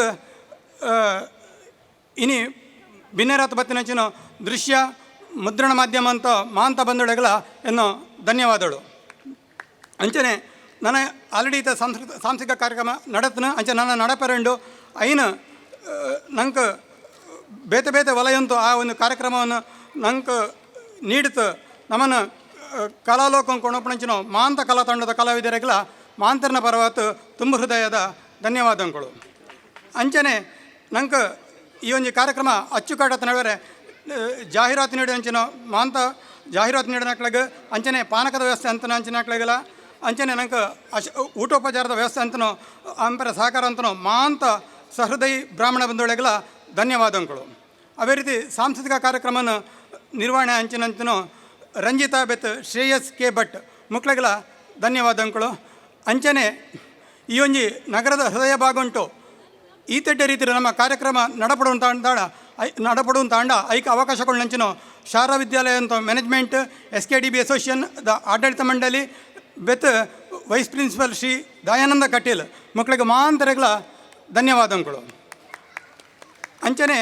ಇನಿ ಬಿನ್ನೆರಾತ ಬತ್ತಿನಂಚಿನ ದೃಶ್ಯ ಮುದ್ರಣ ಮಾಧ್ಯಮ ಅಂತ ಮಾಂತ ಬಂಧುಳೆಗಳ ಎನ್ನೋ ಧನ್ಯವಾದಗಳು. ಅಂಚನೆ ನನ್ನ ಆಲ್ರೆಡಿ ಈತ ಸಾಂಸ್ಕೃತಿಕ ಕಾರ್ಯಕ್ರಮ ನಡತ್ನ ಅಂಚೆ ನನ್ನ ನಡಪರೆಂಡು ಐನ ನಂಗೆ ಬೇತೆ ಬೇತೆ ವಲಯಂತೂ ಆ ಒಂದು ಕಾರ್ಯಕ್ರಮವನ್ನು ನಂಗೆ ನೀಡುತ್ತ ನಮ್ಮನ್ನು ಕಲಾಲೋಕ ಕೊಣಪಣಂಚಿನ ಮಾಂತ ಕಲಾ ತಂಡದ ಕಲಾವಿದರಿಗೆಲ್ಲ ಮಾಂತರ್ನ ಪರವಾತು ತುಂಬ ಹೃದಯದ ಧನ್ಯವಾದಗಳು. ಅಂಚನೆ ನಂಗೆ ಈ ಒಂದು ಕಾರ್ಯಕ್ರಮ ಅಚ್ಚುಕಟ್ಟಾದ ನಡುವೆ ಜಾಹೀರಾತು ನೀಡಿದ ಅಂಚಿನ ಮಾಂತ ಜಾಹೀರಾತು ನೀಡಿದ ಮಕ್ಕಳಿಗೆ ಅಂಚನೆ ಪಾನಕದ ವ್ಯವಸ್ಥೆ ಅಂತ ಅಂಚಿನ ಮಕ್ಕಳಿಗೆಲ್ಲ ಅಂಚನೆ ನಂಗೆ ಊಟೋಪಚಾರದ ವ್ಯವಸ್ಥೆ ಅಂತನೋ ಅಂಪರ ಸಹಕಾರ ಅಂತನೋ ಮಾಂತ ಸಹೃದಯಿ ಬ್ರಾಹ್ಮಣ ಬಂಧುಗಳಿಗೆಲ್ಲ ಧನ್ಯವಾದಗಳು. ಅದೇ ರೀತಿ ಸಾಂಸ್ಕೃತಿಕ ಕಾರ್ಯಕ್ರಮನ ನಿರ್ವಹಣೆ ಅಂಚಿನಂತನೋ ರಂಜಿತಾ ಬೆತ್ ಶ್ರೇಯಸ್ ಕೆ ಭಟ್ ಮಕ್ಕಳಿಗೆಲ್ಲ ಧನ್ಯವಾದಗಳು. ಅಂಚನೆ ಈ ಒಂಜಿ ನಗರದ ಹೃದಯ ಭಾಗ ಉಂಟು ಈ ತೆಡ್ಡೆ ರೀತಿಯ ನಮ್ಮ ಕಾರ್ಯಕ್ರಮ ನಡಪಡುವಂತ ಅಂಡ ಐಕ ಅವಕಾಶಗಳು ಶಾರಾ ವಿದ್ಯಾಲಯ ಅಂತ management, S K D B association the ಆಡಳಿತ ಮಂಡಳಿ ಬೆತ್ ವೈಸ್ ಪ್ರಿನ್ಸಿಪಲ್ ಶ್ರೀ ದಯಾನಂದ ಕಟೀಲ್ ಮಕ್ಕಳಿಗೆ ಮಾಂತರಗಳ ಧನ್ಯವಾದಗಳು. ಅಂಚನೆ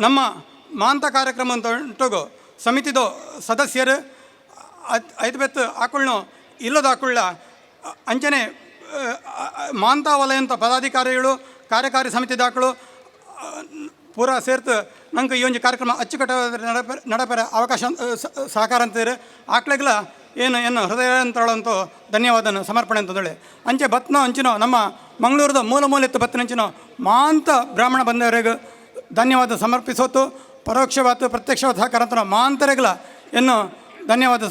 ನಮ್ಮ ಮಾಂತ ಕಾರ್ಯಕ್ರಮ ಅಂತ ಉಂಟು ಸಮಿತಿದು ಸದಸ್ಯರು ಐದು ಬೆತ್ತು ಆಕುಳ್ನು ಇಲ್ಲದ ಆಕುಳ್ಳ ಅಂಚನೆ ಮಾಂತ ವಲಯಂತ ಪದಾಧಿಕಾರಿಗಳು ಕಾರ್ಯಕಾರಿ ಸಮಿತಿ ದಾಖಲು ಪೂರಾ ಸೇರ್ತು ನಂಗೆ ಈ ಒಂದು ಕಾರ್ಯಕ್ರಮ ಅಚ್ಚುಕಟ್ಟಾದ ನಡಪರ ಅವಕಾಶ ಸಹಕಾರ ಅಂತಿದ್ರೆ ಆಕ್ಳಿಗೆಲ್ಲ ಏನು ಏನು ಹೃದಯ ಅಂತಳಂತೂ ಧನ್ಯವಾದನ ಸಮರ್ಪಣೆ ಅಂತಂದೇಳಿ. ಅಂಚೆ ಬತ್ನೋ ಅಂಚಿನೋ ನಮ್ಮ ಮಂಗಳೂರದ ಮೂಲ ಮೂಲೆತ್ತು ಬತ್ತಿನಂಚಿನ ಮಾಂತ ಬ್ರಾಹ್ಮಣ ಬಂದವರಿಗೆ ಧನ್ಯವಾದ ಸಮರ್ಪಿಸೋತು. ಪರೋಕ್ಷವಾತು ಪ್ರತ್ಯಕ್ಷವಾದ ಸಹಕಾರ ಮಾಂತರೆಗಳ ಎನ್ನು ಧನ್ಯವಾದ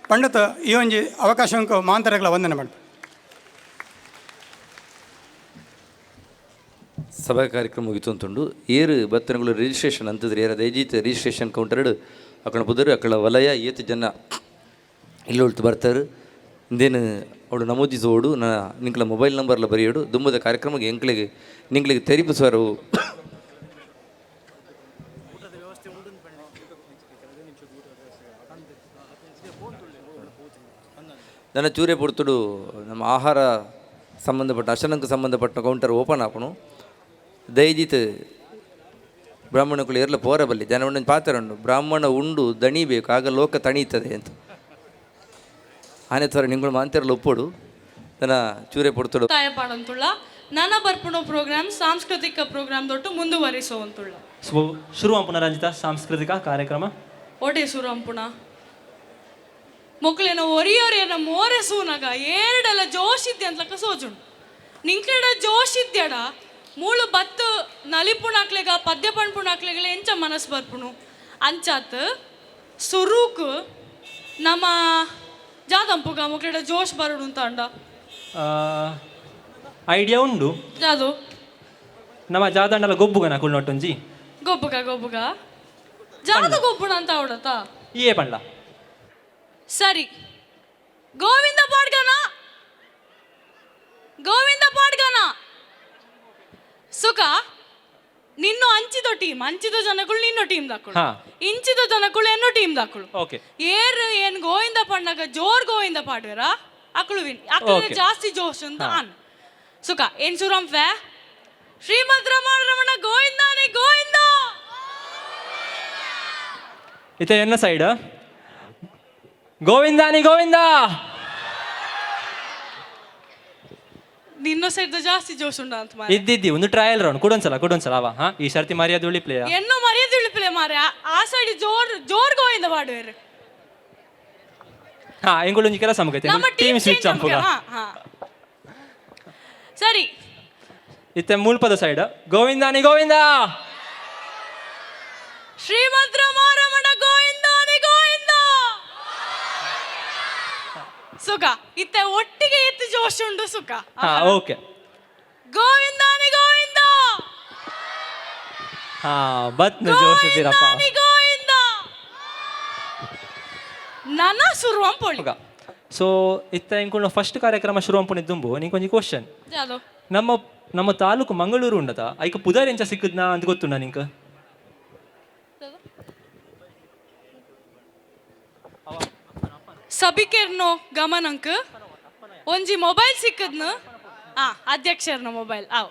ಪಂಡಿತ ಈ ಒಂಜಿ ಅವಕಾಶಕ್ಕೂ ಮಾಂತರೆಗಳ ವಂದನೆ ಮಾಡಿ.
ಸಭಾ ಕಾರ್ಯಕ್ರಮ ಮುಗಿತು ಅಂತುಂಡು. ಏರು ಬತ್ತನಗಳು ರಿಜಿಸ್ಟ್ರೇಷನ್ ಅಂತಂದ್ರೆ ಏರ ದಯಜೀತ್ ರಿಜಿಸ್ಟ್ರೇಷನ್ ಕೌಂಟರ್ ಅಕ್ಕಳ ಪುದರು ಅಕ್ಕಳ ವಲಯ ಏತು ಜನ ಇಲ್ಲೊಳ್ತು ಬರ್ತಾರೆ ಇಂದೇನು ಅವಳು ನಮೂದಿಸೋಡು ನಾ ನಿಂಕಲ ಮೊಬೈಲ್ ನಂಬರ್ಲ ಬರೆಯೋಡು ದುಂಬದ ಕಾರ್ಯಕ್ರಮಕ್ಕೆ ಎಂಕ್ಲಿಗೆ ನಿಂಕ್ಲಿಗೆ ತೆರಿಪಿಸುವರು. ನನ್ನ ಚೂರೆ ಪೊರ್ತುಡು ನಮ್ಮ ಆಹಾರ ಸಂಬಂಧಪಟ್ಟ ಅಶನಕ್ಕೆ ಸಂಬಂಧಪಟ್ಟ ಕೌಂಟರ್ ಓಪನ್ ಆಪಣು. ದಯಜಿತ್ ಬ್ರಾಹ್ಮಣಗಳು ಏರ್ಲ ಪೋರ ಬಲ್ಲಿ ಜನ ಉಂಡು ಪಾತ್ರ ಉಂಡು ಬ್ರಾಹ್ಮಣ ಉಂಡು ದಣಿಬೇಕು ಆಗ ಲೋಕ ತಣೀತದೆ ಅಂತ ಆನೆ ಥರ ನಿಂಗಳು ಮಾಂತಿರಲು ಒಪ್ಪೋಡು ನನ್ನ ಚೂರೆ ಪೊರ್ತುಡು
ತಾಯ ಪಾಡಂತುಳ್ಳ ನನ ಬರ್ಪುಣೋ ಪ್ರೋಗ್ರಾಮ್ ಸಾಂಸ್ಕೃತಿಕ ಪ್ರೋಗ್ರಾಮ್ ದೊಟ್ಟು ಮುಂದುವರಿಸುವಂತುಳ್ಳ.
ಸೊ ಶುರು ಪುನರಂಜಿತ ಸಾಂಸ್ಕೃತಿಕ ಕಾರ್ಯಕ್ರಮ.
ಓಟೆ ಸುರಂಪುಣ ಮೊಕ್ಲೇನ ಒರಿಯೋರೇನ ಮೋರೆ ಸೂನಗ ಏರಡೆಲ್ಲ ಜೋಶಿದ್ದೆ ಅಂತಲಕ್ಕ ಸೋಜುಂಡು ನಿಂಕಡ ಜೋಶಿದ್ಯಡ ಮೂಳು ಬತ್ತು ನಲಿಪುಣಾಕ್ಲೆಗ ಪದ್ಯ ಪಣ್ಪುಣಾಕ್ಲೆಗಳ ಎಂಚ ಮನಸ್ಸು ಬರ್ಪುಣು ಅಂಚಾತ್ ಸುರೂಕ್ ನಮ್ಮ ಜಾದಂಪುಗ ಮೊಕ್ಲೆಡ ಜೋಶ್ ಬರುಡು ಅಂತ ಅಂಡ
ಐಡಿಯಾ ಉಂಡು
ಜಾದು
ನಮ್ಮ ಜಾದಂಡಲ ಗೊಬ್ಬುಗನ ಕುಳ್ನೊಟ್ಟುಂಜಿ
ಗೊಬ್ಬುಗ ಗೊಬ್ಬುಗ ಜಾದು ಗೊಬ್ಬುಣ ಅಂತ ಅವಡತ
ಏ ಪಂಡ್ಲ.
ಸರಿ ಗೋವಿಂದ ಪಾಡ್ಗನ ಗೋವಿಂದ ಪಾಡ್ಗನ ಸುಖ ನಿನ್ನು ಅಂಚಿದ ಟೀಮ್ ಅಂಚಿದ ಜನಗಳು ನಿನ್ನ ಟೀಮ್ ದಾಕುಳು ಇಂಚಿದ ಜನಗಳು ಎನ್ನೋ ಟೀಮ್ ದಾಕುಳು.
ಓಕೆ
ಏರ್ ಏನ್ ಗೋವಿಂದ ಪಣ್ಣಗ ಜೋರ್ ಗೋವಿಂದ ಪಾಡ್ವೇರ ಅಕುಳು ವಿನ್ ಅಕುಳು ಜಾಸ್ತಿ ಜೋಶ್ ಅಂತ ಅನ್ ಸುಖ ಏನ್ ಸುರಂ ಫ್ಯಾ ಶ್ರೀಮದ್ ರಮಣ ರಮಣ ಗೋವಿಂದಾನೆ ಗೋವಿಂದ.
ಇತ ಎನ್ನ ಸೈಡ್ ಗೋವಿಂದಾನಿ ಗೋವಿಂದ.
ನಿನ್ನ ಸೈಡ್ ಜಾಸ್ತಿ ಜೋಶ್ ಉಂಡ ಅಂತ ಮಾರ್ರೆ.
ಇದ್ದಿದ್ದಿ ಒಂದು ಟ್ರಯಲ್ ರೌಂಡ್ ಕೊಡೊಂದ್ಸಲ ಕೊಡೊಂದ್ಸಲ ಅವ ಹಾ ಈ ಸರ್ತಿ ಮರ್ಯಾದೆ ಉಳಿ ಪ್ಲೇಯ
ಎನ್ನೋ ಮರ್ಯಾದೆ ಉಳಿಪ್ಲೆ ಮಾರೆ ಆ ಸೈಡ್ ಜೋರ್ ಜೋರ್ ಗೋವಿಂದ ಪಾಡ್ವೇರು.
ಹಾ ಎಂಗುಳು ಕೆಲಸ ಮುಗೈತೆ
ನಮ್ಮ
ಟೀಮ್ ಸ್ವಿಚ್ ಅಂಪುಗ.
ಹಾ ಹಾ ಸರಿ
ಇತ್ತೆ ಮೂಲ್ಪದ ಸೈಡ್ ಗೋವಿಂದಾನಿ ಗೋವಿಂದ.
ಶ್ರೀಮದ್ ರಮಾರಮಣ ಗೋವಿಂದಾನಿ ಗೋವಿಂದ. ಸುಖ ಇತ್ತೆ ಒಟ್ಟಿಗೆ ಎತ್ತು ಜೋಶ್ ಉಂಡು ಸುಖ.
ಹಾ ಓಕೆ
ಗೋವಿಂದಾನಿ ಗೋವಿಂದ.
ಹಾ ಬತ್ನ ಜೋಶ್ ಇದ್ದೀರಪ್ಪ.
ಗೋವಿಂದ ನನ ಶುರು ಅಂಪೊಳಿ.
ಸೊ ಇತ್ತ ಎಂಕುಲ್ನ ಫಸ್ಟ್ ಕಾರ್ಯಕ್ರಮ ಶುರು ಅಂಪುನಿ ದುಂಬು ನಿಂಕೊಂಜಿ ಕ್ವಶನ್.
ಜಾದು
ನಮ್ಮ ನಮ್ಮ ತಾಲೂಕು ಮಂಗಳೂರು ಉಂಡತ ಐಕ ಪುದರ್ ಎಂಚ ಸಿಕ್ಕದ್ನಾ ಅಂತ ಗೊತ್ತುಂಡ ನಿಂಕ?
ಸಭಿಕೆರ್ನೋ ಗಮನಂಕ್ ಒಂಜಿ ಮೊಬೈಲ್ ಸಿಕ್ಕದ್ನು ಆ ಅಧ್ಯಕ್ಷರ್ನ ಮೊಬೈಲ್ ಅವ್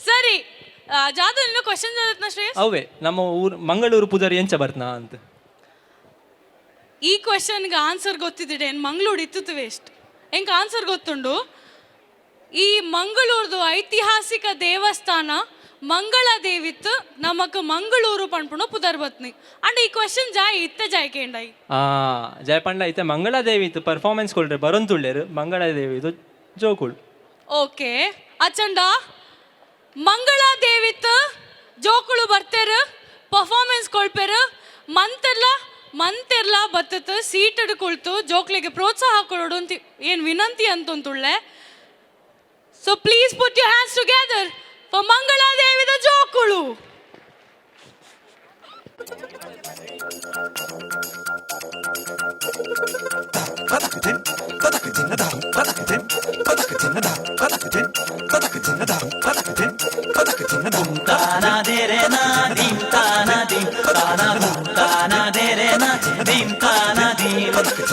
ಸರಿ ಜಾದು ಇನ್ನು ಕ್ವಶನ್ ಜಾದತ್ನ ಶ್ರೇಯಸ್?
ಅವೇ ನಮ್ಮ ಊರು ಮಂಗಳೂರು ಪುದರ್ ಎಂಚ ಬರ್ತನಾ ಅಂತ.
ಈ ಕ್ವಶನ್ಗೆ ಆನ್ಸರ್ ಗೊತ್ತಿದ್ದಿಡೆ ಏನು ಮಂಗಳೂರು ಇತ್ತು ವೇಸ್ಟ್ ಎಂಕ್ ಆನ್ಸರ್ ಗೊತ್ತುಂಡು. ಈ ಮಂಗಳೂರ್ದು ಐತಿಹಾಸಿಕ ದೇವಸ್ಥಾನ ಮಂಗಳ ದೇವಿತ್ತು ನಮಕ್ ಮಂಗಳೂರು ಪಣ್ಪುಣ ಪುದರ್ ಬತ್ನಿ ಅಂಡ್ ಈ ಕ್ವಶನ್ ಜಾಯ್ ಇತ್ತ ಜಾಯ್ ಕೇಂಡೈ.
ಜಯಪಂಡ ಇತ್ತೆ ಮಂಗಳಾದೇವಿ ಇತ್ತು ಪರ್ಫಾರ್ಮೆನ್ಸ್ ಕೊಳ್ರೆ ಬರೊಂತುಳ್ಳೇರು ಮಂಗಳಾದೇವಿ ಇದು ಜೋಕುಳು.
ಓಕೆ ಅಚ್ಚಂಡ ಮಂಗಳಾದೇವಿತ್ತು ಜೋಕುಳು ಬರ್ತೇರು ಪರ್ಫಾರ್ಮೆನ್ಸ್ ಕೊಳ್ಪೇರು ಮಂತೆಲ್ಲ ಮಂತೆರ್ಲ ಬತ್ತತ್ತು ಸೀಟ್ ಕುಳ್ತು ಜೋಕ್ಲಿಗೆ ಪ್ರೋತ್ಸಾಹ ಕೊಡೋಡು ಅಂತ ಏನು ವಿನಂತಿ ಅಂತಂತುಳ್ಳೆ. So please put your hands together for ಮಂಗಳಾದೇವಿದ ಜೋಕುಳು.
Tana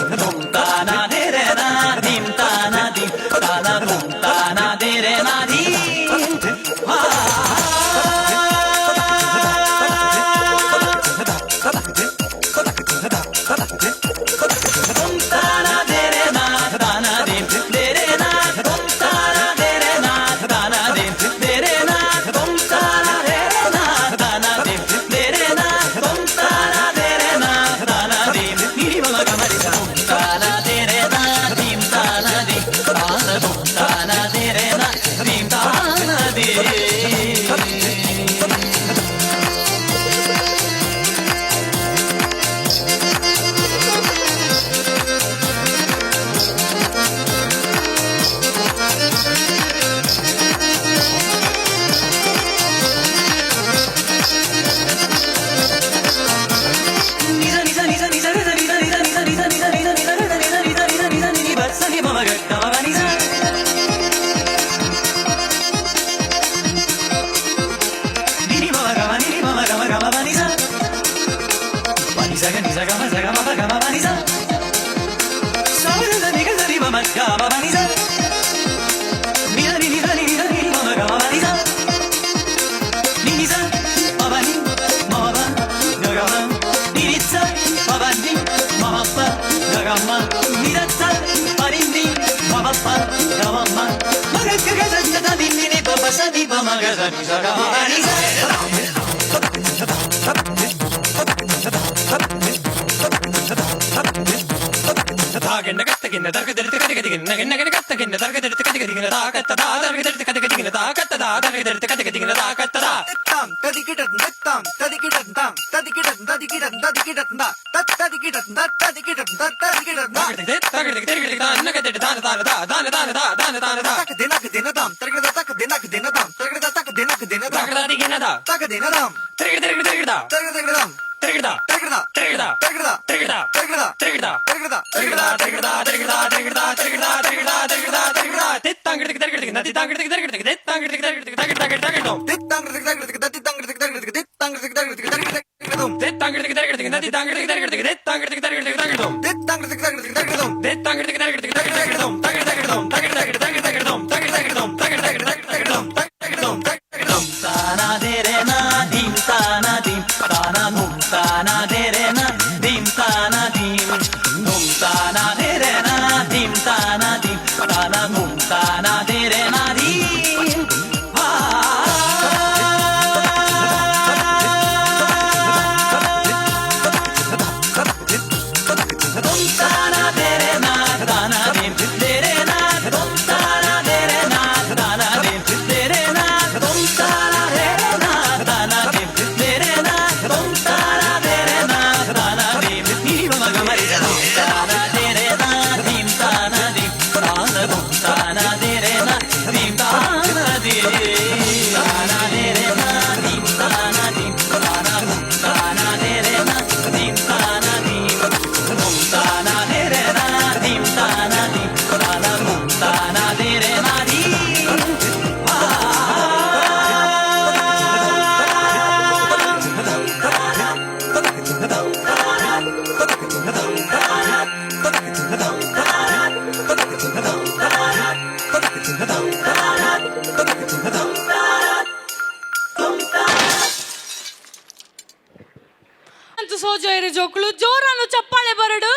ಅಂತ ಸೋಜೋಯರು ಜೋಕುಳು ಜೋರನ್ನು ಚಪ್ಪಾಳೆ ಬರಡು.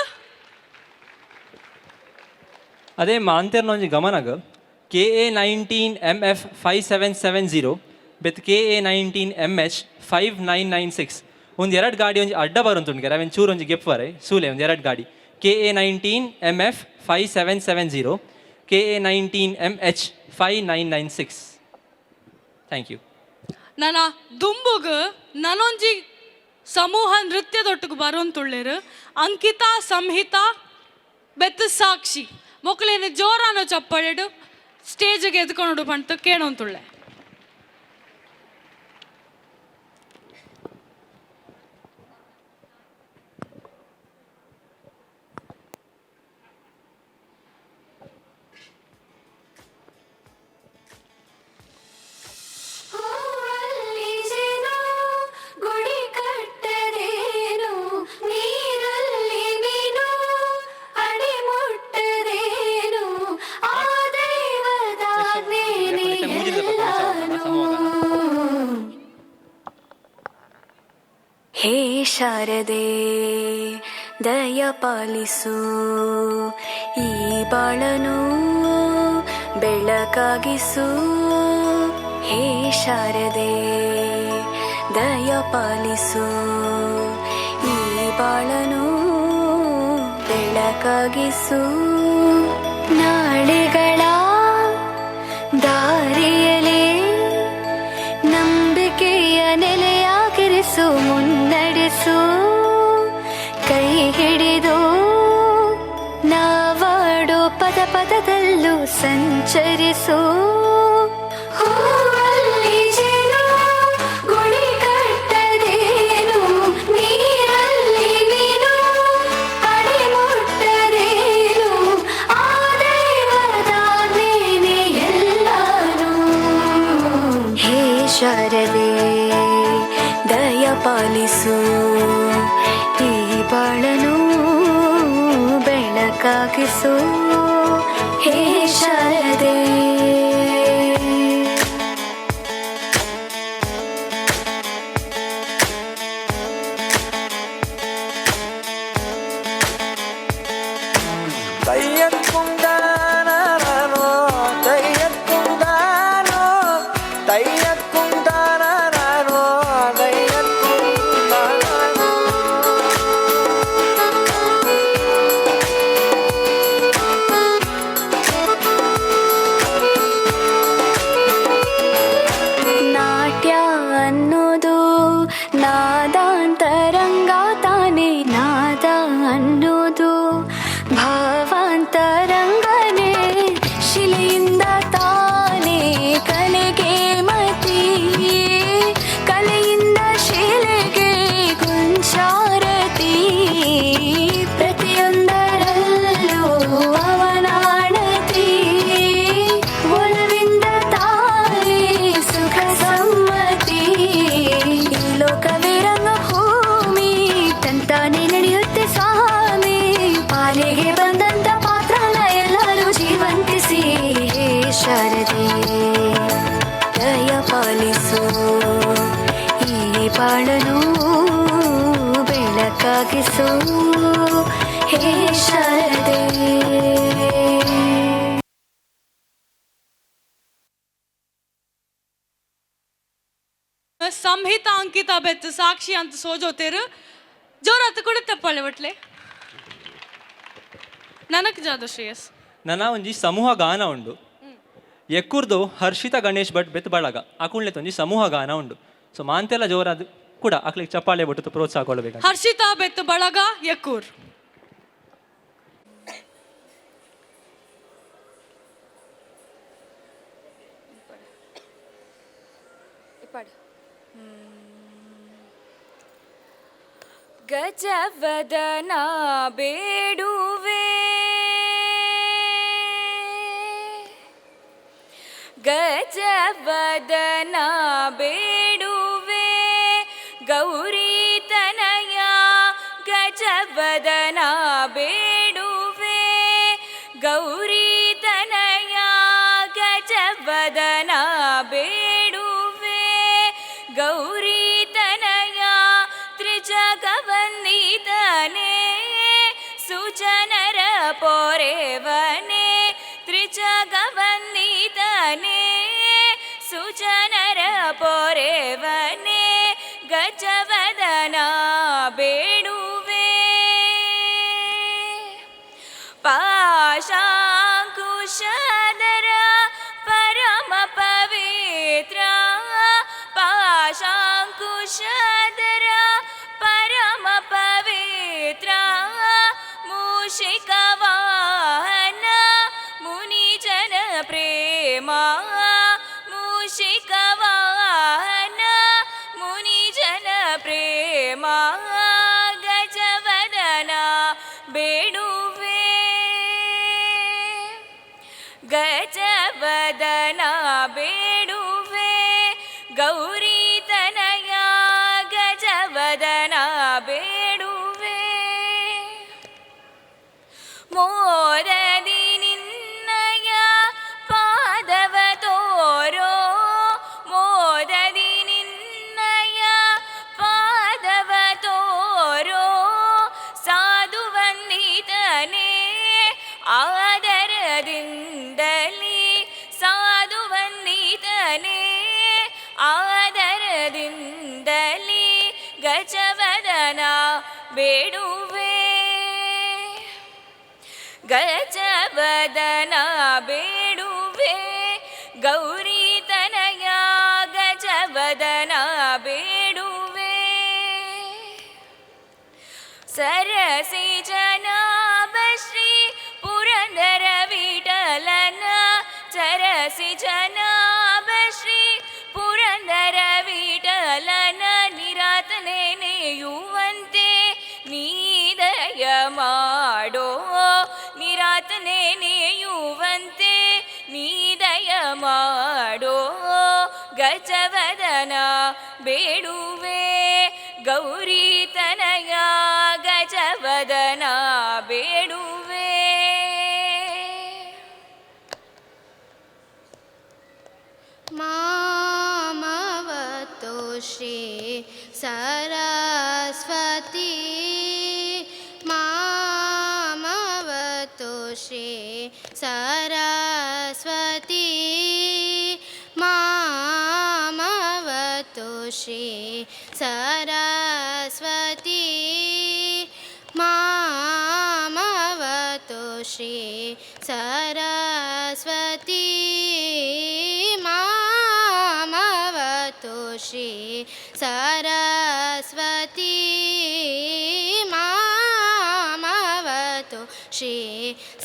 ಅದೇ ಮಾಂತೆರ್ನ ಒಂಜಿ ಗಮನಗ KA 19 MF 5770 with KA 19 MH 5996 ಒಂದು ಎರಡು ಗಾಡಿ ಒಂಜಿ ಅಡ್ಡ ಬರುಂತುಂಡು ಅವೆನ್ ಚೂರು ಒಂಜಿ ಗೆಪ್ಪರೆ ಸೂಲೆ ಒಂದು ಎರಡು ಗಾಡಿ KA 19 MF 5770 KA 19 MH 5996. Thank you.
ನನ್ನ ದುಂಬುಗ್ ನನೊಂಜಿ ಸಮೂಹ ನೃತ್ಯದೊಟ್ಟಿಗೆ ಬರೋಂತುಳ್ಳೇರು ಅಂಕಿತಾ ಸಂಹಿತಾ ಬೆತ್ತು ಸಾಕ್ಷಿ ಮೊಕ್ಕಲೇನು ಜೋರಾನು ಚಪ್ಪಳೆಡು ಸ್ಟೇಜ್ಗೆ ಎದ್ಕೊಂಡು ಪಂತ ಕೇಳೋಂತುಳ್ಳೆ.
ಹೂವಲ್ಲಿ ಗುಡಿ ಕಟ್ಟದೇನು, ನೀರಲ್ಲಿ ಮೀನು ಅಡಿ ಮುಟ್ಟದೇನು, ಆ ದೈವದಾಜ್ಞೆನೇ ಎಲ್ಲಾನು. ಹೇ ಶಾರದೆ ದಯ ಪಾಲಿಸು, ಈ ಬಾಳನು ಬೆಳಕಾಗಿಸು. ಹೇ ಶಾರದೆ ದಯ ಪಾಲಿಸು, ಈ ಬಾಳನು ಬೆಳಕಾಗಿಸು. ನಾಳೆಗಳ ದಾರಿಯಲೇ ನಂಬಿಕೆಯ ನೆಲೆಯಾಗಿರಿಸು, ಮುನ್ನಡೆಸು. ಕೈ ಹಿಡಿದು ನಾವಾಡೋ ಪದ ಪದದಲ್ಲೂ ಸಂಚರಿಸು. ಹೂವಲ್ಲಿ ಜೇನು ಗುಡಿ ಕಟ್ಟದೇನು, ನೀರಲ್ಲಿ ಮೀನು ಅಡಿ ಮುಟ್ಟದೇನು, ಆ ದೈವದಾಜ್ಞೆನೇ ಎಲ್ಲಾನು. ಹೇ ಶಾರದೆ ದಯ ಪಾಲಿಸು, ಈ ಬಾಳನು ಬೆಳಕಾಗಿಸು. ಹೇ ಶಾರದೆ.
ತೈಯಕ್కుంದಾನೋ ತೈಯಕ್కుంದಾನೋ ತೈಯಕ್ಕು.
ಬಾಳನು ಬೆಳಕಾಗಿಸು ಹೇ ಶಾರದೆ.
ಸಂಹಿತಾ ಅಂಕಿತಾ ಬೆತ್ತು ಸಾಕ್ಷಿ ಅಂತ ಸೋಜೋತೇರು ಜೋರಾತ ಕೂಡ ತಪ್ಪಾಳೆ ಒಟ್ಲೆ ನನಕ್ ಜಾದ ಶ್ರೇಯಸ್.
ನನ್ನ ಒಂಜಿ ಸಮೂಹ ಗಾನ ಉಂಡು. ಎಕ್ಕುರ್ದು ಹರ್ಷಿತಾ ಗಣೇಶ್ ಭಟ್ ಬೆತ್ ಬಳಗ ಅಕುಳ್ಳೆ ಒಂಜಿ ಸಮೂಹ ಗಾನ ಉಂಡು. ಸೊ ಮಾಂತೆಲ್ಲ ಜೋರಾದ ಕೂಡ ಅಕ್ಲಿಗೆ ಚಪ್ಪಾಳೆ ಬಿಟ್ಟು ಪ್ರೋತ್ಸಾಹ ಕೊಡಬೇಕು.
ಹರ್ಷಿತಾ ಬೆತ್ತು ಬಳಗ ಎಕ್ಕೂರ್.
ಗಜವದನ ಬೇಡುವೆ, ಗಜವದನ ಬೇಡುವೆ ಗೌರಿ ತನಯ, ಗಜವದನ ಬೇಡುವೆ ಗೌರಿ ತನಯ, ಗಜವದನ ಬೇಡುವೆ ಗೌರಿ ತನಯ. ತ್ರಿಜಗವಂದಿತನೆ ಸುಜನರ ಪೊರೆವನೆ, ತ್ರಿಜಗವಂದಿತನೆ ಸುಜನರ ಪೊರೆವನೆ, ಗಜವದನ ಬೇಡುವೆ. ಪಾಶಾಂಕುಶಧರ ಪರಮ ಪವಿತ್ರ, ಪಾಶಾಂಕುಶಧರ ಪರಮ ಪವಿತ್ರ, ಮೂಷಿಕವಾಹನ ಮುನಿಜನ ಪ್ರೇಮ, ಮೂಷಿಕವಾಹನ ಮುನಿಜನ ಪ್ರೇಮ, ಗಜವದನ ಬೇಡುವೆ, ಗಜವದನ ಬೇಡುವೆ ಗೌರಿ ತನಯ, ಗಜವದನ ಬೇಡುವೆ. ಮೋದದಿ ನಿನ್ನಯ ಪಾದವ ತೋರೋ, ಮೋದದಿ ನಿನ್ನಯ ಪಾದವ ತೋರೋ, ಸಾಧುವಂದಿತನೇ ಆದರದಿಂದಲಿ, ಸಾಧುವಂದಿತನೇ ಆದರದಿಂದಲಿ, ಗಜವದನ ಬೇಡುವೆ, ಗಜವದನ ಬೇಡುವೆ ಗೌರಿ ತನಯ, ಗಜವದನ ಬೇಡುವೆ. ಸರಸಿ ಜನಾಭಶ್ರೀ ಪುರಂದರ ವಿಠಲನ, ಚರಸಿ ಜನಾಭಶ್ರೀ ಪುರಂದರ ವಿಠಲನ, ನಿರಾತನೆ ನೆಯುವಂತೆ ನೀದಯ ಮಾಡೋ, ನಿರಾತನೆ ನೆಯುವಂತೆ ನೀದಯ ಮಾಡೋ, ಗಜವದನ ಬೇಡುವೆ ಗೌರಿ ತನಯ, ಗಜವದನ ಬೇಡುವೆ.
ಮಾಮವತು ಶ್ರೀ ಸರಸ್ವತಿ, ಮಾಮವತು ಶ್ರೀ ಸರಸ್ವತಿ, ಮಾಮವತು ಶ್ರೀ ಸರಸ್ವತಿ, ಮಾಮವತು ಶ್ರೀ ಸರಸ್ವತಿ, ಮಾಮವತು ಶ್ರೀ ಸರಸ್ವತಿ, ಮಾಮವತು ಶ್ರೀ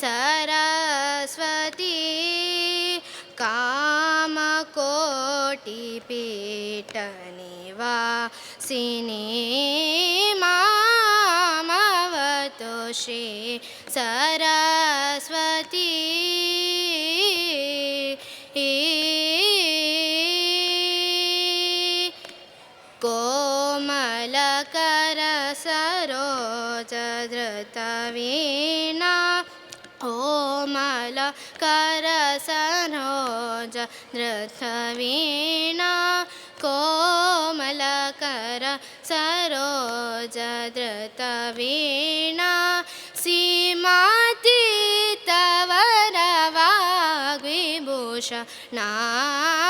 ಸರಸ್ವತಿ. ಕಾಮಕೋಟಿಪೀಠನಿವಾಸಿನಿ ಮಾಮವತು ಶ್ರೀ ಸರಸ್ವತಿ. ಕೋಮಲಕರ ಸರೋಜಧೃತವೀಣಾ, ಕೋಮಲಕರ ಸರೋಜ ಧೃತವೀಣಾ, ಕೋಮಲಕರ ಸರೋಜಧೃತವೀಣಾ ಸೀಮಾತೀತವರವಾಗ್ವಿಭೂಷ ನಾಮಾಮವತು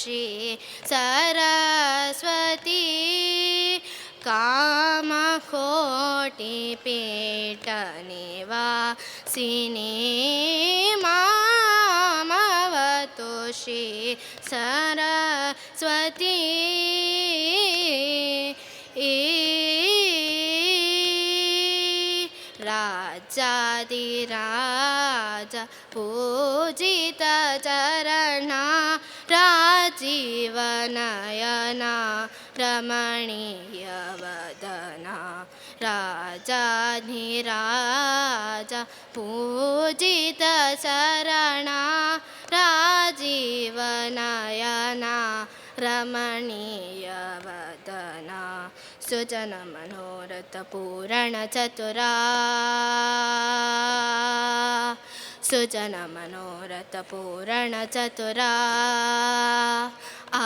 ಶ್ರೀ ಸರಸ್ವತಿ ಕಾಮಕೋಟಿಪೀಠನಿವಾಸಿನಿ ಮಾಮವತು ಶ್ರೀ ಸರಸ್ವತಿ. ರಾಜಾದಿರಾಜ ಪೂಜಿತ ಚರಣ ರಾಜೀವನಯನ ರಮಣೀಯ ವದನ ರಾಜಾಧಿರಾಜ ಪೂಜಿತ ಚರಣ ರಾಜೀವನಯನ ರಮಣೀಯ ವದನ ಸುಜನ ಮನೋರಥ ಪೂರಣ ಚತುರಾ ಸುಜನ ಮನೋರಥ ಪೂರಣ ಚತುರಾ ಆ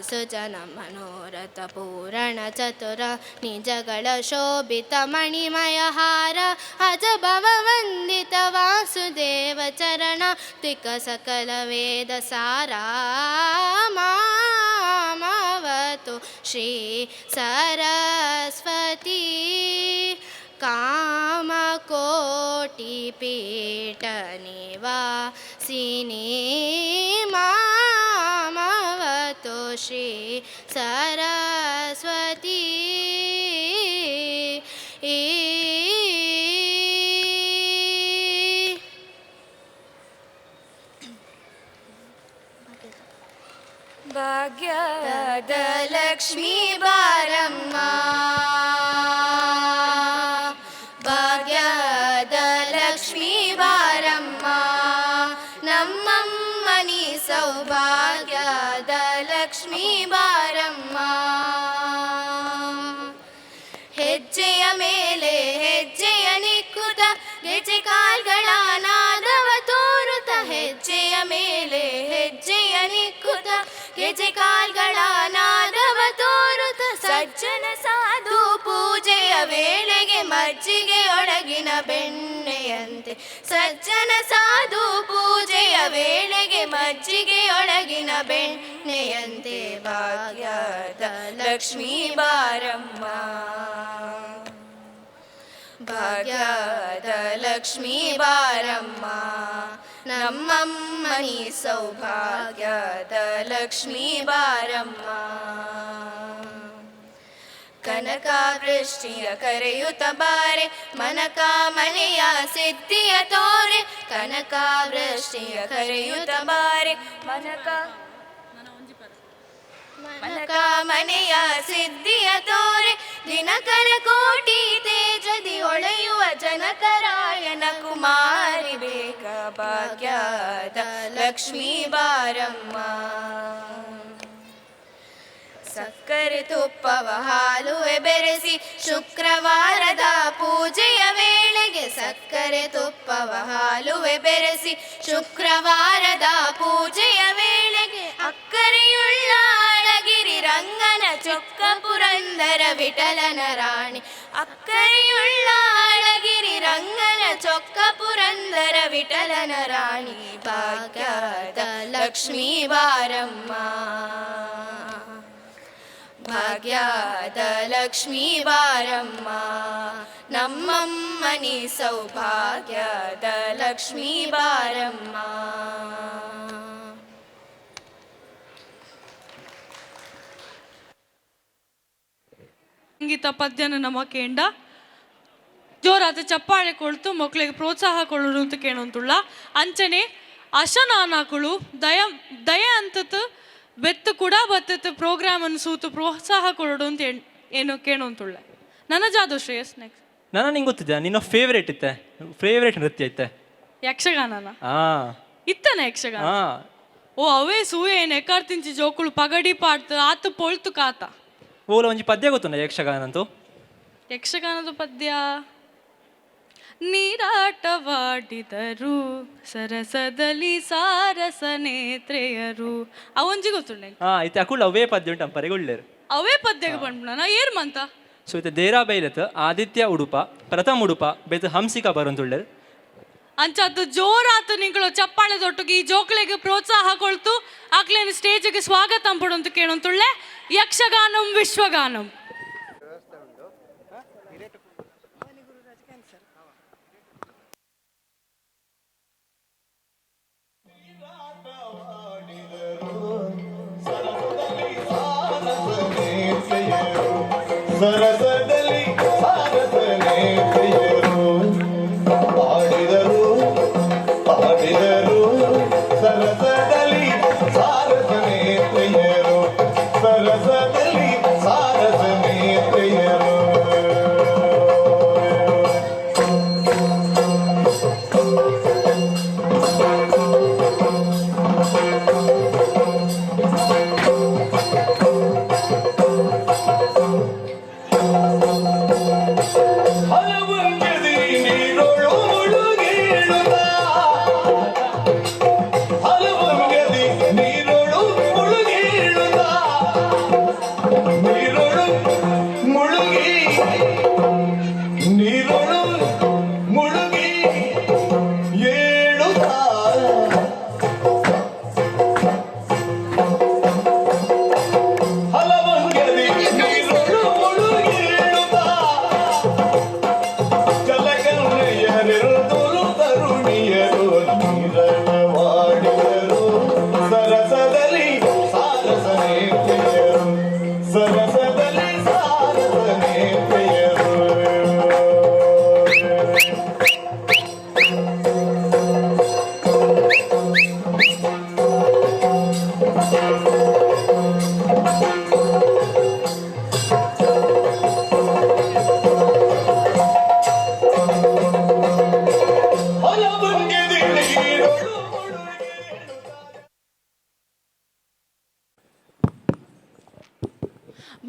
ಸುಜನ ಮನೋರಥ ಪೂರಣ ಚತುರ ನಿಜಗಳ ಶೋಭಿತ ಮಣಿಮಯ ಹಾರ ಅಜಭವ ವಂದಿತ ವಾಸುದೇವ ಚರಣ ತಿಕ ಸಕಲ ವೇದ ಸಾರ ಮಾಮವತು ಶ್ರೀ ಸರಸ್ವತಿ ಕಾಮಕೋಟಿಪೀಠನಿವಾಸಿನಿ ಮಾಮವತು ಶ್ರೀ ಸರಸ್ವತಿ.
ಭಾಗ್ಯದ ಲಕ್ಷ್ಮೀ ಬಾರಮ್ಮ, ಭಾಗ್ಯದ ಲಕ್ಷ್ಮೀ ಬಾರಮ್ಮ, ನಮ್ಮಮ್ಮನಿ ಸೌಭಾಗ್ಯದ ಲಕ್ಷ್ಮೀ ಬಾರಮ್ಮ. ಹೆಜ್ಜೆಯ ಮೇಲೆ ಹೆಜ್ಜೆಯ ನಿಕ್ಕುತ ಗೆಜೆ ಕಾಲ್ಗಳ ನಾದವ ತೋರುತ, ಹೆಜ್ಜೆಯ ಮೇಲೆ ಹೆಜ್ಜೆಯ ನಿಕ್ಕುತ ಗೆಜೆ ಕಾಲ್ಗಳ ನಾದವ ತೋರುತ, ಸಜ್ಜನ ಸಾಧು ಪೂಜೆಯ ವೇಳೆಗೆ ಮಜ್ಜಿಗೆಯೊಳಗಿನ ಬೆಣ್ಣೆಯಂತೆ, ಸಜ್ಜನ ಸಾಧು ಪೂಜೆಯ ವೇಳೆಗೆ ಮಜ್ಜಿಗೆಯೊಳಗಿನ ಬೆಣ್ಣೆಯಂತೆ ಭಾಗ್ಯದ ಲಕ್ಷ್ಮೀ ಬಾರಮ್ಮ, ಭಾಗ್ಯದ ಲಕ್ಷ್ಮೀ ಬಾರಮ್ಮ, ನಮ್ಮಮ್ಮನಿ ಸೌಭಾಗ್ಯದ ಲಕ್ಷ್ಮೀ ಬಾರಮ್ಮ. ಕನಕಾವೃಷ್ಟಿಯ ಕರೆಯುತ್ತ ಬಾರೆ ಮನಕಾಮನೆಯ ಸಿದ್ಧಿಯ ತೋರೆ, ಕನಕಾವೃಷ್ಟಿಯ ಕರೆಯುತ್ತ ಬಾರೆ ಮನಕಾಮನೆಯ ಸಿದ್ಧಿಯ ತೋರೆ, ದಿನಕರ ಕೋಟಿ ತೇಜದಿ ಹೊಳೆಯುವ ಜನಕರಾಯನ ಕುಮಾರಿ ಬೇಗ ಭಾಗ್ಯದ ಲಕ್ಷ್ಮೀ ಬಾರಮ್ಮ. ಸಕ್ಕರೆ ತುಪ್ಪವ ಹಾಲುವೆ ಬೆರೆಸಿ ಶುಕ್ರವಾರದ ಪೂಜೆಯ ವೇಳೆಗೆ, ಸಕ್ಕರೆ ತುಪ್ಪವ ಹಾಲುವೆ ಬೆರೆಸಿ ಶುಕ್ರವಾರದ ಪೂಜೆಯ ವೇಳೆಗೆ, ಅಕ್ಕರೆಯುಳ್ಳ ಅಳಗಿರಿ ರಂಗನ ಚೊಕ್ಕ ಪುರಂದರ ವಿಠಲನ ರಾಣಿ, ಅಕ್ಕರೆಯುಳ್ಳ ಅಳಗಿರಿ ರಂಗನ ಚೊಕ್ಕ ಪುರಂದರ ವಿಠಲನ ರಾಣಿ ಭಾಗ್ಯದ ಲಕ್ಷ್ಮೀ ಬಾರಮ್ಮ, ಭಾಗ್ಯದ ಲಕ್ಷ್ಮೀ ಬಾರಮ್ಮ, ನಮ್ಮಮ್ಮನಿ ಸೌಭಾಗ್ಯದ ಲಕ್ಷ್ಮೀ ಬಾರಮ್ಮ.
ಸಂಗೀತ ಪದ್ಯನ ನಮ್ಮ ಕೇಂಡ ಜೋರಾದ ಚಪ್ಪಾಳೆ ಕೊಳ್ತು ಮಕ್ಕಳಿಗೆ ಪ್ರೋತ್ಸಾಹ ಕೊಡೋದು ಅಂತ ಕೇಳೋಂತುಳ್ಳ. ಅಂಚನೆ ಅಶನಾನಾಕುಳು ದಯ ದಯ ಅಂತತ್ ಬೆತ್ತು ಕೂಡ ಬತ್ತತ್ತು ಪ್ರೋಗ್ರಾಮ್ ಅನ್ನು ಸೂತು ಪ್ರೋತ್ಸಾಹ ಕೊಡೋಡು ಅಂತ ಏನು ಕೇಳೋಂತುಳ್ಳ. ನನ್ನ ಜಾದು ಶ್ರೇಯಸ್ ನೆಕ್ಸ್ಟ್.
ನಾನು ನಿಂಗೆ ಗೊತ್ತಿದ್ದೆ ನಿನ್ನ ಫೇವ್ರೇಟ್ ಇತ್ತೆ, ಫೇವ್ರೇಟ್ ನೃತ್ಯ ಇತ್ತೆ
ಯಕ್ಷಗಾನನ ಇತ್ತನ ಯಕ್ಷಗಾನ. ಓ ಅವೇ ಸೂಯೆ ನೆಕಾರ್ ತಿಂಚಿ ಜೋಕುಳು ಪಗಡಿ ಪಾಡ್ತು ಆತು ಪೊಳ್ತು ಕಾತ.
ಓಲ ಒಂಜಿ ಪದ್ಯ ಗೊತ್ತುಂಡ ಯಕ್ಷಗಾನ ಅಂತೂ?
ಯಕ್ಷಗಾನದ ಪದ್ಯ ನೀರಾಟವಾಡಿದರು ಸರಸದಲ್ಲಿ ಸಾರಸ ನೇತ್ರೆಯರು. ಅವೊಂಜಿ ಗೊತ್ತುಂಡೆ.
ಹಾ, ಇತ್ತೆ ಅಕುಲು ಅವೇ ಪದ್ಯ ಉಂಟು ಅಂಪರೆಗೆ ಉಳ್ಳೇರು.
ಅವೇ ಪದ್ಯಗೆ ಪಂಡ್ನ ನಾ ಏರ್ ಮಂತ.
ಸೊ ಇತ್ತೆ ದೇರಾ ಬೈಲತ್ ಆದಿತ್ಯ ಉಡುಪ, ಪ್ರಥಮ್ ಉಡುಪ, ಬೇತ ಹಂಸಿಕಾ ಬರೋಂತುಳ್ಳೇರು.
ಅಂಚಾತು ಜೋರಾತು ನಿಂಗಳು ಚಪ್ಪಾಳೆ ದೊಟ್ಟುಗೆ ಈ ಜೋಕ್ಲೆಗೆ ಪ್ರೋತ್ಸಾಹ ಕೊಳ್ತು ಅಕ್ಲೇನು ಸ್ಟೇಜ್ಗೆ ಸ್ವಾಗತ ಅಂಪಡಂತ ಕೇಳಂತುಳ್ಳೆ. ಯಕ್ಷಗಾನಂ ವಿಶ್ವಗಾನಂ.
ಸರಸದಲ್ಲಿ ಸಾರಸನೆ ಪ್ರಿಯರು ಆಡಿದರು ಆಡಿದರು ಸರಸದಲ್ಲಿ ಸಾರಸನೆ ಪ್ರಿಯರು ಸರಸದಲ್ಲಿ ಸಾರಸನೆ ಪ್ರಿಯರು.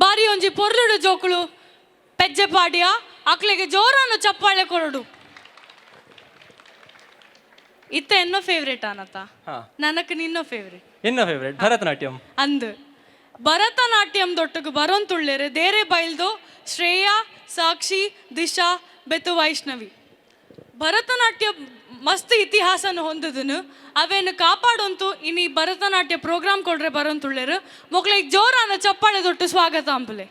ಬಾರಿ ಒಂಜಿ ಪೊರ್ಲುಡು ಜೋಕುಳು ಪೆಜ್ಜೆ ಪಾಡಿಯ ಅಕ್ಲೆಗೆ ಜೋರಾನು ಚಪ್ಪಾಳೆ ಕೊರಡು. ಇತ್ತ ಎನ್ನೋ ಫೇವ್ರೇಟ್ ಆನತ? ನನಕ್ ನಿನ್ನೋ ಫೇವ್ರೇಟ್.
ಎನ್ನ ಫೇವ್ರೇಟ್ ಭರತನಾಟ್ಯಂ.
ಅಂದ್ ಭರತನಾಟ್ಯಂ ದೊಟ್ಟಗು ಬರೋಂತುಳ್ಳೇರು ದೇರೆ ಬೈಲ್ದು ಶ್ರೇಯಾ, ಸಾಕ್ಷಿ, ದಿಶಾ, ಬೆತು ವೈಷ್ಣವಿ. ಭರತನಾಟ್ಯ ಮಸ್ತ್ ಇತಿಹಾಸನ ಹೊಂದದನು, ಅವೇನು ಕಾಪಾಡೊಂತು ಇನಿ ಭರತನಾಟ್ಯ ಪ್ರೋಗ್ರಾಮ್ ಕೊಡ್ರೆ ಬರೋಂತುಳ್ಳೇರು. ಮೊಕ್ಲೆಗ್ ಜೋರಾನ ಚಪ್ಪಾಳೆ ದೊಟ್ಟು ಸ್ವಾಗತ ಅಂಪುಲೆ.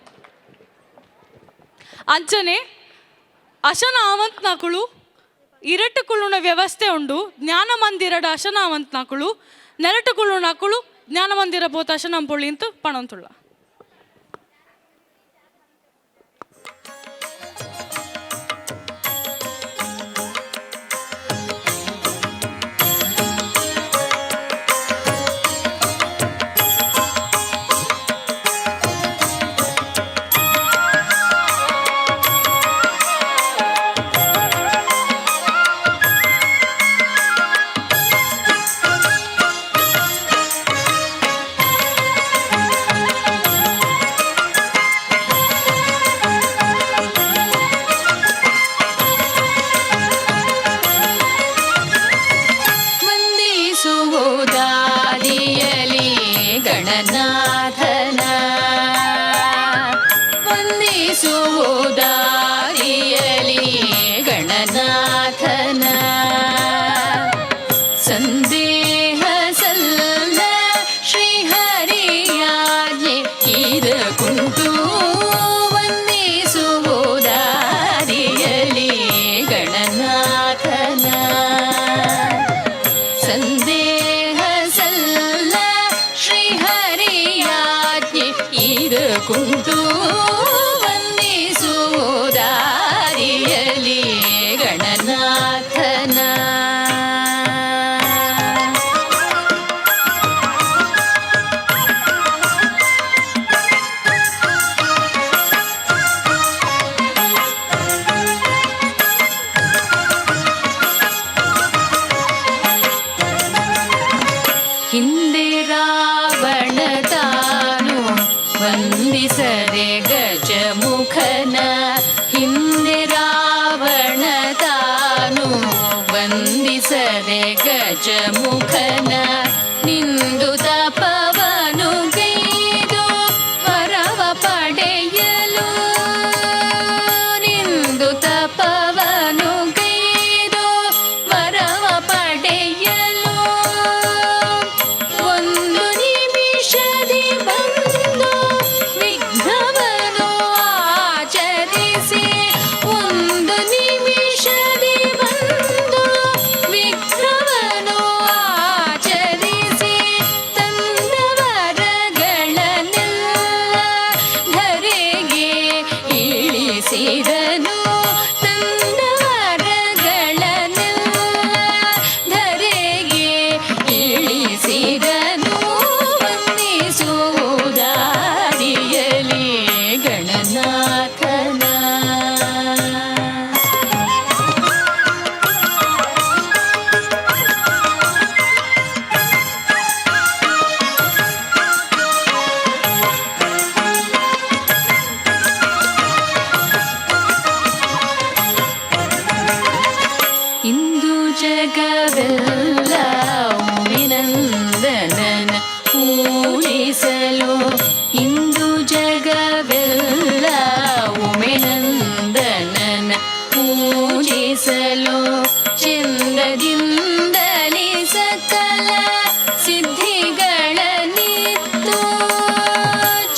ಅಂಚನೆ ಅಶನ ಆವಂತ್ನಾಕುಳು ಇರಟ್ಟು ಕುಳ್ಳುಣ ವ್ಯವಸ್ಥೆ ಉಂಡು. ಜ್ಞಾನ ಮಂದಿರಡ ಅಶನ ಆವಂತ್ನಾಕುಳು ನೆರಟು ಕುಳ್ಳುಣಾಕುಳು ಜ್ಞಾನ ಮಂದಿರ ಪೋತ ಅಶನ ಅಂಪೊಳ್ಳಿ ಅಂತ ಪಣಂತುಳ್ಳ.
ಗಣನಾಥನ ವಂದಿಸುವುದಾರಿಯಲಿ ಗಣನಾಥನ ಸಂದೇಹ ಸಲ್ಲ ಶ್ರೀಹರಿಯಾಜ್ಞೆ ಇದಕ್ಕುಂಟು ವಂದಿಸುವುದಾರಿಯಲಿ ಗಣನಾಥನ ಸಂದೇಹ ಸಲ್ಲ ಶ್ರೀಹರಿಯಾಜ್ಞೆ ಇದಕ್ಕುಂಟು ವಂದಿಸುವುದಾರಿಯಲಿ ಗಣನಾಥನ. ಹಿಂದೆ ರಾವಣ ತಾನು ವಂದಿಸದೆ ಗಜಮುಖನ, ಹಿಂದೆ ರಾವಣ ತಾನು ವಂದಿಸದೆ ಗಜಮುಖನ ನಿಂದು ತಪವನು ಗೈದು ವರವ ಪಡೆಯಲು ನಿಂದು ತಪವನು ಗೈದು ವರವ ಪಡೆಯಲು ಒಂದು ನಿಮಿಷದಿ ಬಂದು ವಿಘ್ನವನು ಆಚರಿಸಿ ಒಂದು ನಿಮಿಷದಿ ಬಂದು ವಿಘ್ನವನು ಆಚರಿಸಿ ತಂದವರಗಳನ್ನೆಲ್ಲ ಧರೆಗೆ ಇಳಿಸಿದನು ತಂದವರಗಳನ್ನೆಲ್ಲ ಧರೆಗೆ ಇಳಿಸಿದನು ವಂದಿಸುವುದಾರಿಯಲಿ ಗಣನಾಥನ. ಇಂದು ಜಗವೆಲ್ಲ ನಂದನನ ಪೂಜಿಸಲು ಇಂದು ಜಗವೆಲ್ಲ ನಂದನನ ಪೂಜಿಸಲು ಚಂದದಿಂದಲೇ ಸಕಲ ಸಿದ್ಧಿಗಳ ನಿತ್ತು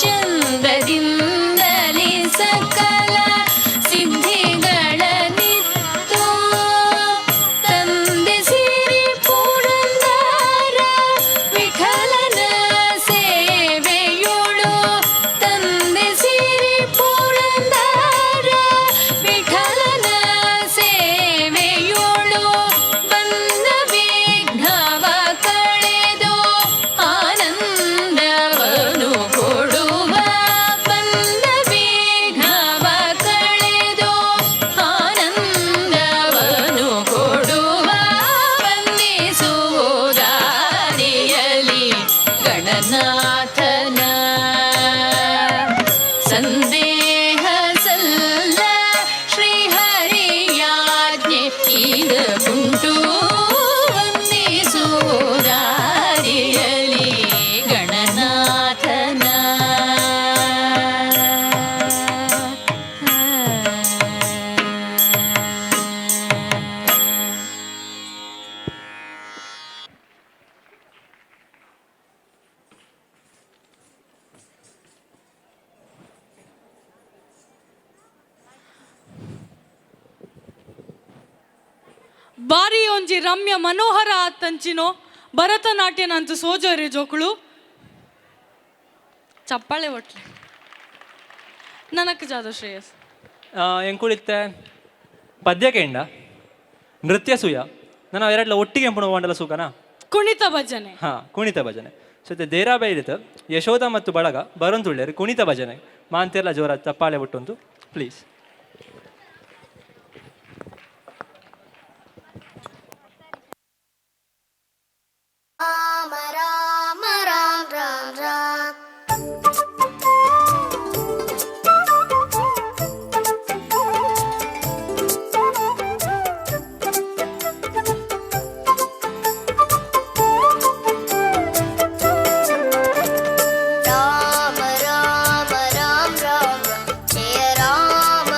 ಚಂದದಿಂದಲೇ ಸಕಲ ಸಿದ್ಧಿಗಳ ನಿತ್ತು ತಂದೆ ಸಿರಿ ಪುರಂದರ ವಿಠಲನ ಸೇವೆಯೋಳು ತಂದೆ ಸಿರಿ ಪುರಂದರ ವಿಠಲನ ಸೇವೆಯೋಳು ಬಂದ ವಿಘ್ನವ ಕಳೆದು ಆನಂದವನು ಕೊಡುವ ಬಂದ ವಿಘ್ನವ ಕಳೆದು ಆನಂದವನು ಕೊಡುವ ವಂದಿಸುವುದಾರಿಯಲಿ ಗಣನಾಥನ. ಸಂದೇಹ ಸಲ್ಲ ಶ್ರೀಹರಿಯಾಜ್ಞೆ ಇದಕ್ಕುಂಟು ವಂದಿಸುವುದಾರಿಯಲಿ ಗಣನಾಥನ.
ಬಾರಿ ಒಂಜಿ ರಮ್ಯ ಮನೋಹರ ಆತಂಚಿನೋ ಭರತನಾಟ್ಯನಂತೂ ಸೋಜರಿ ಜೋಕುಳು ಚಪ್ಪಾಳೆ ಒಟ್ಲೆ ನನಕ್ಕೆ ಜಾದ ಶ್ರೇಯಸ್.
ಎಂಕುಳಿತ್ತೆ ಪದ್ಯಕೆಂಡ ನೃತ್ಯ ಸುಯ ನಾನು ಅವೆರಡ್ಲ ಒಟ್ಟಿಗೆ ಎಂಪುಣ ಮಂಡಲ ಸುಖನಾ
ಕುಣಿತ ಭಜನೆ.
ಹಾ, ಕುಣಿತ ಭಜನೆ. ಸೊ ದೇರಾ ಬೈರಿತ ಯಶೋಧ ಮತ್ತು ಬಳಗ ಬರಂತುಳ್ಳೆರು ಕುಣಿತ ಭಜನೆ ಮಾಂತೆಲ್ಲ ಜೋರ ಚಪ್ಪಾಳೆ ಬಿಟ್ಟುಂಟು ಪ್ಲೀಸ್.
ರಾಮ ರಾಮ ರಾಮ ರಾಮ ರಾಮ. ರಾಮ ರಾಮ ರಾಮ ರಾಮ ಜಯ ರಾಮ.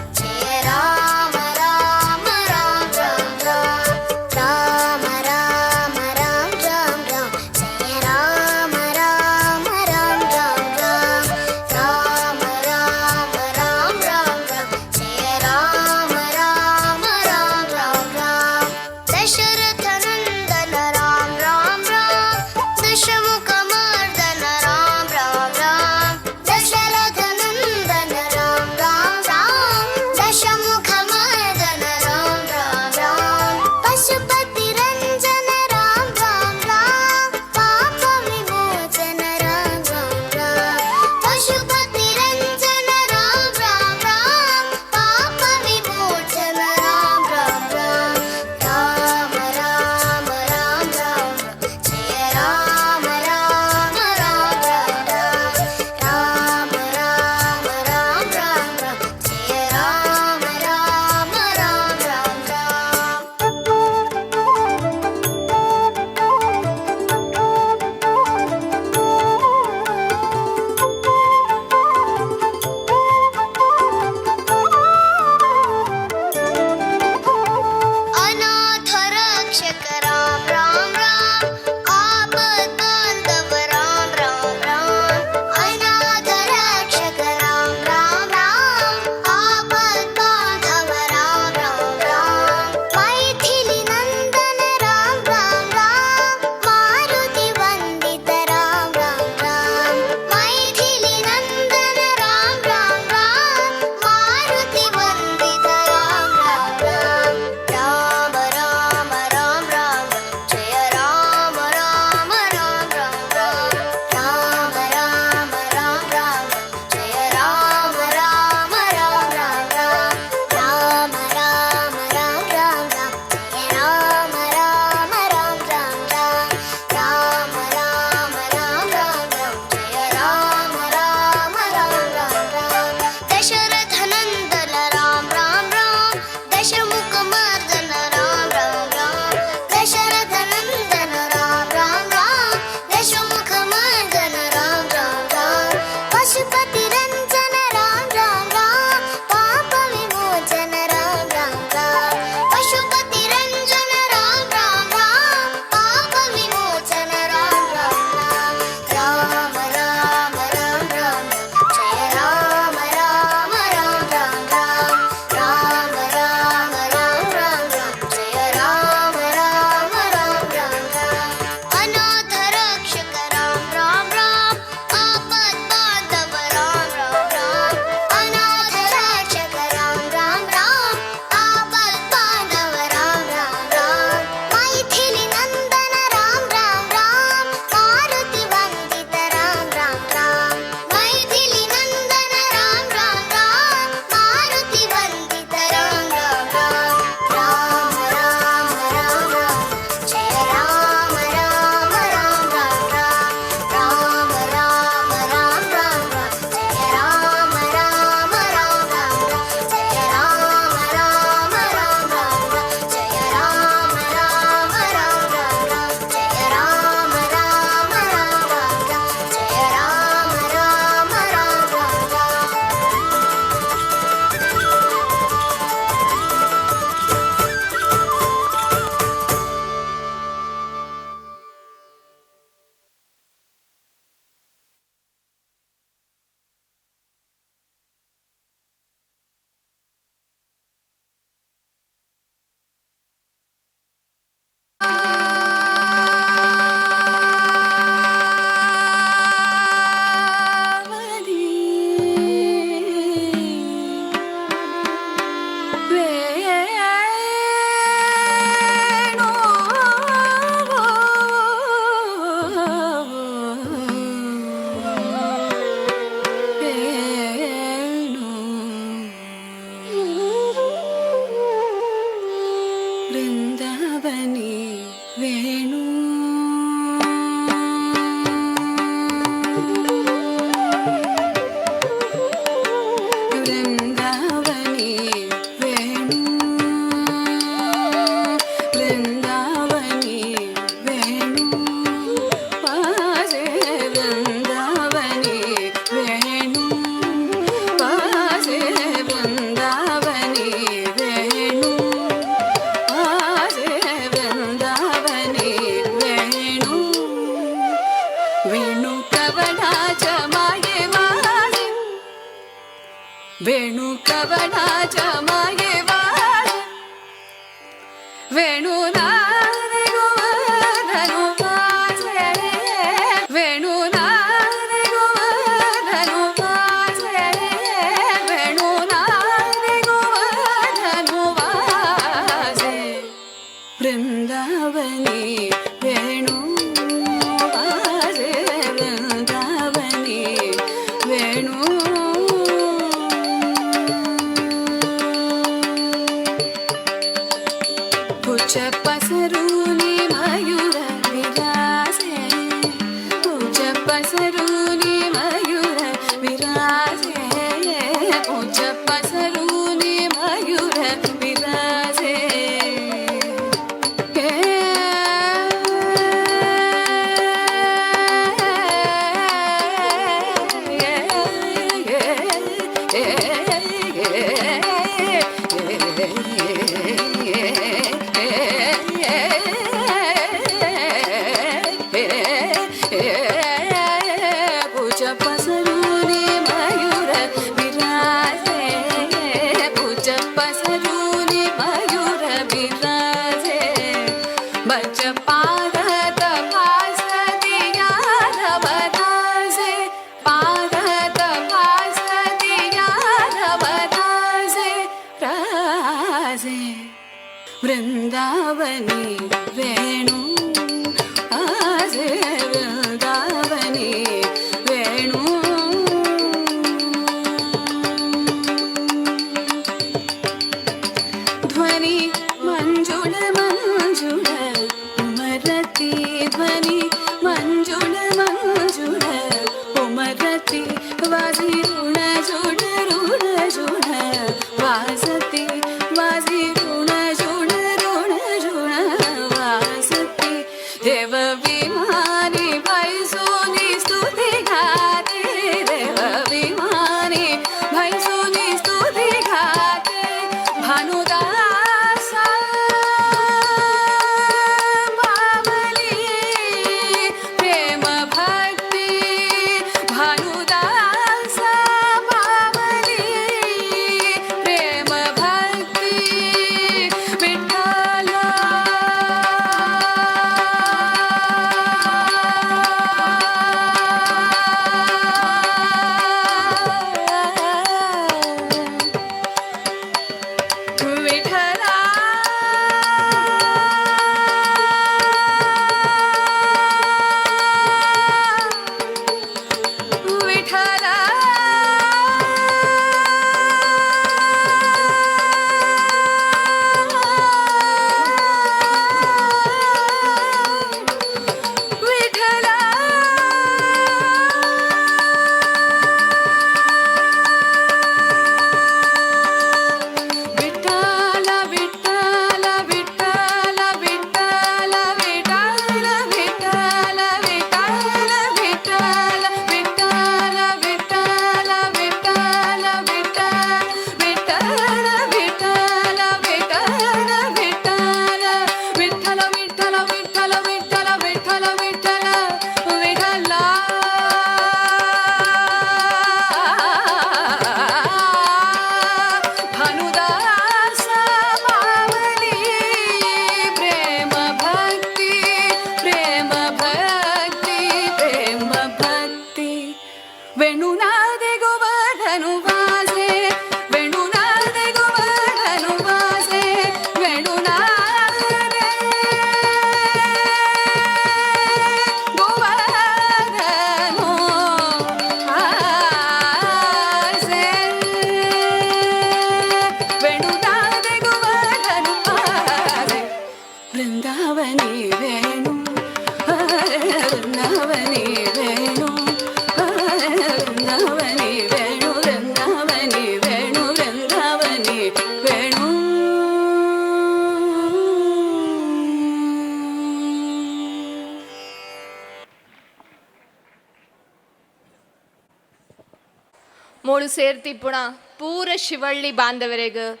ಮೂಳು ಸೇರ್ತಿಪ್ಪುಣ ಪೂರ ಶಿವಳ್ಳಿ ಬಾಂಧವರೆಗ್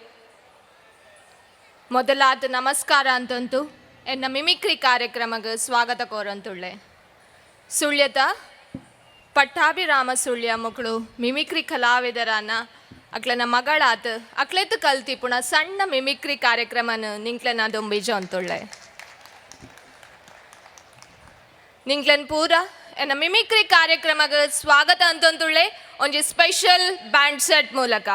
ಮೊದಲಾದ ನಮಸ್ಕಾರ ಅಂತಂತು ಎನ್ನ ಮಿಮಿಕ್ರಿ ಕಾರ್ಯಕ್ರಮಕ್ಕೆ ಸ್ವಾಗತ ಕೋರಂತುಳ್ಳೆ. ಸುಳ್ಯದ ಪಟ್ಟಾಭಿರಾಮ ಸುಳ್ಯ ಮಕ್ಕಳು ಮಿಮಿಕ್ರಿ ಕಲಾವಿದರನ್ನ ಅಕ್ಲೆನ ಮಗಳಾತ್ ಅಕ್ಲೆತ್ ಕಲ್ತಿ ಪುಣ ಸಣ್ಣ ಮಿಮಿಕ್ರಿ ಕಾರ್ಯಕ್ರಮನ ನಿಂಕ್ಲೆನ ದೊಂಬಿಜ ಅಂತೊಳ್ಳೆ. ನಿಂಕ್ಲೆನ್ ಪೂರ ಎನ್ನ ಮಿಮಿಕ್ರಿ ಕಾರ್ಯಕ್ರಮಕ್ಕೆ ಸ್ವಾಗತ ಅಂತಂತುಳ್ಳೆ ಒಂಜಿ ಸ್ಪೆಷಲ್ ಬ್ಯಾಂಡ್ ಸೆಟ್ ಮೂಲಕ.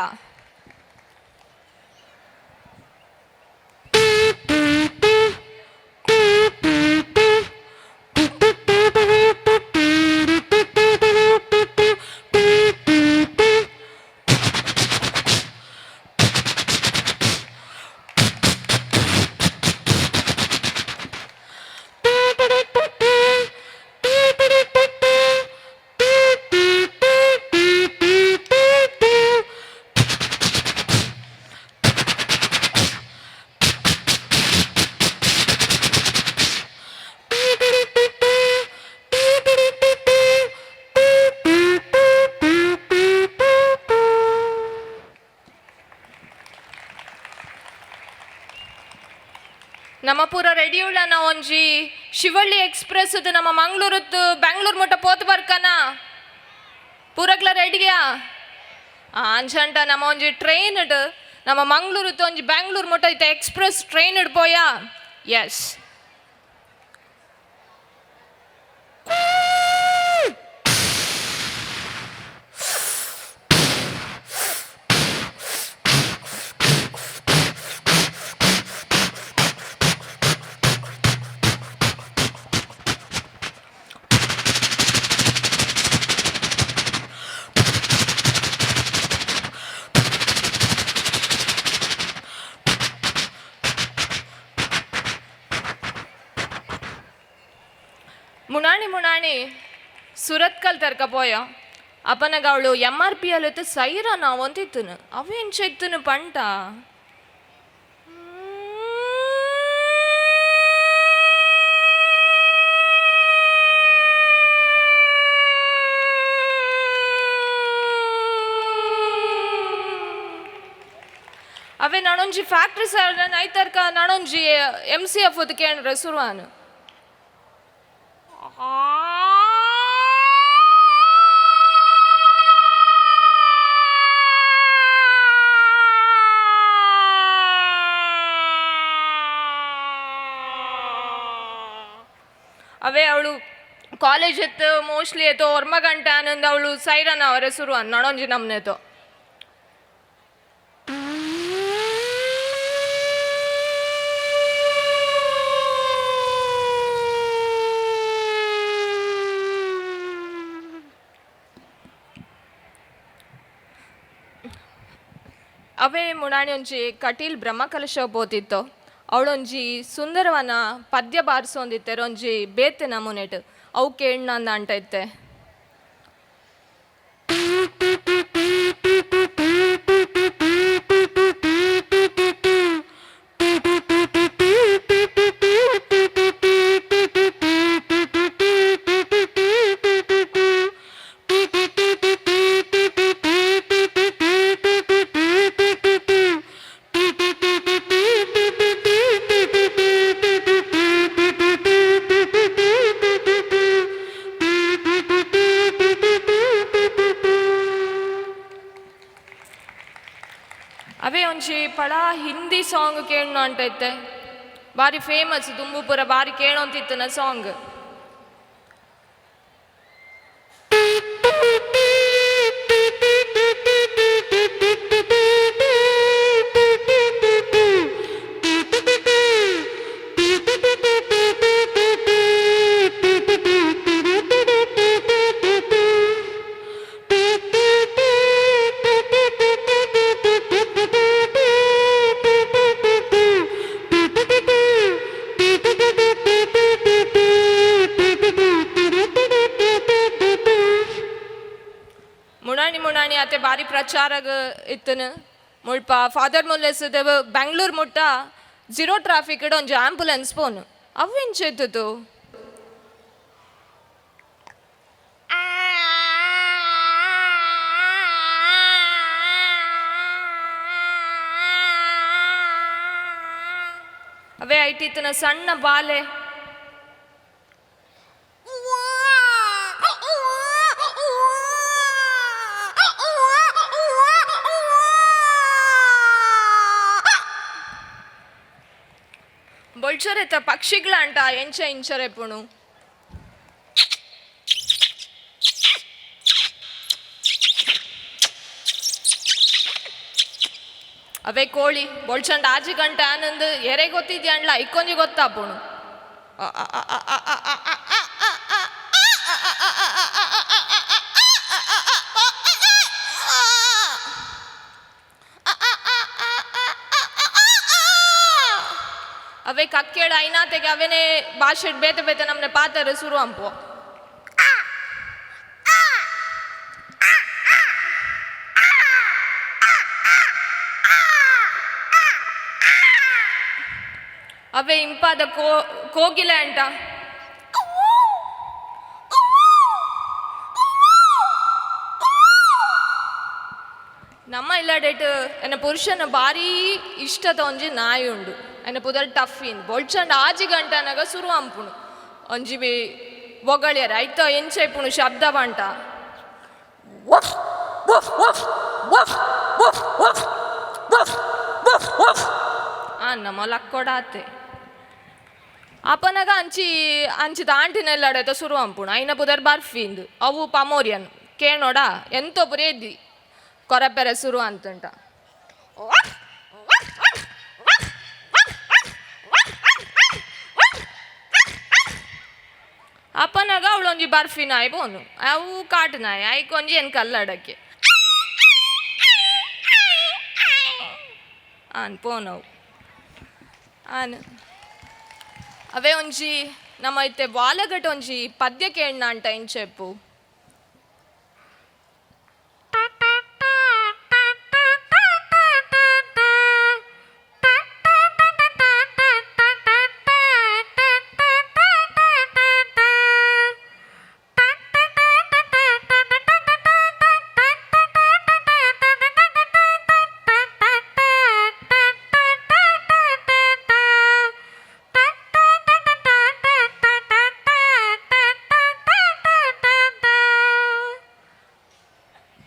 ನಮ್ಮ ಪೂರ ರೆಡಿ ಉಳ್ಳನ ಒಂಜಿ ಶಿವಳ್ಳಿ ಎಕ್ಸ್ಪ್ರೆಸ್ ನಮ್ಮ ಮಂಗ್ಳೂರದ್ದು ಬೆಂಗ್ಳೂರು ಮುಟ್ಟ ಪೋತು ಬರ್ಕನ ಪೂರಕ್ಲ ರೆಡಿಯಾ ಅಂಚಂಟ ನಮ್ಮ ಒಂಜಿ ಟ್ರೈನ್ ಇಡ್ ನಮ್ಮ ಮಂಗ್ಳೂರದ್ದು ಒಂಜಿ ಬೆಂಗ್ಳೂರು ಮುಟ್ಟ ಐತೆ ಎಕ್ಸ್ಪ್ರೆಸ್ ಟ್ರೈನ್ ಇಡ್ ಪೋಯಾ. ಎಸ್ ಮುಣಾಣಿ ಮುಣಾಣಿ ಸುರತ್ಕಲ್ ತರ್ಕ ಪೋಯ ಅಪ್ಪನಗ ಅವಳು ಎಮ್ ಆರ್ ಪಿ ಅಲ್ಲಿ ಸೈರ ನಾವು ಅಂತಿತ್ತನು ಅವೇನು ಚೆತ್ತನು ಪಂಟ. ಅವೇ ನಾನೊಂಜಿ ಫ್ಯಾಕ್ಟ್ರಿ ಸರ್ ಐತರ್ಕ ನಾನೊಂಜಿ ಎಮ್ ಸಿ ಎಫ್ ಕೇಂದ್ರ ಸುರುವಾನು. ಅವೇ ಅವಳು ಕಾಲೇಜ್ ಎತ್ತು ಮೋಸ್ಟ್ಲಿ ಎತ್ತೋ ಒರ್ಮ ಗಂಟೆ ಆನಂದ ಅವಳು ಸೈರನ್ ಅವರೇ ಶುರು ನಡೊಂಜಿ ನಮ್ನೆತೋ. ಅವೇ ಮುಣಾಣಿ ಒಂಜಿ ಕಟೀಲ್ ಬ್ರಹ್ಮಕಲಶ ಬೋತಿತ್ತು ಅವಳೊಂಜಿ ಸುಂದರವನ ಪದ್ಯ ಬಾರಿಸೊಂದಿತ್ತೆರ್ ಒಂಜಿ ಬೇತೆ ನಮೂನೆಟ್ ಅವು ಕೇಳ್ ಅಂಟ ಇತ್ತೆ. ಅವೇ ಒಂಜಿ ಪಳ ಹಿಂದಿ ಸಾಂಗ್ ಕೇಳೋಣ ಅಂಟ ಇತ್ತೆ ಬಾರಿ ಫೇಮಸ್ ದುಂಬುಪುರ ಬಾರಿ ಕೇಳೋಂತಿತ್ತನ ಸಾಂಗ್. ಮುಣಾಣಿ ಮುಣಾಣಿ ಅತ್ತೆ ಬಾರಿ ಪ್ರಚಾರಗ ಇತ್ತನು ಮುಲ್ಪ ಫಾದರ್ ಮುಲ್ಲೆಸ್ ದೇವ ಬೆಂಗ್ಳೂರು ಮುಟ್ಟ ಝೀರೋ ಟ್ರಾಫಿಕ್ ಇಡ ಒಂಜಿ ಆಂಬುಲೆನ್ಸ್ ಫೋನ್ ಅವೆಂಚ ಇತ್ತದು. ಅವೇ ಐಟಿತ್ತನ ಸಣ್ಣ ಬಾಲೆ ಬೊಳ್ಚೊರೆತ ಪಕ್ಷಿಗಳ ಅಂಟ ಎಂಚ ಇಂಚರೆಪುಣು. ಅವೇ ಕೋಳಿ ಬೊಳ್ಚಂಡ ಆಜಿ ಗಂಟೆ ಆನಂದ್ ಎರೆ ಗೊತ್ತಿದ್ಯಾ ಅಂಡ್ಲ ಇಕ್ಕೊಂಜಿ ಗೊತ್ತಾಪುಣು. ಅವೇ ಕಕ್ಕೇಳ ಐನಾತೆಗೆ ಅವೇನೇ ಭಾಷೆ ಬೇತೆ ಬೇತೆ ನಮ್ನೆ ಪಾತರ ಶುರು ಅಂಪು. ಅವೇ ಇಂಪಾದ ಕೋಗಿಲೆ ಅಂಟ. ನಮ್ಮ ಇಲ್ಲಡೇಟ್ ಎನ್ನ ಪುರುಷನ ಭಾರೀ ಇಷ್ಟದ ಒಂಜಿ ನಾಯಿ ಉಂಡು. ಎನ್ನ ಪುದರ್ ಟಫಿನ್. ಬೊಳ್ಚಂಡ ಆಜಿ ಗಂಟನಗ ಸುರು ಅಂಪುಣು ಒಂಜಿ ಬಿ ಒಗಳಿಯರ ಐತ ಎಂಚ ಇಪ್ಪುಣು ಶಬ್ದ ಬಂಟ. ವಫ್ ವಫ್ ವಫ್ ವಫ್ ವಫ್ ವಫ್ ವಫ್ ವಫ್ ವಫ್ ಆ ನಮ್ಮ ಲಕ್ಕೊಡಾತೆ. ಅಪನಗ ಅಂಚಿ ಅಂಚಿದ ಆಂಟಿನೆಲ್ಲಡೆತ ಸುರು ಅಂಪುಣು. ಐನ ಪುದರ್ ಬರ್ಫಿಂದು ಅವು ಪಮೋರಿಯನ್ ಕೇಣೋಡ ಎಂತೋ ಪುರೇದಿ ಕೊರಪೆರೆ ಸುರು ಅಂತುಂಟ. ಅಪ್ಪನಾಗ ಅವಳೊಂಜಿ ಬರ್ಫಿ ನಾಯಿ ಬೋನು ಅವು ಕಾಟು ನಾಯಿ ಐಕೊಂಜಿ ಏನು ಕಲ್ಲಡಕ್ಕೆ ಆನ್ ಪೋನವು ಆನ್. ಅವೇ ಒಂಜಿ ನಮ್ಮ ಇತ್ತೆ ಬಾಲಗಟ್ ಒಂಜಿ ಪದ್ಯ ಕೇಳಣ ಅಂಟ ಇಂಚೆಪ್ಪು.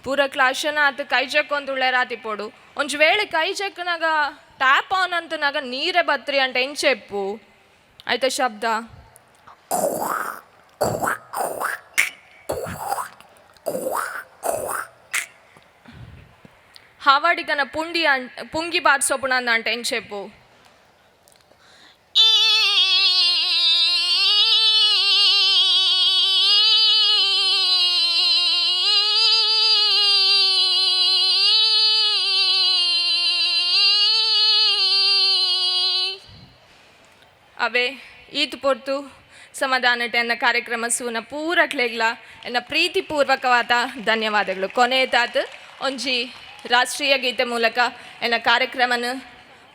ಪೂರ ಕ್ಲಾಶನ ಆತ ಕೈ ಚೆಕ್ಕೊಂದುಳ್ಳೆ ರಾತಿ ಪೋಡು. ಒಂಜಿ ವೇಳೆ ಕೈ ಚೆಕ್ಕನಾಗ ಟ್ಯಾಪ್ ಆನ್ ಅಂತನಾಗ ನೀರೇ ಬತ್ರಿ ಅಂಟ ಎಂಚೆಪ್ಪು ಆಯ್ತಾ ಶಬ್ದ. ಹಾವಾಡಿಗನ ಪುಂಡಿ ಪುಂಗಿ ಬಾರ್ಸೋಪುಣ ಅಂಟ ಎಂಚೆಪ್ಪು. ಅವೇ ಈತು ಪೊರ್ತು ಸಮಾಧಾನಟೆ ಎನ್ನ ಕಾರ್ಯಕ್ರಮ ಸೂನ ಪೂರಕ್ಲೆಗ್ಲ ಎನ್ನ ಪ್ರೀತಿಪೂರ್ವಕವಾದ ಧನ್ಯವಾದಗಳು. ಕೊನೆಯದಾದ ಒಂಜಿ ರಾಷ್ಟ್ರೀಯ ಗೀತೆ ಮೂಲಕ ಎನ್ನ ಕಾರ್ಯಕ್ರಮನ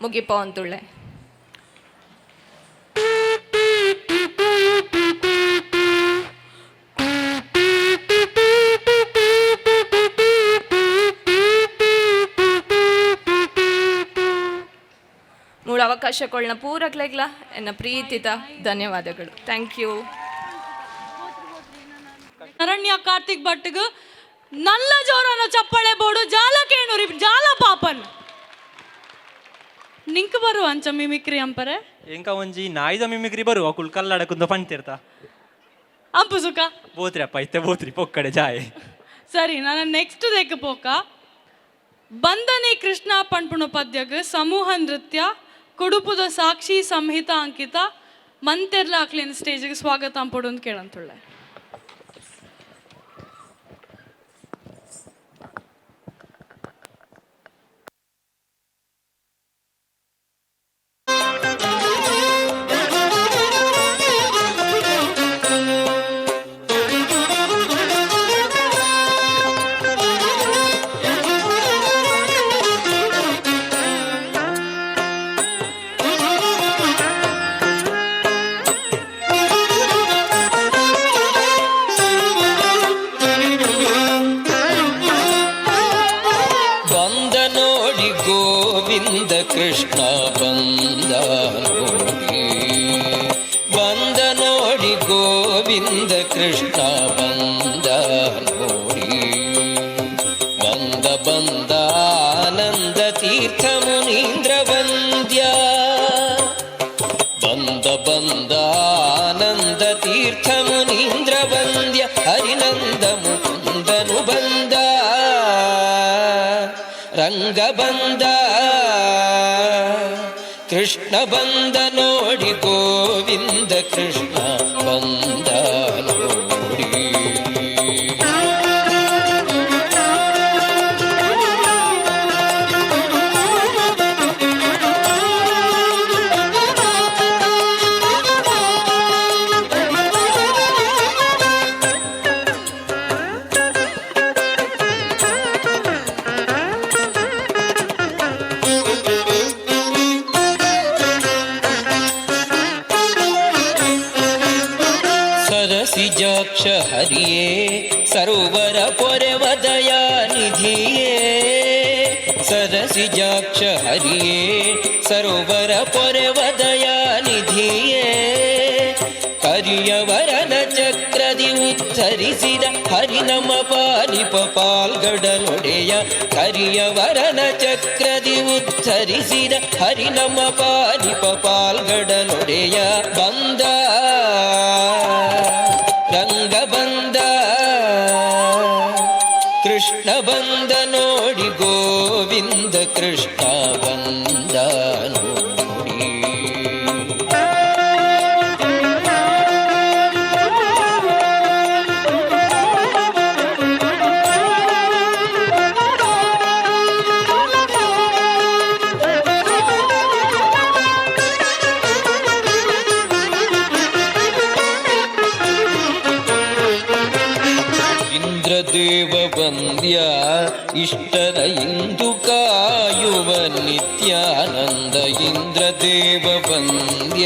ಮುಗಿಪೋ ಅಂತುಳ್ಳೆ. ಮೂಲ ಅವಕಾಶಗಳನ್ನ ಪೂರಕ್ಲೆಗ್ಲ ಎನ್ನ ಪ್ರೀತಿತ ಧನ್ಯವಾದಗಳು. Thank you.
ಅರಣ್ಯ ಕಾರ್ತಿಕ್ ಭಟ್ಗೆ ನಲ್ಲ ಜೋರನ ಚಪ್ಪಳೆ ಬೋಡು ಜಾಲ ಕೇಣುರಿ ಜಾಲ ಪಾಪನ್ ನಿಂಕ್ ಬರು ಅಂಚ ಮಿಮಿಕ್ರಿ ಅಂಪರೆ
ಎಂಕ ಒಂಜಿ ನಾಯಿದ ಮಿಮಿಕ್ರಿ ಬರುವ ಅಕುಲ್ ಕಲ್ಲಡಕುಂದ ಪಂತಿರ್ತ
ಅಂಪು ಸುಖ
ಬೋತ್ರಿ ಅಪ್ಪ ಇತ್ತೆ ಬೋತ್ರಿ ಪೊಕ್ಕಡೆ ಜಾಯ್.
ಸರಿ, ನಾನು ನೆಕ್ಸ್ಟ್ ದೇಕ ಪೋಕ ಬಂದನೆ ಕೃಷ್ಣ ಪಣ್ಪುಣ ಪದ್ಯಗ್ ಸಮೂಹ ನೃತ್ಯ ಕುಡುಪುದ ಸಾಕ್ಷಿ ಸಂಹಿತ ಅಂಕಿತ ಮಂತೆರ್ಲ ಅಕ್ಲಿನ ಸ್ಟೇಜ್ಗೆ ಸ್ವಾಗತ ಅಂಪೊಡು ಅಂತ ಕೇಳಂತುಳ್ಳೆ.
ಕೃಷ್ಣ ಬಂದ ನೋಡಿ, ಬಂದ ನೋಡಿ ಗೋವಿಂದ ಕೃಷ್ಣ ಬಂದ ನೋಡಿ, ಬಂದ ಬಂದ ಆನಂದ ತೀರ್ಥ ಮುನೀಂದ್ರ ವಂದ್ಯ, ಬಂದ ರಂಗ ಬಂದ ಕೃಷ್ಣ ಬಂದ ನೋಡಿ ಗೋವಿಂದ ಕೃಷ್ಣ ಬಂದ ನೋಡಿ. ಸರಸಿಜಾಕ್ಷ ಹರಿಯೇ ಸರೋವರ ಪೊರೆವ ದಯಾನಿಧಿಯೇ, ಸರಸಿಜಾಕ್ಷ ಹರಿಯೇ ಸರೋವರ ಪೊರೆವ ದಯಾನಿಧಿಯೇ, ಕರಿಯವರನ ಚಕ್ರದಿ ಉದ್ಧರಿಸಿದ ಹರಿನಮ ಪಾಲಿಪ ಪಾಲ್ಗಡಲೊಡೆಯ, ಕರಿಯವರನ ಚಕ್ರದಿ ಉದ್ಧರಿಸಿದ ಹರಿನಮ ಪಾಲಿಪ ಪಾಲ್ಗಡಲೊಡೆಯ, ಬಂದ ರಂಗ ಬಂದ ಕೃಷ್ಣ ಬಂದ ನೋಡಿ ಗೋವಿಂದ ಕೃಷ್ಣ ಬಂದ ನೋಡಿ. ಇಂದ್ರದೇವ ವಂದ್ಯ ಇಷ್ಟರ ಇಂದು ಕಾಯುವ ನಿತ್ಯಾನಂದ, ಇಂದ್ರದೇವ ವಂದ್ಯ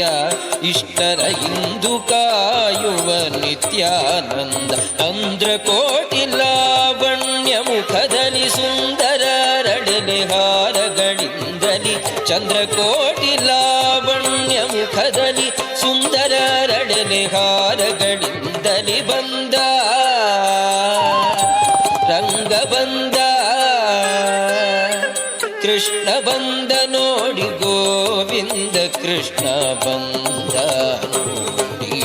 ಇಷ್ಟರ ಇಂದು ಕಾಯುವ ನಿತ್ಯಾನಂದ, ಅಂದ್ರಕೋಟಿ ಲಾವಣ್ಯ ಮುಖದಲ್ಲಿ ಸುಂದರ ರಡನೆ ಹಾರಗಳಿಂದಲಿ, ಚಂದ್ರಕೋಟಿ ಲಾವಣ್ಯ ಮುಖದಲ್ಲಿ ಸುಂದರ ರಡನೆ ಹಾರಗಳಿಂದಲಿ ಬಂದ ರಂಗ ಬಂದ ಕೃಷ್ಣ ಬಂದ ನೋಡಿ ಗೋವಿಂದ ಕೃಷ್ಣ ಬಂದ ನೋಡಿ.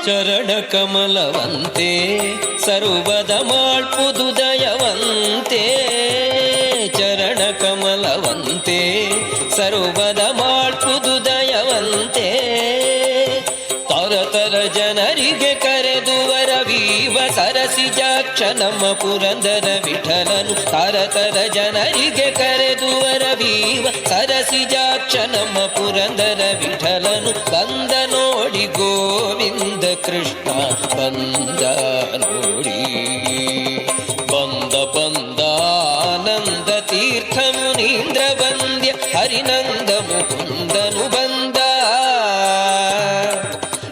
ಚರಣ ಕಮಲವಂತೆ ಸರ್ವದ ಮಾಳ್ಪುದು ದಯವಂತೆ, ಚರಣ ಕಮಲವಂತೆ ಸರ್ವದ ಮಾಳ್ಪುದು ದಯವಂತೆ, ತರ ತರ ಜನರಿಗೆ ಕರೆದು ವರವೀವ ಸರಸಿಜಾಕ್ಷ ನಮ್ಮ ಪುರಂದರ ವಿಠಲನು, ತರ ತರ ಜನರಿಗೆ ಕರೆದು ವರವೀವ ಸರಸಿಜಾಕ್ಷ ನಮ್ಮ ಪುರಂದರ ವಿಠಲನು, ಬಂದ ನೋಡಿ ಗೋವಿಂದ ಕೃಷ್ಣ ಬಂದ ನೋಡಿ, ಬಂದ ಬಂದ ಆನಂದ ತೀರ್ಥ ಮುನೀಂದ್ರ ವಂದ್ಯ ಹರಿನಂದ ಮುಕುಂದನು ಬಂದ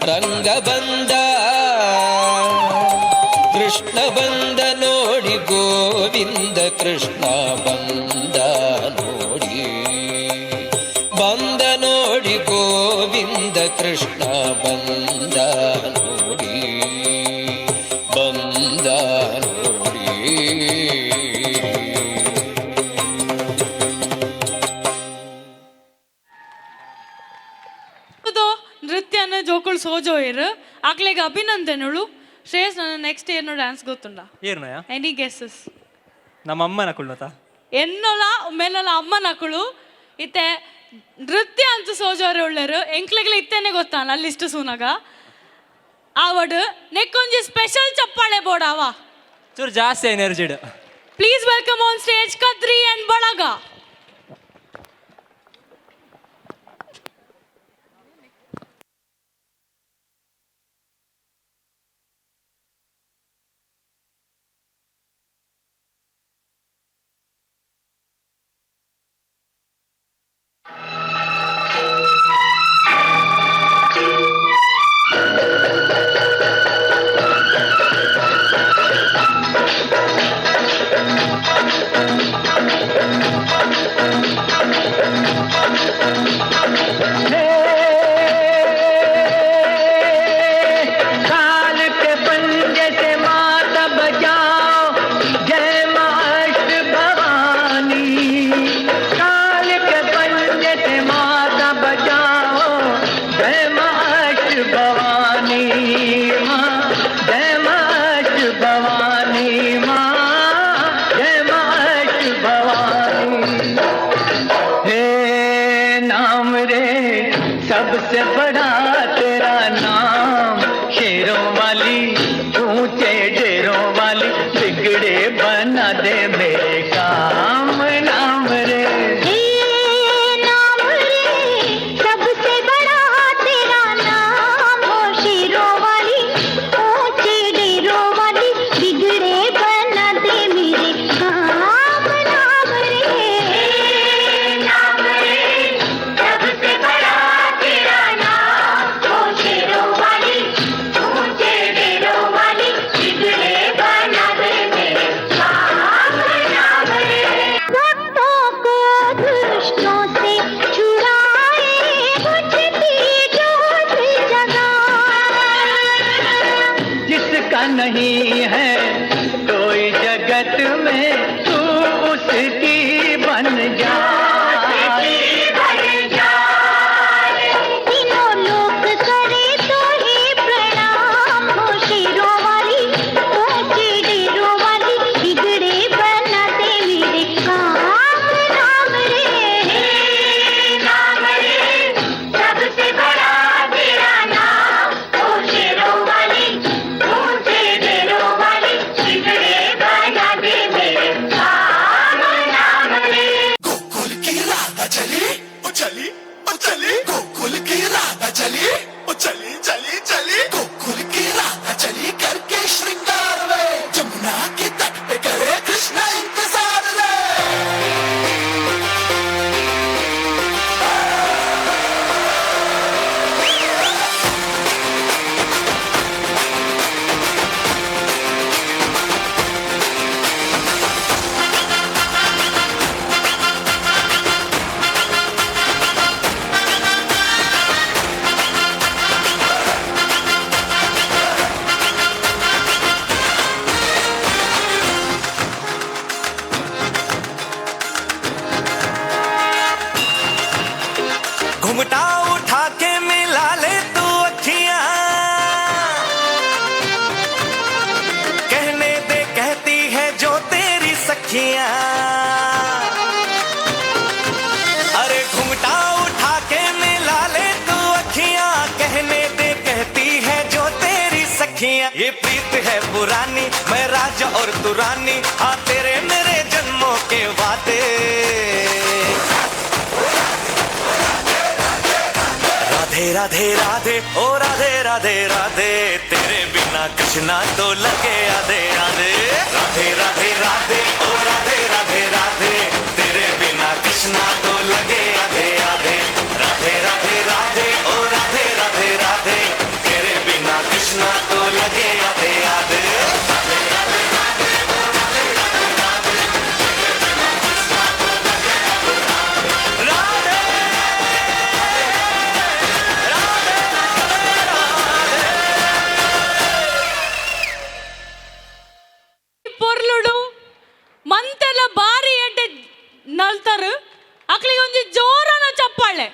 ರಂಗ ಬಂದ ಕೃಷ್ಣ ಬಂದ ನೋಡಿ ಗೋವಿಂದ ಕೃಷ್ಣ ಬಂದ ನೋಡಿ, ಬಂದ ನೋಡಿ ಗೋವಿಂದ ಕೃಷ್ಣ ಬಂದ ನೋಡಿ, ಬಂದ ನೋಡಿ.
ನೃತ್ಯನ ಜೋಕುಳು ಸೋಜೋಯರ್ ಅಕ್ಲೆಗ್ ಅಭಿನಂದನೆಗಳು. ಶ್ರೇಯಸ್, ನನ್ನ ನೆಕ್ಸ್ಟ್ ಏನು ಡ್ಯಾನ್ಸ್ ಗೊತ್ತುಂಡ?
ಏರ್ನಯ?
Any guesses?
ನಮ್ಮ ಅಮ್ಮನ ಕುಳ್ಳತ.
ಎನ್ನೊಲ ಮೇಲೊಲ ಅಮ್ಮನ ಕುಳು ಇತ್ತೆ ನೃತ್ಯ ಅಂತ ಸೋಜೋರೆ ಒಳ್ಳೆರು ಎಂಕ್ಲೆಗ್ಲ ಇತ್ತೇನೆ ಗೊತ್ತಾನ ಅಲ್ಲಿಷ್ಟು ಸೂನಾಗ ಆವಡ್ ನೆಕ್ಕೊಂಜಿ ಸ್ಪೆಷಲ್ ಚಪ್ಪಾಳೆ ಬೋಡಾವ.
ಚೂರು ಜಾಸ್ತಿ energy.
Please welcome on stage Kadri and ಬಳಗ.
Thank you.
हे काल के पंजे से माता बचाओ, जय माँ अष्ट भवानी। काल के पंजे से माता बचाओ, जय माँ अष्ट भवानी माँ, जय माँ अष्ट भवानी माँ, जय माँ अष्ट भवानी। हे नाम रे सबसे बड़ा तेरा नाम, शेरों वाली ऊंचे डेरों वाली, बिगड़े बना दे मेरे काम। नाम रे,
हे नाम रे सबसे बड़ा तेरा नाम, ओ शेरों वाली ऊंचे डेरों वाली, बिगड़े बना दे मेरे काम। नाम रे, नाम रे सबसे बड़ा तेरा नाम, ओ शेरों वाली ऊंचे डेरों वाली, बिगड़े बना दे मेरे काम। नाम रे, भक्तों को दुष्टों से छुड़ाए, बुझती ज्योत जगाए।
जिसका नहीं है कोई जगत में, तू उसकी बन जा।
तीनों लोक करे तो ही प्रणाम, हो शेरों वाली ऊंचे डेरों वाली, बिगड़े बना दे मेरे काम। नाम रे, नाम रे सबसे बड़ा तेरा नाम, ओ शेरों वाली ऊंचे डेरों वाली, बिगड़े बना दे मेरे काम। नाम रे।
गोकुल की राधा चली, ओ चली ओ चली, गोकुल की राधा चली, ओ चली चली चली, गोकुल की राधा चली करके श्रृंगार वे, जमुना के तट पे करे कृष्ण इंतजार रे।
घुंघटा उठा के मिला ले तू अखियां, कहने दे कहती है जो तेरी सखियां। अरे घुंघटा उठा के मिला ले तू अखियां, कहने दे कहती है जो तेरी सखियां। ये प्रीत है पुरानी, मैं राजा और तू रानी, हाँ तेरे मेरे जन्मों के वादे। राधे राधे राधे ओ राधे राधे राधे, तेरे बिना कृष्णा तो लगे आधे आधे। राधे राधे राधे ओ राधे राधे राधे, तेरे बिना कृष्णा तो लगे आधे आधे। राधे राधे राधे ओ राधे राधे राधे, तेरे बिना कृष्णा तो लगे आधे आधे। राधे राधे राधे ओ राधे राधे राधे, तेरे बिना कृष्णा तो लगे आधे आधे। राधे
ಪೊರ್ಲುಡು ಮಂತೆಲ್ಲ ಬಾರಿ ಎಡ್ಡೆ ನಲ್ತರು, ಅಕ್ಲಿಗೆ ಒಂಜಿ ಜೋರನ ಚಪ್ಪಾಳೆ.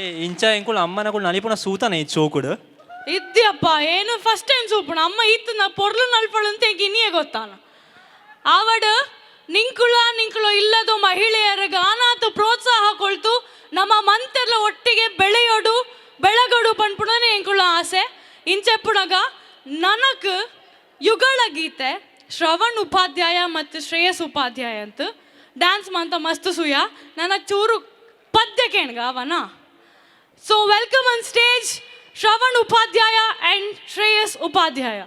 ಏ ಇಂಚ ಎಂಕುಲು ಅಮ್ಮನಕುಲು ನಲಿಪುನ ಸೂತನೆ ಈ ಚೋಕುಡು.
ಇದ್ಯಪ್ಪ ಏನು ಫಸ್ಟ್ ಟೈಮ್ ಸೂಪುಣ ಅಮ್ಮ ಇತ್ತು ನಾ ಪೊರ್ಲು ನಲ್ಪಳು ಅಂತ ಎಂಕ್ ಇನ್ನಿಯೇ ಗೊತ್ತಾನ. ಆವಡ್ ನಿಂಕುಳ ನಿಂಕುಳು ಇಲ್ಲದ ಮಹಿಳೆಯರಿಗೆ ಆನಾತು ಪ್ರೋತ್ಸಾಹ ಕೊಳ್ತು ನಮ್ಮ ಮಂತೆಲ್ಲ ಒಟ್ಟಿಗೆ ಬೆಳೆಯೋಡು ಬೆಳಗಡು ಪನ್ಪುಣನೆ ಎಂಕುಳ ಆಸೆ. ಇಂಚೆಪ್ಪುಣಗ ನನಕ್ ಯುಗಳ ಗೀತೆ ಶ್ರವಣ್ ಉಪಾಧ್ಯಾಯ ಮತ್ತು ಶ್ರೇಯಸ್ ಉಪಾಧ್ಯಾಯ ಅಂತ ಡ್ಯಾನ್ಸ್ ಮಂತ ಮಸ್ತ್ ಸುಯ ನನ್ನ ಚೂರು ಪದ್ಯ ಕೇಣ್ಗ ಅವನ. So welcome on stage Shravan Upadhyaya and Shreyas Upadhyaya.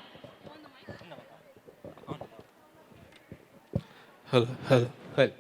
Hello hello hello.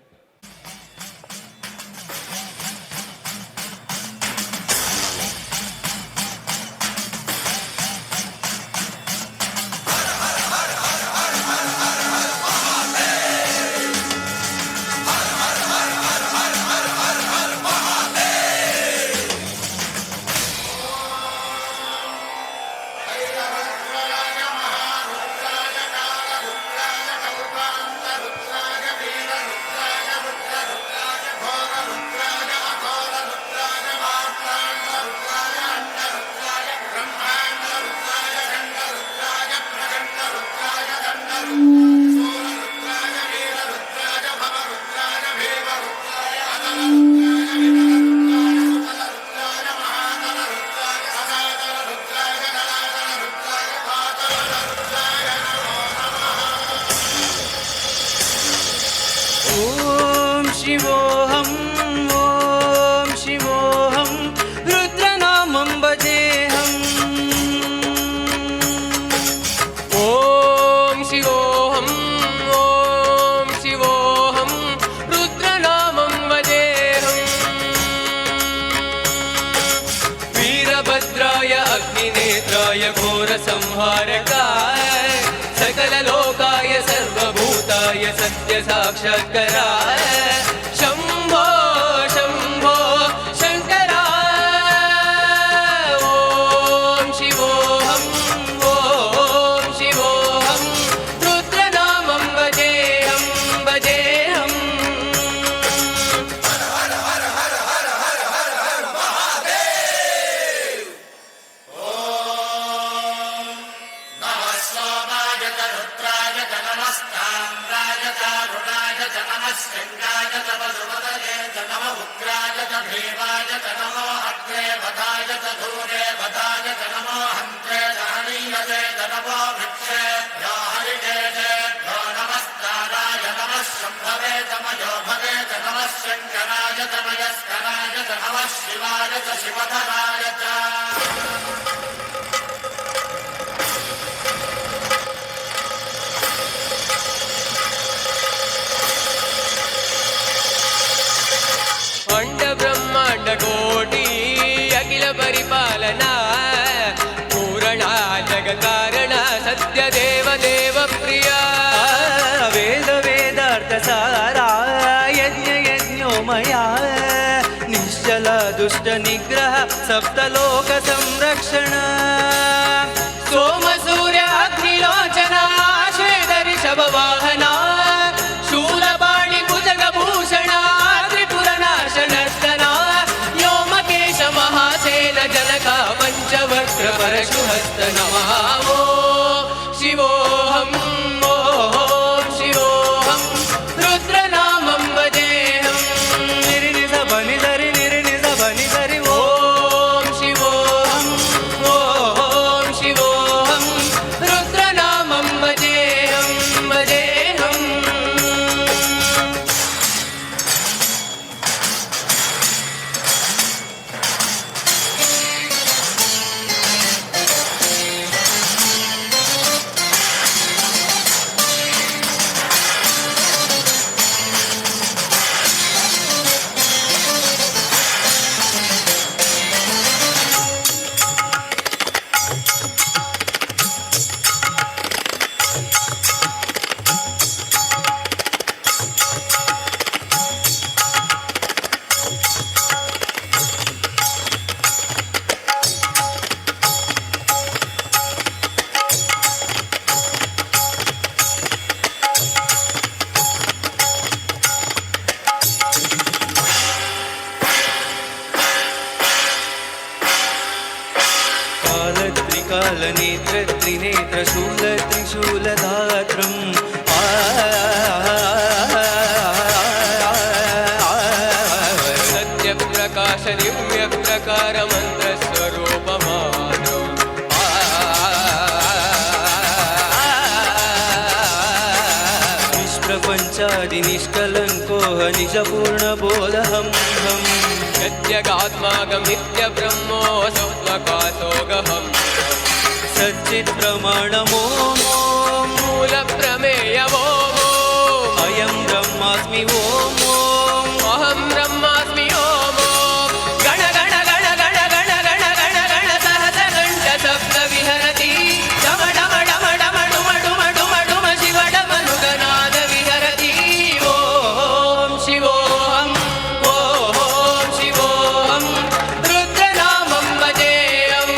वीरभद्राय अग्निनेत्राय घोरसंहारकाय सकललोकाय सर्वभूताय सत्यसाक्षात्कराय Shambho Shambho Shankara. ॐ शिवोऽहं ॐ शिवोऽहं रुद्रनामं भजेऽहं भजेऽहम्। अंड ब्रह्मांड कोटी अखिल परिपालना पूरणा जगकारण सत्य देव देव प्रिया
वेद वेदार्थ सारा यज्ञ यज्ञोमया निश्चल दुष्ट निग्रह सप्तलोक संरक्षण
सोम सूर्य अग्निलोचना श्वेत ऋषभ वाहना शूलपाणि भुजग भूषणा त्रिपुरनाशनर्दना व्योमकेश महासेन जनका पंचवक्त्र परशुहस्त नमः। ॐ शिवोऽहं ॐ शिवोऽहं रुद्रनामं भजेऽहं। ॐ शिवोऽहं ॐ शिवोऽहं रुद्रनामं भजेऽहं भजेऽहम्।
कालत्रिकालनेत्र त्रिनेत्र शूल त्रिशूलधात्रम्
सत्यप्रकाश दिव्य प्रकार मंत्र स्वरूपमानो
निष्प्रपञ्चादि निष्कलङ्कोह निजपूर्णबोधहं हं
यज्ञगात्मागमित्य ब्रह्मो सत्त्वकासोगहं
सच्चित्प्रमाणमो
मूलप्रमेयवो
अयं ब्रह्मास्मि ॐ ॐ
अहं ब्रह्मास्मि ॐ ॐ। गण गण गण गण गण गण गण गण सहस घण्ट सप्त विहरति डम डम डम डम डुम डुम डुम डुम शिव डमरुगनाद विहरति। ॐ शिवोऽहं ॐ शिवोऽहं रुद्रनामं भजेऽहम्।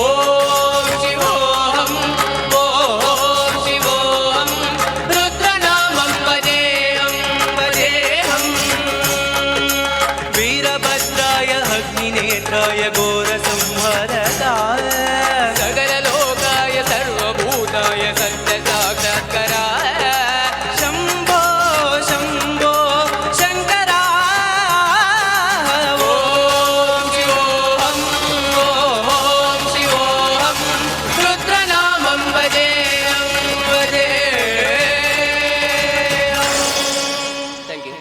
ॐ शिवोऽहं ॐ शिवोऽहं रुद्रनामं भजेऽहं भजेऽहम्।
वीरभद्राय अग्निनेत्राय घोरसंहारकाय
सकललोकाय सर्वभूताय सत्यसाक्षात्कराय
शम्भो शम्भो शङ्करा।
ॐ शिवोऽहं ॐ शिवोऽहं रुद्रनामं भजेऽहं भजेऽहम्। Thank you.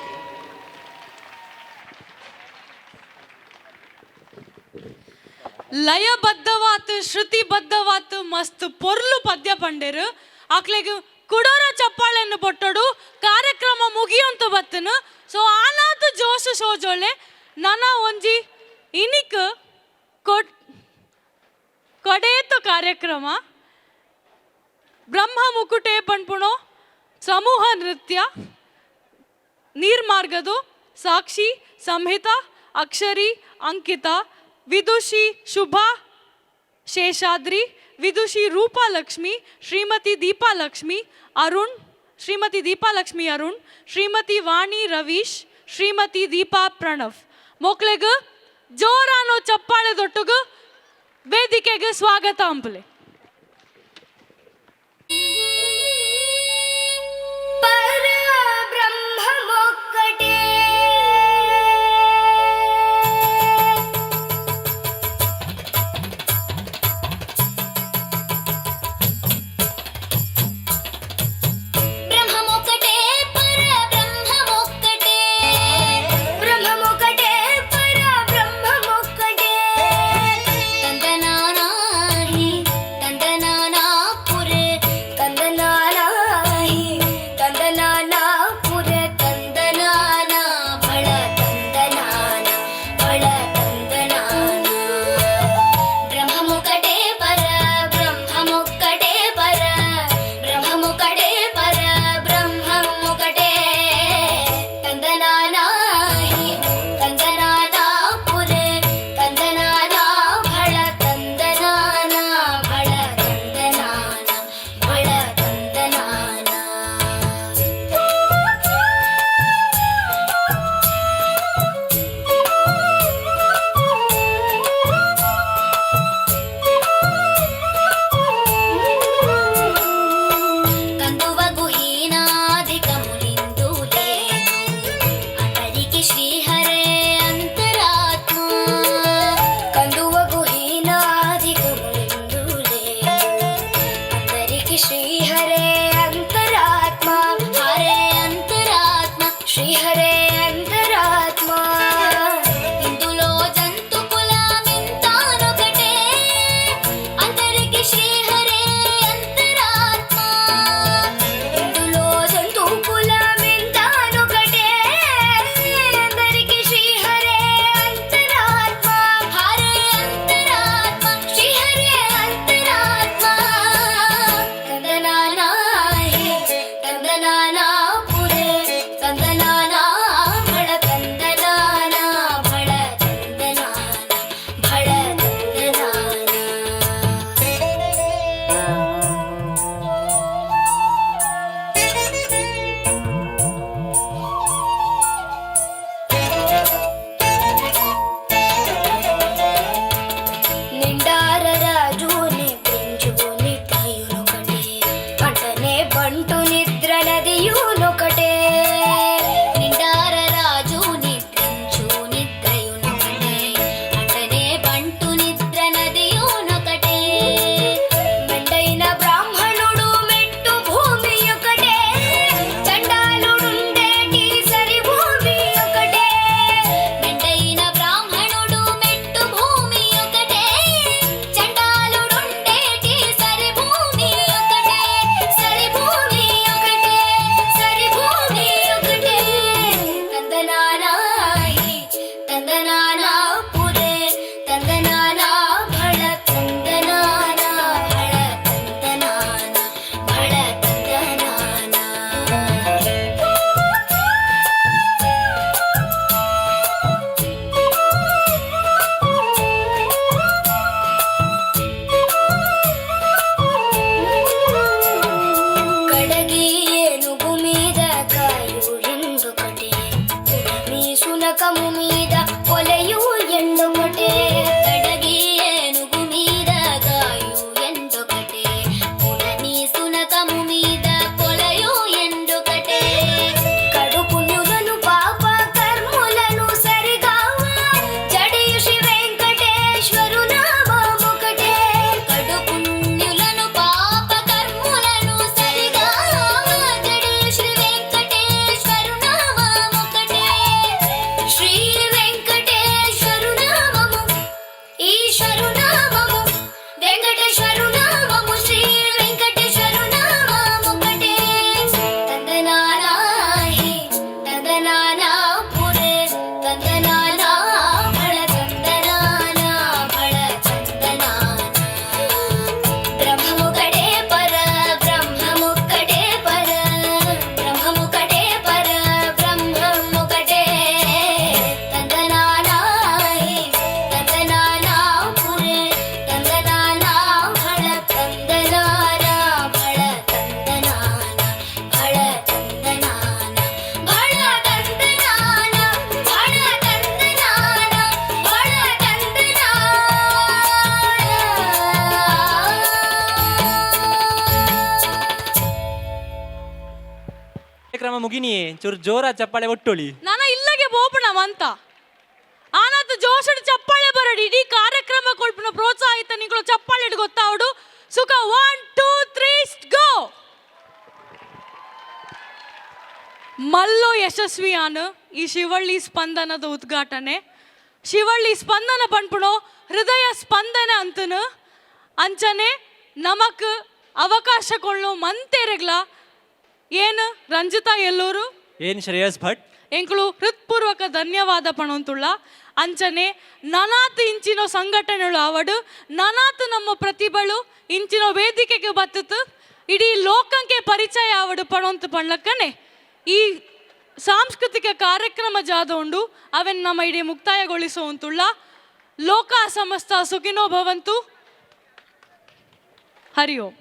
ಲಯಬದ್ಧವಾತ್ ಶ್ರುತಿಬದ್ಧವಾತ್ ಮಸ್ತ್ ಪೊರ್ಲು ಪದ್ಯ ಪಂಡೇರು ಆಕ್ಲೆಗ್ ಕುಡೋರ ಚಪ್ಪಾಳೆಯನ್ನು ಬೊಟ್ಟೋಡು ಕಾರ್ಯಕ್ರಮ ಮುಗಿಯಂತ ಬತ್ತನು. ಸೊ ಆನಾತ್ ಜೋಶು ಸೋಜೋಳೆ ನನ ಒಂಜಿ ಇನಿಕ್ ಕೊಡೇತು ಕಾರ್ಯಕ್ರಮ ಬ್ರಹ್ಮ ಮುಕುಟೆ ಪನ್ಪುಣೋ ಸಮೂಹ ನೃತ್ಯ ನೀರ್ಮಾರ್ಗದು ಸಾಕ್ಷಿ ಸಂಹಿತಾ ಅಕ್ಷರಿ ಅಂಕಿತಾ ವಿದುಷಿ ಶುಭಾ ಶೇಷಾದ್ರಿ ವಿದುಷಿ ರೂಪಾಲಕ್ಷ್ಮಿ ಶ್ರೀಮತಿ ದೀಪಾಲಕ್ಷ್ಮಿ ಅರುಣ್ ಶ್ರೀಮತಿ ದೀಪಾಲಕ್ಷ್ಮಿ ಅರುಣ್ ಶ್ರೀಮತಿ ವಾಣಿ ರವೀಶ್ ಶ್ರೀಮತಿ ದೀಪಾ ಪ್ರಣವ್ ಮೋಕ್ಲೆಗ್ ಜೋರಾನೋ ಚಪ್ಪಾಳೆ ದೊಟ್ಟುಗು ವೇದಿಕೆಗೆ ಸ್ವಾಗತ ಅಂಪಲೆ.
ಪರಬ್ರಹ್ಮಮೊಕ್ಕಟೇ
బ్రహ్మమొక్కటే పరబ్రహ్మమొక్కటే
బ్రహ్మమొక్కటే పరబ్రహ్మమొక్కటే
తందనానాహి తందనానాపురే
తందనానాహి తందనానాపురే
తందనానా బళ తందనానా బళ తందనానా బ్రహ్మమొక్కటే పర బ్రహ్మమొక్కటే పర బ్రహ్మమొక్కటే పర బ్రహ్మమొక్కటే తందనానాహి తందనానాపురే తందనానా బళ తందనానా బళ తందనానా బళ తందనానా. కందువ గుహీనాధికములిందు లేదు అతరికి శ్రీహరే అంతరాత్మ.
కందువ గుహీనాధికములిందు లేదు అందరికి శ్రీహరే అంతరాత్మ.
హరే అంతరాత్మ
శ్రీహరే అంతరాత్మ.
ఇందులో జంతు కులమింతానొకటే అందరికి శ్రీహరే అంతరాత్మ.
ఇందులో జంతు కులమింతానొకటే అందరికి శ్రీహరే అంతరాత్మ.
హరే అంతరాత్మ శ్రీహరే అంతరాత్మ. తందనానాహి తందనానాపురే తందనానా బళ తందనానా బళ తందనానా బళ తందనానా.
నిండార రాజుని పెంచుకుని తయునొకటే అంటనే బంటు నిద్ర నదియునొకటే.
నిండార రాజు నిద్రించు నిద్రయునొకటే అంటనే బంటు నిద్ర నదియునొకటే.
మెండైన బ్రాహ్మణుడు మెట్టు భూమి ఒకటే చండాలుడుండేటి సరి భూమి ఒకటే.
మెండైన బ్రాహ్మణుడు మెట్టు భూమి ఒకటే చండాలుడుండేటి సరి భూమి ఒకటే సరి భూమి ఒకటే సరి భూమి ఒకటే. తందనానాహి తందనానాపురే తందనానా బళ తందనానా బళ తందనానా బళ తందనానా.
కడగి ఏనుగు మీద కాయు ఎండొకటే మీ సునకము మీద కొలయు ఎండొకటే.
కడగి ఏనుగు మీద గాయు ఎండొకటే పునని సునకము మీద పొలయు ఎండొకటే.
కడుపుణ్యులను పాప కర్ములను సరిగావా జడియు శ్రీ వెంకటేశ్వరు నామముకటే.
కడుపుణ్యులను పాప కర్ములను సరిగా జడియు శ్రీ వెంకటేశ్వరు నామముకటే.
శ్రీ వెంకటేశ్వరు
ಮುಗಿನಿಯೇ ಚೂರು ಜೋರ ಚಪ್ಪಾಳೆ ಒಟ್ಟೊಳಿ.
ನಾನ ಇಲ್ಲಗೆ ಬೋಪಣ ಮಂತ ಆನಂದ್ ಜೋಶಡ್ ಚಪ್ಪಾಳೆ ಬರಡಿ. ಇಡೀ ಕಾರ್ಯಕ್ರಮ ಕೊಳ್ಪುನ ಪ್ರೋತ್ಸಾಹಿತ ನಿಂಗಳು ಚಪ್ಪಾಳೆ ಗೊತ್ತಾವಡು. ಸುಖ 1 2 3 ಗೋ. ಮಲ್ಲೋ ಯಶಸ್ವಿಯಾನ ಈ ಶಿವಳ್ಳಿ ಸ್ಪಂದನದ ಉದ್ಘಾಟನೆ. ಶಿವಳ್ಳಿ ಸ್ಪಂದನ ಪನ್ಪುಣೋ ಹೃದಯ ಸ್ಪಂದನ ಅಂತನು ಅಂಚನೆ ನಮಕ್ ಅವಕಾಶ ಕೊಳ್ಳು ಮಂತೆರೆಗ್ಲ ಏನು ರಂಜಿತಾ ಎಲ್ಲೂರು
ಏನ್ ಶ್ರೇಯಸ್ ಭಟ್
ಎಂಕುಲು ಹೃತ್ಪೂರ್ವಕ ಧನ್ಯವಾದ ಪಣಂತುಳ್ಳ. ಅಂಚನೆ ನನಾತ್ ಇಂಚಿನೋ ಸಂಘಟನೆಗಳು ಆವಡು ನನಾತ್ ನಮ್ಮ ಪ್ರತಿಭಳು ಇಂಚಿನೋ ವೇದಿಕೆಗೆ ಬತ್ತತ್ತು ಇಡೀ ಲೋಕಂಕೆ ಪರಿಚಯ ಆವಡು ಪಣಂತು ಪಣ್ಲಕ್ಕನೆ ಈ ಸಾಂಸ್ಕೃತಿಕ ಕಾರ್ಯಕ್ರಮ ಜಾದ ಉಂಡು ಅವೆನ್ ನಮ್ಮ ಇಡೀ ಮುಕ್ತಾಯಗೊಳಿಸುವಂತುಳ್ಳ. ಲೋಕ ಸಮಸ್ತ ಸುಖಿನೋ ಭವಂತು. ಹರಿ ಓಂ.